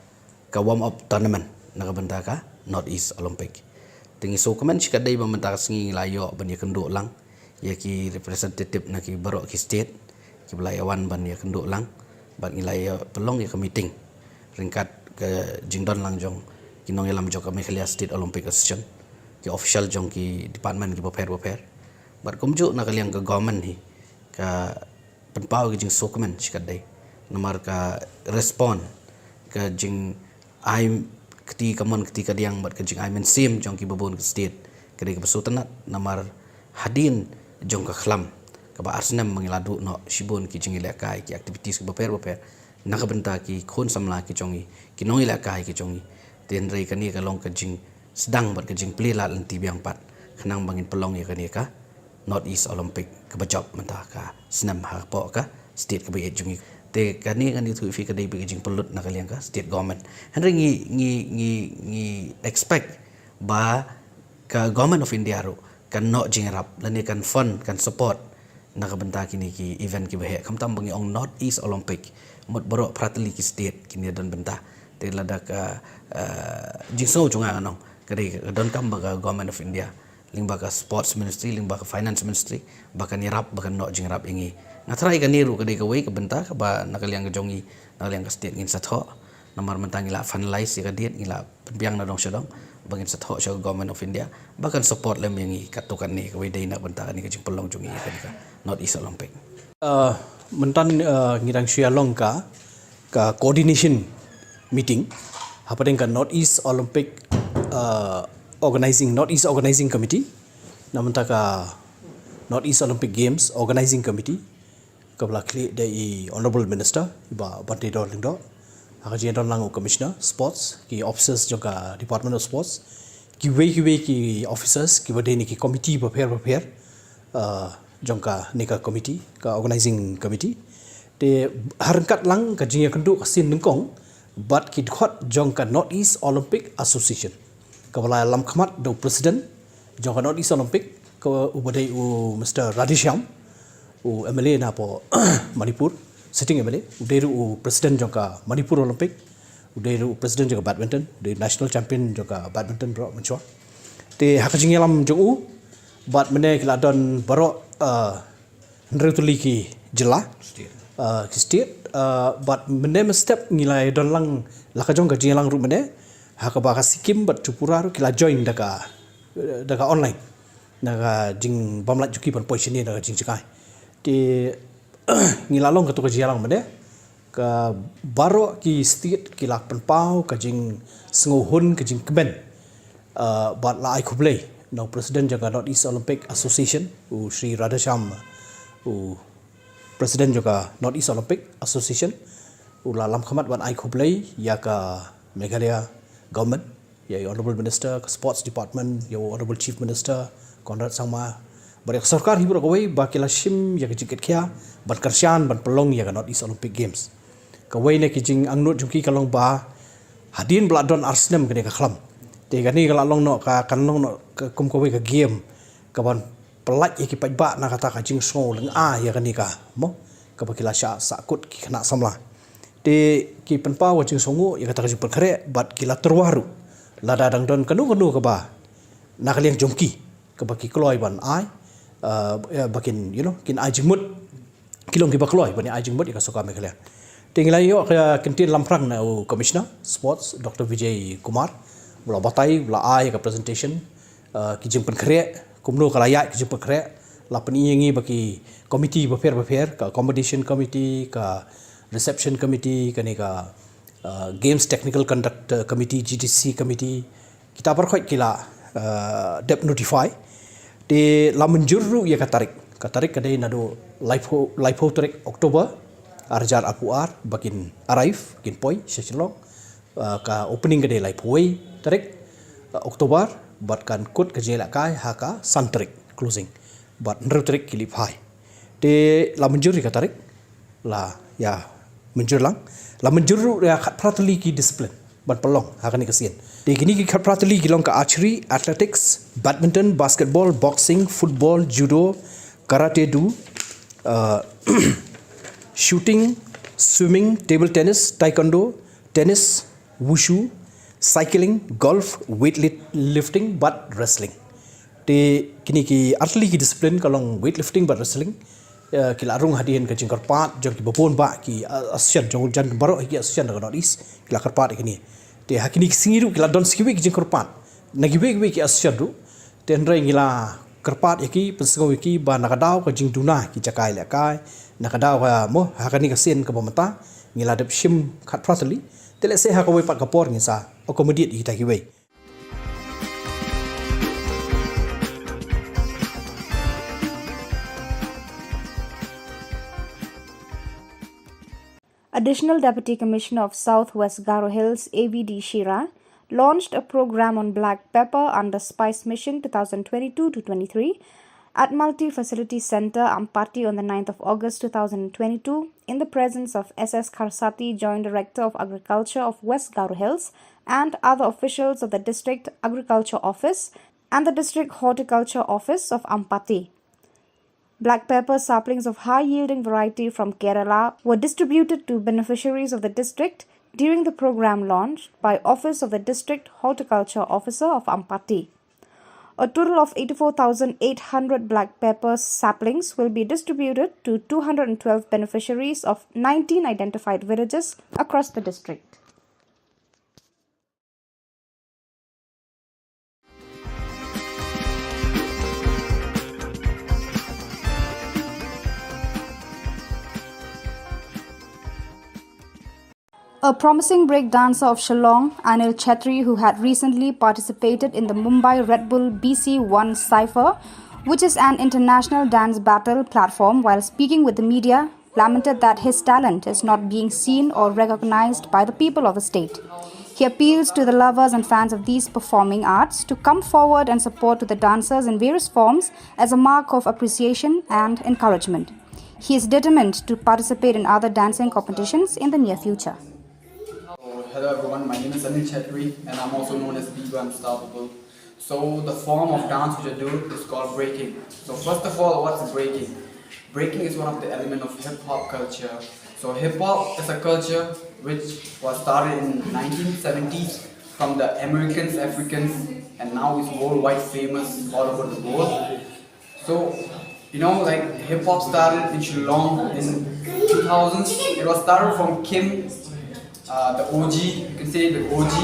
ka warm up tournament na ka bynta ka North East Olympic. Te ngi sngewkmen shikatdei ba mynta ka sngi ngi la ïoh ban ïakynduh lang ïa ki representative na ki baroh ki state kiba la ïa wan ban ïakynduh lang bad ngi la ïa pynlong ïa ka meeting ryngkat ka jingdon lang jong ki nongïalam jong ka Meghalaya State Olympic Association, ki official jong ki department kiba pher bapher bad kumjuh na ka liang ka government hi ka pynpaw ka jingsngewkmen shikatdei namar ka respond ka jingai kti kamon kti kadiang bad ka jingai mynsiem jong kiba bun ki state ka dei kaba sngewtynnat namar hadien jong ka khlam kaba ar snem ba ngi la duh noh shibun ki jingïalehkai ki activities kiba pher bapher na ka bynta ki khun samla ki jong ngi ki nongïalehkai ki jong ngi. Te hynrei kane ka long ka jingsdang bad ka jingplie lad lynti biang pat khnang ba ngin pynlong ïa kane ka North East Olympic kaba jop mynta ka snem hapoh ka state kaba ïeit jong ngi. Te kane ngan ïathuh ïa phi ka dei beit ka jingpynlut na ka liang ka state government. Hynrei ngi ngi ngi ngi expect ba ka Government of India ruh kan noh jingïarap lane kan fund kan support na ka bynta kine ki event kiba heh khamtam ba ngi ong North East Olympic mut baroh phra tylli ki state kine don bynta. Te lada ka jingsngew jong nga ngan ong ka dei ka donkam ba ka Government of India lyngba ka sports ministry lyngba ka finance ministry ba kan ïarap ba kan noh jingïarap ïa ngi. Nga tharai kane ruh ka dei kawei ka bynta kaba na ka liang ka jong ngi na ka liang ka state ngin sa thoh namar mynta ngi la finalize ïa ka date ngi la pynbiang na dong sha dong ba ngin sa thoh sha ka Government of India ba kan support lem ïa ngi katto katne kawei dei na ka bynta kane ka jingpynlong jong ngi ïa kane ka North East Olympic. Mynta ngi dang shu ïa long ka ka coordination meeting hapdeng ka North East Olympic Organising North East Organising Committee na mynta ka North East Olympic Games Organising Committee kaba la khlieh da i Honourable Minister i Bah Banteidor Lyngdoh. Ha ka jingdon lang u Commissioner Sports, ki officers jong ka Department of Sports, kiwei kiwei ki officers kiba dei na ki committee bapher bapher, uh, jong kane ka committee, ka organizing committee. Te ha ryngkat lang ka jingïakynduh ka sien nyngkong bad ki dkhot jong ka North East Olympic Association, kaba la lamkhmat da u president jong ka North East Olympic, ka uba dei u Mister Radheshyam, u M L A na poh Manipur, sitting M L A, u dei ruh u president jong ka Manipur Olympic, u dei ruh u president jong ka badminton, u dei national champion jong ka badminton baroh mynshuwa. Te ha ka jingïalam jong u bad mynne ki la don baroh, uh, hynriew tylli ki jylla, uh, ki state, uh, bad mynne mynstep ngi la don lang la ka jong ka jingïalang ruh mynne, ha kaba ka Sikkim bad Tripura ruh ki la join da ka, da ka online, na ka jingbymlait jong ki ban poi shane na ka jingjngai. Te ngi la long katto ka jingïalang mynne, ka baroh ki state ki la pynpaw ka jingsngewhun, ka jingkmen, uh, bad la ai khublei na u president jong ka North East Olympic Association, u Shri Radheshyam, u president jong ka North East Olympic Association, u la lamkhmat ban ai khublei ïa ka Meghalaya government, ïa i Honourable Minister ka Sports Department, ïa u Honourable Chief Minister Conrad Sangma, bad ïa ka sorkar hi baroh kawei ba ki la shim ïa ka jingkitkhia ban kyrshan ban pynlong ïa ka North East Olympic Games. Kawei na ki jingangnud jong ki ka long ba hadien ba la don ar snem kane ka khlam, te kane ka la long noh ka, kan long noh ka kum kawei ka game kaban pyllait ïa ki paidbah na kata ka jingsngew lyngngoh ïa kane ka, mo, kaba ki la shah sahkut ki khynnah samla. Te ki pynpaw ka jingsngew ïa kata ka jingpynkhreh bad ki la tyrwa ruh lada dang don kano kano kaba na ka liang jong ki kaba ki kloi ban ai, uh, ïa, ba kin, you know, kin ai jingmut, ki long kiba kloi ban ai jingmut ïa ka sorkar Meghalaya. Te ngi la ïoh ka kyntien lamphrang na u Commissioner Sports, Doctor Vijay Kumar, u la batai, u la ai ka presentation, uh, ki jingpynkhreh, kumno ka la ïaid ka jingpynkhreh, la pyni ïa ngi ba ki committee bapher bapher, ka accommodation committee, ka reception committee, kane ka, uh, Games Technical Conduct, uh, Committee, G T C committee, kita baroh ki la, uh, dep notify. Te la mynjur ruh ïa ka tarik. Ka tarik ka dei naduh laiphew, laiphew tarik October, ar hajar arphew ar, ba kin arrive, kin poi sha Shillong. Uh, ka opening ka dei laiphew wei tarik, uh, October, bad kan kut ka jingïalehkai ha ka san tarik, closing. Bad hynriew tarik ki leit phai. Te la mynjur ïa ka tarik, la ïa mynjur lang, la mynjur ruh ïa khatphra tylli ki discipline ban pynlong ha kane ka sien. Te kine ki khatphra tylli ki long ka archery, athletics, badminton, basketball, boxing, football, judo, karate do, uh, shooting, swimming, table tennis, taekwondo, tennis, wushu, cycling, golf, weightlifting bad wrestling. Te kine ki artylli ki discipline ka long weightlifting bad wrestling, eh, ki la rung hadien ka jingkyrpad jong kiba bun bah ki, eh, association jong jan baroh ki association jong ka North East, ki la kyrpad ïa kine. Te ha kine ki sngi ruh ki la don sa kiwei ki jingkyrpad na kiwei kiwei ki association ruh. Te hynrei ngi la kyrpad ïa ki, pynsngew ïa ki ba na ka daw ka jingduna ki jaka ïalehkai, na ka daw ka, mo, ha kane ka sien kaba mynta ngi la dep shim khatphra tylli. Te lehse ha kawei pat ka por ngin sa accommodate ïa kita kiwei. Additional Deputy Commissioner of South West Garo Hills, A V D Shira, launched a program on black pepper under Spice Mission twenty twenty-two to twenty-three at Multi Facility Centre, Ampati, on the ninth of August two thousand twenty-two, in the presence of S S Kharsati, Joint Director of Agriculture of West Garo Hills, and other officials of the District Agriculture Office and the District Horticulture Office of Ampati. Black pepper saplings of high-yielding variety from Kerala were distributed to beneficiaries of the district during the program launch by Office of the District Horticulture Officer of Ampati. A total of eighty-four thousand eight hundred black pepper saplings will be distributed to two hundred twelve beneficiaries of nineteen identified villages across the district. A promising break dancer of Shillong, Anil Chhetri, who had recently participated in the Mumbai Red Bull B C one Cypher, which is an international dance battle platform, while speaking with the media, lamented that his talent is not being seen or recognized by the people of the state. He appeals to the lovers and fans of these performing arts to come forward and support to the dancers in various forms as a mark of appreciation and encouragement. He is determined to participate in other dancing competitions in the near future. So, hello everyone, my name is Anil Chetri and I'm also known as Biba Unstoppable. So the form of dance which I do is called breaking. So first of all, what's breaking? Breaking is one of the elements of hip hop culture. So hip hop is a culture which was started in nineteen seventies from the Americans, Africans, and now is worldwide famous all over the world. So, you know, like hip hop started in Shillong in two thousands. It was started from Kim, uh, the O G, you can say the O G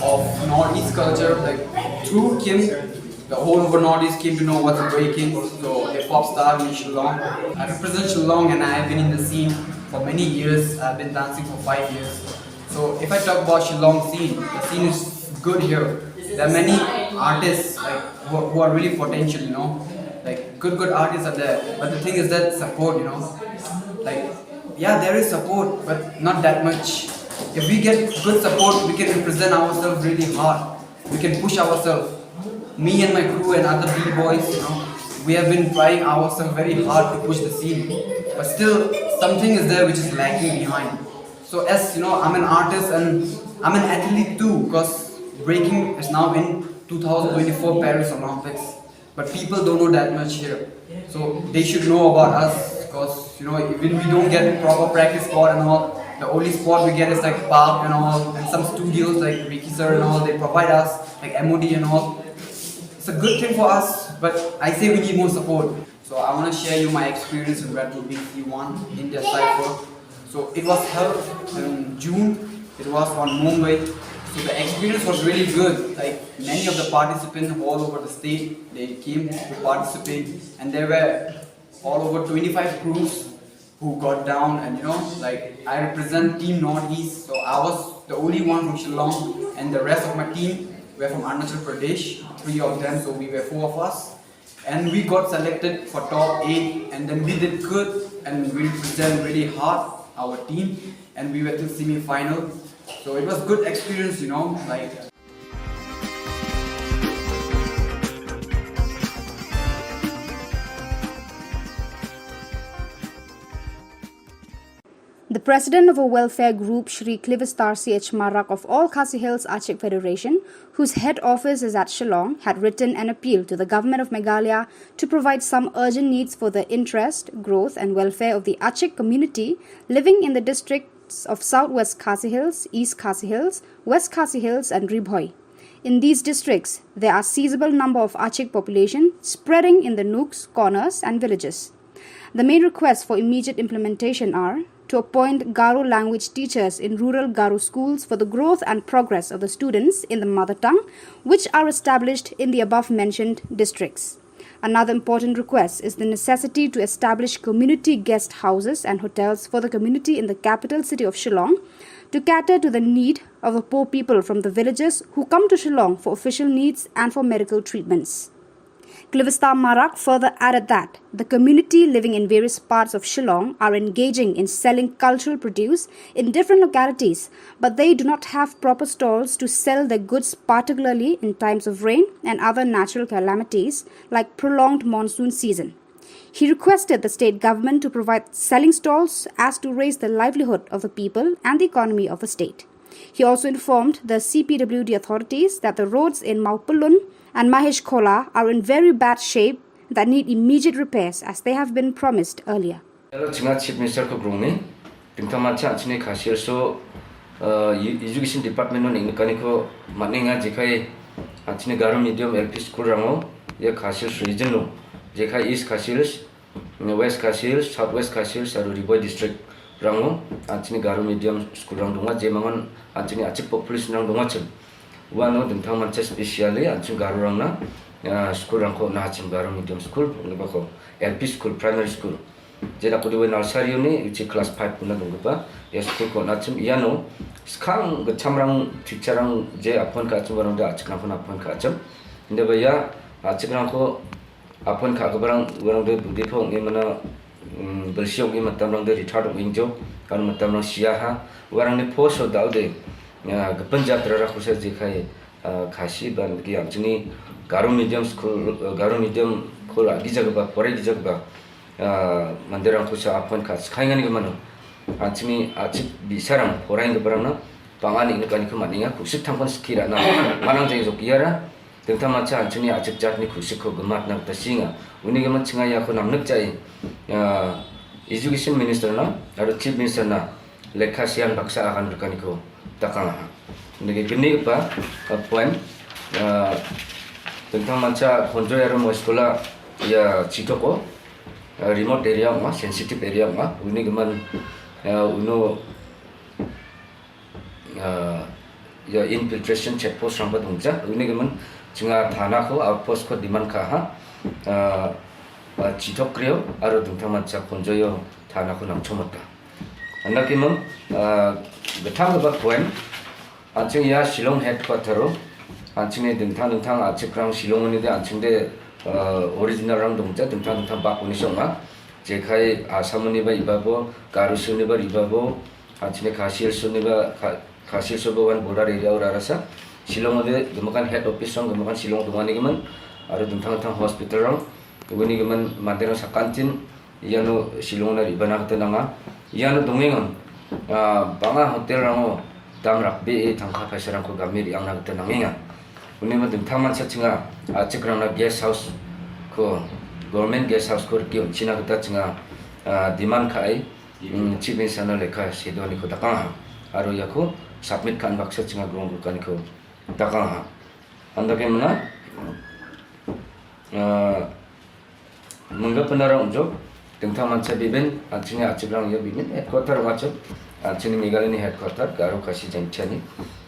of Northeast culture. Like through Kim, the whole of Northeast came to know what's breaking. So hip hop started in Shillong. I represent Shillong and I've been in the scene for many years. I've been dancing for five years. So if I talk about Shillong scene, the scene is good here. There are many artists like who, who are really potential, you know, like good good artists are there. But the thing is that support, you know, like yeah, there is support, but not that much. If we get good support, we can represent ourselves really hard. We can push ourselves. Me and my crew and other b-boys, you know, we have been trying ourselves very hard to push the scene, but still something is there which is lacking behind. So as you know, I'm an artist and I'm an athlete too, because breaking is now in two thousand twenty-four Paris Olympics. But people don't know that much here. So they should know about us, because you know, even we don't get proper practice spot and all. The only spot we get is like park and all, and some studios like Ricky sir and all. They provide us like M O D and all. It's a good thing for us, but I say we need more support. So I want to share you my experience in Red Bull B C one India Cypher. So it was held in June. It was on Mumbai. So the experience was really good. Like many of the participants all over the state, they came to participate, and there were all over twenty-five crews who got down. And you know, like I represent Team Northeast, so I was the only one from Shillong, and the rest of my team were from Arunachal Pradesh, three of them. So we were four of us. And we got selected for top eight, and then we did good, and we represent really hard our team, and we went to semi-final. So it was good experience, you know, like. The president of a welfare group, Shri Clivistar C H Marak of All Khasi Hills Achik Federation, whose head office is at Shillong, had written an appeal to the Government of Meghalaya to provide some urgent needs for the interest, growth and welfare of the Achik community living in the districts of South West Khasi Hills, East Khasi Hills, West Khasi Hills and Ri Bhoi. In these districts, there are sizable number of Achik population spreading in the nooks, corners and villages. The main requests for immediate implementation are to appoint Garo language teachers in rural Garo schools for the growth and progress of the students in the mother tongue, which are established in the above mentioned districts. Another important request is the necessity to establish community guest houses and hotels for the community in the capital city of Shillong to cater to the need of the poor people from the villages who come to Shillong for official needs and for medical treatments. Clivistar Marak further added that the community living in various parts of Shillong are engaging in selling cultural produce in different localities, but they do not have proper stalls to sell their goods, particularly in times of rain and other natural calamities like prolonged monsoon season. He requested the state government to provide selling stalls as to raise the livelihood of the people and the economy of the state. He also informed the C P W D authorities that the roads in Mawpyllun and Mahesh Khola are in very bad shape that need immediate repairs as they have been promised earlier. Hello, chinga Chief Minister ko grung ni. Tingtang ma cha chini Khasi Hills so uh, education department no ning kani ko matninga jekai chini Garo medium L P school rango ya Khasi Hills region no jekai East Khasi Hills, West Khasi Hills, South West Khasi Hills aru Ri Bhoi district rango chini Garo medium school rang dunga je mangon chini Achik population rang dunga chim. Wano dingthang mancha specially anching Garo rang na school rang ko na chim Garo medium school, ngi ba ko L P school, primary school. Jeda ko diwe nursery ni ichi class five kuna dong ba ya school ko na chim iano skang ga chamrang teacher rang je apon ka chim barang da achik rang ko na apon ka chim. Inde ba ya achik rang ko apon ka ga barang barang de budi phong ni mana Bel siok i matam rang de rithar dong ingjo, kan matam rang sia ha, warang ni poso dau de, ya, gepen jatra ra khusa je khai, ah, Khasi ban ki yang chini Garo medium school, eh, Garo medium khul agi jaga ba, pore gi jaga ba, ah, mandir rang khusa apon kha, skhai ngani ke mano. An chini achik bisarang, pore ngi barang na, pangan ini kan ke maninga, kusik thangkon sekira na, manang jai jok yara, Tengtang macha an chini achik jat ni khusi ko gemat na ta singa. Uni gemat chinga ya ko nam nek chai. Ya, Education Minister na, aro Chief Minister na, lekha sian baksa akan rekan ko takang ha. Nege geni pa, uh, point, uh, tengtang macha konjo ya mo sekolah ya chitoko, uh, remote area ma, sensitive area ma, uni geman, uh, uno ah, ya infiltration check post rang ba dungja, uni gimin chinga thana ko outpost ko demand ka ha, ah, ah, chitok krio, aro dungtang man cha konjo yo thana ko nang chomot ka. Anda kimim, ah, bethang ba point, anching ya Shillong headquarter ro, anching ni dingtang dingtang achik rang Shillong ni de anching de, ah, original rang dungja, dingtang dingtang bak uni song ma, jekai Assam ni ba iba bo, Garo ni ba iba bo, Anchine Khasi Hills ni ba, Kha-, Khasi Hills ba wan border area ura rasa. Shillong de gemakan head office rong gemakan Shillong dungani gemen. Aro dengtang tang hospital rong. Uni gemen mandir rong sakantin. Iano Shillong na ribana kata nanga. Iano dungengon. Ah, banga hotel rango dam rakbe e tangka paisa rangko gami riang na kata nangenga. Uni ma dengtang mansa chinga. Ah, chikrang na guest house ko. Government guest house ko riki china kata chinga. Ah, demand ka ai. Hmm, Chief Minister na lekha sido ni ko takang ha. Aro ya ko submit kan baksa chinga grong kan ko takang ha. Anda ke mana, ah, mengga penara unjok, tengtang mansa bibin, anchini achik rang ya bibin, headquarter macam, anchini Meghalaya ni headquarter, Garo Khasi Jaintia ni.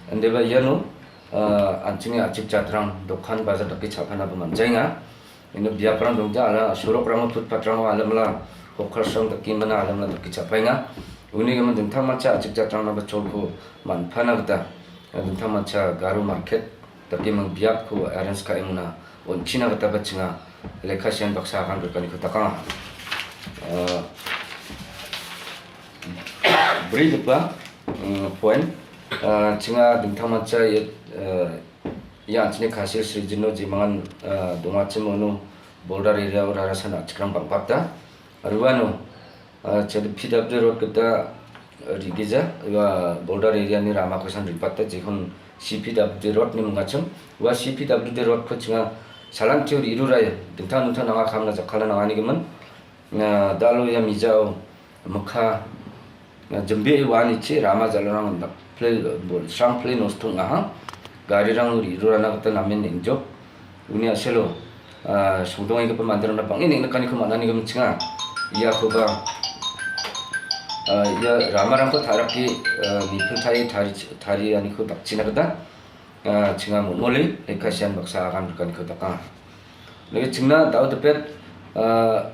Ande ba ya no, ah, anchini achik chatrang, dokan bazar daki chapana ba manjainga. Ino biaprang dongja ala surok rang footpath rang alam la hokar sang taki mana alam la taki chapai nga. Uni ka man dengtang mancha achik chatrang na bachol ko manpana kata. Dengtang mancha Garo market taki mang biap ko arrange ka imuna. Un china kata bachinga lekha sian baksa kan berkani ko takang. Eh, beri depa, mm, point. Eh, chinga dengtang mancha ya, eh, Ya, anchini Khasi Hills region no jimangan, ah, dongachim ono border area ura rasan achikram bang bakta. Arua no, ah, chad P W D road kata, ah, rigija, ya border area ni rama kosan ripakta, jikon C P W D road ni mungachim. Wa C P W D road ko chinga salam tiu riru raya, dengtang dengtang nanga kham na jakhala nanga ni gemen. Na dalo ya mijao mekha, na jembe i wani chi rama jalarang dak ple bol sang ple nos tung aha. Gari rang ri rura na kata namen ning jok. Uni aselo, ah, sungdong i ka pemandir na bang ini na kani ko mana ni ka menchinga. Iya ko ba, ah, iya rama rang ko tharak ki, ah, ni ple thari, thari, thari ani ko dak china kata. Ah, chinga mut muli, eka sian baksa akan bukan ko takang. Lagi chingna dau tepet, ah,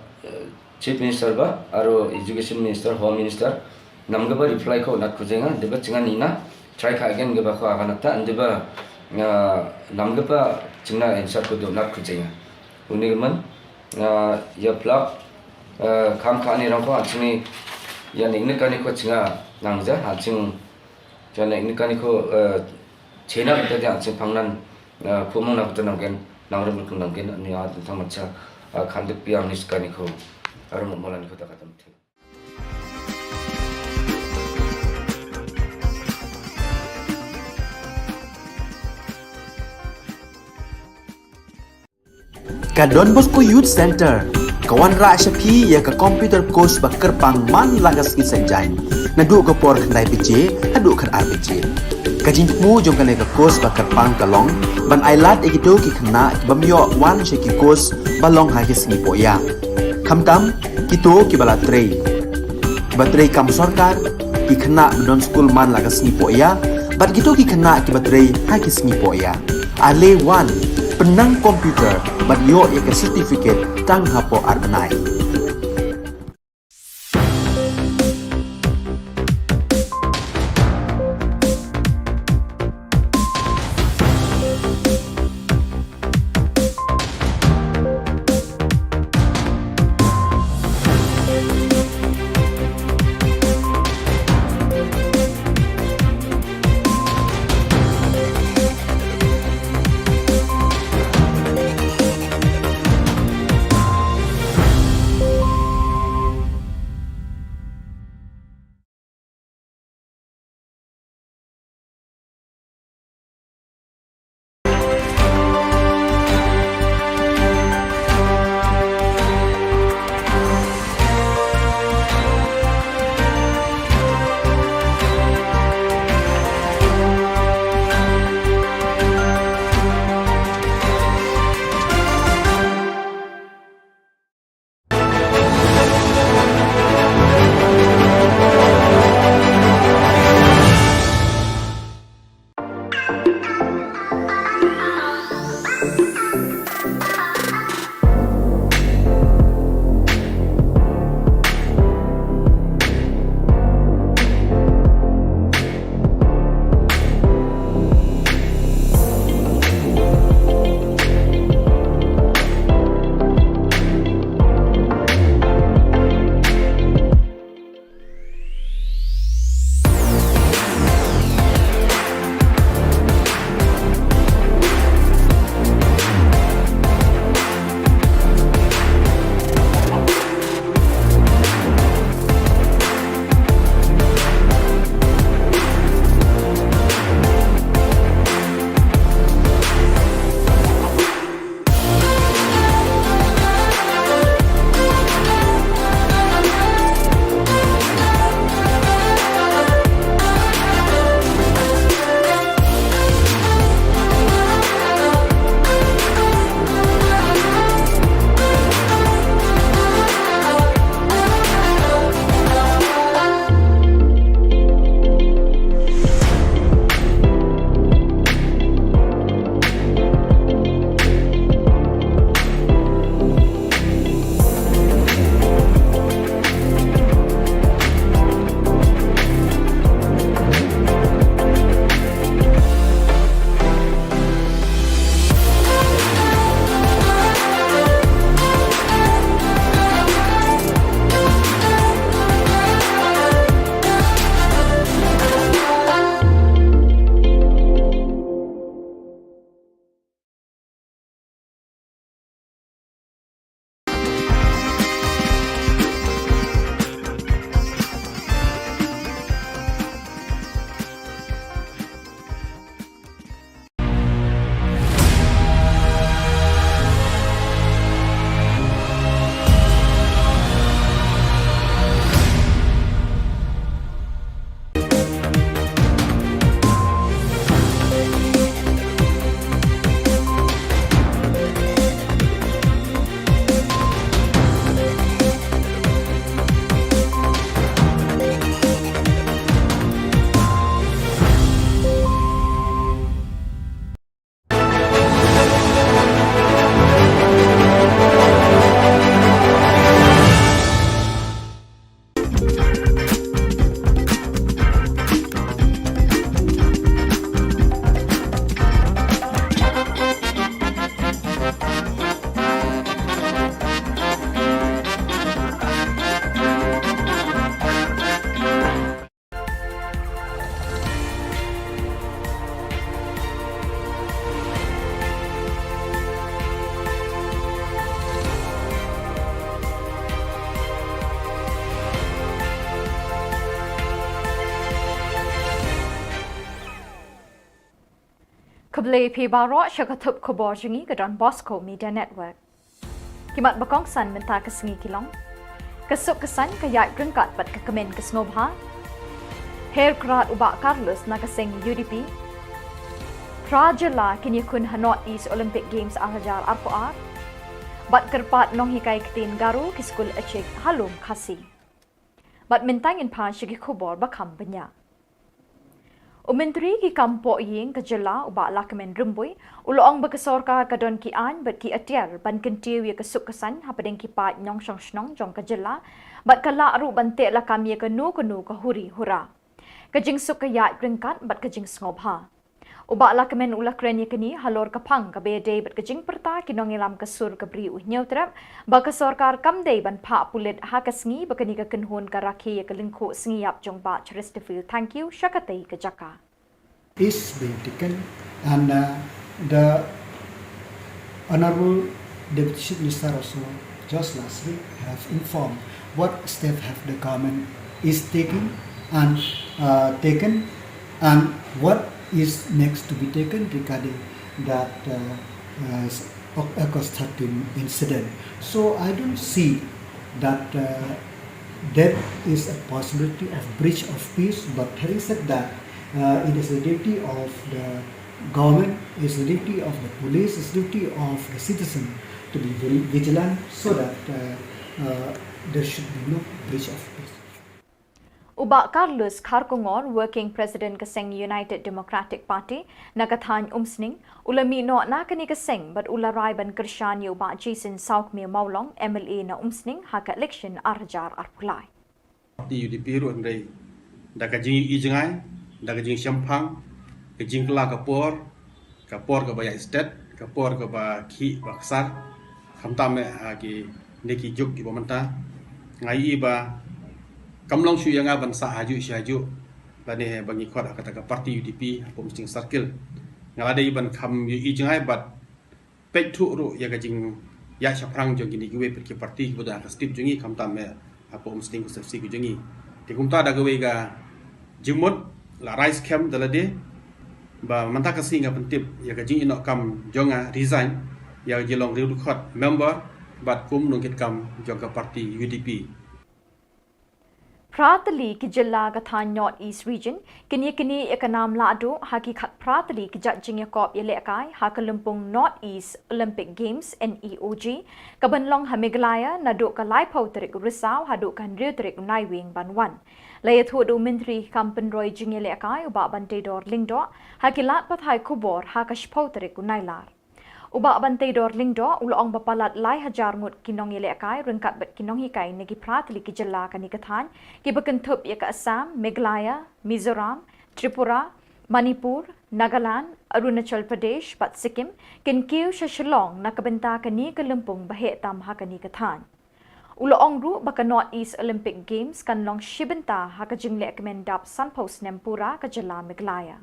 Chief Minister ba, aro Education Minister, Home Minister, nam gaba reply ko nat kujenga, deba chinga nina, try ka again gaba ko akan ata, deba, ah, nam gaba chingna answer ko do nat kujenga. Uni gemen, ah, ya plak, ah, kam kani rang ko anchini, ya ning ne kani ko chinga nangja, anching, ya ning ne kani ko, ah, China kata dia ching pangnan, ah, kumung na kata nangken, nang rum kum nangken, ni a tentang macha, ah, khandik piang ni sekani ko, arum molan ko takatan. Ka Don Bosco Youth Center ka wanrah sha phi ïa ka computer course ba kyrpang man la ka sngi Saitjaiñ, naduh ka por khyndai baje haduh khatar baje. Ka jingthmu jong kane ka course ba kyrpang ka long ban ailad ïa kito ki khynnah ki bym ïoh wan sha ki course ba long ha ki sngi pohïap. Khamtam kito kiba la trei, kiba trei kam sorkar, ki khynnah ba don skul man la ka sngi pohïap, bad kito ki khynnah kiba trei ha ki sngi pohïap. Ale wan, pynnang computer bad ïoh ïa ka certificate tang hapoh ar bnai. Khublei phi baroh sha ka thup khubor jong ngi ka Don Bosco Media Network. Ki mat ba kongsan mynta ka sngi ki long: ka suk ka saiñ ka ïaid ryngkat bad ka kmen ka sngewbha. Her krad u Bah Carlos na ka seng U D P. Phra jylla kin ïakhun ha North East Olympic Games ar hajar arphew ar. Bad kyrpad nonghikai ktien Garo ki skul Ïechik ha Lum Khasi. Bad mynta ngin phai sha ki khubor ba kham bniah. U Myntri ki kam pohïing ka jylla u Bah Lahkmen Rymbui u la ong ba ka sorkar ka don ki aiñ bad ki atiar ban kyntiew ïa ka suk ka saiñ hapdeng ki paid nongshong shnong jong ka jylla, bad ka lah ruh ban teh lakam ïa kano kano ka huri hura. Ka jingsuk ka ïaid ryngkat bad ka jingsngewbha. U Bah Lahkmen u la kren ïa kane halor ka phang kaba ïadei bad ka jingpyrta ki nongïalam ka sur ka Bri u Hynñiewtrep ba ka sorkar kam dei ban phah pulit ha ka sngi ba kane ka kynhun ka rakhe ïa ka lyngkhuh sngi ïap jong Bah Chesterfield Thangkhiew sha katei ka jaka. Is being taken, and uh, the Honorable Deputy Chief Minister also just last week have informed what step have the government is taking and uh, taken and what is next to be taken regarding that uh, uh, August thirteen incident. So I don't see that uh, there is a possibility of breach of peace, but having said that, uh, it is the duty of the government, it's the duty of the police, it's the duty of the citizen to be very vigilant so that uh, uh, there should be no breach of peace. U Bah Carlos Kharkongor, Working President ka seng United Democratic Party na ka thaiñ Umsning, u la mih noh na kane ka seng bad u la rai ban kyrshan ïa u Bah Jason Sawkmie Mawlong, M L A na Umsning ha ka election ar hajar arphew lai. Party U D P ruh hynrei da ka jingïohi jngai, da ka jingshemphang, ka jingkylla ka por, ka por kaba ïaid stet, ka por kaba khih ba ksar, khamtam eh ha kine ki juk kiba mynta. Nga ïohi ba kam long shuh ïa nga ban sah hajuh shi hajuh lane ba ngi khot ha kata ka party U D P hapoh Umsning Circle. Nga la dei ban kham ïohi jngai bad peit thuh ruh ïa ka jingïaid shaphrang jong kine kiwei pat ki party kiba don ha ka state jong ngi, khamtam eh hapoh Umsning constituency ka jong ngi. Te kumta da kawei ka jingmut la rai skhem da lade ba mynta ka sngi nga pyntip ïa ka jingïehnoh kam jong nga, resign, ïa ka jinglong riewdkhot member bad kum nongkitkam jong ka party U D P. Phra tylli ki jylla ka thaiñ North East Region kin ïaknieh ïa ka nam lahduh ha ki khatphra tylli ki jait jingïakop ïalehkai ha ka lympung North East Olympic Games, N E O G, kaban long ha Meghalaya naduh ka laiphew tarik u Risaw haduh ka hynriew tarik u Naiwieng ban wan. La ïathuh da u Myntri kam pynroi jingïalehkai u Bah Banteidor Lyngdoh ha ki lad pathai khubor ha ka shiphew tarik u Nailar. U Bah Banteidor Lyngdoh u la ong ba palat lai hajar ngut ki nongïalehkai ryngkat bad ki nonghikai na ki phra tylli ki jylla kane ka thaiñ, kiba kynthup ïa ka Assam, Meghalaya, Mizoram, Tripura, Manipur, Nagaland, Arunachal Pradesh bad Sikkim, kin kiew sha Shillong na ka bynta kane ka lympung ba heh tam ha kane ka thaiñ. U la ong ruh ba ka North East Olympic Games kan long shi bynta ha ka jingleh kmen dap sanphew snem pura ka jylla Meghalaya.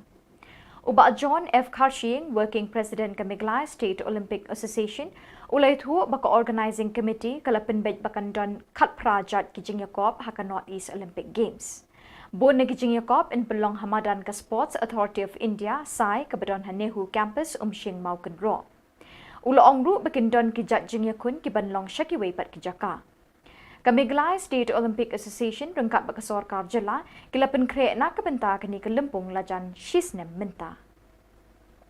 U Bah John F Kharshiing, Working President ka Meghalaya State Olympic Association, u la ïathuh ba ka Organising Committee ka la pynbeit ba kan don khatphra jait ki jingïakop ha ka North East Olympic Games. Bun na ki jingïakop yn pynlong ha madan ka Sports Authority of India, SAI, kaba don ha NEHU Campus, Umsning, Mawkynroh. U la ong ruh ba kin don ki jait jingïakhun kiban long sha kiwei pat ki jaka. Ka Meghalaya State Olympic Association ryngkat bad ka sorkar jylla ki la pynkhreh na ka bynta kane ka lympung la jan shi snem mynta.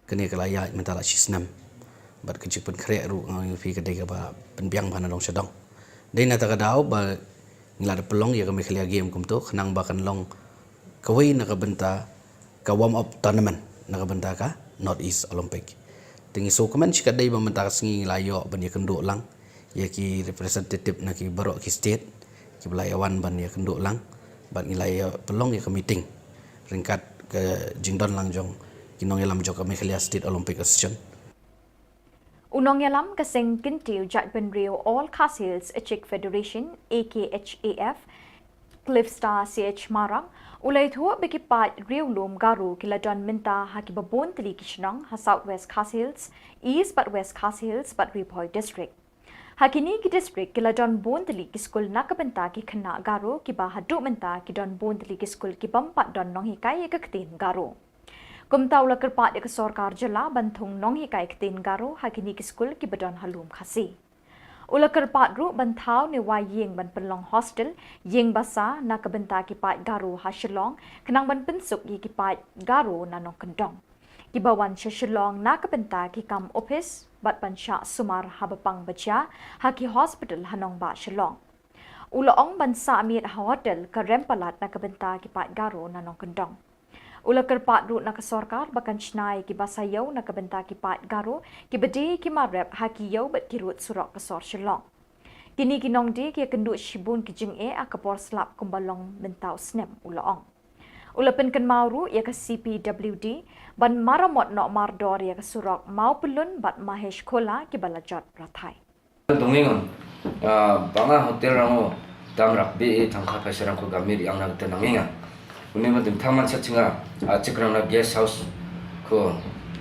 Kane ka la ïaid mynta la shi snem bad ka jingpynkhreh ruh nga ong ïa phi ka dei kaba pynbiang bha na dong sha dong. Dei na kata ka daw ba ngi la da pynlong ïa ka Meghalaya Game kumto khnang ba kan long kawei na ka bynta ka warm up tournament na ka bynta ka North East Olympic. Te ngi sngewkmen shikatdei ba mynta ka sngi ngi la ïoh ban ïakynduh lang ïa ki representative na ki baroh ki state kiba la ïawan ban ïakynduh lang bad ngi la ïa pynlong ïa ka meeting ryngkat ka jingdon lang jong ki nongïalam jong ka Meghalaya State Olympic Association. U nongïalam ka seng kyntiew jaitbynriew All Khasi Hills Ïechik Federation, A K H A F, Cliffstar C H Marak, u la ïathuh ba ki paid riewlum Garo ki la don mynta ha kiba bun tylli ki shnong ha South West Khasi Hills, East bad West Khasi Hills bad Ri Bhoi District. Ha kine ki district ki la don bun tylli ki skul na ka bynta ki khynnah Garo kiba haduh mynta ki don bun tylli ki skul ki bym pat don nonghikai ïa ka ktien Garo. Kumta u la kyrpad ïa ka sorkar jylla ban thung nonghikai ktien Garo ha kine ki skul kiba don ha lum Khasi. U la kyrpad ruh ban thaw ne wai ïing ban pynlong hostel, ïing basa na ka bynta ki paid Garo ha Shillong, khnang ban pynsuk ïa ki paid Garo na nongkyndong kiba wan sha Shillong na ka bynta ki kam ophis bad ban shah sumar haba pang ba jia ha ki hospital ha nongbah Shillong. U la ong ban sah miet ha hotel ka rem palat na ka bynta ki paid Garo na nongkyndong. U la kyrpad ruh na ka sorkar ba kan shna ïa ki basa ïew na ka bynta ki paid Garo kiba die ki mar rep ha ki ïew bad ki rud surok ka sor Shillong. Kine ki nongdie ki ïakynduh shibun ki jingeh ha ka por slap kumba long mynta u snem, u la ong. U la pynkynmaw ruh ïa ka C P W D ban maramot noh mardor ïa ka surok Mawpyllun bad Mahesh Khola kiba la jot brathai. Dongeng, ah, bang a hotel rang o dam rak be e thangkha phaisa rang ko gamir yang na kata nangeng a. Une ma ding thaman sa chinga, ah, chik rang na guest house ko,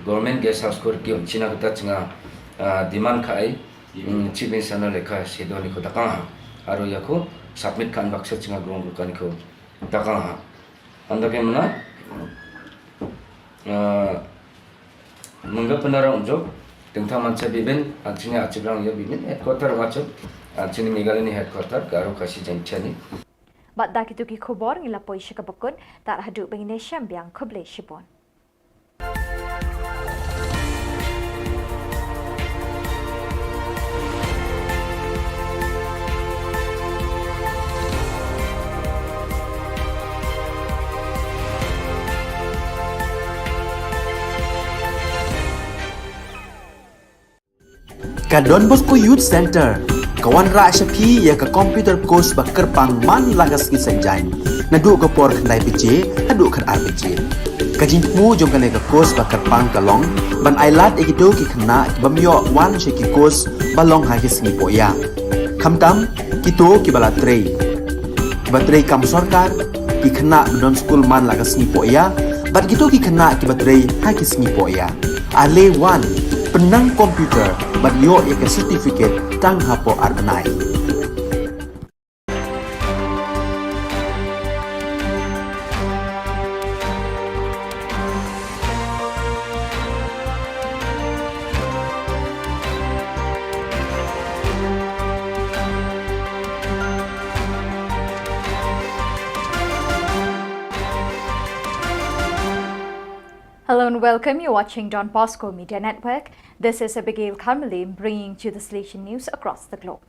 government guest house ko riki on china kata chinga, ah, demand ka ai, mm, chief minister na lekha sedo ni ko dakang ha. Aro ya ko submit kan baksa chinga grong ko kan ko dakang ha. Anda ke mana? Ah, mengga penara unjuk, tengtang mansa bibin, anchini achibrang ya bibin, headquarter wachuk, anchini Meghalaya ni headquarter, Garo Khasi Jaintia ni. Bad da kitu ki khubor ngi la poi sha kaba kut, tad haduh ba ngin ïashem biang, khublei shibun. Ka Don Bosco Youth Centre ka wanrah sha phi ïa ka computer course ba kyrpang man la ka sngi Saitjaiñ, naduh ka por khyndai baje haduh khatar baje. Ka jingthmu jong kane ka course ba kyrpang ka long ban ailad ïa kito ki khynnah ki bym ïoh wan sha ki course ba long ha ki sngi pohïa, khamtam kito kiba la trei, kiba trei kam sorkar, ki khynnah ba don skul man la ka sngi pohïa bad kito ki khynnah kiba trei ha ki sngi pohïa. Ale wan, pynnang computer bad ïoh ïa ka certificate tang hapoh ar bnai. Hello and welcome. You're watching Don Bosco Media Network. This is Abigail Karmalim bringing to the Salesian news across the globe.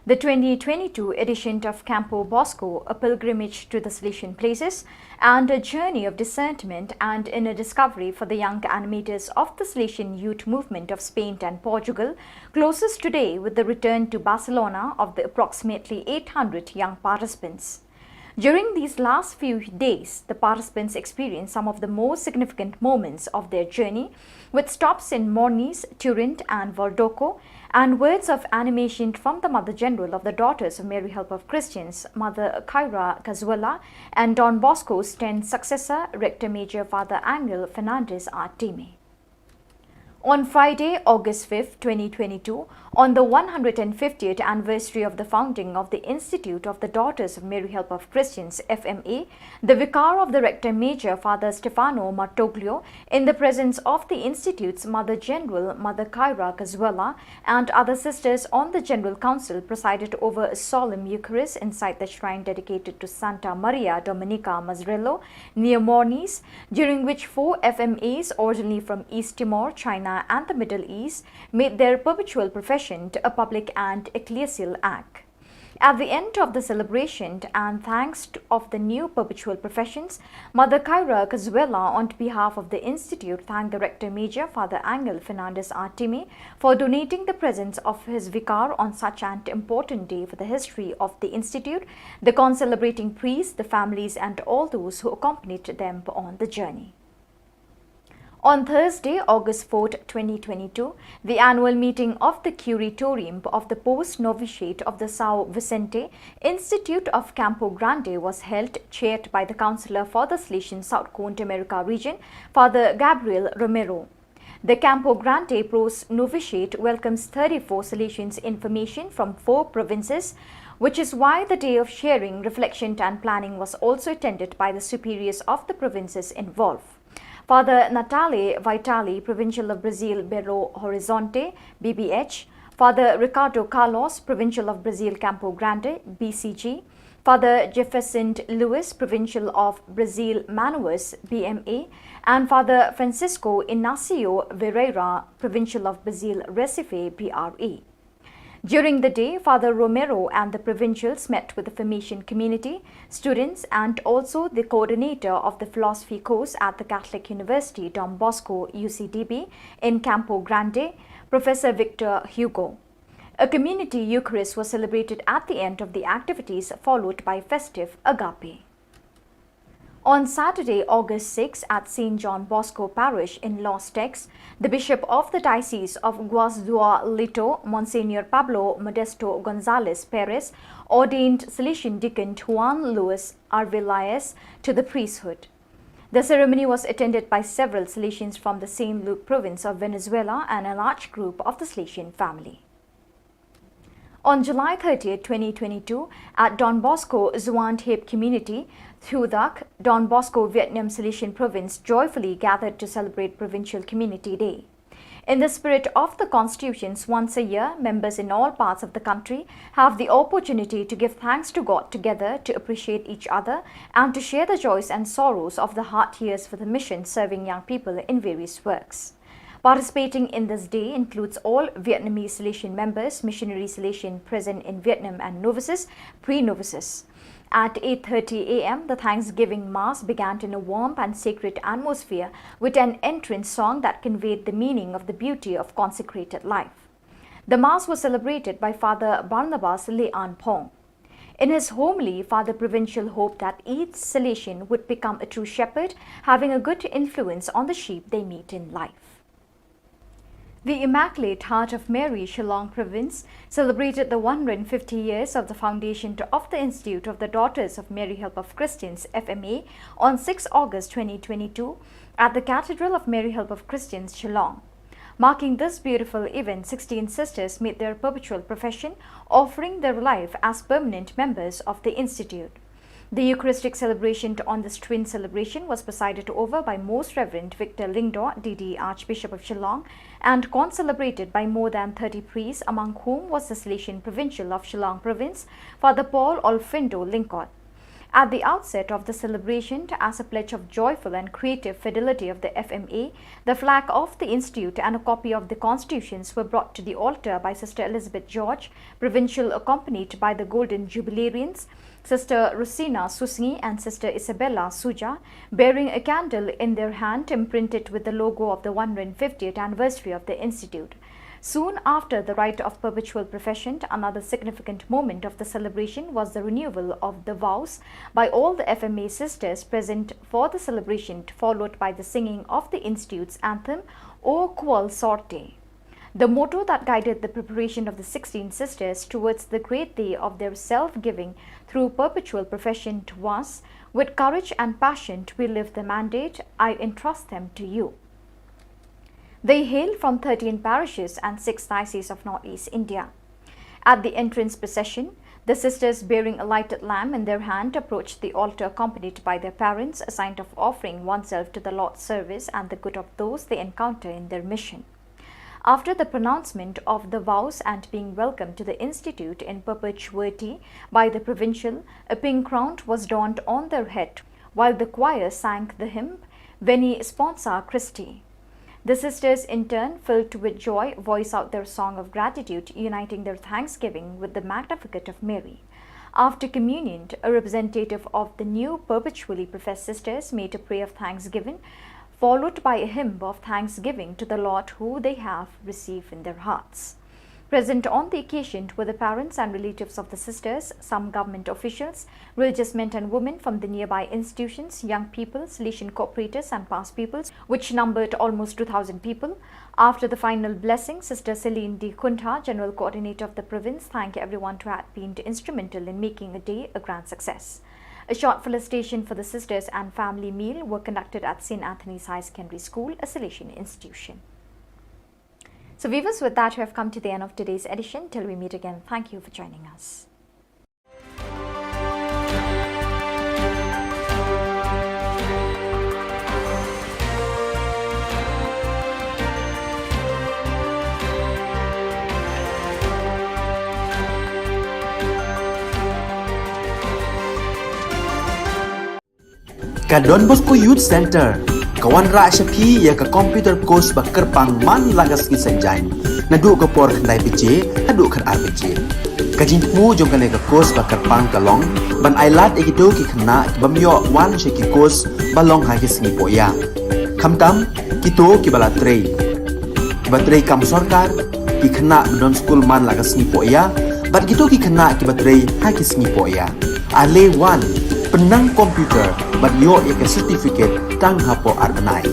The twenty twenty-two edition of Campo Bosco, a pilgrimage to the Salesian places and a journey of discernment and inner discovery for the young animators of the Salesian youth movement of Spain and Portugal, closes today with the return to Barcelona of the approximately eight hundred young participants. During these last few days, the participants experienced some of the most significant moments of their journey, with stops in Mornis, Turin, and Voldoco, and words of animation from the Mother General of the Daughters of Mary Help of Christians, Mother Kyra Cazuela, and Don Bosco's tenth successor, Rector Major Father Angel Fernandez Artime. On Friday, August fifth, twenty twenty-two, on the one hundred fiftieth anniversary of the founding of the Institute of the Daughters of Mary Help of Christians, F M A, the Vicar of the Rector Major, Father Stefano Martoglio, in the presence of the Institute's Mother General, Mother Kyra Cazuela, and other sisters on the General Council, presided over a solemn Eucharist inside the shrine dedicated to Santa Maria Domenica Mazzarello, near Mornis, during which four F M As, originally from East Timor, China, and the Middle East, made their perpetual profession a public and ecclesial act. At the end of the celebration, and thanks to, of the new perpetual professions, Mother Kyra Cazuela, on behalf of the Institute, thanked the Rector Major, Father Angel Fernandez Artime, for donating the presence of his vicar on such an important day for the history of the Institute, the concelebrating priests, the families, and all those who accompanied them on the journey. On Thursday, August fourth, twenty twenty-two, the annual meeting of the Curatorium of the Post Novitiate of the São Vicente Institute of Campo Grande was held, chaired by the Councillor for the Salesian South Cone America region, Father Gabriel Romero. The Campo Grande Post Novitiate welcomes thirty-four Salesians in formation from four provinces, which is why the day of sharing, reflection, and planning was also attended by the superiors of the provinces involved. Father Natale Vitali, Provincial of Brazil Belo Horizonte, B B H, Father Ricardo Carlos, Provincial of Brazil Campo Grande, B C G, Father Jefferson Lewis, Provincial of Brazil Manaus, B M A, and Father Francisco Inácio Vieira, Provincial of Brazil Recife, P R E. During the day, Father Romero and the provincials met with the Formation Community, students, and also the coordinator of the philosophy course at the Catholic University Don Bosco, U C D B, in Campo Grande, Professor Victor Hugo. A community Eucharist was celebrated at the end of the activities, followed by festive Agape. On Saturday, August six, at Saint John Bosco Parish in Los Teques, the Bishop of the Diocese of Guasdualito, Monsignor Pablo Modesto Gonzalez Perez, ordained Salesian Deacon Juan Luis Arvelaez to the priesthood. The ceremony was attended by several Salesians from the Saint Luke province of Venezuela and a large group of the Salesian family. On July thirtieth, twenty twenty-two, at Don Bosco Zuan Thep Community, Thudak, Don Bosco Vietnam Salesian Province joyfully gathered to celebrate Provincial Community Day. In the spirit of the constitutions, once a year, members in all parts of the country have the opportunity to give thanks to God together, to appreciate each other, and to share the joys and sorrows of the hard years for the mission serving young people in various works. Participating in this day includes all Vietnamese Salesian members, missionary Salesian present in Vietnam and novices, pre-novices. At eight thirty A M, the Thanksgiving Mass began in a warm and sacred atmosphere with an entrance song that conveyed the meaning of the beauty of consecrated life. The Mass was celebrated by Father Barnabas Leanpong. In his homily, Father Provincial hoped that each Salesian would become a true shepherd, having a good influence on the sheep they meet in life. The Immaculate Heart of Mary, Shillong Province, celebrated the one hundred fifty years of the foundation to, of the Institute of the Daughters of Mary Help of Christians, F M A, on sixth August twenty twenty-two at the Cathedral of Mary Help of Christians, Shillong. Marking this beautiful event, sixteen sisters made their perpetual profession, offering their life as permanent members of the Institute. The Eucharistic celebration to, on this twin celebration was presided over by Most Reverend Victor Lyngdoh, D D, Archbishop of Shillong, and concelebrated by more than thirty priests, among whom was the Salesian Provincial of Shillong Province, Father Paul Olfindo Lyngkot. At the outset of the celebration, as a pledge of joyful and creative fidelity of the F M A, the flag of the Institute and a copy of the constitutions were brought to the altar by Sister Elizabeth George, Provincial, accompanied by the Golden Jubilarians, Sister Rosina Susngi and Sister Isabella Suja, bearing a candle in their hand imprinted with the logo of the one hundred fiftieth anniversary of the Institute. Soon after the rite of perpetual profession, another significant moment of the celebration was the renewal of the vows by all the F M A sisters present for the celebration, followed by the singing of the Institute's anthem, O Kuol Sorte. The motto that guided the preparation of the sixteen sisters towards the great day of their self-giving through perpetual profession was, "With courage and passion we live the mandate, I entrust them to you." They hail from thirteen parishes and six diocese of Northeast India. At the entrance procession, the sisters bearing a lighted lamp in their hand approached the altar accompanied by their parents, a sign of offering oneself to the Lord's service and the good of those they encounter in their mission. After the pronouncement of the vows and being welcomed to the Institute in perpetuity by the Provincial, a pink crown was donned on their head, while the choir sang the hymn, Veni Sponsa Christi. The sisters, in turn, filled with joy, voice out their song of gratitude, uniting their thanksgiving with the Magnificat of Mary. After communion, a representative of the new perpetually professed sisters made a prayer of thanksgiving, followed by a hymn of thanksgiving to the Lord who they have received in their hearts. Present on the occasion were the parents and relatives of the sisters, some government officials, religious men and women from the nearby institutions, young people, Salesian cooperators and past pupils, which numbered almost two thousand people. After the final blessing, Sister Celine D Kuntha, General Coordinator of the province, thanked everyone who had been instrumental in making a day a grand success. A short felicitation for the sisters and family meal were conducted at Saint Anthony's High Secondary School, a Salesian institution. So viewers, with that, we have come to the end of today's edition. Till we meet again, thank you for joining us. Ka Don Bosco Youth Centre ka wanrah sha phi ïa ka computer course ba kyrpang man la ka sngi Saitjaiñ, naduh ka por khyndai baje haduh khatar baje. Ka jingthmu jong kane ka course ba kyrpang ka long ban ailad ïa kito ki khynnah ki bym ïoh wan sha ki course ba long ha ki sngi pohïa, khamtam kito kiba la trei, kiba trei kam sorkar, ki khynnah ba don skul man la ka sngi pohïa, bad kito ki khynnah kiba trei ha ki sngi pohïa. Ale wan, pynnang computer bad ïoh ïa ka certificate tang hapoh ar bnai.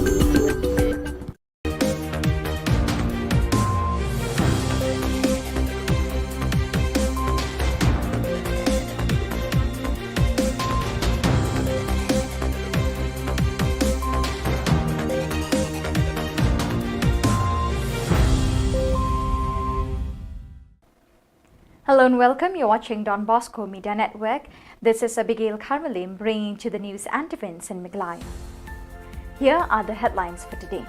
Hello and welcome. You're watching Don Bosco Media Network. This is Abigail Kharmalim bringing to the news and events in Meghalaya. Here are the headlines for today.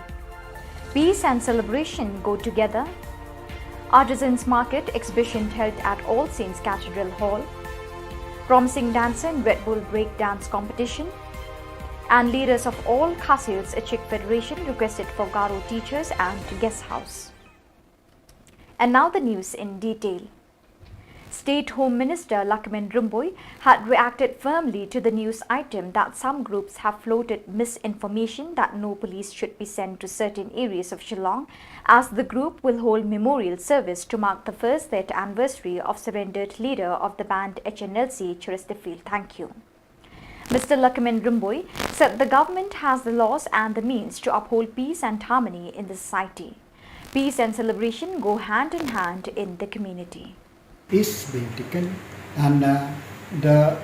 Peace and celebration go together. Artisans Market exhibition held at All Saints Cathedral Hall. Promising dancer in Red Bull Break Dance Competition. And leaders of all Khasi Hills Achik Federation requested for Garo teachers and guest house. And now the news in detail. State Home Minister Lahkmen Rymbui had reacted firmly to the news item that some groups have floated misinformation that no police should be sent to certain areas of Shillong, as the group will hold memorial service to mark the first death anniversary of surrendered leader of the band H N L C, Cheristerfield Thangkhiew. Mister Lahkmen Rymbui said the government has the laws and the means to uphold peace and harmony in the society. Peace and celebration go hand in hand in the community. Is being taken, and uh, the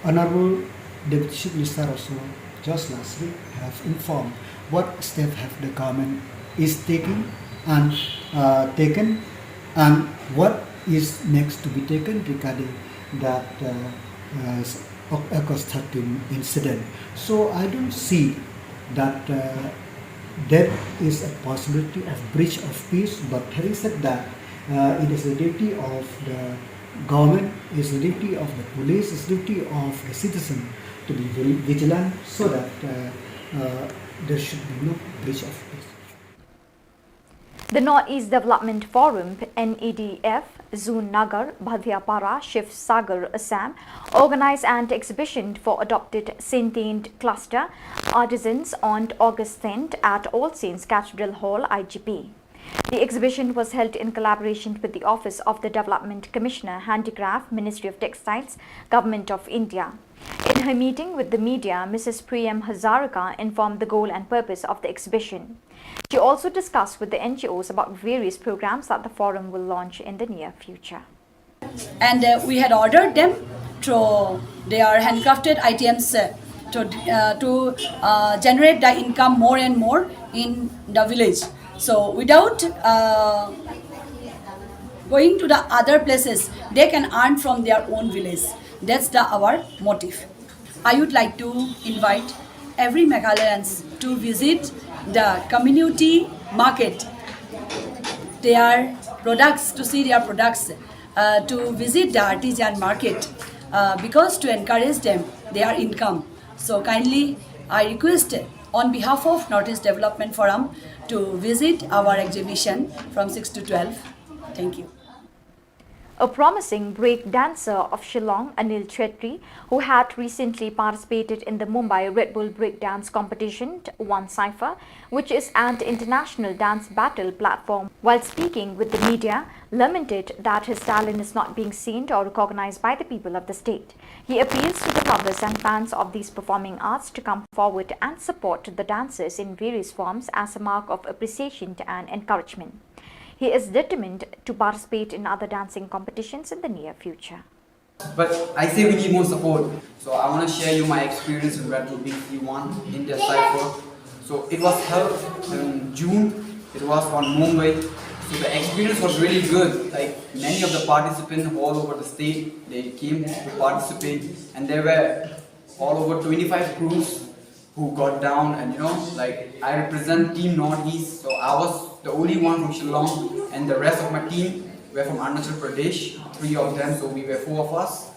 Honorable Deputy Chief Minister also just last week have informed what step have the government is taking and uh, taken, and what is next to be taken regarding that uh, uh, August thirteen incident. So I don't see that uh, there is a possibility of breach of peace, but having said that, uh, it is the duty of the government, it's the duty of the police, it's the duty of the citizen to be vigilant so that uh, uh, there should be no breach of peace. The Northeast Development Forum, N E D F, Zone Nagar, Bhadhiapara, Shivsagar, Assam, organized an exhibition for adopted sentient cluster artisans on August tenth at All Saints Cathedral Hall, I G P. The exhibition was held in collaboration with the Office of the Development Commissioner, Handicraft, Ministry of Textiles, Government of India. In her meeting with the media, Missus Priyam Hazarika informed the goal and purpose of the exhibition. She also discussed with the N G Os about various programs that the forum will launch in the near future. And uh, we had ordered them to their handcrafted items uh, to, uh, to uh, generate the income more and more in the village. So without uh, going to the other places, they can earn from their own village. That's the our motive. I would like to invite every Meghalayan to visit the community market, their products, to see their products, uh, to visit the artisan market, uh, because to encourage them, their income. So kindly, I request on behalf of Northeast Development Forum to visit our exhibition from six to twelve. Thank you. A promising break dancer of Shillong, Anil Chhetri, who had recently participated in the Mumbai Red Bull Breakdance Competition, won Cypher, which is an international dance battle platform, while speaking with the media, lamented that his talent is not being seen or recognized by the people of the state. He appeals to the lovers and fans of these performing arts to come forward and support the dancers in various forms as a mark of appreciation and encouragement. He is determined to participate in other dancing competitions in the near future. But I say we need more support. So I want to share you my experience in Red Bull B C one in their cypher. So it was held in June. It was on Mumbai. So the experience was really good. Like, many of the participants all over the state, they came to participate, and there were all over twenty-five crews who got down, and you know, like, I represent Team Northeast, so I was the only one from Shillong, and the rest of my team were from Arunachal Pradesh, three of them, so we were four of us.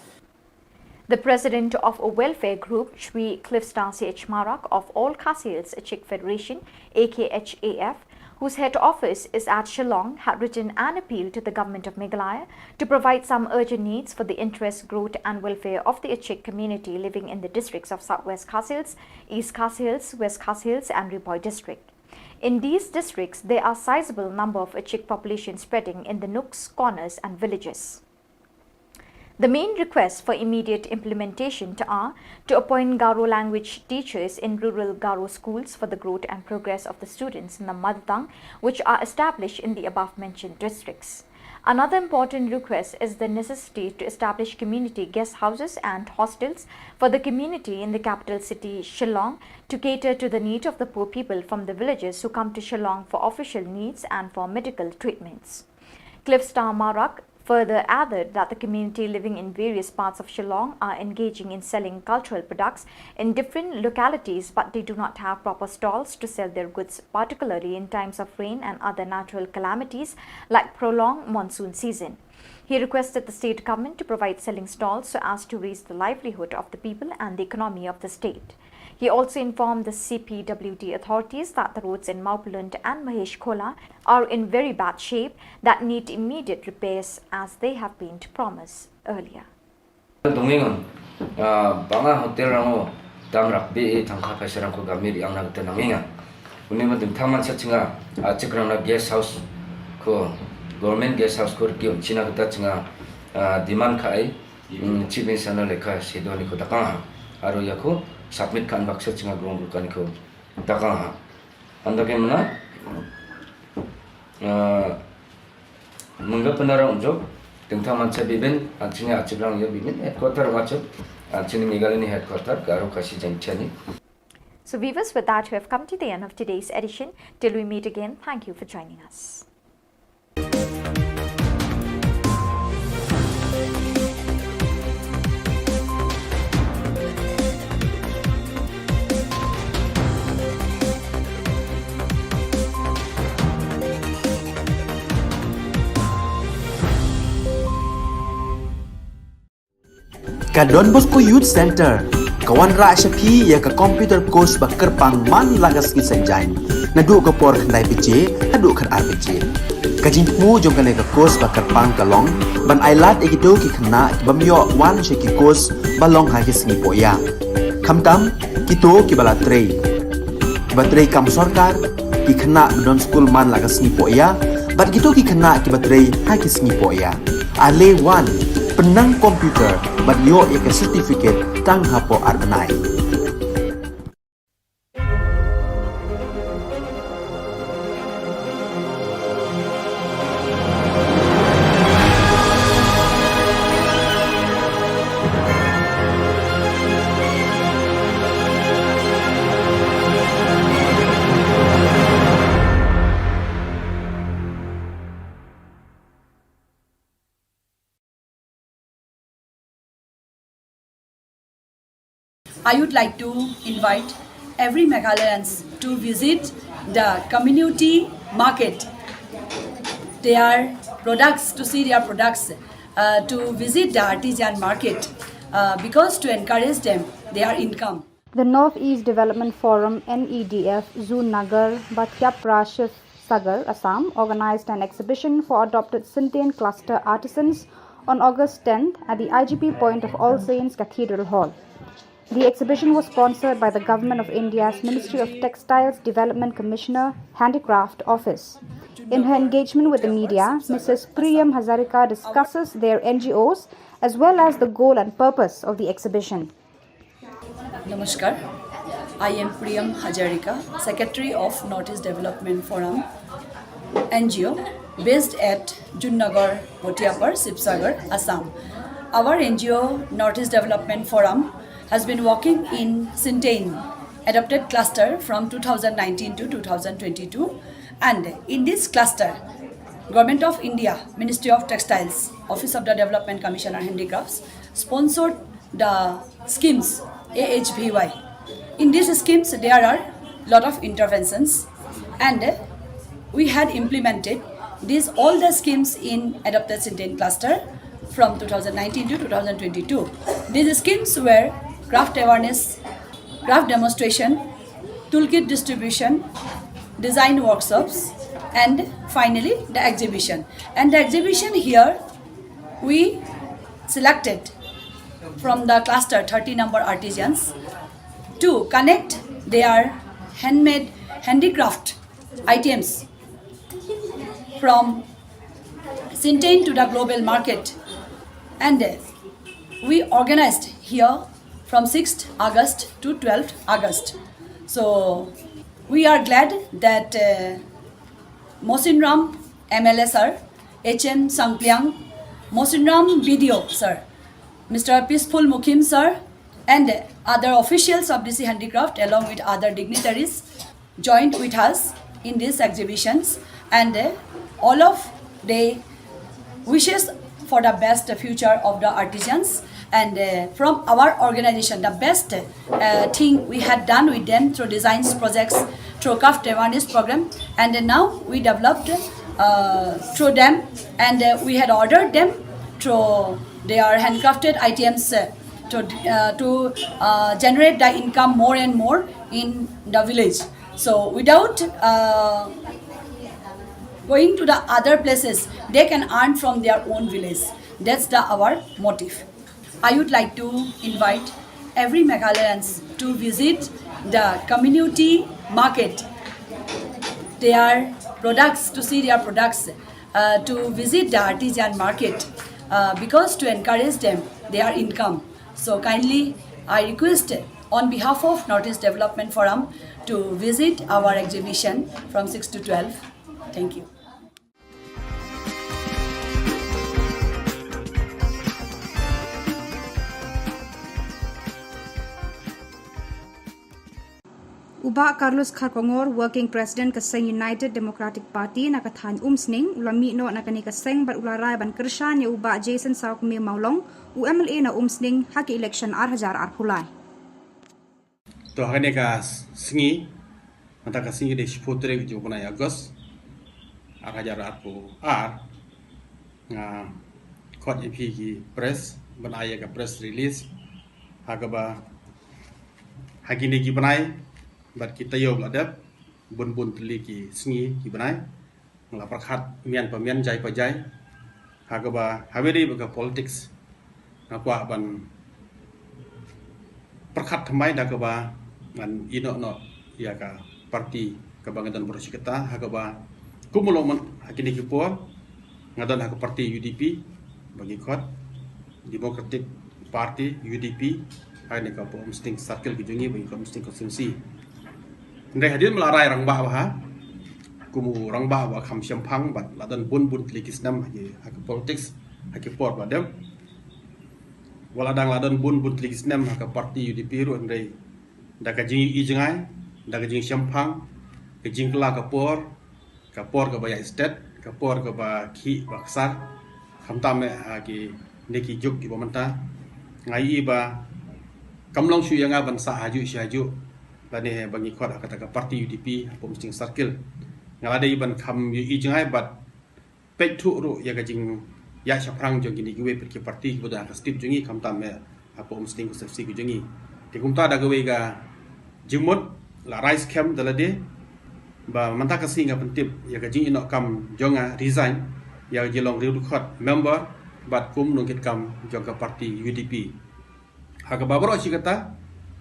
The president of a welfare group, Shri Cliffstar C H Marak of All Khasi Hills Achik Federation, A K H A F, whose head office is at Shillong, had written an appeal to the Government of Meghalaya to provide some urgent needs for the interest, growth and welfare of the Achik community living in the districts of South West Khasi Hills, East Khasi Hills, West Khasi Hills and Ri Bhoi district. In these districts, there are sizable number of Achik population spreading in the nooks, corners and villages. The main requests for immediate implementation to are to appoint Garo language teachers in rural Garo schools for the growth and progress of the students in the mother tongue, which are established in the above mentioned districts. Another important request is the necessity to establish community guest houses and hostels for the community in the capital city Shillong to cater to the need of the poor people from the villages who come to Shillong for official needs and for medical treatments. Cliffstar Marak further added that the community living in various parts of Shillong are engaging in selling cultural products in different localities, but they do not have proper stalls to sell their goods, particularly in times of rain and other natural calamities like prolonged monsoon season. He requested the state government to provide selling stalls so as to raise the livelihood of the people and the economy of the state. He also informed the C P W D authorities that the roads in Mawphlun and Mahesh Khola are in very bad shape that need immediate repairs as they have been promised earlier. Dongeng, ah, bang a hotel rang o, dam rak bi, eh, tangka paisa rang ko gami riang na kata nangeng. Uni ma ding thaman sa chinga, ah, chik rang na guest house ko, government guest house ko riki un china kata chinga, ah, demand ka ai, mm, chief minister na lekha sedo ni ko takang ha. Aro ya ko submit kan baksa chinga gong kan ko takang ha. Anda ke mana? Ah, mengga penara unjuk, tengtang mancha bibin, anchini achik rang ya bibin, headquarter wachuk, anchini Meghalaya ni headquarter, Garo Khasi Jaintia ni. So viewers, with that, we have come to the end of today's edition. Till we meet again, thank you for joining us. Ka Don Bosco Youth Centre ka wanrah sha phi ïa ka computer course ba kyrpang man la ka sngi Saitjaiñ, naduh ka por khyndai baje haduh khatar baje. Ka jingthmu jong kane ka course ba kyrpang ka long ban ailad ïa kito ki khynnah ki bym ïoh wan sha ki course ba long ha ki sngi pohïa, khamtam kito kiba la trei, kiba trei kam sorkar, ki khynnah ba don skul man la ka sngi pohïa, bad kito ki khynnah kiba trei ha ki sngi pohïa. Ale wan, pynnang computer bad ïoh ïa ka certificate tang hapoh ar bnai. I would like to invite every Meghalayans to visit the community market, their products, to see their products, uh, to visit the artisan market, uh, because to encourage them, their income. The Northeast Development Forum, N E D F, Zu Nagar, Batiapra Shivsagar, Assam, organized an exhibition for adopted Sintein cluster artisans on August tenth at the I G P point of All Saints Cathedral Hall. The exhibition was sponsored by the Government of India's Ministry of Textiles Development Commissioner, Handicraft Office. In her engagement with the media, Missus Priyam Hazarika discusses their N G Os as well as the goal and purpose of the exhibition. Namaskar. I am Priyam Hazarika, Secretary of Northeast Development Forum N G O, based at Zu Nagar, Batiapra, Sibsagar, Assam. Our N G O, Northeast Development Forum, has been working in Sintein adopted cluster from two thousand nineteen to two thousand twenty-two, and in this cluster, Government of India, Ministry of Textiles, Office of the Development Commissioner Handicrafts, sponsored the schemes A H V Y. In these schemes, there are lot of interventions, and we had implemented these all the schemes in adopted Sintein cluster from two thousand nineteen to two thousand twenty-two. These schemes were craft awareness, craft demonstration, toolkit distribution, design workshops, and finally the exhibition. And the exhibition here, we selected from the cluster thirty number artisans to connect their handmade handicraft items from Sintain to the global market. And uh, we organized here from sixth August to twelfth August. So we are glad that uh, Mosinram M L A sir, H M Sangpliang, Mosinram B D O sir, Mister Peaceful Mukim sir, and other officials of D C Handicraft, along with other dignitaries, joined with us in these exhibitions, and uh, all of the wishes for the best future of the artisans. And uh, from our organization, the best uh, thing we had done with them through designs projects, through craft awareness program, and uh, now we developed uh, through them, and uh, we had ordered them through their handcrafted items uh, to uh, to uh, generate the income more and more in the village. So without uh, going to the other places, they can earn from their own village. That's the our motive. I would like to invite every Meghalayans to visit the community market, their products, to see their products, uh, to visit the artisan market, uh, because to encourage them, their income. So kindly, I request on behalf of Northeast Development Forum to visit our exhibition from six to twelve. Thank you. U Bah Carlos Kharkongor, Working President ka seng United Democratic Party na ka thaiñ Umsning, u la mih noh na kane ka seng bad u la rai ban kyrshan ïa u Bah Jason Sawkmie Mawlong, u M L A na Umsning ha ka election ar hajar arphew lai. To ha kane ka sngi, mynta ka sngi ka dei shiphew tarik jong u bnai August, ar hajar arphew ar, nga khot ïa phi ki press ban ai ïa ka press release ha kaba ha kine ki bnai bad ki taïew ba la dep, bun bun tylli ki sngi ki bnai, nga la pyrkhat mian pa mian, jai pa jai, ha kaba ha kaba dei ba ka politics nga kwah ban pyrkhat thymmai da kaba ngan ïehnoh noh ïa ka party kaba nga don baroh shi katta, ha kaba kum u long mynta ha kine ki por nga don ha ka party U D P ba ngi khot Democratic Party, U D P, ha kane ka Upper Umsning Circle ka jong ngi ba ngi khot Umsning Constituency. Hynrei hadien ba la rai rangbah bha kum u rangbah ba kham shemphang bad la don bun bun tylli ki snem ha ki, ha ki politics ha ki por ba dep. Wat la dang la don bun bun tylli ki snem ha ka party U D P ruh, hynrei da ka jingïohi jngai, da ka jingshemphang, ka jingkylla ka por, ka por kaba ïaid stet, ka por kaba khih ba ksar, khamtam eh ha kine ki juk kiba mynta, nga ïohi ba kam long shuh ïa nga ban sah hajuh shi hajuh lane ba ngi khot ha kata ka party U D P ha Upper Umsning Circle. Nga la dei ban kham ïohi jngai bad peit thuh ruh ïa ka jingïaid shaphrang jong kine kiwei pat ki party kiba don ha ka state jong ngi, khamtam eh ha Upper Umsning Constituency ka jong ngi. Te kumta da kawei ka jingmut la rai skhem da lade ba mynta ka sngi nga pyntip ïa ka jingïehnoh kam jong nga, resign ïa ka jinglong riewdkhot member bad kum nongkitkam jong ka party U D P. Ha kaba baroh shi katta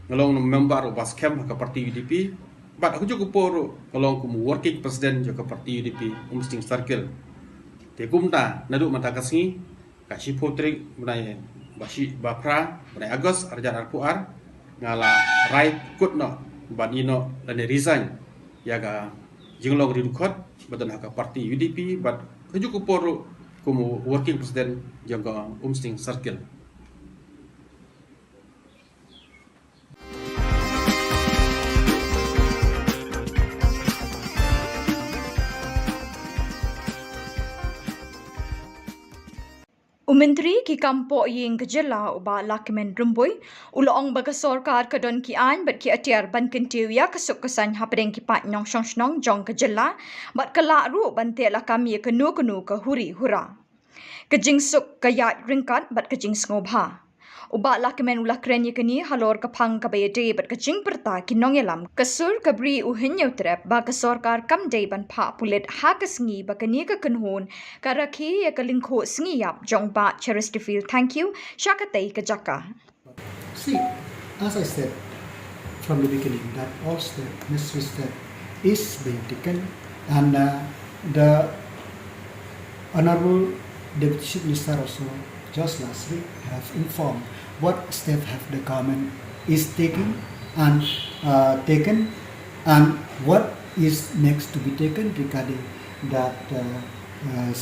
nga long member uba skhem ha ka party U D P bad ha kajuh ka por ruh nga long kum u working president jong ka party U D P Umsning Circle. Te kumta naduh mynta ka sngi, ka shiphew tarik bnai ba shi, ba phra bnai August ar hajar arphew ar, nga la rai kut noh ban ïehnoh lane resign ïa ka jinglong riewdkhot ba don ha ka party U D P bad kajuh ka por ruh kum u working president jong ka Umsning Circle. U Myntri ki kam pohïing ka jylla u Bah Lahkmen Rymbui u la ong ba ka sorkar ka don ki aiñ bad ki atiar ban kyntiew ïa ka suk ka saiñ hapdeng ki paid nongshong shnong jong ka jylla bad ka lah ruh ban teh lakam ïa kano kano ka huri hura. Ka jingsuk, ka ïaid ryngkat bad ka jingsngewbha. U Bah Lahkmen u la kren ïa kane halor ka phang kaba ïadei bad ka jingpyrta ki nongïalam ka sur ka Bri U Hynñiewtrep ba ka sorkar kam dei ban phah pulit ha ka sngi ba kane ka kynhun ka rakhe ïa ka lyngkhuh sngi ïap jong Bah Cheristerfield Thangkhiew sha katei ka jaka. See, as I said from the beginning, that all step, necessary step is being taken, and uh, the Honorable Deputy Chief Minister also just last week have informed what step have the government is taking and uh, taken, and what is next to be taken regarding that uh, uh,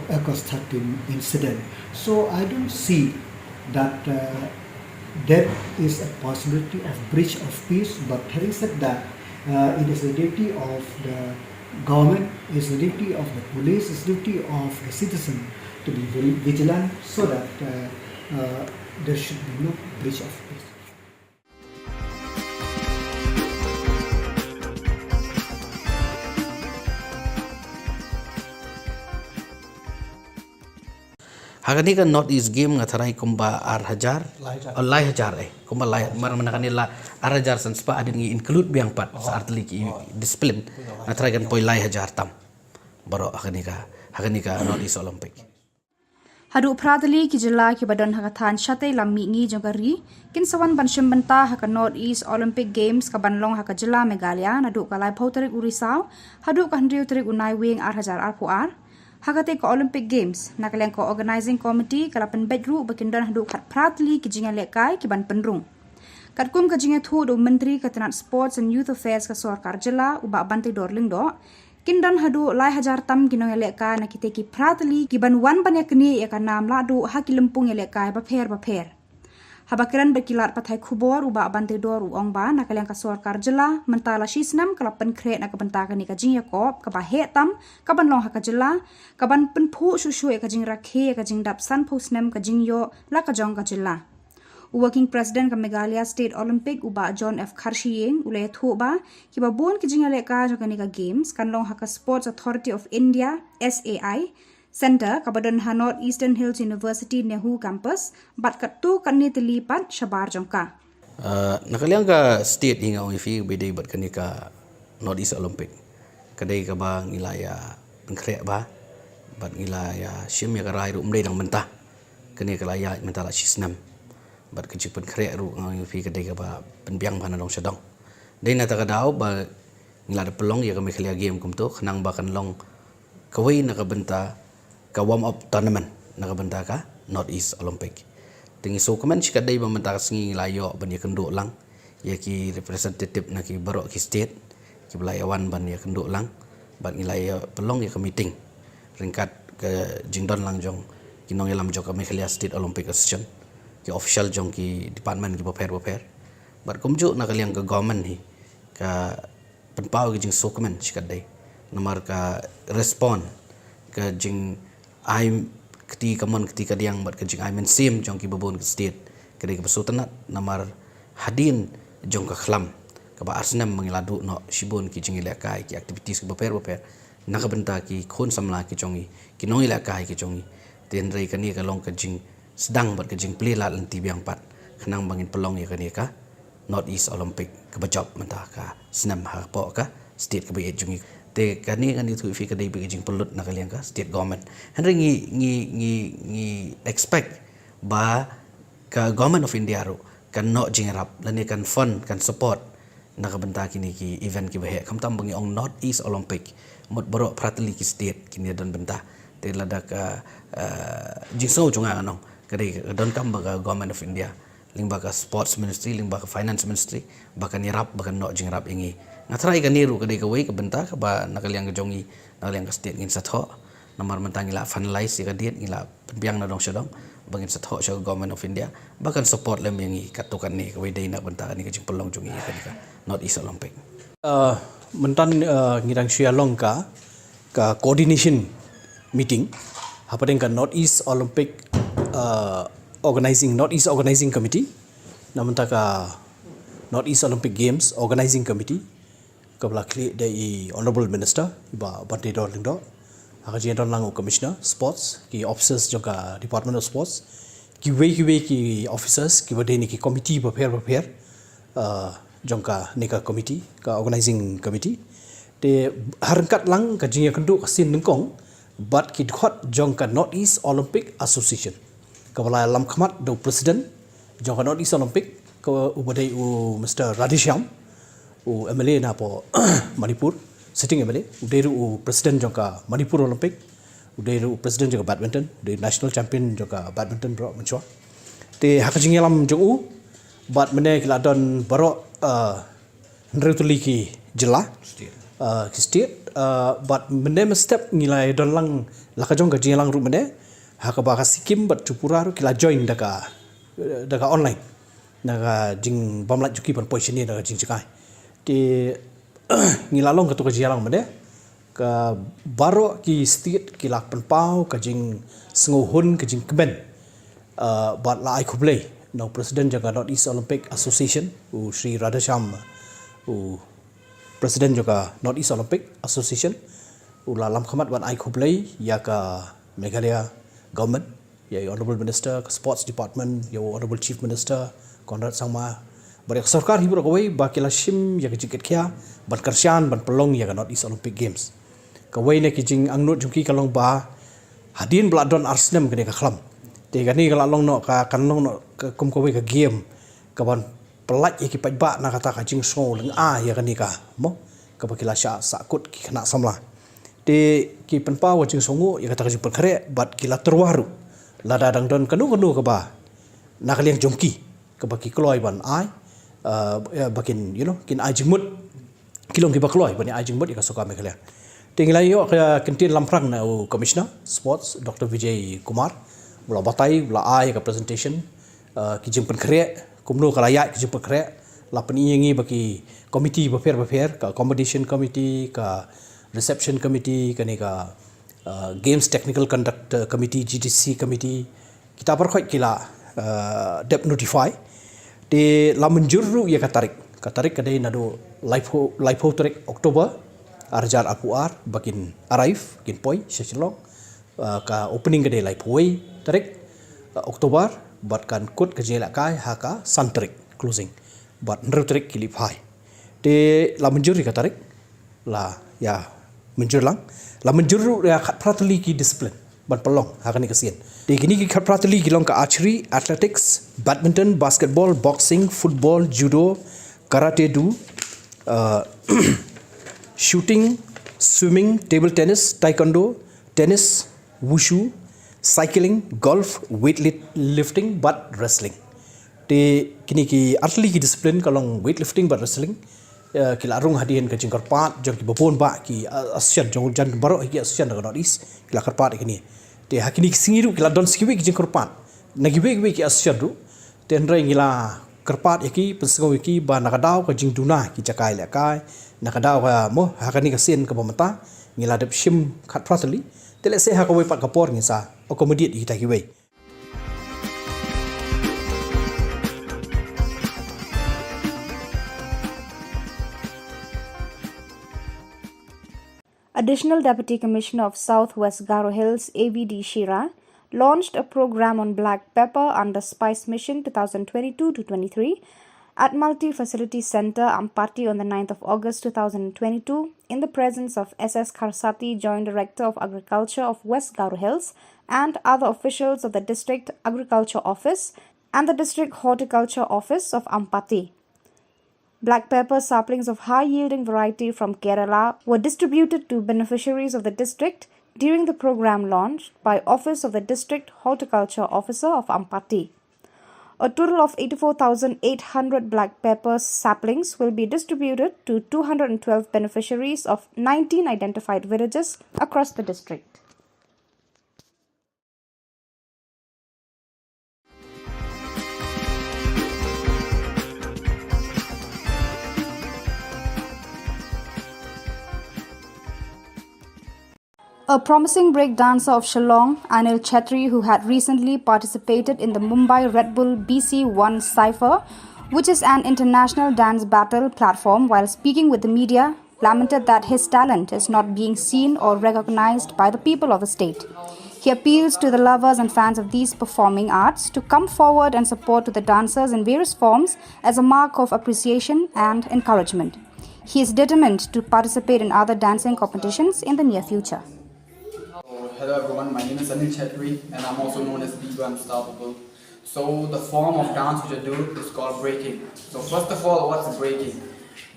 August thirteen incident. So I don't see that uh, there is a possibility of breach of peace, but having said that, uh, it is the duty of the government, it's the duty of the police, it's the duty of the citizen to be very vigilant so that uh, uh, there should be no breach of peace. Ha kane ka North East Game nga tharai kumba ar hajar. Lai hajar. Oh, lai hajar eh. Kumba lai mar mana kane la ar hajar san spah hadien ngi include biang pat sa artylli ki discipline. Nga tharai kan poi lai hajar tam. Baroh ha kane ka ha kane ka North East Olympic. Haduh phra tylli ki jylla kiba don ha ka thaiñ shatei lam mihngi jong ka ri kin sa wan ban shim bynta ha ka North East Olympic Games kaban long ha ka jylla Meghalaya naduh ka laiphew tarik u Risaw haduh ka hynriew tarik u Naiwieng ar hajar arphew ar. Ha katei ka Olympic Games, na ka liang ka Organising Committee ka la pynbeit ruh ba kin don haduh khatphra tylli ki jingïalehkai kiban pynrung. Katkum ka jingïathuh da u Myntri ka tnat Sports and Youth Affairs ka sorkar jylla u Bah Banteidor Lyngdoh, kin don haduh lai hajar tam ki nongïalehkai na kitei ki phra tylli kiban wan ban ïaknieh ïa ka nam lahduh ha ki lympung ïalehkai bapher bapher. Haba kren bad ki lad pathai khubor u Bah Banteidor u ong ba na ka liang ka sorkar jylla mynta la shi snem ka la pynkhreh na ka bynta kane ka jingïakop kaba heh tam kaban long ha ka jylla kaban pynphuh shuh shuh ïa ka jingrakhe ïa ka jingdap sanphew snem ka jingïoh la ka jong ka jylla. U Working President ka Meghalaya State Olympic u Bah John F Kharshiing u la ïathuh ba kiba bun ki jingïalehkai jong kane ka Games kan long ha ka Sports Authority of India, S A I, Centre kaba don ha North Eastern Hills University NEHU Campus bad katto katne tylli pat shabar jong ka. Na ka liang ka state hi nga ong ïa phi ba ïadei bad kane ka North East Olympic ka dei kaba ngi la ïa pynkhreh bha bad ngi la ïa shim ïa ka rai ruh ym dei dang mynta. Kane ka la ïaid mynta la shi snem bad ka jingpynkhreh ruh nga ong ïa phi ka dei kaba pynbiang bha na dong sha dong. Dei na kata ka daw ba ngi la da pynlong ïa ka Meghalaya Game kumto khnang ba kan long kawei na ka bynta ka warm up tournament na ka bynta ka North East Olympic. Te ngi sngewkmen shikatdei ba mynta ka sngi ngi la ïoh ban ïakynduh lang ïa ki representative na ki baroh ki state kiba la ïa wan ban ïakynduh lang bad ngi la ïa pynlong ïa ka meeting ryngkat ka jingdon lang jong ki nongïalam jong ka Meghalaya State Olympic Association, ki official jong ki department kiba pher bapher bad kumjuh na ka liang ka government hi ka pynpaw ka jingsngewkmen shikatdei namar ka respond ka jingai kti kamon kti kadiang bad ka jingai mynsiem jong kiba bun ki state ka dei kaba sngewtynnat namar hadien jong ka khlam kaba ar snem ba ngi la duh noh shibun ki jingïalehkai ki activities kiba pher bapher na ka bynta ki khun samla ki jong ngi ki nongïalehkai ki jong ngi. Te hynrei kane ka long ka jing sdang bad ka jingplie lad lynti biang pat khnang ba ngin pynlong ïa kane ka North East Olympic kaba jop mynta ka snem hapoh ka state kaba ïeit jong ngi. Te kane ngan ïathuh ïa phi ka dei beit ka jingpynlut na ka liang ka state government. Hynrei ngi ngi ngi ngi expect ba ka Government of India ruh kan noh jingïarap lane kan fund kan support na ka bynta kine ki event kiba heh khamtam ba ngi ong North East Olympic mut baroh phra tylli ki state kin ïa don bynta. Te lada ka jingsngew jong nga ngan ong ka dei ka donkam ba ka Government of India lyngba ka Sports Ministry lyngba ka Finance Ministry ba kan ïarap ba kan noh jingïarap ïa ngi. Nga tharai kane ruh ka dei kawei ka bynta kaba na ka liang ka jong ngi na ka liang ka state ngin sa thoh namar mynta ngi la finalize ïa ka date ngi la pynbiang na dong sha dong ba ngin sa thoh sha ka Government of India ba kan support lem ïa ngi katto katne kawei dei na ka bynta kane ka jingpynlong jong ngi ïa kane ka North East Olympic. Mynta ngi dang shu ïa long ka ka coordination meeting hapdeng ka North East Olympic Organising North East Organising Committee na mynta ka North East Olympic Games Organising Committee kaba la khlieh da i Honourable Minister i Bah Banteidor Lyngdoh. Ha ka jingdon lang u Commissioner Sports, ki officers jong ka Department of Sports, kiwei kiwei ki officers kiba dei na ki committee bapher bapher, uh, jong kane ka committee, ka organizing committee. Te ha ryngkat lang ka jingïakynduh ka sien nyngkong bad ki dkhot jong ka North East Olympic Association, kaba la lam khmat da u president jong ka North East Olympic, ka uba dei u Mister Radheshyam, u M L A na poh Manipur, sitting M L A, u dei ruh u president jong ka Manipur Olympic, u dei ruh u president jong ka badminton, u dei national champion jong ka badminton baroh mynshuwa. Te ha ka jingïalam jong u bad mynne ki la don baroh, uh, hynriew tylli ki jylla, uh, ki state, uh, bad mynne mynstep ngi la don lang la ka jong ka jingïalang ruh mynne, ha kaba ka Sikkim bad Tripura ruh ki la join da ka, da ka online, na ka jingbymlait jong ki ban poi shane na ka jingjngai. Te ngi la long katto ka jingïalang mynne, ka baroh ki state ki la pynpaw ka jingsngewhun, ka jingkmen, uh, bad la ai khublei na u president jong ka North East Olympic Association, u Shri Radheshyam, u president jong ka North East Olympic Association, u la lam khmat ban ai khublei ïa ka Meghalaya government, ïa u Honourable Minister ka Sports Department, ïa u Honourable Chief Minister Conrad Sangma, bad ïa ka sorkar hi baroh kawei ba ki la shim ïa ka jingkitkhia ban kyrshan ban pynlong ïa ka North East Olympic Games. Kawei na ki jingangnud jong ki ka long ba hadien ba la don ar snem kane ka khlam, te kane ka la long noh ka, kan long noh ka kum kawei ka game kaban pyllait ïa ki paidbah na kata ka jingsngew lyngngoh ïa kane ka, mo, kaba ki la shah sahkut ki khynnah samla. Te ki pynpaw ka jingsngewnguh ïa kata ka jingpynkhreh bad ki la tyrwa ruh lada dang don kano kano kaba na ka liang jong ki kaba ki kloi ban ai, uh, ba kin, you know, kin ai jingmut, ki long kiba kloi ban ai jingmut ïa ka sorkar Meghalaya. Te ngi la ïoh ka kyntien lamphrang na u Commissioner Sports, Doctor Vijay Kumar, u la batai, u la ai ka presentation, uh, ki jingpynkhreh, kumno ka la ïaid ka jingpynkhreh, la pyni ïa ngi ba ki committee bapher bapher, ka accommodation committee, ka reception committee, kane ka, uh, Games Technical Conduct Committee, G T C committee, kita baroh ki la, uh, dep notify. Te la mynjur ruh ïa ka tarik. Ka tarik ka dei naduh laiphew, laiphew tarik October, ar hajar arphew ar, ba kin arrive, kin poi sha Shillong. Uh, ka opening ka dei laiphew wei tarik, uh, October, bad kan kut ka jingïalehkai ha ka san tarik, closing. Bad hynriew tarik ki leit phai. Te la mynjur ïa ka tarik, la ïa mynjur lang, la mynjur ruh ïa khatphra tylli ki discipline ban pynlong ha kane ka sien. Te kine ki khatphra tylli ki long ka archery, athletics, badminton, basketball, boxing, football, judo, karate do, uh, shooting, swimming, table tennis, taekwondo, tennis, wushu, cycling, golf, weightlifting bad wrestling. Te kine ki artylli ki discipline ka long weightlifting bad wrestling, eh, ki la rung hadien ka jingkyrpad jong kiba bun bah ki, eh, association jong jan baroh ki association na ka North East ki la kyrpad ïa kine. Te ha kine ki sngi ruh ki la don sa kiwei ki jingkyrpad na kiwei kiwei ki association ruh. Te hynrei ngi la kyrpad ïa ki, pynsngew ïa ki ba na ka daw ka jingduna ki jaka ïalehkai, na ka daw ka, mo, ha kane ka sien kaba mynta ngi la dep shim khatphra tylli. Te lehse ha kawei pat ka por ngin sa accommodate ïa kita kiwei. Additional Deputy Commissioner of South West Garo Hills, A V D Shira, launched a program on black pepper under Spice Mission two thousand twenty-two to twenty-three at Multi Facility Centre, Ampati, on the ninth of August two thousand twenty-two, in the presence of S S Kharsati, Joint Director of Agriculture of West Garo Hills, and other officials of the District Agriculture Office and the District Horticulture Office of Ampati. Black pepper saplings of high-yielding variety from Kerala were distributed to beneficiaries of the district during the program launched by Office of the District Horticulture Officer of Ampati. A total of eighty-four thousand eight hundred black pepper saplings will be distributed to two hundred twelve beneficiaries of nineteen identified villages across the district. A promising break dancer of Shillong, Anil Chetri, who had recently participated in the Mumbai Red Bull B C one Cypher, which is an international dance battle platform, while speaking with the media, lamented that his talent is not being seen or recognized by the people of the state. He appeals to the lovers and fans of these performing arts to come forward and support to the dancers in various forms as a mark of appreciation and encouragement. He is determined to participate in other dancing competitions in the near future. So, hello everyone, my name is Anil Chetri and I'm also known as Diva Unstoppable. So the form of dance which I do is called breaking. So first of all, what's breaking?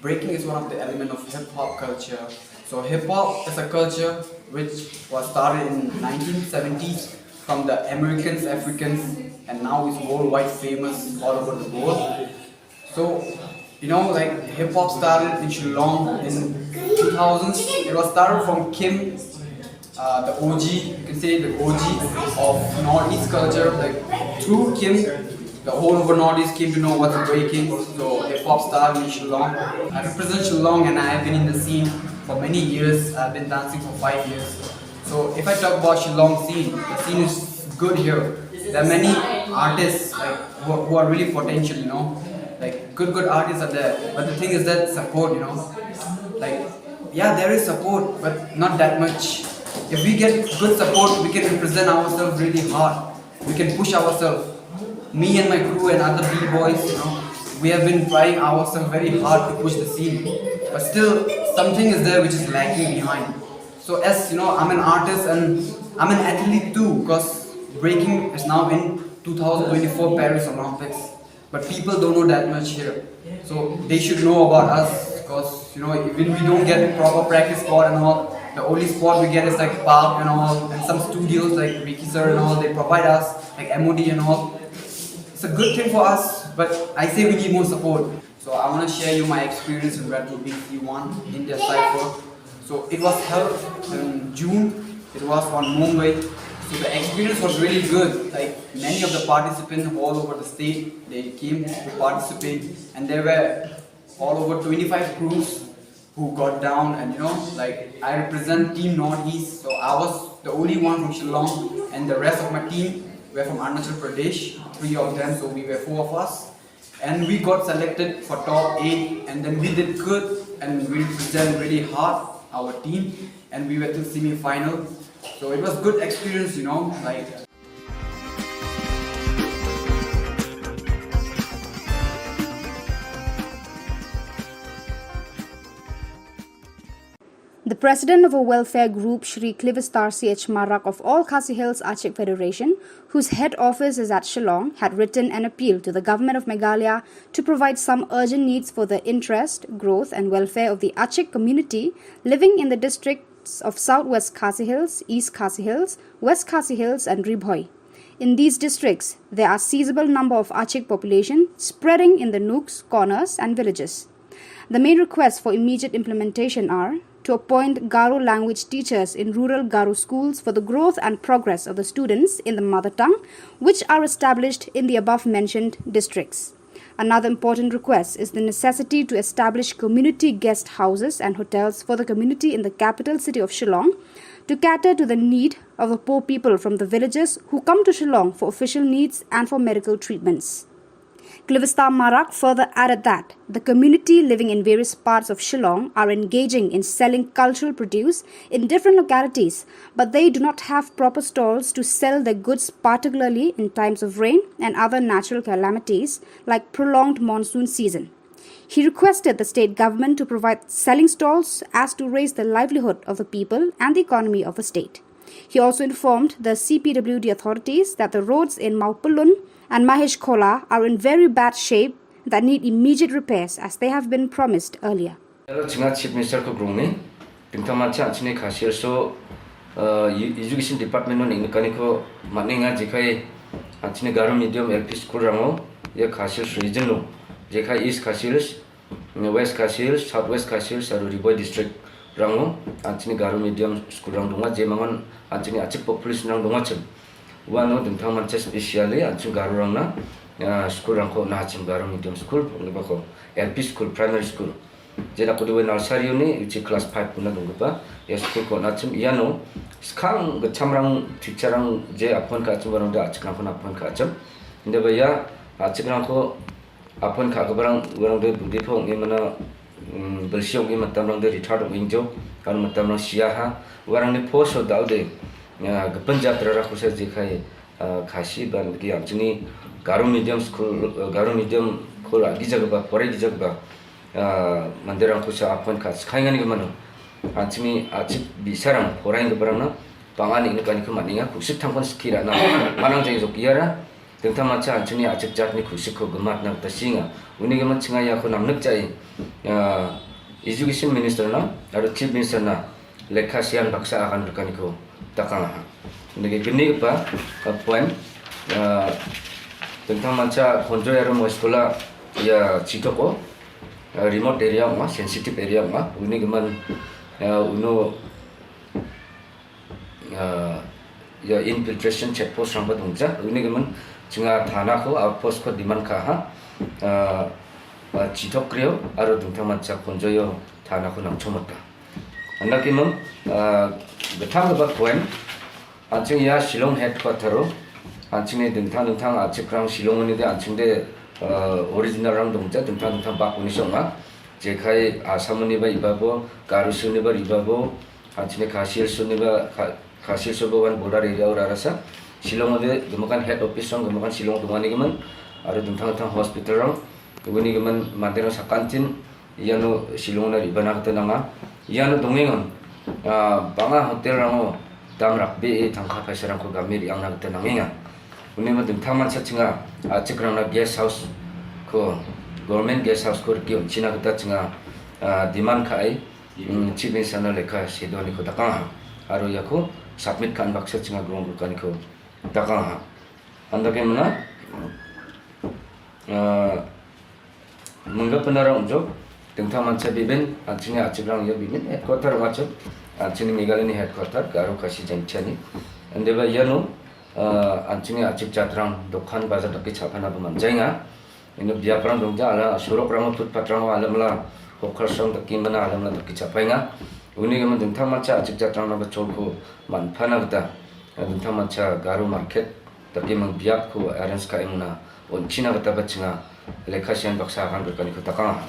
Breaking is one of the element of hip hop culture. So hip hop is a culture which was started in nineteen seventies from the Americans, Africans, and now is worldwide famous all over the world. So, you know, like hip hop started in Shillong in two thousands. It was started from Kim, uh, the O G, you can say the O G of Northeast culture. Like through Kim, the whole of Northeast came to know what's breaking. So hip hop started in Shillong. I represent Shillong and I have been in the scene for many years. I've been dancing for five years. So if I talk about Shillong scene, the scene is good here. There are many artists like who, who are really potential, you know, like good good artists are there. But the thing is that support, you know, like yeah, there is support, but not that much. If we get good support, we can represent ourselves really hard. We can push ourselves. Me and my crew and other b-boys, you know, we have been trying ourselves very hard to push the scene, but still something is there which is lacking behind. So as you know, I'm an artist and I'm an athlete too, because breaking is now in two thousand twenty-four Paris Olympics. But people don't know that much here. So they should know about us, because you know, even we don't get proper practice spot and all. The only spot we get is like park and all, and some studios like Ricky sir and all. They provide us like M O D and all. It's a good thing for us, but I say we need more support. So I want to share you my experience in Red Bull B C one India Cypher. So it was held in June. It was on Mumbai. So the experience was really good. Like many of the participants all over the state, they came to participate, and there were all over twenty-five crews who got down. And you know, like I represent Team Northeast, so I was the only one from Shillong, and the rest of my team were from Arunachal Pradesh, three of them. So we were four of us, and we got selected for top eight, and then we did good and we represent really hard our team, and we were to semi-final. So it was good experience, you know, like. The president of a welfare group, Shri Clivistar C H Marak of All Khasi Hills Achik Federation, whose head office is at Shillong, had written an appeal to the Government of Meghalaya to provide some urgent needs for the interest, growth and welfare of the Achik community living in the districts of South West Khasi Hills, East Khasi Hills, West Khasi Hills and Ri Bhoi. In these districts, there are sizable number of Achik population spreading in the nooks, corners and villages. The main requests for immediate implementation are to appoint Garo language teachers in rural Garo schools for the growth and progress of the students in the mother tongue, which are established in the above mentioned districts. Another important request is the necessity to establish community guest houses and hotels for the community in the capital city of Shillong to cater to the need of the poor people from the villages who come to Shillong for official needs and for medical treatments. Clivistar Marak further added that the community living in various parts of Shillong are engaging in selling cultural produce in different localities, but they do not have proper stalls to sell their goods, particularly in times of rain and other natural calamities like prolonged monsoon season. He requested the state government to provide selling stalls as to raise the livelihood of the people and the economy of the state. He also informed the C P W D authorities that the roads in Mawpyllun and Mahesh Khola are in very bad shape that need immediate repairs as they have been promised earlier. Hello, chinga Chief Minister ko grung ni. Pingtang mancha chini khasir so uh, education department non ingkani ko maninga jikai chini Garo medium L P school rango ya khasir region lo jikai East Khasi Hills, West Khasi Hills, South West Khasi Hills aru Ri Bhoi district rango. Chini Garo medium school rang dunga je mangon chini achik population rang dunga chim. Wano dingthang mancha specially chini Garo rang na school rang ko na chim Garo medium school ngi ba ko L P school, primary school. Jela kudu we nursery ni uchi class five puna dunggupa ya school ko na chim iano skang gacham rang teacher rang je appoint ka chim barang da achik rang ko na appoint ka chim. Inde ba ya achik rang ko appoint ka barang barang de budi ko ngi mana Bel shiong i matam rang de rithar dong injo kan matam rang shia ha. Warang ni pho so dau de. Gepen jatra ra khusa jikhai Khasi ban ki anchini Garo medium school, Garo medium khul agi jagba, pore gi jagba. Mandir rang khusa apon kha skhai ngan ki mano. Anchini achik bisarang porain ki barang na. Pangan ini kan ki maninga khusik thangkon skira na. Manang jai jok iara. Tengtang macha anchini achik jat ni khusik ko gemat na ta singa. Uni gemat singa ya ko namnek jai. Education minister na, aro chief minister na. Lekha sian baksa akan berkan ko takang ha. Nege geni pa point. Tengtang macha konjo ya rumo sekolah ya chitoko. Remote area ma, sensitive area ma. Uni geman uno ya infiltration check post rang ba dongja. Uni geman chinga thana ko outpost ko demand ka ha. Chitok krio aro dengtang macha konjo yo thana ko nang chomot ka. Anda ki mem, bethang ba point, anching ya Shillong headquarter ro, anching ni dengthang dengthang achik rang Shillong ni de anching de original rang dongja dengthang dengthang bak uni song ma. Jekai Assam ni ba iba bo, Garo Hills ni ba iba bo, anching ni Khasi Hills ni ba Khasi Hills bo wan border area ura rasa. Shillong de gemakan head office rang gemakan Shillong dongani gemen, aro dengthang dengthang hospital rang, uni gemen mandir rang sakantin, Iano Shillong na riba na kata nanga. Iano dongengon. Banga hotel rango dam rakbe e tangka paisa rangko gamir yang na kata nangenga. Uni ma dengthang man sa chinga achik rang na guest house ko, government guest house ko riki china kata chinga demand ka ai. Chief minister na lekha sedo ni ko takang ha. Aro yako submit kan baksa chinga grong kan ko takang ha. Anda ke mana? Mengga penara unjuk tengtang mancha bibin, anchini achik rang ya bibin headquarter wachuk, anchini Meghalaya ni headquarter Garo Khasi Jaiñtia ni. Ande ba yano anchini achik jatrang dokan bazar daki chapana ba manjainga. Ino biaprang dongja ala surok rang footpath rang alam la hokar song daki mana alam la daki chapainga. Uni gaman tengtang mancha achik jatrang na ba cholko manpana kata. Tengtang mancha Garo market Tapi mang biap ko arrange ka imna on china kata ba chinga lekha sian baksa kan berkani ko takang.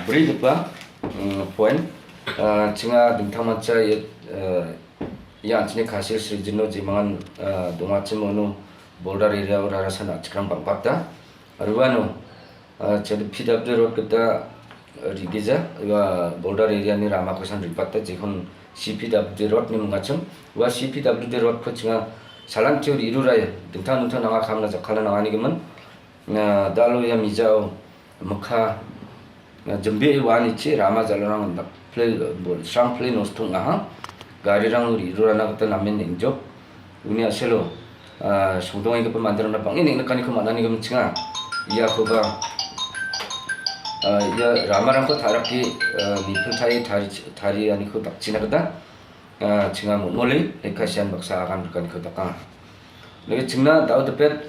Beri depa point chinga dengthang mancha ya anchini Khasi Hills region no jimangan dongwa chimo no border area ura rasa na chikrang bang bakta. Ruano Chede P W D road kata rigija, iwa border area ni rama kosan ripatta jikon C P W D road ni mungachung, wa C P W D road ko chinga salam tio riru raya, dengtang dengtang nanga khamna jakhala nanga ni gemen, dalo ya mijao mukha jembe iwa ni chi rama jalarang play sang play nos tung aha, gari rang riru rana kata namen engjok, Uni aselo sungdong ing kepemandir na bang ini nekani ko manani ko menchenga. Iya ko ba iya rama rang ko tharak ki ni pultai thari thari ani ko tak china kata chinga mo mole eka sian baksa akan berkani ko takang. Lagi chingna dau depet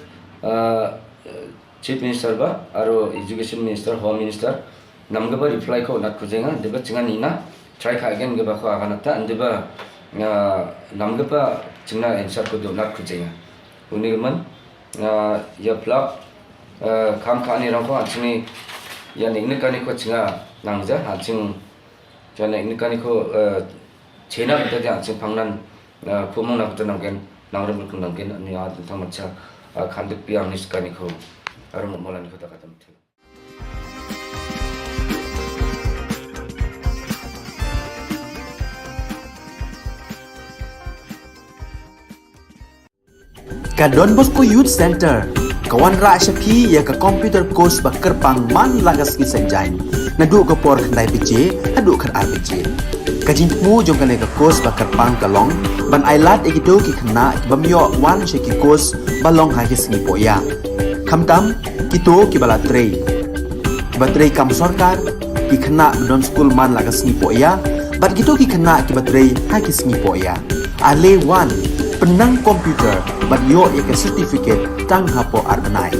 Chief Minister ba, aro Education Minister, Home Minister, namgaba reply ko nat kujenga, deba chinga nina, try ka again gaba ko aganata, deba namgaba chingna answer ko do nat kujenga. Uni man ya plak kam ka ni rang ko anchini ya ni ni kani ko chinga nangja anching jana ni kani ko chena kita anching pangnan kumang na ko nanggen nangrem ko nanggen ni a tang mancha khandik piang ni kani ko arum molan ko takata muthu. Ka Don Bosco Youth Center ka wanrah sha phi ïa ka computer course ba kyrpang man la ka sngi Saitjaiñ naduh ka por khyndai baje haduh khatar baje. Ka jingthmu jong kane ka course ba kyrpang ka long ban ailad ïa kito ki khynnah ki bym ïoh wan sha ki course ba long ha ki sngi pohïa. Khamtam kito kiba la trei, kiba trei kam sorkar, ki khynnah ba don skul man la ka sngi pohïa bad kito ki khynnah kiba trei ha ki sngi pohïa. Ale wan pynnang computer bad ïoh ïa ka certificate tang hapoh ar bnai.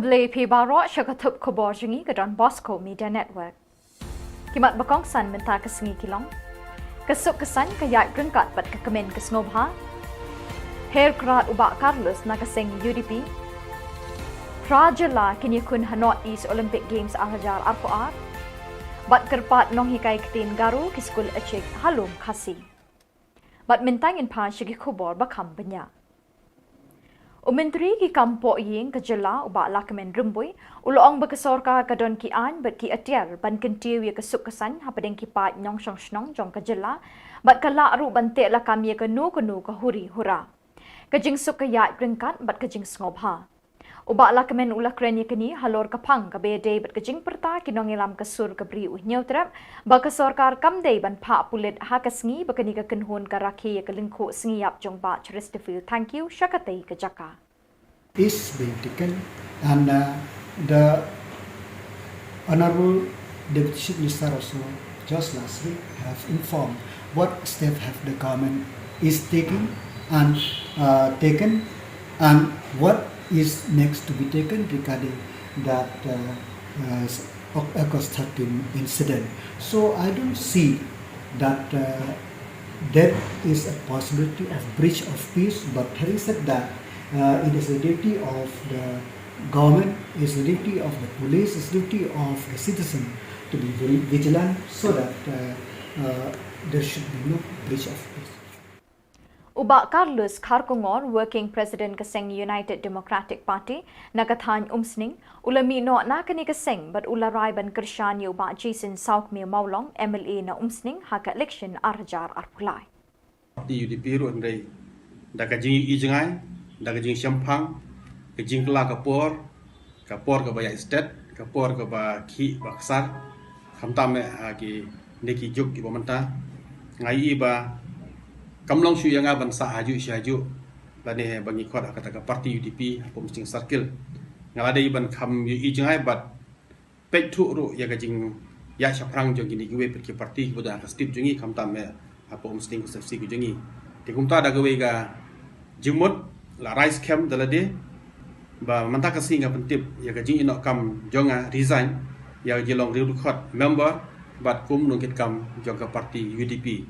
Khublei phi baroh sha ka thup khubor jong ngi ka Don Bosco Media Network. Ki mat ba kongsan mynta ka sngi ki long: ka suk ka saiñ ka ïaid ryngkat bad ka kmen ka sngewbha. Her krad u Bah Carlos na ka seng U D P. Phra jylla kin ïakhun ha North East Olympic Games ar hajar arphew ar. Bad kyrpad nonghikai ktien Garo ki skul Ïechik ha Lum Khasi. Bad mynta ngin phai sha ki khubor ba kham bniah. U Myntri ki kam pohïing ka jylla u Bah Lahkmen Rymbui u la ong ba ka sorkar ka don ki aiñ bad ki atiar ban kyntiew ïa ka suk ka saiñ hapdeng ki paid nongshong shnong jong ka jylla, bad ka lah ruh ban teh lakam ïa kano kano ka huri hura. Ka jingsuk ka ïaid ryngkat bad ka jingsngewbha. U Bah Lahkmen u la kren ïa kane halor ka phang kaba ïadei bad ka jingpyrta ki nongïalam ka sur ka Bri u Hynñiewtrep ba ka sorkar kam dei ban phah pulit ha ka sngi ba kane ka kynhun ka rakhe ïa ka lyngkhuh sngi ïap jong Bah Chesterfield Thangkhiew sha katei ka jaka. Is being taken, and uh, the Honorable Deputy Chief Minister also just last week have informed what step have the government is taking and uh, taken, and what is next to be taken regarding that uh, uh, August thirteen incident. So I don't see that uh, there is a possibility of breach of peace, but having said that, uh, it is the duty of the government, it's the duty of the police, it's the duty of the citizen to be very vigilant so that uh, uh, there should be no breach of peace. U Bah Carlos Kharkongor, Working President ka seng United Democratic Party na ka thaiñ Umsning, u la mih noh na kane ka seng bad u la rai ban kyrshan ïa u Bah Jason Sawkmie Mawlong, M L A na Umsning ha ka election ar hajar arphew lai. Party U D P ruh hynrei da ka jingïohi jngai, da ka jingshemphang, ka jingkylla ka por, ka por kaba ïaid stet, ka por kaba khih ba ksar, khamtam eh ha kine ki juk kiba mynta. Nga ïohi ba kam long shuh ïa nga ban sah hajuh shi hajuh lane ba ngi khot ha kata ka party U D P hapoh Umsning Circle. Nga la dei ban kham ïohi jngai bad peit thuh ruh ïa ka jingïaid shaphrang jong kine kiwei pat ki party kiba don ha ka state jong ngi khamtam eh hapoh Umsning constituency ka jong ngi. Te kumta da kawei ka jingmut la rai skhem da lade ba mynta ka sngi nga pyntip ïa ka jingïehnoh kam jong nga, resign, ïa ka jinglong riewdkhot member bad kum nongkitkam jong ka party U D P.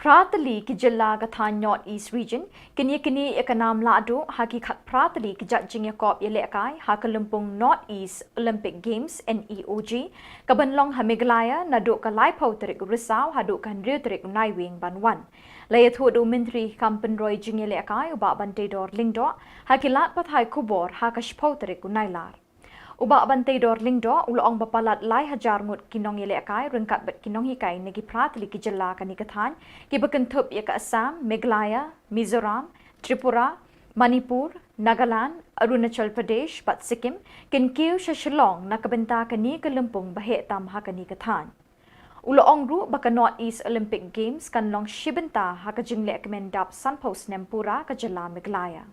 Phra tylli ki jylla ka thaiñ North East Region kin ïaknieh ïa ka nam lahduh ha ki khatphra tylli ki jait jingïakop ïalehkai ha ka lympung North East Olympic Games, N E O G, kaban long ha Meghalaya naduh ka laiphew tarik u Risaw haduh ka hynriew tarik u Naiwieng ban wan. La ïathuh da u Myntri kam pynroi jingïalehkai u Bah Banteidor Lyngdoh ha ki lad pathai khubor ha ka shiphew tarik u Nailar. U Bah Banteidor Lyngdoh u la ong ba palat lai hajar ngut ki nongïalehkai ryngkat bad ki nonghikai na ki phra tylli ki jylla kane ka thaiñ kiba kynthup ïa ka Assam, Meghalaya, Mizoram, Tripura, Manipur, Nagaland, Arunachal Pradesh bad Sikkim kin kiew sha Shillong na ka bynta kane ka lympung ba heh tam ha kane ka thaiñ. U la ong ruh ba ka North East Olympic Games kan long shi bynta ha ka jinglehkmen dap sanphew snem pura ka jylla Meghalaya.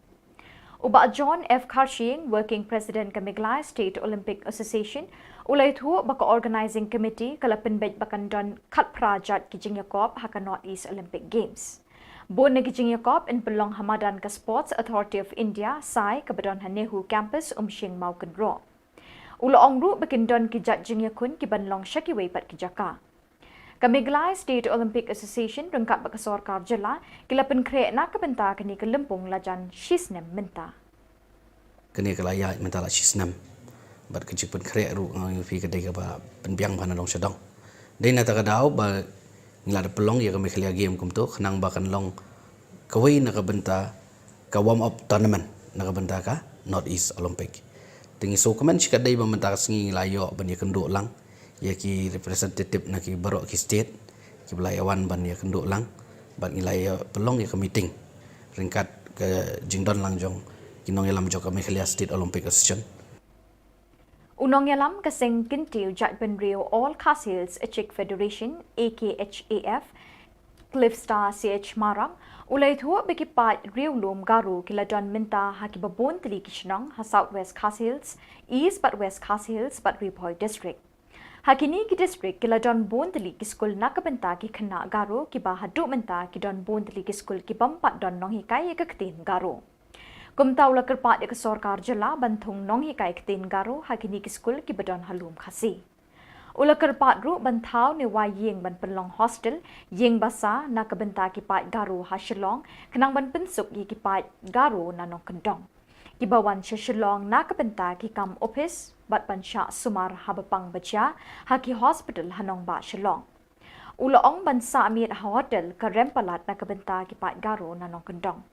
U Bah John F Kharshiing, Working President ka Meghalaya State Olympic Association, u la ïathuh ba ka Organising Committee ka la pynbeit ba kan don khatphra jait ki jingïakop ha ka North East Olympic Games. Bun na ki jingïakop yn pynlong ha madan ka Sports Authority of India, SAI, kaba don ha Nehru Campus, Umsning, Mawkynroh. U la ong ruh ba kin don ki jait jingïakhun kiban long sha kiwei pat ki jaka. Ka Meghalaya State Olympic Association ryngkat bad ka sorkar jylla ki la pynkhreh na ka bynta kane ka lympung lajan shi snem mynta. Kane ka la ïaid mynta la shi snem bad ka jingpynkhreh ruh nga ong ïa phi ka dei kaba pynbiang bha na dong sha dong. Dei na kata ka daw ba ngi la da pynlong ïa ka Meghalaya Game kumto khnang ba kan long kawei na ka bynta ka warm up tournament na ka bynta ka North East Olympic. Te ngi sngewkmen shikatdei ba mynta ka sngi ngi la ïoh ban ïakynduh lang ïa ki representative na ki baroh ki state kiba la ïa wan ban ïakynduh lang bad ngi la ïa pynlong ïa ka meeting ryngkat ka jingdon lang jong ki nongïalam jong ka Meghalaya State Olympic Association. U nongïalam ka seng kyntiew jaitbynriew All Khasi Hills Ïechik Federation, A K H A F, Cliffstar C H Marak u la ïathuh ba ki paid riewlum Garo ki la don mynta ha kiba bun tylli ki shnong ha South West Khasi Hills, East bad West Khasi Hills bad Ri Bhoi District. Ha kine ki district ki la don bun tylli ki skul na ka bynta ki khynnah Garo kiba haduh mynta ki don bun tylli ki skul ki bym pat don nonghikai ïa ka ktien Garo. Kumta u la kyrpad ïa ka sorkar jylla ban thung nonghikai ktien Garo ha kine ki skul kiba don ha lum Khasi. U la kyrpad ruh ban thaw ne wai ïing ban pynlong hostel, ïing basa na ka bynta ki paid Garo ha Shillong, khnang ban pynsuk ïa ki paid Garo na nongkyndong kiba wan sha Shillong na ka bynta ki kam ophis bad ban shah sumar haba pang ba jia ha ki hospital ha nongbah Shillong. U la ong ban sah miet ha hotel ka rem palat na ka bynta ki paid Garo na nongkyndong.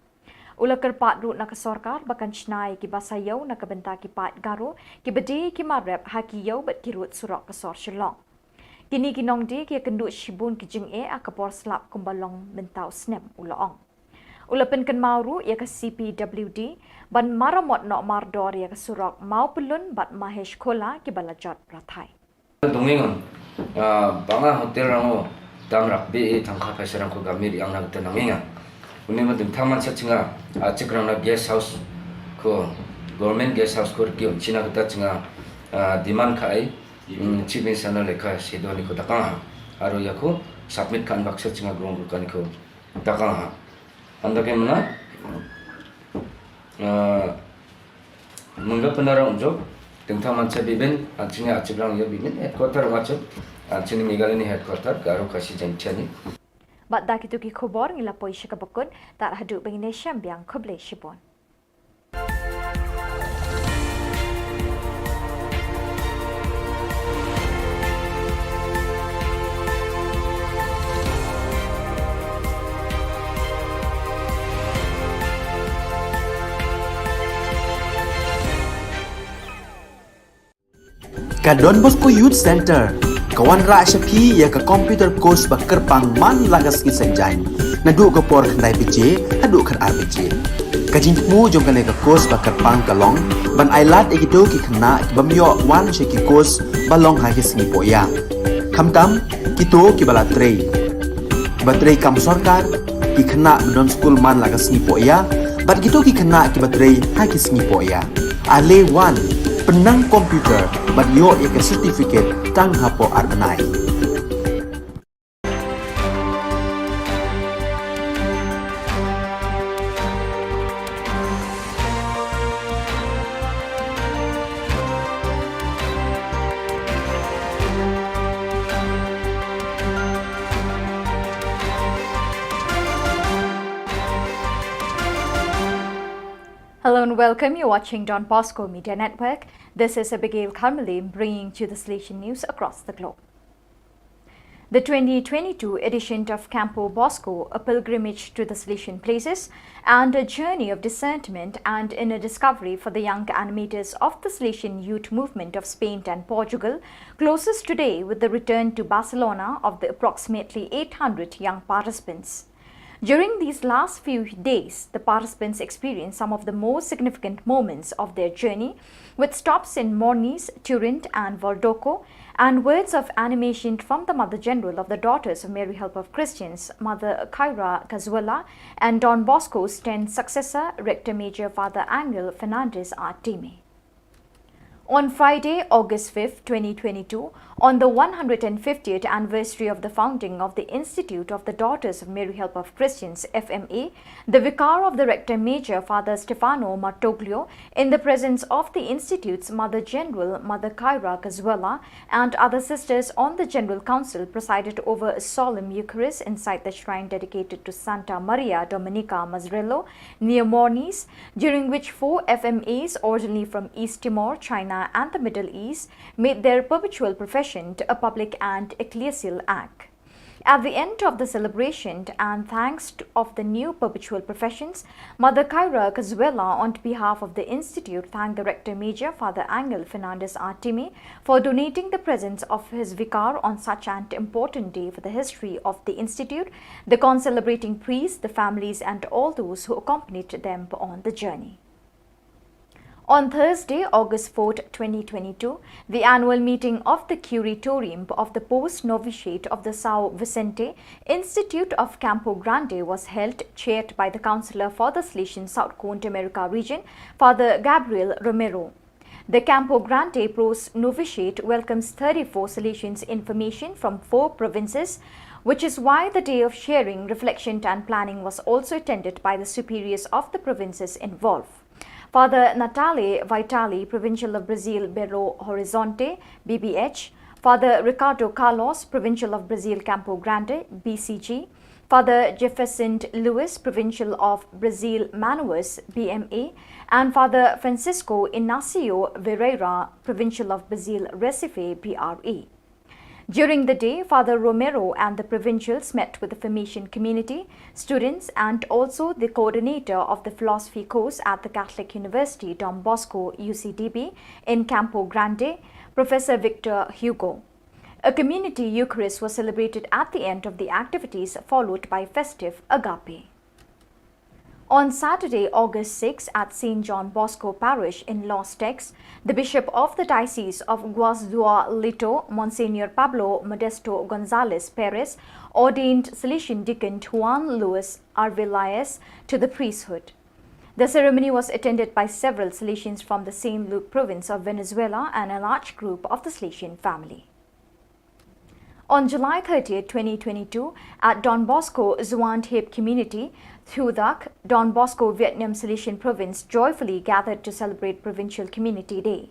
U la kyrpad ruh na ka sorkar ba kan shna ïa ki basa ïew na ka bynta ki paid Garo kiba die ki mar rep ha ki ïew bad ki rud surok ka sor Shillong. Kine ki nongdie ki ïakynduh shibun ki jingeh ha ka por slap kumba long mynta u snem, u la ong. U la pynkynmaw ruh ïa ka C P W D ban maramot noh mardor ïa ka surok Mawpyllun bad Mahesh Khola kiba la jot rathai. Dongeng, ah, ba nga hotel rang o, dam rak be, eh, thangkha phaisa rang ko gamir yang na kata nangeng. Uni ma ding thaman sa chinga, ah, chik rang na guest house ko, government guest house ko riki on china kata chinga, ah, demand ka ai, mm, chief minister na lekha sedo ni ko takang ha. Aro ya ko submit kan baksa chinga grong kan ko takang ha. Anda ke mana? Ah, Mengga penara unjuk, tengtang mansa bibin, anchini achiblang ya bibin, headquarter wachib, anchini Meghalaya ni headquarter, Garo Khasi Jaintia ni. Bad da kitu ki khubor ngi la poi sha kaba kut, tar haduh ba ngin ïashem biang, khublei shibun. Ka Don Bosco Youth Center ka wanrah sha phi ïa ka computer course ba kyrpang man la ka sngi Saitjaiñ, naduh ka por khyndai baje haduh khatar baje. Ka jingthmu jong kane ka course ba kyrpang ka long ban ailad ïa kito ki khynnah ki bym ïoh wan sha ki course ba long ha ki sngi pohïa, khamtam kito kiba la trei, kiba trei kam sorkar, ki khynnah ba don skul man la ka sngi pohïa, bad kito ki khynnah kiba trei ha ki sngi pohïa. Ale wan, pynnang computer bad ïoh ïa ka certificate tang hapoh ar bnai. Hello and welcome. You're watching Don Bosco Media Network. This is Abigail Karmali bringing to the Salesian news across the globe. The twenty twenty-two edition of Campo Bosco, a pilgrimage to the Salesian places and a journey of discernment and inner discovery for the young animators of the Salesian youth movement of Spain and Portugal, closes today with the return to Barcelona of the approximately eight hundred young participants. During these last few days, the participants experienced some of the most significant moments of their journey, with stops in Mornis, Turin, and Voldoco, and words of animation from the Mother General of the Daughters of Mary Help of Christians, Mother Kyra Cazuela, and Don Bosco's tenth successor, Rector Major Father Angel Fernandez Artime. On Friday, August fifth, twenty twenty-two, on the one hundred fiftieth anniversary of the founding of the Institute of the Daughters of Mary Help of Christians, F M A, the Vicar of the Rector Major, Father Stefano Martoglio, in the presence of the Institute's Mother General, Mother Kyra Cazuela, and other sisters on the General Council, presided over a solemn Eucharist inside the shrine dedicated to Santa Maria Domenica Mazzarello near Mornis, during which four F M As originally from East Timor, China, and the Middle East made their perpetual profession a public and ecclesial act. At the end of the celebration and thanks to, of the new perpetual professions, Mother Kyra Cazuela, on behalf of the Institute, thanked the Rector Major, Father Angel Fernandez Artime, for donating the presence of his vicar on such an important day for the history of the Institute, the concelebrating priests, the families, and all those who accompanied them on the journey. On Thursday, August fourth, twenty twenty-two, the annual meeting of the Curatorium of the Post Novitiate of the São Vicente Institute of Campo Grande was held, chaired by the Counselor for the Salesian South Cone America region, Father Gabriel Romero. The Campo Grande Post Novitiate welcomes thirty-four Salesians in formation from four provinces, which is why the day of sharing, reflection, and planning was also attended by the superiors of the provinces involved. Father Natale Vitale, Provincial of Brazil Belo Horizonte, B B H, Father Ricardo Carlos, Provincial of Brazil Campo Grande, B C G, Father Jefferson Lewis, Provincial of Brazil Manaus, B M A, and Father Francisco Inácio Vieira, Provincial of Brazil Recife, P R E. During the day, Father Romero and the provincials met with the formation community, students, and also the coordinator of the philosophy course at the Catholic University Don Bosco, U C D B, in Campo Grande, Professor Victor Hugo. A community Eucharist was celebrated at the end of the activities, followed by festive Agape. On Saturday, August six, at Saint John Bosco Parish in Los Teques, the Bishop of the Diocese of Guasdualito, Monsignor Pablo Modesto Gonzalez Perez, ordained Salesian Deacon Juan Luis Arvelaez to the priesthood. The ceremony was attended by several Salesians from the Saint Luke province of Venezuela and a large group of the Salesian family. On July thirtieth, twenty twenty-two, at Don Bosco Zuan Thep Community, Thudak, Don Bosco Vietnam Salesian Province joyfully gathered to celebrate Provincial Community Day.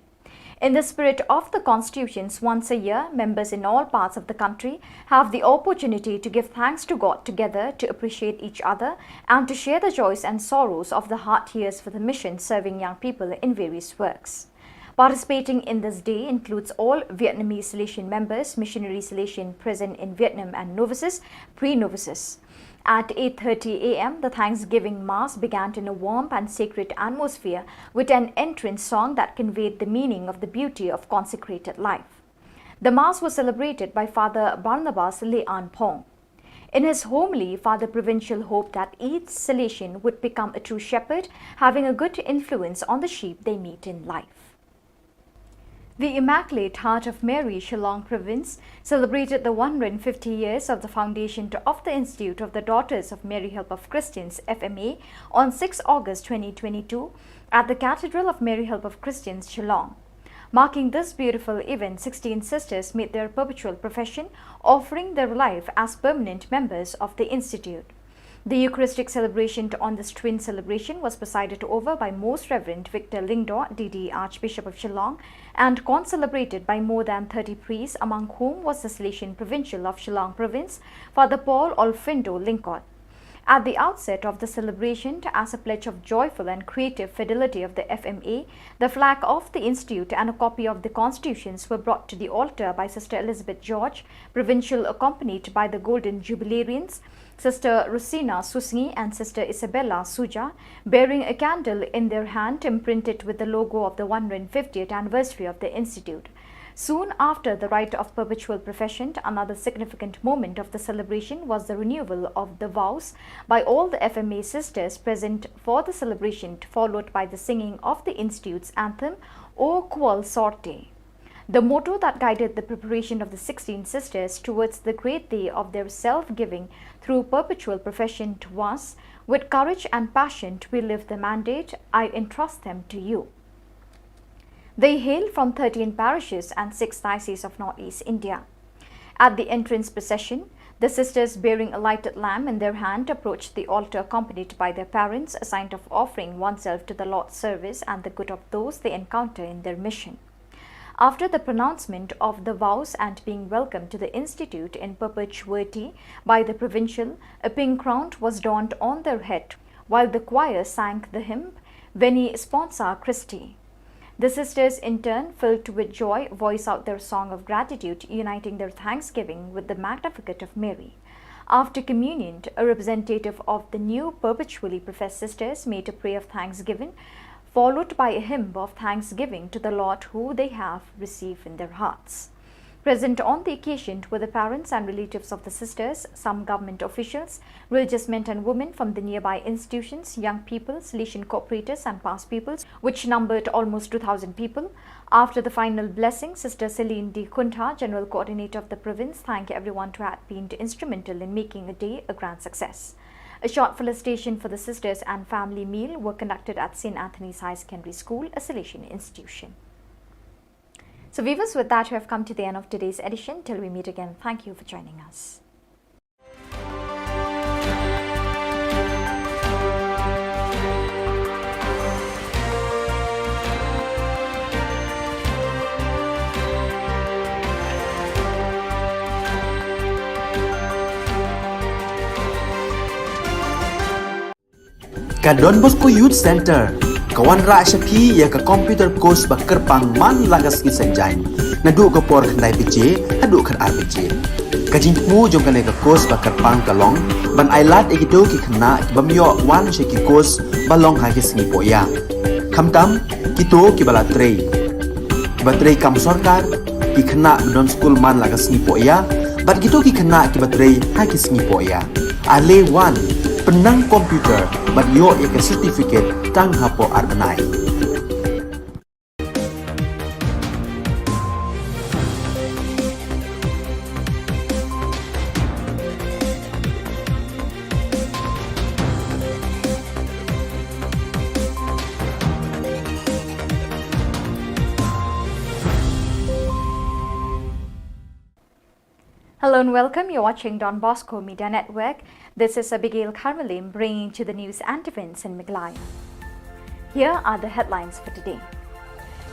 In the spirit of the constitutions, once a year, members in all parts of the country have the opportunity to give thanks to God together, to appreciate each other, and to share the joys and sorrows of the hard years for the mission serving young people in various works. Participating in this day includes all Vietnamese Salesian members, missionary Salesian present in Vietnam, and novices, pre-novices. At eight thirty a m, the Thanksgiving Mass began in a warm and sacred atmosphere with an entrance song that conveyed the meaning of the beauty of consecrated life. The Mass was celebrated by Father Barnabas Leanphong. In his homily, Father Provincial hoped that each Salesian would become a true shepherd, having a good influence on the sheep they meet in life. The Immaculate Heart of Mary, Shillong Province, celebrated the one hundred fifty years of the foundation to, of the Institute of the Daughters of Mary Help of Christians, F M A, on sixth August twenty twenty-two at the Cathedral of Mary Help of Christians, Shillong. Marking this beautiful event, sixteen sisters made their perpetual profession, offering their life as permanent members of the Institute. The Eucharistic celebration on this twin celebration was presided over by Most Reverend Victor Lyngdoh, D D, Archbishop of Shillong, and concelebrated by more than thirty priests, among whom was the Salesian Provincial of Shillong Province, Father Paul Olfindo Lyngkot. At the outset of the celebration, as a pledge of joyful and creative fidelity of the F M A, the flag of the Institute and a copy of the constitutions were brought to the altar by Sister Elizabeth George, Provincial, accompanied by the Golden Jubilarians, Sister Rosina Susngi and Sister Isabella Suja, bearing a candle in their hand imprinted with the logo of the one hundred fiftieth anniversary of the Institute. Soon after the rite of perpetual profession, another significant moment of the celebration was the renewal of the vows by all the F M A sisters present for the celebration, followed by the singing of the Institute's anthem, O Qual Sorte. The motto that guided the preparation of the sixteen sisters towards the great day of their self-giving through perpetual profession was, "With courage and passion we live the mandate, I entrust them to you." They hail from thirteen parishes and six diocese of Northeast India. At the entrance procession, the sisters, bearing a lighted lamp in their hand, approached the altar accompanied by their parents, a sign of offering oneself to the Lord's service and the good of those they encounter in their mission. After the pronouncement of the vows and being welcomed to the Institute in perpetuity by the Provincial, a pink crown was donned on their head, while the choir sang the hymn, Veni Sponsa Christi. The sisters, in turn, filled with joy, voice out their song of gratitude, uniting their thanksgiving with the Magnificat of Mary. After communion, a representative of the new perpetually professed sisters made a prayer of thanksgiving, followed by a hymn of thanksgiving to the Lord who they have received in their hearts. Present on the occasion were the parents and relatives of the sisters, some government officials, religious men and women from the nearby institutions, young people, Salesian cooperators and past pupils, which numbered almost two thousand people. After the final blessing, Sister Celine D Khuntha, General Coordinator of the province, thanked everyone who had been instrumental in making a day a grand success. A short felicitation for the sisters and family meal were conducted at Saint Anthony's High Secondary School, a Salesian institution. So viewers, with that, we have come to the end of today's edition. Till we meet again, thank you for joining us. Ka Don Bosco Youth Centre ka wanrah sha phi ïa ka computer course ba kyrpang man la ka sngi Saitjaiñ, naduh ka por khyndai baje haduh khatar baje. Ka jingthmu jong kane ka course ba kyrpang ka long ban ailad ïa kito ki khynnah ki bym ïoh wan sha ki course ba long ha ki sngi pohïa, khamtam kito kiba la trei, kiba trei kam sorkar, ki khynnah ba don skul man la ka sngi pohïa, bad kito ki khynnah kiba trei ha ki sngi pohïa. Ale wan, pynnang computer bad ïoh ïa ka certificate tang hapoh ar bnai. Hello and welcome. You're watching Don Bosco Media Network. This is Abigail Kharmalim bringing to the news and events in Meghalaya. Here are the headlines for today.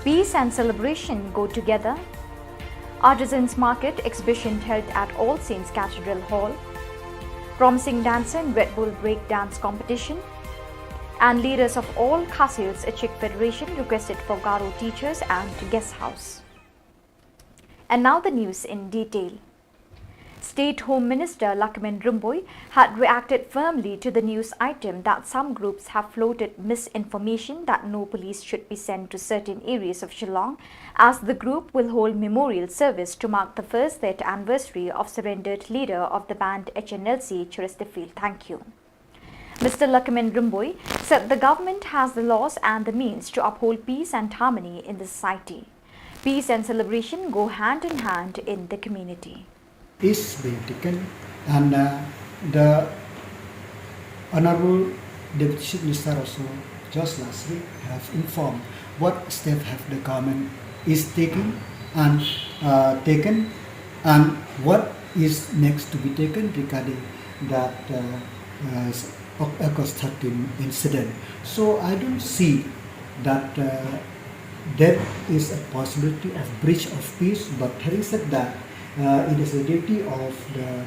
Peace and celebration go together. Artisans Market exhibition held at All Saints Cathedral Hall. Promising dancer in Red Bull Break Dance Competition. And leaders of all Khasi Hills Achik Federation requested for Garo teachers and guest house. And now the news in detail. State Home Minister Lahkmen Rymbui had reacted firmly to the news item that some groups have floated misinformation that no police should be sent to certain areas of Shillong, as the group will hold memorial service to mark the first death anniversary of surrendered leader of the banned H N L C, Cheristerfield Thangkhiew. Mister Lahkmen Rymbui said the government has the laws and the means to uphold peace and harmony in the society. Peace and celebration go hand in hand in the community. Is being taken, and uh, the Honorable Deputy Chief Minister also just last week have informed what step have the government is taking and uh, taken, and what is next to be taken regarding that uh, uh, August thirteen incident. So I don't see that uh, there is a possibility of breach of peace. But having said that, uh, it is the duty of the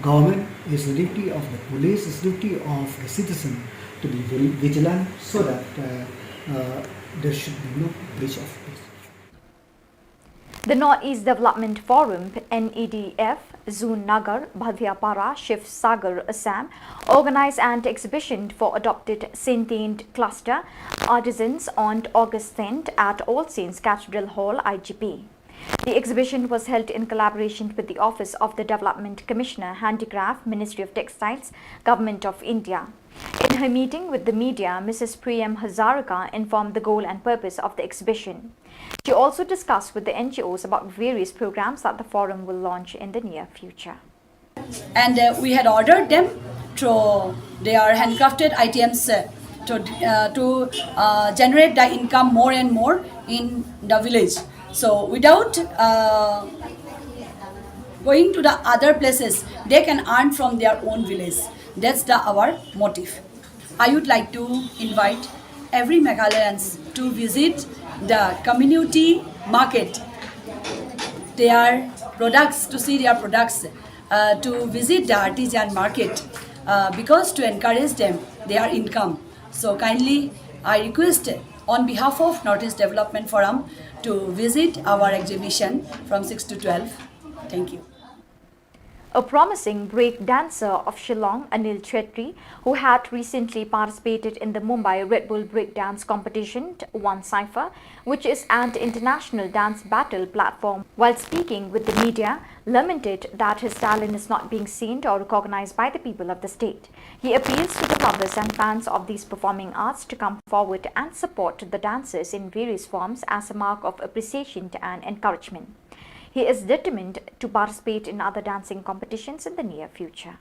government, is the duty of the police, is the duty of the citizen to be very vigilant so that uh, uh, there should be no breach of peace. The Northeast Development Forum, N E D F, Zone Nagar, Bhadhiapara, Shivsagar, Assam, organized an exhibition for adopted Sentient Cluster artisans on August tenth at All Saints Cathedral Hall, I G P. The exhibition was held in collaboration with the Office of the Development Commissioner, Handicraft, Ministry of Textiles, Government of India. In her meeting with the media, Missus Priyam Hazarika informed the goal and purpose of the exhibition. She also discussed with the N G Os about various programs that the forum will launch in the near future. And uh, we had ordered them through their handcrafted items uh, to, uh, to uh, generate the income more and more in the village. So without uh, going to the other places, they can earn from their own village. That's the our motive. I would like to invite every Meghalayans to visit the community market, their products, to see their products, uh, to visit the artisan market, uh, because to encourage them, their income. So kindly, I request on behalf of Northeast Development Forum to visit our exhibition from six to twelve. Thank you. A promising break dancer of Shillong, Anil Chhetri, who had recently participated in the Mumbai Red Bull Breakdance Competition, won Cypher, which is an international dance battle platform, while speaking with the media, lamented that his talent is not being seen or recognized by the people of the state. He appeals to the lovers and fans of these performing arts to come forward and support the dancers in various forms as a mark of appreciation and encouragement. He is determined to participate in other dancing competitions in the near future.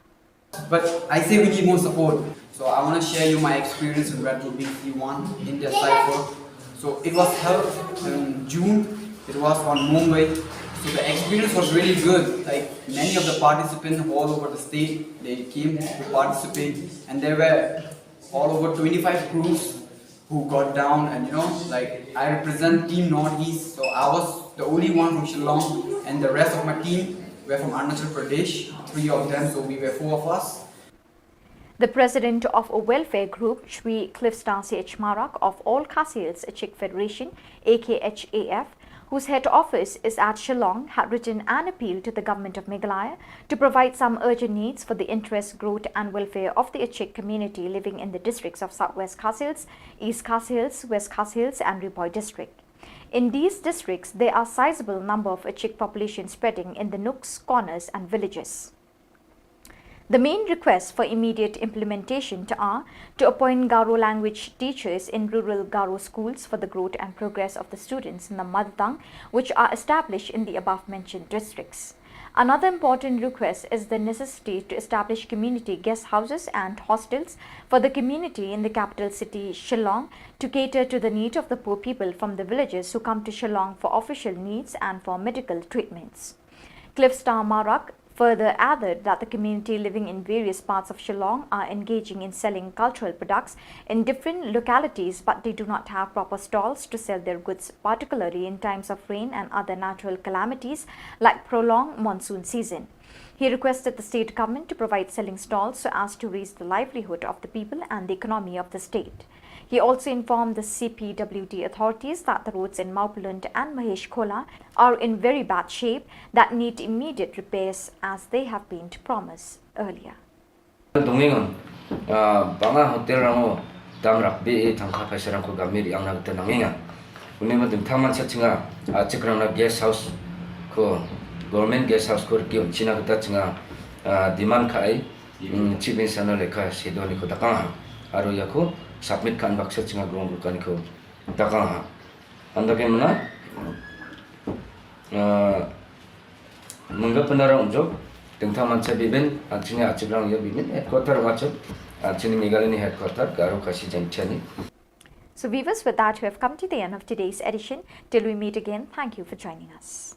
But I say we need more support. So I want to share you my experience in Red Bull B C one in their cycle. So it was held in June. It was on Mumbai. So the experience was really good. Like, many of the participants all over the state, they came to participate, and there were all over twenty-five crews who got down, and you know, like, I represent Team Northeast, so I was the only one from Shillong, and the rest of my team were from Arunachal Pradesh, three of them, so we were four of us. The president of a welfare group, Shri Cliffstar C H Marak of All Khasi Hills Achik Federation, A K H A F, whose head office is at Shillong, had written an appeal to the Government of Meghalaya to provide some urgent needs for the interest, growth and welfare of the Achik community living in the districts of South West Khasi Hills, East Khasi Hills, West Khasi Hills and Ri Bhoi district. In these districts, there are sizable number of Achik population spreading in the nooks, corners and villages. The main requests for immediate implementation are to appoint Garo language teachers in rural Garo schools for the growth and progress of the students in the mother tongue, which are established in the above mentioned districts. Another important request is the necessity to establish community guest houses and hostels for the community in the capital city Shillong to cater to the need of the poor people from the villages who come to Shillong for official needs and for medical treatments. Cliffstar Marak further added that the community living in various parts of Shillong are engaging in selling cultural products in different localities, but they do not have proper stalls to sell their goods, particularly in times of rain and other natural calamities like prolonged monsoon season. He requested the state government to provide selling stalls so as to raise the livelihood of the people and the economy of the state. He also informed the C P W D authorities that the roads in Mawphlun and Mahesh Khola are in very bad shape that need immediate repairs as they have been promised earlier. Dongeng, ah, bang a hotel rang o dam rak bi i thangkha phaisa rang ko gamir yang na betul nangeng. Uni ma ding thaman sa chinga, ah, cik rang na guest house ko, government guest house ko riki un china kita chinga, ah, demand ka ai, mm, chief minister na lekha sedo ni ko takang ha. Aro ya ko submit kan baksa chinga grong ko kan ko takang ha. Anda ke mana? Ah, mengga penara unjuk, tengtang mancha bibin, ah, chini achik rang ya bibin, headquarter macam, ah, chini Meghalaya ni headquarter, Garo Khasi Jaintia ni. So viewers, with that, we have come to the end of today's edition. Till we meet again, thank you for joining us.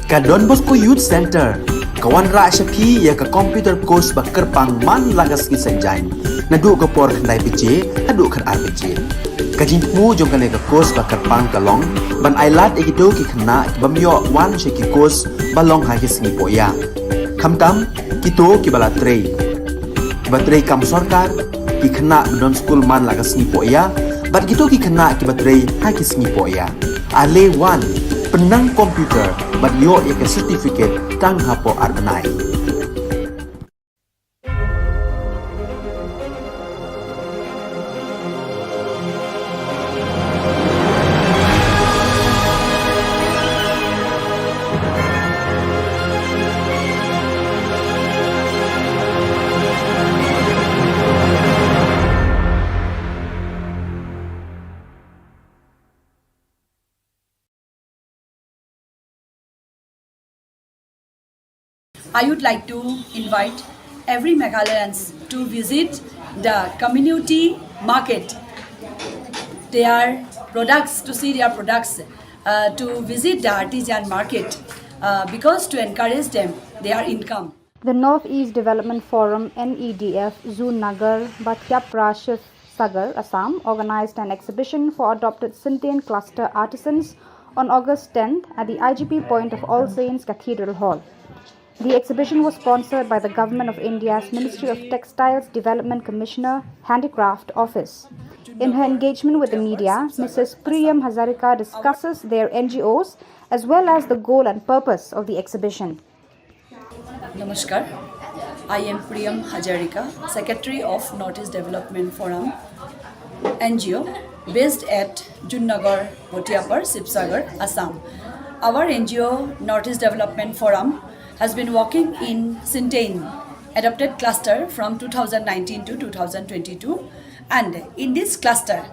Ka Don Bosco Youth Centre ka wanrah sha phi ïa ka computer course ba kyrpang man la ka sngi Saitjaiñ, naduh ka por khyndai baje haduh khatar baje. Ka jingthmu jong kane ka course ba kyrpang ka long ban ailad ïa kito ki khynnah ki bym ïoh wan sha ki course ba long ha ki sngi pohïap. Khamtam kito kiba la trei, kiba trei kam sorkar, ki khynnah ba don skul man la ka sngi pohïap, bad kito ki khynnah kiba trei ha ki sngi pohïap. Ale wan, pynnang computer bad ïoh ïa ka certificate tang hapoh ar bnai. I would like to invite every Meghalayans to visit the community market, their products, to see their products, uh, to visit the artisan market, uh, because to encourage them, their income. The Northeast Development Forum, N E D F, Zunnagar, Bhatiapara, Sagar, Assam, organized an exhibition for adopted Sintein cluster artisans on August tenth at the I G P point of All Saints Cathedral Hall. The exhibition was sponsored by the Government of India's Ministry of Textiles Development Commissioner, Handicraft Office. In her engagement with the media, Missus Priyam Hazarika discusses their N G Os as well as the goal and purpose of the exhibition. Namaskar. I am Priyam Hazarika, Secretary of Northeast Development Forum N G O, based at Zunnagar, Bhatiapara, Sibsagar, Assam. Our N G O, Northeast Development Forum, has been working in Sintein adopted cluster from two thousand nineteen to two thousand twenty-two, and in this cluster,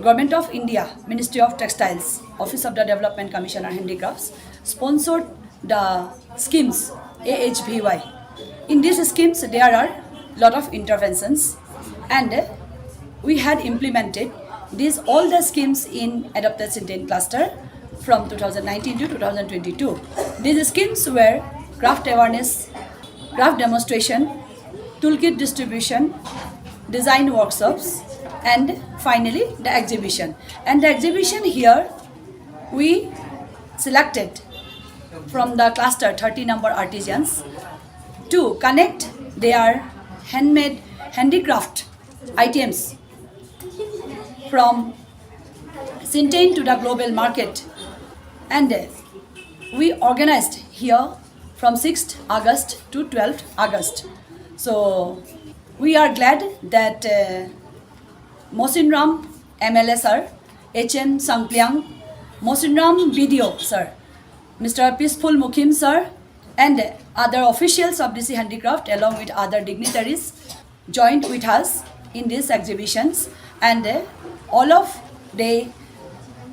Government of India, Ministry of Textiles, Office of the Development Commissioner Handicrafts, sponsored the schemes A H V Y. In these schemes, there are lot of interventions, and we had implemented these all the schemes in adopted Sintein cluster from two thousand nineteen to two thousand twenty-two. These schemes were craft awareness, craft demonstration, toolkit distribution, design workshops, and finally the exhibition. And the exhibition here, we selected from the cluster thirty number artisans to connect their handmade handicraft items from Sintain to the global market. And uh, we organized here from sixth August to twelfth August. So we are glad that uh, Mosinram M L A sir, H N Sangpliang, Mosinram B D O sir, Mister Peaceful Mukim sir, and other officials of D C Handicraft along with other dignitaries joined with us in these exhibitions, and uh, all of they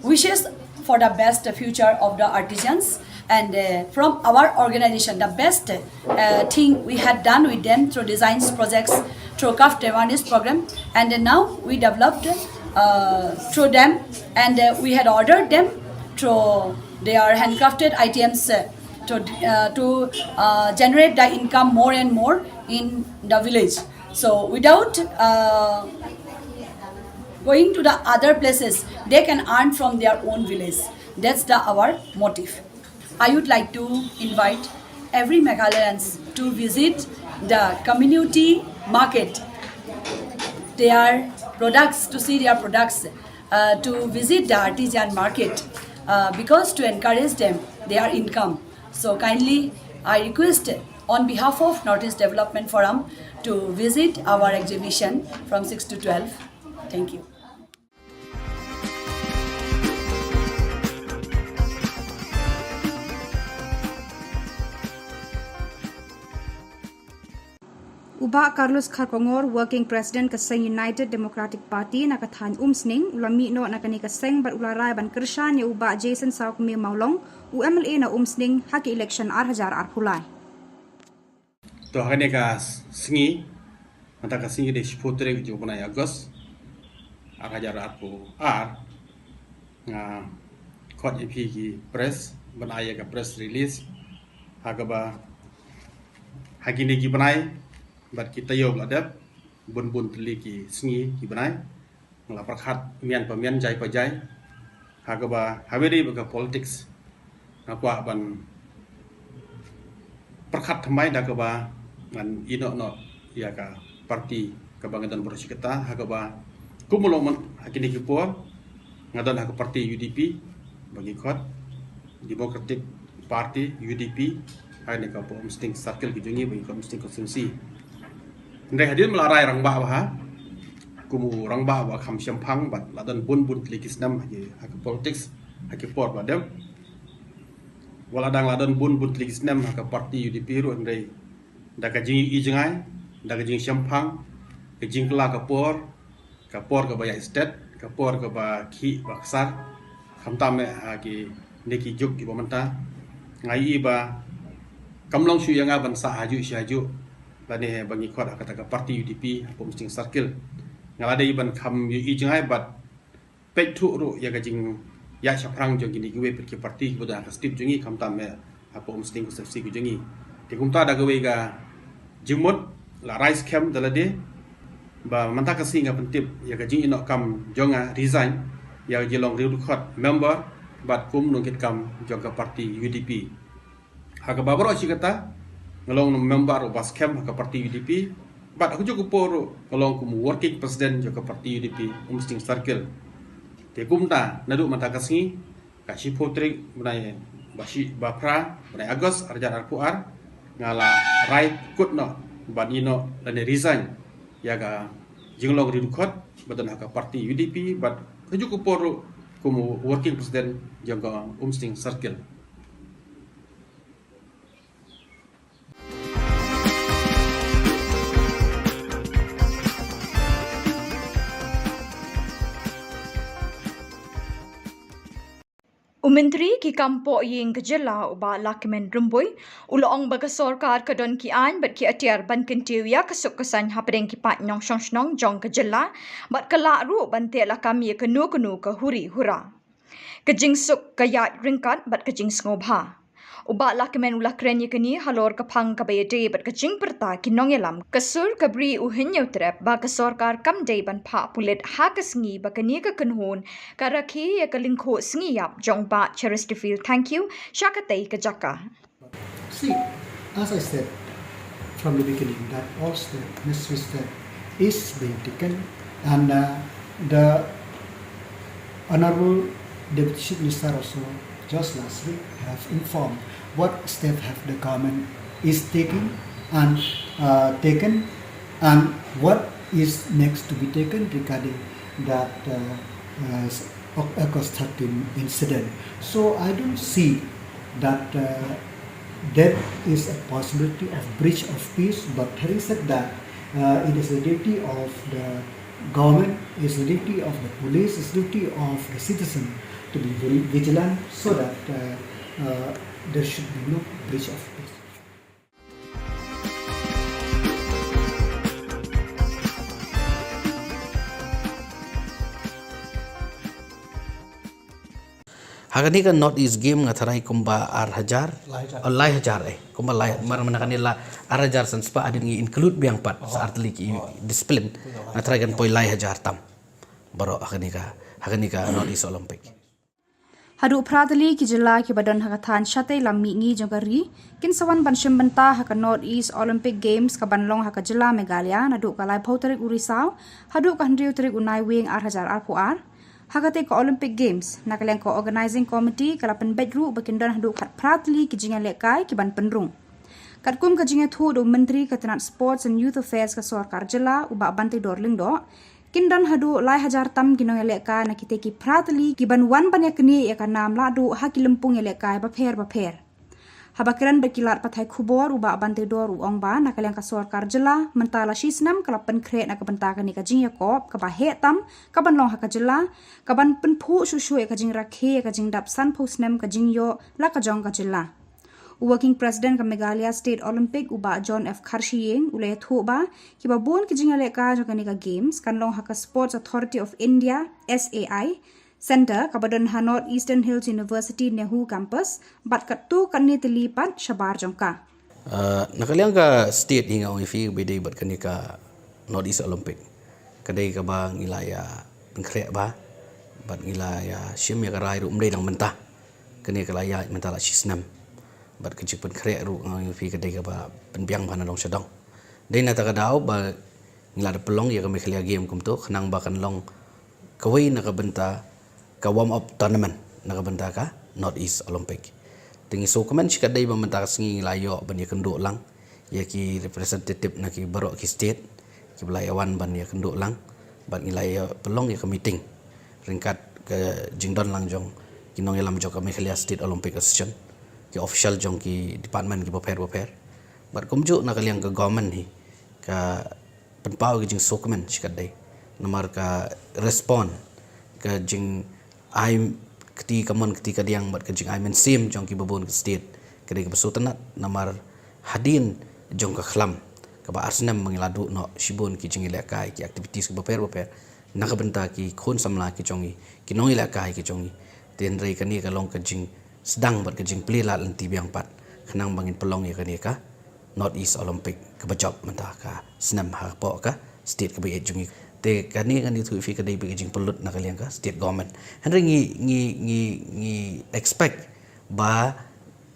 wishes for the best future of the artisans. And uh, from our organization, the best uh, thing we had done with them through designs projects, through craft awareness program, and uh, now we developed uh, through them, and uh, we had ordered them through their handcrafted items uh, to uh, to uh, generate the income more and more in the village. So without uh, going to the other places, they can earn from their own village. That's the our motive. I would like to invite every Meghalayans to visit the community market, their products, to see their products, uh, to visit the artisan market uh, because to encourage them, their income. So kindly, I request on behalf of Northeast Development Forum to visit our exhibition from six to twelve. Thank you. U Bah Carlos Kharkongor, Working President ka seng United Democratic Party na ka thaiñ Umsning, u la mih noh na kane ka seng bad u la rai ban kyrshan ïa u Bah Jason Sawkmie Mawlong, u M L A na Umsning ha ka election ar hajar arphew lai. To ha kane ka sngi, mynta ka sngi ka dei shiphew tarik jong u bnai August, ar hajar arphew ar, nga khot ïa phi ki press ban ai ïa ka press release ha kaba ha kine ki bnai bad ki taïew ba la dep, bun bun tylli ki sngi ki bnai nga la pyrkhat mian pa mian, jai pa jai, ha kaba ha kaba dei ba ka politics nga kwah ban pyrkhat thymmai da kaba ngan ïehnoh noh ïa ka party kaba nga don baroh shi katta, ha kaba kum u longmut ha kine ki por nga don ha ka party U D P ba ngi khot Democratic Party, U D P, ha kane ka Upper Umsning Circle ka jong ngi ba ngi khot Umsning Constituency. Hynrei hadien ba la rai rangbah bha kum u rangbah ba kham shemphang bad la don bun bun tylli ki snem ha ki, ha ka politics ha ki por ba dep. Wat la dang la don bun bun tylli ki snem ha ka party U D P ruh, hynrei da ka jingïohi jngai, da ka jingshemphang, ka jingkylla ka por, ka por kaba ïaid stet, ka por kaba khih ba ksar, khamtam eh ha kine ki juk kiba mynta, nga ïohi ba kam long shuh ïa nga ban sah hajuh shi hajuh lane ba ngi khot ha kata ka party U D P ha Upper Umsning Circle. Nga la dei ban kham ïohi jngai bad peit thuh ruh ïa ka jingïaid shaphrang jong kine kiwei pat ki party kiba don ha ka state jong ngi, khamtam eh ha Upper Umsning Constituency ka jong ngi. Te kumta da kawei ka jingmut la rai skhem da lade ba mynta ka sngi nga pyntip ïa ka jingïehnoh kam jong nga, resign ïa ka jinglong riewdkhot member bad kum nongkitkam jong ka party U D P. Ha kaba baroh shi katta nga long member uba skhem ha ka party U D P bad ha kajuh ka por ruh nga long kum working president jong ka party U D P Umsning Circle. Te kumta naduh mynta ka sngi, ka shiphew tarik bnai ba shi, ba phra bnai August ar hajar arphew ar, nga la rai kut noh ban ïehnoh lane resign ïa ka jinglong riewdkhot ba don ha ka party U D P bad kajuh ka por ruh kum working president jong ka Umsning Circle. U Myntri ki kam pohïing ka jylla u Bah Lahkmen Rymbui u la ong ba ka sorkar ka don ki aiñ bad ki atiar ban kyntiew ïa ka suk ka saiñ hapdeng ki paid nongshong shnong jong ka jylla bad ka lah ruh ban teh lakam ïa kano kano ka huri hura. Ka jingsuk ka ïaid ryngkat bad ka jingsngewbha. U Bah Lahkmen u la kren ïa kane halor ka phang kaba ïadei bad ka jingpyrta ki nongïalam ka sur ka bri u Hynñiewtrep ba ka sorkar kam dei ban phah pulit ha ka sngi ba kane ka kynhun ka rakhe ïa ka lyngkhuh sngi ïap jong Bah Cheresterfield Thangkhiew sha katei ka jaka. See, as I said from the beginning, that all step, necessary step is being taken, and uh, the Honorable Deputy Chief Minister also just last week have informed what step have the government is taking and uh, taken, and what is next to be taken regarding that uh, uh, August thirteen incident. So I don't see that uh, there is a possibility of breach of peace, but having said that, uh, it is the duty of the government, it's the duty of the police, it's the duty of the citizen to be very vigilant so that uh, uh, there should be no breach of peace. Ha kane ka North East Game nga tharai kumba ar hajar, lai hajar, oh, lai hajar eh, kumba lai, mar mana kane la ar hajar san spah hadien ngi include biang pat sa artylli ki discipline, nga tharai kan poi lai hajar tam baroh ha kane ka, ha kane ka North East Olympic. Haduh phra tylli ki jylla kiba don ha ka thaiñ shatei lam mihngi jong ka ri kin sa wan ban shim bynta ha ka North East Olympic Games kaban long ha ka jylla Meghalaya naduh ka laiphew tarik u Risaw haduh ka hynriew tarik u Naiwieng ar hajar arphew ar. Ha katei ka Olympic Games, na ka liang ka Organising Committee ka la pynbeit ruh ba kin don haduh khatphra tylli ki jingïalehkai kiban pynrung. Katkum ka jingïathuh da u Myntri ka tnat Sports and Youth Affairs ka sorkar jylla u Bah Banteidor Lyngdoh, kin don haduh lai hajar tam ki nongïalehkai na kitei ki phra tylli kiban wan ban ïaknieh ïa ka nam lahduh ha ki lympung ïalehkai bapher bapher. Haba kren bad ki lad pathai khubor u Bah Banteidor u ong ba na ka liang ka sorkar jylla mynta la shi snem ka la pynkhreh na ka bynta kane ka jingïakop kaba heh tam kaban long ha ka jylla, kaban pynphuh shuh shuh ïa ka jingrakhe ïa ka jingdap sanphew snem ka jingïoh la ka jong ka jylla. U Working President ka Meghalaya State Olympic u Bah John F Kharshiing u la ïathuh ba kiba bun ki jingïalehkai jong kane ka Games kan long ha ka Sports Authority of India, S A I, Centre kaba don ha North Eastern Hills University NEHU Campus bad katto katne tylli pat shabar jong ka. Uh, na ka liang ka state hi nga ong ïa phi ba dei bad kane ka North East Olympic ka dei kaba ngi la ïa pynkhreh ba bad ngi la ïa shim ïa ka rai ruh ym dei dang mynta. Kane ka la ïaid mynta la shi snem bad ka jingpynkhreh ruh nga ong ïa phi ka dei kaba pynbiang ba na dong sha dong. Dei na ta ka daw ba ngi la da pynlong ïa ka Meghalaya Game kumto khnang ba kan long kawei na ka bynta ka warm up tournament na ka bynta ka North East Olympic. Te ngi sngewkmen shi katdei ba mynta ka sngi ngi la ïoh ban ïakynduh lang ïa ki representative na ki baroh ki state kiba la ïa wan ban ïakynduh lang bad ngi la ïa pynlong ïa ka meeting ryngkat ka jingdon lang jong ki nongïalam jong ka Meghalaya State Olympic Association, ki official jong ki department kiba pher bapher. Bad kumjuh na ka liang ka government hi ka pynpaw ka jingsngewkmen shi katdei namar ka respond ka jingai kti kamon kti kadiang bad ka jingai mynsiem jong kiba bun ki state ka dei kaba sngewtynnat namar hadien jong ka khlam kaba ar snem ba ngi la duh noh shibun ki jingïalehkai ki activities kiba pher bapher na ka bynta ki khun samla ki jong ngi, ki nongïalehkai ki jong ngi. Te hynrei kane ka long ka jing sdang bad ka jingplie lad lynti biang pat khnang ba ngin pynlong ïa kane ka North East Olympic kaba jop mynta ka snem hapoh ka state kaba ïeit jong ngi. Te kane ngan ïathuh ïa phi ka dei bad ka jingpynlut na ka liang ka state government. Hynrei ngi ngi ngi ngi expect ba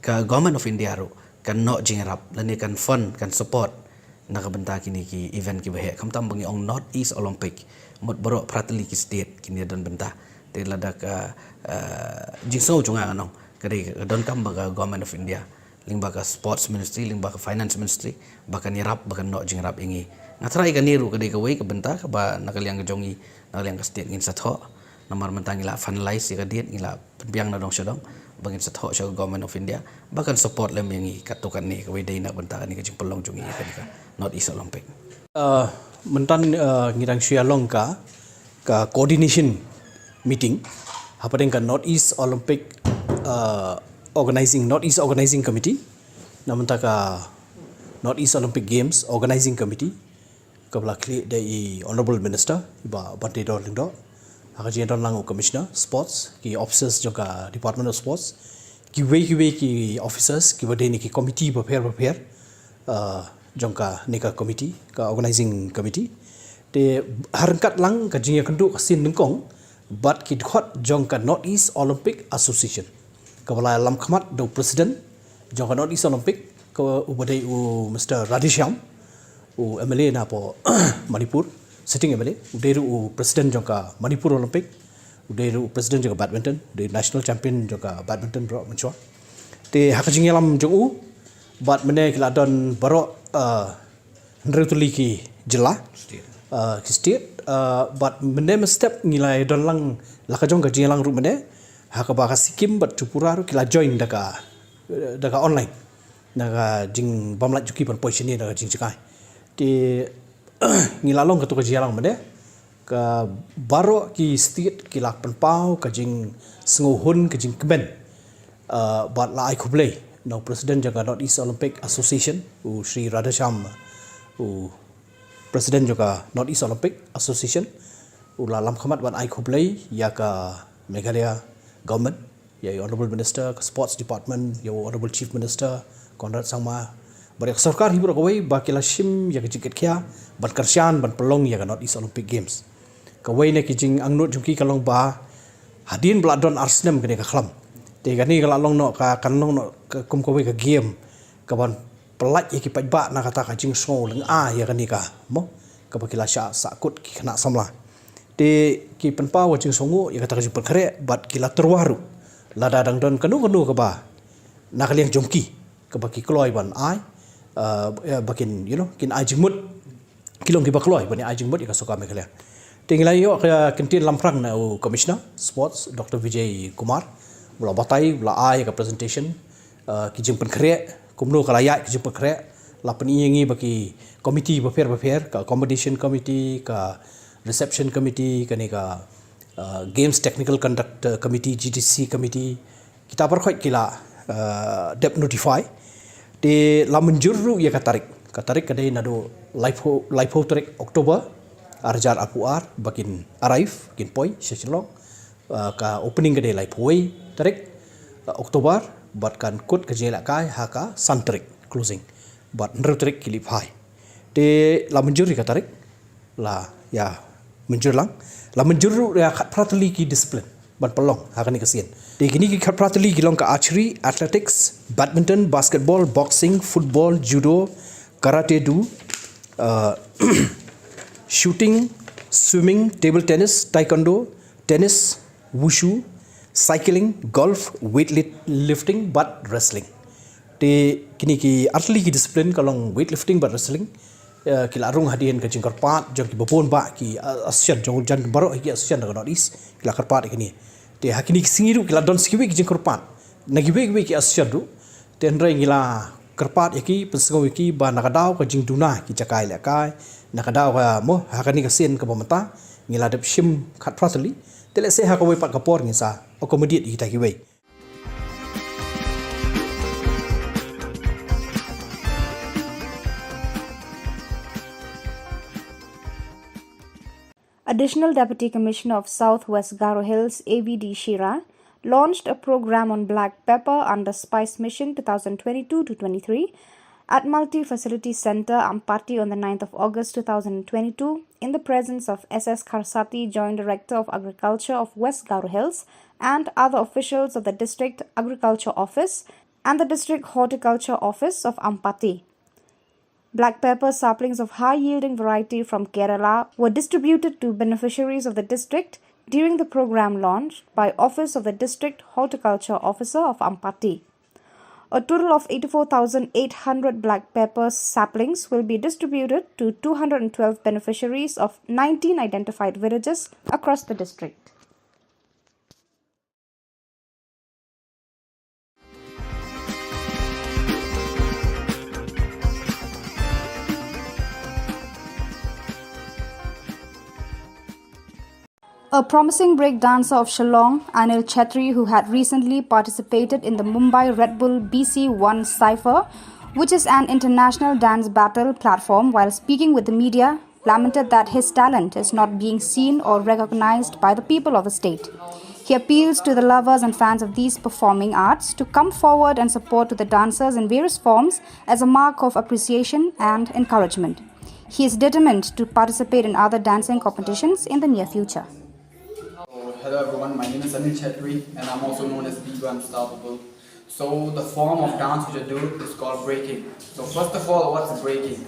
ka Government of India ruh kan noh jingïarap lane kan fund kan support na ka bynta kine ki event kiba heh khamtam ba ngi ong North East Olympic mut baroh phra tylli ki state kine don bynta. Te lada ka jingsngew jong nga ngan ong ka dei ka donkam ba ka Government of India lyngba ka Sports Ministry lyngba ka Finance Ministry ba kan ïarap ba kan noh jingïarap ïa ngi. Nga tharai kane ruh ka dei kawei ka bynta kaba na ka liang ka jong ngi na ka liang ka state ngin sa thoh namar mynta ngi la finalize ïa ka date ngi la pynbiang na dong sha dong ba ngin sa thoh sha ka Government of India ba kan support lem ïa ngi katto katne kawei dei na ka bynta kane ka jingpynlong jong ngi ïa kane ka North East Olympic. Mynta ngi dang shu ïa long ka ka coordination meeting hapdeng ka North East Olympic Organising, North East Organising Committee, na mynta ka North East Olympic Games Organising Committee kaba la khlieh da i Honorable Minister i Bah Banteidor Lyngdoh. Ka jingdon lang u Commissioner Sports, ki officers jong ka Department of Sports, kiwei kiwei ki officers kiba dei na ki committee bapher bapher, uh, jong kane ka committee, ka organizing committee. Te ha ryngkat lang ka jingïakynduh ka sien nyngkong bad ki dkhot jong ka North East Olympic Association, kaba la ïalam khmat da u president jong ka North East Olympic, ka uba dei u Mister Radheshyam, u M L A na poh Manipur, sitting M L A, u dei ruh u president jong ka Manipur Olympic, u dei ruh u president jong ka badminton, u dei national champion jong ka badminton baroh mynshuwa. Te ha ka jingïalam jong u bad mynne ki la don baroh, uh, hynriew tylli ki jylla, uh, ki state, uh, bad mynne mynstep ngi la don lang la ka jong ka jingïalang ruh mynne, ha kaba ka Sikkim bad Tripura ruh ki la join da ka, da ka online, da ka jingbymlait jong ki ban poi shane da ka jingjngai. Te ngi la long katto ka jingïalang mynne, ka baroh ki state ki la pynpaw ka jingsngewhun, ka jingkmen, uh, bad la ai khublei na u president jong ka North East Olympic Association, u Shri Radheshyam, u president jong ka North East Olympic Association, u la ïalam khmat ban ai khublei ïa ka Meghalaya government, ïa u Honourable Minister ka Sports Department, ïa u Honourable Chief Minister Conrad Sangma, bad ïa ka sorkar hi baroh kawei ba ki la shim ïa ka jingkitkhia ban kyrshan ban pynlong ïa ka North East Olympic Games. Kawei na ki jingangnud jong ki ka long ba hadien ba la don ar snem kane ka khlam, te kane ka la long noh ka, kan long noh ka kum kawei ka game kaban pyllait ïa ki paidbah na kata ka jingsngew lyngngoh ïa kane ka, mo, kaba ki la shah sahkut ki khynnah samla. Te ki pynpaw ka jingsngew ïa kata ka jingpynkhreh bad ki la tyrwa ruh lada dang don kano kano kaba na ka liang jong ki kaba ki kloi ban ai, uh, ba kin, you know, kin ai jingmut, ki long kiba kloi ban ai jingmut ïa ka sorkar Meghalaya. Te ngi la ïoh ka kyntien lamphrang na u Commissioner Sports, Doctor Vijay Kumar, u la batai, u la ai ka presentation, uh, ki jingpynkhreh, kumno ka la ïaid ka jingpynkhreh, la pyni ïa ngi ba ki committee bapher bapher, ka accommodation committee, ka reception committee, kane ka, uh, Games Technical Conduct Committee, G T C committee, kita baroh ki la, uh, dep notify. Te la mynjur ruh ïa ka tarik. Ka tarik ka dei naduh laiphew, laiphew tarik October, ar hajar arphew ar, ba kin arrive, kin poi sha Shillong. Uh, ka opening ka dei laiphew wei tarik, uh, October, bad kan kut ka jingïalehkai ha ka san tarik, closing. Bad hynriew tarik ki leit phai. Te la mynjur ïa ka tarik, la ïa mynjur lang, la mynjur ruh ïa khatphra tylli ki discipline ban pynlong ha kane ka sien. Te kine ki khatphra tylli ki long ka archery, athletics, badminton, basketball, boxing, football, judo, karate do, uh, shooting, swimming, table tennis, taekwondo, tennis, wushu, cycling, golf, weightlifting bad wrestling. Te kine ki artylli ki discipline, ka long weightlifting bad wrestling, eh, ki la rung hadien ka jingkyrpad jong kiba bun bah ki, eh, association, jong jan baroh ki association na ka North East, ki la kyrpad ïa kine. Te ha kine ki sngi ruh ki la don sa kiwei ki jingkyrpad na kiwei kiwei ki association ruh. Te hynrei ngi la kyrpad ïa ki, pynsngew ïa ki ba na ka daw ka jingduna ki jaka ïalehkai, na ka daw ka, mo, ha kane ka sien kaba mynta ngi la dep shim khatphra tylli. Te lehse ha kawei pat ka por ngin sa accommodate ïa kita kiwei. Additional Deputy Commissioner of South West Garo Hills, A V D Shira, launched a program on black pepper under Spice Mission twenty twenty-two to twenty-three at Multi Facility Centre, Ampati, on the ninth of August two thousand twenty-two, in the presence of S S Kharsati, Joint Director of Agriculture of West Garo Hills, and other officials of the District Agriculture Office and the District Horticulture Office of Ampati. Black pepper saplings of high-yielding variety from Kerala were distributed to beneficiaries of the district during the program launch by Office of the District Horticulture Officer of Ampati. A total of eighty-four thousand eight hundred black pepper saplings will be distributed to two hundred twelve beneficiaries of nineteen identified villages across the district. A promising break dancer of Shillong, Anil Chhetri, who had recently participated in the Mumbai Red Bull B C one Cypher, which is an international dance battle platform, while speaking with the media, lamented that his talent is not being seen or recognized by the people of the state. He appeals to the lovers and fans of these performing arts to come forward and support to the dancers in various forms as a mark of appreciation and encouragement. He is determined to participate in other dancing competitions in the near future. So, hello everyone, my name is Anil Chetri and I'm also known as Diva Unstoppable. So the form of dance which I do is called breaking. So first of all, what's breaking?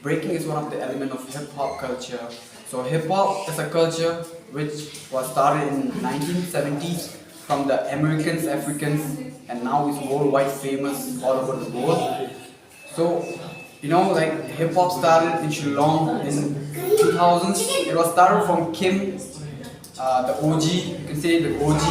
Breaking is one of the element of hip hop culture. So hip hop is a culture which was started in nineteen seventies from the Americans, Africans, and now is worldwide famous all over the world. So, you know, like hip hop started in Shillong in two thousands. It was started from Kim, uh, the O G, you can say the O G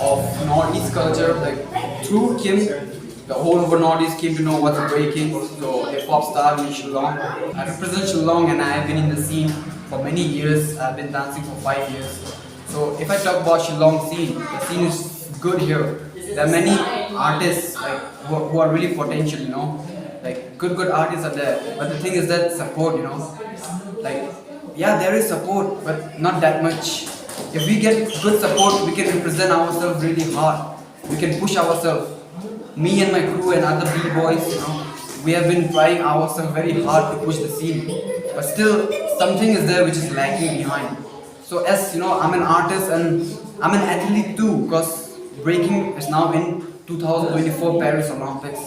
of Northeast culture. Like through Kim, the whole of Northeast came to know what's breaking. So hip hop started in Shillong. I represent Shillong and I have been in the scene for many years. I've been dancing for five years. So if I talk about Shillong scene, the scene is good here. There are many artists like who, who are really potential, you know, like good good artists are there. But the thing is that support, you know, like yeah, there is support, but not that much. If we get good support, we can represent ourselves really hard. We can push ourselves. Me and my crew and other b-boys, you know, we have been trying ourselves very hard to push the scene. But still, something is there which is lacking behind. So as you know, I'm an artist and I'm an athlete too, because breaking is now in two thousand twenty-four Paris Olympics.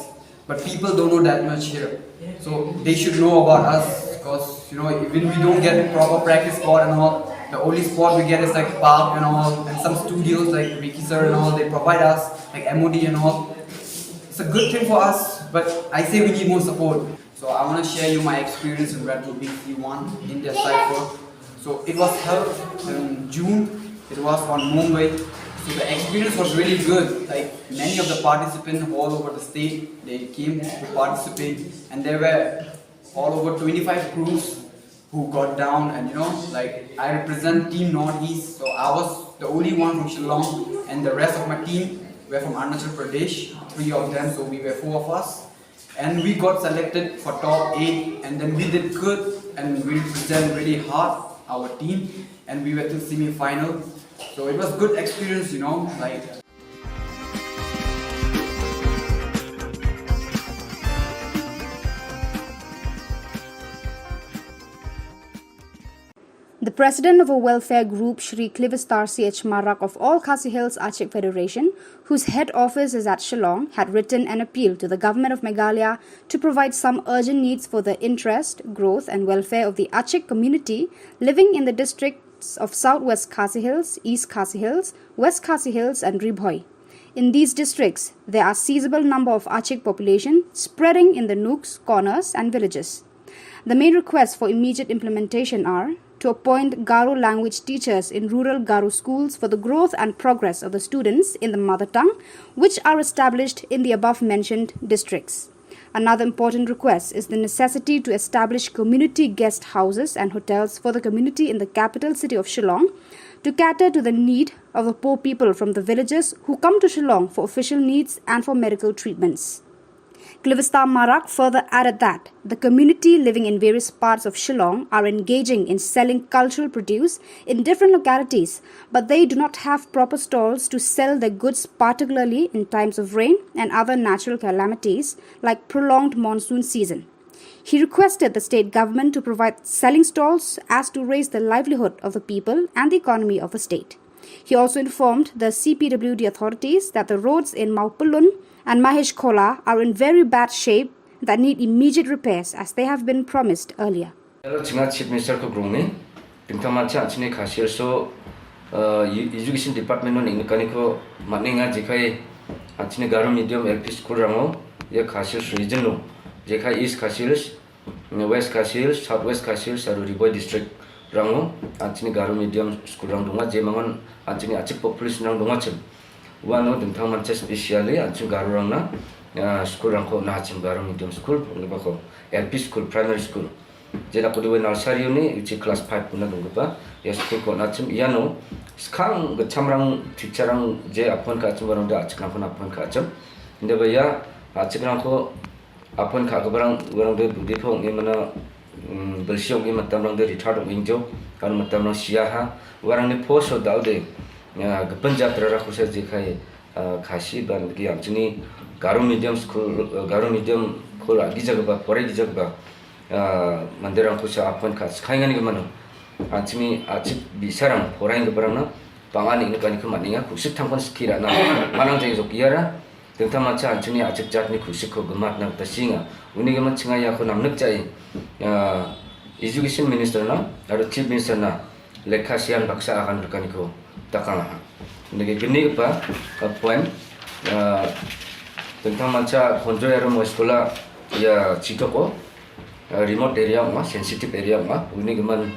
But people don't know that much here. So they should know about us, because you know, when we don't get proper practice spot and all, the only spot we get is like park and all, and some studios like Ricky sir and all, they provide us like M O D and all. It's a good thing for us, but I say we need more support. So I want to share you my experience in Red Bull B C one in their cypher. So it was held in June. It was on Mumbai. So the experience was really good. Like many of the participants all over the state, they came to participate, and there were all over twenty-five crews who got down. And you know, like I represent Team Northeast, so I was the only one from Shillong, and the rest of my team were from Arunachal Pradesh, three of them. So we were four of us. And we got selected for top eight, and then we did good, and we represent really hard our team, and we went to semi-final. So it was good experience, you know, like. The president of a welfare group, Shri Clivistar C H Marak of All Khasi Hills Achik Federation, whose head office is at Shillong, had written an appeal to the government of Meghalaya to provide some urgent needs for the interest, growth and welfare of the Achik community living in the districts of South West Khasi Hills, East Khasi Hills, West Khasi Hills and Ri Bhoi. In these districts, there are sizable number of Achik population spreading in the nooks, corners and villages. The main requests for immediate implementation are to appoint Garo language teachers in rural Garo schools for the growth and progress of the students in the mother tongue, which are established in the above mentioned districts. Another important request is the necessity to establish community guest houses and hotels for the community in the capital city of Shillong to cater to the need of the poor people from the villages who come to Shillong for official needs and for medical treatments. Clivistar Marak further added that the community living in various parts of Shillong are engaging in selling cultural produce in different localities, but they do not have proper stalls to sell their goods, particularly in times of rain and other natural calamities like prolonged monsoon season. He requested the state government to provide selling stalls as to raise the livelihood of the people and the economy of the state. He also informed the C P W D authorities that the roads in Mawpyllun and Mahesh Khola are in very bad shape that need immediate repairs as they have been promised earlier. Hello, chinga Chief Minister ko grong ni. Pingtang mancha anchini khasir so uh, education department no ning kani ko maninga jekai anchini Garo medium L P school rango ya khasir region no jekai East Khasi Hills, West Khasi Hills, South West Khasi Hills aru Ri Bhoi district rango anchini Garo medium school rang dunga je mangon anchini achik population rang dunga chim. Wano dingthang mancha specially anchini Garo rang na school rang ko na chim Garo medium school pung ba ko L P school, primary school. Jela kudi we nursery ni uchi class five kuna dungba ya school ko na chim iano skang gacham rang teacher rang je appoint ka chim barang da achik rang ko na appoint ka chim. Inde ba ya achik rang ko appoint ka barang barang de budi phong ni mana Belshiok i matam rang de rithar dong injo kan matam rang sia ha. Warang ni pho so dau de. Gepen jatra ra khusa je khai Khasi ban ki ang chini Garo medium school, Garo medium khul agi jaga ba, pore gi jaga ba. Mandir ang khusa apon kha skhai ngani ke mano. Ang chini achik bisarang porain ke barang na. Pangani ni kani ke maninga khusik thangkon skira na. Manang jai jok iara. Tengta macha ang chini achik jat ni khusik ko gemat na ta singa. Uni ke man chinga ya ko namnek jai. Education minister na, aro chief minister na. Lekha sian baksa akan rekan ko takang ha. Nege gini pa point tengta macha konjo ya mo sekolah ya chitoko remote area ma, sensitive area ma, uni geman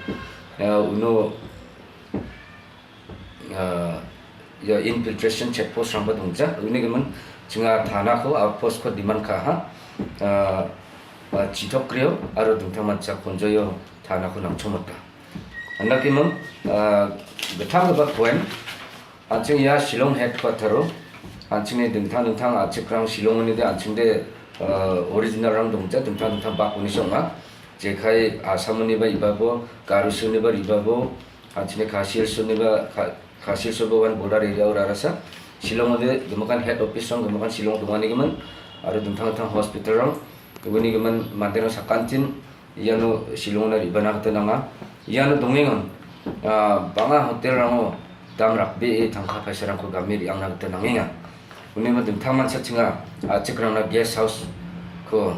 unu ya infiltration check post rang ba dongja, uni geman chinga thana ko outpost ko demand ka ha. Chitok krio aro tengta macha konjo yo thana ko nang chomota. Anda ki mem bethang ba point. Anching ya Shillong headquarter ro. Anching ni dingthang dingthang achik rang Shillong ni de anching de original rang dongja dingthang dingthang bak uni song ma. Jekai Assam ni ba iba bo, Garo ni ba iba bo. Anching ni Khasi ni ba Khasi so bo wan border area ura rasa. Shillong de gemakan head office rang gemakan Shillong dongani gemen. Aro dingthang dingthang hospital rang. Uni gemen mandir rang sakantin. Iano Shillong na riba na kata nanga. Iano dongeng on. Banga hotel rango dam rakbe e tangka paisa rangko gamir yang na kata nangenga. Uni ma dingthang man sa chinga achik rang na guest house ko,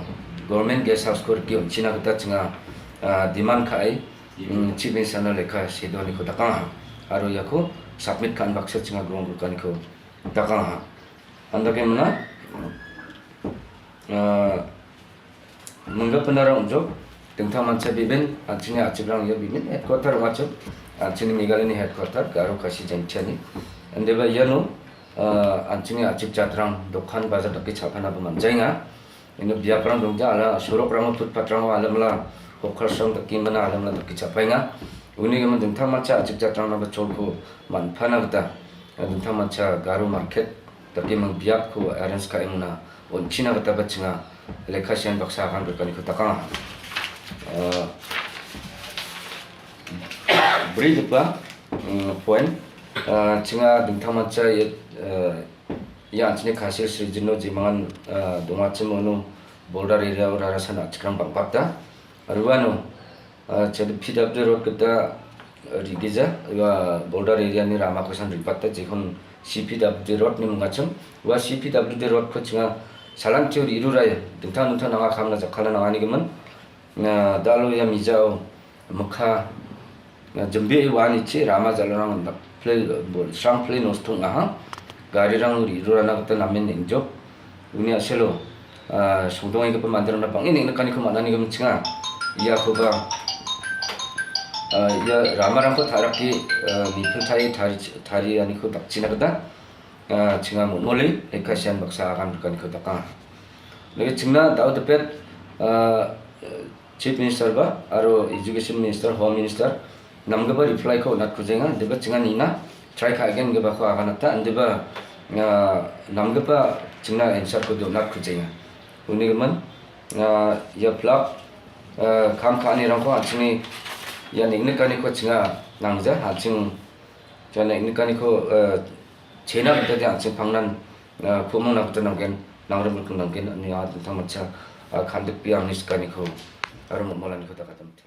government guest house ko riki on china kata chinga demand ka ai. Chief minister na lekha sedo ni ko takang ha. Aro yako submit kan baksa chinga grong kan ko takang ha. Anda ke mana? Mengga penara unjuk tengta mancha biben anchini achik rang ya biben headquarter wachuk anchini Meghalaya ni headquarter Garo Khasi Jaintia ni. Ande ba yano anchini achik jatrang dokan bazar taki chapana ba manjainga. Ino biaprang dongja ala surok rang footpath rang alamla hokar sang taki mana alamla taki chapainga. Uni gaman tengta mancha achik jatrang na ba cholko manpana kata tengta mancha Garo market. Tapi mang biak ko arrange ka imuna on china kata ba chinga lekha sian baksa kan berkani ko takang. Beri depa point chinga dingthang mancha ya ya chini Khasi Hills region no jimangan donga chimo no border area ura rasa na chikrang bangpakta. Ruano Chedi P W D road kita rigija ya border area ni rama kosan ripatta jikon C P W D road ni mungacham wa C P W D road ko chinga salan tio ri iru rai dingthang dingthang nanga khamna jakhala nanga ni gemen na dalo ya mijao mukha jembi wa ni chi rama jalo nang play sang play nos thung aha gari rang ri iru rana kata namen nengjo. Uni aselo sungdong ing kepa mandir na pang ini nekani ko manani ko menchenga. Iya ko ba iya rama rang ko tharak ki ni phil thari thari thari ani ko tak china kata chinga mo mole eka sian baksa akan kani ko taka. Lagi chingna dau tepet Chief Minister ba aro Education Minister, Home Minister, namgaba reply ko nat kujenga deba chinga nina try ka again gaba ko akan ta deba namgaba chinga answer ko do nat kujenga. Uni man ya plak kam ka ni rang ko achini ya nik nik ani ko chinga nangja aching ja nik nik ani ko chena kita dia aching pangnan ko mong na kita nanggen nang rem ko nanggen ni a tang macha khandik piang ni sekani ko aro mo molan ko ta kata muthe.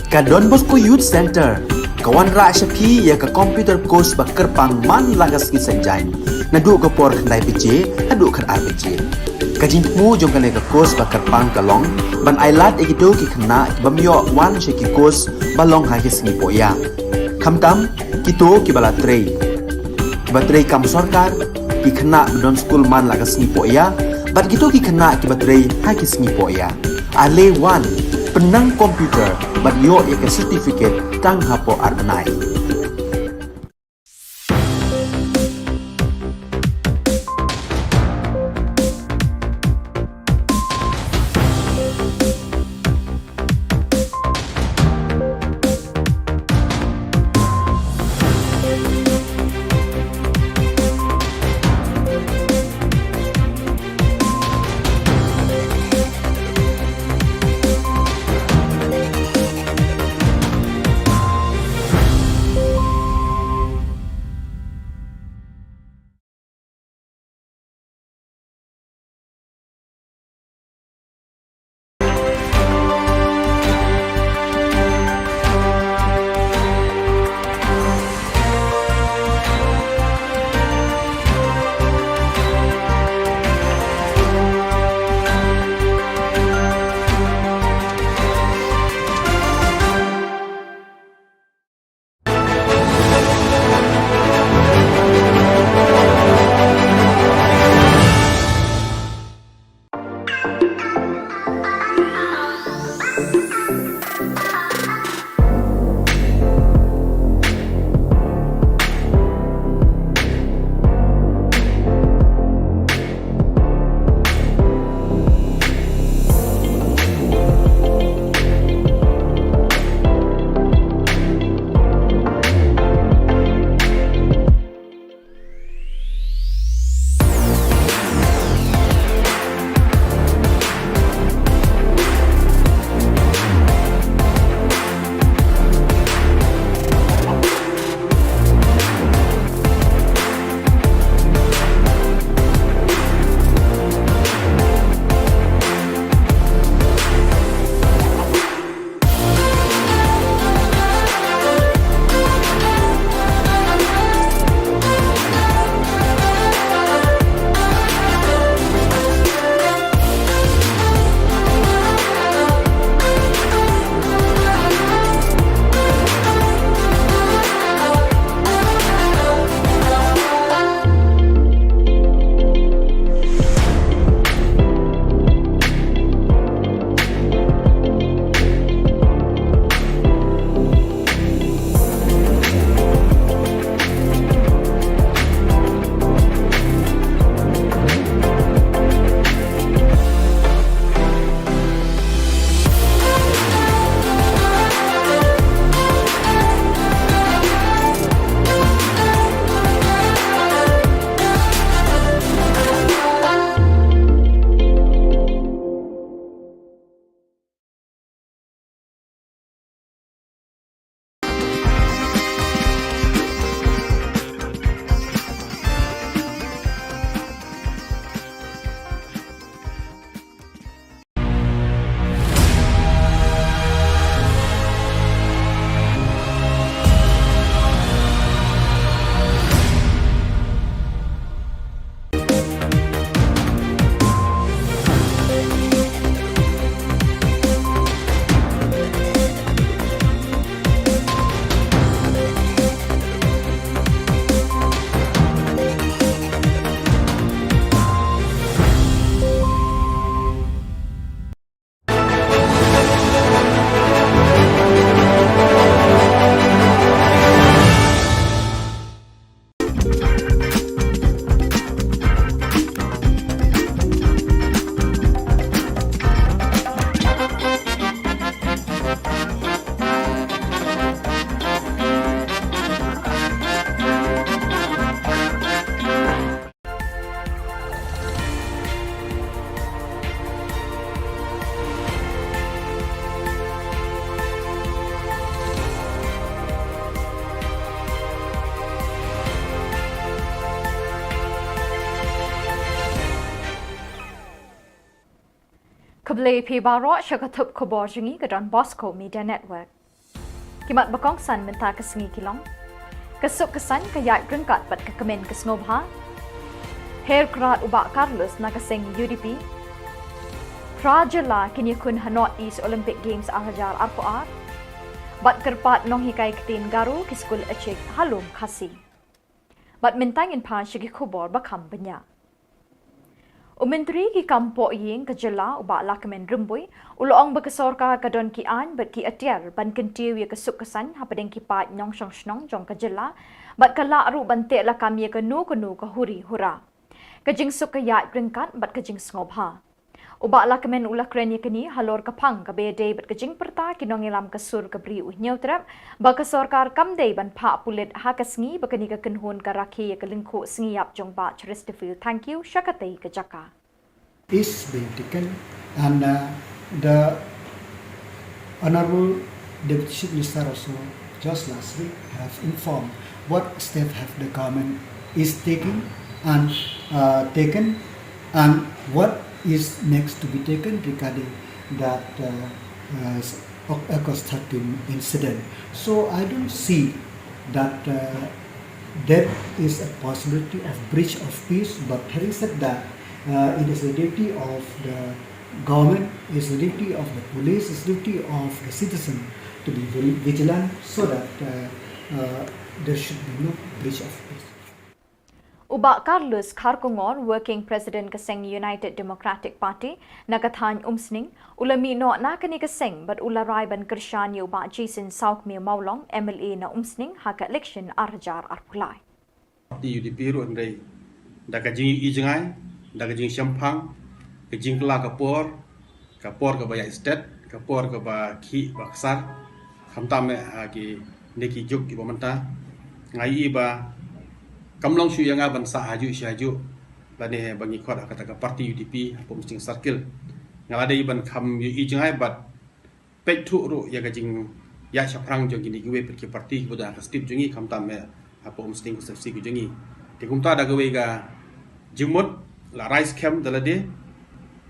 Ka Don Bosco Youth Center ka wanrah sha phi ïa ka computer course ba kyrpang man la ka sngi Saitjaiñ naduh ka por khyndai baje haduh khatar baje. Ka jingthmu jong kane ka course ba kyrpang ka long ban ailad ïa kito ki khynnah ki bym ïoh wan sha ki course ba long ha ki sngi pohïa. Khamtam kito kiba la trei, kiba trei kam sorkar, ki khynnah ba don skul man la ka sngi pohïa bad kito ki khynnah kiba trei ha ki sngi pohïa. Ale wan pynnang computer bad ïoh ïa ka certificate tang hapoh ar bnai. Khublei phi baroh sha ka thup khubor jong ngi ka Don Bosco Media Network. Ki mat ba kongsan mynta ka sngi ki long: ka suk ka saiñ ka ïaid ryngkat bad ka kmen ka sngewbha. Her krad u Bah Carlos na ka seng U D P. Phra jylla kin ïakhun ha North East Olympic Games ar hajar arphew ar. Bad kyrpad nonghikai ktien Garo ki skul Ïechik ha Lum Khasi. Bad mynta ngin phai sha ki khubor ba kham bniah. U Myntri ki kam pohïing ka jylla u Bah Lahkmen Rymbui u la ong ba ka sorkar ka don ki aiñ bad ki atiar ban kyntiew ïa ka suk ka saiñ hapdeng ki paid nongshong shnong jong ka jylla, bad ka lah ruh ban teh lakam ïa kano kano ka huri hura. Ka jingsuk ka ïaid ryngkat bad ka jingsngewbha. U Bah Lahkmen u la kren ïa kane halor ka phang kaba ïadei bad ka jingpyrta ki nongïalam ka sur ka Bri u Hynñiewtrep ba ka sorkar kam dei ban phah pulit ha ka sngi ba kane ka kynhun ka rakhe ïa ka lyngkhuh sngi ïap jong Bah Chesterfield Thangkhiew sha katei ka jaka. Is being taken, and uh, the Honorable Deputy Chief Minister also just last week have informed what step have the government is taking and uh, taken and what is next to be taken regarding that uh, uh, August thirteen incident. So I don't see that uh, there is a possibility of breach of peace, but having said that, uh, it is the duty of the government, it's the duty of the police, it's the duty of the citizen to be very vigilant so that uh, uh, there should be no breach of peace. U Bah Carlos Kharkongor, Working President ka seng United Democratic Party na ka thaiñ Umsning, u la mih noh na kane ka seng bad u la rai ban kyrshan ïa u Bah Jason Sawkmie Mawlong, M L A na Umsning ha ka election ar hajar arphew lai. Party U D P ruh hynrei da ka jingïohi jngai, da ka jingshemphang, ka jingkylla ka por, ka por kaba ïaid stet, ka por kaba khih ba ksar, khamtam eh ha kine ki juk kiba mynta. Nga ïohi ba kam long shuh ïa nga ban sah hajuh shi hajuh lane ba ngi khot ha kata ka party U D P hapoh Umsning Circle. Nga la dei ban kham ïohi jngai bad peit thuh ruh ïa ka jingïaid shaphrang jong kine kiwei pat ki party kiba don ha ka state jong ngi khamtam eh hapoh Umsning constituency ka jong ngi. Te kumta da kawei ka jingmut la rai skhem da lade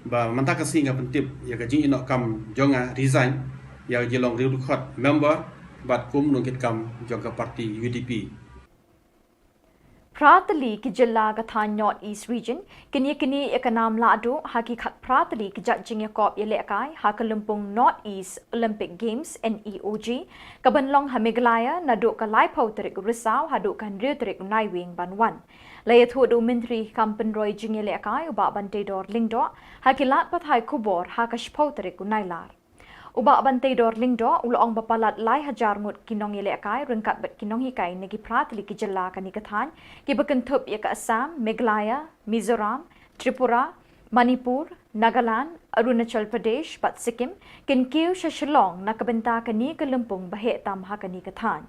ba mynta ka sngi nga pyntip ïa ka jingïehnoh kam jong nga resign ïa ka jinglong riewdkhot member bad kum nongkitkam jong ka party U D P. Phra tylli ki jylla ka thaiñ North East Region kin ïaknieh ïa ka nam lahduh ha ki khatphra tylli ki jait jingïakop ïalehkai ha ka lympung North East Olympic Games, N E O G, kaban long ha Meghalaya naduh ka laiphew tarik u Risaw haduh ka hynriew tarik u Naiwieng ban wan. La ïathuh da u Myntri kam pynroi jingïalehkai u Bah Banteidor Lyngdoh ha ki lad pathai khubor ha ka shiphew tarik u Nailar. U Bah Banteidor Lyngdoh u la ong ba palat lai hajar ngut ki nongïalehkai ryngkat bad ki nonghikai na ki phra tylli ki jylla kane ka thaiñ kiba kynthup ïa ka Assam, Meghalaya, Mizoram, Tripura, Manipur, Nagaland, Arunachal Pradesh bad Sikkim kin kiew sha Shillong na ka bynta kane ka lympung ba heh tam ha kane ka thaiñ.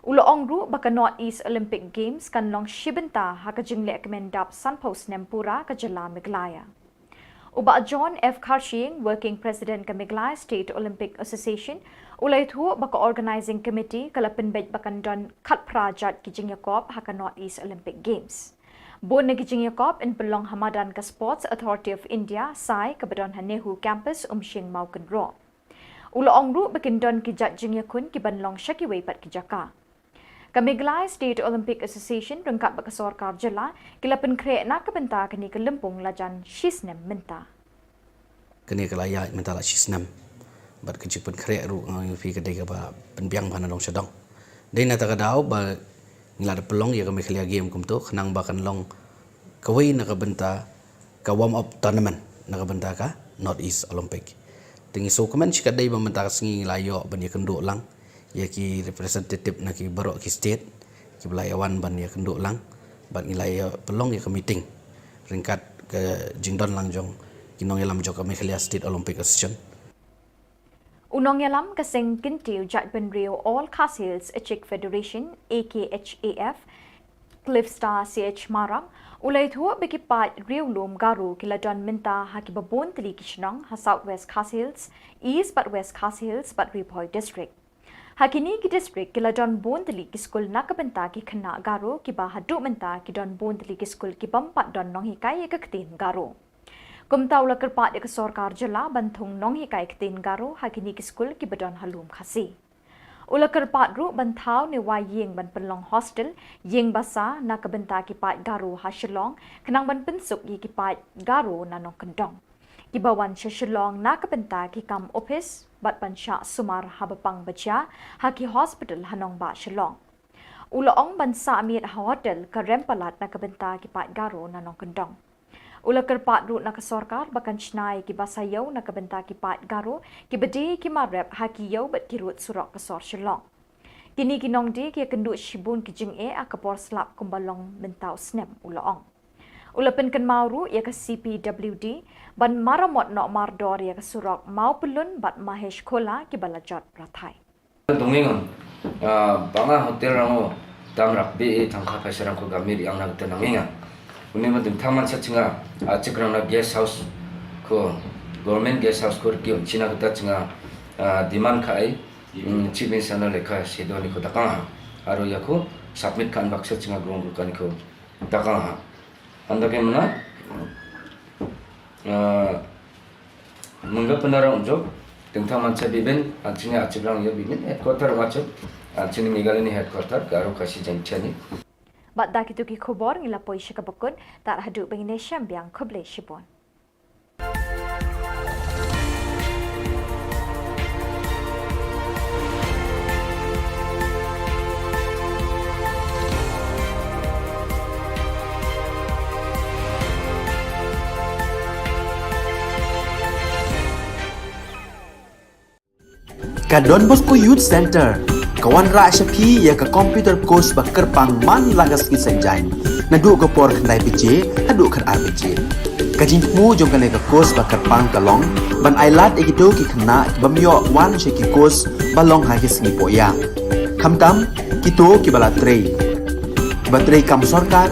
U la ong ruh ba ka North East Olympic Games kan long shi bynta ha ka jingleh kmen dap sanphew snem pura ka jylla Meghalaya. U Bah John F Kharshiing, Working President ka Meghalaya State Olympic Association, u la ïathuh ba ka Organising Committee ka la pynbeit ba kan don khatphra jait ki jingïakop ha ka North East Olympic Games. Bun na ki jingïakop yn pynlong ha madan ka Sports Authority of India, SAI, kaba don ha Nehru Campus, Umsning, Mawkynroh. U la ong ruh ba kin don ki jait jingïakhun kiban long sha kiwei pat ki jaka. Ka Meghalaya State Olympic Association ryngkat bad ka sorkar jylla ki la pynkhreh na ka bynta kane ka lympung la jan shi snem mynta. Kane ka la ïaid mynta la shi snem bad ka jingpynkhreh ruh nga ong ïa phi ka dei kaba pynbiang bha na dong sha dong. Dei na kata ka daw ba ngi la da pynlong ïa ka Meghalaya Game kumto khnang ba kan long kawei na ka bynta ka warm up tournament na ka bynta ka North East Olympic. Te ngi sngewkmen shikatdei ba mynta ka sngi ngi la ïoh ban ïakynduh lang ïa ki representative na ki baroh ki state kiba la ïa wan ban ïakynduh lang bad ngi la ïa pynlong ïa ka meeting ryngkat ka jingdon lang jong ki nongïalam jong ka Meghalaya State Olympic Association. U nongïalam ka seng kyntiew jaitbynriew All Khasi Hills Ïechik Federation, A K H A F, Cliffstar C H Marak u la ïathuh ba ki paid riewlum Garo ki la don mynta ha kiba bun tylli ki shnong ha South West Khasi Hills, East bad West Khasi Hills bad Ri Bhoi District. Ha kine ki district ki la don bun tylli ki skul na ka bynta ki khynnah Garo kiba haduh mynta ki don bun tylli ki skul ki bym pat don nonghikai ïa ka ktien Garo. Kumta u la kyrpad ïa ka sorkar jylla ban thung nonghikai ktien Garo ha kine ki skul kiba don ha lum Khasi. U la kyrpad ruh ban thaw ne wai ïing ban pynlong hostel, ïing basa na ka bynta ki paid Garo ha Shillong, khnang ban pynsuk ïa ki paid Garo na nongkyndong kiba wan sha Shillong na ka bynta ki kam ophis bad ban shah sumar haba pang ba jia ha ki hospital ha nongbah Shillong. U la ong ban sah miet ha hotel ka rem palat na ka bynta ki paid Garo na nongkyndong. U la kyrpad ruh na ka sorkar ba kan shna ïa ki basa ïew na ka bynta ki paid Garo kiba die ki mar rep ha ki ïew bad ki rud surok ka sor Shillong. Kine ki nongdie ki ïakynduh shibun ki jingeh ha ka por slap kumba long mynta u snem, u la ong. U la pynkynmaw ruh ïa ka C P W D ban maramot noh mardor ïa ka surok Mawpyllun bad Mahesh Khola kiba la jot brathai. Dongeng, ah, ba nga hotel rang o tam rak be e thangkha phaisa rang ko gamir yang na kata nangeng. Uni ma ding thaman sa chinga, ah, chik rang na guest house ko, government guest house ko riki on china kata chinga, ah, demand ka ai, mm, chief minister na lekha sedo ni ko takang ha. Aro ya ko submit kan baksa chinga grong kan ko takang ha. Anda ke mana? Ah, mengga penara unjuk, tengtang mansa bibin, anchini achiblang ya bibin, headquarter wachib, anchini Meghalaya ni headquarter, Garo Khasi Jaiñtia ni. Bad da kitu ki khubor ngi la poi sha kaba kut, tad haduh ba ngin ïashem biang, khublei shibun. Ka Don Bosco Youth Center ka wanrah sha phi ïa ka computer course ba kyrpang man la ka sngi Saitjaiñ, naduh ka por khyndai baje haduh khatar baje. Ka jingthmu jong kane ka course ba kyrpang ka long ban ailad ïa kito ki khynnah ki bym ïoh wan sha ki course ba long ha ki sngi pohïa, khamtam kito kiba la trei, kiba trei kam sorkar,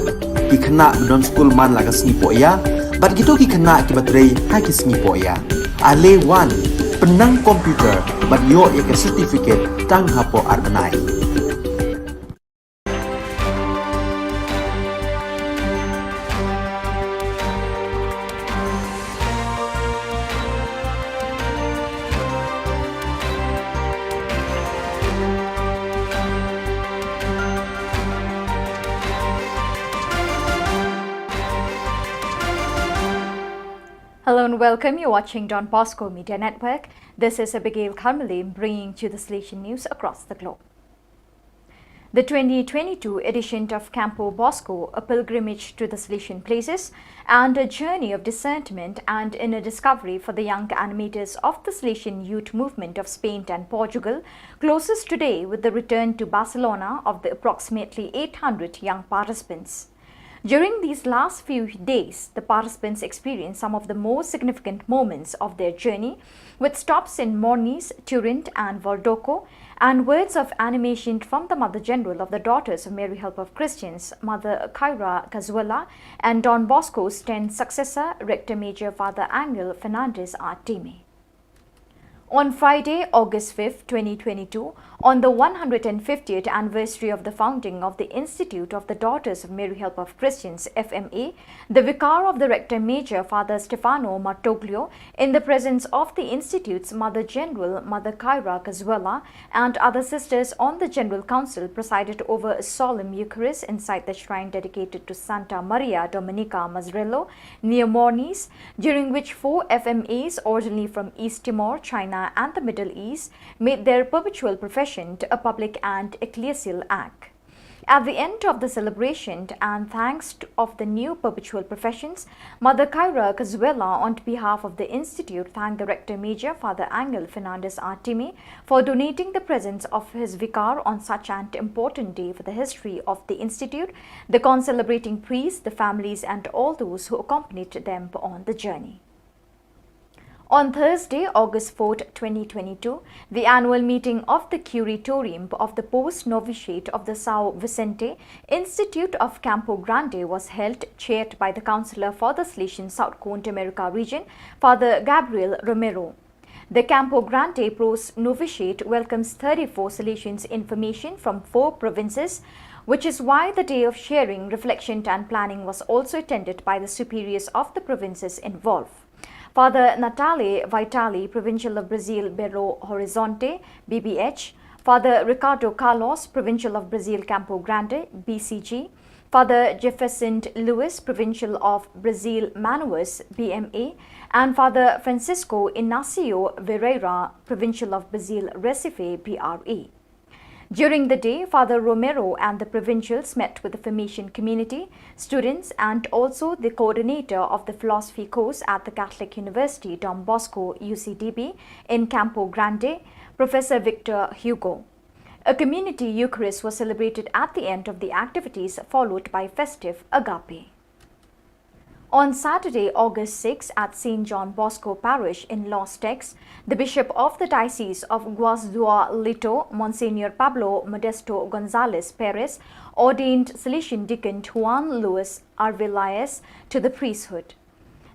ki khynnah ba don skul man la ka sngi pohïa, bad kito ki khynnah kiba trei ha ki sngi pohïa. Ale wan, pynnang computer bad ïoh ïa ka certificate tang hapoh ar bnai. Hello and welcome. You're watching Don Bosco Media Network. This is Abigail Karmalim bringing to you the Salesian news across the globe. The twenty twenty-two edition of Campo Bosco, a pilgrimage to the Salesian places and a journey of discernment and inner discovery for the young animators of the Salesian youth movement of Spain and Portugal, closes today with the return to Barcelona of the approximately eight hundred young participants. During these last few days, the participants experienced some of the most significant moments of their journey, with stops in Mornis, Turin, and Voldoco, and words of animation from the Mother General of the Daughters of Mary Help of Christians, Mother Khaira Cazuela, and Don Bosco's tenth successor, Rector Major Father Angel Fernandez Artime. On Friday, August fifth, twenty twenty-two, on the one hundred fiftieth anniversary of the founding of the Institute of the Daughters of Mary Help of Christians, F M A, the Vicar of the Rector Major, Father Stefano Martoglio, in the presence of the Institute's Mother General, Mother Khaira Cazuela, and other sisters on the General Council, presided over a solemn Eucharist inside the shrine dedicated to Santa Maria Domenica Mazzarello, near Mornis, during which four F M As, originally from East Timor, China, and the Middle East, made their perpetual profession a public and ecclesial act. At the end of the celebration and thanks to, of the new perpetual professions, Mother Khaira Cazuela, on behalf of the Institute, thanked the Rector Major, Father Angel Fernandez Artime, for donating the presence of his vicar on such an important day for the history of the Institute, the concelebrating priests, the families, and all those who accompanied them on the journey. On Thursday, August fourth, twenty twenty-two, the annual meeting of the Curatorium of the Post Novitiate of the São Vicente Institute of Campo Grande was held, chaired by the Councillor for the Salesian South Cone America region, Father Gabriel Romero. The Campo Grande Post Novitiate welcomes thirty-four Salesians in formation from four provinces, which is why the day of sharing, reflection, and planning was also attended by the superiors of the provinces involved. Father Natale Vitale, Provincial of Brazil Belo Horizonte, B B H, Father Ricardo Carlos, Provincial of Brazil Campo Grande, B C G, Father Jefferson Lewis, Provincial of Brazil Manoas, B M A, and Father Francisco Inácio Vieira, Provincial of Brazil Recife, P R E. During the day, Father Romero and the provincials met with the Formation community, students, and also the coordinator of the philosophy course at the Catholic University Don Bosco, U C D B, in Campo Grande, Professor Victor Hugo. A community Eucharist was celebrated at the end of the activities, followed by festive Agape. On Saturday, August six, at Saint John Bosco Parish in Los Teques, the Bishop of the Diocese of Guasdualito, Monsignor Pablo Modesto Gonzalez Perez, ordained Salesian Deacon Juan Luis Arvelaez to the priesthood.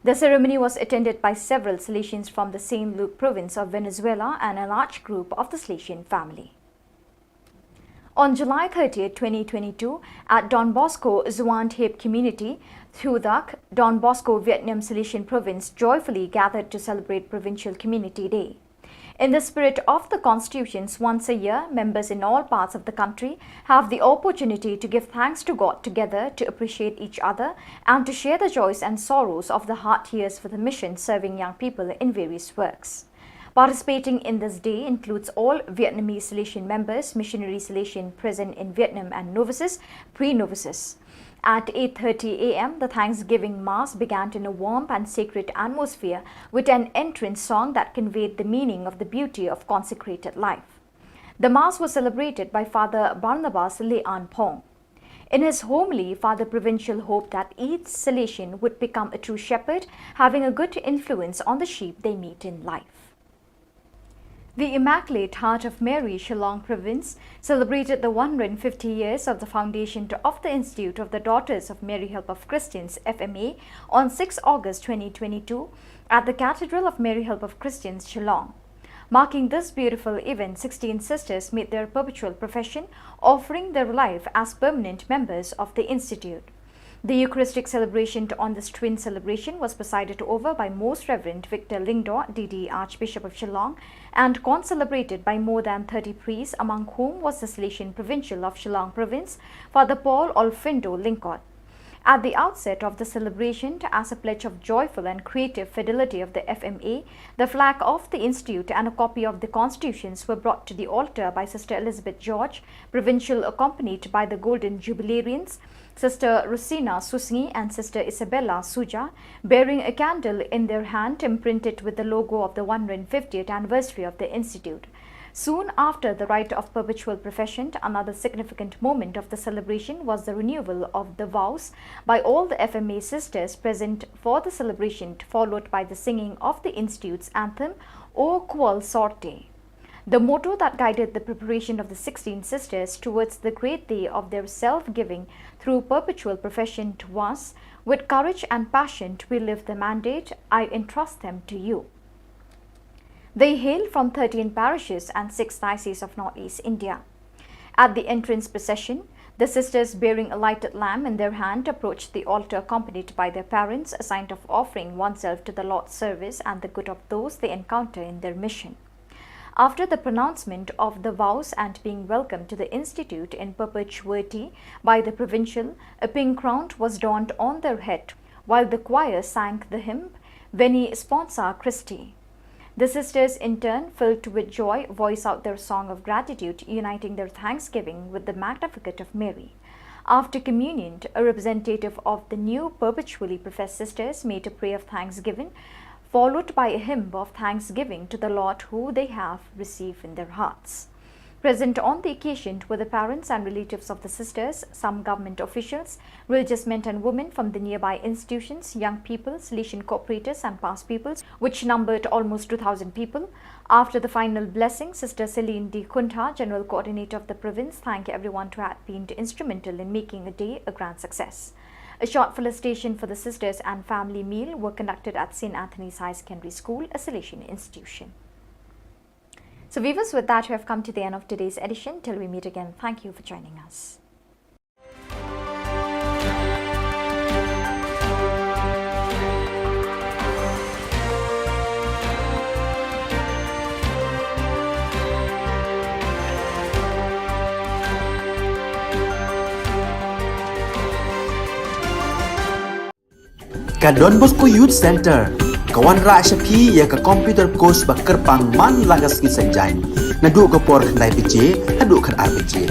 The ceremony was attended by several Salesians from the Saint Luke province of Venezuela and a large group of the Salesian family. On July thirtieth, twenty twenty-two, at Don Bosco Zuan Thep Community, Thudak, Don Bosco Vietnam Salesian Province joyfully gathered to celebrate Provincial Community Day. In the spirit of the constitutions, once a year, members in all parts of the country have the opportunity to give thanks to God together, to appreciate each other, and to share the joys and sorrows of the hard years for the mission serving young people in various works. Participating in this day includes all Vietnamese Salesian members, missionary Salesian present in Vietnam and novices, pre-novices. At eight thirty a m, the Thanksgiving Mass began in a warm and sacred atmosphere with an entrance song that conveyed the meaning of the beauty of consecrated life. The Mass was celebrated by Father Barnabas Leanphong. In his homily, Father Provincial hoped that each Salesian would become a true shepherd, having a good influence on the sheep they meet in life. The Immaculate Heart of Mary, Shillong Province, celebrated the one hundred fifty years of the foundation to, of the Institute of the Daughters of Mary Help of Christians, F M A, on sixth August twenty twenty-two at the Cathedral of Mary Help of Christians, Shillong. Marking this beautiful event, sixteen sisters made their perpetual profession, offering their life as permanent members of the Institute. The Eucharistic celebration to, on this twin celebration was presided over by Most Reverend Victor Lyngdoh, D D, Archbishop of Shillong, and concelebrated by more than thirty priests, among whom was the Salesian Provincial of Shillong Province, Father Paul Olfindo Lyngkot. At the outset of the celebration, as a pledge of joyful and creative fidelity of the F M A, the flag of the Institute and a copy of the constitutions were brought to the altar by Sister Elizabeth George, Provincial, accompanied by the Golden Jubilarians, Sister Rosina Susngi and Sister Isabella Suja, bearing a candle in their hand imprinted with the logo of the one hundred fiftieth anniversary of the Institute. Soon after the rite of perpetual profession, another significant moment of the celebration was the renewal of the vows by all the F M A sisters present for the celebration, followed by the singing of the Institute's anthem, O Kuol Sorte. The motto that guided the preparation of the sixteen sisters towards the great day of their self-giving through perpetual profession was, "With courage and passion we live the mandate, I entrust them to you." They hail from thirteen parishes and six diocese of Northeast India. At the entrance procession, the sisters bearing a lighted lamp in their hand approached the altar accompanied by their parents, a sign of offering oneself to the Lord's service and the good of those they encounter in their mission. After the pronouncement of the vows and being welcomed to the Institute in perpetuity by the Provincial, a pink crown was donned on their head, while the choir sang the hymn, Veni Sponsa Christi. The sisters, in turn, filled with joy, voice out their song of gratitude, uniting their thanksgiving with the Magnificat of Mary. After communion, a representative of the new perpetually professed sisters made a prayer of thanksgiving, followed by a hymn of thanksgiving to the Lord who they have received in their hearts. Present on the occasion were the parents and relatives of the sisters, some government officials, religious men and women from the nearby institutions, young people, Salesian cooperators and past pupils, which numbered almost two thousand people. After the final blessing, Sister Celine D Khuntha, General Coordinator of the province, thanked everyone who had been instrumental in making a day a grand success. A short felicitation for the sisters and family meal were conducted at Saint Anthony's High Secondary School, a Salesian institution. So viewers, with that, we have come to the end of today's edition. Till we meet again, thank you for joining us. Ka Don Bosco Youth Centre ka wanrah sha phi ïa ka computer course ba kyrpang man la ka sngi Saitjaiñ, naduh ka por khyndai baje haduh khatar baje.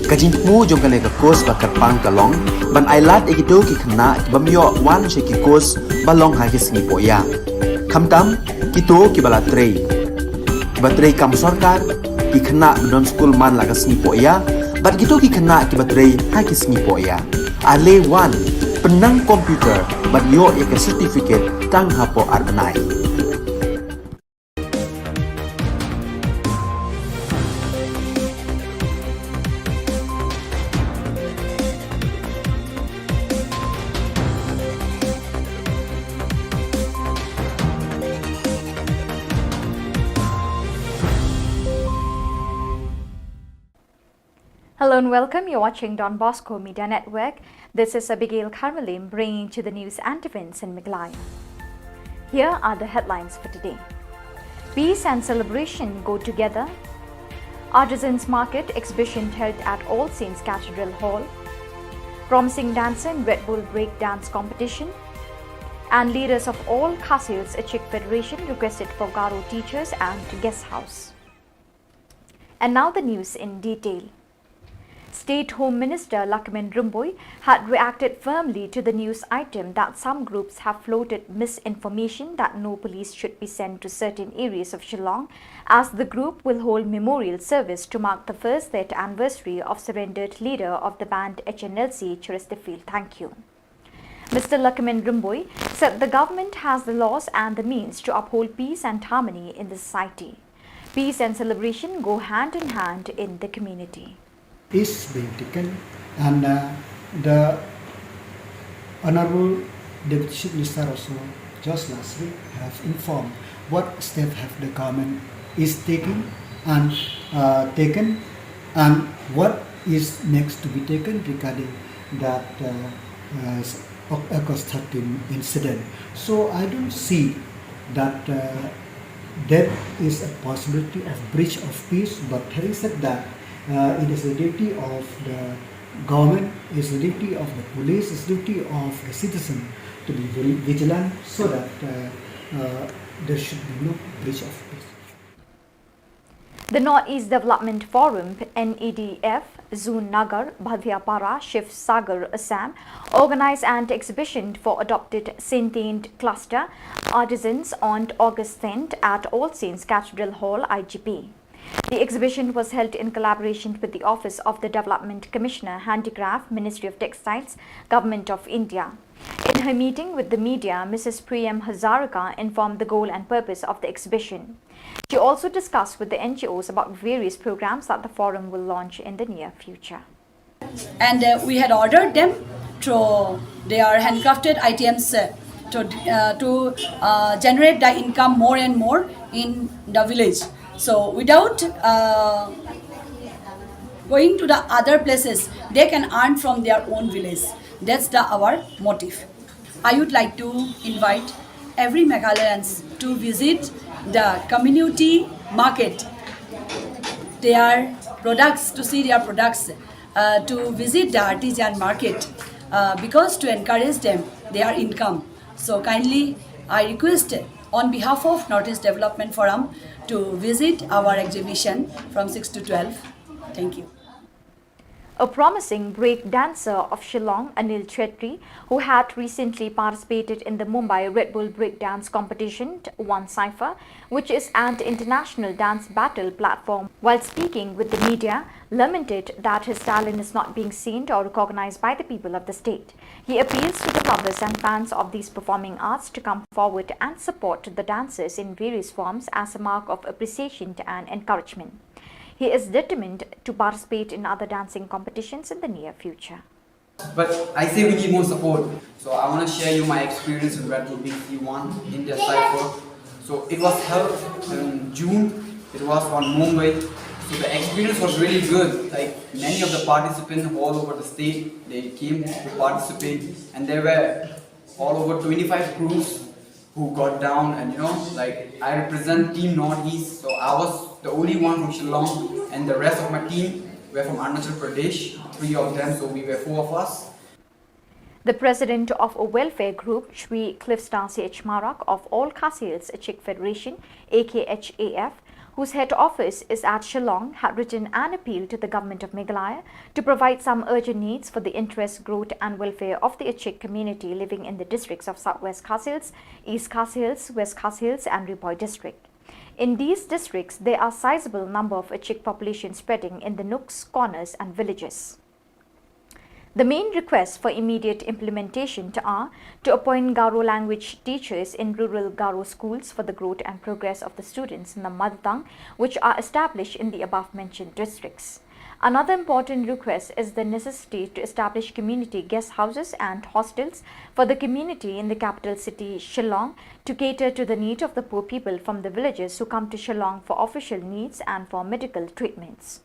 Ka jingthmu jong kane ka course ba kyrpang ka long ban ailad ïa kito ki khynnah ki bym ïoh wan sha ki course ba long ha ki sngi pohïa, khamtam kito kiba la trei, kiba trei kam sorkar, ki khynnah ba don skul man la ka sngi pohïa, bad kito ki khynnah kiba trei ha ki sngi pohïa. Ale wan, pynnang computer bad ïoh ïa ka certificate tang hapoh ar bnai. Hello and welcome. You're watching Don Bosco Media Network. This is Abigail Kharmalim bringing to the news and events in Meghalaya. Here are the headlines for today. Peace and celebration go together. Artisans Market exhibition held at All Saints Cathedral Hall. Promising dancer in Red Bull Break Dance Competition. And leaders of all Khasi Hills Achik Federation requested for Garo teachers and guest house. And now the news in detail. State Home Minister Lahkmen Rymbui had reacted firmly to the news item that some groups have floated misinformation that no police should be sent to certain areas of Shillong, as the group will hold memorial service to mark the first death anniversary of surrendered leader of the band H N L C, Cheristerfield Thangkhiew. Mister Lahkmen Rymbui said the government has the laws and the means to uphold peace and harmony in the society. Peace and celebration go hand in hand in the community. Is being taken, and uh, the Honorable Deputy Chief Minister also just last week have informed what step have the government is taking and uh, taken, and what is next to be taken regarding that uh, uh, August thirteen incident. So I don't see that uh, there is a possibility of breach of peace, but having said that, uh, it is the duty of the government, it's the duty of the police, it's the duty of the citizen to be very vigilant so that uh, uh, there should be no breach of peace. The Northeast Development Forum, N E D F, Zone Nagar, Bhadhiapara, Shiv Sagar, Assam, organized an exhibition for adopted Saint Anne Cluster artisans on August tenth at All Saints Cathedral Hall, I G P. The exhibition was held in collaboration with the Office of the Development Commissioner, Handicraft, Ministry of Textiles, Government of India. In her meeting with the media, Missus Priyam Hazarika informed the goal and purpose of the exhibition. She also discussed with the N G Os about various programs that the forum will launch in the near future. And uh, we had ordered them through their handcrafted items uh, to, uh, to uh, generate the income more and more in the village. So without uh, going to the other places, they can earn from their own village. That's the our motive. I would like to invite every Meghalayans to visit the community market, their products, to see their products, uh, to visit the artisan market, uh, because to encourage them, their income. So kindly, I request on behalf of Northeast Development Forum to visit our exhibition from six to twelve. Thank you. A promising break dancer of Shillong, Anil Chhetri, who had recently participated in the Mumbai Red Bull Breakdance Competition, won Cypher, which is an international dance battle platform, while speaking with the media, lamented that his talent is not being seen or recognized by the people of the state. He appeals to the lovers and fans of these performing arts to come forward and support the dancers in various forms as a mark of appreciation and encouragement. He is determined to participate in other dancing competitions in the near future. But I say we need more support. So I want to share you my experience in Red Bull B C one, India Cypher. So it was held in June. It was on Mumbai. So the experience was really good. Like, many of the participants all over the state, they came to participate, and there were all over twenty-five crews who got down, and you know, like, I represent Team Northeast, so I was the only one from Shillong, and the rest of my team were from Arunachal Pradesh, three of them, so we were four of us. The president of a welfare group, Shri Cliffstar C H Marak of All Khasi Hills Achik Federation, A K H A F, whose head office is at Shillong, had written an appeal to the Government of Meghalaya to provide some urgent needs for the interest, growth and welfare of the Achik community living in the districts of South West Khasi Hills, East Khasi Hills, West Khasi Hills and Ri Bhoi district. In these districts, there are sizable number of Achik population spreading in the nooks, corners and villages. The main requests for immediate implementation to are to appoint Garo language teachers in rural Garo schools for the growth and progress of the students in the mother tongue, which are established in the above mentioned districts. Another important request is the necessity to establish community guest houses and hostels for the community in the capital city Shillong to cater to the need of the poor people from the villages who come to Shillong for official needs and for medical treatments.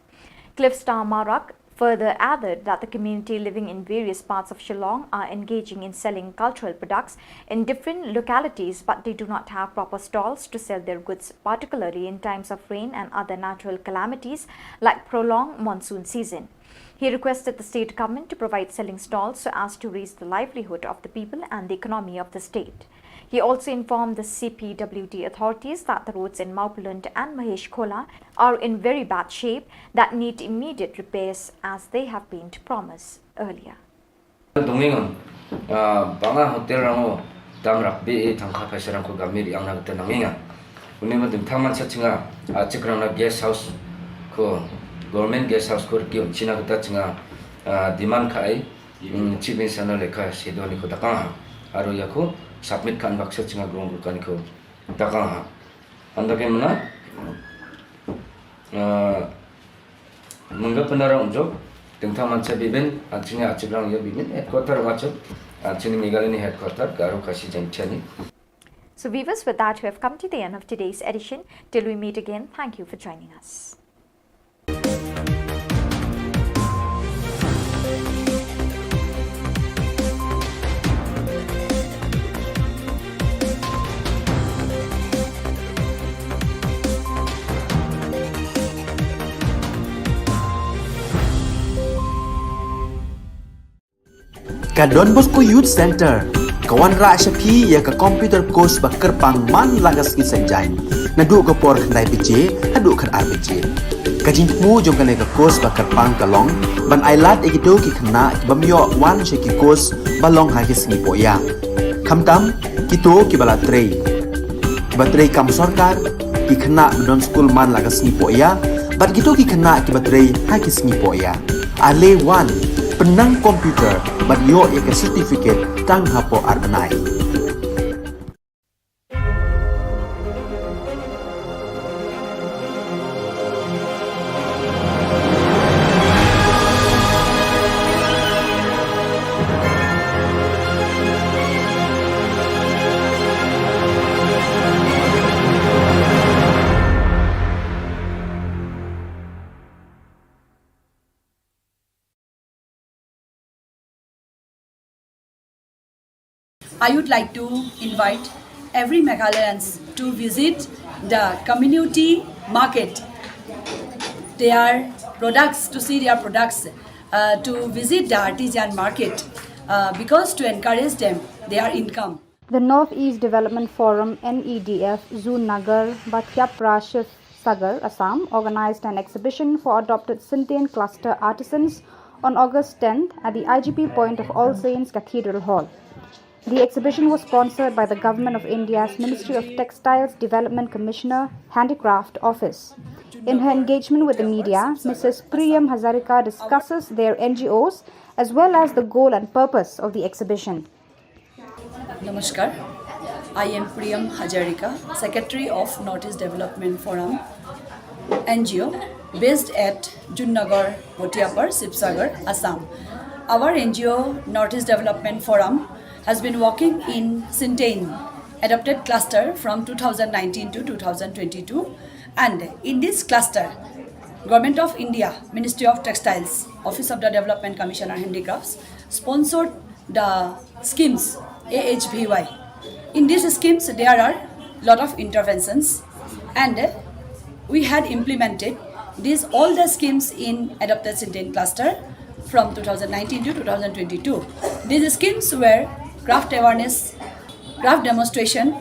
Cliffstar Marak further added that the community living in various parts of Shillong are engaging in selling cultural products in different localities, but they do not have proper stalls to sell their goods, particularly in times of rain and other natural calamities like prolonged monsoon season. He requested the state government to provide selling stalls so as to raise the livelihood of the people and the economy of the state. He also informed the C P W D authorities that the roads in Mawpulund and Mahesh Khola are in very bad shape that need immediate repairs as they have been promised earlier. Dongeng, ah, bang a hotel rang o dam rak bi e thangkha phaisa rang ko gami ri ang na kata nangeng a. Uni ma ding thang man sa chinga, ah, chik rang na guest house ko, government guest house ko riki un china kata chinga, ah, demand ka ai, mm, chief minister na lekha sedo ni ko takang ha. Aro ya ko submit kan baksa chinga grong ko kan ko takang ha. Anda ke mana? Ah, mengga penara unjuk, tengtang mancha bibin, anchini achik rang ya bibin, headquarter wachuk, anchini Meghalaya ni headquarter, Garo Khasi Jaintia ni. So viewers, with that, we have come to the end of today's edition. Till we meet again, thank you for joining us. Ka Don Bosco Youth Centre ka wanrah sha phi ïa ka computer course ba kyrpang man la ka sngi Saitjaiñ, naduh ka por khyndai baje haduh khatar baje. Ka jingthmu jong kane ka course ba kyrpang ka long ban ailad ïa kito ki khynnah ki bym ïoh wan sha ki course ba long ha ki sngi pohïa, khamtam kito kiba la trei, kiba trei kam sorkar, ki khynnah ba don skul man la ka sngi pohïa, bad kito ki khynnah kiba trei ha ki sngi pohïa. Ale wan, pynnang computer bad ïoh ïa ka certificate tang hapoh ar bnai. I would like to invite every Meghalayan to visit the community market, their products, to see their products, uh, to visit the artisan market, uh, because to encourage them, their income. The Northeast Development Forum, N E D F, Zunnagar, Batiapra, Sagar, Assam, organized an exhibition for adopted Sintein cluster artisans on August tenth at the I G P point of All Saints Cathedral Hall. The exhibition was sponsored by the Government of India's Ministry of Textiles Development Commissioner, Handicraft Office. In her engagement with the media, Missus Priyam Hazarika discusses their N G Os as well as the goal and purpose of the exhibition. Namaskar. I am Priyam Hazarika, Secretary of Northeast Development Forum N G O, based at Zunnagar, Batiapra, Sibsagar, Assam. Our N G O, Northeast Development Forum, has been working in Sintein adopted cluster from two thousand nineteen to two thousand twenty-two, and in this cluster, Government of India, Ministry of Textiles, Office of the Development Commissioner Handicrafts, sponsored the schemes, A H V Y. In these schemes, there are lot of interventions, and we had implemented these all the schemes in adopted Sintein cluster from two thousand nineteen to two thousand twenty-two. These schemes were craft awareness, craft demonstration,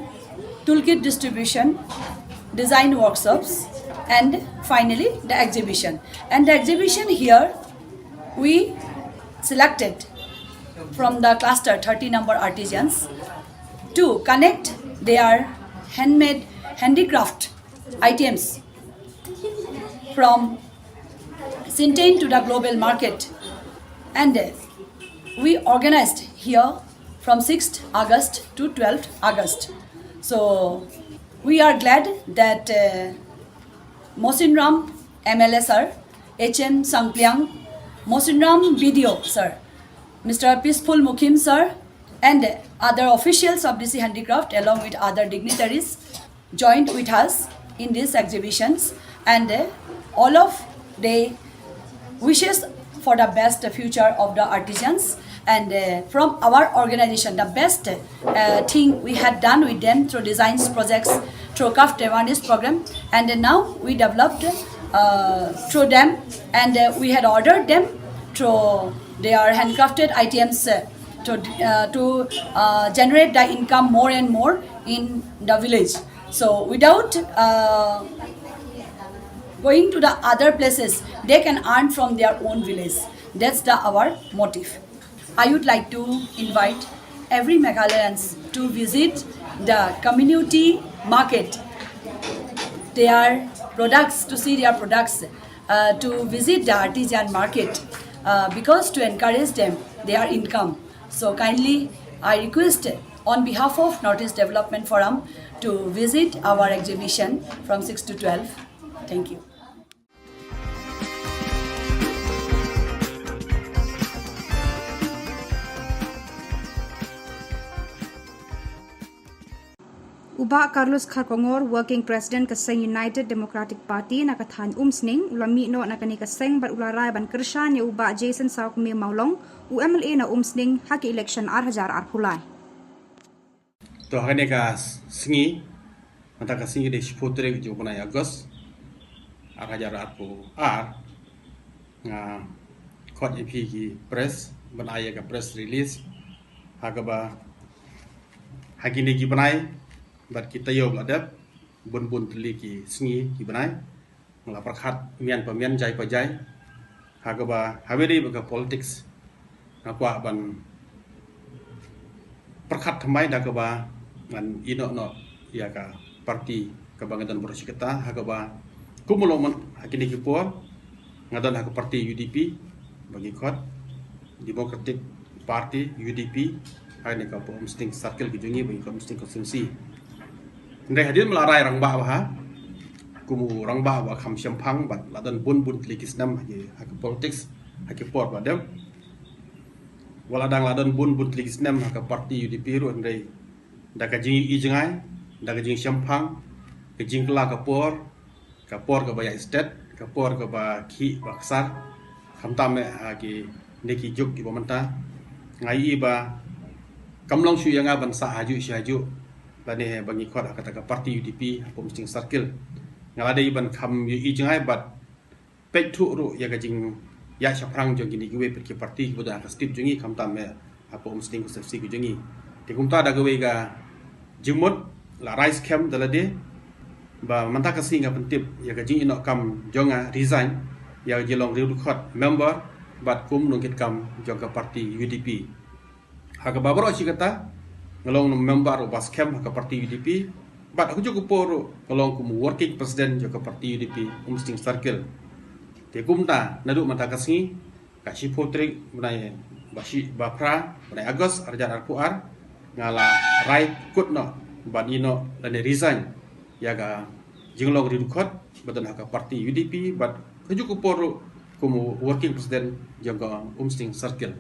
toolkit distribution, design workshops, and finally the exhibition. And the exhibition here, we selected from the cluster thirty number artisans to connect their handmade handicraft items from Sintain to the global market. And uh, we organized here from sixth August to twelfth August. So we are glad that uh, Mosinram M L A sir, H M Sangpliang, Mosinram B D O sir, Mister Peaceful Mukim sir, and other officials of D C Handicraft along with other dignitaries joined with us in these exhibitions, and uh, all of the wishes for the best future of the artisans. And uh, from our organization, the best uh, thing we had done with them through designs projects, through craft awareness program, and uh, now we developed uh, through them, and uh, we had ordered them through their handcrafted items uh, to uh, to uh, generate the income more and more in the village. So without uh, going to the other places, they can earn from their own village. That's the our motive. I would like to invite every Meghalayan to visit the community market, their products, to see their products, uh, to visit the artisan market uh, because to encourage them their income. So kindly, I request on behalf of Northeast Development Forum to visit our exhibition from six to twelve. Thank you. U Bah Carlos Kharkongor, Working President ka Seng United Democratic Party na ka thaiñ Umsning, u la mih noh na kane ka seng bad u la rai ban kyrshan ïa u Bah Jason Sawkmie Mawlong, u M L A na Umsning ha ka election ar hajar arphew lai. To ha kane ka sngi, mynta ka sngi ka dei shiphew tarik jong u bnai August, ar hajar arphew ar, nga khot ïa phi ki press ban ai ïa ka press release ha kaba ha kine ki bnai bad ki taïew ba la dep, bun bun tylli ki sngi ki bnai nga la pyrkhat mian pa mian, jai pa jai, ha kaba ha kaba dei ba ka politics nga kwah ban pyrkhat thymmai da kaba ngan ïehnoh noh ïa ka party kaba nga don baroh shi katta, ha kaba kum u longmut ha kine ki por nga don ha ka party U D P ba ngi khot Democratic Party, U D P, ha kane ka Umsning Circle ka jong ngi ba ngi khot Umsning Constituency. Hynrei hadien ba la rai rangbah bha kum u rangbah ba kham shemphang bad la don bun bun tylli ki snem ha ki, ha ka politics ha ki por ba dep. Wat la dang la don bun bun tylli ki snem ha ka party U D P ruh, hynrei da ka jingïohi jngai, da ka jingshemphang, ka jingkylla ka por, ka por kaba ïaid stet, ka por kaba khih ba ksar, khamtam eh ha kine ki juk kiba mynta. Nga ïohi ba kam long shuh ïa nga ban sah hajuh shi hajuh lane ba ngi khot ha kata ka party U D P hapoh Umsning Circle. Nga la dei ban kham ïohi jngai bad peit thuh ruh ïa ka jingïaid shaphrang jong kine kiwei pat ki party kiba don ha ka state jong ngi, khamtam eh hapoh Umsning Constituency ka jong ngi. Te kumta da kawei ka jingmut la rai skhem da lade ba mynta ka sngi nga pyntip ïa ka jingïehnoh kam jong nga, resign ïa ka jinglong riewdkhot member bad kum nongkitkam jong ka party U D P. Ha kaba baroh shi katta nga long member uba skhem ha ka party U D P bad ha kajuh ka por ruh nga long kum working president jong ka party U D P Umsning Circle. Te kumta naduh mynta ka sngi, ka shiphew tarik bnai ba shi, ba phra bnai August ar hajar arphew ar, nga la rai kut noh ban ïehnoh lane resign ïa ka jinglong riewdkhot ba don ha ka party U D P bad kajuh ka por ruh kum working president jong ka Umsning Circle.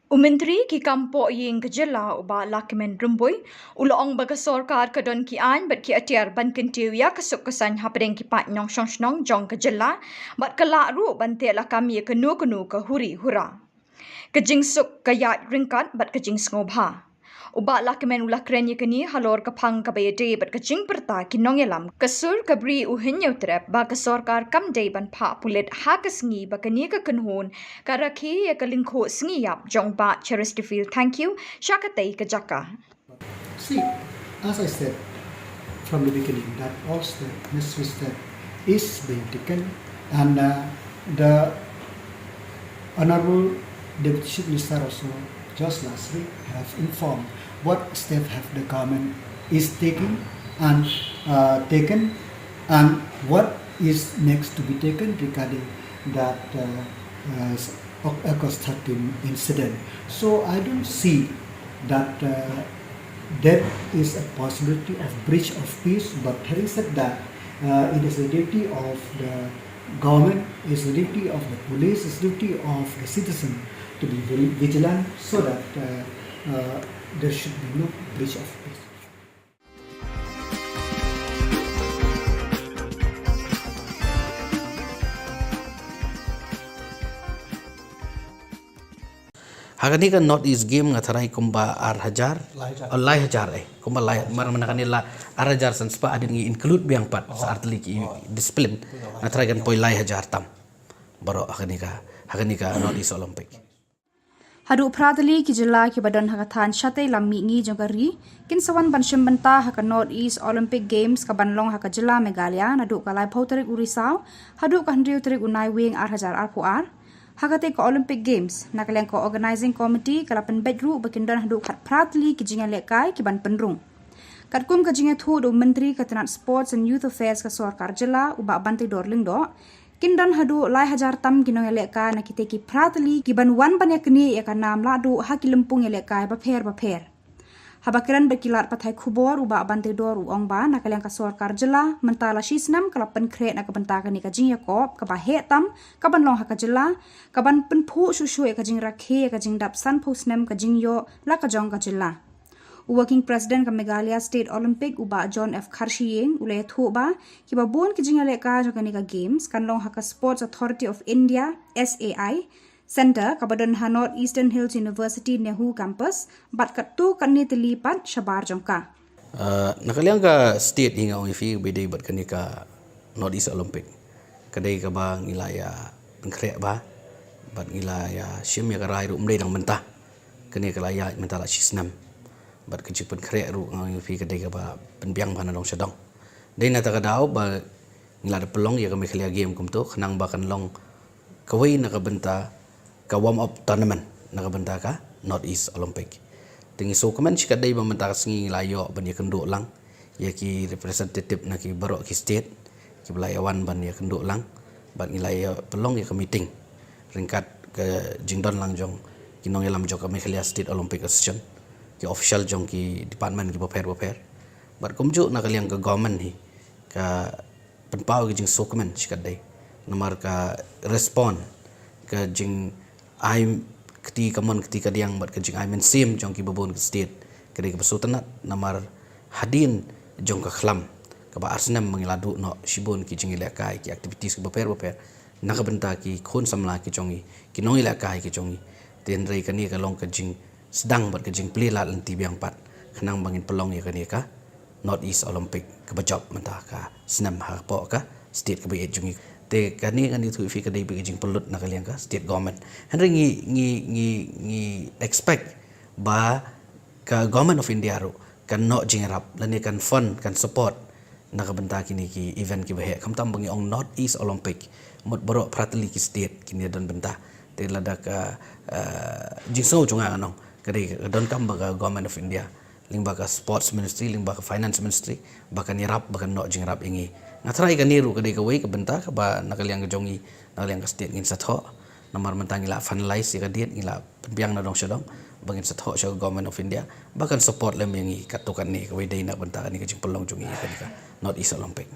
U Myntri ki kam pohïing ka jylla u Bah Lahkmen Rymbui u la ong ba ka sorkar ka don ki aiñ bad ki atiar ban kyntiew ïa ka suk ka saiñ hapdeng ki paid nongshong shnong jong ka jylla bad ka lah ruh ban teh lakam ïa kano kano ka huri hura. Ka jingsuk, ka ïaid ryngkat bad ka jingsngewbha. U Bah Lahkmen u la kren ïa kane halor ka phang kaba ïadei bad ka jingpyrta ki nongïalam ka sur ka Bri U Hynñiewtrep ba ka sorkar kam dei ban phah pulit ha ka sngi ba kane ka kynhun ka rakhe ïa ka lyngkhuh sngi ïap jong Bah Cheristerfield Thangkhiew sha katei ka jaka. See, as I said from the beginning, that all step, necessary step is being taken, and uh, the Honorable Deputy Chief Minister also just last week have informed what step have the government is taking and uh, taken, and what is next to be taken regarding that uh, uh, August thirteen incident. So I don't see that uh, there is a possibility of breach of peace, but having said that, uh, it is the duty of the government, it's the duty of the police, it's the duty of the citizen to be very vigilant so that uh, uh, there should be no breach of peace. Ha kane ka North East Game nga tharai kumba ar hajar. Lai hajar. Oh, lai hajar eh. Kumba lai mar mana kane la ar hajar san spah hadien ngi include biang pat sa artylli ki discipline. Nga tharai kan poi lai hajar tam. Baroh ha kane ka ha kane ka North East Olympic. Haduh phra tylli ki jylla kiba don ha ka thaiñ shatei lam mihngi jong ka ri kin sa wan ban shim bynta ha ka North East Olympic Games kaban long ha ka jylla Meghalaya naduh ka laiphew tarik u Risaw haduh ka hynriew tarik u Naiwieng ar hajar arphew ar. Ha katei ka Olympic Games, na ka liang ka Organising Committee ka la pynbeit ruh ba kin don haduh khatphra tylli ki jingïalehkai kiban pynrung. Katkum ka jingïathuh da u Myntri ka tnat Sports and Youth Affairs ka sorkar jylla u Bah Banteidor Lyngdoh, kin don haduh lai hajar tam ki nongïalehkai na kitei ki phra tylli kiban wan ban ïaknieh ïa ka nam lahduh ha ki lympung ïalehkai bapher bapher. Haba kren bad ki lad pathai khubor u Bah Banteidor u ong ba na ka liang ka sorkar jylla mynta la shi snem ka la pynkhreh na ka bynta kane ka jingïakop kaba heh tam kaban long ha ka jylla kaban pynphuh shuh shuh ïa ka jingrakhe ïa ka jingdap sanphew snem ka jingïoh la ka jong ka jylla. U Working President ka Meghalaya State Olympic u Bah John F Kharshiing u la ïathuh ba kiba bun ki jingïalehkai jong kane ka Games kan long ha ka Sports Authority of India, S A I, Centre kaba don ha North Eastern Hills University NEHU Campus bad katto katne tylli pat shabar jong ka. Na ka liang ka state hi nga ong ïa phi ba ïadei bad kane ka North East Olympic ka dei kaba ngi la ïa pynkhreh bha bad ngi la ïa shim ïa ka rai ruh ym dei dang mynta. Kane ka la ïaid mynta la shi snem bad ka jingpynkhreh ruh nga ong ïa phi ka dei kaba pynbiang bha na dong sha dong. Dei na kata ka daw ba ngi la da pynlong ïa ka Meghalaya Game kumto khnang ba kan long kawei na ka bynta ka warm up tournament na ka bynta ka North East Olympic. Te ngi sngewkmen shikatdei ba mynta ka sngi ngi la ïoh ban ïakynduh lang ïa ki representative na ki baroh ki state kiba la ïa wan ban ïakynduh lang bad ngi la ïa pynlong ïa ka meeting ryngkat ka jingdon lang jong ki nongïalam jong ka Meghalaya State Olympic Association, ki official jong ki department kiba pher bapher bad kumjuh na ka liang ka government hi ka pynpaw ka jingsngewkmen shikatdei namar ka respond ka jingai kti kamon kti kadiang bad ka jingai mynsiem jong kiba bun ki state ka dei kaba sngewtynnat namar hadien jong ka khlam kaba ar snem ba ngi la duh noh shibun ki jingïalehkai ki activities kiba pher bapher na ka bynta ki khun samla ki jong ngi ki nongïalehkai ki jong ngi. Te hynrei kane ka long ka jing sdang bad ka jingplie lad lynti biang pat khnang ba ngin pynlong ïa kane ka North East Olympic kaba jop mynta ka snem hapoh ka state kaba ïeit jong ngi. Te kane ngan ïathuh ïa phi ka dei beit ka jingpynlut na ka liang ka state government. Hynrei ngi ngi ngi ngi expect ba ka Government of India ruh kan noh jingïarap lane kan fund kan support na ka bynta kine ki event kiba heh khamtam ba ngi ong North East Olympic mut baroh phra tylli ki state kin ïa don bynta. Te lada ka jingsngew jong nga ngan ong ka dei ka donkam ba ka Government of India lyngba ka Sports Ministry lyngba ka Finance Ministry ba kan ïarap ba kan noh jingïarap ïa ngi. Nga tharai kane ruh ka dei kawei ka bynta kaba na ka liang ka jong ngi na ka liang ka state ngin sa thoh namar mynta ngi la finalize ïa ka date ngi la pynbiang na dong sha dong ba ngin sa thoh sha ka Government of India ba kan support lem ïa ngi katto katne kawei dei na ka bynta kane ka jingpynlong jong ngi ïa kane ka North East Olympic.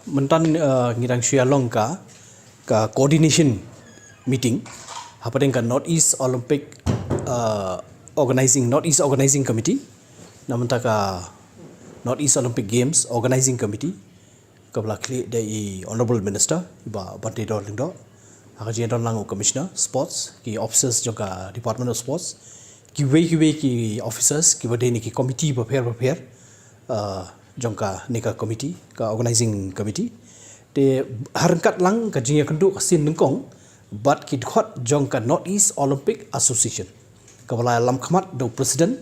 Mynta ngi dang shu ïa long ka ka coordination meeting hapdeng ka North East Olympic Organising North East Organising Committee na mynta ka North East Olympic Games Organising Committee kaba la khlieh da i Honourable Minister i Bah Banteidor Lyngdoh. Ha ka jingdon lang u Commissioner Sports, ki officers jong ka Department of Sports, kiwei kiwei ki officers kiba dei na ki committee bapher bapher, uh, jong kane ka committee, ka organizing committee. Te ha ryngkat lang ka jingïakynduh ka sien nyngkong bad ki dkhot jong ka North East Olympic Association, kaba la lam khmat da u president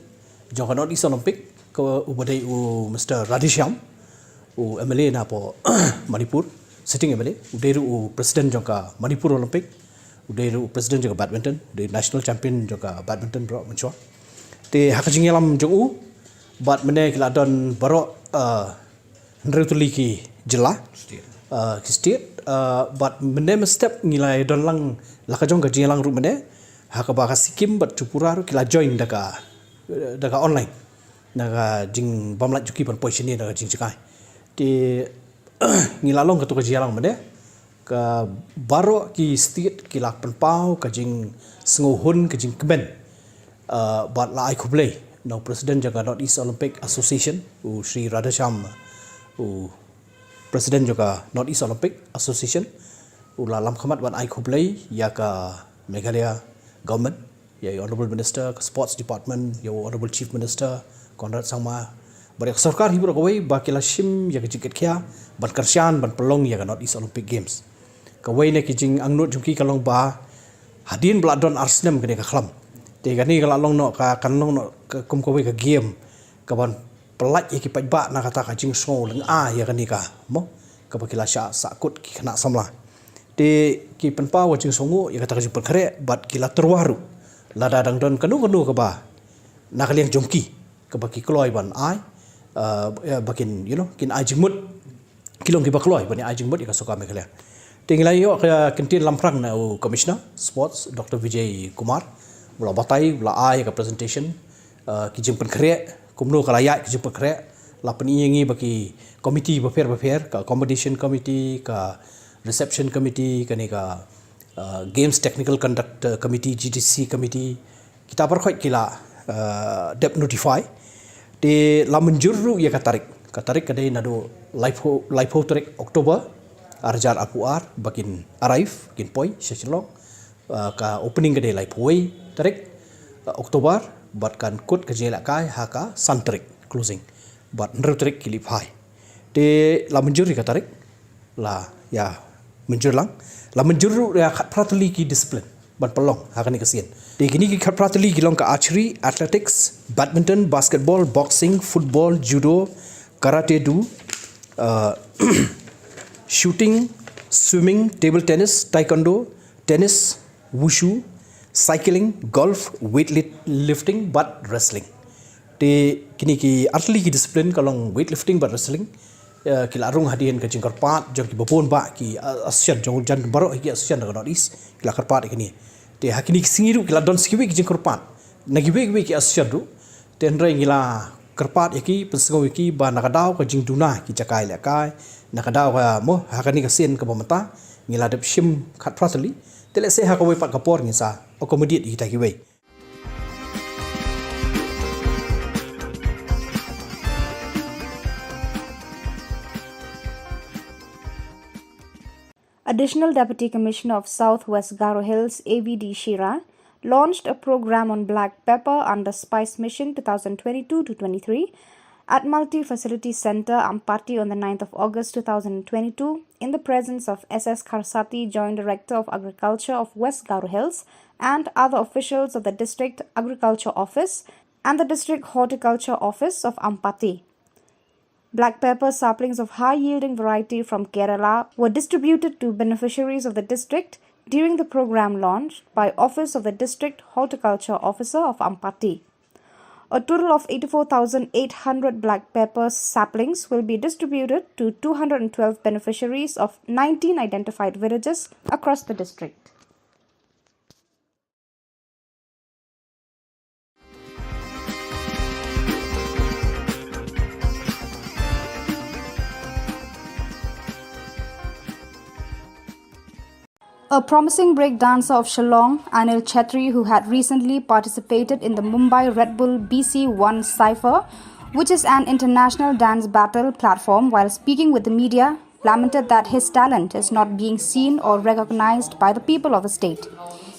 jong ka North East Olympic, ka uba dei u Mister Radheshyam, u M L A na poh Manipur, sitting M L A, u dei ruh u president jong ka Manipur Olympic, u dei ruh u president jong ka badminton, u dei national champion jong ka badminton baroh mynshuwa. Te ha ka jingïalam jong u bad mynne ki la don baroh, uh, hynriew tylli ki jylla, uh, ki state, uh, bad mynne mynstep ngi la don lang la ka jong ka jingïalang ruh mynne, ha kaba ka Sikkim bad Tripura ruh ki la join da ka, da ka online, na ka jingbymlait jong ki ban poi shane na ka jingjngai. Te ngi la long katto ka jingïalang mynne, ka baroh ki state ki la pynpaw ka jingsngewhun, ka jingkmen, uh, bad la ai khublei na u president jong ka North East Olympic Association, u Shri Radheshyam, u president jong ka North East Olympic Association, u la lam khmat ban ai khublei ïa ka Meghalaya government, ïa u Honourable Minister ka Sports Department, ïa u Honourable Chief Minister Conrad Sangma, bad ïa ka sorkar hi baroh kawei ba ki la shim ïa ka jingkitkhia ban kyrshan ban pynlong ïa ka North East Olympic Games. Kawei na ki jingangnud jong ki ka long ba hadien ba la don ar snem kane ka khlam, te kane ka la long noh ka, kan long noh ka kum kawei ka game kaban pyllait ïa ki paidbah na kata ka jingsngew lyngngoh ïa kane ka, mo, kaba ki la shah sahkut ki khynnah samla. Te ki pynpaw ka jingsngewnguh ïa kata ka jingpynkhreh bad ki la tyrwa ruh lada dang don kano kano kaba na ka liang jong ki kaba ki kloi ban ai, uh, ba kin, you know, kin ai jingmut, ki long kiba kloi ban ai jingmut ïa ka sorkar Meghalaya. Te ngi la ïoh ka kyntien lamphlang na u Commissioner Sports, Doctor Vijay Kumar, u la batai, u la ai ka presentation, uh, ki jingpynkhreh, kumno ka la ïaid ka jingpynkhreh, la pyni ïa ngi ba ki committee bapher bapher, ka accommodation committee, ka reception committee, kane ka, uh, Games Technical Conduct Committee, G T C committee, kita baroh ki la, uh, dep notify. Te la mynjur ruh ïa ka tarik. Ka tarik ka dei naduh laiphew, laiphew tarik October, ar hajar arphew ar, ba kin arrive, kin poi sha Shillong. Uh, ka opening ka dei laiphew wei tarik, uh, October, bad kan kut ka jingïalehkai ha ka san tarik, closing. Bad hynriew tarik ki leit phai. Te la mynjur ïa ka tarik, la ïa mynjur lang, la mynjur ruh ïa khatphra tylli ki discipline ban pynlong ha kane ka sien. Te kine ki khatphra tylli ki long ka archery, athletics, badminton, basketball, boxing, football, judo, karate do, uh, shooting, swimming, table tennis, taekwondo, tennis, wushu, cycling, golf, weightlifting bad wrestling. Te kine ki artylli ki discipline ka long weightlifting bad wrestling, eh, ki la rung hadien ka jingkyrpad jong kiba bun bah ki, eh, association jong jan baroh ki association na ka North East ki la kyrpad ïa kine. Te ha kine ki sngi ruh ki la don sa kiwei ki jingkyrpad na kiwei kiwei ki association ruh. Te hynrei ngi la kyrpad ïa ki, pynsngew ïa ki ba na ka daw ka jingduna ki jaka ïalehkai, na ka daw ka, mo, ha kane ka sien kaba mynta ngi la dep shim khatphra tylli. Te lehse ha kawei pat ka por ngin sa accommodate ïa kita kiwei. Additional Deputy Commissioner of South West Garo Hills, A V D Shira, launched a program on black pepper under Spice Mission two thousand twenty-two to twenty-three at Multi Facility Centre, Ampati, on the ninth of August two thousand twenty-two, in the presence of S S Kharsati, Joint Director of Agriculture of West Garo Hills, and other officials of the District Agriculture Office and the District Horticulture Office of Ampati. Black pepper saplings of high-yielding variety from Kerala were distributed to beneficiaries of the district during the program launch by Office of the District Horticulture Officer of Ampati. A total of eighty-four thousand eight hundred black pepper saplings will be distributed to two hundred twelve beneficiaries of nineteen identified villages across the district. A promising break dancer of Shillong, Anil Chhetri, who had recently participated in the Mumbai Red Bull B C one Cypher, which is an international dance battle platform, while speaking with the media, lamented that his talent is not being seen or recognized by the people of the state.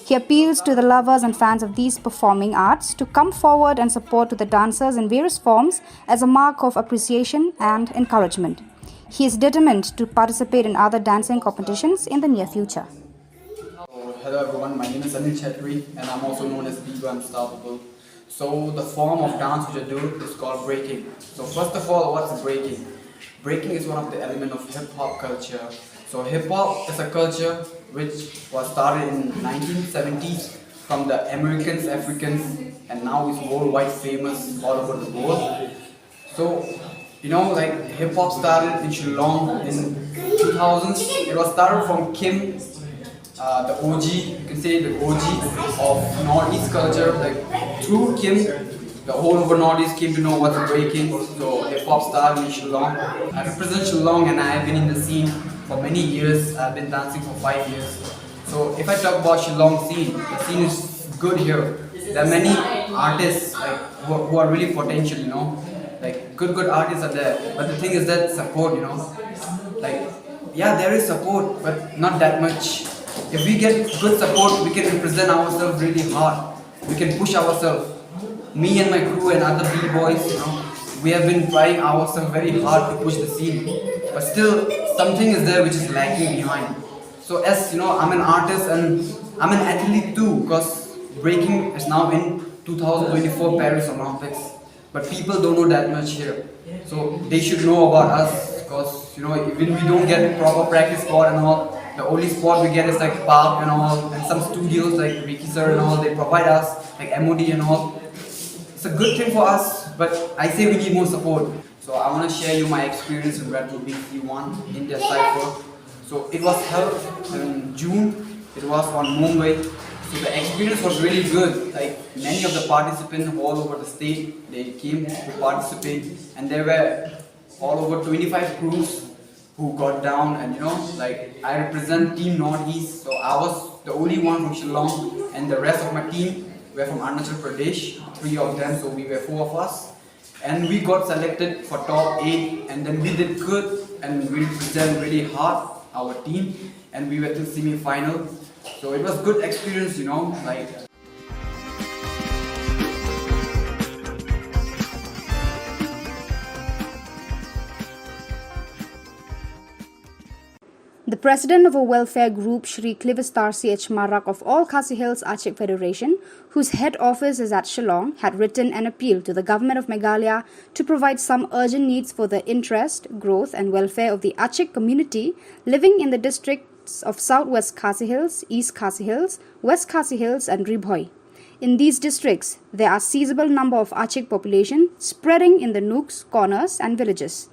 He appeals to the lovers and fans of these performing arts to come forward and support to the dancers in various forms as a mark of appreciation and encouragement. He is determined to participate in other dancing competitions in the near future. So, hello everyone, my name is Anil Chetri and I'm also known as Biba Unstoppable. So the form of dance which I do is called breaking. So first of all, what's breaking? Breaking is one of the element of hip hop culture. So hip hop is a culture which was started in nineteen seventies from the Americans, Africans, and now it's worldwide famous all over the world. So, you know, like hip hop started in Shillong in two thousands. It was started from Kim, uh, the O G, you can say the O G of Northeast culture. Like through Kim, the whole of Northeast came to know what's breaking. So hip hop started in Shillong. I represent Shillong and I have been in the scene for many years. I've been dancing for five years. So if I talk about Shillong scene, the scene is good here. There are many artists like who, who are really potential, you know, like good good artists are there. But the thing is that support, you know, like yeah, there is support, but not that much. If we get good support, we can represent ourselves really hard. We can push ourselves. Me and my crew and other b-boys, you know, we have been trying ourselves very hard to push the scene, but still something is there which is lagging behind. So as you know, I'm an artist and I'm an athlete too, because breaking is now in two thousand twenty-four Paris Olympics. But people don't know that much here. So they should know about us, because you know, even we don't get proper practice spot and all. The only spot we get is like park and all, and some studios like Ricky sir and all. They provide us like M O D and all. It's a good thing for us, but I say we need more support. So I want to share you my experience in Red Bull B C one India Cypher. So it was held in June. It was on Mumbai. So the experience was really good. Like many of the participants all over the state, they came to participate, and there were all over twenty-five crews who got down. And you know, like I represent Team Northeast, so I was the only one from Shillong, and the rest of my team were from Arunachal Pradesh, three of them. So we were four of us, and we got selected for top eight, and then we did good, and we represent really hard our team, and we went to semi-final. So it was good experience, you know, like. The president of a welfare group, Shri Clivistar C H Marak of All Khasi Hills Achik Federation, whose head office is at Shillong, had written an appeal to the Government of Meghalaya to provide some urgent needs for the interest, growth and welfare of the Achik community living in the districts of South West Khasi Hills, East Khasi Hills, West Khasi Hills and Ri Bhoi. In these districts, there are sizable number of Achik population spreading in the nooks, corners and villages.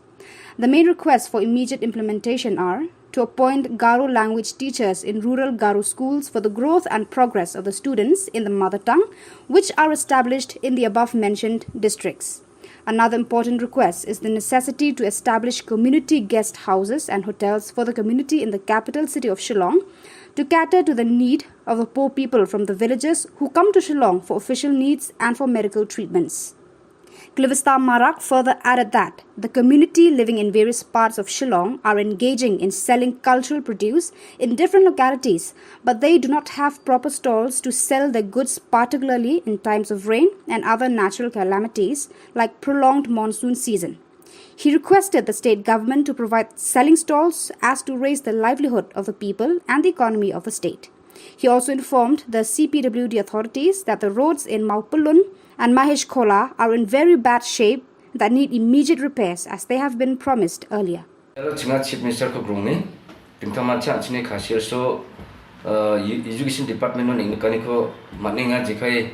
The main requests for immediate implementation are to appoint Garo language teachers in rural Garo schools for the growth and progress of the students in the mother tongue, which are established in the above mentioned districts. Another important request is the necessity to establish community guest houses and hotels for the community in the capital city of Shillong to cater to the need of the poor people from the villages who come to Shillong for official needs and for medical treatments. Clivistar Marak further added that the community living in various parts of Shillong are engaging in selling cultural produce in different localities, but they do not have proper stalls to sell their goods, particularly in times of rain and other natural calamities like prolonged monsoon season. He requested the state government to provide selling stalls as to raise the livelihood of the people and the economy of the state. He also informed the C P W D authorities that the roads in Mawpyllun and Mahesh Khola are in very bad shape that need immediate repairs as they have been promised earlier. Hello, chinga Chief Minister ko grong ni. Tingtang mancha chini Khasi Hills so uh, education department no ning kani ko matninga jekai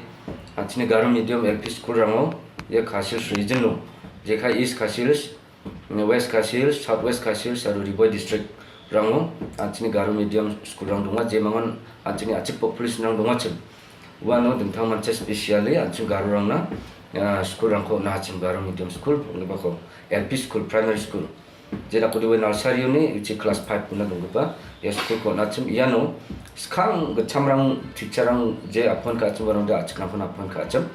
chini Garo medium L P school rango ya Khasi Hills region no jekai East Khasi Hills, West Khasi Hills, South West Khasi Hills aru Ri Bhoi district rango chini Garo medium school rang dunga je mangon chini Achik population rang dunga chim. Wano dingthang mancha specially anching Garo rang na school rang ko na chim Garo medium school ngi ba ko L P school, primary school. Jela ko diwe nursery ni uchi class five na dong ba ya school ko na chim iano skang gacham rang teacher rang je appoint ka chim rang da achik rang ko na appoint ka chim.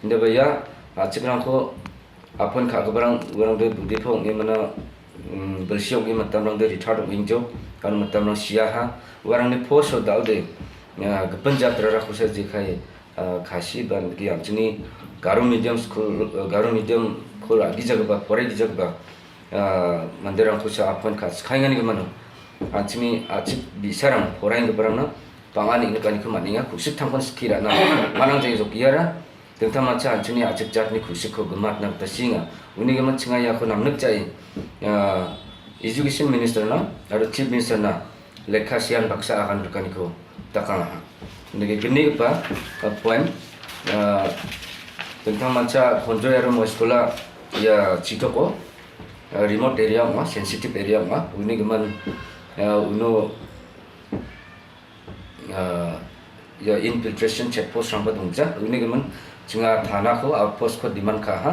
Inde ba ya achik rang ko appoint ka barang barang de budi phong ngi mana Bel siok i matam rang de rithar dong injo kan matam rang sia ha. Warang ni pho so dau de. Gepen jatra ra khusa je khai Khasi ban ki yang chini Garo medium school, Garo medium khul agi jaga ba pore gi jaga ba. Mandir rang khusa apon kha skhai ngani ke mano. An chini achik bisarang porai ke barang na. Pangani ini kani ke maninga khusik thangkon skira na. Manang jai jok yara. Tengtang macha an chini achik jat ni khusik ko gemat na ta singa. Uni gemat singa ya ko nam nek jai. Education minister na, aro chief minister na. Lekha sian baksa akan berkani ko takang ha. Nege geni pa point. Tengtang macha khonjo ya rumo sekolah ya chitoko. Remote area ma, sensitive area ma. Uni geman uno ya infiltration check post rang ba dongja. Uni geman chinga thana ko outpost ko demand ka ha.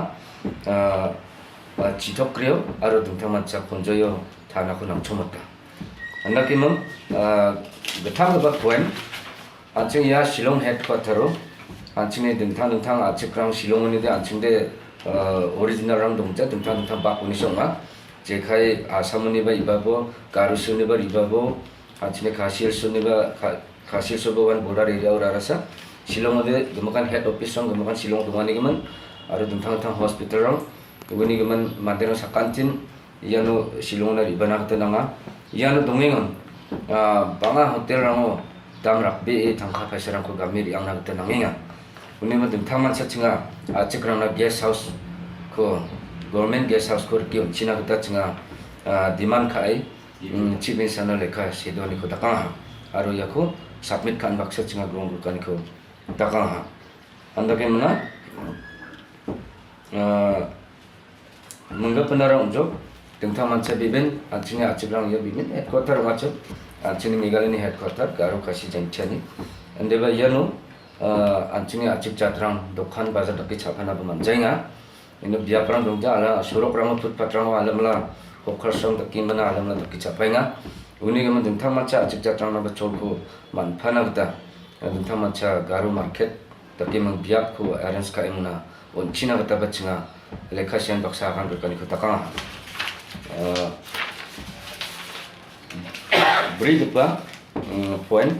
Chitok krio aro tengtang macha khonjo yo thana ko nang chomot ka. Anda ki mem, gethang ba point, anching ya Shillong headquarter ro, anching ni dingthang dingthang achik rang Shillong ni de anching de original rang dongcha dingthang dingthang bak uni song ma. Jekai Assam ni ba iba bo, Garo Hills ni ba iba bo, anching ni Khasi Hills ni ba Khasi Hills ba wan border area ura rasa. Shillong de gemakan head office rang gemakan Shillong dongani geman, aro dingthang dingthang hospital rang, uni geman mandir rang sakantin, Iano Shillong na riba na kata nanga. Iano dongengon. Banga hotel rango dam rakbe e tangka paisa rangko gami riang na kata nangenga. Uni ma dingthang man sa chinga achik rang na guest house ko government guest house ko riki on china kata chinga demand ka ai. Chief minister na lekha sedo ni ko takang ha. Aro yako submit kan baksa chinga grong kan ko takang ha. Anda ke mana? Mengga penara unjuk tengtang mancha bibin anchini achik rang ya bibin headquarter macam anchini Meghalaya ni headquarter Garo Khasi Jaintia ni. Ande ba yano anchini achik chatrang dokan bazar daki chapana ba manjainga. Ino biaprang dongja ala surok rang footpath rang alam la kokar sang daki mana alam la daki chapainga. Uni ga man tengtang mancha achik chatrang na ba cholko manpana kata tengtang mancha Garo market. Tapi mang biap ko arrange ka emuna on china kata ba chinga lekha sian baksa kan berkani ko takang. Beri depa point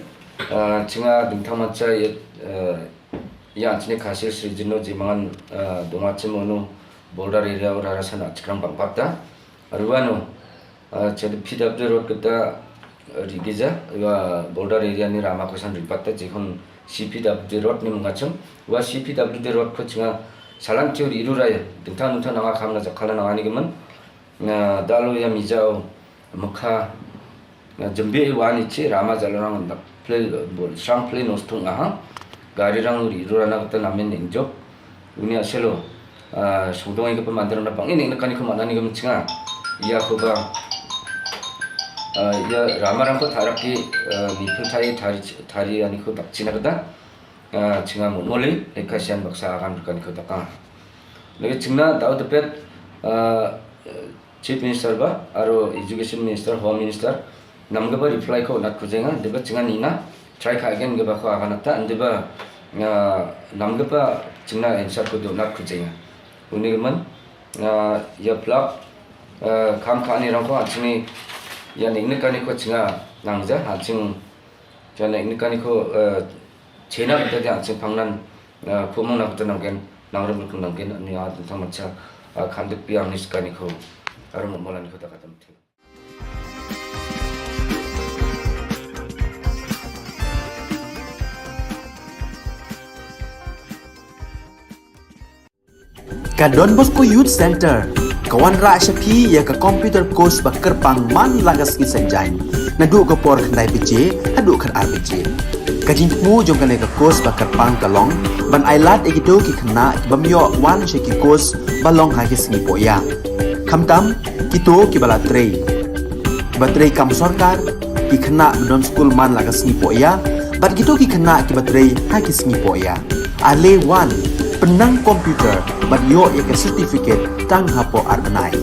chinga dingthang mancha ya chini Khasi Hills region no jimangan dongachim ono border area ora rasa na chikrang bangpakta. Ruano Chede P W D road kata rigija iwa border area ni rama kosan ripata jikon C P W D road ni mungachang wa C P W D road ko chinga salam tiu ri iru raya dingtang dingtang nanga kam na jakala nanga ni gemen na dalo ya mijao mukha jembe iwa ni chi rama jalarang dak play bol sang play nos tung aha gari rang ri iru rana kata namen injok Uni aselo sungdong ing ka pemandar na pang ini nekani ko manani ka menchenga. Iya ko ba iya rama rang ko tharak ki ni pun thari thari thari ani ko dak china kata chinga mo mole eka sian baksa akan kani ko dakang. Lagi chingna dau tepet Chief Minister ba aro Education Minister, Home Minister namgaba reply ko nat kujenga deba chinga nina try ka again gaba ko aganata deba namgaba chingna answer ko do nat kujenga. Uni man ya plak kam ka ni rang ko achini ya ni ni kani ko chinga nangja aching ya ni ni kani ko chena kita dia aching pangnan Kumung na kutu nangken nangrem kutu nangken ni a tentang macha khandik piang ni sekani ko arum molan ko takatan. Ka Don Bosco Youth Center ka wanrah sha phi ïa ka computer course ba kyrpang man la ka sngi Saitjaiñ naduh ka por khyndai baje haduh khatar baje. Ka jingthmu jong kane ka course ba kyrpang ka long ban ai lad ïa kito ki khynnah ki bym ïoh wan sha ki course ba long ha ki sngi pohïa. Khamtam kito kiba la trei, kiba trei kam sorkar, ki khynnah ba don skul man la ka sngi pohïa bad kito ki khynnah kiba trei ha ki sngi pohïa. Ale wan pynnang computer bad ïoh ïa ka certificate tang hapoh ar bnai.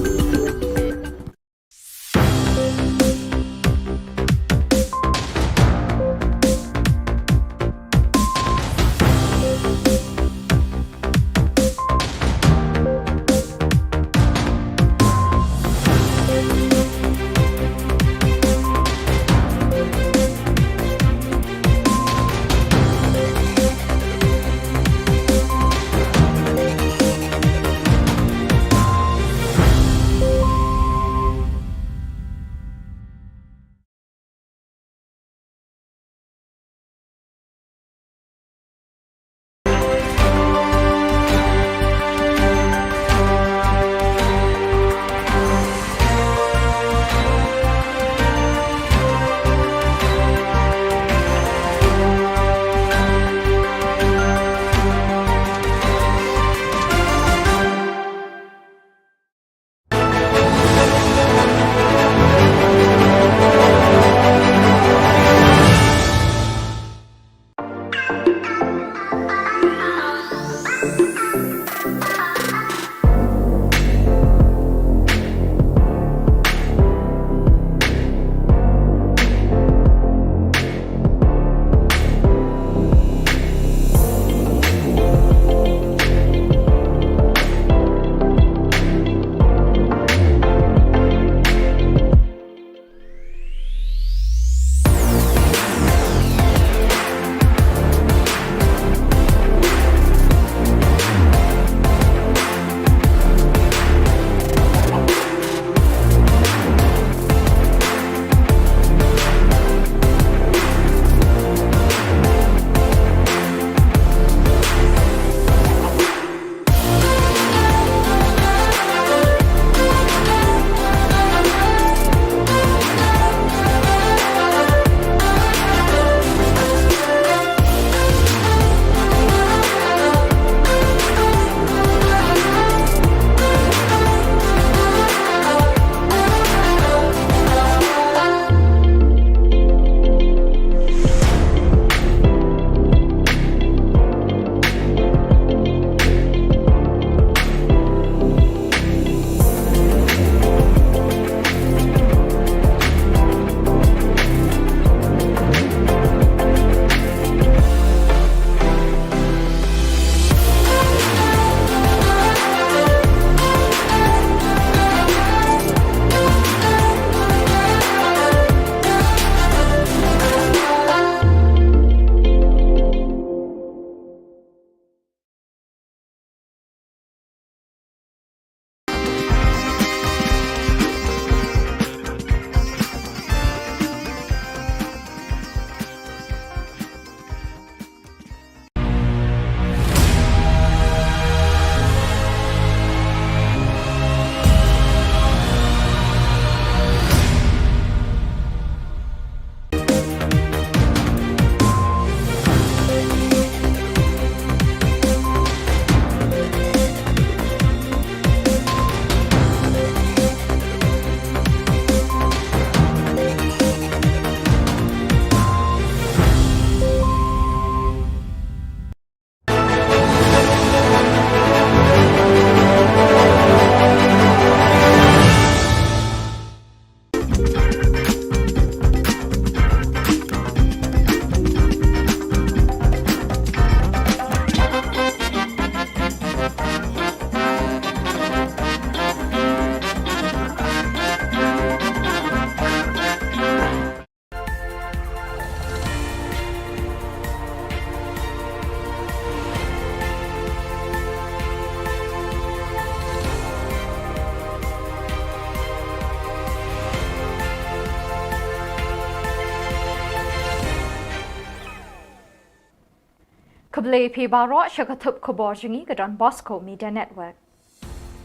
Khublei phi baroh sha ka thup khubor jong ngi ka Don Bosco Media Network.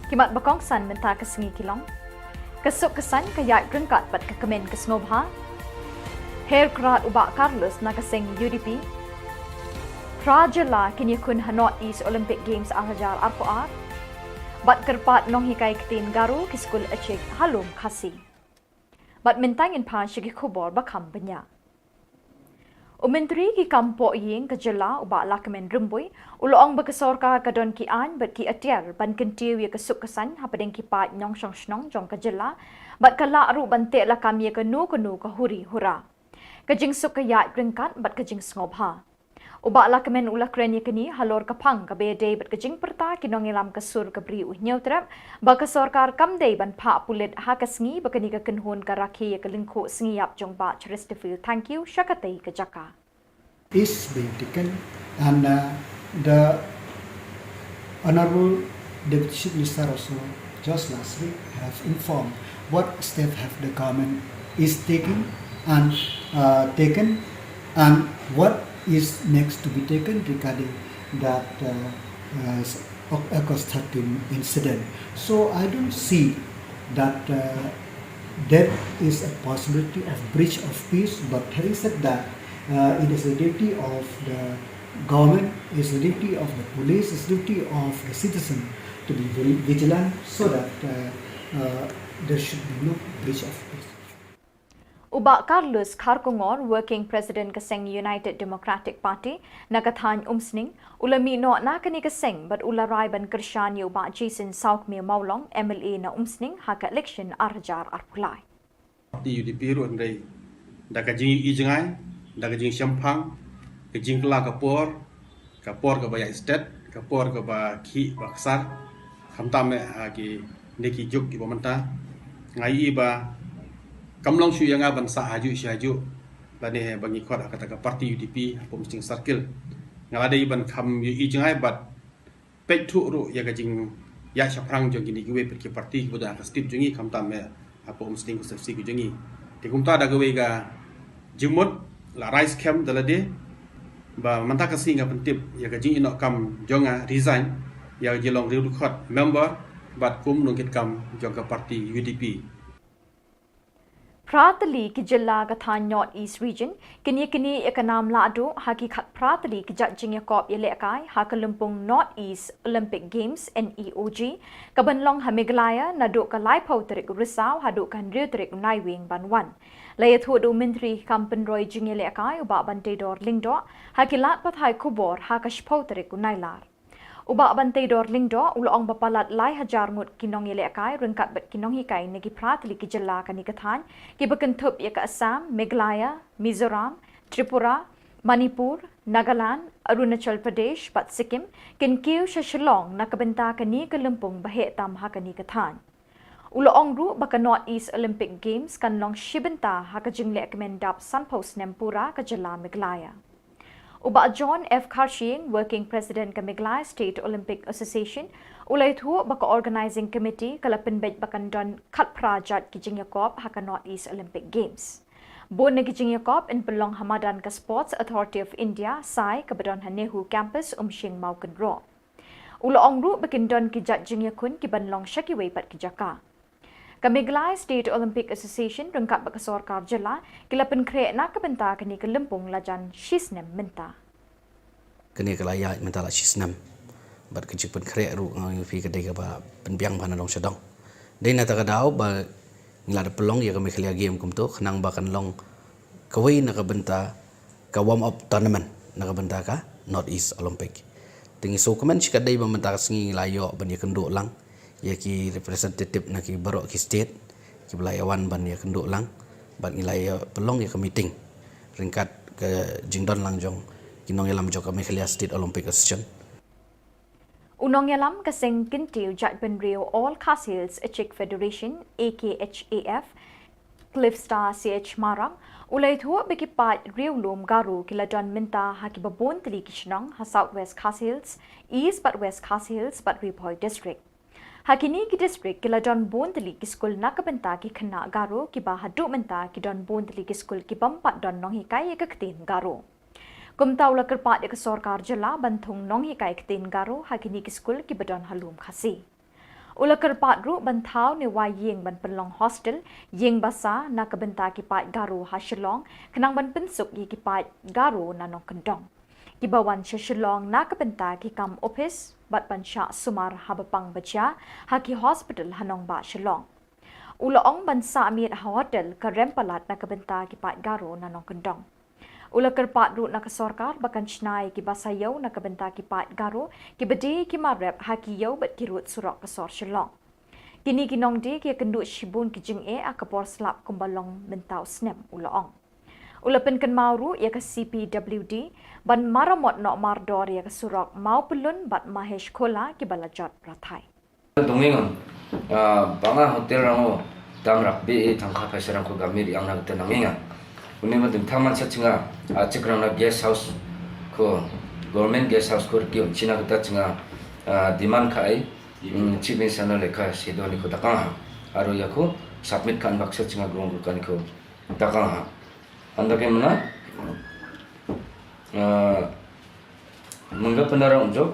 Ki mat ba kongsan mynta ka sngi ki long: ka suk ka saiñ ka ïaid ryngkat bad ka kmen ka sngewbha. Her krad u Bah Carlos na ka seng U D P. Phra jylla kin ïakhun ha North East Olympic Games ar hajar arphew ar. Bad kyrpad nonghikai ktien Garo ki skul Ïechik ha Lum Khasi. Bad mynta ngin pan sha ki khubor ba kham bniah. U Myntri ki kam pohïing ka jylla u Bah Lahkmen Rymbui u la ong ba ka sorkar ka don ki aiñ bad ki atiar ban kyntiew ïa ka suk ka saiñ hapdeng ki paid nongshong shnong jong ka jylla, bad ka lah ruh ban teh lakam ïa kano kano ka huri hura. Ka jingsuk ka ïaid ryngkat bad ka jingsngewbha. U Bah Lahkmen u la kren ïa kane halor ka phang kaba ïadei bad ka jingpyrta ki nongïalam ka sur ka Bri u Hynñiewtrep ba ka sorkar kam dei ban phah pulit ha ka sngi ba kane ka kynhun ka rakhe ïa ka lyngkhuh sngi ïap jong Bah Chesterfield Thangkhiew sha katei ka jaka. Is being taken, and uh, the Honorable Deputy Chief Minister also just last week have informed what step have the government is taking and uh, taken and what is next to be taken regarding that uh, uh, August thirteen incident. So I don't see that uh, there is a possibility of breach of peace, but having said that, uh, it is the duty of the government, is the duty of the police, is the duty of the citizen to be very vigilant so that uh, uh, there should be no breach of peace. U Bah Carlos Kharkongor, Working President ka seng United Democratic Party na ka thaiñ Umsning, u la mih noh na kane ka seng bad u la rai ban kyrshan ïa u Bah Jason Sawkmie Mawlong, M L A na Umsning ha ka election ar hajar arphew lai. Party U D P ruh hynrei da ka jingïohi jngai, da ka jingshemphang, ka jingkylla ka por, ka por kaba ïaid stet, ka por kaba khih ba ksar, khamtam eh ha kine ki juk kiba mynta. Nga ïohi ba kam long shuh ïa nga ban sah hajuh shi hajuh lane ba ngi khot ha kata ka party U D P hapoh Umsning Circle. Nga la dei ban kham ïohi jngai bad peit thuh ruh ïa ka jingïaid shaphrang jong kine kiwei pat ki party kiba don ha ka state jong ngi, khamtam eh hapoh Umsning constituency ka jong ngi. Te kumta da kawei ka jingmut la rai skhem da lade ba mynta ka sngi nga pyntip ïa ka jingïehnoh kam jong nga, resign, ïa ka jinglong riewdkhot member bad kum nongkitkam jong ka party U D P. Phra tylli ki jylla ka thaiñ North East Region kin ïaknieh ïa ka nam lahduh ha ki khatphra tylli ki jait jingïakop ïalehkai ha ka lympung North East Olympic Games, N E O G, kaban long ha Meghalaya naduh ka laiphew tarik u Risaw haduh ka hynriew tarik u Naiwieng ban wan. La ïathuh da u Myntri kam pynroi jingïalehkai u Bah Banteidor Lyngdoh ha ki lad pathai khubor ha ka shiphew tarik u Nailar. U Bah Banteidor Lyngdoh u la ong ba palat lai hajar ngut ki nongïalehkai ryngkat bad ki nonghikai na ki phra tylli ki jylla kane ka thaiñ, kiba kynthup ïa ka Assam, Meghalaya, Mizoram, Tripura, Manipur, Nagaland, Arunachal Pradesh bad Sikkim, kin kiew sha Shillong na ka bynta kane ka lympung ba heh tam ha kane ka thaiñ. U la ong ruh ba ka North East Olympic Games kan long shi bynta ha ka jingleh kmen dap sanphew snem pura ka jylla Meghalaya. U Bah John F Kharshiing, Working President ka Meghalaya State Olympic Association, u la ïathuh ba ka Organising Committee ka la pynbeit ba kan don khatphra jait ki jingïakop ha ka North East Olympic Games. Bun na ki jingïakop yn pynlong ha madan ka Sports Authority of India, SAI, kaba don ha NEHU Campus, Umsning Mawkynroh. U la ong ruh ba kin don ki jait jingïakhun kiban long sha kiwei pat ki jaka. Ka Meghalaya State Olympic Association ryngkat bad ka sorkar jylla ki la pynkhreh na ka bynta kane ka lympung lajan shi snem mynta. Kane ka la ïaid mynta la shi snem bad ka jingpynkhreh ruh nga ong ïa phi ka dei kaba pynbiang bha na dong sha dong. Dei na kata ka daw ba ngi la da pynlong ïa ka Meghalaya Game kumto khnang ba kan long kawei na ka bynta ka warm up tournament na ka bynta ka North East Olympic. Te ngi sngewkmen shikatdei ba mynta ka sngi ngi la ïoh ban ïakynduh lang ïa ki representative na ki baroh ki state kiba la ïawan ban ïakynduh lang bad ngi la ïa pynlong ïa ka meeting ryngkat ka jingdon lang jong ki nongïalam jong ka Meghalaya State Olympic Association. U nongïalam ka seng kyntiew jaitbynriew All Khasi Hills Ïechik Federation, A K H A F, Cliffstar C H Marak, u la ïathuh ba ki paid riewlum Garo ki la don mynta ha kiba bun tylli ki shnong ha South West Khasi Hills, East bad West Khasi Hills bad Ri Bhoi District. Ha kine ki district ki la don bun tylli ki skul na ka bynta ki khynnah Garo kiba haduh mynta ki don bun tylli ki skul ki bym pat don nonghikai ïa ka ktien Garo. Kumta u la kyrpad ïa ka sorkar jylla ban thung nonghikai ktien Garo ha kine ki skul kiba don ha lum Khasi. U la kyrpad ruh ban thaw ne wai ïing ban pynlong hostel, ïing basa na ka bynta ki paid Garo ha Shillong, khnang ban pynsuk ïa ki paid Garo na nongkyndong kiba wan sha Shillong na ka bynta ki kam ophis bad ban shah sumar haba pang ba jia ha ki hospital ha nongbah Shillong. U la ong ban sah miet ha hotel ka rem palat na ka bynta ki paid Garo na nongkyndong. U la kyrpad ruh na ka sorkar ba kan shna ïa ki basa ïew na ka bynta ki paid Garo kiba die ki mar rep ha ki ïew bad ki rud surok ka sor Shillong. Kine ki nongdie ki ïakynduh shibun ki jingeh ha ka por slap kumba long mynta u snem, u la ong. U la pynkynmaw ruh ïa ka C P W D ban maramot noh mardor ïa ka surok Mawpyllun bad Mahesh Khola kiba la jot rathai. Dongeng, ah, bang a hotel rang o dam rak be e tang ka phaisa rang ko gamir yang na kata nangeng. Uni ma ding tang man sa chinga, ah, chik rang na guest house ko, government guest house ko rkiu china kata chinga, ah, demand ka ai, mm, chief minister na lekha sedo ni ko takang ha. Aro ya ko submit kan baksa chinga grong kan ko takang ha. Anda ke mana? Ah, mengga penara unjuk,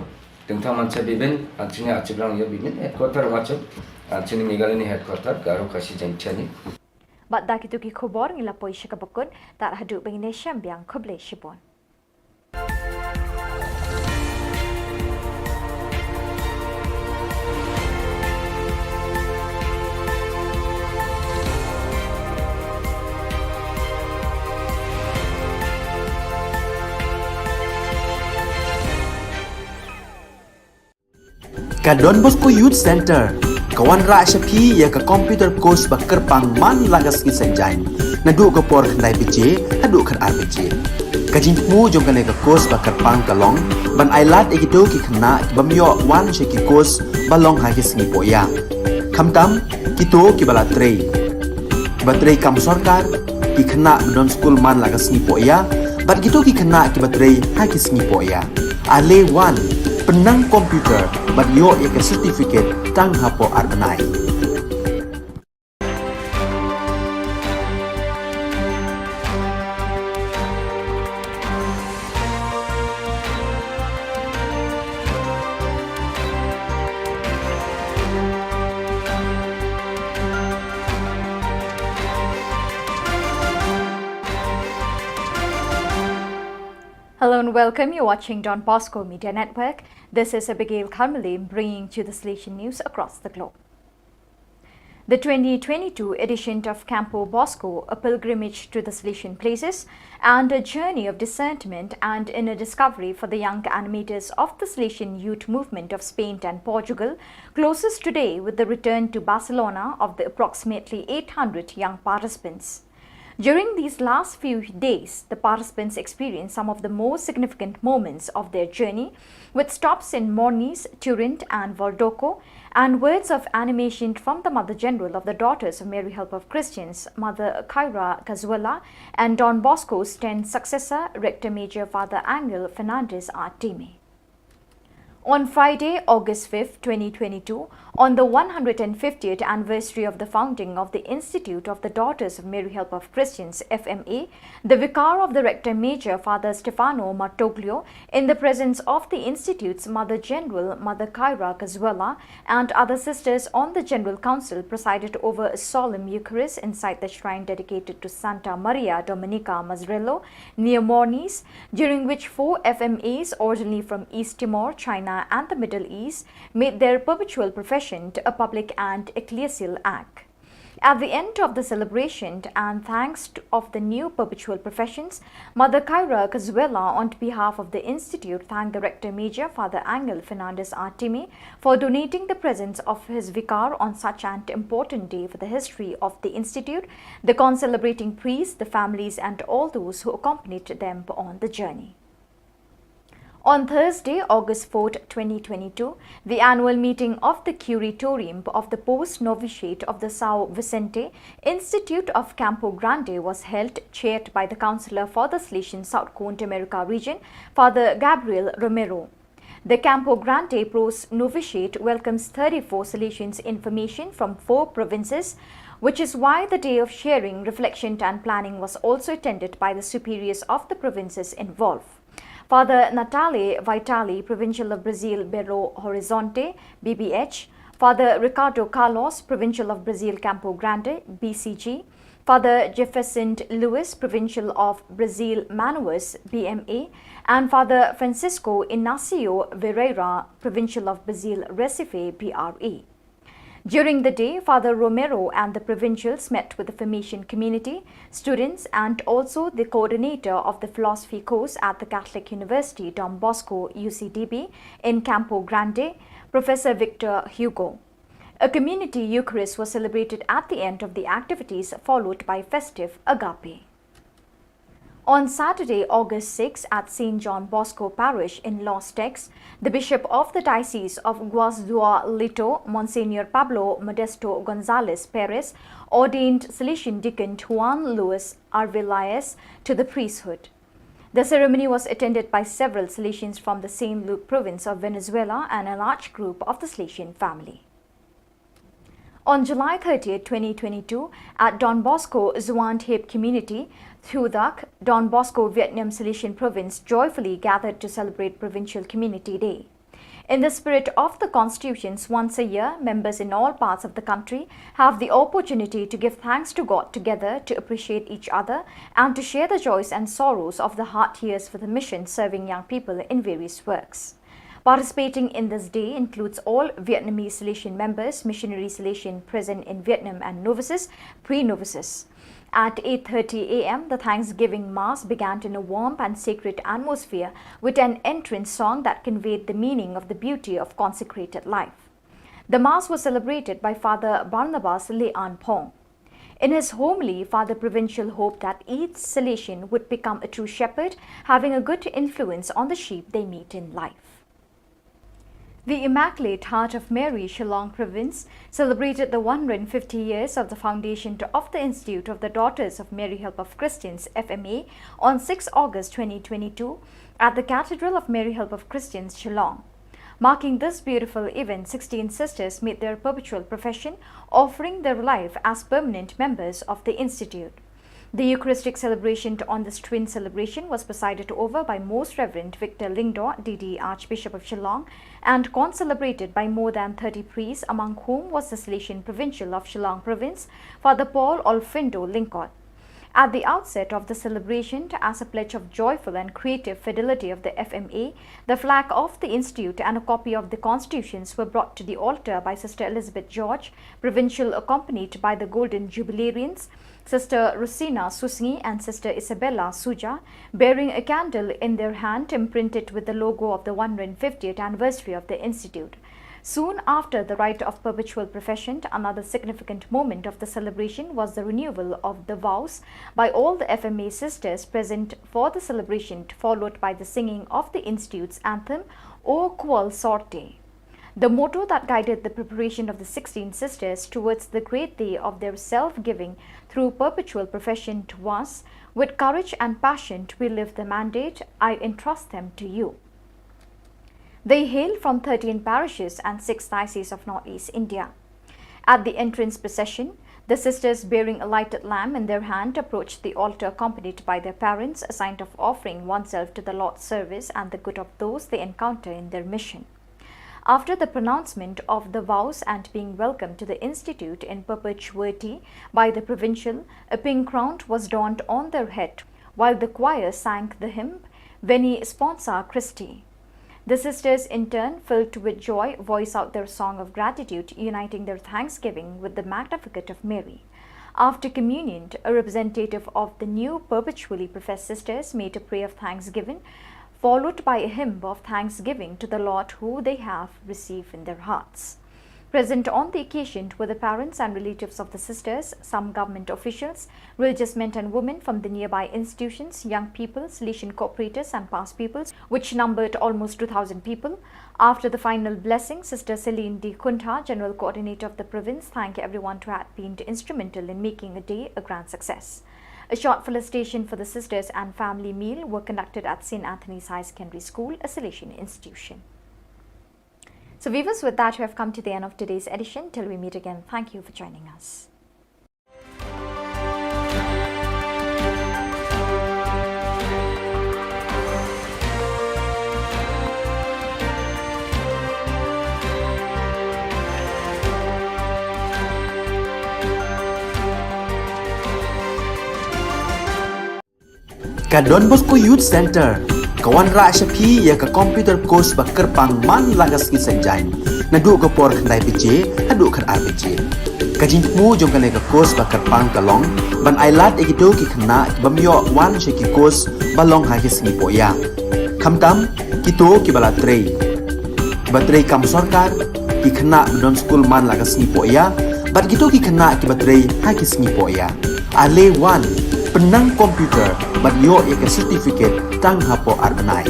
tentang mansa bibin, anchini achiblang ya bibin, headquarter wachib, anchini Meghalaya ni headquarter, Garo Khasi Jaintia ni. Bad da kitu ki khubor ngi la poi sha kaba kut, tar haduh ba ngin ïashem biang, khublei shibun. Ka Don Bosco Youth Center ka wanrah sha phi ïa ka computer course ba kyrpang man la ka sngi Saitjaiñ, naduh ka por khyndai baje haduh khatar baje. Ka jingthmu jong kane ka course ba kyrpang ka long ban ailad ïa kito ki khynnah ki bym ïoh wan sha ki course ba long ha ki sngi pohïa, khamtam kito kiba la trei, kiba trei kam sorkar, ki khynnah ba don skul man la ka sngi pohïa bad kito ki khynnah kiba trei ha ki sngi pohïa. Ale wan, pynnang computer bad ïoh ïa ka certificate tang hapoh ar bnai. Hello and welcome. You're watching Don Bosco Media Network. This is Abigail Karmali bringing to the Salesian news across the globe. The twenty twenty-two edition of Campo Bosco, a pilgrimage to the Salesian places and a journey of discernment and inner discovery for the young animators of the Salesian youth movement of Spain and Portugal, closes today with the return to Barcelona of the approximately eight hundred young participants. During these last few days, the participants experienced some of the most significant moments of their journey, with stops in Mornis, Turin, and Voldoco, and words of animation from the Mother General of the Daughters of Mary Help of Christians, Mother Khaira Cazuela, and Don Bosco's tenth successor, Rector Major Father Angel Fernandez Artime. On Friday, August fifth, twenty twenty-two, on the one hundred fiftieth anniversary of the founding of the Institute of the Daughters of Mary Help of Christians, F M A, the Vicar of the Rector Major, Father Stefano Martoglio, in the presence of the Institute's Mother General, Mother Khaira Cazuela, and other sisters on the General Council, presided over a solemn Eucharist inside the shrine dedicated to Santa Maria Domenica Mazzarello, near Mornis, during which four F M As, originally from East Timor, China, and the Middle East, made their perpetual profession a public and ecclesial act. At the end of the celebration and thanks to, of the new perpetual professions, Mother Khaira Cazuela, on behalf of the Institute, thanked the Rector Major, Father Angel Fernandez Artime, for donating the presence of his vicar on such an important day for the history of the Institute, the concelebrating priests, the families, and all those who accompanied them on the journey. On Thursday, August fourth, twenty twenty-two, the annual meeting of the Curatorium of the Post Novitiate of the São Vicente Institute of Campo Grande was held, chaired by the Counselor for the Salesian South Cone America region, Father Gabriel Romero. The Campo Grande Post Novitiate welcomes thirty-four Salesians in formation from four provinces, which is why the day of sharing, reflection, and planning was also attended by the superiors of the provinces involved. Father Natale Vitali, Provincial of Brazil Belo Horizonte, B B H, Father Ricardo Carlos, Provincial of Brazil Campo Grande, B C G, Father Jefferson Lewis, Provincial of Brazil Manaus, B M A, and Father Francisco Inácio Vieira, Provincial of Brazil Recife, P R E. During the day, Father Romero and the provincials met with the formation community, students, and also the coordinator of the philosophy course at the Catholic University Don Bosco, U C D B, in Campo Grande, Professor Victor Hugo. A community Eucharist was celebrated at the end of the activities, followed by festive Agape. On Saturday, August six, at Saint John Bosco Parish in Los Teques, the Bishop of the Diocese of Guasdualito, Monsignor Pablo Modesto Gonzalez Perez, ordained Salesian Deacon Juan Luis Arvelaez to the priesthood. The ceremony was attended by several Salesians from the Saint Luke province of Venezuela and a large group of the Salesian family. On July thirtieth, twenty twenty-two, at Don Bosco Zuan Thep Community, Thudak, Don Bosco Vietnam Salesian Province joyfully gathered to celebrate Provincial Community Day. In the spirit of the constitutions, once a year, members in all parts of the country have the opportunity to give thanks to God together, to appreciate each other, and to share the joys and sorrows of the hard years for the mission serving young people in various works. Participating in this day includes all Vietnamese Salesian members, missionary Salesian present in Vietnam and novices, pre-novices. At eight thirty a m, the Thanksgiving Mass began in a warm and sacred atmosphere with an entrance song that conveyed the meaning of the beauty of consecrated life. The Mass was celebrated by Father Barnabas Leanphong. In his homily, Father Provincial hoped that each Salesian would become a true shepherd, having a good influence on the sheep they meet in life. The Immaculate Heart of Mary, Shillong Province, celebrated the one hundred fifty years of the foundation of the Institute of the Daughters of Mary Help of Christians, F M A, on sixth August twenty twenty-two at the Cathedral of Mary Help of Christians, Shillong. Marking this beautiful event, sixteen sisters made their perpetual profession, offering their life as permanent members of the Institute. The Eucharistic celebration on this twin celebration was presided over by Most Reverend Victor Lyngdoh, D D, Archbishop of Shillong, and concelebrated by more than thirty priests, among whom was the Salesian Provincial of Shillong Province, Father Paul Olfindo Lyngkot. At the outset of the celebration, as a pledge of joyful and creative fidelity of the F M A, the flag of the Institute and a copy of the constitutions were brought to the altar by Sister Elizabeth George, Provincial, accompanied by the Golden Jubilarians, Sister Rosina Susngi and Sister Isabella Suja, bearing a candle in their hand imprinted with the logo of the one hundred fiftieth anniversary of the Institute. Soon after the rite of perpetual profession, another significant moment of the celebration was the renewal of the vows by all the F M A sisters present for the celebration, followed by the singing of the Institute's anthem, O Kuol Sorte. The motto that guided the preparation of the sixteen sisters towards the great day of their self-giving through perpetual profession was, "With courage and passion we live the mandate I entrust them to you." They hail from thirteen parishes and six diocese of Northeast India. At the entrance procession, the sisters bearing a lighted lamp in their hand approach the altar accompanied by their parents, a sign of offering oneself to the Lord's service and the good of those they encounter in their mission. After the pronouncement of the vows and being welcomed to the Institute in perpetuity by the provincial, a pink crown was donned on their head, while the choir sang the hymn Veni Sponsa Christi. The sisters, in turn, filled with joy, voice out their song of gratitude, uniting their thanksgiving with the Magnificat of Mary. After communion, a representative of the new perpetually professed sisters made a prayer of thanksgiving, followed by a hymn of thanksgiving to the Lord who they have received in their hearts. Present on the occasion were the parents and relatives of the sisters, some government officials, religious men and women from the nearby institutions, young people, Salesian cooperators and past pupils, which numbered almost two thousand people. After the final blessing, Sister Celine D Khuntha, General Coordinator of the province, thanked everyone who had been instrumental in making a day a grand success. A short felicitation for the sisters and family meal were conducted at Saint Anthony's High Secondary School, a Salesian institution. So viewers, with that, we have come to the end of today's edition. Till we meet again, thank you for joining us. Ka Don Bosco Youth Centre ka wanrah sha phi ïa ka computer course ba kyrpang man la ka sngi Saitjaiñ, naduh ka por khyndai baje haduh khatar baje. Ka jingthmu jong kane ka course ba kyrpang ka long ban ailad ïa kito ki khynnah ki bym ïoh wan sha ki course ba long ha ki sngi pohïa, khamtam kito kiba la trei, kiba trei kam sorkar, ki khynnah ba don skul man la ka sngi pohïa bad kito ki khynnah kiba trei ha ki sngi pohïa. Ale wan, pynnang computer bad ïoh ïa ka certificate tang hapoh ar bnai.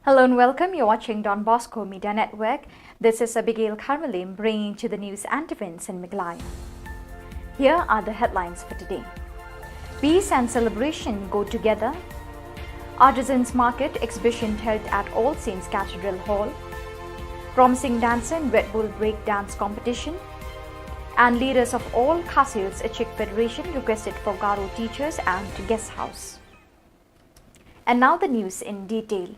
Hello and welcome. You're watching Don Bosco Media Network. This is Abigail Kharmalim bringing to the news and events in Meghalaya. Here are the headlines for today. Peace and celebration go together. Artisans Market exhibition held at All Saints Cathedral Hall. Promising dancer in Red Bull break dance competition. And leaders of all Khasi Hills Achik Federation requested for Garo teachers and guest house. And now the news in detail.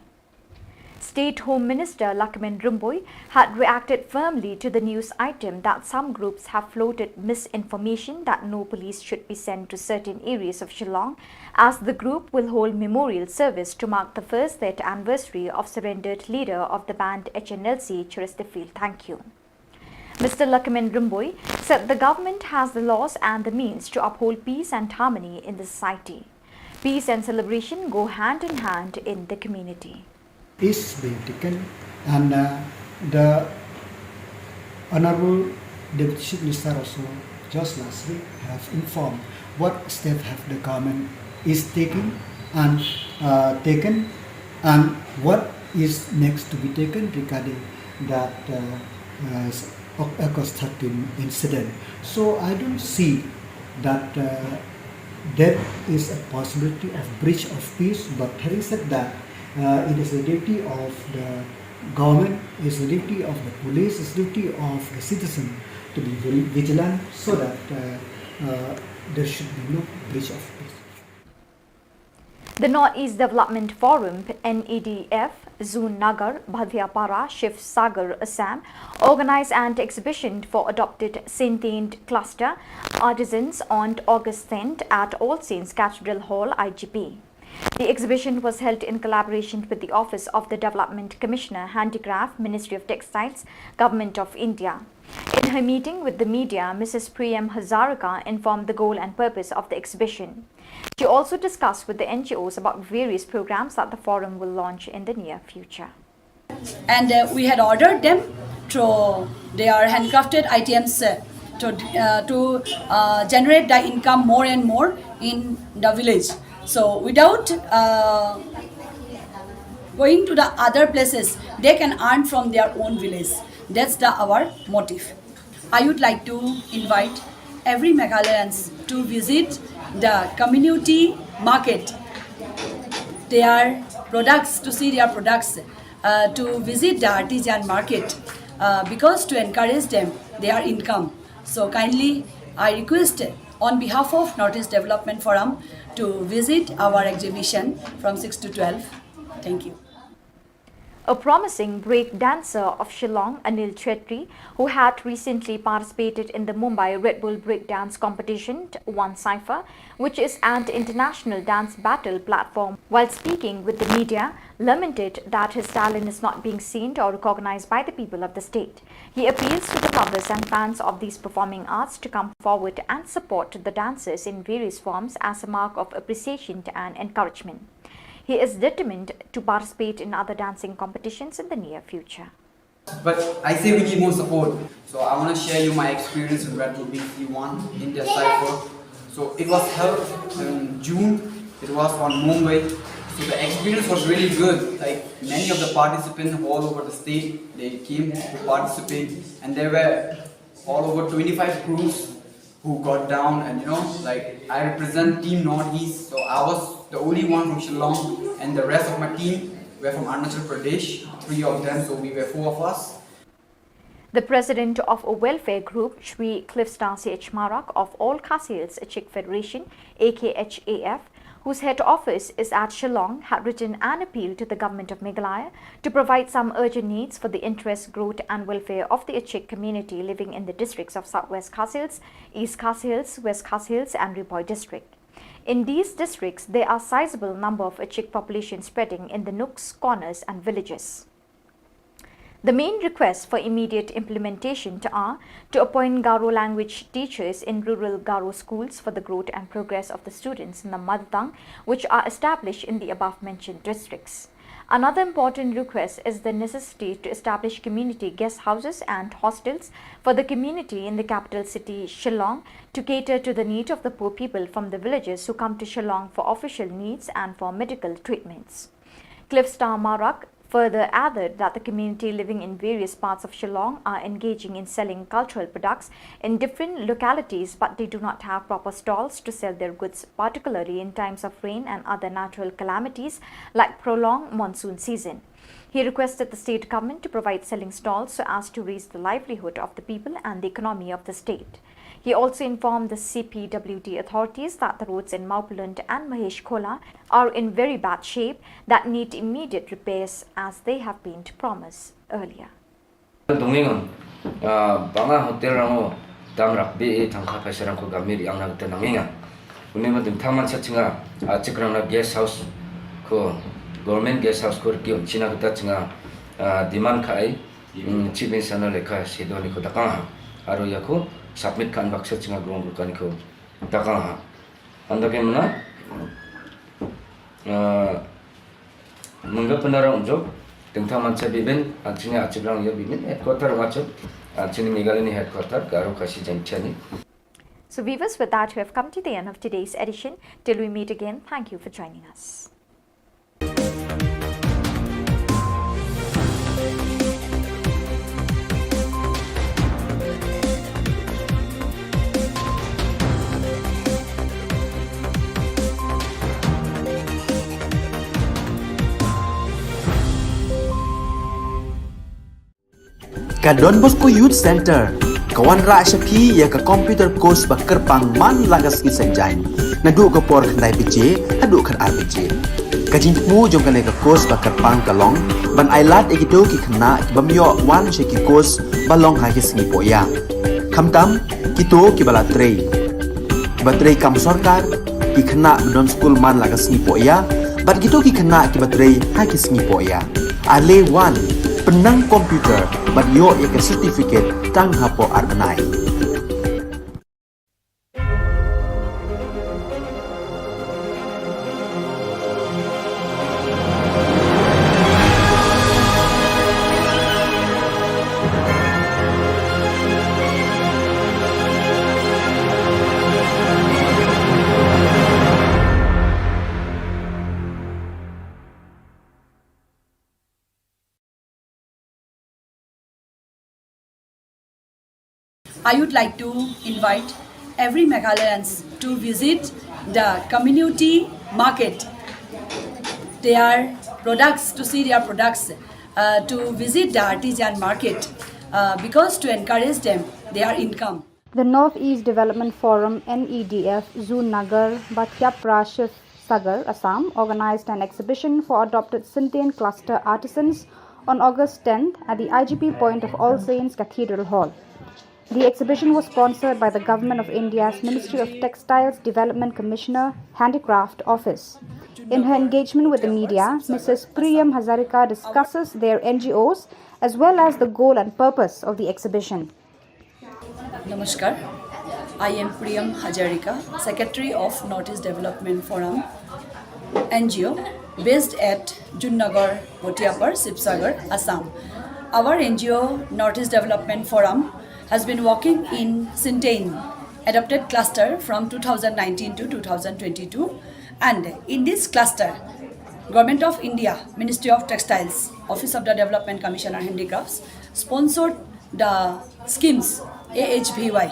State Home Minister Lahkmen Rymbui had reacted firmly to the news item that some groups have floated misinformation that no police should be sent to certain areas of Shillong, as the group will hold memorial service to mark the first death anniversary of surrendered leader of the banned H N L C, Cheristerfield Thangkhiew. Mister Lahkmen Rymbui said the government has the laws and the means to uphold peace and harmony in the society. Peace and celebration go hand in hand in the community. Is being taken, and uh, the Honorable Deputy Chief Minister also just last week have informed what step have the government is taking and uh, taken, and what is next to be taken regarding that uh, uh, August thirteen incident. So I don't see that uh, that is a possibility of breach of peace. But having said that, uh, it is the duty of the government, it's the duty of the police, it's the duty of the citizen to be very vigilant so that uh, uh, there should be no breach of peace. The Northeast Development Forum, N E D F, Zun Nagar, Bhadiapara, Shiv Sagar, Assam, organized an exhibition for adopted Sentient Cluster artisans on August tenth at All Saints Cathedral Hall, I G P. The exhibition was held in collaboration with the Office of the Development Commissioner, Handicraft, Ministry of Textiles, Government of India. In her meeting with the media, Missus Priyam Hazarika informed the goal and purpose of the exhibition. She also discussed with the N G Os about various programs that the forum will launch in the near future. And uh, we had ordered them to their handcrafted items uh, to, uh, to uh, generate the income more and more in the village. So without uh, going to the other places, they can earn from their own village. That's the our motive. I would like to invite every Meghalayans to visit the community market, their products, to see their products, uh, to visit the artisan market, uh, because to encourage them, their income. So kindly, I request on behalf of Northeast Development Forum to visit our exhibition from six to twelve. Thank you. A promising break dancer of Shillong, Anil Chhetri, who had recently participated in the Mumbai Red Bull Break Dance Competition, won Cypher, which is an international dance battle platform, while speaking with the media, lamented that his talent is not being seen or recognized by the people of the state. He appeals to the lovers and fans of these performing arts to come forward and support the dancers in various forms as a mark of appreciation and encouragement. He is determined to participate in other dancing competitions in the near future. But I say we need more support. So I want to share you my experience in Red Bull B C one in their cypher. So it was held in June. It was on Mumbai. So the experience was really good. Like, many of the participants all over the state, they came to participate, and there were all over twenty-five crews who got down, and you know, like, I represent Team Northeast, so I was the only one from Shillong, and the rest of my team were from Arunachal Pradesh, three of them, so we were four of us. The president of a welfare group, Shri Cliffstar C H Marak of All Khasi Hills Achik Federation, A K H A F, whose head office is at Shillong, had written an appeal to the Government of Meghalaya to provide some urgent needs for the interest, growth and welfare of the Achik community living in the districts of South West Khasi Hills, East Khasi Hills, West Khasi Hills and Ri Bhoi district. In these districts, there are sizable number of Achik population spreading in the nooks, corners and villages. The main request for immediate implementation to are to appoint Garo language teachers in rural Garo schools for the growth and progress of the students in the mother tongue, which are established in the above mentioned districts. Another important request is the necessity to establish community guest houses and hostels for the community in the capital city Shillong to cater to the need of the poor people from the villages who come to Shillong for official needs and for medical treatments. Cliffstar Marak further added that the community living in various parts of Shillong are engaging in selling cultural products in different localities, but they do not have proper stalls to sell their goods, particularly in times of rain and other natural calamities like prolonged monsoon season. He requested the state government to provide selling stalls so as to raise the livelihood of the people and the economy of the state. He also informed the C P W D authorities that the roads in Mawphlun and Mahesh Khola are in very bad shape that need immediate repairs as they have been promised earlier. Dongeng, ah, bang a hotel rang o dam rak bi i tangka paisa rang ko gamir yang na kita nangeng. Uni ma ding tang man sa chinga, ah, chik rang na guest house ko, government guest house ko riki china kita chinga, ah, demand ka ai, mm, chief minister na lekha sedo ni ko dakang ha. Aro ya ko submit kan baksa chinga grong ko kan ko dakang ha. Anda ke mana? Ah, mengga penara unjuk, tengtang mansa bibin, anchini achik rang ya bibin, headquarter wachuk, anchini Meghalaya ni headquarter, Garo Khasi Jaintia ni. So viewers, with that, we have come to the end of today's edition. Till we meet again, thank you for joining us. Ka Don Bosco Youth Centre ka wanrah sha phi ïa ka computer course ba kyrpang man la ka sngi Saitjaiñ, naduh ka por khyndai baje haduh khatar baje. Ka jingthmu jong kane ka course ba kyrpang ka long ban ailad ïa kito ki khynnah ki bym ïoh wan sha ki course ba long ha ki sngi pohïa, khamtam kito kiba la trei, kiba trei kam sorkar, ki khynnah ba don skul man la ka sngi pohïa bad kito ki khynnah kiba trei ha ki sngi pohïa. Ale wan, pynnang computer bad ïoh ïa ka certificate tang hapoh ar bnai. I would like to invite every Meghalayan to visit the community market, their products, to see their products, uh, to visit the artisan market, uh, because to encourage them, their income. The Northeast Development Forum, N E D F, Zunnagar, Batiapra, Sagar, Assam, organized an exhibition for adopted Sintein cluster artisans on August tenth at the I G P point of All Saints Cathedral Hall. The exhibition was sponsored by the Government of India's Ministry of Textiles Development Commissioner, Handicraft Office. In her engagement with the media, Missus Priyam Hazarika discusses their N G Os as well as the goal and purpose of the exhibition. Namaskar. I am Priyam Hazarika, Secretary of Northeast Development Forum N G O, based at Zunnagar, Batiapra, Sibsagar, Assam. Our N G O, Northeast Development Forum, has been working in Sintein adopted cluster from two thousand nineteen to two thousand twenty-two, and in this cluster, Government of India, Ministry of Textiles, Office of the Development Commissioner Handicrafts, sponsored the schemes A H V Y.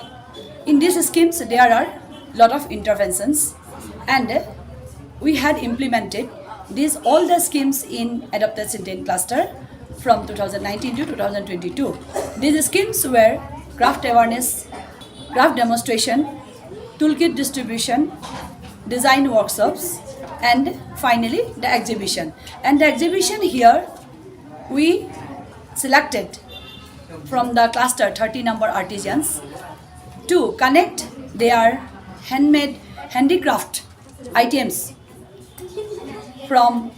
In these schemes, there are lot of interventions, and we had implemented these all the schemes in adopted Sintein cluster, from two thousand nineteen to two thousand twenty-two. These schemes were craft awareness, craft demonstration, toolkit distribution, design workshops, and finally the exhibition. And the exhibition here, we selected from the cluster thirty number artisans to connect their handmade handicraft items from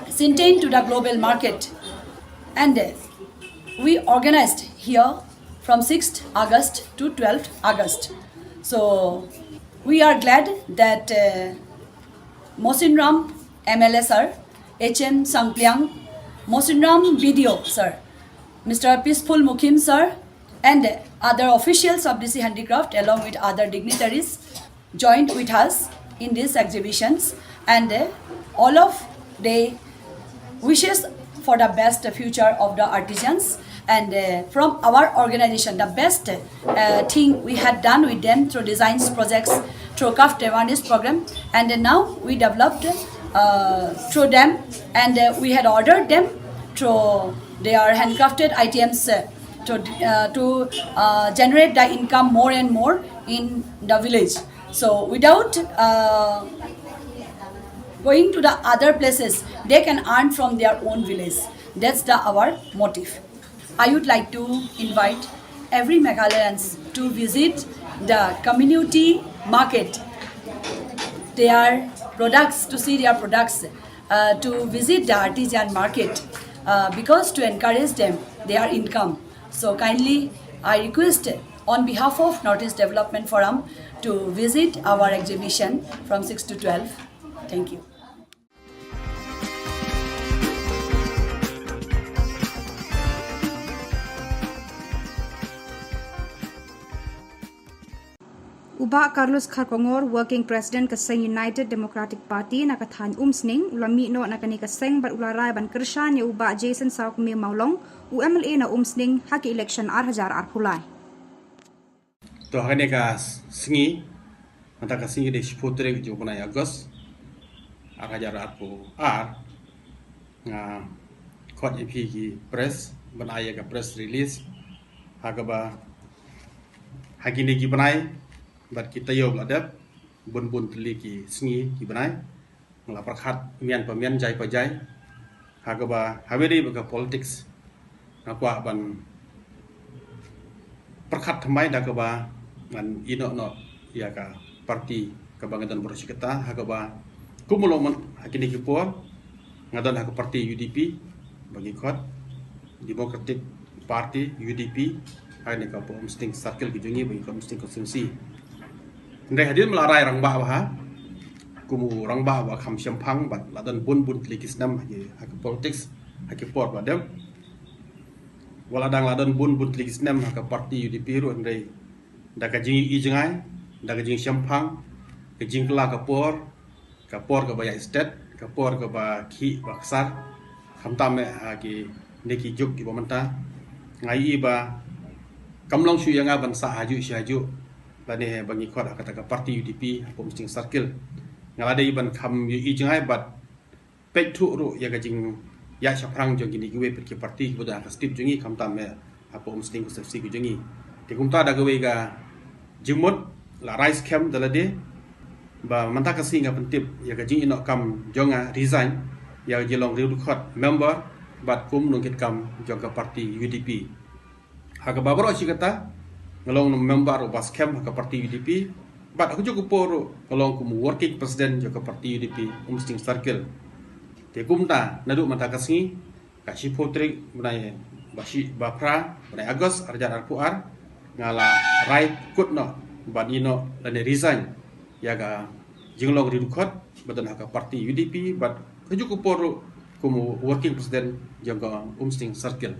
Sintain to the global market. And uh, we organized here from sixth August to twelfth August. So we are glad that uh, Mosinram M L A sir, H M Sangpliang, Mosinram B D O sir, Mister Peaceful Mukim sir, and other officials of D C Handicraft, along with other dignitaries, joined with us in these exhibitions, and uh, all of the wishes for the best future of the artisans. And uh, from our organization, the best uh, thing we had done with them through designs projects, through craft awareness program, and uh, now we developed uh, through them, and uh, we had ordered them through their handcrafted items uh, to uh, to uh, generate the income more and more in the village. So without uh, going to the other places, they can earn from their own village. That's the our motive. I would like to invite every Meghalayan to visit the community market, their products, to see their products, uh, to visit the artisan market, uh, because to encourage them, their income. So kindly, I request on behalf of Northeast Development Forum to visit our exhibition from six to twelve. Thank you. U Bah Carlos Kharkongor, Working President ka seng United Democratic Party na ka thaiñ Umsning, u la mih noh na kane ka seng bad u la rai ban kyrshan ïa u Bah Jason Sawkmie Mawlong, u M L A na Umsning ha ka election ar hajar arphew lai. To ha kane ka sngi, mynta ka sngi ka dei shiphew tarik jong u bnai August, ar hajar arphew ar, nga khot ïa phi ki press ban ai ïa ka press release ha kaba ha kine ki bnai bad ki taïew ba la dep, bun bun tylli ki sngi ki bnai, nga la pyrkhat mian pa mian, jai pa jai, ha kaba ha kaba dei ba ka politics nga kwah ban pyrkhat thymmai da kaba ngan ïehnoh noh ïa ka party kaba nga don baroh shi katta, ha kaba kum u long mynta ha kine ki por nga don ha ka party U D P, ba ngi khot Democratic Party, U D P, ha kane ka Upper Umsning Circle ka jong ngi, ba ngi khot Umsning Constituency. Hynrei hadien ba la rai rangbah bha kum u rangbah ba kham shemphang bad la don bun bun tylli ki snem ha ki, ha ka politics ha ki por ba dep. Wat la dang la don bun bun tylli ki snem ha ka party U D P ruh, hynrei da ka jingïohi jngai, da ka jingshemphang, ka jingkylla ka por, ka por kaba ïaid stet, ka por kaba khih ba ksar, khamtam eh ha kine ki juk kiba mynta, nga ïohi ba kam long shuh ïa nga ban sah hajuh shi hajuh lane ba ngi khot ha kata ka party U D P ha Upper Umsning Circle. Nga la dei ban kham ïohi jngai bad peit thuh ruh ïa ka jingïaid shaphrang jong kine kiwei pat ki party kiba don ha ka state jong ngi, khamtam eh ha Upper Umsning Constituency ka jong ngi. Te kumta da kawei ka jingmut la rai skhem da lade ba mynta ka sngi nga pyntip ïa ka jingïehnoh kam jong nga, resign ïa ka jinglong riewdkhot member bad kum u nongkitkam jong ka party U D P. Ha kaba baroh shi katta nga long member uba skhem ha ka party U D P bad ha kajuh ka por ruh nga long kum u working president jong ka party U D P Umsning Circle. Te kumta naduh mynta ka sngi, ka shiphew tarik bnai ba shi, ba phra bnai August ar hajar arphew ar, nga la rai kut noh ban ïehnoh lane resign ïa ka jinglong riewdkhot ba don ha ka party U D P bad kajuh ka por ruh kum u working president jong ka Umsning Circle.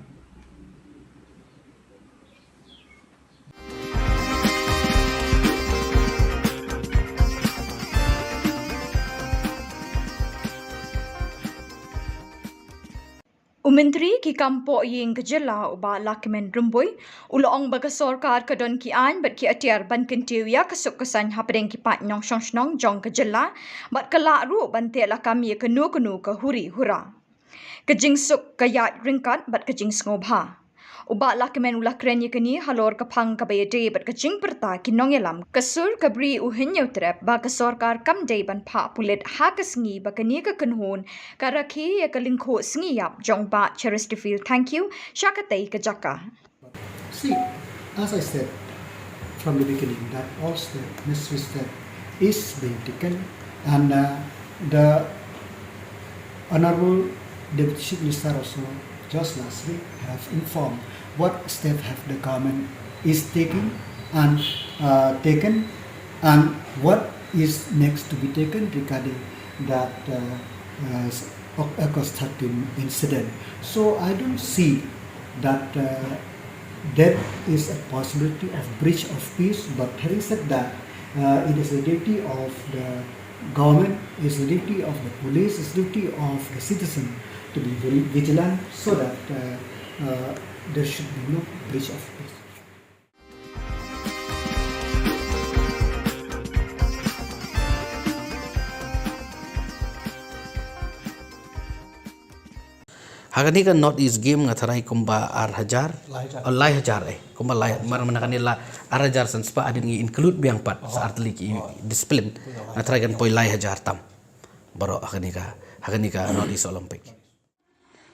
U Myntri ki kam pohïing ka jylla u Bah Lahkmen Rymbui u la ong ba ka sorkar ka don ki aiñ bad ki atiar ban kyntiew ïa ka suk ka saiñ hapdeng ki paid nongshong shnong jong ka jylla bad ka lah ruh ban teh lakam ïa kano kano ka huri hura. Ka jingsuk, ka ïaid ryngkat bad ka jingsngewbha. U Bah Lahkmen u la kren ïa kane halor ka phang kaba ïadei bad ka jingpyrta ki nongïalam ka sur ka Bri U Hynñiewtrep ba ka sorkar kam dei ban phah pulit ha ka sngi ba kane ka kynhun ka rakhe ïa ka lyngkhuh sngi ïap jong Bah Cheristerfield Thangkhiew sha katei ka jaka. See, as I said from the beginning, that all step, necessary step is being taken, and uh, the Honorable Deputy Chief Minister also just last week have informed what step have the government is taking and uh, taken, and what is next to be taken regarding that uh, uh, August thirteen incident. So I don't see that uh, there is a possibility of breach of peace, but having said that, uh, it is the duty of the government, it's the duty of the police, it's the duty of the citizen to be very vigilant so that uh, uh, there should be no breach of peace. Ha kane ka North East Game nga tharai kumba ar hajar. Lai hajar. Oh, lai hajar eh. Kumba lai mar mana kane la ar hajar san spah hadien ngi include biang pat sa artylli ki discipline. Nga tharai kan poi lai hajar tam. Baroh ha kane ka ha kane ka North East Olympic.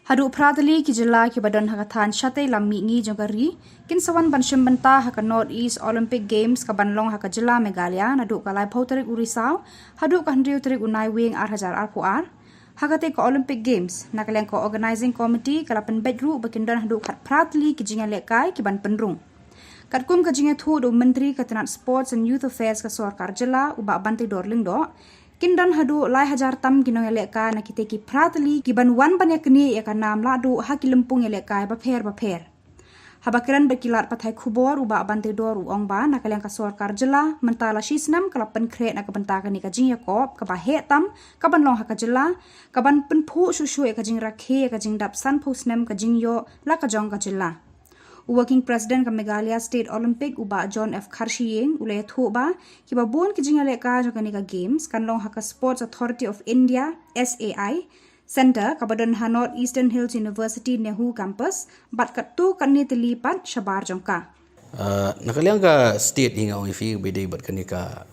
Haduh phra tylli ki jylla kiba don ha ka thaiñ shatei lam mihngi jong ka ri kin sa wan ban shim bynta ha ka North East Olympic Games kaban long ha ka jylla Meghalaya naduh ka laiphew tarik u Risaw haduh ka hynriew tarik u Naiwieng ar hajar arphew ar. Ha katei ka Olympic Games, na ka liang ka Organising Committee ka la pynbeit ruh ba kin don haduh khatphra tylli ki jingïalehkai kiban pynrung. Katkum ka jingïathuh da u Myntri ka tnat Sports and Youth Affairs ka sorkar jylla u Bah Banteidor Lyngdoh, kin don haduh lai hajar tam ki nongïalehkai na kitei ki phra tylli kiban wan ban ïaknieh ïa ka nam lahduh ha ki lympung ïalehkai bapher bapher. Haba kren bad ki lad pathai khubor u Bah Banteidor u ong ba na ka liang ka sorkar jylla mynta la shi snem ka la pynkhreh na ka bynta kane ka jingïakop kaba heh tam kaban long ha ka jylla kaban pynphuh shuh shuh ïa ka jingrakhe ïa ka jingdap sanphew snem ka jingïoh la ka jong ka jylla. U Working President ka Meghalaya State Olympic u Bah John F Kharshiing u la ïathuh ba kiba bun ki jingïalehkai jong kane ka Games kan long ha ka Sports Authority of India, S A I, Centre kaba don ha North Eastern Hills University NEHU Campus bad katto katne tylli pat shabar jong ka. Na ka liang ka state hi nga ong ïa phi ba ïadei bad kane ka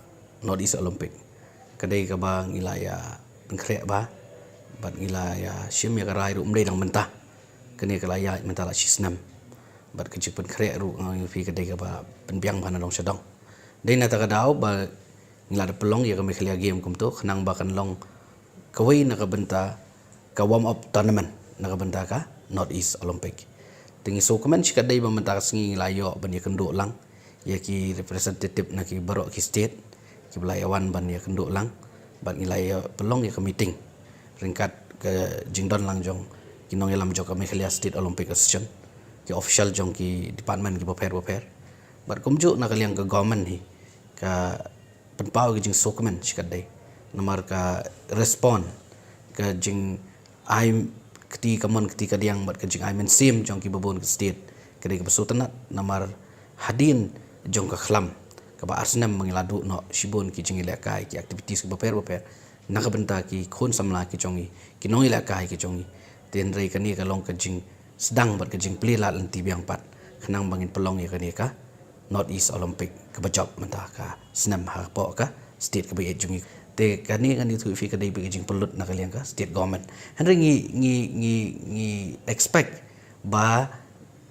North East Olympic ka dei kaba ngi la ïa pynkhreh bha bad ngi la ïa shim ïa ka rai ruh ym dei dang mynta. Kane ka la ïaid mynta la shi snem bad ka jingpynkhreh ruh nga ong ïa phi ka dei kaba pynbiang bha na dong sha dong. Dei na kata ka daw ba ngi la da pynlong ïa ka Meghalaya Game kumto khnang ba kan long kawei na ka bynta ka warm up tournament na ka bynta ka North East Olympic. Te ngi sngewkmen shikatdei ba mynta ka sngi ngi la ïoh ban ïakynduh lang ïa ki representative na ki baroh ki state kiba la ïa wan ban ïakynduh lang bad ngi la ïa pynlong ïa ka meeting ryngkat ka jingdon lang jong ki nongïalam jong ka Meghalaya State Olympic Association, ki official jong ki department kiba pher bapher bad kumjuh na ka liang ka government hi ka pynpaw ka jingsngewkmen shikatdei namar ka respond ka jingai kti kamon kti kadiang bad ka jingai mynsiem jong kiba bun ki state ka dei kaba sngewtynnat namar hadien jong ka khlam kaba ar snem ba ngi la duh noh shibun ki jingïalehkai ki activities kiba pher bapher na ka bynta ki khun samla ki jong ngi ki nongïalehkai ki jong ngi. Te hynrei kane ka long ka jingsdang bad ka jingplie lad lynti biang pat khnang ba ngin pynlong ïa kane ka North East Olympic kaba jop mynta ka snem hapoh ka state kaba ïeit jong ngi. Te kane ngan ïathuh ïa phi ka dei beit ka jingpynlut na ka liang ka state government. Hynrei ngi ngi ngi ngi expect ba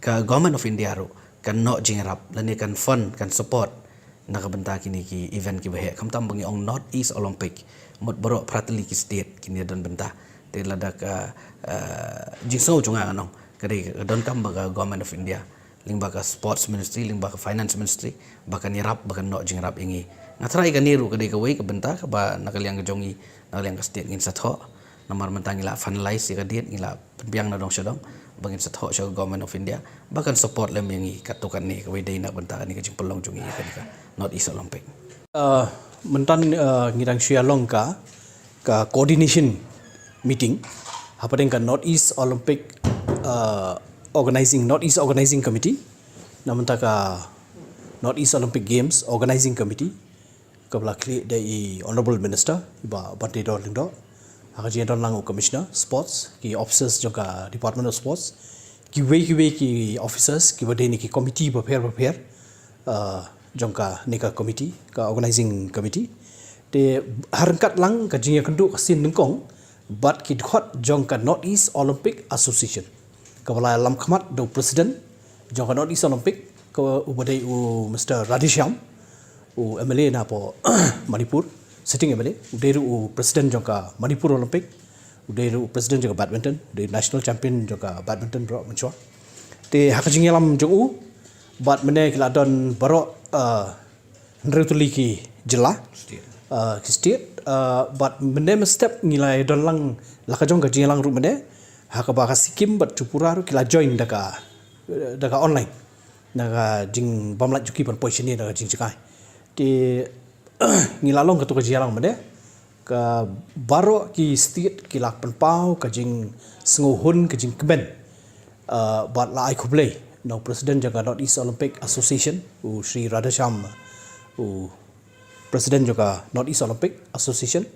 ka Government of India ruh kan noh jingïarap lane kan fund kan support na ka bynta kine ki event kiba heh khamtam ba ngi ong North East Olympic. Mut baroh phra tylli ki state kin ïa don bynta. Te lada ka jingsngew jong nga ngan ong ka dei ka donkam ba ka Government of India lyngba ka Sports Ministry lyngba ka Finance Ministry ba kan ïarap ba kan noh jingïarap ïa ngi. Nga tharai kane ruh ka dei kawei ka bynta kaba na ka liang ka jong ngi na ka liang ka state ngin sa thoh. Namar mynta ngi la finalize ïa ka date ngi la pynbiang na dong sha dong ba ngin sa thoh sha ka Government of India ba kan support lem ïa ngi katto katne kawei dei na ka bynta kane ka jingpynlong jong ngi ïa kane ka North East Olympic. Mynta ngi dang shu ïa long ka ka coordination meeting hapdeng ka North East Olympic Organising North East Organising Committee na mynta ka North East Olympic Games Organising Committee kaba la khlieh da i Honourable Minister i Bah Banteidor Lyngdoh. Ha ka jingdon lang u Commissioner Sports, ki officers jong ka Department of Sports, kiwei kiwei ki officers kiba dei na ki committee bapher bapher, uh, jong kane ka committee, ka organizing committee. Te ha ryngkat lang ka jingïakynduh ka sien nyngkong bad ki dkhot jong ka North East Olympic Association, kaba la lam khmat da u president jong ka North East Olympic, ka uba dei u Mister Radheshyam, u M L A na poh Manipur, sitting M L A, u dei ruh u president jong ka Manipur Olympic, u dei ruh u president jong ka badminton, u dei national champion jong ka badminton baroh mynshuwa. Te ha ka jingïalam jong u bad mynne ki la don baroh, uh, hynriew tylli ki jylla, uh, ki state, uh, bad mynne mynstep ngi la don lang la ka jong ka jingïalang ruh mynne, ha kaba ka Sikkim bad Tripura ruh ki la join da ka, da ka online, na ka jingbymlait jong ki ban poi shane na ka jingjngai. Te ngi la long katto ka jingïalang mynne, ka baroh ki state ki la pynpaw ka jingsngewhun, ka jingkmen, uh, bad la ai khublei na u president jong ka North East Olympic Association, u Shri Radheshyam, u president jong ka North East Olympic Association,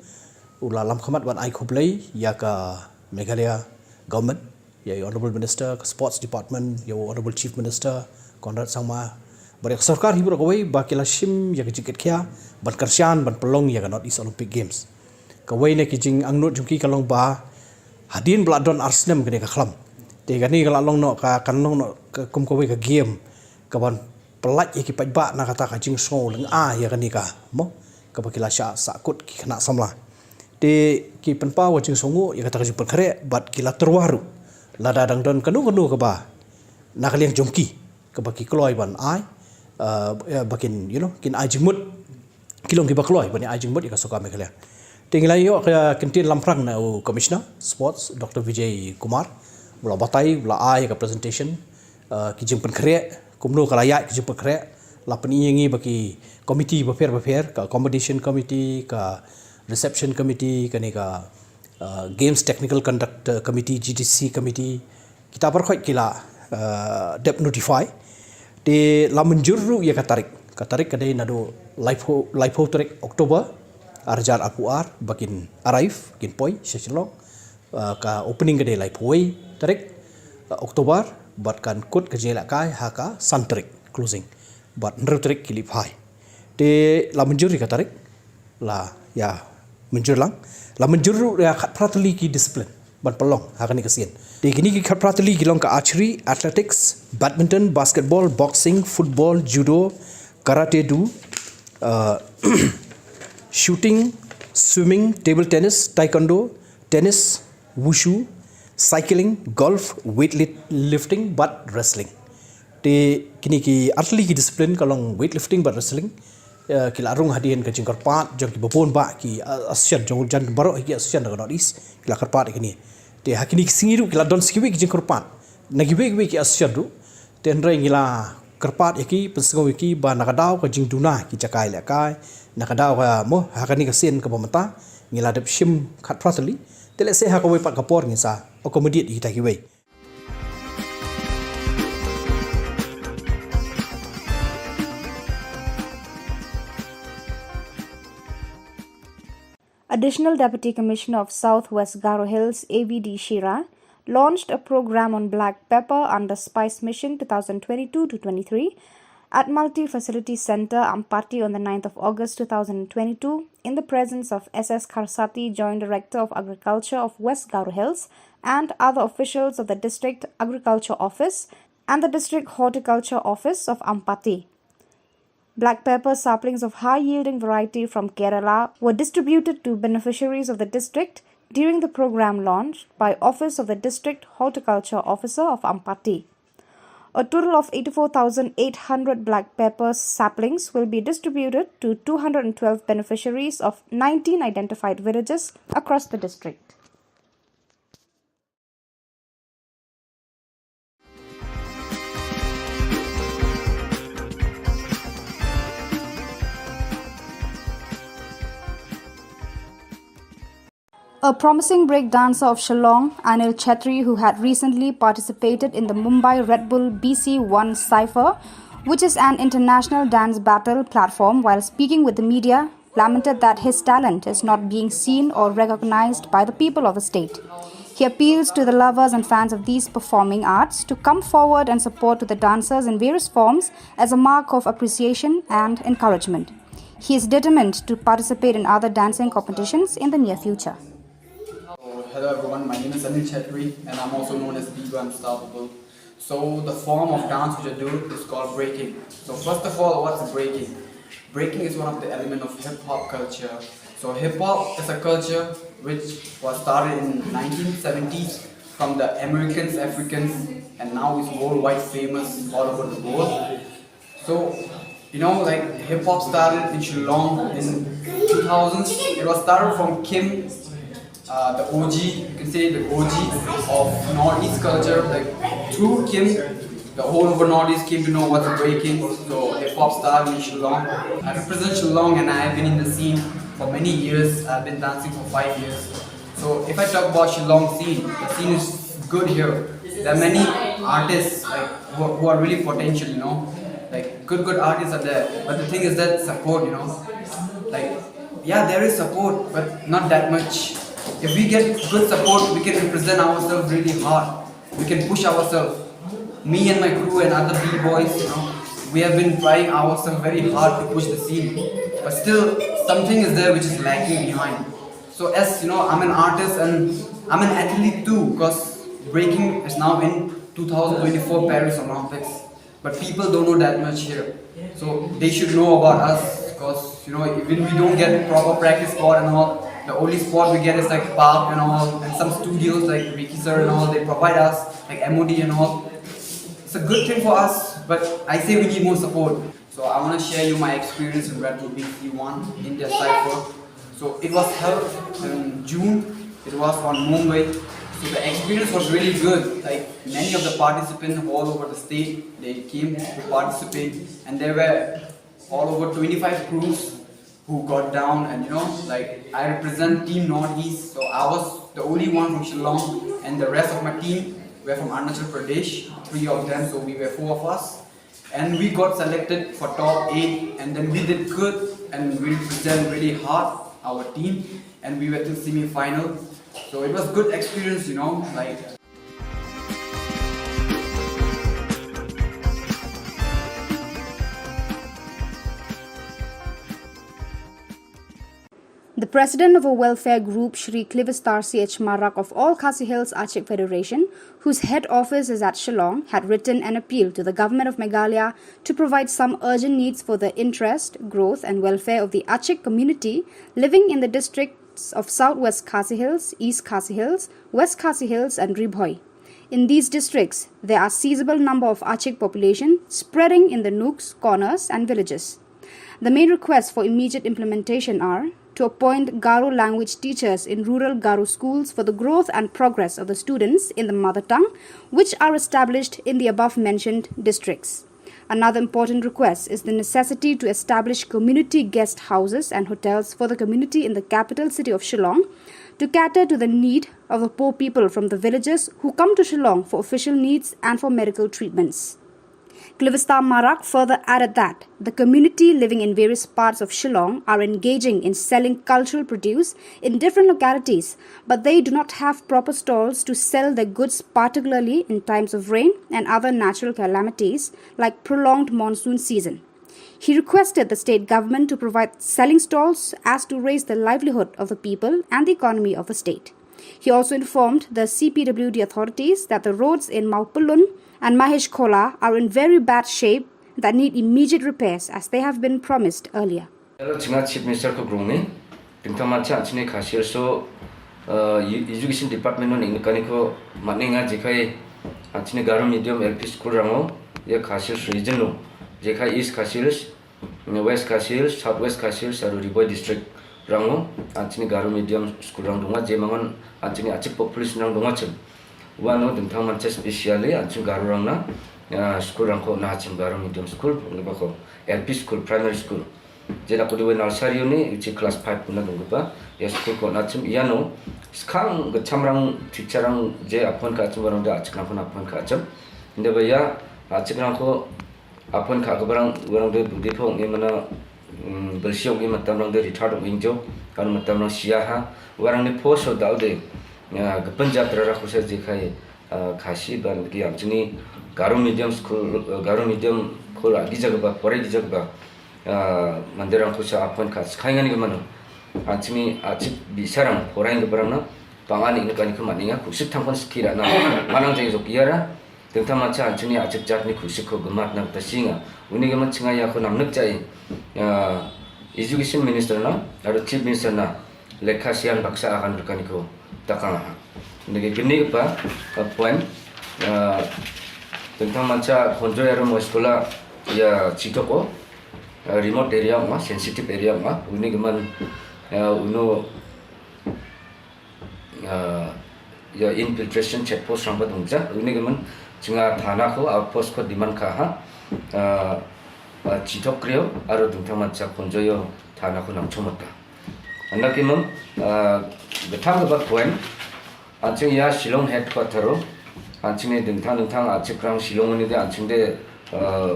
u la lam khmat ban ai khublei ïa ka Meghalaya government, ïa u Honourable Minister ka Sports Department, ïa u Honourable Chief Minister Conrad Sangma, bad ïa ka sorkar hi baroh kawei ba ki la shim ïa ka jingkitkhia ban kyrshan ban pynlong ïa ka North East Olympic Games. Kawei na ki jingangnud jong ki ka long ba hadien ba la don ar snem kane ka khlam, te kane ka la long noh ka, kan long noh ka kum kawei ka game kaban pyllait ïa ki paidbah na kata ka jingsngew lyngngoh ïa kane ka, mo, kaba ki la shah sahkut ki khynnah samla. Te ki pynpaw ka jingsngewnguh ïa kata ka jingpynkhreh bad ki la tyrwa ruh lada dang don kano kano kaba na ka liang jong ki kaba ki kloi ban ai, uh, eh, ba kin, you know, kin ai jingmut, ki long kiba kloi ban ai jingmut ïa ka sorkar Meghalaya. Te ngi la ïoh ka kyntien lamprang na u Commissioner Sports, Doctor Vijay Kumar, u la batai, u la ai ka presentation, uh, ki jingpynkhreh, kumno ka la ïaid ka jingpynkhreh, la pyni ïa ngi ba ki committee bapher bapher, ka accommodation committee, ka reception committee, kane ka, uh, Games Technical Conduct Committee, G T C committee, kita baroh ki la, uh, dep notify. Te la mynjur ruh ïa ka tarik. Ka tarik ka dei naduh laiphew, laiphew tarik October, ar hajar arphew ar, ba kin arrive, kin poi sha Shillong. Uh, ka opening ka dei laiphew wei tarik, uh, October, bad kan kut ka jingïalehkai ha ka san tarik, closing. Bad hynriew tarik ki leit phai. Te la mynjur ïa ka tarik, la ïa mynjur lang, la mynjur ruh ïa khatphra tylli ki discipline ban pynlong ha kane ka sien. Te kine ki khatphra tylli ki long ka archery, athletics, badminton, basketball, boxing, football, judo, karate do, uh, shooting, swimming, table tennis, taekwondo, tennis, wushu, cycling, golf, weightlifting bad wrestling. Te kine ki artylli ki discipline, ka long weightlifting bad wrestling, eh, ki la rung hadien ka jingkyrpad jong kiba bun bah ki, eh, association, jong jan baroh ki association na ka North East ki la kyrpad ïa kine. Te ha kine ki sngi ruh ki la don sa kiwei ki jingkyrpad na kiwei kiwei ki association ruh. Te hynrei ngi la kyrpad ïa ki, pynsngew ïa ki ba na ka daw ka jingduna ki jaka ïalehkai, na ka daw ka, mo, ha kane ka sien kaba mynta ngi la dep shim khatphra tylli. Te lehse ha kawei pat ka por ngin sa accommodate ïa kita kiwei. Additional Deputy Commissioner of South West Garo Hills, A V D Shira, launched a program on black pepper under Spice Mission two thousand twenty-two to twenty-three at Multi Facility Centre, Ampati, on the ninth of August two thousand twenty-two, in the presence of S S Kharsati, Joint Director of Agriculture of West Garo Hills, and other officials of the District Agriculture Office and the District Horticulture Office of Ampati. Black pepper saplings of high-yielding variety from Kerala were distributed to beneficiaries of the district during the program launch by Office of the District Horticulture Officer of Ampati. A total of eighty-four thousand eight hundred black pepper saplings will be distributed to two hundred twelve beneficiaries of nineteen identified villages across the district. A promising break dancer of Shillong, Anil Chetri, who had recently participated in the Mumbai Red Bull B C one Cypher, which is an international dance battle platform, while speaking with the media, lamented that his talent is not being seen or recognized by the people of the state. He appeals to the lovers and fans of these performing arts to come forward and support to the dancers in various forms as a mark of appreciation and encouragement. He is determined to participate in other dancing competitions in the near future. So, hello everyone, my name is Anil Chetri and I'm also known as Diva Unstoppable. So the form of dance which I do is called breaking. So first of all, what's breaking? Breaking is one of the element of hip hop culture. So hip hop is a culture which was started in nineteen seventies from the Americans, Africans, and now is worldwide famous all over the world. So, you know, like hip hop started in Shillong in two thousands. It was started from Kim, uh, the O G, you can say the O G of Northeast culture. Like through Kim, the whole of Northeast came to know what's breaking. So hip hop started in Shillong. I represent Shillong and I have been in the scene for many years. I've been dancing for five years. So if I talk about Shillong scene, the scene is good here. There are many artists like who, who are really potential, you know, like good good artists are there. But the thing is that support, you know, like yeah, there is support, but not that much. If we get good support, we can represent ourselves really hard. We can push ourselves. Me and my crew and other b-boys, you know, we have been trying ourselves very hard to push the scene, but still something is there which is lacking behind. So as you know, I'm an artist and I'm an athlete too, because breaking is now in two thousand twenty-four Paris Olympics. But people don't know that much here. So they should know about us, because you know, even we don't get proper practice spot and all. The only spot we get is like park and all, and some studios like Ricky sir and all. They provide us like M O D and all. It's a good thing for us, but I say we need more support. So I want to share you my experience in Red Bull B C one India Cypher. So it was held in June. It was on Mumbai. So the experience was really good. Like many of the participants all over the state, they came to participate, and there were all over twenty-five crews who got down. And you know, like I represent Team Northeast, so I was the only one from Shillong, and the rest of my team were from Arunachal Pradesh, three of them. So we were four of us. And we got selected for top eight, and then we did good, and we represent really hard our team, and we went to semi-final. So it was good experience, you know, like. The president of a welfare group, Shri Clivistar C H Marak of All Khasi Hills Achik Federation, whose head office is at Shillong, had written an appeal to the Government of Meghalaya to provide some urgent needs for the interest, growth and welfare of the Achik community living in the districts of South West Khasi Hills, East Khasi Hills, West Khasi Hills and Ri Bhoi. In these districts, there are sizable number of Achik population spreading in the nooks, corners and villages. The main requests for immediate implementation are to appoint Garo language teachers in rural Garo schools for the growth and progress of the students in the mother tongue, which are established in the above mentioned districts. Another important request is the necessity to establish community guest houses and hotels for the community in the capital city of Shillong to cater to the need of the poor people from the villages who come to Shillong for official needs and for medical treatments. Clivistar Marak further added that the community living in various parts of Shillong are engaging in selling cultural produce in different localities, but they do not have proper stalls to sell their goods, particularly in times of rain and other natural calamities like prolonged monsoon season. He requested the state government to provide selling stalls as to raise the livelihood of the people and the economy of the state. He also informed the C P W D authorities that the roads in Mawpyllun and Mahesh Khola are in very bad shape that need immediate repairs as they have been promised earlier. Hello, chinga Chief Minister ko grong ni. Tingtang mancha chini khasir so uh, education department no ning kani ko matninga jekai chini Garo medium L P school rango ya khasir region no jekai East Khasi Hills, West Khasi Hills, South West Khasi Hills aru Ri Bhoi district rango. Chini Garo medium school rang dunga je mangon chini achik population rang dunga chim. Wano dingthang mancha specially aching Garo rang na school rang ko na chim Garo medium school ngi ba ko L P school, primary school. Jela ko diwe nursery ni ichi class five kuna dungba ya school ko na chim iano skang gacham rang teacher rang je apon ka chim rang da achik rang ko na apon ka chim. Inde ba ya achik rang ko apon ka ko barang barang de budi ko ngi mana Bel siok i matam rang de rithar dong injo kan matam rang sia ha. Warang ni po so dau de. Gepen jatra ra khusa je khai Khasi ban ki am chini Garo medium school, Garo medium khul agi jaga ba pore gi jaga ba. Mandir rang khusa apon kha skhai ngan ke mano. An chini achik bisarang porain ke barang na. Pangan ini kan ke maninga khusik thangkon skira na. Manang jeng jok iara. Tengtang macha an chini achik jat ni khusik ko gemat na ta singa. Uni gemat singa ya ko nam nek jai. Education minister na, aro chief minister na. Lekha sian baksa akan berkan ko takang ha. Nege geni pa point. Tengtang macha konjo ya rumo sekolah ya chitoko. Remote area ma, sensitive area ma. Uni geman uno ya infiltration check post rang ba dongja. Uni geman chinga thana ko outpost ko demand ka ha. Chitok krio aro dengtang macha konjo yo thana ko nang chomota. Anda ki mem gethang ba point. Anching ya Shillong headquarter ro. Anching ni dengtang dengtang achik rang Shillong ni de anching de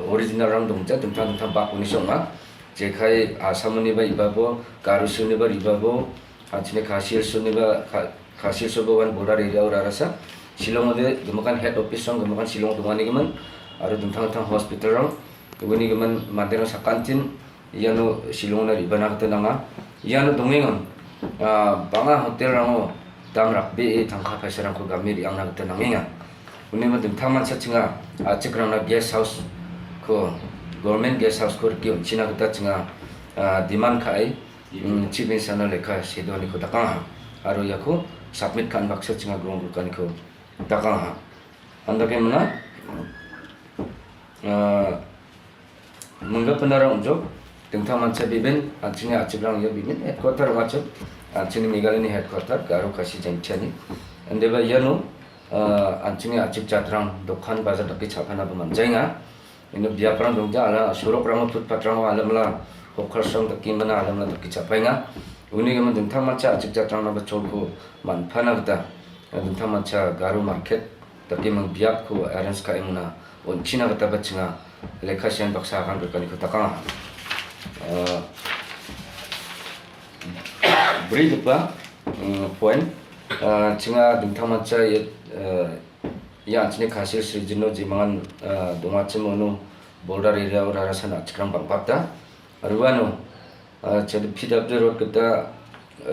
original rang dongja dengtang dengtang bak uni song ma. Jekai Assam ni ba iba bo, Garo Hills ni ba iba bo, anching ni Khasi Hills ni ba Khasi Hills bo wan border area ura rasa. Shillong de gemakan head office rang gemakan Shillong dongani geman. Aro dengtang dengtang hospital rang. Uni geman mandir rang sakantin. Iano Shillong na riba na kata nanga. Iano dongengon. Banga hotel rango dam rakbe e tangka paisa rangko gami riang na kata nangenga. Uni ma dengtang man sa chinga achik rang na guest house ko government guest house ko riki unchi na kata chinga demand ka ai. Chief minister na lekha sedo ni ko takang ha. Aro yako submit kan baksa chinga grong kan ko takang ha. Anda ke mana? Mengga penara unjuk tengtang mancha bibin anchini achik rang ya bibin headquarter wachuk anchini Meghalaya ni headquarter Garo Khasi Jaiñtia ni. Ande ba yano anchini achik jatrang dokan bazar daki chapana ba manjainga. Ino biaprang dongja ala surok rang footpath rang alam la hokar sang daki mana alam la daki chapainga. Uni gaman tengtang mancha achik jatrang na ba cholko manpana kata tengtang mancha Garo market. Tapi mang biap ko arrange ka imna un china kata ba chinga lekha sian baksa kan berkani ko takang. Beri depa point chinga dengtang mancha ya chini Khasi Hills region no jimangan dongwa chimo no border area ura rasa na chikrang bang bakta. Ruano Chad P W D road kata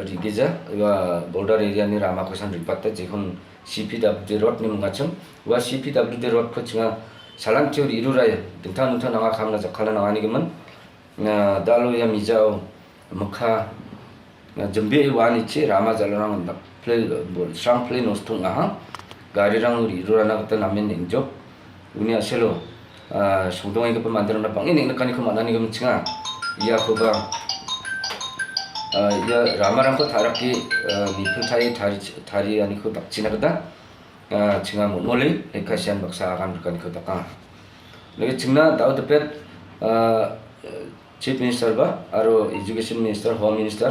rigija wa border area ni rama kosan ripata jihun C P W D road ni mungachung wa C P W D road ko chinga salam tio riru raya dengtang dengtang nanga kham na jakhala nanga ni gemen dalo ya mijao mukha jembe wa ni chi rama jalarang play sang play nos tung aha gari rang riru rana kata namen enjok uni aselo sungdong ing kepa mandir na bang ini nekani ko manani ko mencenga. Iya ko ba iya rama rang ko tharak ki ni pun thari thari thari ani ko tak china kata chinga mo mole eka sian baksa akan berkani ko takang. Lagi chingna dau tepet Chief Minister ba aro Education Minister, Home Minister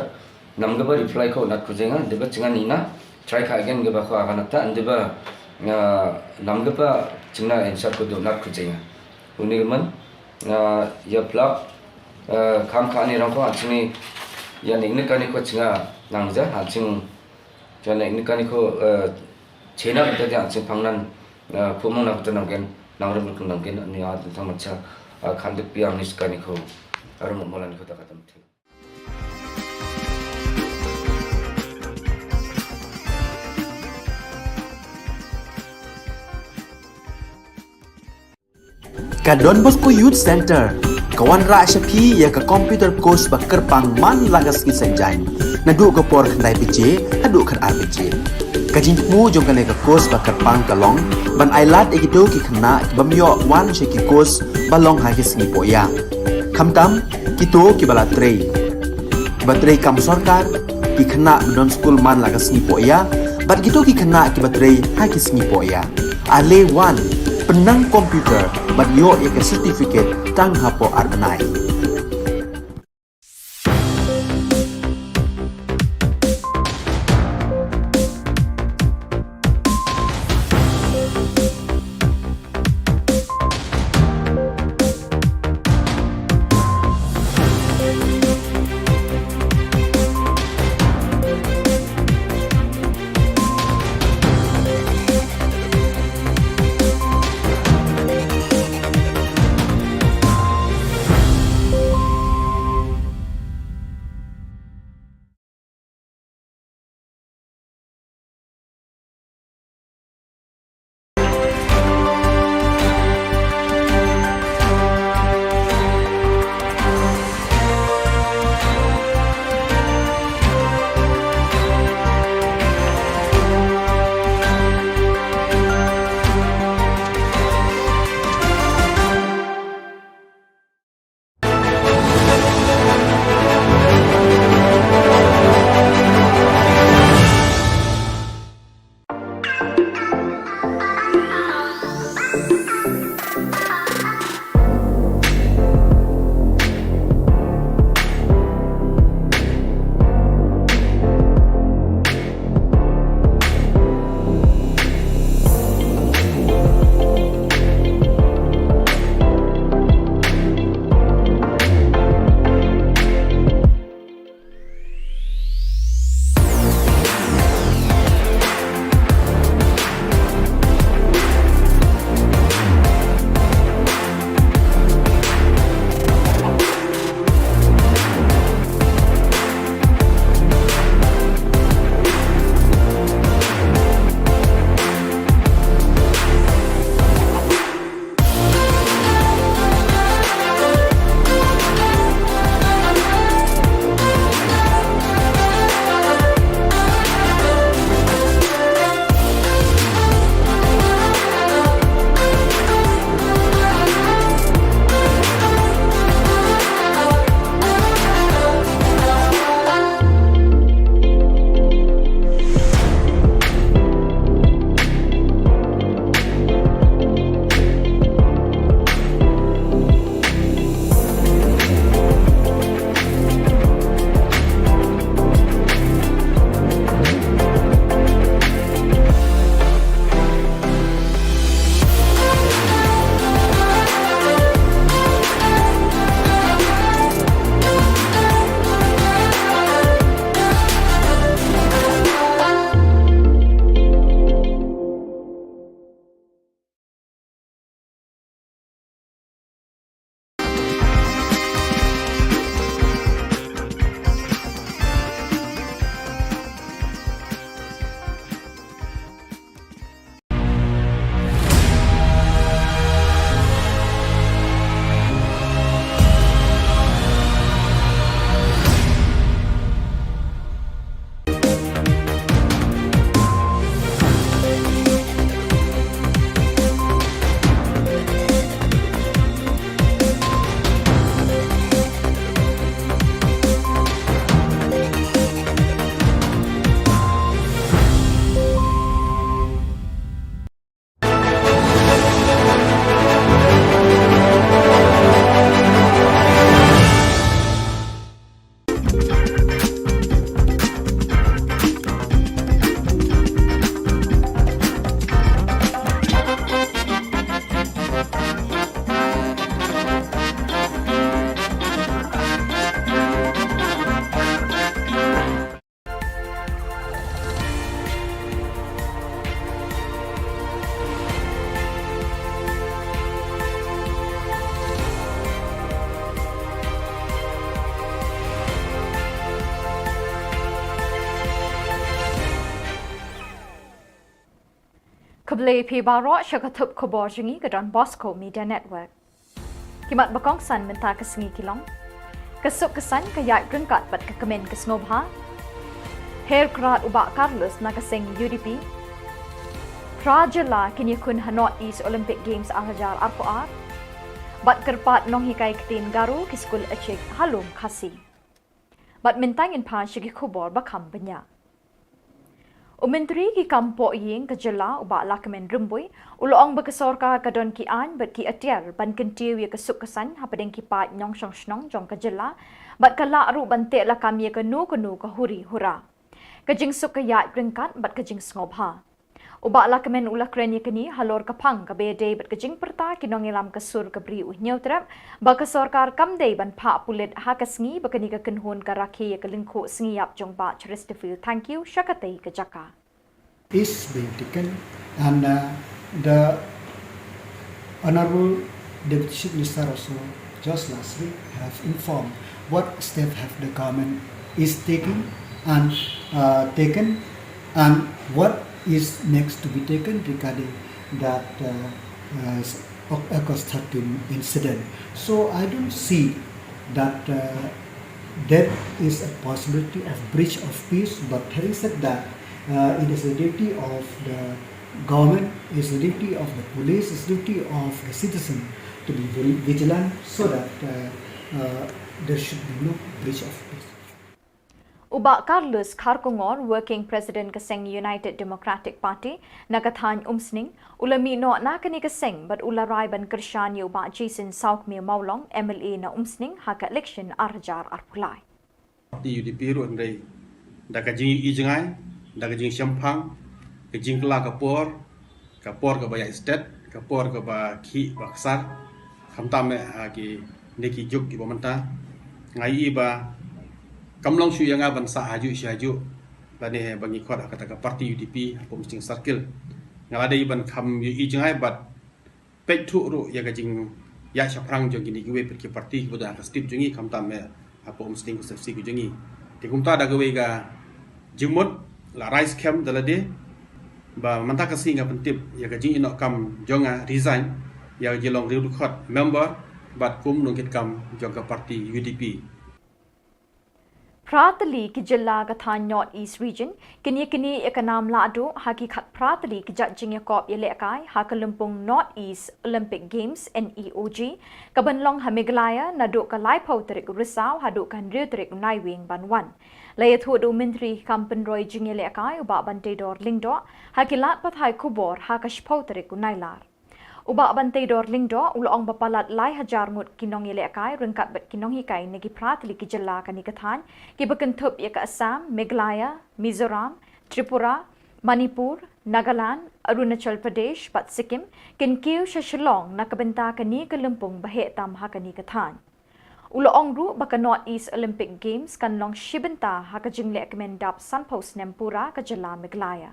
nam gaba reply ko nat kujenga deba chinga nina try ka again gaba ko akan ata deba nam gaba chingna answer ko do nat kujenga. Uni man ya plak kam ka ni rang ko achini ya ning ne kani ko chinga nangja aching jana ning kani ko chena kita dia aching pangnan kumang na kata nanggen nang rum nanggen ni a tentang macha khanduk piang ni sekani ko arum molan ko takata mati. Ka Don Bosco Youth Center ka wanrah sha phi ïa ka computer course ba kyrpang man la ka sngi Saitjaiñ naduh ka por khyndai baje haduh khatar baje. Ka jingthmu jong kane ka course ba kyrpang ka long ban ailad ïa kito ki khynnah ki bym ïoh wan sha ki course ba long ha ki sngi pohïa. Khamtam kito kiba la trei, kiba trei kam sorkar, ki khynnah ba don skul man la ka sngi pohïa bad kito ki khynnah kiba trei ha ki sngi pohïa. Ale wan pynnang computer bad ïoh ïa ka certificate tang hapoh ar bnai. Khublei phi baroh sha ka thup khubor jong ngi ka Don Bosco Media Network. Ki mat ba kongsan mynta ka sngi ki long: ka suk ka saiñ, ka ïaid ryngkat bad ka kmen ka sngewbha. Her krad u Bah Carlos na ka seng U D P. Phra jylla kin ïakhun ha North East Olympic Games ar hajar arphew ar. Bad kyrpad nonghikai ktien Garo ki skul Ïechik ha Lum Khasi. Bad mynta ngin pan sha ki khubor ba kham bniah. U Myntri ki kam pohïing ka jylla u Bah Lahkmen Rymbui u la ong ba ka sorkar ka don ki aiñ bad ki atiar ban kyntiew ïa ka suk ka saiñ hapdeng ki paid nongshong shnong jong ka jylla, bad ka lah ruh ban teh lakam ïa kano kano ka huri hura. Ka jingsuk ka ïaid ryngkat bad ka jingsngewbha. U Bah Lahkmen u la kren ïa kane halor ka phang kaba ïadei bad ka jingpyrta ki nongïalam ka sur ka Bri u Hynñiewtrep ba ka sorkar kam dei ban phah pulit ha ka sngi ba kane ka kynhun ka rakhe ïa ka lyngkhuh sngi ïap jong Bah Chesterfield Thangkhiew sha katei ka jaka. Is being taken, and uh, the Honorable Deputy Chief Minister also just last week have informed what step have the government is taking and uh, taken and what is next to be taken regarding that uh, uh, August thirteen incident. So I don't see that uh, there is a possibility of breach of peace, but having said that, uh, it is the duty of the government, it's the duty of the police, it's the duty of the citizen to be very vigilant so that uh, uh, there should be no breach of peace. U Bah Carlos Kharkongor, Working President ka seng United Democratic Party na ka thaiñ Umsning, u la mih noh na kane ka seng bad u la rai ban kyrshan ïa u Bah Jason Sawkmie Mawlong, M L A na Umsning ha ka election ar hajar arphew lai. Parti U D P ruh hynrei da ka jingïohi jngai, da ka jingshemphang, ka jingkylla ka por, ka por kaba ïaid stet, ka por kaba khih ba ksar, khamtam eh ha kine ki juk kiba mynta. Nga ïohi ba kam long shuh ïa nga ban sah hajuh shi hajuh lane ba ngi khot ha kata ka parti U D P hapoh Umsning Circle. Nga la dei ban kham ïohi jngai bad peit thuh ruh ïa ka jingïaid shaphrang jong kine kiwei pat ki parti kiba don ha ka state jong ngi khamtam eh hapoh Umsning constituency ka jong ngi. Te kumta da kawei ka jingmut la rai skhem da lade ba mynta ka sngi nga pyntip ïa ka jingïehnoh kam jong nga resign ïa ka jinglong riewdkhot member bad kum nongkitkam jong ka parti U D P. Phra tylli ki jylla ka thaiñ North East Region kin ïaknieh ïa ka nam lahduh ha ki khatphra tylli ki jait jingïakop ïalehkai ha ka lympung North East Olympic Games, N E O G, kaban long ha Meghalaya naduh ka laiphew tarik u Risaw haduh ka hynriew tarik u Naiwieng ban wan. La ïathuh da u Myntri kam pynroi jingïalehkai u Bah Banteidor Lyngdoh ha ki lad pathai khubor ha ka shiphew tarik u Nailar. U Bah Banteidor Lyngdoh u la ong ba palat lai hajar ngut ki nongïalehkai ryngkat bad ki nonghikai na ki phra tylli ki jylla kane ka thaiñ kiba kynthup ïa ka Assam, Meghalaya, Mizoram, Tripura, Manipur, Nagaland, Arunachal Pradesh bad Sikkim kin kiew sha Shillong na ka bynta kane ka lympung ba heh tam ha kane ka thaiñ. U la ong ruh ba ka North East Olympic Games kan long shi bynta ha ka jinglehkmen dap sanphew snem pura ka jylla Meghalaya.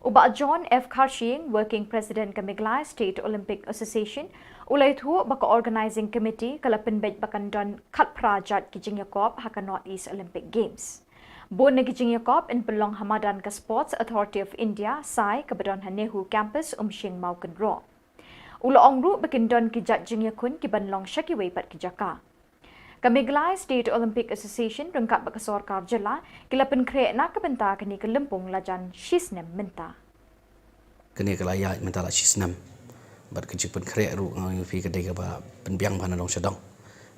U Bah John F Kharshiing, Working President ka Meghalaya State Olympic Association, u la ïathuh ba ka Organising Committee ka la pynbeit ba kan don khatphra jait ki jingïakop ha ka North East Olympic Games. Bun na ki jingïakop yn pynlong ha madan ka Sports Authority of India, SAI, kaba don ha NEHU Campus, Umsning Mawkynroh. U la ong ruh ba kin don ki jait jingïakhun kiban long sha kiwei pat ki jaka. Ka Meghalaya State Olympic Association ryngkat bad ka sorkar jylla ki la pynkhreh na ka bynta kane ka lympung lajan shi snem mynta. Kane ka la ïaid mynta la shi snem bad ka jingpynkhreh ruh nga ong ïa phi ka dei kaba pynbiang bha na dong sha dong.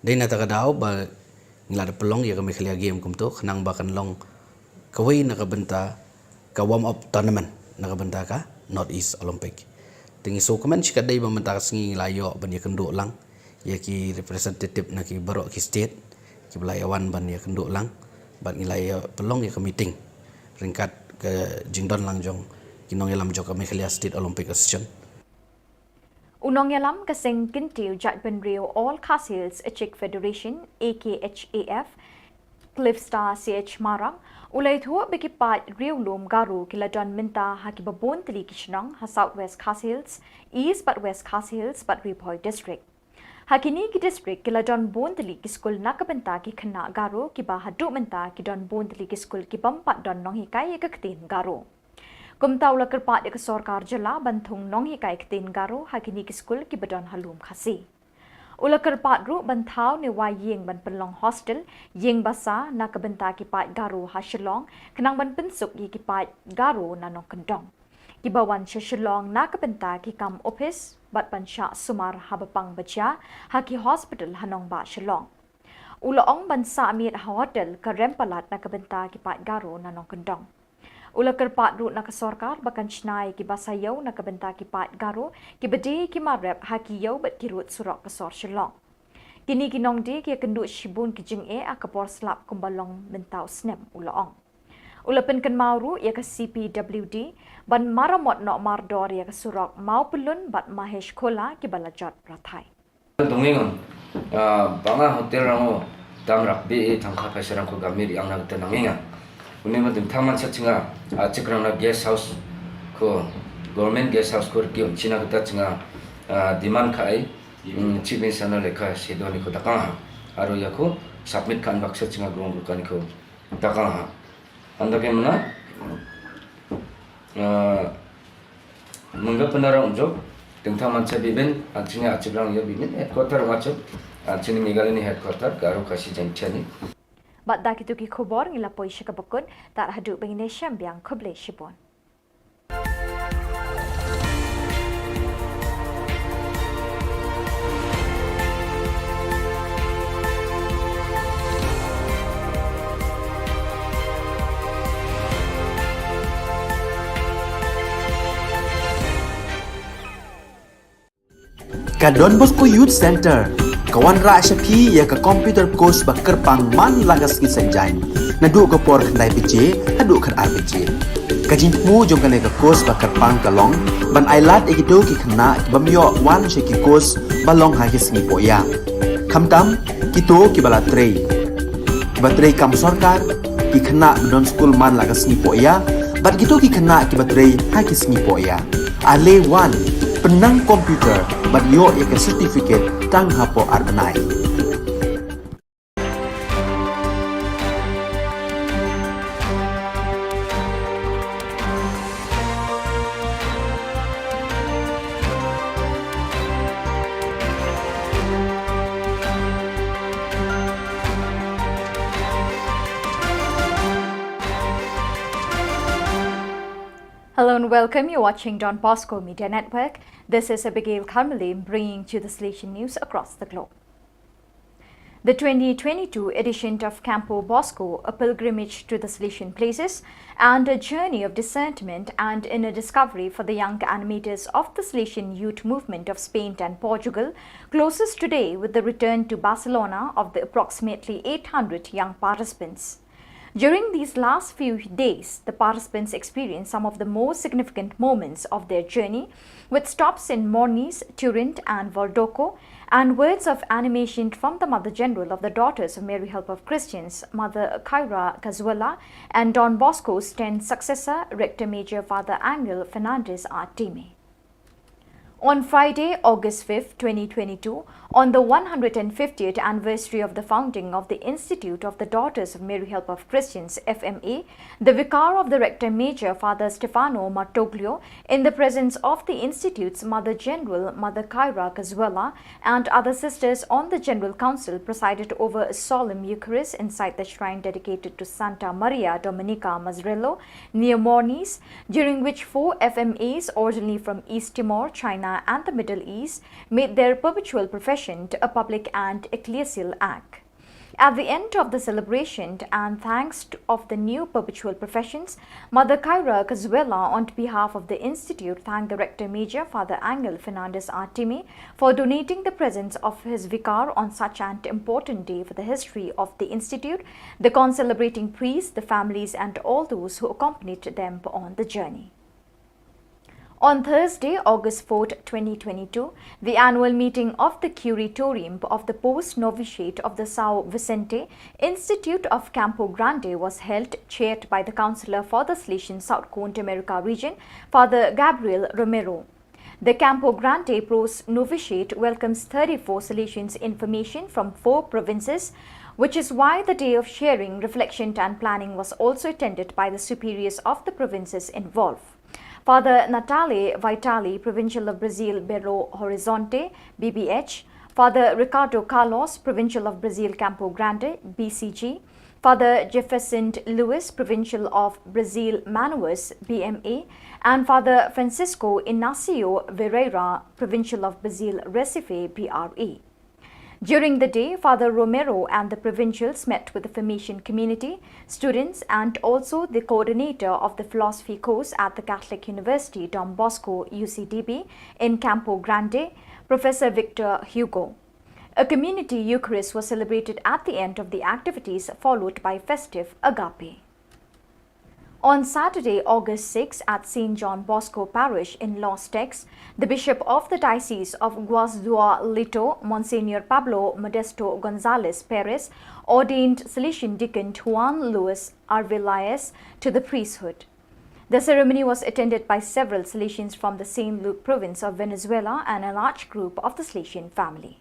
Dei na kata ka daw ba ngi la da pynlong ïa ka Meghalaya Game kumto khnang ba kan long kawei na ka bynta ka warm up tournament na ka bynta ka North East Olympic. Te ngi sngewkmen shikatdei ba mynta ka sngi ngi la ïoh ban ïakynduh lang ïa ki representative na ki baroh ki state kiba la ïa wan ban ïakynduh lang bad ngi la ïa pynlong ïa ka meeting ryngkat ka jingdon lang jong ki nongïalam jong ka Meghalaya State Olympic Association. U nongïalam ka seng kyntiew jaitbynriew All Khasi Hills Ïechik Federation, A K H A F, Cliffstar C H Marak u la ïathuh ba ki paid riewlum Garo ki la don mynta ha kiba bun tylli ki shnong ha South West Khasi Hills, East bad West Khasi Hills bad Ri Bhoi District. Ha kine ki district ki la don bun tylli ki skul na ka bynta ki khynnah Garo kiba haduh mynta ki don bun tylli ki skul ki bym pat don nonghikai ïa ka ktien Garo. Kumta u la kyrpad ïa ka sorkar jylla ban thung nonghikai ktien Garo ha kine ki skul kiba don ha lum Khasi. U la kyrpad ruh ban thaw ne wai ïing ban pynlong hostel, ïing basa na ka bynta ki paid Garo ha Shillong, khnang ban pynsuk ïa ki paid Garo na nongkyndong kiba wan sha Shillong na ka bynta ki kam ophis bad ban shah sumar haba pang ba jia ha ki hospital ha nongbah Shillong. U la ong ban sah miet ha hotel ka rem palat na ka bynta ki paid Garo na nongkyndong. U la kyrpad ruh na ka sorkar ba kan shna ïa ki basa ïew na ka bynta ki paid Garo kiba die ki mar rep ha ki ïew bad ki rud surok ka sor Shillong. Kine ki nongdie ki ïakynduh shibun ki jingeh ha ka por slap kumba long mynta u snem, u la ong. U la pynkynmaw ruh ïa ka C P W D ban maramot noh mardor ïa ka surok Mawpyllun bad Mahesh Khola kiba la jot rathai. Dongeng, ah, ba nga hotel rang o, dam rak bi, eh, thangkha phaisa rang ko gamir yang na kata nangeng. Uni ma ding thaman sa chinga, ah, chikrang na guest house ko, government guest house ko riki on china kata chinga, ah, demand ka ai, mm, chief minister na lekha sedo ni ko takang ha. Aro ya ko submit kan baksa chinga grong ko kan ko takang ha. Anda ke mana? Ah, Mengga penara unjuk, tengtang mansa bibin, anchini achibrang ya bibin, headquarter wachuk, anchini Meghalaya ni headquarter, Garo Khasi Jaintia ni. Bad da kitu ki khubor ngi la poi sha kaba kut, tad haduh ba ngin ïashem biang, khublei shibun. Ka Don Bosco Youth Center ka wanrah sha phi ïa ka computer course ba kyrpang man la ka sngi Saitjaiñ, naduh ka por khyndai baje haduh khatar baje. Ka jingthmu jong kane ka course ba kyrpang ka long ban ailad ïa kito ki khynnah ki bym ïoh wan sha ki course ba long ha ki sngi pohïa, khamtam kito kiba la trei, kiba trei kam sorkar, ki khynnah ba don skul man la ka sngi pohïa, bad kito ki khynnah kiba trei ha ki sngi pohïa. Ale wan, pynnang computer bad ïoh ïa ka certificate tang hapoh ar bnai. Hello and welcome. You're watching Don Bosco Media Network. This is Abigail Karmalim bringing to the Salesian news across the globe. The twenty twenty-two edition of Campo Bosco, a pilgrimage to the Salesian places and a journey of discernment and inner discovery for the young animators of the Salesian youth movement of Spain and Portugal, closes today with the return to Barcelona of the approximately eight hundred young participants. During these last few days, the participants experienced some of the most significant moments of their journey, with stops in Mornis, Turin, and Voldoco, and words of animation from the Mother General of the Daughters of Mary Help of Christians, Mother Khaira Cazuela, and Don Bosco's tenth successor, Rector Major Father Angel Fernandez Artime. On Friday, August fifth, twenty twenty-two, on the one hundred fiftieth anniversary of the founding of the Institute of the Daughters of Mary Help of Christians, F M A, the Vicar of the Rector Major, Father Stefano Martoglio, in the presence of the Institute's Mother General, Mother Khaira Cazuela, and other sisters on the General Council, presided over a solemn Eucharist inside the shrine dedicated to Santa Maria Domenica Mazzarello, near Mornis, during which four F M As, originally from East Timor, China, and the Middle East, made their perpetual profession a public and ecclesial act. At the end of the celebration, and thanks to, of the new perpetual professions, Mother Khaira Cazuela, on behalf of the Institute, thanked the Rector Major, Father Angel Fernandez Artime, for donating the presence of his vicar on such an important day for the history of the Institute, the concelebrating priests, the families, and all those who accompanied them on the journey. On Thursday, August fourth, twenty twenty-two, the annual meeting of the Curatorium of the Post Novitiate of the São Vicente Institute of Campo Grande was held, chaired by the Councillor for the Salesian South Cone America region, Father Gabriel Romero. The Campo Grande Post Novitiate welcomes thirty-four Salesians in formation from four provinces, which is why the day of sharing, reflection, and planning was also attended by the superiors of the provinces involved. Father Natale Vitali, Provincial of Brazil Belo Horizonte, B B H, Father Ricardo Carlos, Provincial of Brazil Campo Grande, B C G, Father Jefferson Lewis, Provincial of Brazil Manaus, B M A, and Father Francisco Inácio Vieira, Provincial of Brazil Recife, B R E. During the day, Father Romero and the provincials met with the formation community, students, and also the coordinator of the philosophy course at the Catholic University Don Bosco, U C D B, in Campo Grande, Professor Victor Hugo. A community Eucharist was celebrated at the end of the activities, followed by festive Agape. On Saturday, August six, at Saint John Bosco Parish in Los Teques, the Bishop of the Diocese of Guasdualito, Monsignor Pablo Modesto Gonzalez Perez, ordained Salesian Deacon Juan Luis Arvelaez to the priesthood. The ceremony was attended by several Salesians from the Saint Luke province of Venezuela and a large group of the Salesian family.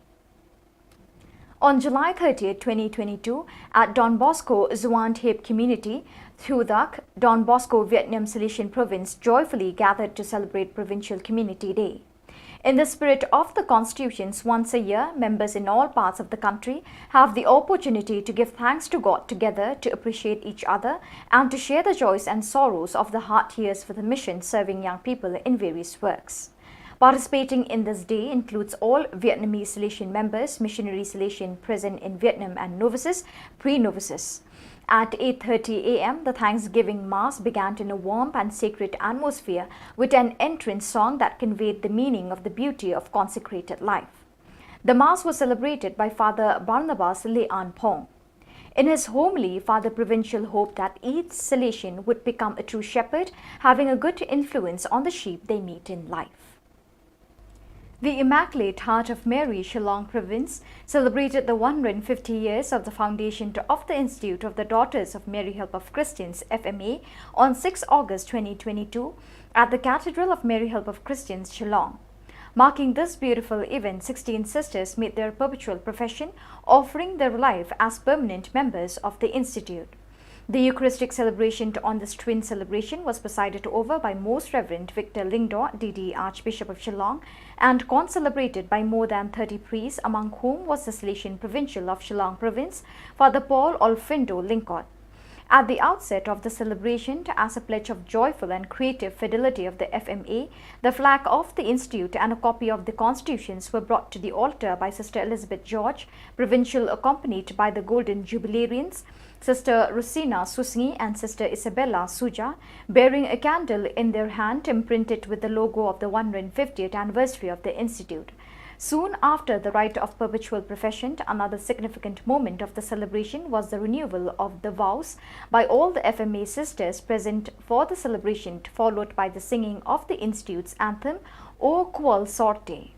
On July thirtieth, twenty twenty-two, at Don Bosco Zuan Thep Community, Thudak, Don Bosco Vietnam Salesian Province joyfully gathered to celebrate Provincial Community Day. In the spirit of the constitutions, once a year, members in all parts of the country have the opportunity to give thanks to God together, to appreciate each other, and to share the joys and sorrows of the hard years for the mission serving young people in various works. Participating in this day includes all Vietnamese Salesian members, missionary Salesian present in Vietnam, and novices, pre-novices. At eight thirty a m, the Thanksgiving Mass began in a warm and sacred atmosphere with an entrance song that conveyed the meaning of the beauty of consecrated life. The Mass was celebrated by Father Barnabas Leon Phong. In his homily, Father Provincial hoped that each Salesian would become a true shepherd, having a good influence on the sheep they meet in life. The Immaculate Heart of Mary, Shillong Province, celebrated the one hundred fifty years of the foundation of the Institute of the Daughters of Mary Help of Christians, F M A, on sixth August twenty twenty-two at the Cathedral of Mary Help of Christians, Shillong. Marking this beautiful event, sixteen sisters made their perpetual profession, offering their life as permanent members of the Institute. The Eucharistic celebration on this twin celebration was presided over by Most Reverend Victor Lyngdoh, D D, Archbishop of Shillong, and concelebrated by more than thirty priests, among whom was the Salesian Provincial of Shillong Province, Father Paul Olfindo Lyngkot. At the outset of the celebration, as a pledge of joyful and creative fidelity of the F M A, the flag of the Institute and a copy of the constitutions were brought to the altar by Sister Elizabeth George, Provincial, accompanied by the Golden Jubilarians, Sister Rosina Susngi and Sister Isabella Suja, bearing a candle in their hand imprinted with the logo of the one hundred fiftieth anniversary of the Institute. Soon after the rite of perpetual profession, another significant moment of the celebration was the renewal of the vows by all the F M A sisters present for the celebration, followed by the singing of the Institute's anthem, O Kuol Sorte.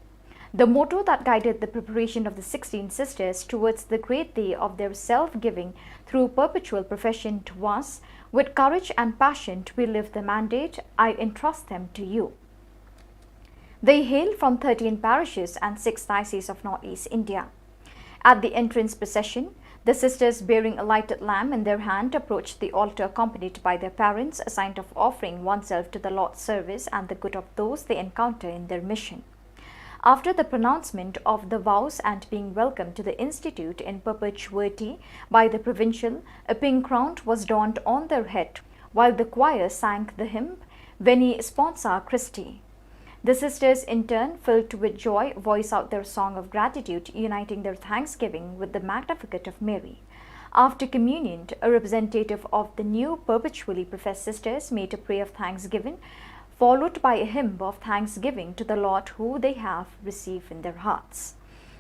The motto that guided the preparation of the sixteen sisters towards the great day of their self-giving through perpetual profession was, "With courage and passion we live the mandate, I entrust them to you." They hail from thirteen parishes and six diocese of Northeast India. At the entrance procession, the sisters, bearing a lighted lamp in their hand, approached the altar accompanied by their parents, a sign of offering oneself to the Lord's service and the good of those they encounter in their mission. After the pronouncement of the vows and being welcomed to the Institute in perpetuity by the Provincial, a pink crown was donned on their head, while the choir sang the hymn, Veni Sponsa Christi. The sisters, in turn, filled with joy, voice out their song of gratitude, uniting their thanksgiving with the Magnificat of Mary. After communion, a representative of the new perpetually professed sisters made a prayer of thanksgiving, followed by a hymn of thanksgiving to the Lord who they have received in their hearts.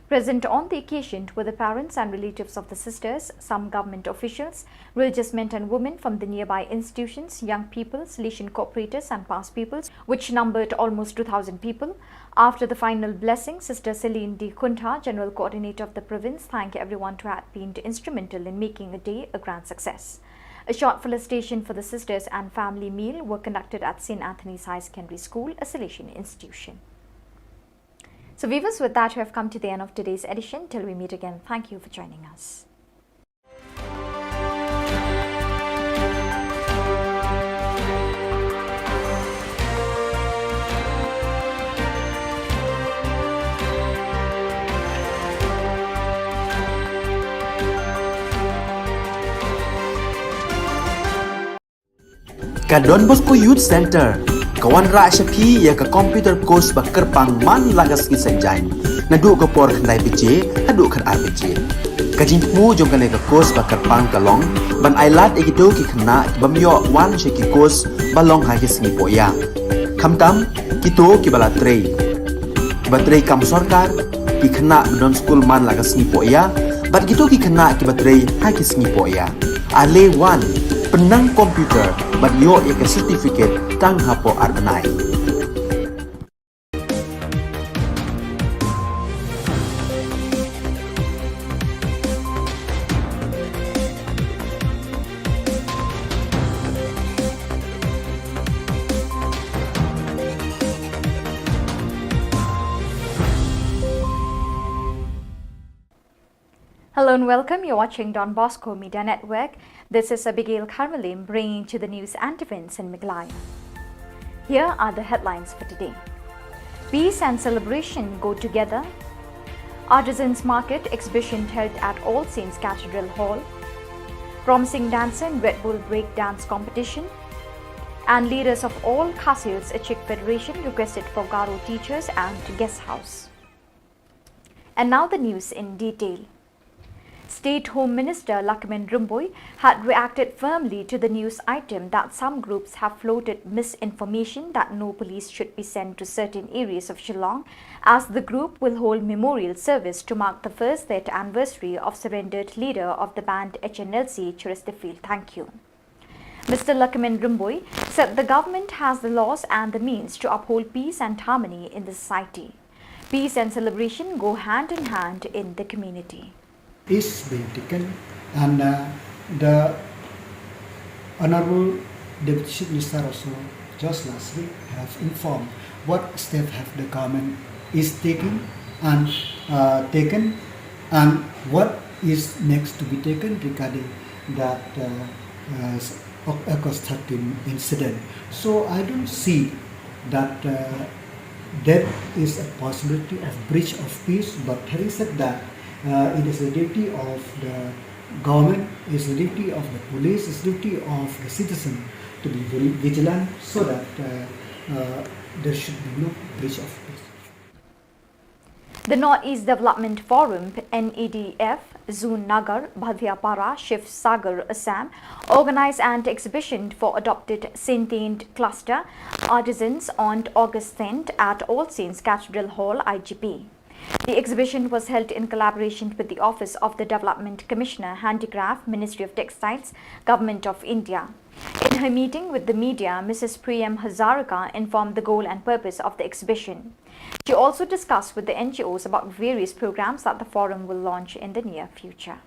Present on the occasion were the parents and relatives of the sisters, some government officials, religious men and women from the nearby institutions, young people, Salesian cooperators and past pupils, which numbered almost two thousand people. After the final blessing, Sister Celine D Khuntha, General Coordinator of the province, thanked everyone who had been instrumental in making a day a grand success. A short felicitation for the sisters and family meal were conducted at Saint Anthony's High Secondary School, a Salesian institution. So viewers, with that, we have come to the end of today's edition. Till we meet again, thank you for joining us. Ka Don Bosco Youth Centre ka wanrah sha phi ïa ka computer course ba kyrpang man la ka sngi Saitjaiñ, naduh ka por khyndai baje haduh khatar baje. Ka jingthmu jong kane ka course ba kyrpang ka long ban ailad ïa kito ki khynnah ki bym ïoh wan sha ki course ba long ha ki sngi pohïa, khamtam kito kiba la trei, kiba trei kam sorkar, ki khynnah ba don skul man la ka sngi pohïa, bad kito ki khynnah kiba trei ha ki sngi pohïa. Ale wan, pynnang computer bad ïoh ïa ka certificate tang hapoh ar bnai. Hello and welcome. You're watching Don Bosco Media Network. This is Abigail Kharmalim bringing to the news and events in Meghalaya. Here are the headlines for today. Peace and celebration go together. Artisans Market exhibition held at All Saints Cathedral Hall. Promising dancer in Red Bull break dance competition. And leaders of all Khasi Hills Achik Federation requested for Garo teachers and guest house. And now the news in detail. State Home Minister Lahkmen Rymbui had reacted firmly to the news item that some groups have floated misinformation that no police should be sent to certain areas of Shillong, as the group will hold memorial service to mark the first death anniversary of surrendered leader of the banned H N L C, Cheristerfield Thangkhiew. Mister Lahkmen Rymbui said the government has the laws and the means to uphold peace and harmony in the society. Peace and celebration go hand in hand in the community. Is being taken, and uh, the Honorable Deputy Chief Minister also just last week have informed what step have the government is taking and uh, taken, and what is next to be taken regarding that uh, uh, August thirteen incident. So I don't see that uh, there is a possibility of breach of peace. But having said that, uh, it is the duty of the government, it's the duty of the police, it's the duty of the citizen to be very vigilant so that uh, uh, there should be no breach of peace. The Northeast Development Forum, N E D F, Zunnagar, Bhadhiapara, Shivsagar, Assam, organized an exhibition for adopted Sentient Cluster artisans on August tenth at All Saints Cathedral Hall, I G P. The exhibition was held in collaboration with the Office of the Development Commissioner, Handicraft, Ministry of Textiles, Government of India. In her meeting with the media, Missus Priyam Hazarika informed the goal and purpose of the exhibition. She also discussed with the N G Os about various programs that the forum will launch in the near future.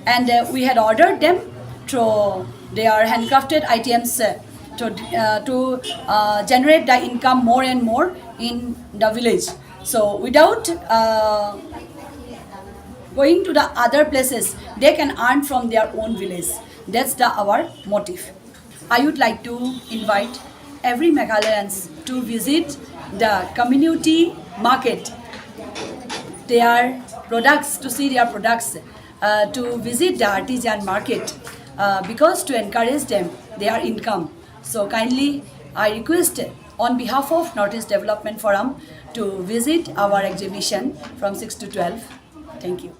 And uh, we had ordered them through their handcrafted items uh, to, uh, to uh, generate the income more and more in the village. So without uh, going to the other places, they can earn from their own village. That's the our motive. I would like to invite every Meghalayans to visit the community market, their products, to see their products, uh, to visit the artisan market, uh, because to encourage them, their income. So kindly, I request on behalf of Northeast Development Forum to visit our exhibition from six to twelve. Thank you.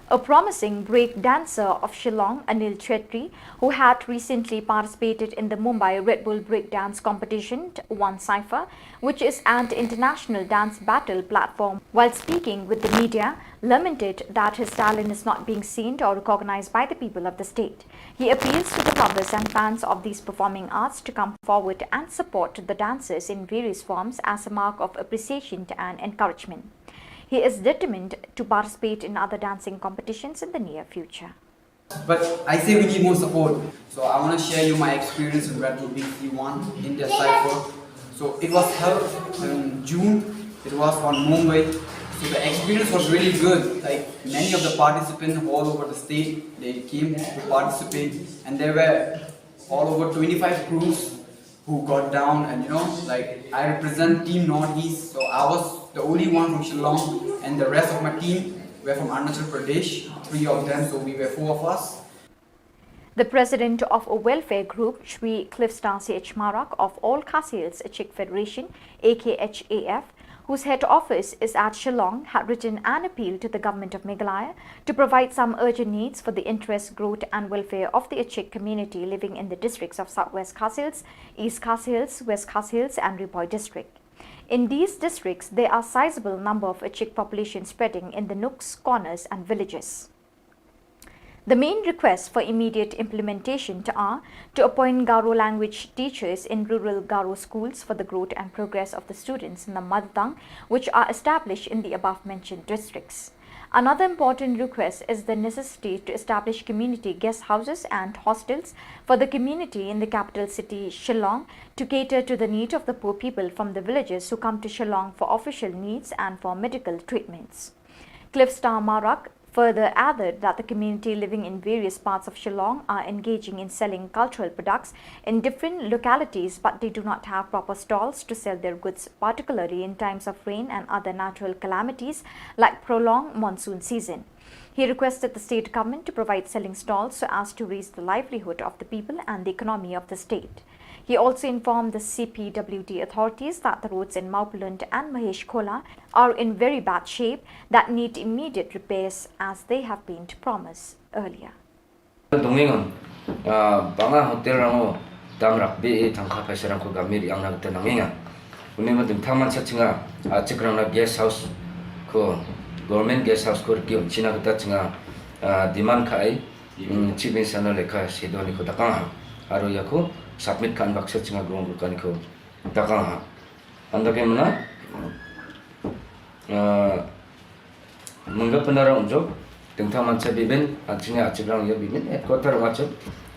A promising break dancer of Shillong, Anil Chhetri, who had recently participated in the Mumbai Red Bull Breakdance Competition, won Cypher, which is an international dance battle platform, while speaking with the media, lamented that his talent is not being seen or recognized by the people of the state. He appeals to the lovers and fans of these performing arts to come forward and support the dancers in various forms as a mark of appreciation and encouragement. He is determined to participate in other dancing competitions in the near future. But I say we need more support. So I want to share you my experience in Red Bull B C one in their cypher. So it was held in June. It was on Mumbai. So the experience was really good. Like, many of the participants all over the state, they came to participate, and there were all over twenty-five crews who got down, and you know, like, I represent Team Northeast, so I was the only one from Shillong, and the rest of my team were from Arunachal Pradesh, three of them, so we were four of us. The president of a welfare group, Shri Cliffstar C H Marak of All Khasi Hills Achik Federation, A K H A F, whose head office is at Shillong, had written an appeal to the Government of Meghalaya to provide some urgent needs for the interest, growth and welfare of the Achik community living in the districts of South West Khasi Hills, East Khasi Hills, West Khasi Hills and Ri Bhoi district. In these districts, there are sizable number of Achik population spreading in the nooks, corners and villages. The main request for immediate implementation to are to appoint Garo language teachers in rural Garo schools for the growth and progress of the students in the mother tongue, which are established in the above mentioned districts. Another important request is the necessity to establish community guest houses and hostels for the community in the capital city Shillong to cater to the need of the poor people from the villages who come to Shillong for official needs and for medical treatments. Cliffstar Marak further added that the community living in various parts of Shillong are engaging in selling cultural products in different localities, but they do not have proper stalls to sell their goods, particularly in times of rain and other natural calamities like prolonged monsoon season. He requested the state government to provide selling stalls so as to raise the livelihood of the people and the economy of the state. He also informed the C P W D authorities that the roads in Mawphlun and Mahesh Khola are in very bad shape that need immediate repairs as they have been promised earlier. Dongingon, ah, banga hotel rango dam rakbi e tangka paisa rangko gamir yang na gita nanginga. Uni ma dingtang man sa chinga, ah, chikrang na guest house ko, government guest house ko riki china gita chinga, ah, demand ka ai, mm, chief minister na lekha sedo ni ko takang ha. Aro ya ko submit kan baksa chinga grong ko kan ko takang ha. Anda ke mana? Ah, mengga penara unjuk, tengtang mansa bibin, anchini achibrang ya bibin, headquarter wachuk,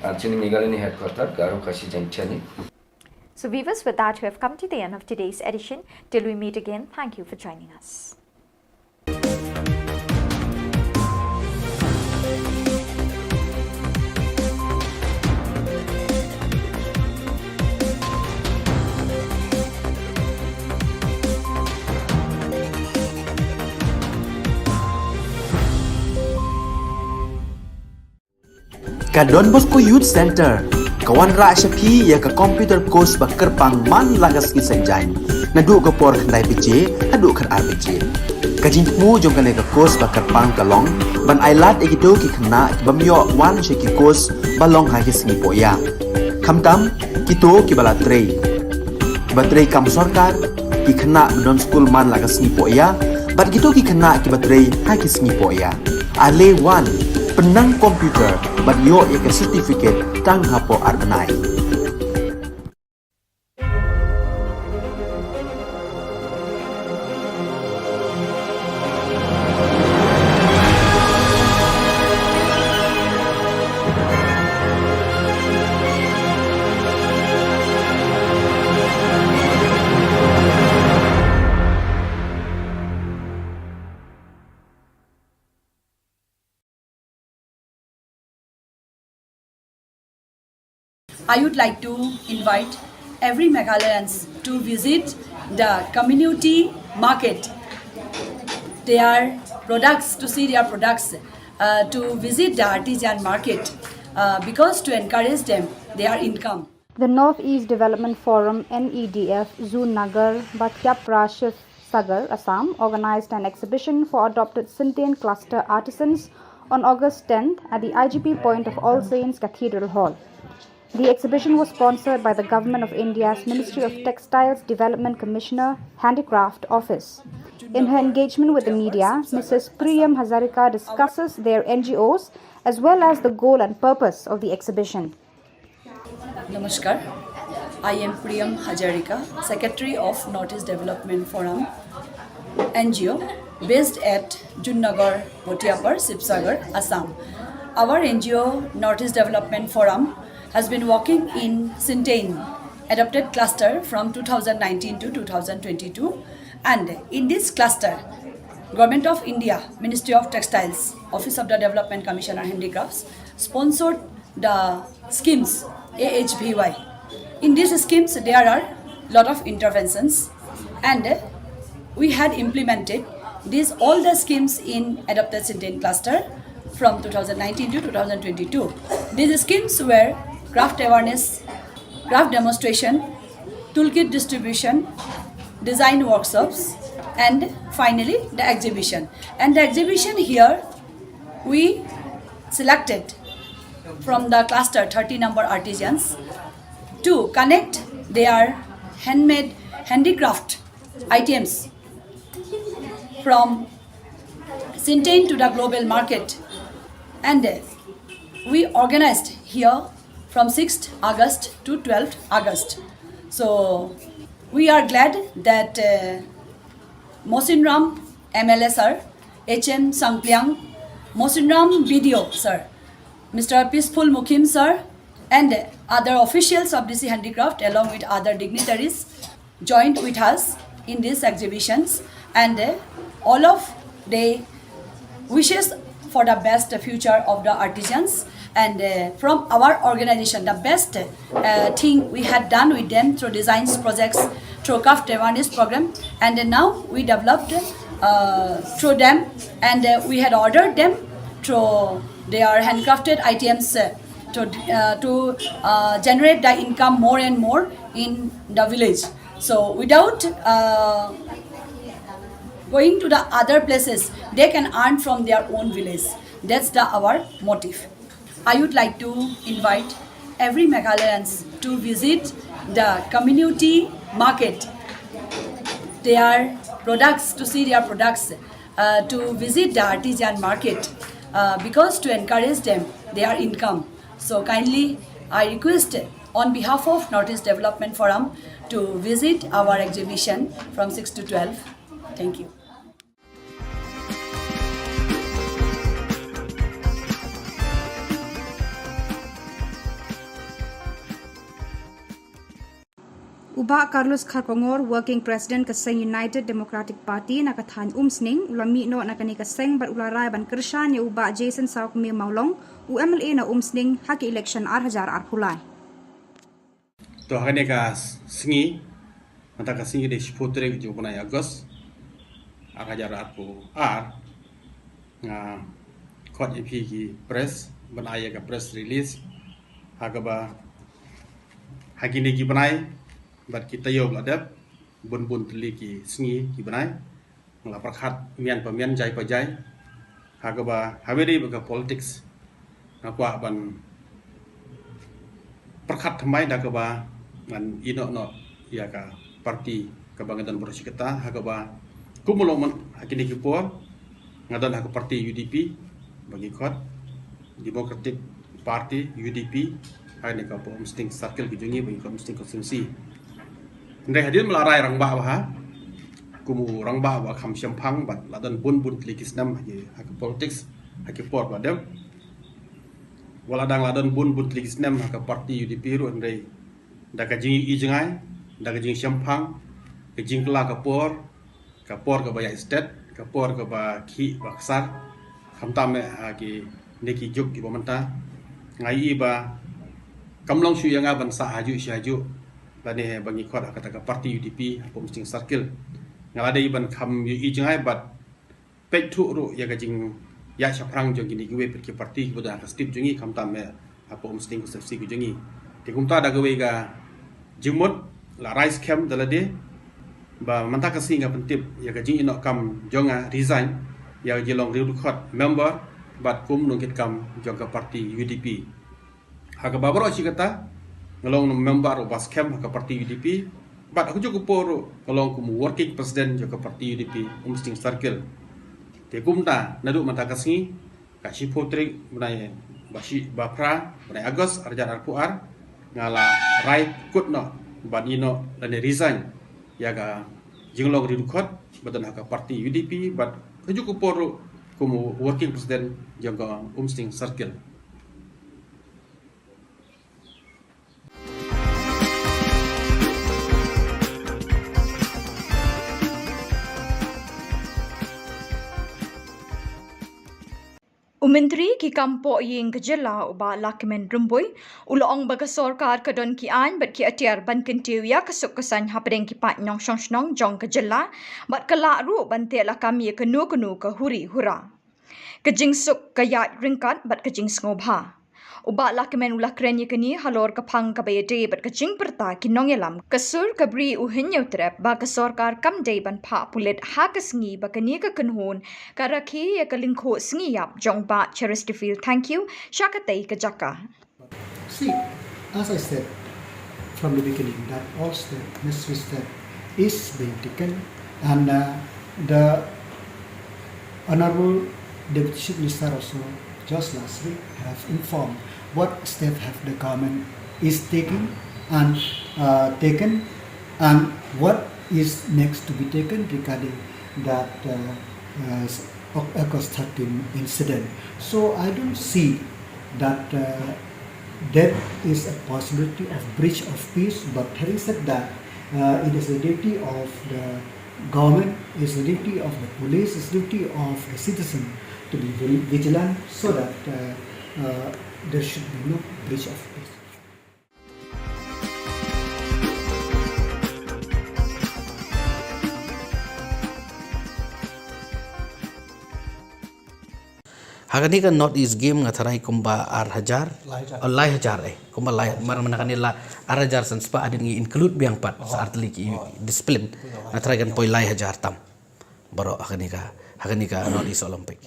anchini Meghalaya ni headquarter, Garo Khasi Jaintia ni. So viewers, with that, we have come to the end of today's edition. Till we meet again, thank you for joining us. Ka Don Bosco Youth Centre ka wanrah sha phi ïa ka computer course ba kyrpang man la ka sngi Saitjaiñ, naduh ka por khyndai baje haduh khatar baje. Ka jingthmu jong kane ka course ba kyrpang ka long ban ailad ïa kito ki khynnah ki bym ïoh wan sha ki course ba long ha ki sngi pohïa, khamtam kito kiba la trei, kiba trei kam sorkar, ki khynnah ba don skul man la ka sngi pohïa bad kito ki khynnah kiba trei ha ki sngi pohïa. Ale wan, pynnang computer bad ïoh ïa ka certificate tang hapoh ar bnai. I would like to invite every Meghalayans to visit the community market, their products, to see their products, uh, to visit the artisan market, uh, because to encourage them, their income. The Northeast Development Forum, N E D F, Zunnagar, Bathiapra Shiv Sagar, Assam, organized an exhibition for adopted Sintein cluster artisans on August tenth at the I G P point of All Saints Cathedral Hall. The exhibition was sponsored by the Government of India's Ministry of Textiles Development Commissioner, Handicraft Office. In her engagement with the media, Missus Priyam Hazarika discusses their N G Os as well as the goal and purpose of the exhibition. Namaskar. I am Priyam Hazarika, Secretary of Northeast Development Forum N G O, based at Zunnagar, Bathiapra, Sibsagar, Assam. Our N G O, Northeast Development Forum, has been working in Sintein adopted cluster from two thousand nineteen to two thousand twenty-two, and in this cluster, Government of India, Ministry of Textiles, Office of the Development Commissioner Handicrafts, sponsored the schemes A H V Y. In these schemes, there are lot of interventions, and we had implemented these all the schemes in adopted Sintein cluster from two thousand nineteen to two thousand twenty-two. These schemes were craft awareness, craft demonstration, toolkit distribution, design workshops, and finally the exhibition. And the exhibition here, we selected from the cluster thirty number artisans to connect their handmade handicraft items from Sintain to the global market. And uh, we organized here from sixth August to twelfth August. So we are glad that uh, Mosinram M L A sir, H M Sangpliang, Mosinram B D O sir, Mister Peaceful Mukim sir, and other officials of D C Handicraft along with other dignitaries joined with us in these exhibitions, and uh, all of the wishes for the best future of the artisans. And uh, from our organization, the best uh, thing we had done with them through designs projects, through craft awareness program, and uh, now we developed uh, through them, and uh, we had ordered them through their handcrafted items uh, to uh, to uh, generate the income more and more in the village. So without uh, going to the other places, they can earn from their own village. That's the our motive. I would like to invite every Meghalayans to visit the community market, their products, to see their products, uh, to visit the artisan market, uh, because to encourage them, their income. So kindly, I request on behalf of Northeast Development Forum to visit our exhibition from six to twelve. Thank you. U Bah Carlos Kharkongor, Working President ka seng United Democratic Party na ka thaiñ Umsning, u la mih noh na kane ka seng bad u la rai ban kyrshan ïa u Bah Jason Sawkmie Mawlong, u M L A na Umsning ha ka election ar hajar arphew lai. To ha kane ka sngi, mynta ka sngi ka dei shiphew tarik jong u bnai August, ar hajar arphew ar, nga khot ïa phi ki press ban ai ïa ka press release ha kaba ha kine ki bnai bad ki taïew ba la dep, bun bun tylli ki sngi ki bnai, nga la pyrkhat mian pa mian, jai pa jai, ha kaba ha kaba dei bad ka politics nga kwah ban pyrkhat thymmai da kaba ngan ïehnoh noh ïa ka party kaba nga don baroh shi katta, ha kaba kum u long mynta ha kine ki por nga don ha ka party U D P ba ngi khot Democratic Party, U D P, ha kane ka Upper Umsning Circle ka jong ngi ba ngi khot Umsning Constituency. Hynrei hadien ba la rai rangbah bha kum u rangbah ba kham shemphang bad la don bun bun tylli ki snem ha ki, ha ka politics ha ki por ba dep. Wat la dang la don bun bun tylli ki snem ha ka party U D P ruh, hynrei da ka jingïohi jngai, da ka jingshemphang, ka jingkylla ka por, ka por kaba ïaid stet, ka por kaba khih ba ksar, khamtam eh ha kine ki juk kiba mynta, nga ïohi ba kam long shuh ïa nga ban sah hajuh shi hajuh lane ba ngi khot ha kata ka party U D P ha Upper Umsning Circle. Nga la dei ban kham ïohi jngai bad peit thuh ruh ïa ka jingïaid shaphrang jong kine kiwei pat ki party kiba don ha ka state jong ngi, khamtam eh ha Upper Umsning Constituency ka jong ngi. Te kumta da kawei ka jingmut la rai skhem da lade ba mynta ka sngi nga pyntip ïa ka jingïehnoh kam jong nga, resign ïa ka jinglong riewdkhot member bad kum nongkitkam jong ka party U D P. Ha kaba baroh shi katta nga long member uba skhem ha ka party U D P bad ha kajuh ka por ruh nga long kum u working president jong ka party U D P Umsning Circle. Te kumta naduh mynta ka sngi, ka shiphew tarik bnai ba shi, ba phra bnai August ar hajar arphew ar, nga la rai kut noh ban ïehnoh lane resign ïa ka jinglong riewdkhot ba don ha ka party U D P bad kajuh ka por ruh kum u working president jong ka Umsning Circle. U Myntri ki kam pohïing ka jylla u Bah Lahkmen Rymbui u la ong ba ka sorkar ka don ki aiñ bad ki atiar ban kyntiew ïa ka suk ka saiñ hapdeng ki paid nongshong shnong jong ka jylla bad ka lah ruh ban teh lakam ïa kano kano ka huri hura. Ka jingsuk, ka ïaid ryngkat bad ka jingsngewbha. U Bah Lahkmen u la kren ïa kane halor ka phang kaba ïadei bad ka jingpyrta ki nongïalam ka sur ka Bri U Hynñiewtrep ba ka sorkar kam dei ban phah pulit ha ka sngi ba kane ka kynhun ka rakhe ïa ka lyngkhuh sngi ïap jong Bah Cheristerfield Thangkhiew sha katei ka jaka. See, as I said from the beginning, that all step, necessary step is being taken, and uh, the Honorable Deputy Chief Minister also just last week have informed what step have the government is taking and uh, taken, and what is next to be taken regarding that uh, uh, August thirteen incident. So I don't see that uh, there is a possibility of breach of peace, but having said that, uh, it is the duty of the government, it's the duty of the police, it's the duty of the citizen to be very vigilant so that uh, uh, there should be no breach of peace. Ha kane ka North East Game nga tharai kumba ar hajar. Lai hajar. Oh, lai hajar eh. Kumba lai mar mana kane la ar hajar san spah hadien ngi include biang pat sa artylli ki discipline. Nga tharai kan poi lai hajar tam. Baroh ha kane ka ha kane ka North East Olympic.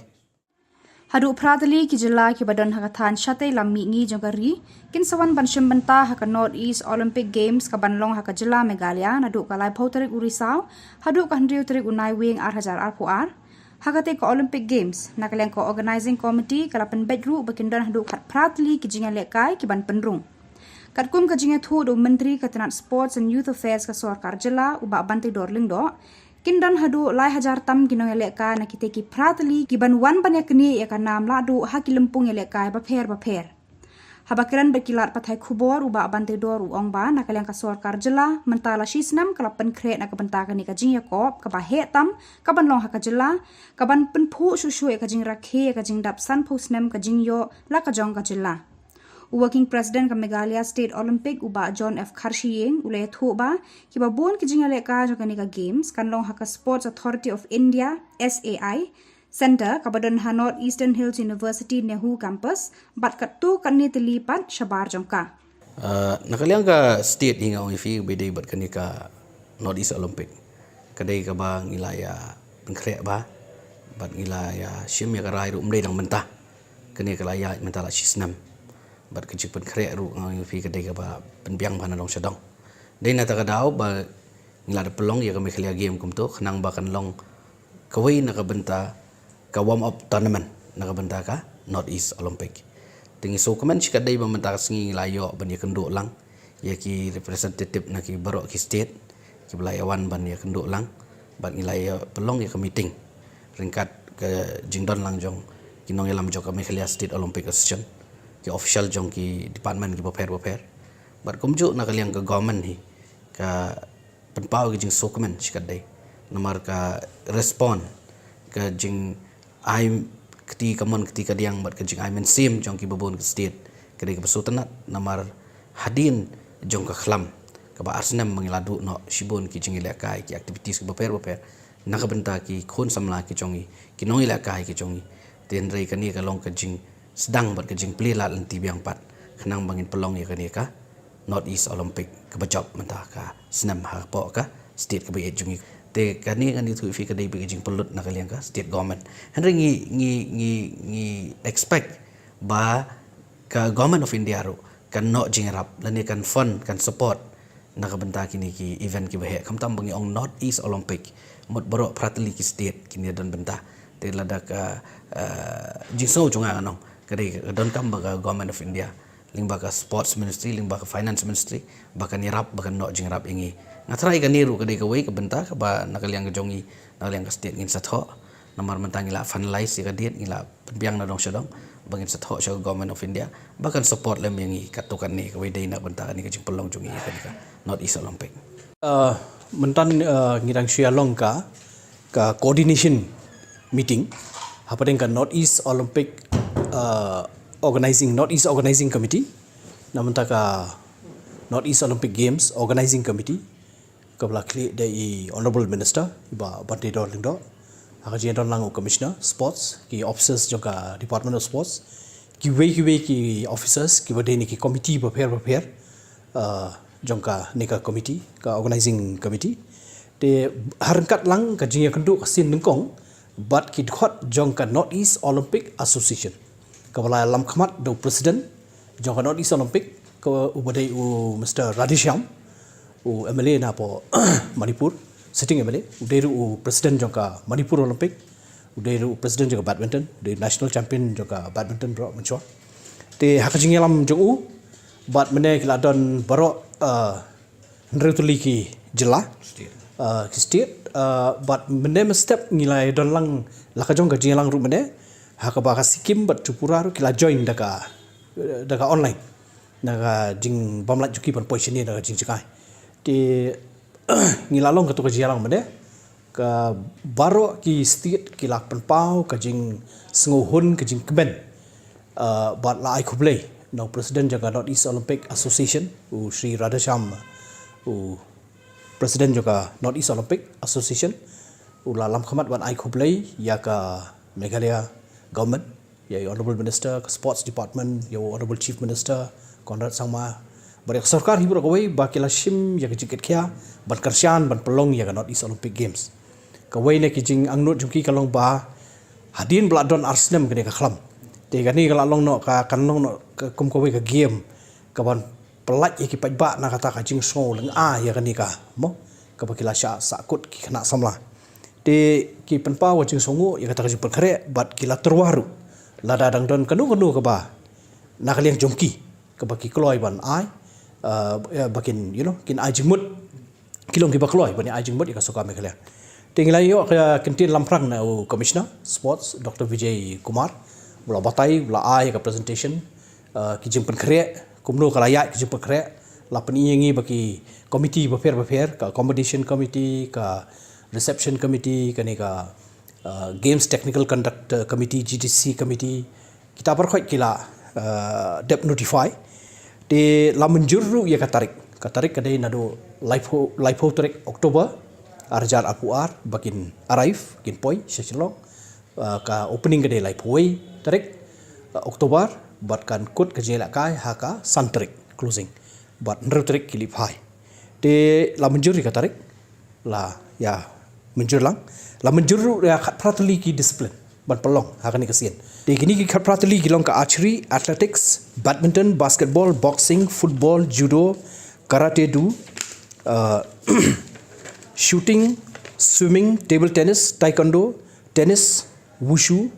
Haduh phra tylli ki jylla kiba don ha ka thaiñ shatei lam mihngi jong ka ri kin sa wan ban shim bynta ha ka North East Olympic Games kaban long ha ka jylla Meghalaya naduh ka laiphew tarik u Risaw haduh ka hynriew tarik u Naiwieng ar hajar arphew ar. Ha katei ka Olympic Games, na ka liang ka Organising Committee ka la pynbeit ruh ba kin don haduh khatphra tylli ki jingïalehkai ki ban pynrung. Katkum ka jingïathuh da u Myntri ka tnat Sports and Youth Affairs ka sorkar jylla u Bah Banteidor Lyngdoh, kin don haduh lai hajar tam ki nongïalehkai na kitei ki phra tylli ki ban wan ban ïaknieh ïa ka nam lahduh ha ki lympung ïalehkai bapher bapher. Haba kren bad ki lad pathai khubor u Bah Banteidor u ong ba na ka liang ka sorkar jylla mynta la shi snem ka la pynkhreh na ka bynta kane ka jingïakop kaba heh tam kaban long ha ka jylla kaban pynphuh shuh shuh ïa ka jingrakhe ïa ka jingdap sanphew snem ka jingïoh la ka jong ka jylla. U Working President ka Meghalaya State Olympic u Bah John F Kharshiing u la ïathuh ba kiba bun ki jingïalehkai jong kane ka Games kan long ha ka Sports Authority of India, S A I, Centre kaba don ha North Eastern Hills University NEHU Campus bad katto katne tylli pat shabar jong ka. Na ka liang ka state hi nga ong ïa phi ba ïadei bad kane ka North East Olympic ka dei kaba ngi la ïa pynkhreh bha bad ngi la ïa shim ïa ka rai ruh ym dei dang mynta. Kane ka la ïaid mynta la shi snem bad ka jingpynkhreh ruh nga ong ïa phi ka dei kaba pynbiang bha na dong sha dong. Dei na kata ka daw ba ngi la da pynlong ïa ka Meghalaya Game kumto khnang ba kan long kawei na ka bynta ka warm up tournament na ka bynta ka North East Olympic. Te ngi sngewkmen shikatdei ba mynta ka sngi ngi la ïoh ban ïakynduh lang ïa ki representative na ki baroh ki state kiba la ïa wan ban ïakynduh lang bad ngi la ïa pynlong ïa ka meeting ryngkat ka jingdon lang jong ki nongïalam jong ka Meghalaya State Olympic Association, ki official jong ki department kiba pher bapher bad kumjuh na ka liang ka government hi ka pynpaw ka jingsngewkmen shikatdei namar ka respond ka jingai kti kamon kti kadiang bad ka jingai mynsiem jong kiba bun ki state ka dei kaba sngewtynnat namar hadien jong ka khlam kaba ar snem ba ngi la duh noh shibun ki jingïalehkai ki activities kiba pher bapher na ka bynta ki khun samla ki jong ngi ki nongïalehkai ki jong ngi. Te hynrei kane ka long ka jingsdang bad ka jingplie lad lynti biang pat khnang ba ngin pynlong ïa kane ka North East Olympic kaba jop mynta ka snem hapoh ka state kaba ïeit jong ngi. Te kane ngan ïathuh ïa phi ka dei beit ka jingpynlut na ka liang ka state government. Hynrei ngi ngi ngi ngi expect ba ka Government of India ruh kan noh jingïarap lane kan fund kan support na ka bynta kine ki event kiba heh khamtam ba ngi ong North East Olympic. Mut baroh phra tylli ki state kin ïa don bynta. Te lada ka jingsngew jong nga ngan ong ka dei ka donkam ba ka Government of India lyngba ka sports ministry lyngba ka finance ministry ba kan ïarap ba kan noh jingïarap ïa ngi. Nga tharai kane ruh ka dei kawei ka bynta kaba na ka liang ka jong ngi na ka liang ka state ngin sa thoh namar mynta ngi la finalize ïa ka date ngi la pynbiang na dong sha dong ba ngin sa thoh sha ka Government of India ba kan support lem ïa ngi katto katne kawei dei na ka bynta kane ka jingpynlong jong ngi ïa kane ka North East Olympic. Mynta ngi dang shu ïa long ka ka coordination meeting hapdeng ka North East Olympic Organising North East Organising Committee na mynta ka North East Olympic Games Organising Committee kaba la khlieh da i Honourable Minister i Bah Banteidor Lyngdoh. Ha ka jingdon lang u Commissioner Sports, ki officers jong ka Department of Sports, kiwei kiwei ki officers kiba dei na ki committee bapher bapher, uh, jong kane ka committee, ka organizing committee. Te ha ryngkat lang ka jingïakynduh ka sien nyngkong bad ki dkhot jong ka North East Olympic Association, kaba la lam khmat da u president jong ka North East Olympic, ka uba dei u Mister Radheshyam, u M L A na poh Manipur, sitting M L A, u dei ruh u president jong ka Manipur Olympic, u dei ruh u president jong ka badminton, u dei national champion jong ka badminton baroh mynshuwa. Te ha ka jingïalam jong u bad mynne ki la don baroh, uh, hynriew tylli ki jylla, uh, ki state, uh, bad mynne mynstep ngi la don lang la ka jong ka jingïalang ruh mynne, ha kaba ka Sikkim bad Tripura ruh ki la join da ka, da ka online, na ka jingbymlait jong ki ban poi shane na ka jingjngai. Te ngi la long katto ka jingïalang mynne, ka baroh ki state ki la pynpaw ka jingsngewhun, ka jingkmen, uh, bad la ai khublei na u president jong ka North East Olympic Association, u Shri Radheshyam, u president jong ka North East Olympic Association, u la lam khmat ban ai khublei ïa ka Meghalaya government, ïa u Honourable Minister ka Sports Department, ïa u Honourable Chief Minister Conrad Sangma, bad ïa ka sorkar hi baroh kawei ba ki la shim ïa ka jingkitkhia ban kyrshan ban pynlong ïa ka North East Olympic Games. Kawei na ki jingangnud jong ki ka long ba hadien ba la don ar snem kane ka khlam, te kane ka la long noh ka, kan long noh ka kum kawei ka game kaban pyllait ïa ki paidbah na kata ka jingsngew lyngngoh ïa kane ka, mo, kaba ki la shah sahkut ki khynnah samla. Te ki pynpaw ka jingsngewnguh ïa kata ka jingpynkhreh bad ki la tyrwa ruh lada dang don kano kano kaba na ka liang jong ki kaba ki kloi ban ai, uh, ba kin, you know, kin ai jingmut, ki long kiba kloi ban ai jingmut ïa ka sorkar Meghalaya. Te ngi la ïoh ka kyntien lamprang na u Commissioner Sports, Doctor Vijay Kumar, u la batai, u la ai ka presentation, uh, ki jingpynkhreh, kumno ka la ïaid ka jingpynkhreh, la pyni ïa ngi ba ki committee bapher bapher, ka accommodation committee, ka reception committee, kane ka, uh, Games Technical Conduct Committee, G T C committee, kita baroh ki la, uh, dep notify. Te la mynjur ruh ïa ka tarik. Ka tarik ka dei naduh laiphew, laiphew tarik October, ar hajar arphew ar, ba kin arrive, kin poi sha Shillong. Uh, ka opening ka dei laiphew wei tarik, uh, October, bad kan kut ka jingïalehkai ha ka san tarik, closing. Bad hynriew tarik ki leit phai. Te la mynjur ïa ka tarik, la ïa mynjur lang, la mynjur ruh ïa khatphra tylli ki discipline ban pynlong ha kane ka sien. Te kine ki khatphra tylli ki long ka archery, athletics, badminton, basketball, boxing, football, judo, karate do, uh, shooting, swimming, table tennis, taekwondo, tennis, wushu,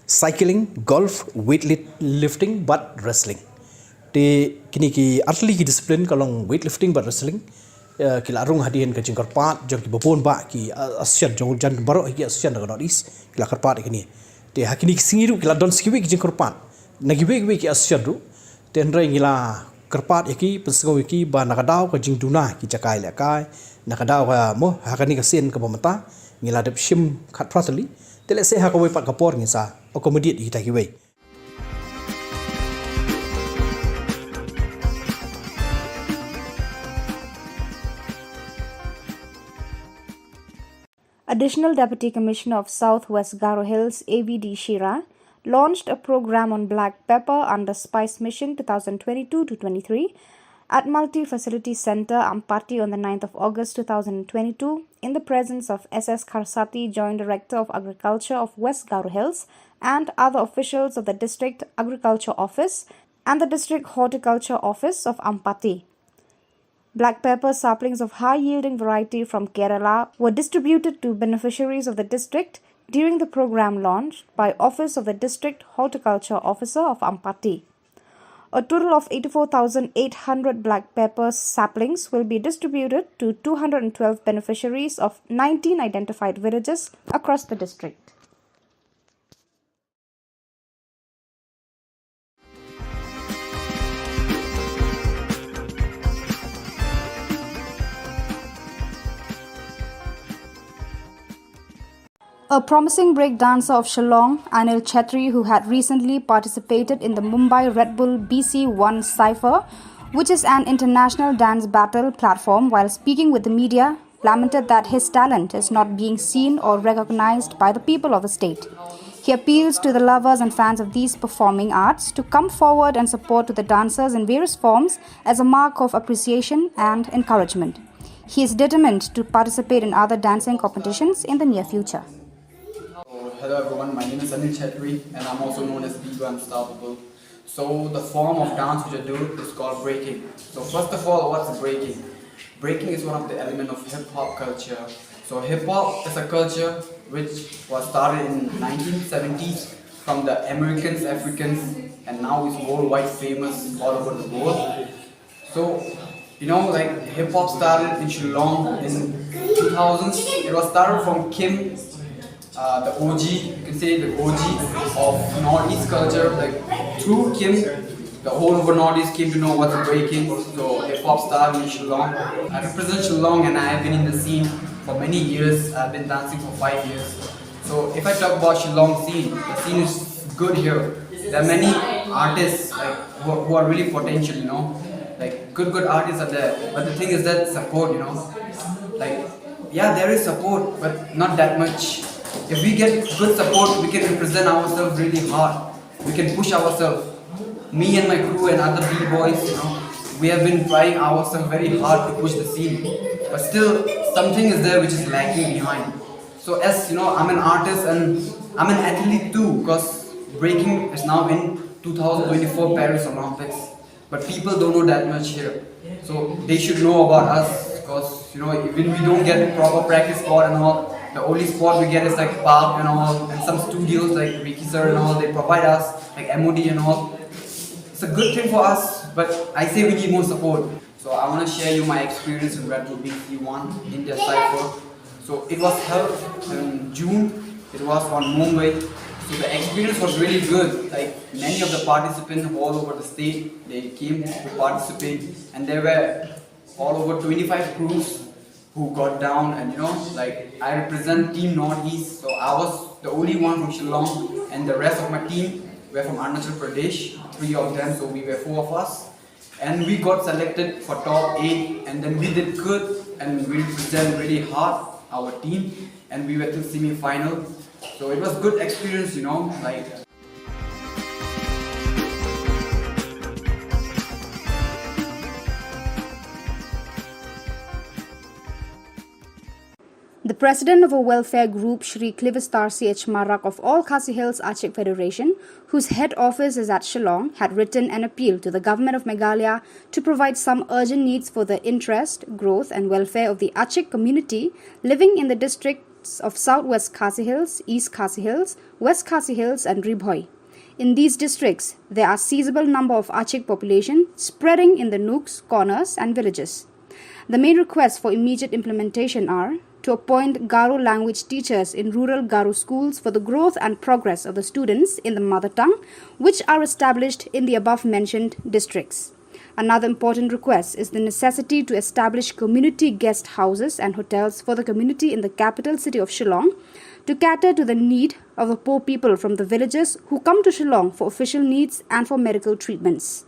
cycling, golf, weightlifting bad wrestling. Te kine ki artylli ki discipline ka long weightlifting bad wrestling, eh, ki la rung hadien ka jingkyrpad jong kiba bun bah ki, eh, association jong jan baroh ki association na ka North East ki la kyrpad ïa kine. Te ha kine ki sngi ruh ki la don sa kiwei ki jingkyrpad na kiwei kiwei ki association ruh. Te hynrei ngi la kyrpad ïa ki, pynsngew ïa ki ba na ka daw ka jingduna ki jaka ïalehkai, na ka daw ka, mo, ha kane ka sien kaba mynta ngi la dep shim khatphra tylli. Te lehse ha kawei pat ka por ngin sa accommodate ïa kita kiwei. Additional Deputy Commissioner of South West Garo Hills, A V D Shira, launched a program on black pepper under Spice Mission two thousand twenty-two to twenty-three at Multi Facility Centre, Ampati, on the ninth of August two thousand twenty-two, in the presence of S S Kharsati, Joint Director of Agriculture of West Garo Hills, and other officials of the District Agriculture Office and the District Horticulture Office of Ampati. Black pepper saplings of high-yielding variety from Kerala were distributed to beneficiaries of the district during the program launch by Office of the District Horticulture Officer of Ampati. A total of eighty-four thousand eight hundred black pepper saplings will be distributed to two hundred twelve beneficiaries of nineteen identified villages across the district. A promising break dancer of Shillong, Anil Chetri, who had recently participated in the Mumbai Red Bull B C one Cypher, which is an international dance battle platform, while speaking with the media, lamented that his talent is not being seen or recognized by the people of the state. He appeals to the lovers and fans of these performing arts to come forward and support to the dancers in various forms as a mark of appreciation and encouragement. He is determined to participate in other dancing competitions in the near future. So, hello everyone, my name is Anil Chetri and I'm also known as Diva Unstoppable. So the form of dance which I do is called breaking. So first of all, what's breaking? Breaking is one of the element of hip hop culture. So hip hop is a culture which was started in nineteen seventies from the Americans, Africans, and now is worldwide famous all over the world. So, you know, like hip hop started in Shillong in two thousands. It was started from Kim, uh, the O G, you can say the O G of Northeast culture. Like through Kim, the whole of Northeast came to know what's breaking. So hip hop started in Shillong. I represent Shillong and I have been in the scene for many years. I've been dancing for five years. So if I talk about Shillong scene, the scene is good here. There are many artists like who, who are really potential, you know, like good good artists are there. But the thing is that support, you know, like yeah, there is support, but not that much. If we get good support, we can represent ourselves really hard. We can push ourselves. Me and my crew and other b-boys, you know, we have been trying ourselves very hard to push the scene, but still something is there which is lagging behind. So as you know, I'm an artist and I'm an athlete too, because breaking is now in two thousand twenty-four Paris Olympics. But people don't know that much here. So they should know about us, because you know, when we don't get proper practice spot and all, the only spot we get is like park and all, and some studios like Ricky sir and all, they provide us like M O D and all. It's a good thing for us, but I say we need more support. So I want to share you my experience in Red Bull B C one in their cypher. So it was held in June. It was on Mumbai. So the experience was really good. Like many of the participants all over the state, they came to participate, and there were all over twenty-five crews who got down. And you know, like I represent Team Northeast, so I was the only one from Shillong, and the rest of my team were from Arunachal Pradesh, three of them. So we were four of us. And we got selected for top eight, and then we did good, and we represent really hard our team, and we were to semi-final. So it was good experience, you know, like. The president of a welfare group, Shri Clivistar C H Marak of All Khasi Hills Achik Federation, whose head office is at Shillong, had written an appeal to the government of Meghalaya to provide some urgent needs for the interest, growth and welfare of the Achik community living in the districts of South West Khasi Hills, East Khasi Hills, West Khasi Hills and Ri Bhoi. In these districts, there are sizable number of Achik population spreading in the nooks, corners and villages. The main requests for immediate implementation are to appoint Garo language teachers in rural Garo schools for the growth and progress of the students in the mother tongue, which are established in the above mentioned districts. Another important request is the necessity to establish community guest houses and hotels for the community in the capital city of Shillong to cater to the need of the poor people from the villages who come to Shillong for official needs and for medical treatments.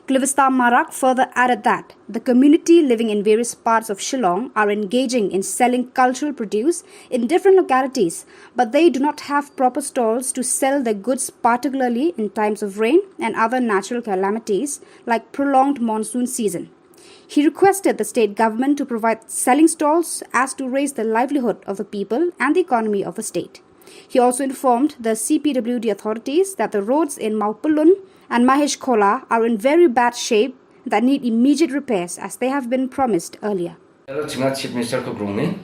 Clivistar Marak further added that the community living in various parts of Shillong are engaging in selling cultural produce in different localities, but they do not have proper stalls to sell their goods, particularly in times of rain and other natural calamities like prolonged monsoon season. He requested the state government to provide selling stalls as to raise the livelihood of the people and the economy of the state. He also informed the C P W D authorities that the roads in Mawpyllun and Mahesh Khola are in very bad shape that need immediate repairs as they have been promised earlier. Hello, chinga Chief Minister ko grung ni.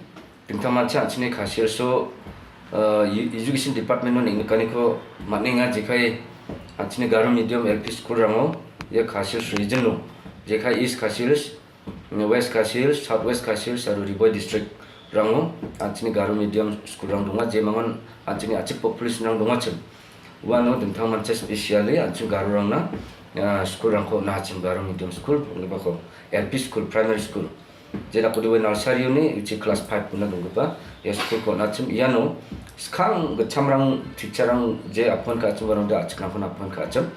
Pingtang mancha anchini khasir so, uh, e-, Education Department no ning kani ko maninga jekai anchini Garo medium L P school rango, ya khasir region no, jekai East Khasi Hills, West Khasi Hills, South West Khasi Hills, aru Ri Bhoi district rango, anchini Garo medium school rang dunga, je mangon anchini Achik population rang dunga chim. Wano dingthang mancha specially anchini Garo rang na, uh, school rang ko na chim Garo medium school, ngi ba ko L P school, primary school. Jela kudi we nursery ni uchi class five puna dunggupa, ya school ko na chim iano, skang gacham rang teacher rang je appoint ka chim warang da Achik rang ko na appoint ka chim.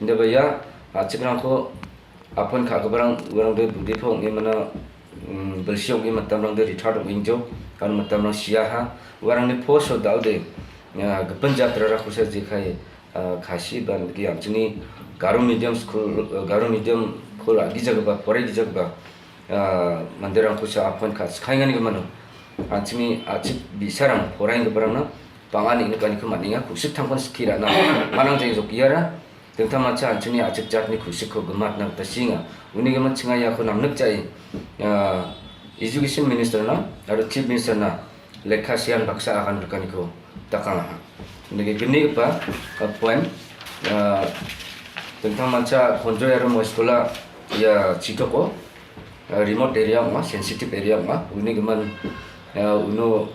Inde ba ya Achik rang ko appoint ka barang warang de budi phong ni mana Belshiok i matam rang de rithar dong injo kan matam rang sia ha. Warang ni pho so dau de. Gepen jatra ra khusa je khai Khasi ban ki ang chini Garo medium school, Garo medium khul agi jaga ba, pore gi jaga ba. Mandir ang khusa apon kha skhai ngani ke mano. Ang chini achik bisarang porain ke barang na. Pangani ni kani ke maninga khusik thangkon skira na. Manang jeng jok iara. Tengta macha ang chini achik jat ni khusik ko gemat na ta singa. Uni ke man chinga ya ko namnek chai. Education minister na, aro chief minister na. Lekha sian baksa akan rekan ko takang ha. Nege gini pa point tengta macha konjo ya remo sekolah ya chitoko remote area ma, sensitive area ma, uni ke man unu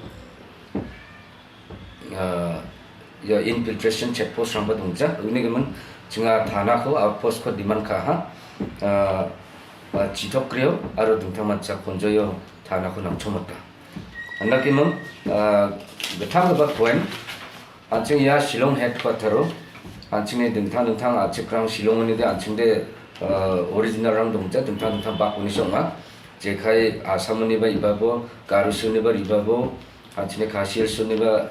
ya infiltration check post rang ba dongja, uni ke man chinga thana ko outpost ko demand kha ha. Chitok krio aro tengta macha konjo yo thana ko nang chomota. Anda ki mem bethang ba point. Ang ching ya Shillong headquarter ro. Ang ching ni dingthang dingthang achik rang Shillong ni de ang ching de original rang dongja dingthang dingthang bak uni song ma. Jekai Assam ni ba iba bo, Garo ni ba iba bo. Ang ching ni Khasi ni ba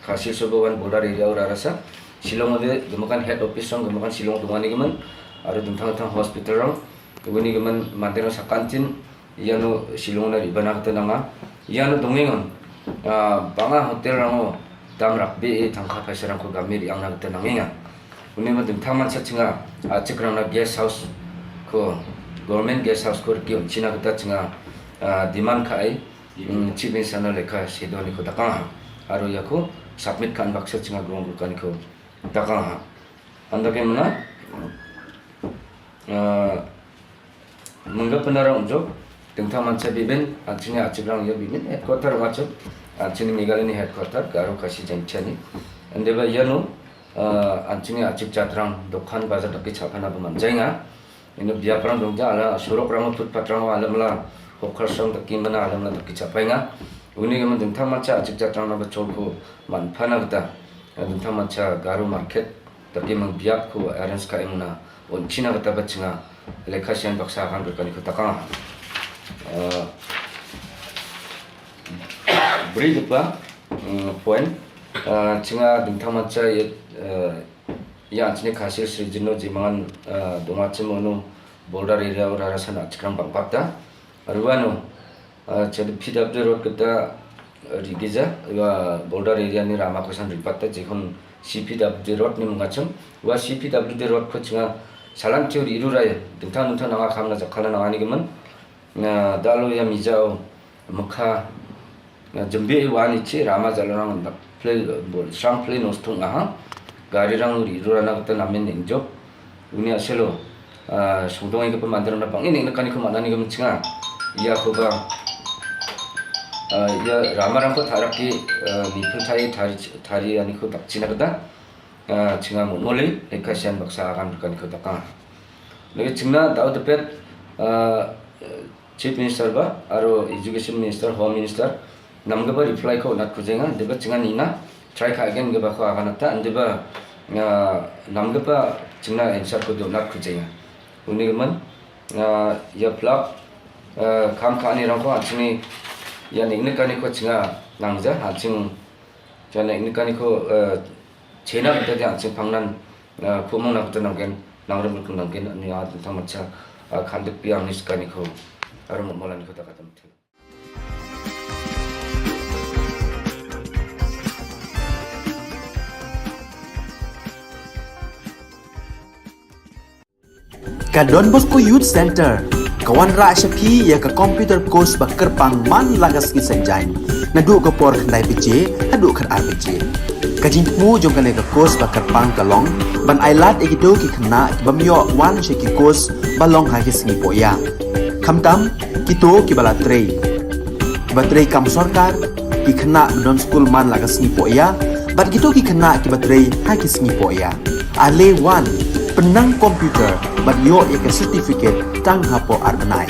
Khasi so bo wan border area ura rasa. Shillong de gemakan head office rang gemakan Shillong dongani gemen. Aro dingthang dingthang hospital rang. Uni gemen mandir rang sakantin. Iano Shillong na riba na kata nanga. Iano dongengon banga hotel rango dam rakbe e tangka paisa rangko gamir yang na kata nangenga. Uni ma dingthang man sa chinga achik rang na guest house ko, government guest house ko riki on china kata chinga demand ka ai. Chief minister na lekha sedo ni ko takang ha. Aro yako submit kan baksa chinga grong rukan ko takang ha. Anda ke mana? Mengga penara unjuk tengta mancha biben, ang chini achik rang ya biben headquarter wachuk, ang chini Meghalaya ni headquarter Garo Khasi Jaintia ni. Ande ba yano ang chini achik jat rang dokan bazar taki chapana ba manjainga. Ino biaprang dongja ala surok rang footpath rang alamla hokar sang taki mana alamla taki chapainga. Uni ke man tengta mancha achik jat rang na ba chorko manpana kata. Tengta mancha Garo market Tapi mang biap ko arrange ka imuna on china kata ba chinga lekha sian baksa kan berkani ko takang. Beri depa point chinga dingthang mancha ya chini Khasi Hills region no jimangan donga chim ono border area ura rasa na chikrang bangpakta. Ruano Chedi P W D road kita rigija, iwa border area ni rama kosan ripatta jikon C P W D road ni mungacham, iwa C P W D road ko chinga salan tiu ri iru rai, dingtang dingtang nanga kham na jakhala nanga ni gemen. Na dalo ya mijao mukha jembi iwa ni chi rama jalo nang play sang play nos tung aha. Gari rang ri iru rana kata namen enjok. Uni aselo sungdong ing kepemandir na pang ini nekani kemanani ke menchenga. Ia ko ba ia rama rang ko tharak ki ni peltai tari tari ani ko tak china keda chinga mo mole eka sian baksa akan bukan ko takang. Lagi chingna dau tepet Chief Minister ba, aro Education Minister, Home Minister, namgaba reply ko nat kujenga, deba chinga nina, try ka again gaba ko akan ata, deba namgaba chingna answer ko do nat kujenga. Uni man ya plak kam ka ni rang ko achini ya nik nik ani ko chinga nangja aching ya nik nik ani ko chena kita dia aching pangnan ko mong na kita nanggen nangrem ko nanggen ni a tentang macha khandik piang ni sekani ko arum molan ko takata muthe. Ka Don Bosco Youth Center ka wanrah sha phi ïa ka computer course ba kyrpang man la ka sngi Saitjaiñ naduh ka por khyndai baje haduh khatar baje. Ka jingthmu jong kane ka course ba kyrpang ka long ban ailad ïa kito ki khynnah ki bym ïoh wan sha ki course ba long ha ki sngi pohïa. Khamtam kito kiba la trei, kiba trei kam sorkar, ki khynnah ba don skul man la ka sngi pohïa bad kito ki khynnah kiba trei ha ki sngi pohïa. Ale wan pynnang computer bad ïoh ïa ka certificate tang hapoh ar bnai.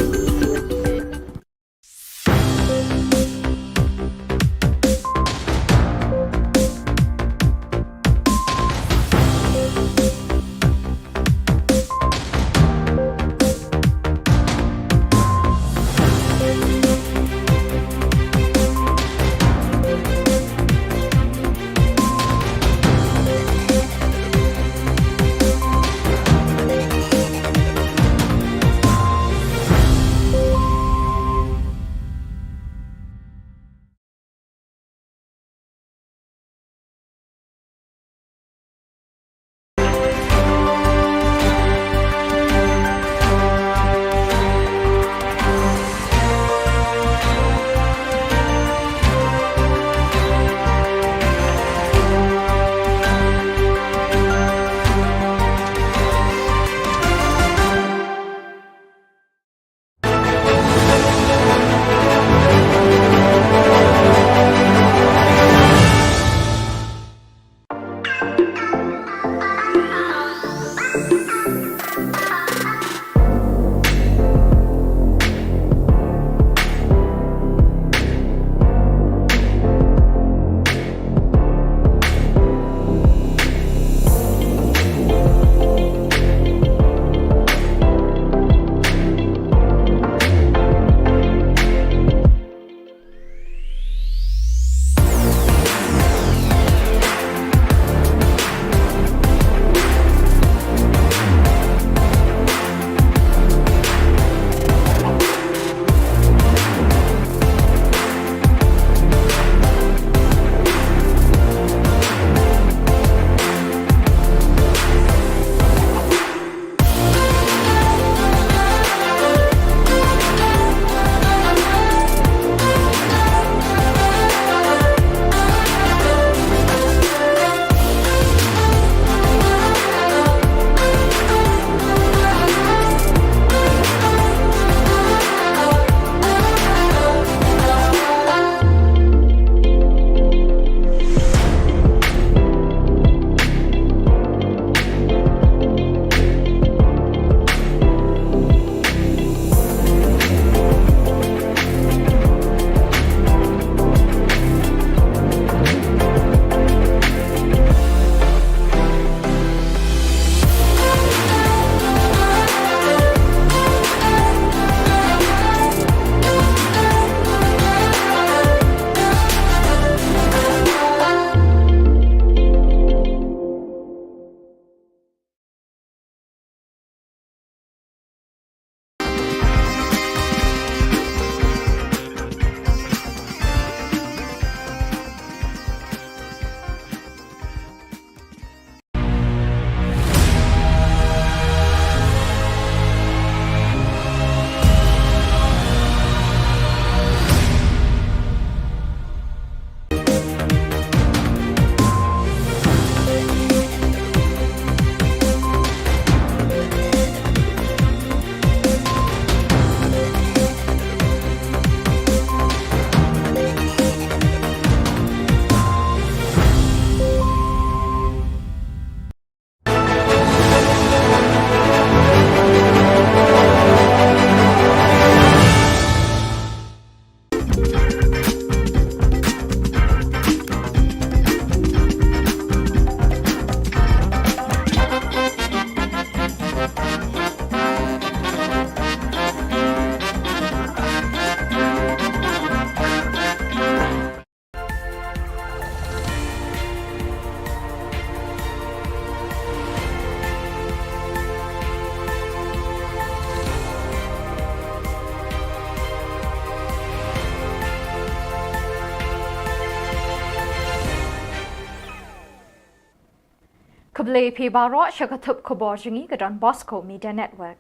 Khublei phi baroh sha ka thup khubor jong ngi ka Don Bosco Media Network.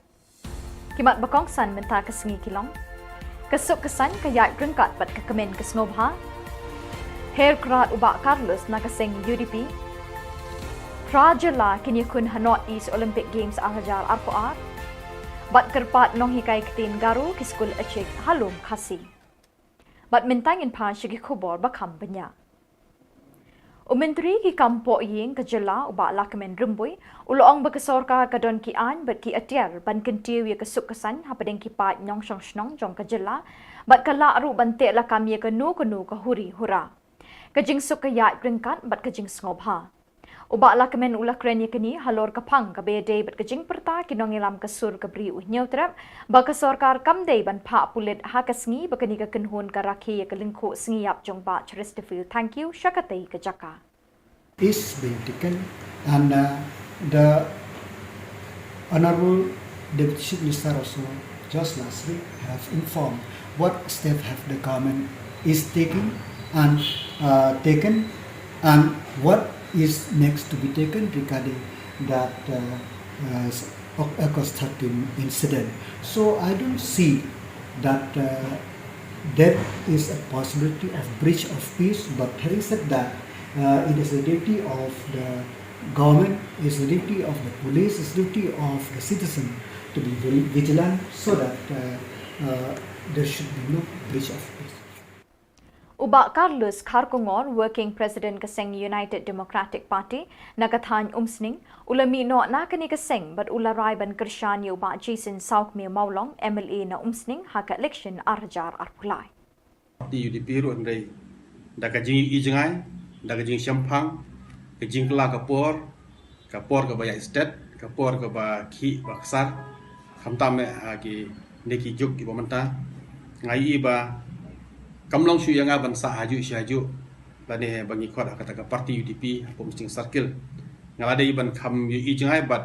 Ki mat ba kongsan mynta ka sngi ki long: ka suk ka saiñ ka ïaid ryngkat bad ka kmen ka sngewbha. Her krad u Bah Carlos na ka seng U D P. Phra jylla kin ïakhun ha North East Olympic Games ar hajar arphew ar. Bad kyrpad nonghikai ktien Garo ki skul Achik ha Lum Khasi. Bad mynta ngin pan sha ki khubor ba kham bniah. U Myntri ki kam pohïing ka jylla u Bah Lahkmen Rymbui u la ong ba ka sorkar ka don ki aiñ bad ki atiar ban kyntiew ïa ka suk ka saiñ hapdeng ki paid nongshong shnong jong ka jylla, bad ka lah ruh ban teh lakam ïa kano kano ka huri hura. Ka jingsuk ka ïaid ryngkat bad ka jingsngewbha. U Bah Lahkmen u la kren ïa kane halor ka phang kaba ïadei bad ka jingpyrta ki nongïalam ka sur ka Bri u Hynñiewtrep ba ka sorkar kam dei ban phah pulit ha ka sngi ba kane ka kynhun ka rakhe ïa ka lyngkhuh sngi ïap jong Bah Chesterfield Thangkhiew sha katei ka jaka. Is being taken, and uh, the Honorable Deputy Chief Minister also just last week have informed what step have the government is taking and uh, taken and what is next to be taken regarding that uh, uh, August thirteen incident. So I don't see that uh, there is a possibility of breach of peace, but having said that, uh, it is the duty of the government, it's the duty of the police, it's the duty of the citizen to be vigilant so that uh, uh, there should be no breach of peace. U Bah Carlos Kharkongor, Working President ka seng United Democratic Party na ka thaiñ Umsning, u la mih noh na kane ka seng bad u la rai ban kyrshan ïa u Bah Jason Sawkmie Mawlong, M L A na Umsning ha ka election ar hajar arphew lai. Parti U D P ruh hynrei da ka jingïohi jngai, da ka jingshemphang, ka jingkylla ka por, ka por kaba ïaid stet, ka por kaba khih ba ksar, khamtam eh ha kine ki juk kiba mynta. Nga ïohi ba kam long shuh ïa nga ban sah hajuh shi hajuh lane ba ngi khot ha kata ka parti U D P hapoh Umsning Circle. Nga la dei ban kham ïohi jngai bad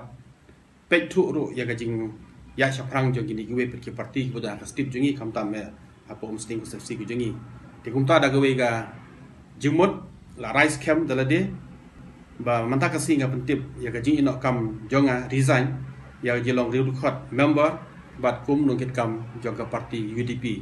peit thuh ruh ïa ka jingïaid shaphrang jong kine kiwei pat ki parti kiba don ha ka state jong ngi khamtam eh hapoh Umsning constituency ka jong ngi. Te kumta da kawei ka jingmut la rai skhem da lade ba mynta ka sngi nga pyntip ïa ka jingïehnoh kam jong nga resign ïa ka jinglong riewdkhot member bad kum nongkitkam jong ka parti U D P.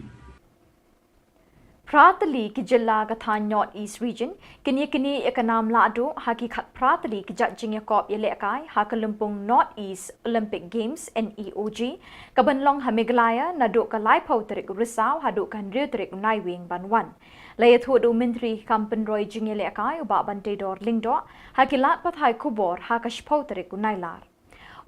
Phra tylli ki jylla ka thaiñ North East Region kin ïaknieh ïa ka nam lahduh ha ki khatphra tylli ki jait jingïakop ïalehkai ha ka lympung North East Olympic Games, N E O G, kaban long ha Meghalaya naduh ka laiphew tarik u Risaw haduh ka hynriew tarik u Naiwieng ban wan. La ïathuh da u Myntri ki kam pynroi jingïalehkai u Bah Banteidor Lyngdoh ha ki lad pathai khubor ha ka shiphew tarik u Nailar.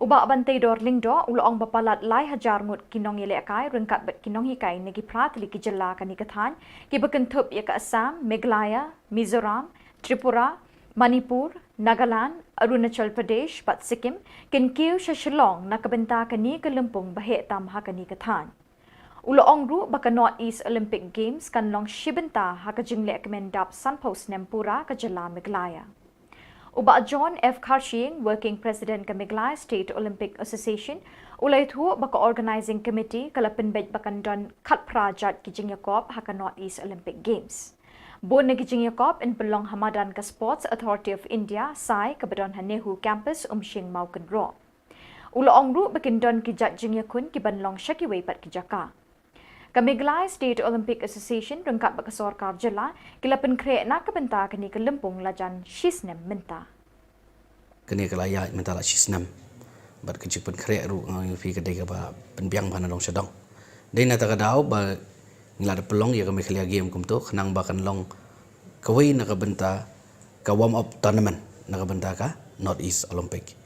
U Bah Banteidor Lyngdoh u la ong ba palat lai hajar ngut ki nongïalehkai ryngkat bad ki nonghikai na ki phra tylli ki jylla kane ka thaiñ kiba kynthup ïa ka Assam, Meghalaya, Mizoram, Tripura, Manipur, Nagaland, Arunachal Pradesh bad Sikkim kin kiew sha Shillong na ka bynta kane ka lympung ba heh tam ha kane ka thaiñ. U la ong ruh ba ka North East Olympic Games kan long shi bynta ha ka jingleh kmen dap sanphew snem pura ka jylla Meghalaya. U Bah John F Kharshiing, Working President ka Meghalaya State Olympic Association, u la ïathuh ba ka Organising Committee ka la pynbeit ba kan don khatphra jait ki jingïakop ha ka North East Olympic Games. Bun na ki jingïakop yn pynlong ha madan ka Sports Authority of India, SAI, kaba don ha NEHU Campus, Umsning Mawkynroh. U la ong ruh ba kin don ki jait jingïakhun kiban long sha kiwei pat ki jaka. Ka Meghalaya State Olympic Association ryngkat bad ka sorkar jylla ki la pynkhreh na ka bynta kane ka lympung lajan shi snem mynta. Kane ka la ïaid mynta la shi snem bad ka jingpynkhreh ruh nga ong ïa phi ka dei kaba pynbiang bha na dong sha dong. Dei na kata ka daw ba ngi la da pynlong ïa ka Meghalaya Game kumto khnang ba kan long kawei na ka bynta ka warm up tournament na ka bynta ka North East Olympic.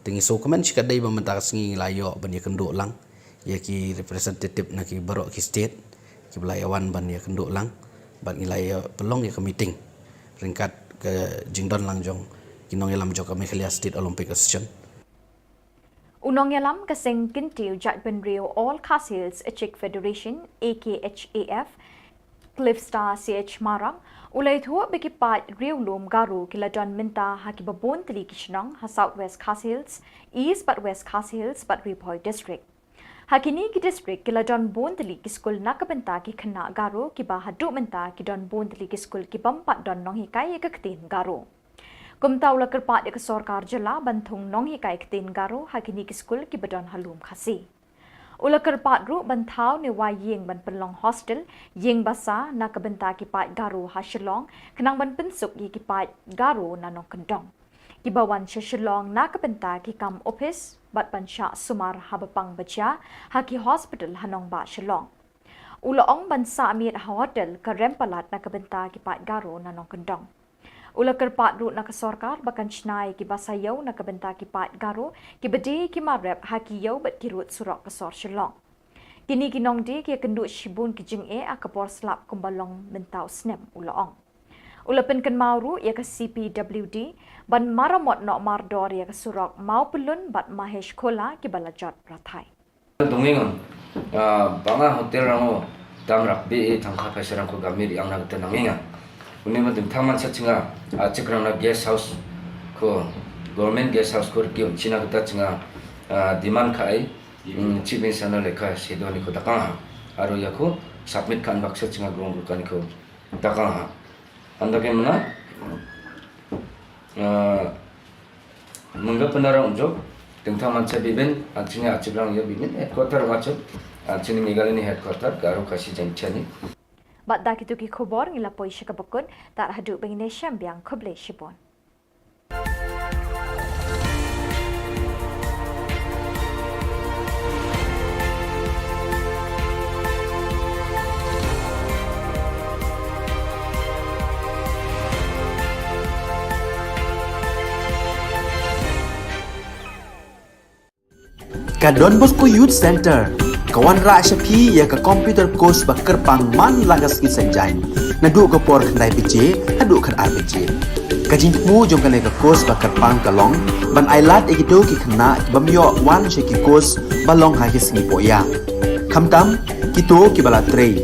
Te ngi sngewkmen shikatdei ba mynta ka sngi ngi la ïoh ban ïakynduh lang ïa ki representative na ki baroh ki state kiba la ïawan ban ïakynduh lang bad ngi la ïa pynlong ïa ka meeting ryngkat ka jingdon lang jong ki nongïalam jong ka Meghalaya State Olympic Association. U nongïalam ka seng kyntiew jaitbynriew All Khasi Hills Achik Federation, A K H A F, Cliffstar C H Marak, u la ïathuh ba ki paid riewlum Garo ki la don mynta ha kiba bun tylli ki shnong ha South West Khasi Hills, East bad West Khasi Hills bad Ri Bhoi District. Ha kine ki district ki la don bun tylli ki skul na ka bynta ki khynnah Garo kiba haduh mynta ki don bun tylli ki skul ki bym pat don nonghikai ïa ka ktien Garo. Kumta u la kyrpad ïa ka sorkar jylla ban thung nonghikai ktien Garo ha kine ki skul kiba don ha lum Khasi. U la kyrpad ruh ban thaw ne wai ïing ban pynlong hostel, ïing basa na ka bynta ki paid Garo ha Shillong, khnang ban pynsuk ïa ki paid Garo na nongkyndong kiba wan sha Shillong na ka bynta ki kam ophis bad ban shah sumar haba pang ba jia ha ki hospital ha nongbah Shillong. U la ong ban sah miet ha hotel ka rem palat na ka bynta ki paid Garo na nongkyndong. U la kyrpad ruh na ka sorkar ba kan shna ïa ki basa ïew na ka bynta ki paid Garo kiba die ki mar rep ha ki ïew bad ki rud surok ka sor Shillong. Kine ki nongdie ki ïakynduh shibun ki jingeh ha ka por slap kumba long mynta u snem, u la ong. U la pynkynmaw ruh ïa ka C P W D ban maramot noh mardor ïa ka surok Mawpyllun bad Mahesh Khola kiba la jot brathai. Dongeng, ah, ba nga hotel rang o dam rak bi i thangkha phaisa rang ko gamir yang na kata nangeng. Uni ma ding thang man sa chinga, ah, chik rang na guest house ko, government guest house ko riki china kata chinga, ah, demand ka ai, mm, chief minister na lekha sedo ni ko dakang ha. Aro ya ko submit kan baksa chinga grong ko kan ko dakang ha. Anda ke mana, ah, Mengga penara unjuk, tentang mansa bibin, anchini achiblang ya bibin, headquarter wachuk, anchini Meghalaya ni headquarter, Garo Khasi Jaintia ni. Bad da kitu ki khubor ngi la poi sha kaba kut, tar haduh ba ngin ïashem biang, khublei shibun. Ka Don Bosco Youth Center ka wanrah sha phi ïa ka computer course ba kyrpang man la ka sngi Saitjaiñ, naduh ka por khyndai baje haduh khatar baje. Ka jingthmu jong kane ka course ba kyrpang ka long ban ailad ïa kito ki khynnah ki bym ïoh wan sha ki course ba long ha ki sngi pohïa, khamtam kito kiba la trei,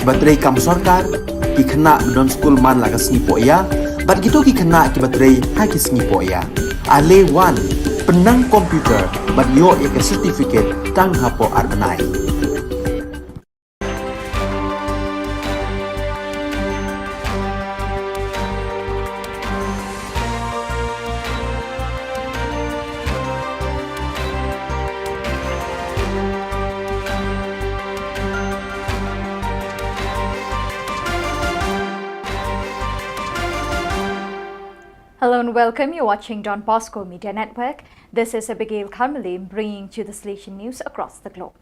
kiba trei kam sorkar, ki khynnah ba don skul man la ka sngi pohïa, bad kito ki khynnah kiba trei ha ki sngi pohïa. Ale wan, pynnang computer bad ïoh ïa ka certificate tang hapoh ar bnai. Hello and welcome. You're watching Don Bosco Media Network. This is Abigail Carmelim bringing to the Salesian news across the globe.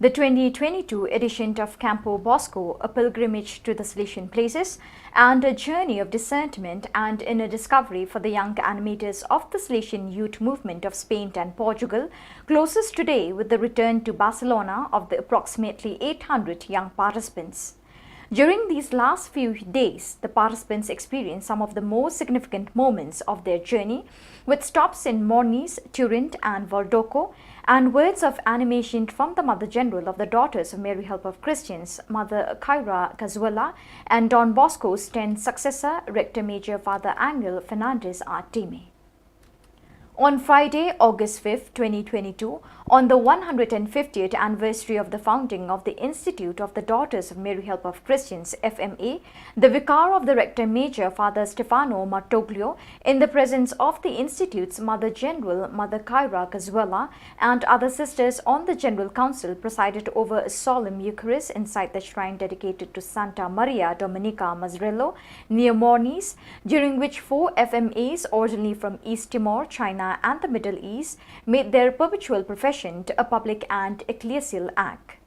The twenty twenty-two edition of Campo Bosco, a pilgrimage to the Salesian places and a journey of discernment and inner discovery for the young animators of the Salesian youth movement of Spain and Portugal, closes today with the return to Barcelona of the approximately eight hundred young participants. During these last few days, the participants experienced some of the most significant moments of their journey, with stops in Mornis, Turin, and Voldoco, and words of animation from the Mother General of the Daughters of Mary Help of Christians, Mother Khaira Cazuela, and Don Bosco's tenth successor, Rector Major Father Angel Fernandez Artime. On Friday, August fifth, twenty twenty-two, on the one hundred fiftieth anniversary of the founding of the Institute of the Daughters of Mary Help of Christians, F M A, the Vicar of the Rector Major, Father Stefano Martoglio, in the presence of the Institute's Mother General, Mother Khaira Cazuela, and other sisters on the General Council, presided over a solemn Eucharist inside the shrine dedicated to Santa Maria Domenica Mazzarello, near Mornis, during which four F M As, originally from East Timor, China, and the Middle East, made their perpetual profession a public and ecclesial act.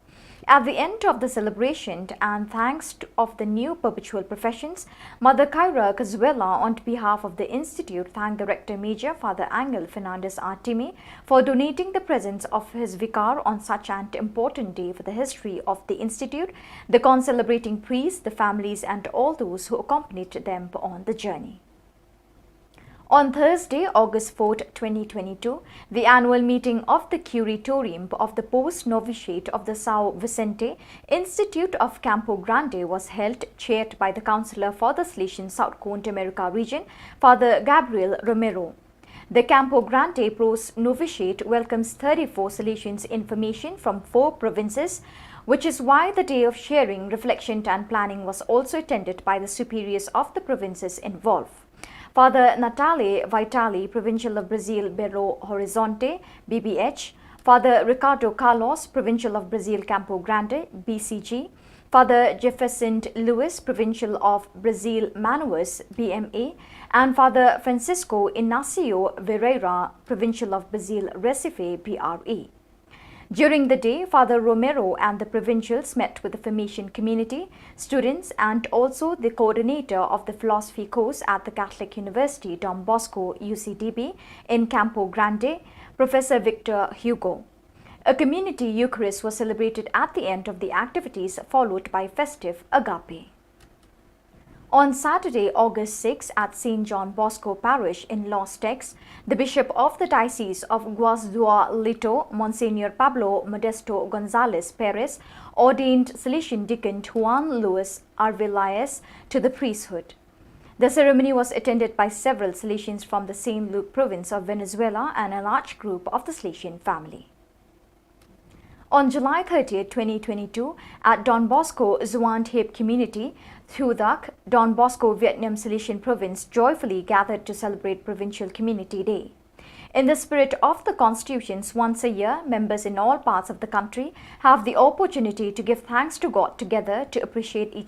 At the end of the celebration and thanks to, of the new perpetual professions, Mother Khaira Cazuela, on behalf of the Institute, thanked the Rector Major, Father Angel Fernandez Artime, for donating the presence of his vicar on such an important day for the history of the Institute, the concelebrating priests, the families, and all those who accompanied them on the journey. On Thursday, August fourth, twenty twenty-two, the annual meeting of the Curatorium of the Post Novitiate of the São Vicente Institute of Campo Grande was held, chaired by the Counselor for the Salesian South Cone America region, Father Gabriel Romero. The Campo Grande Post Novitiate welcomes thirty-four Salesians in formation from four provinces, which is why the day of sharing, reflection, and planning was also attended by the superiors of the provinces involved. Father Natale Vitali, Provincial of Brazil Belo Horizonte, B B H, Father Ricardo Carlos, Provincial of Brazil Campo Grande, B C G, Father Jefferson Lewis, Provincial of Brazil Manaus, B M A, and Father Francisco Inácio Vieira, Provincial of Brazil Recife, P R E. During the day, Father Romero and the provincials met with the formation community, students, and also the coordinator of the philosophy course at the Catholic University Don Bosco, U C D B, in Campo Grande, Professor Victor Hugo. A community Eucharist was celebrated at the end of the activities, followed by festive Agape. On Saturday, August six, at Saint John Bosco Parish in Los Teques, the Bishop of the Diocese of Guasdualito, Monsignor Pablo Modesto Gonzalez Perez, ordained Salesian Deacon Juan Luis Arvelaez to the priesthood. The ceremony was attended by several Salesians from the Saint Luke province of Venezuela and a large group of the Salesian family. On July thirtieth, twenty twenty-two, at Don Bosco Zuan Thep Community, Thudak, Don Bosco Vietnam Salesian Province joyfully gathered to celebrate Provincial Community Day. In the spirit of the constitutions, once a year, members in all parts of the country have the opportunity to give thanks to God together, to appreciate each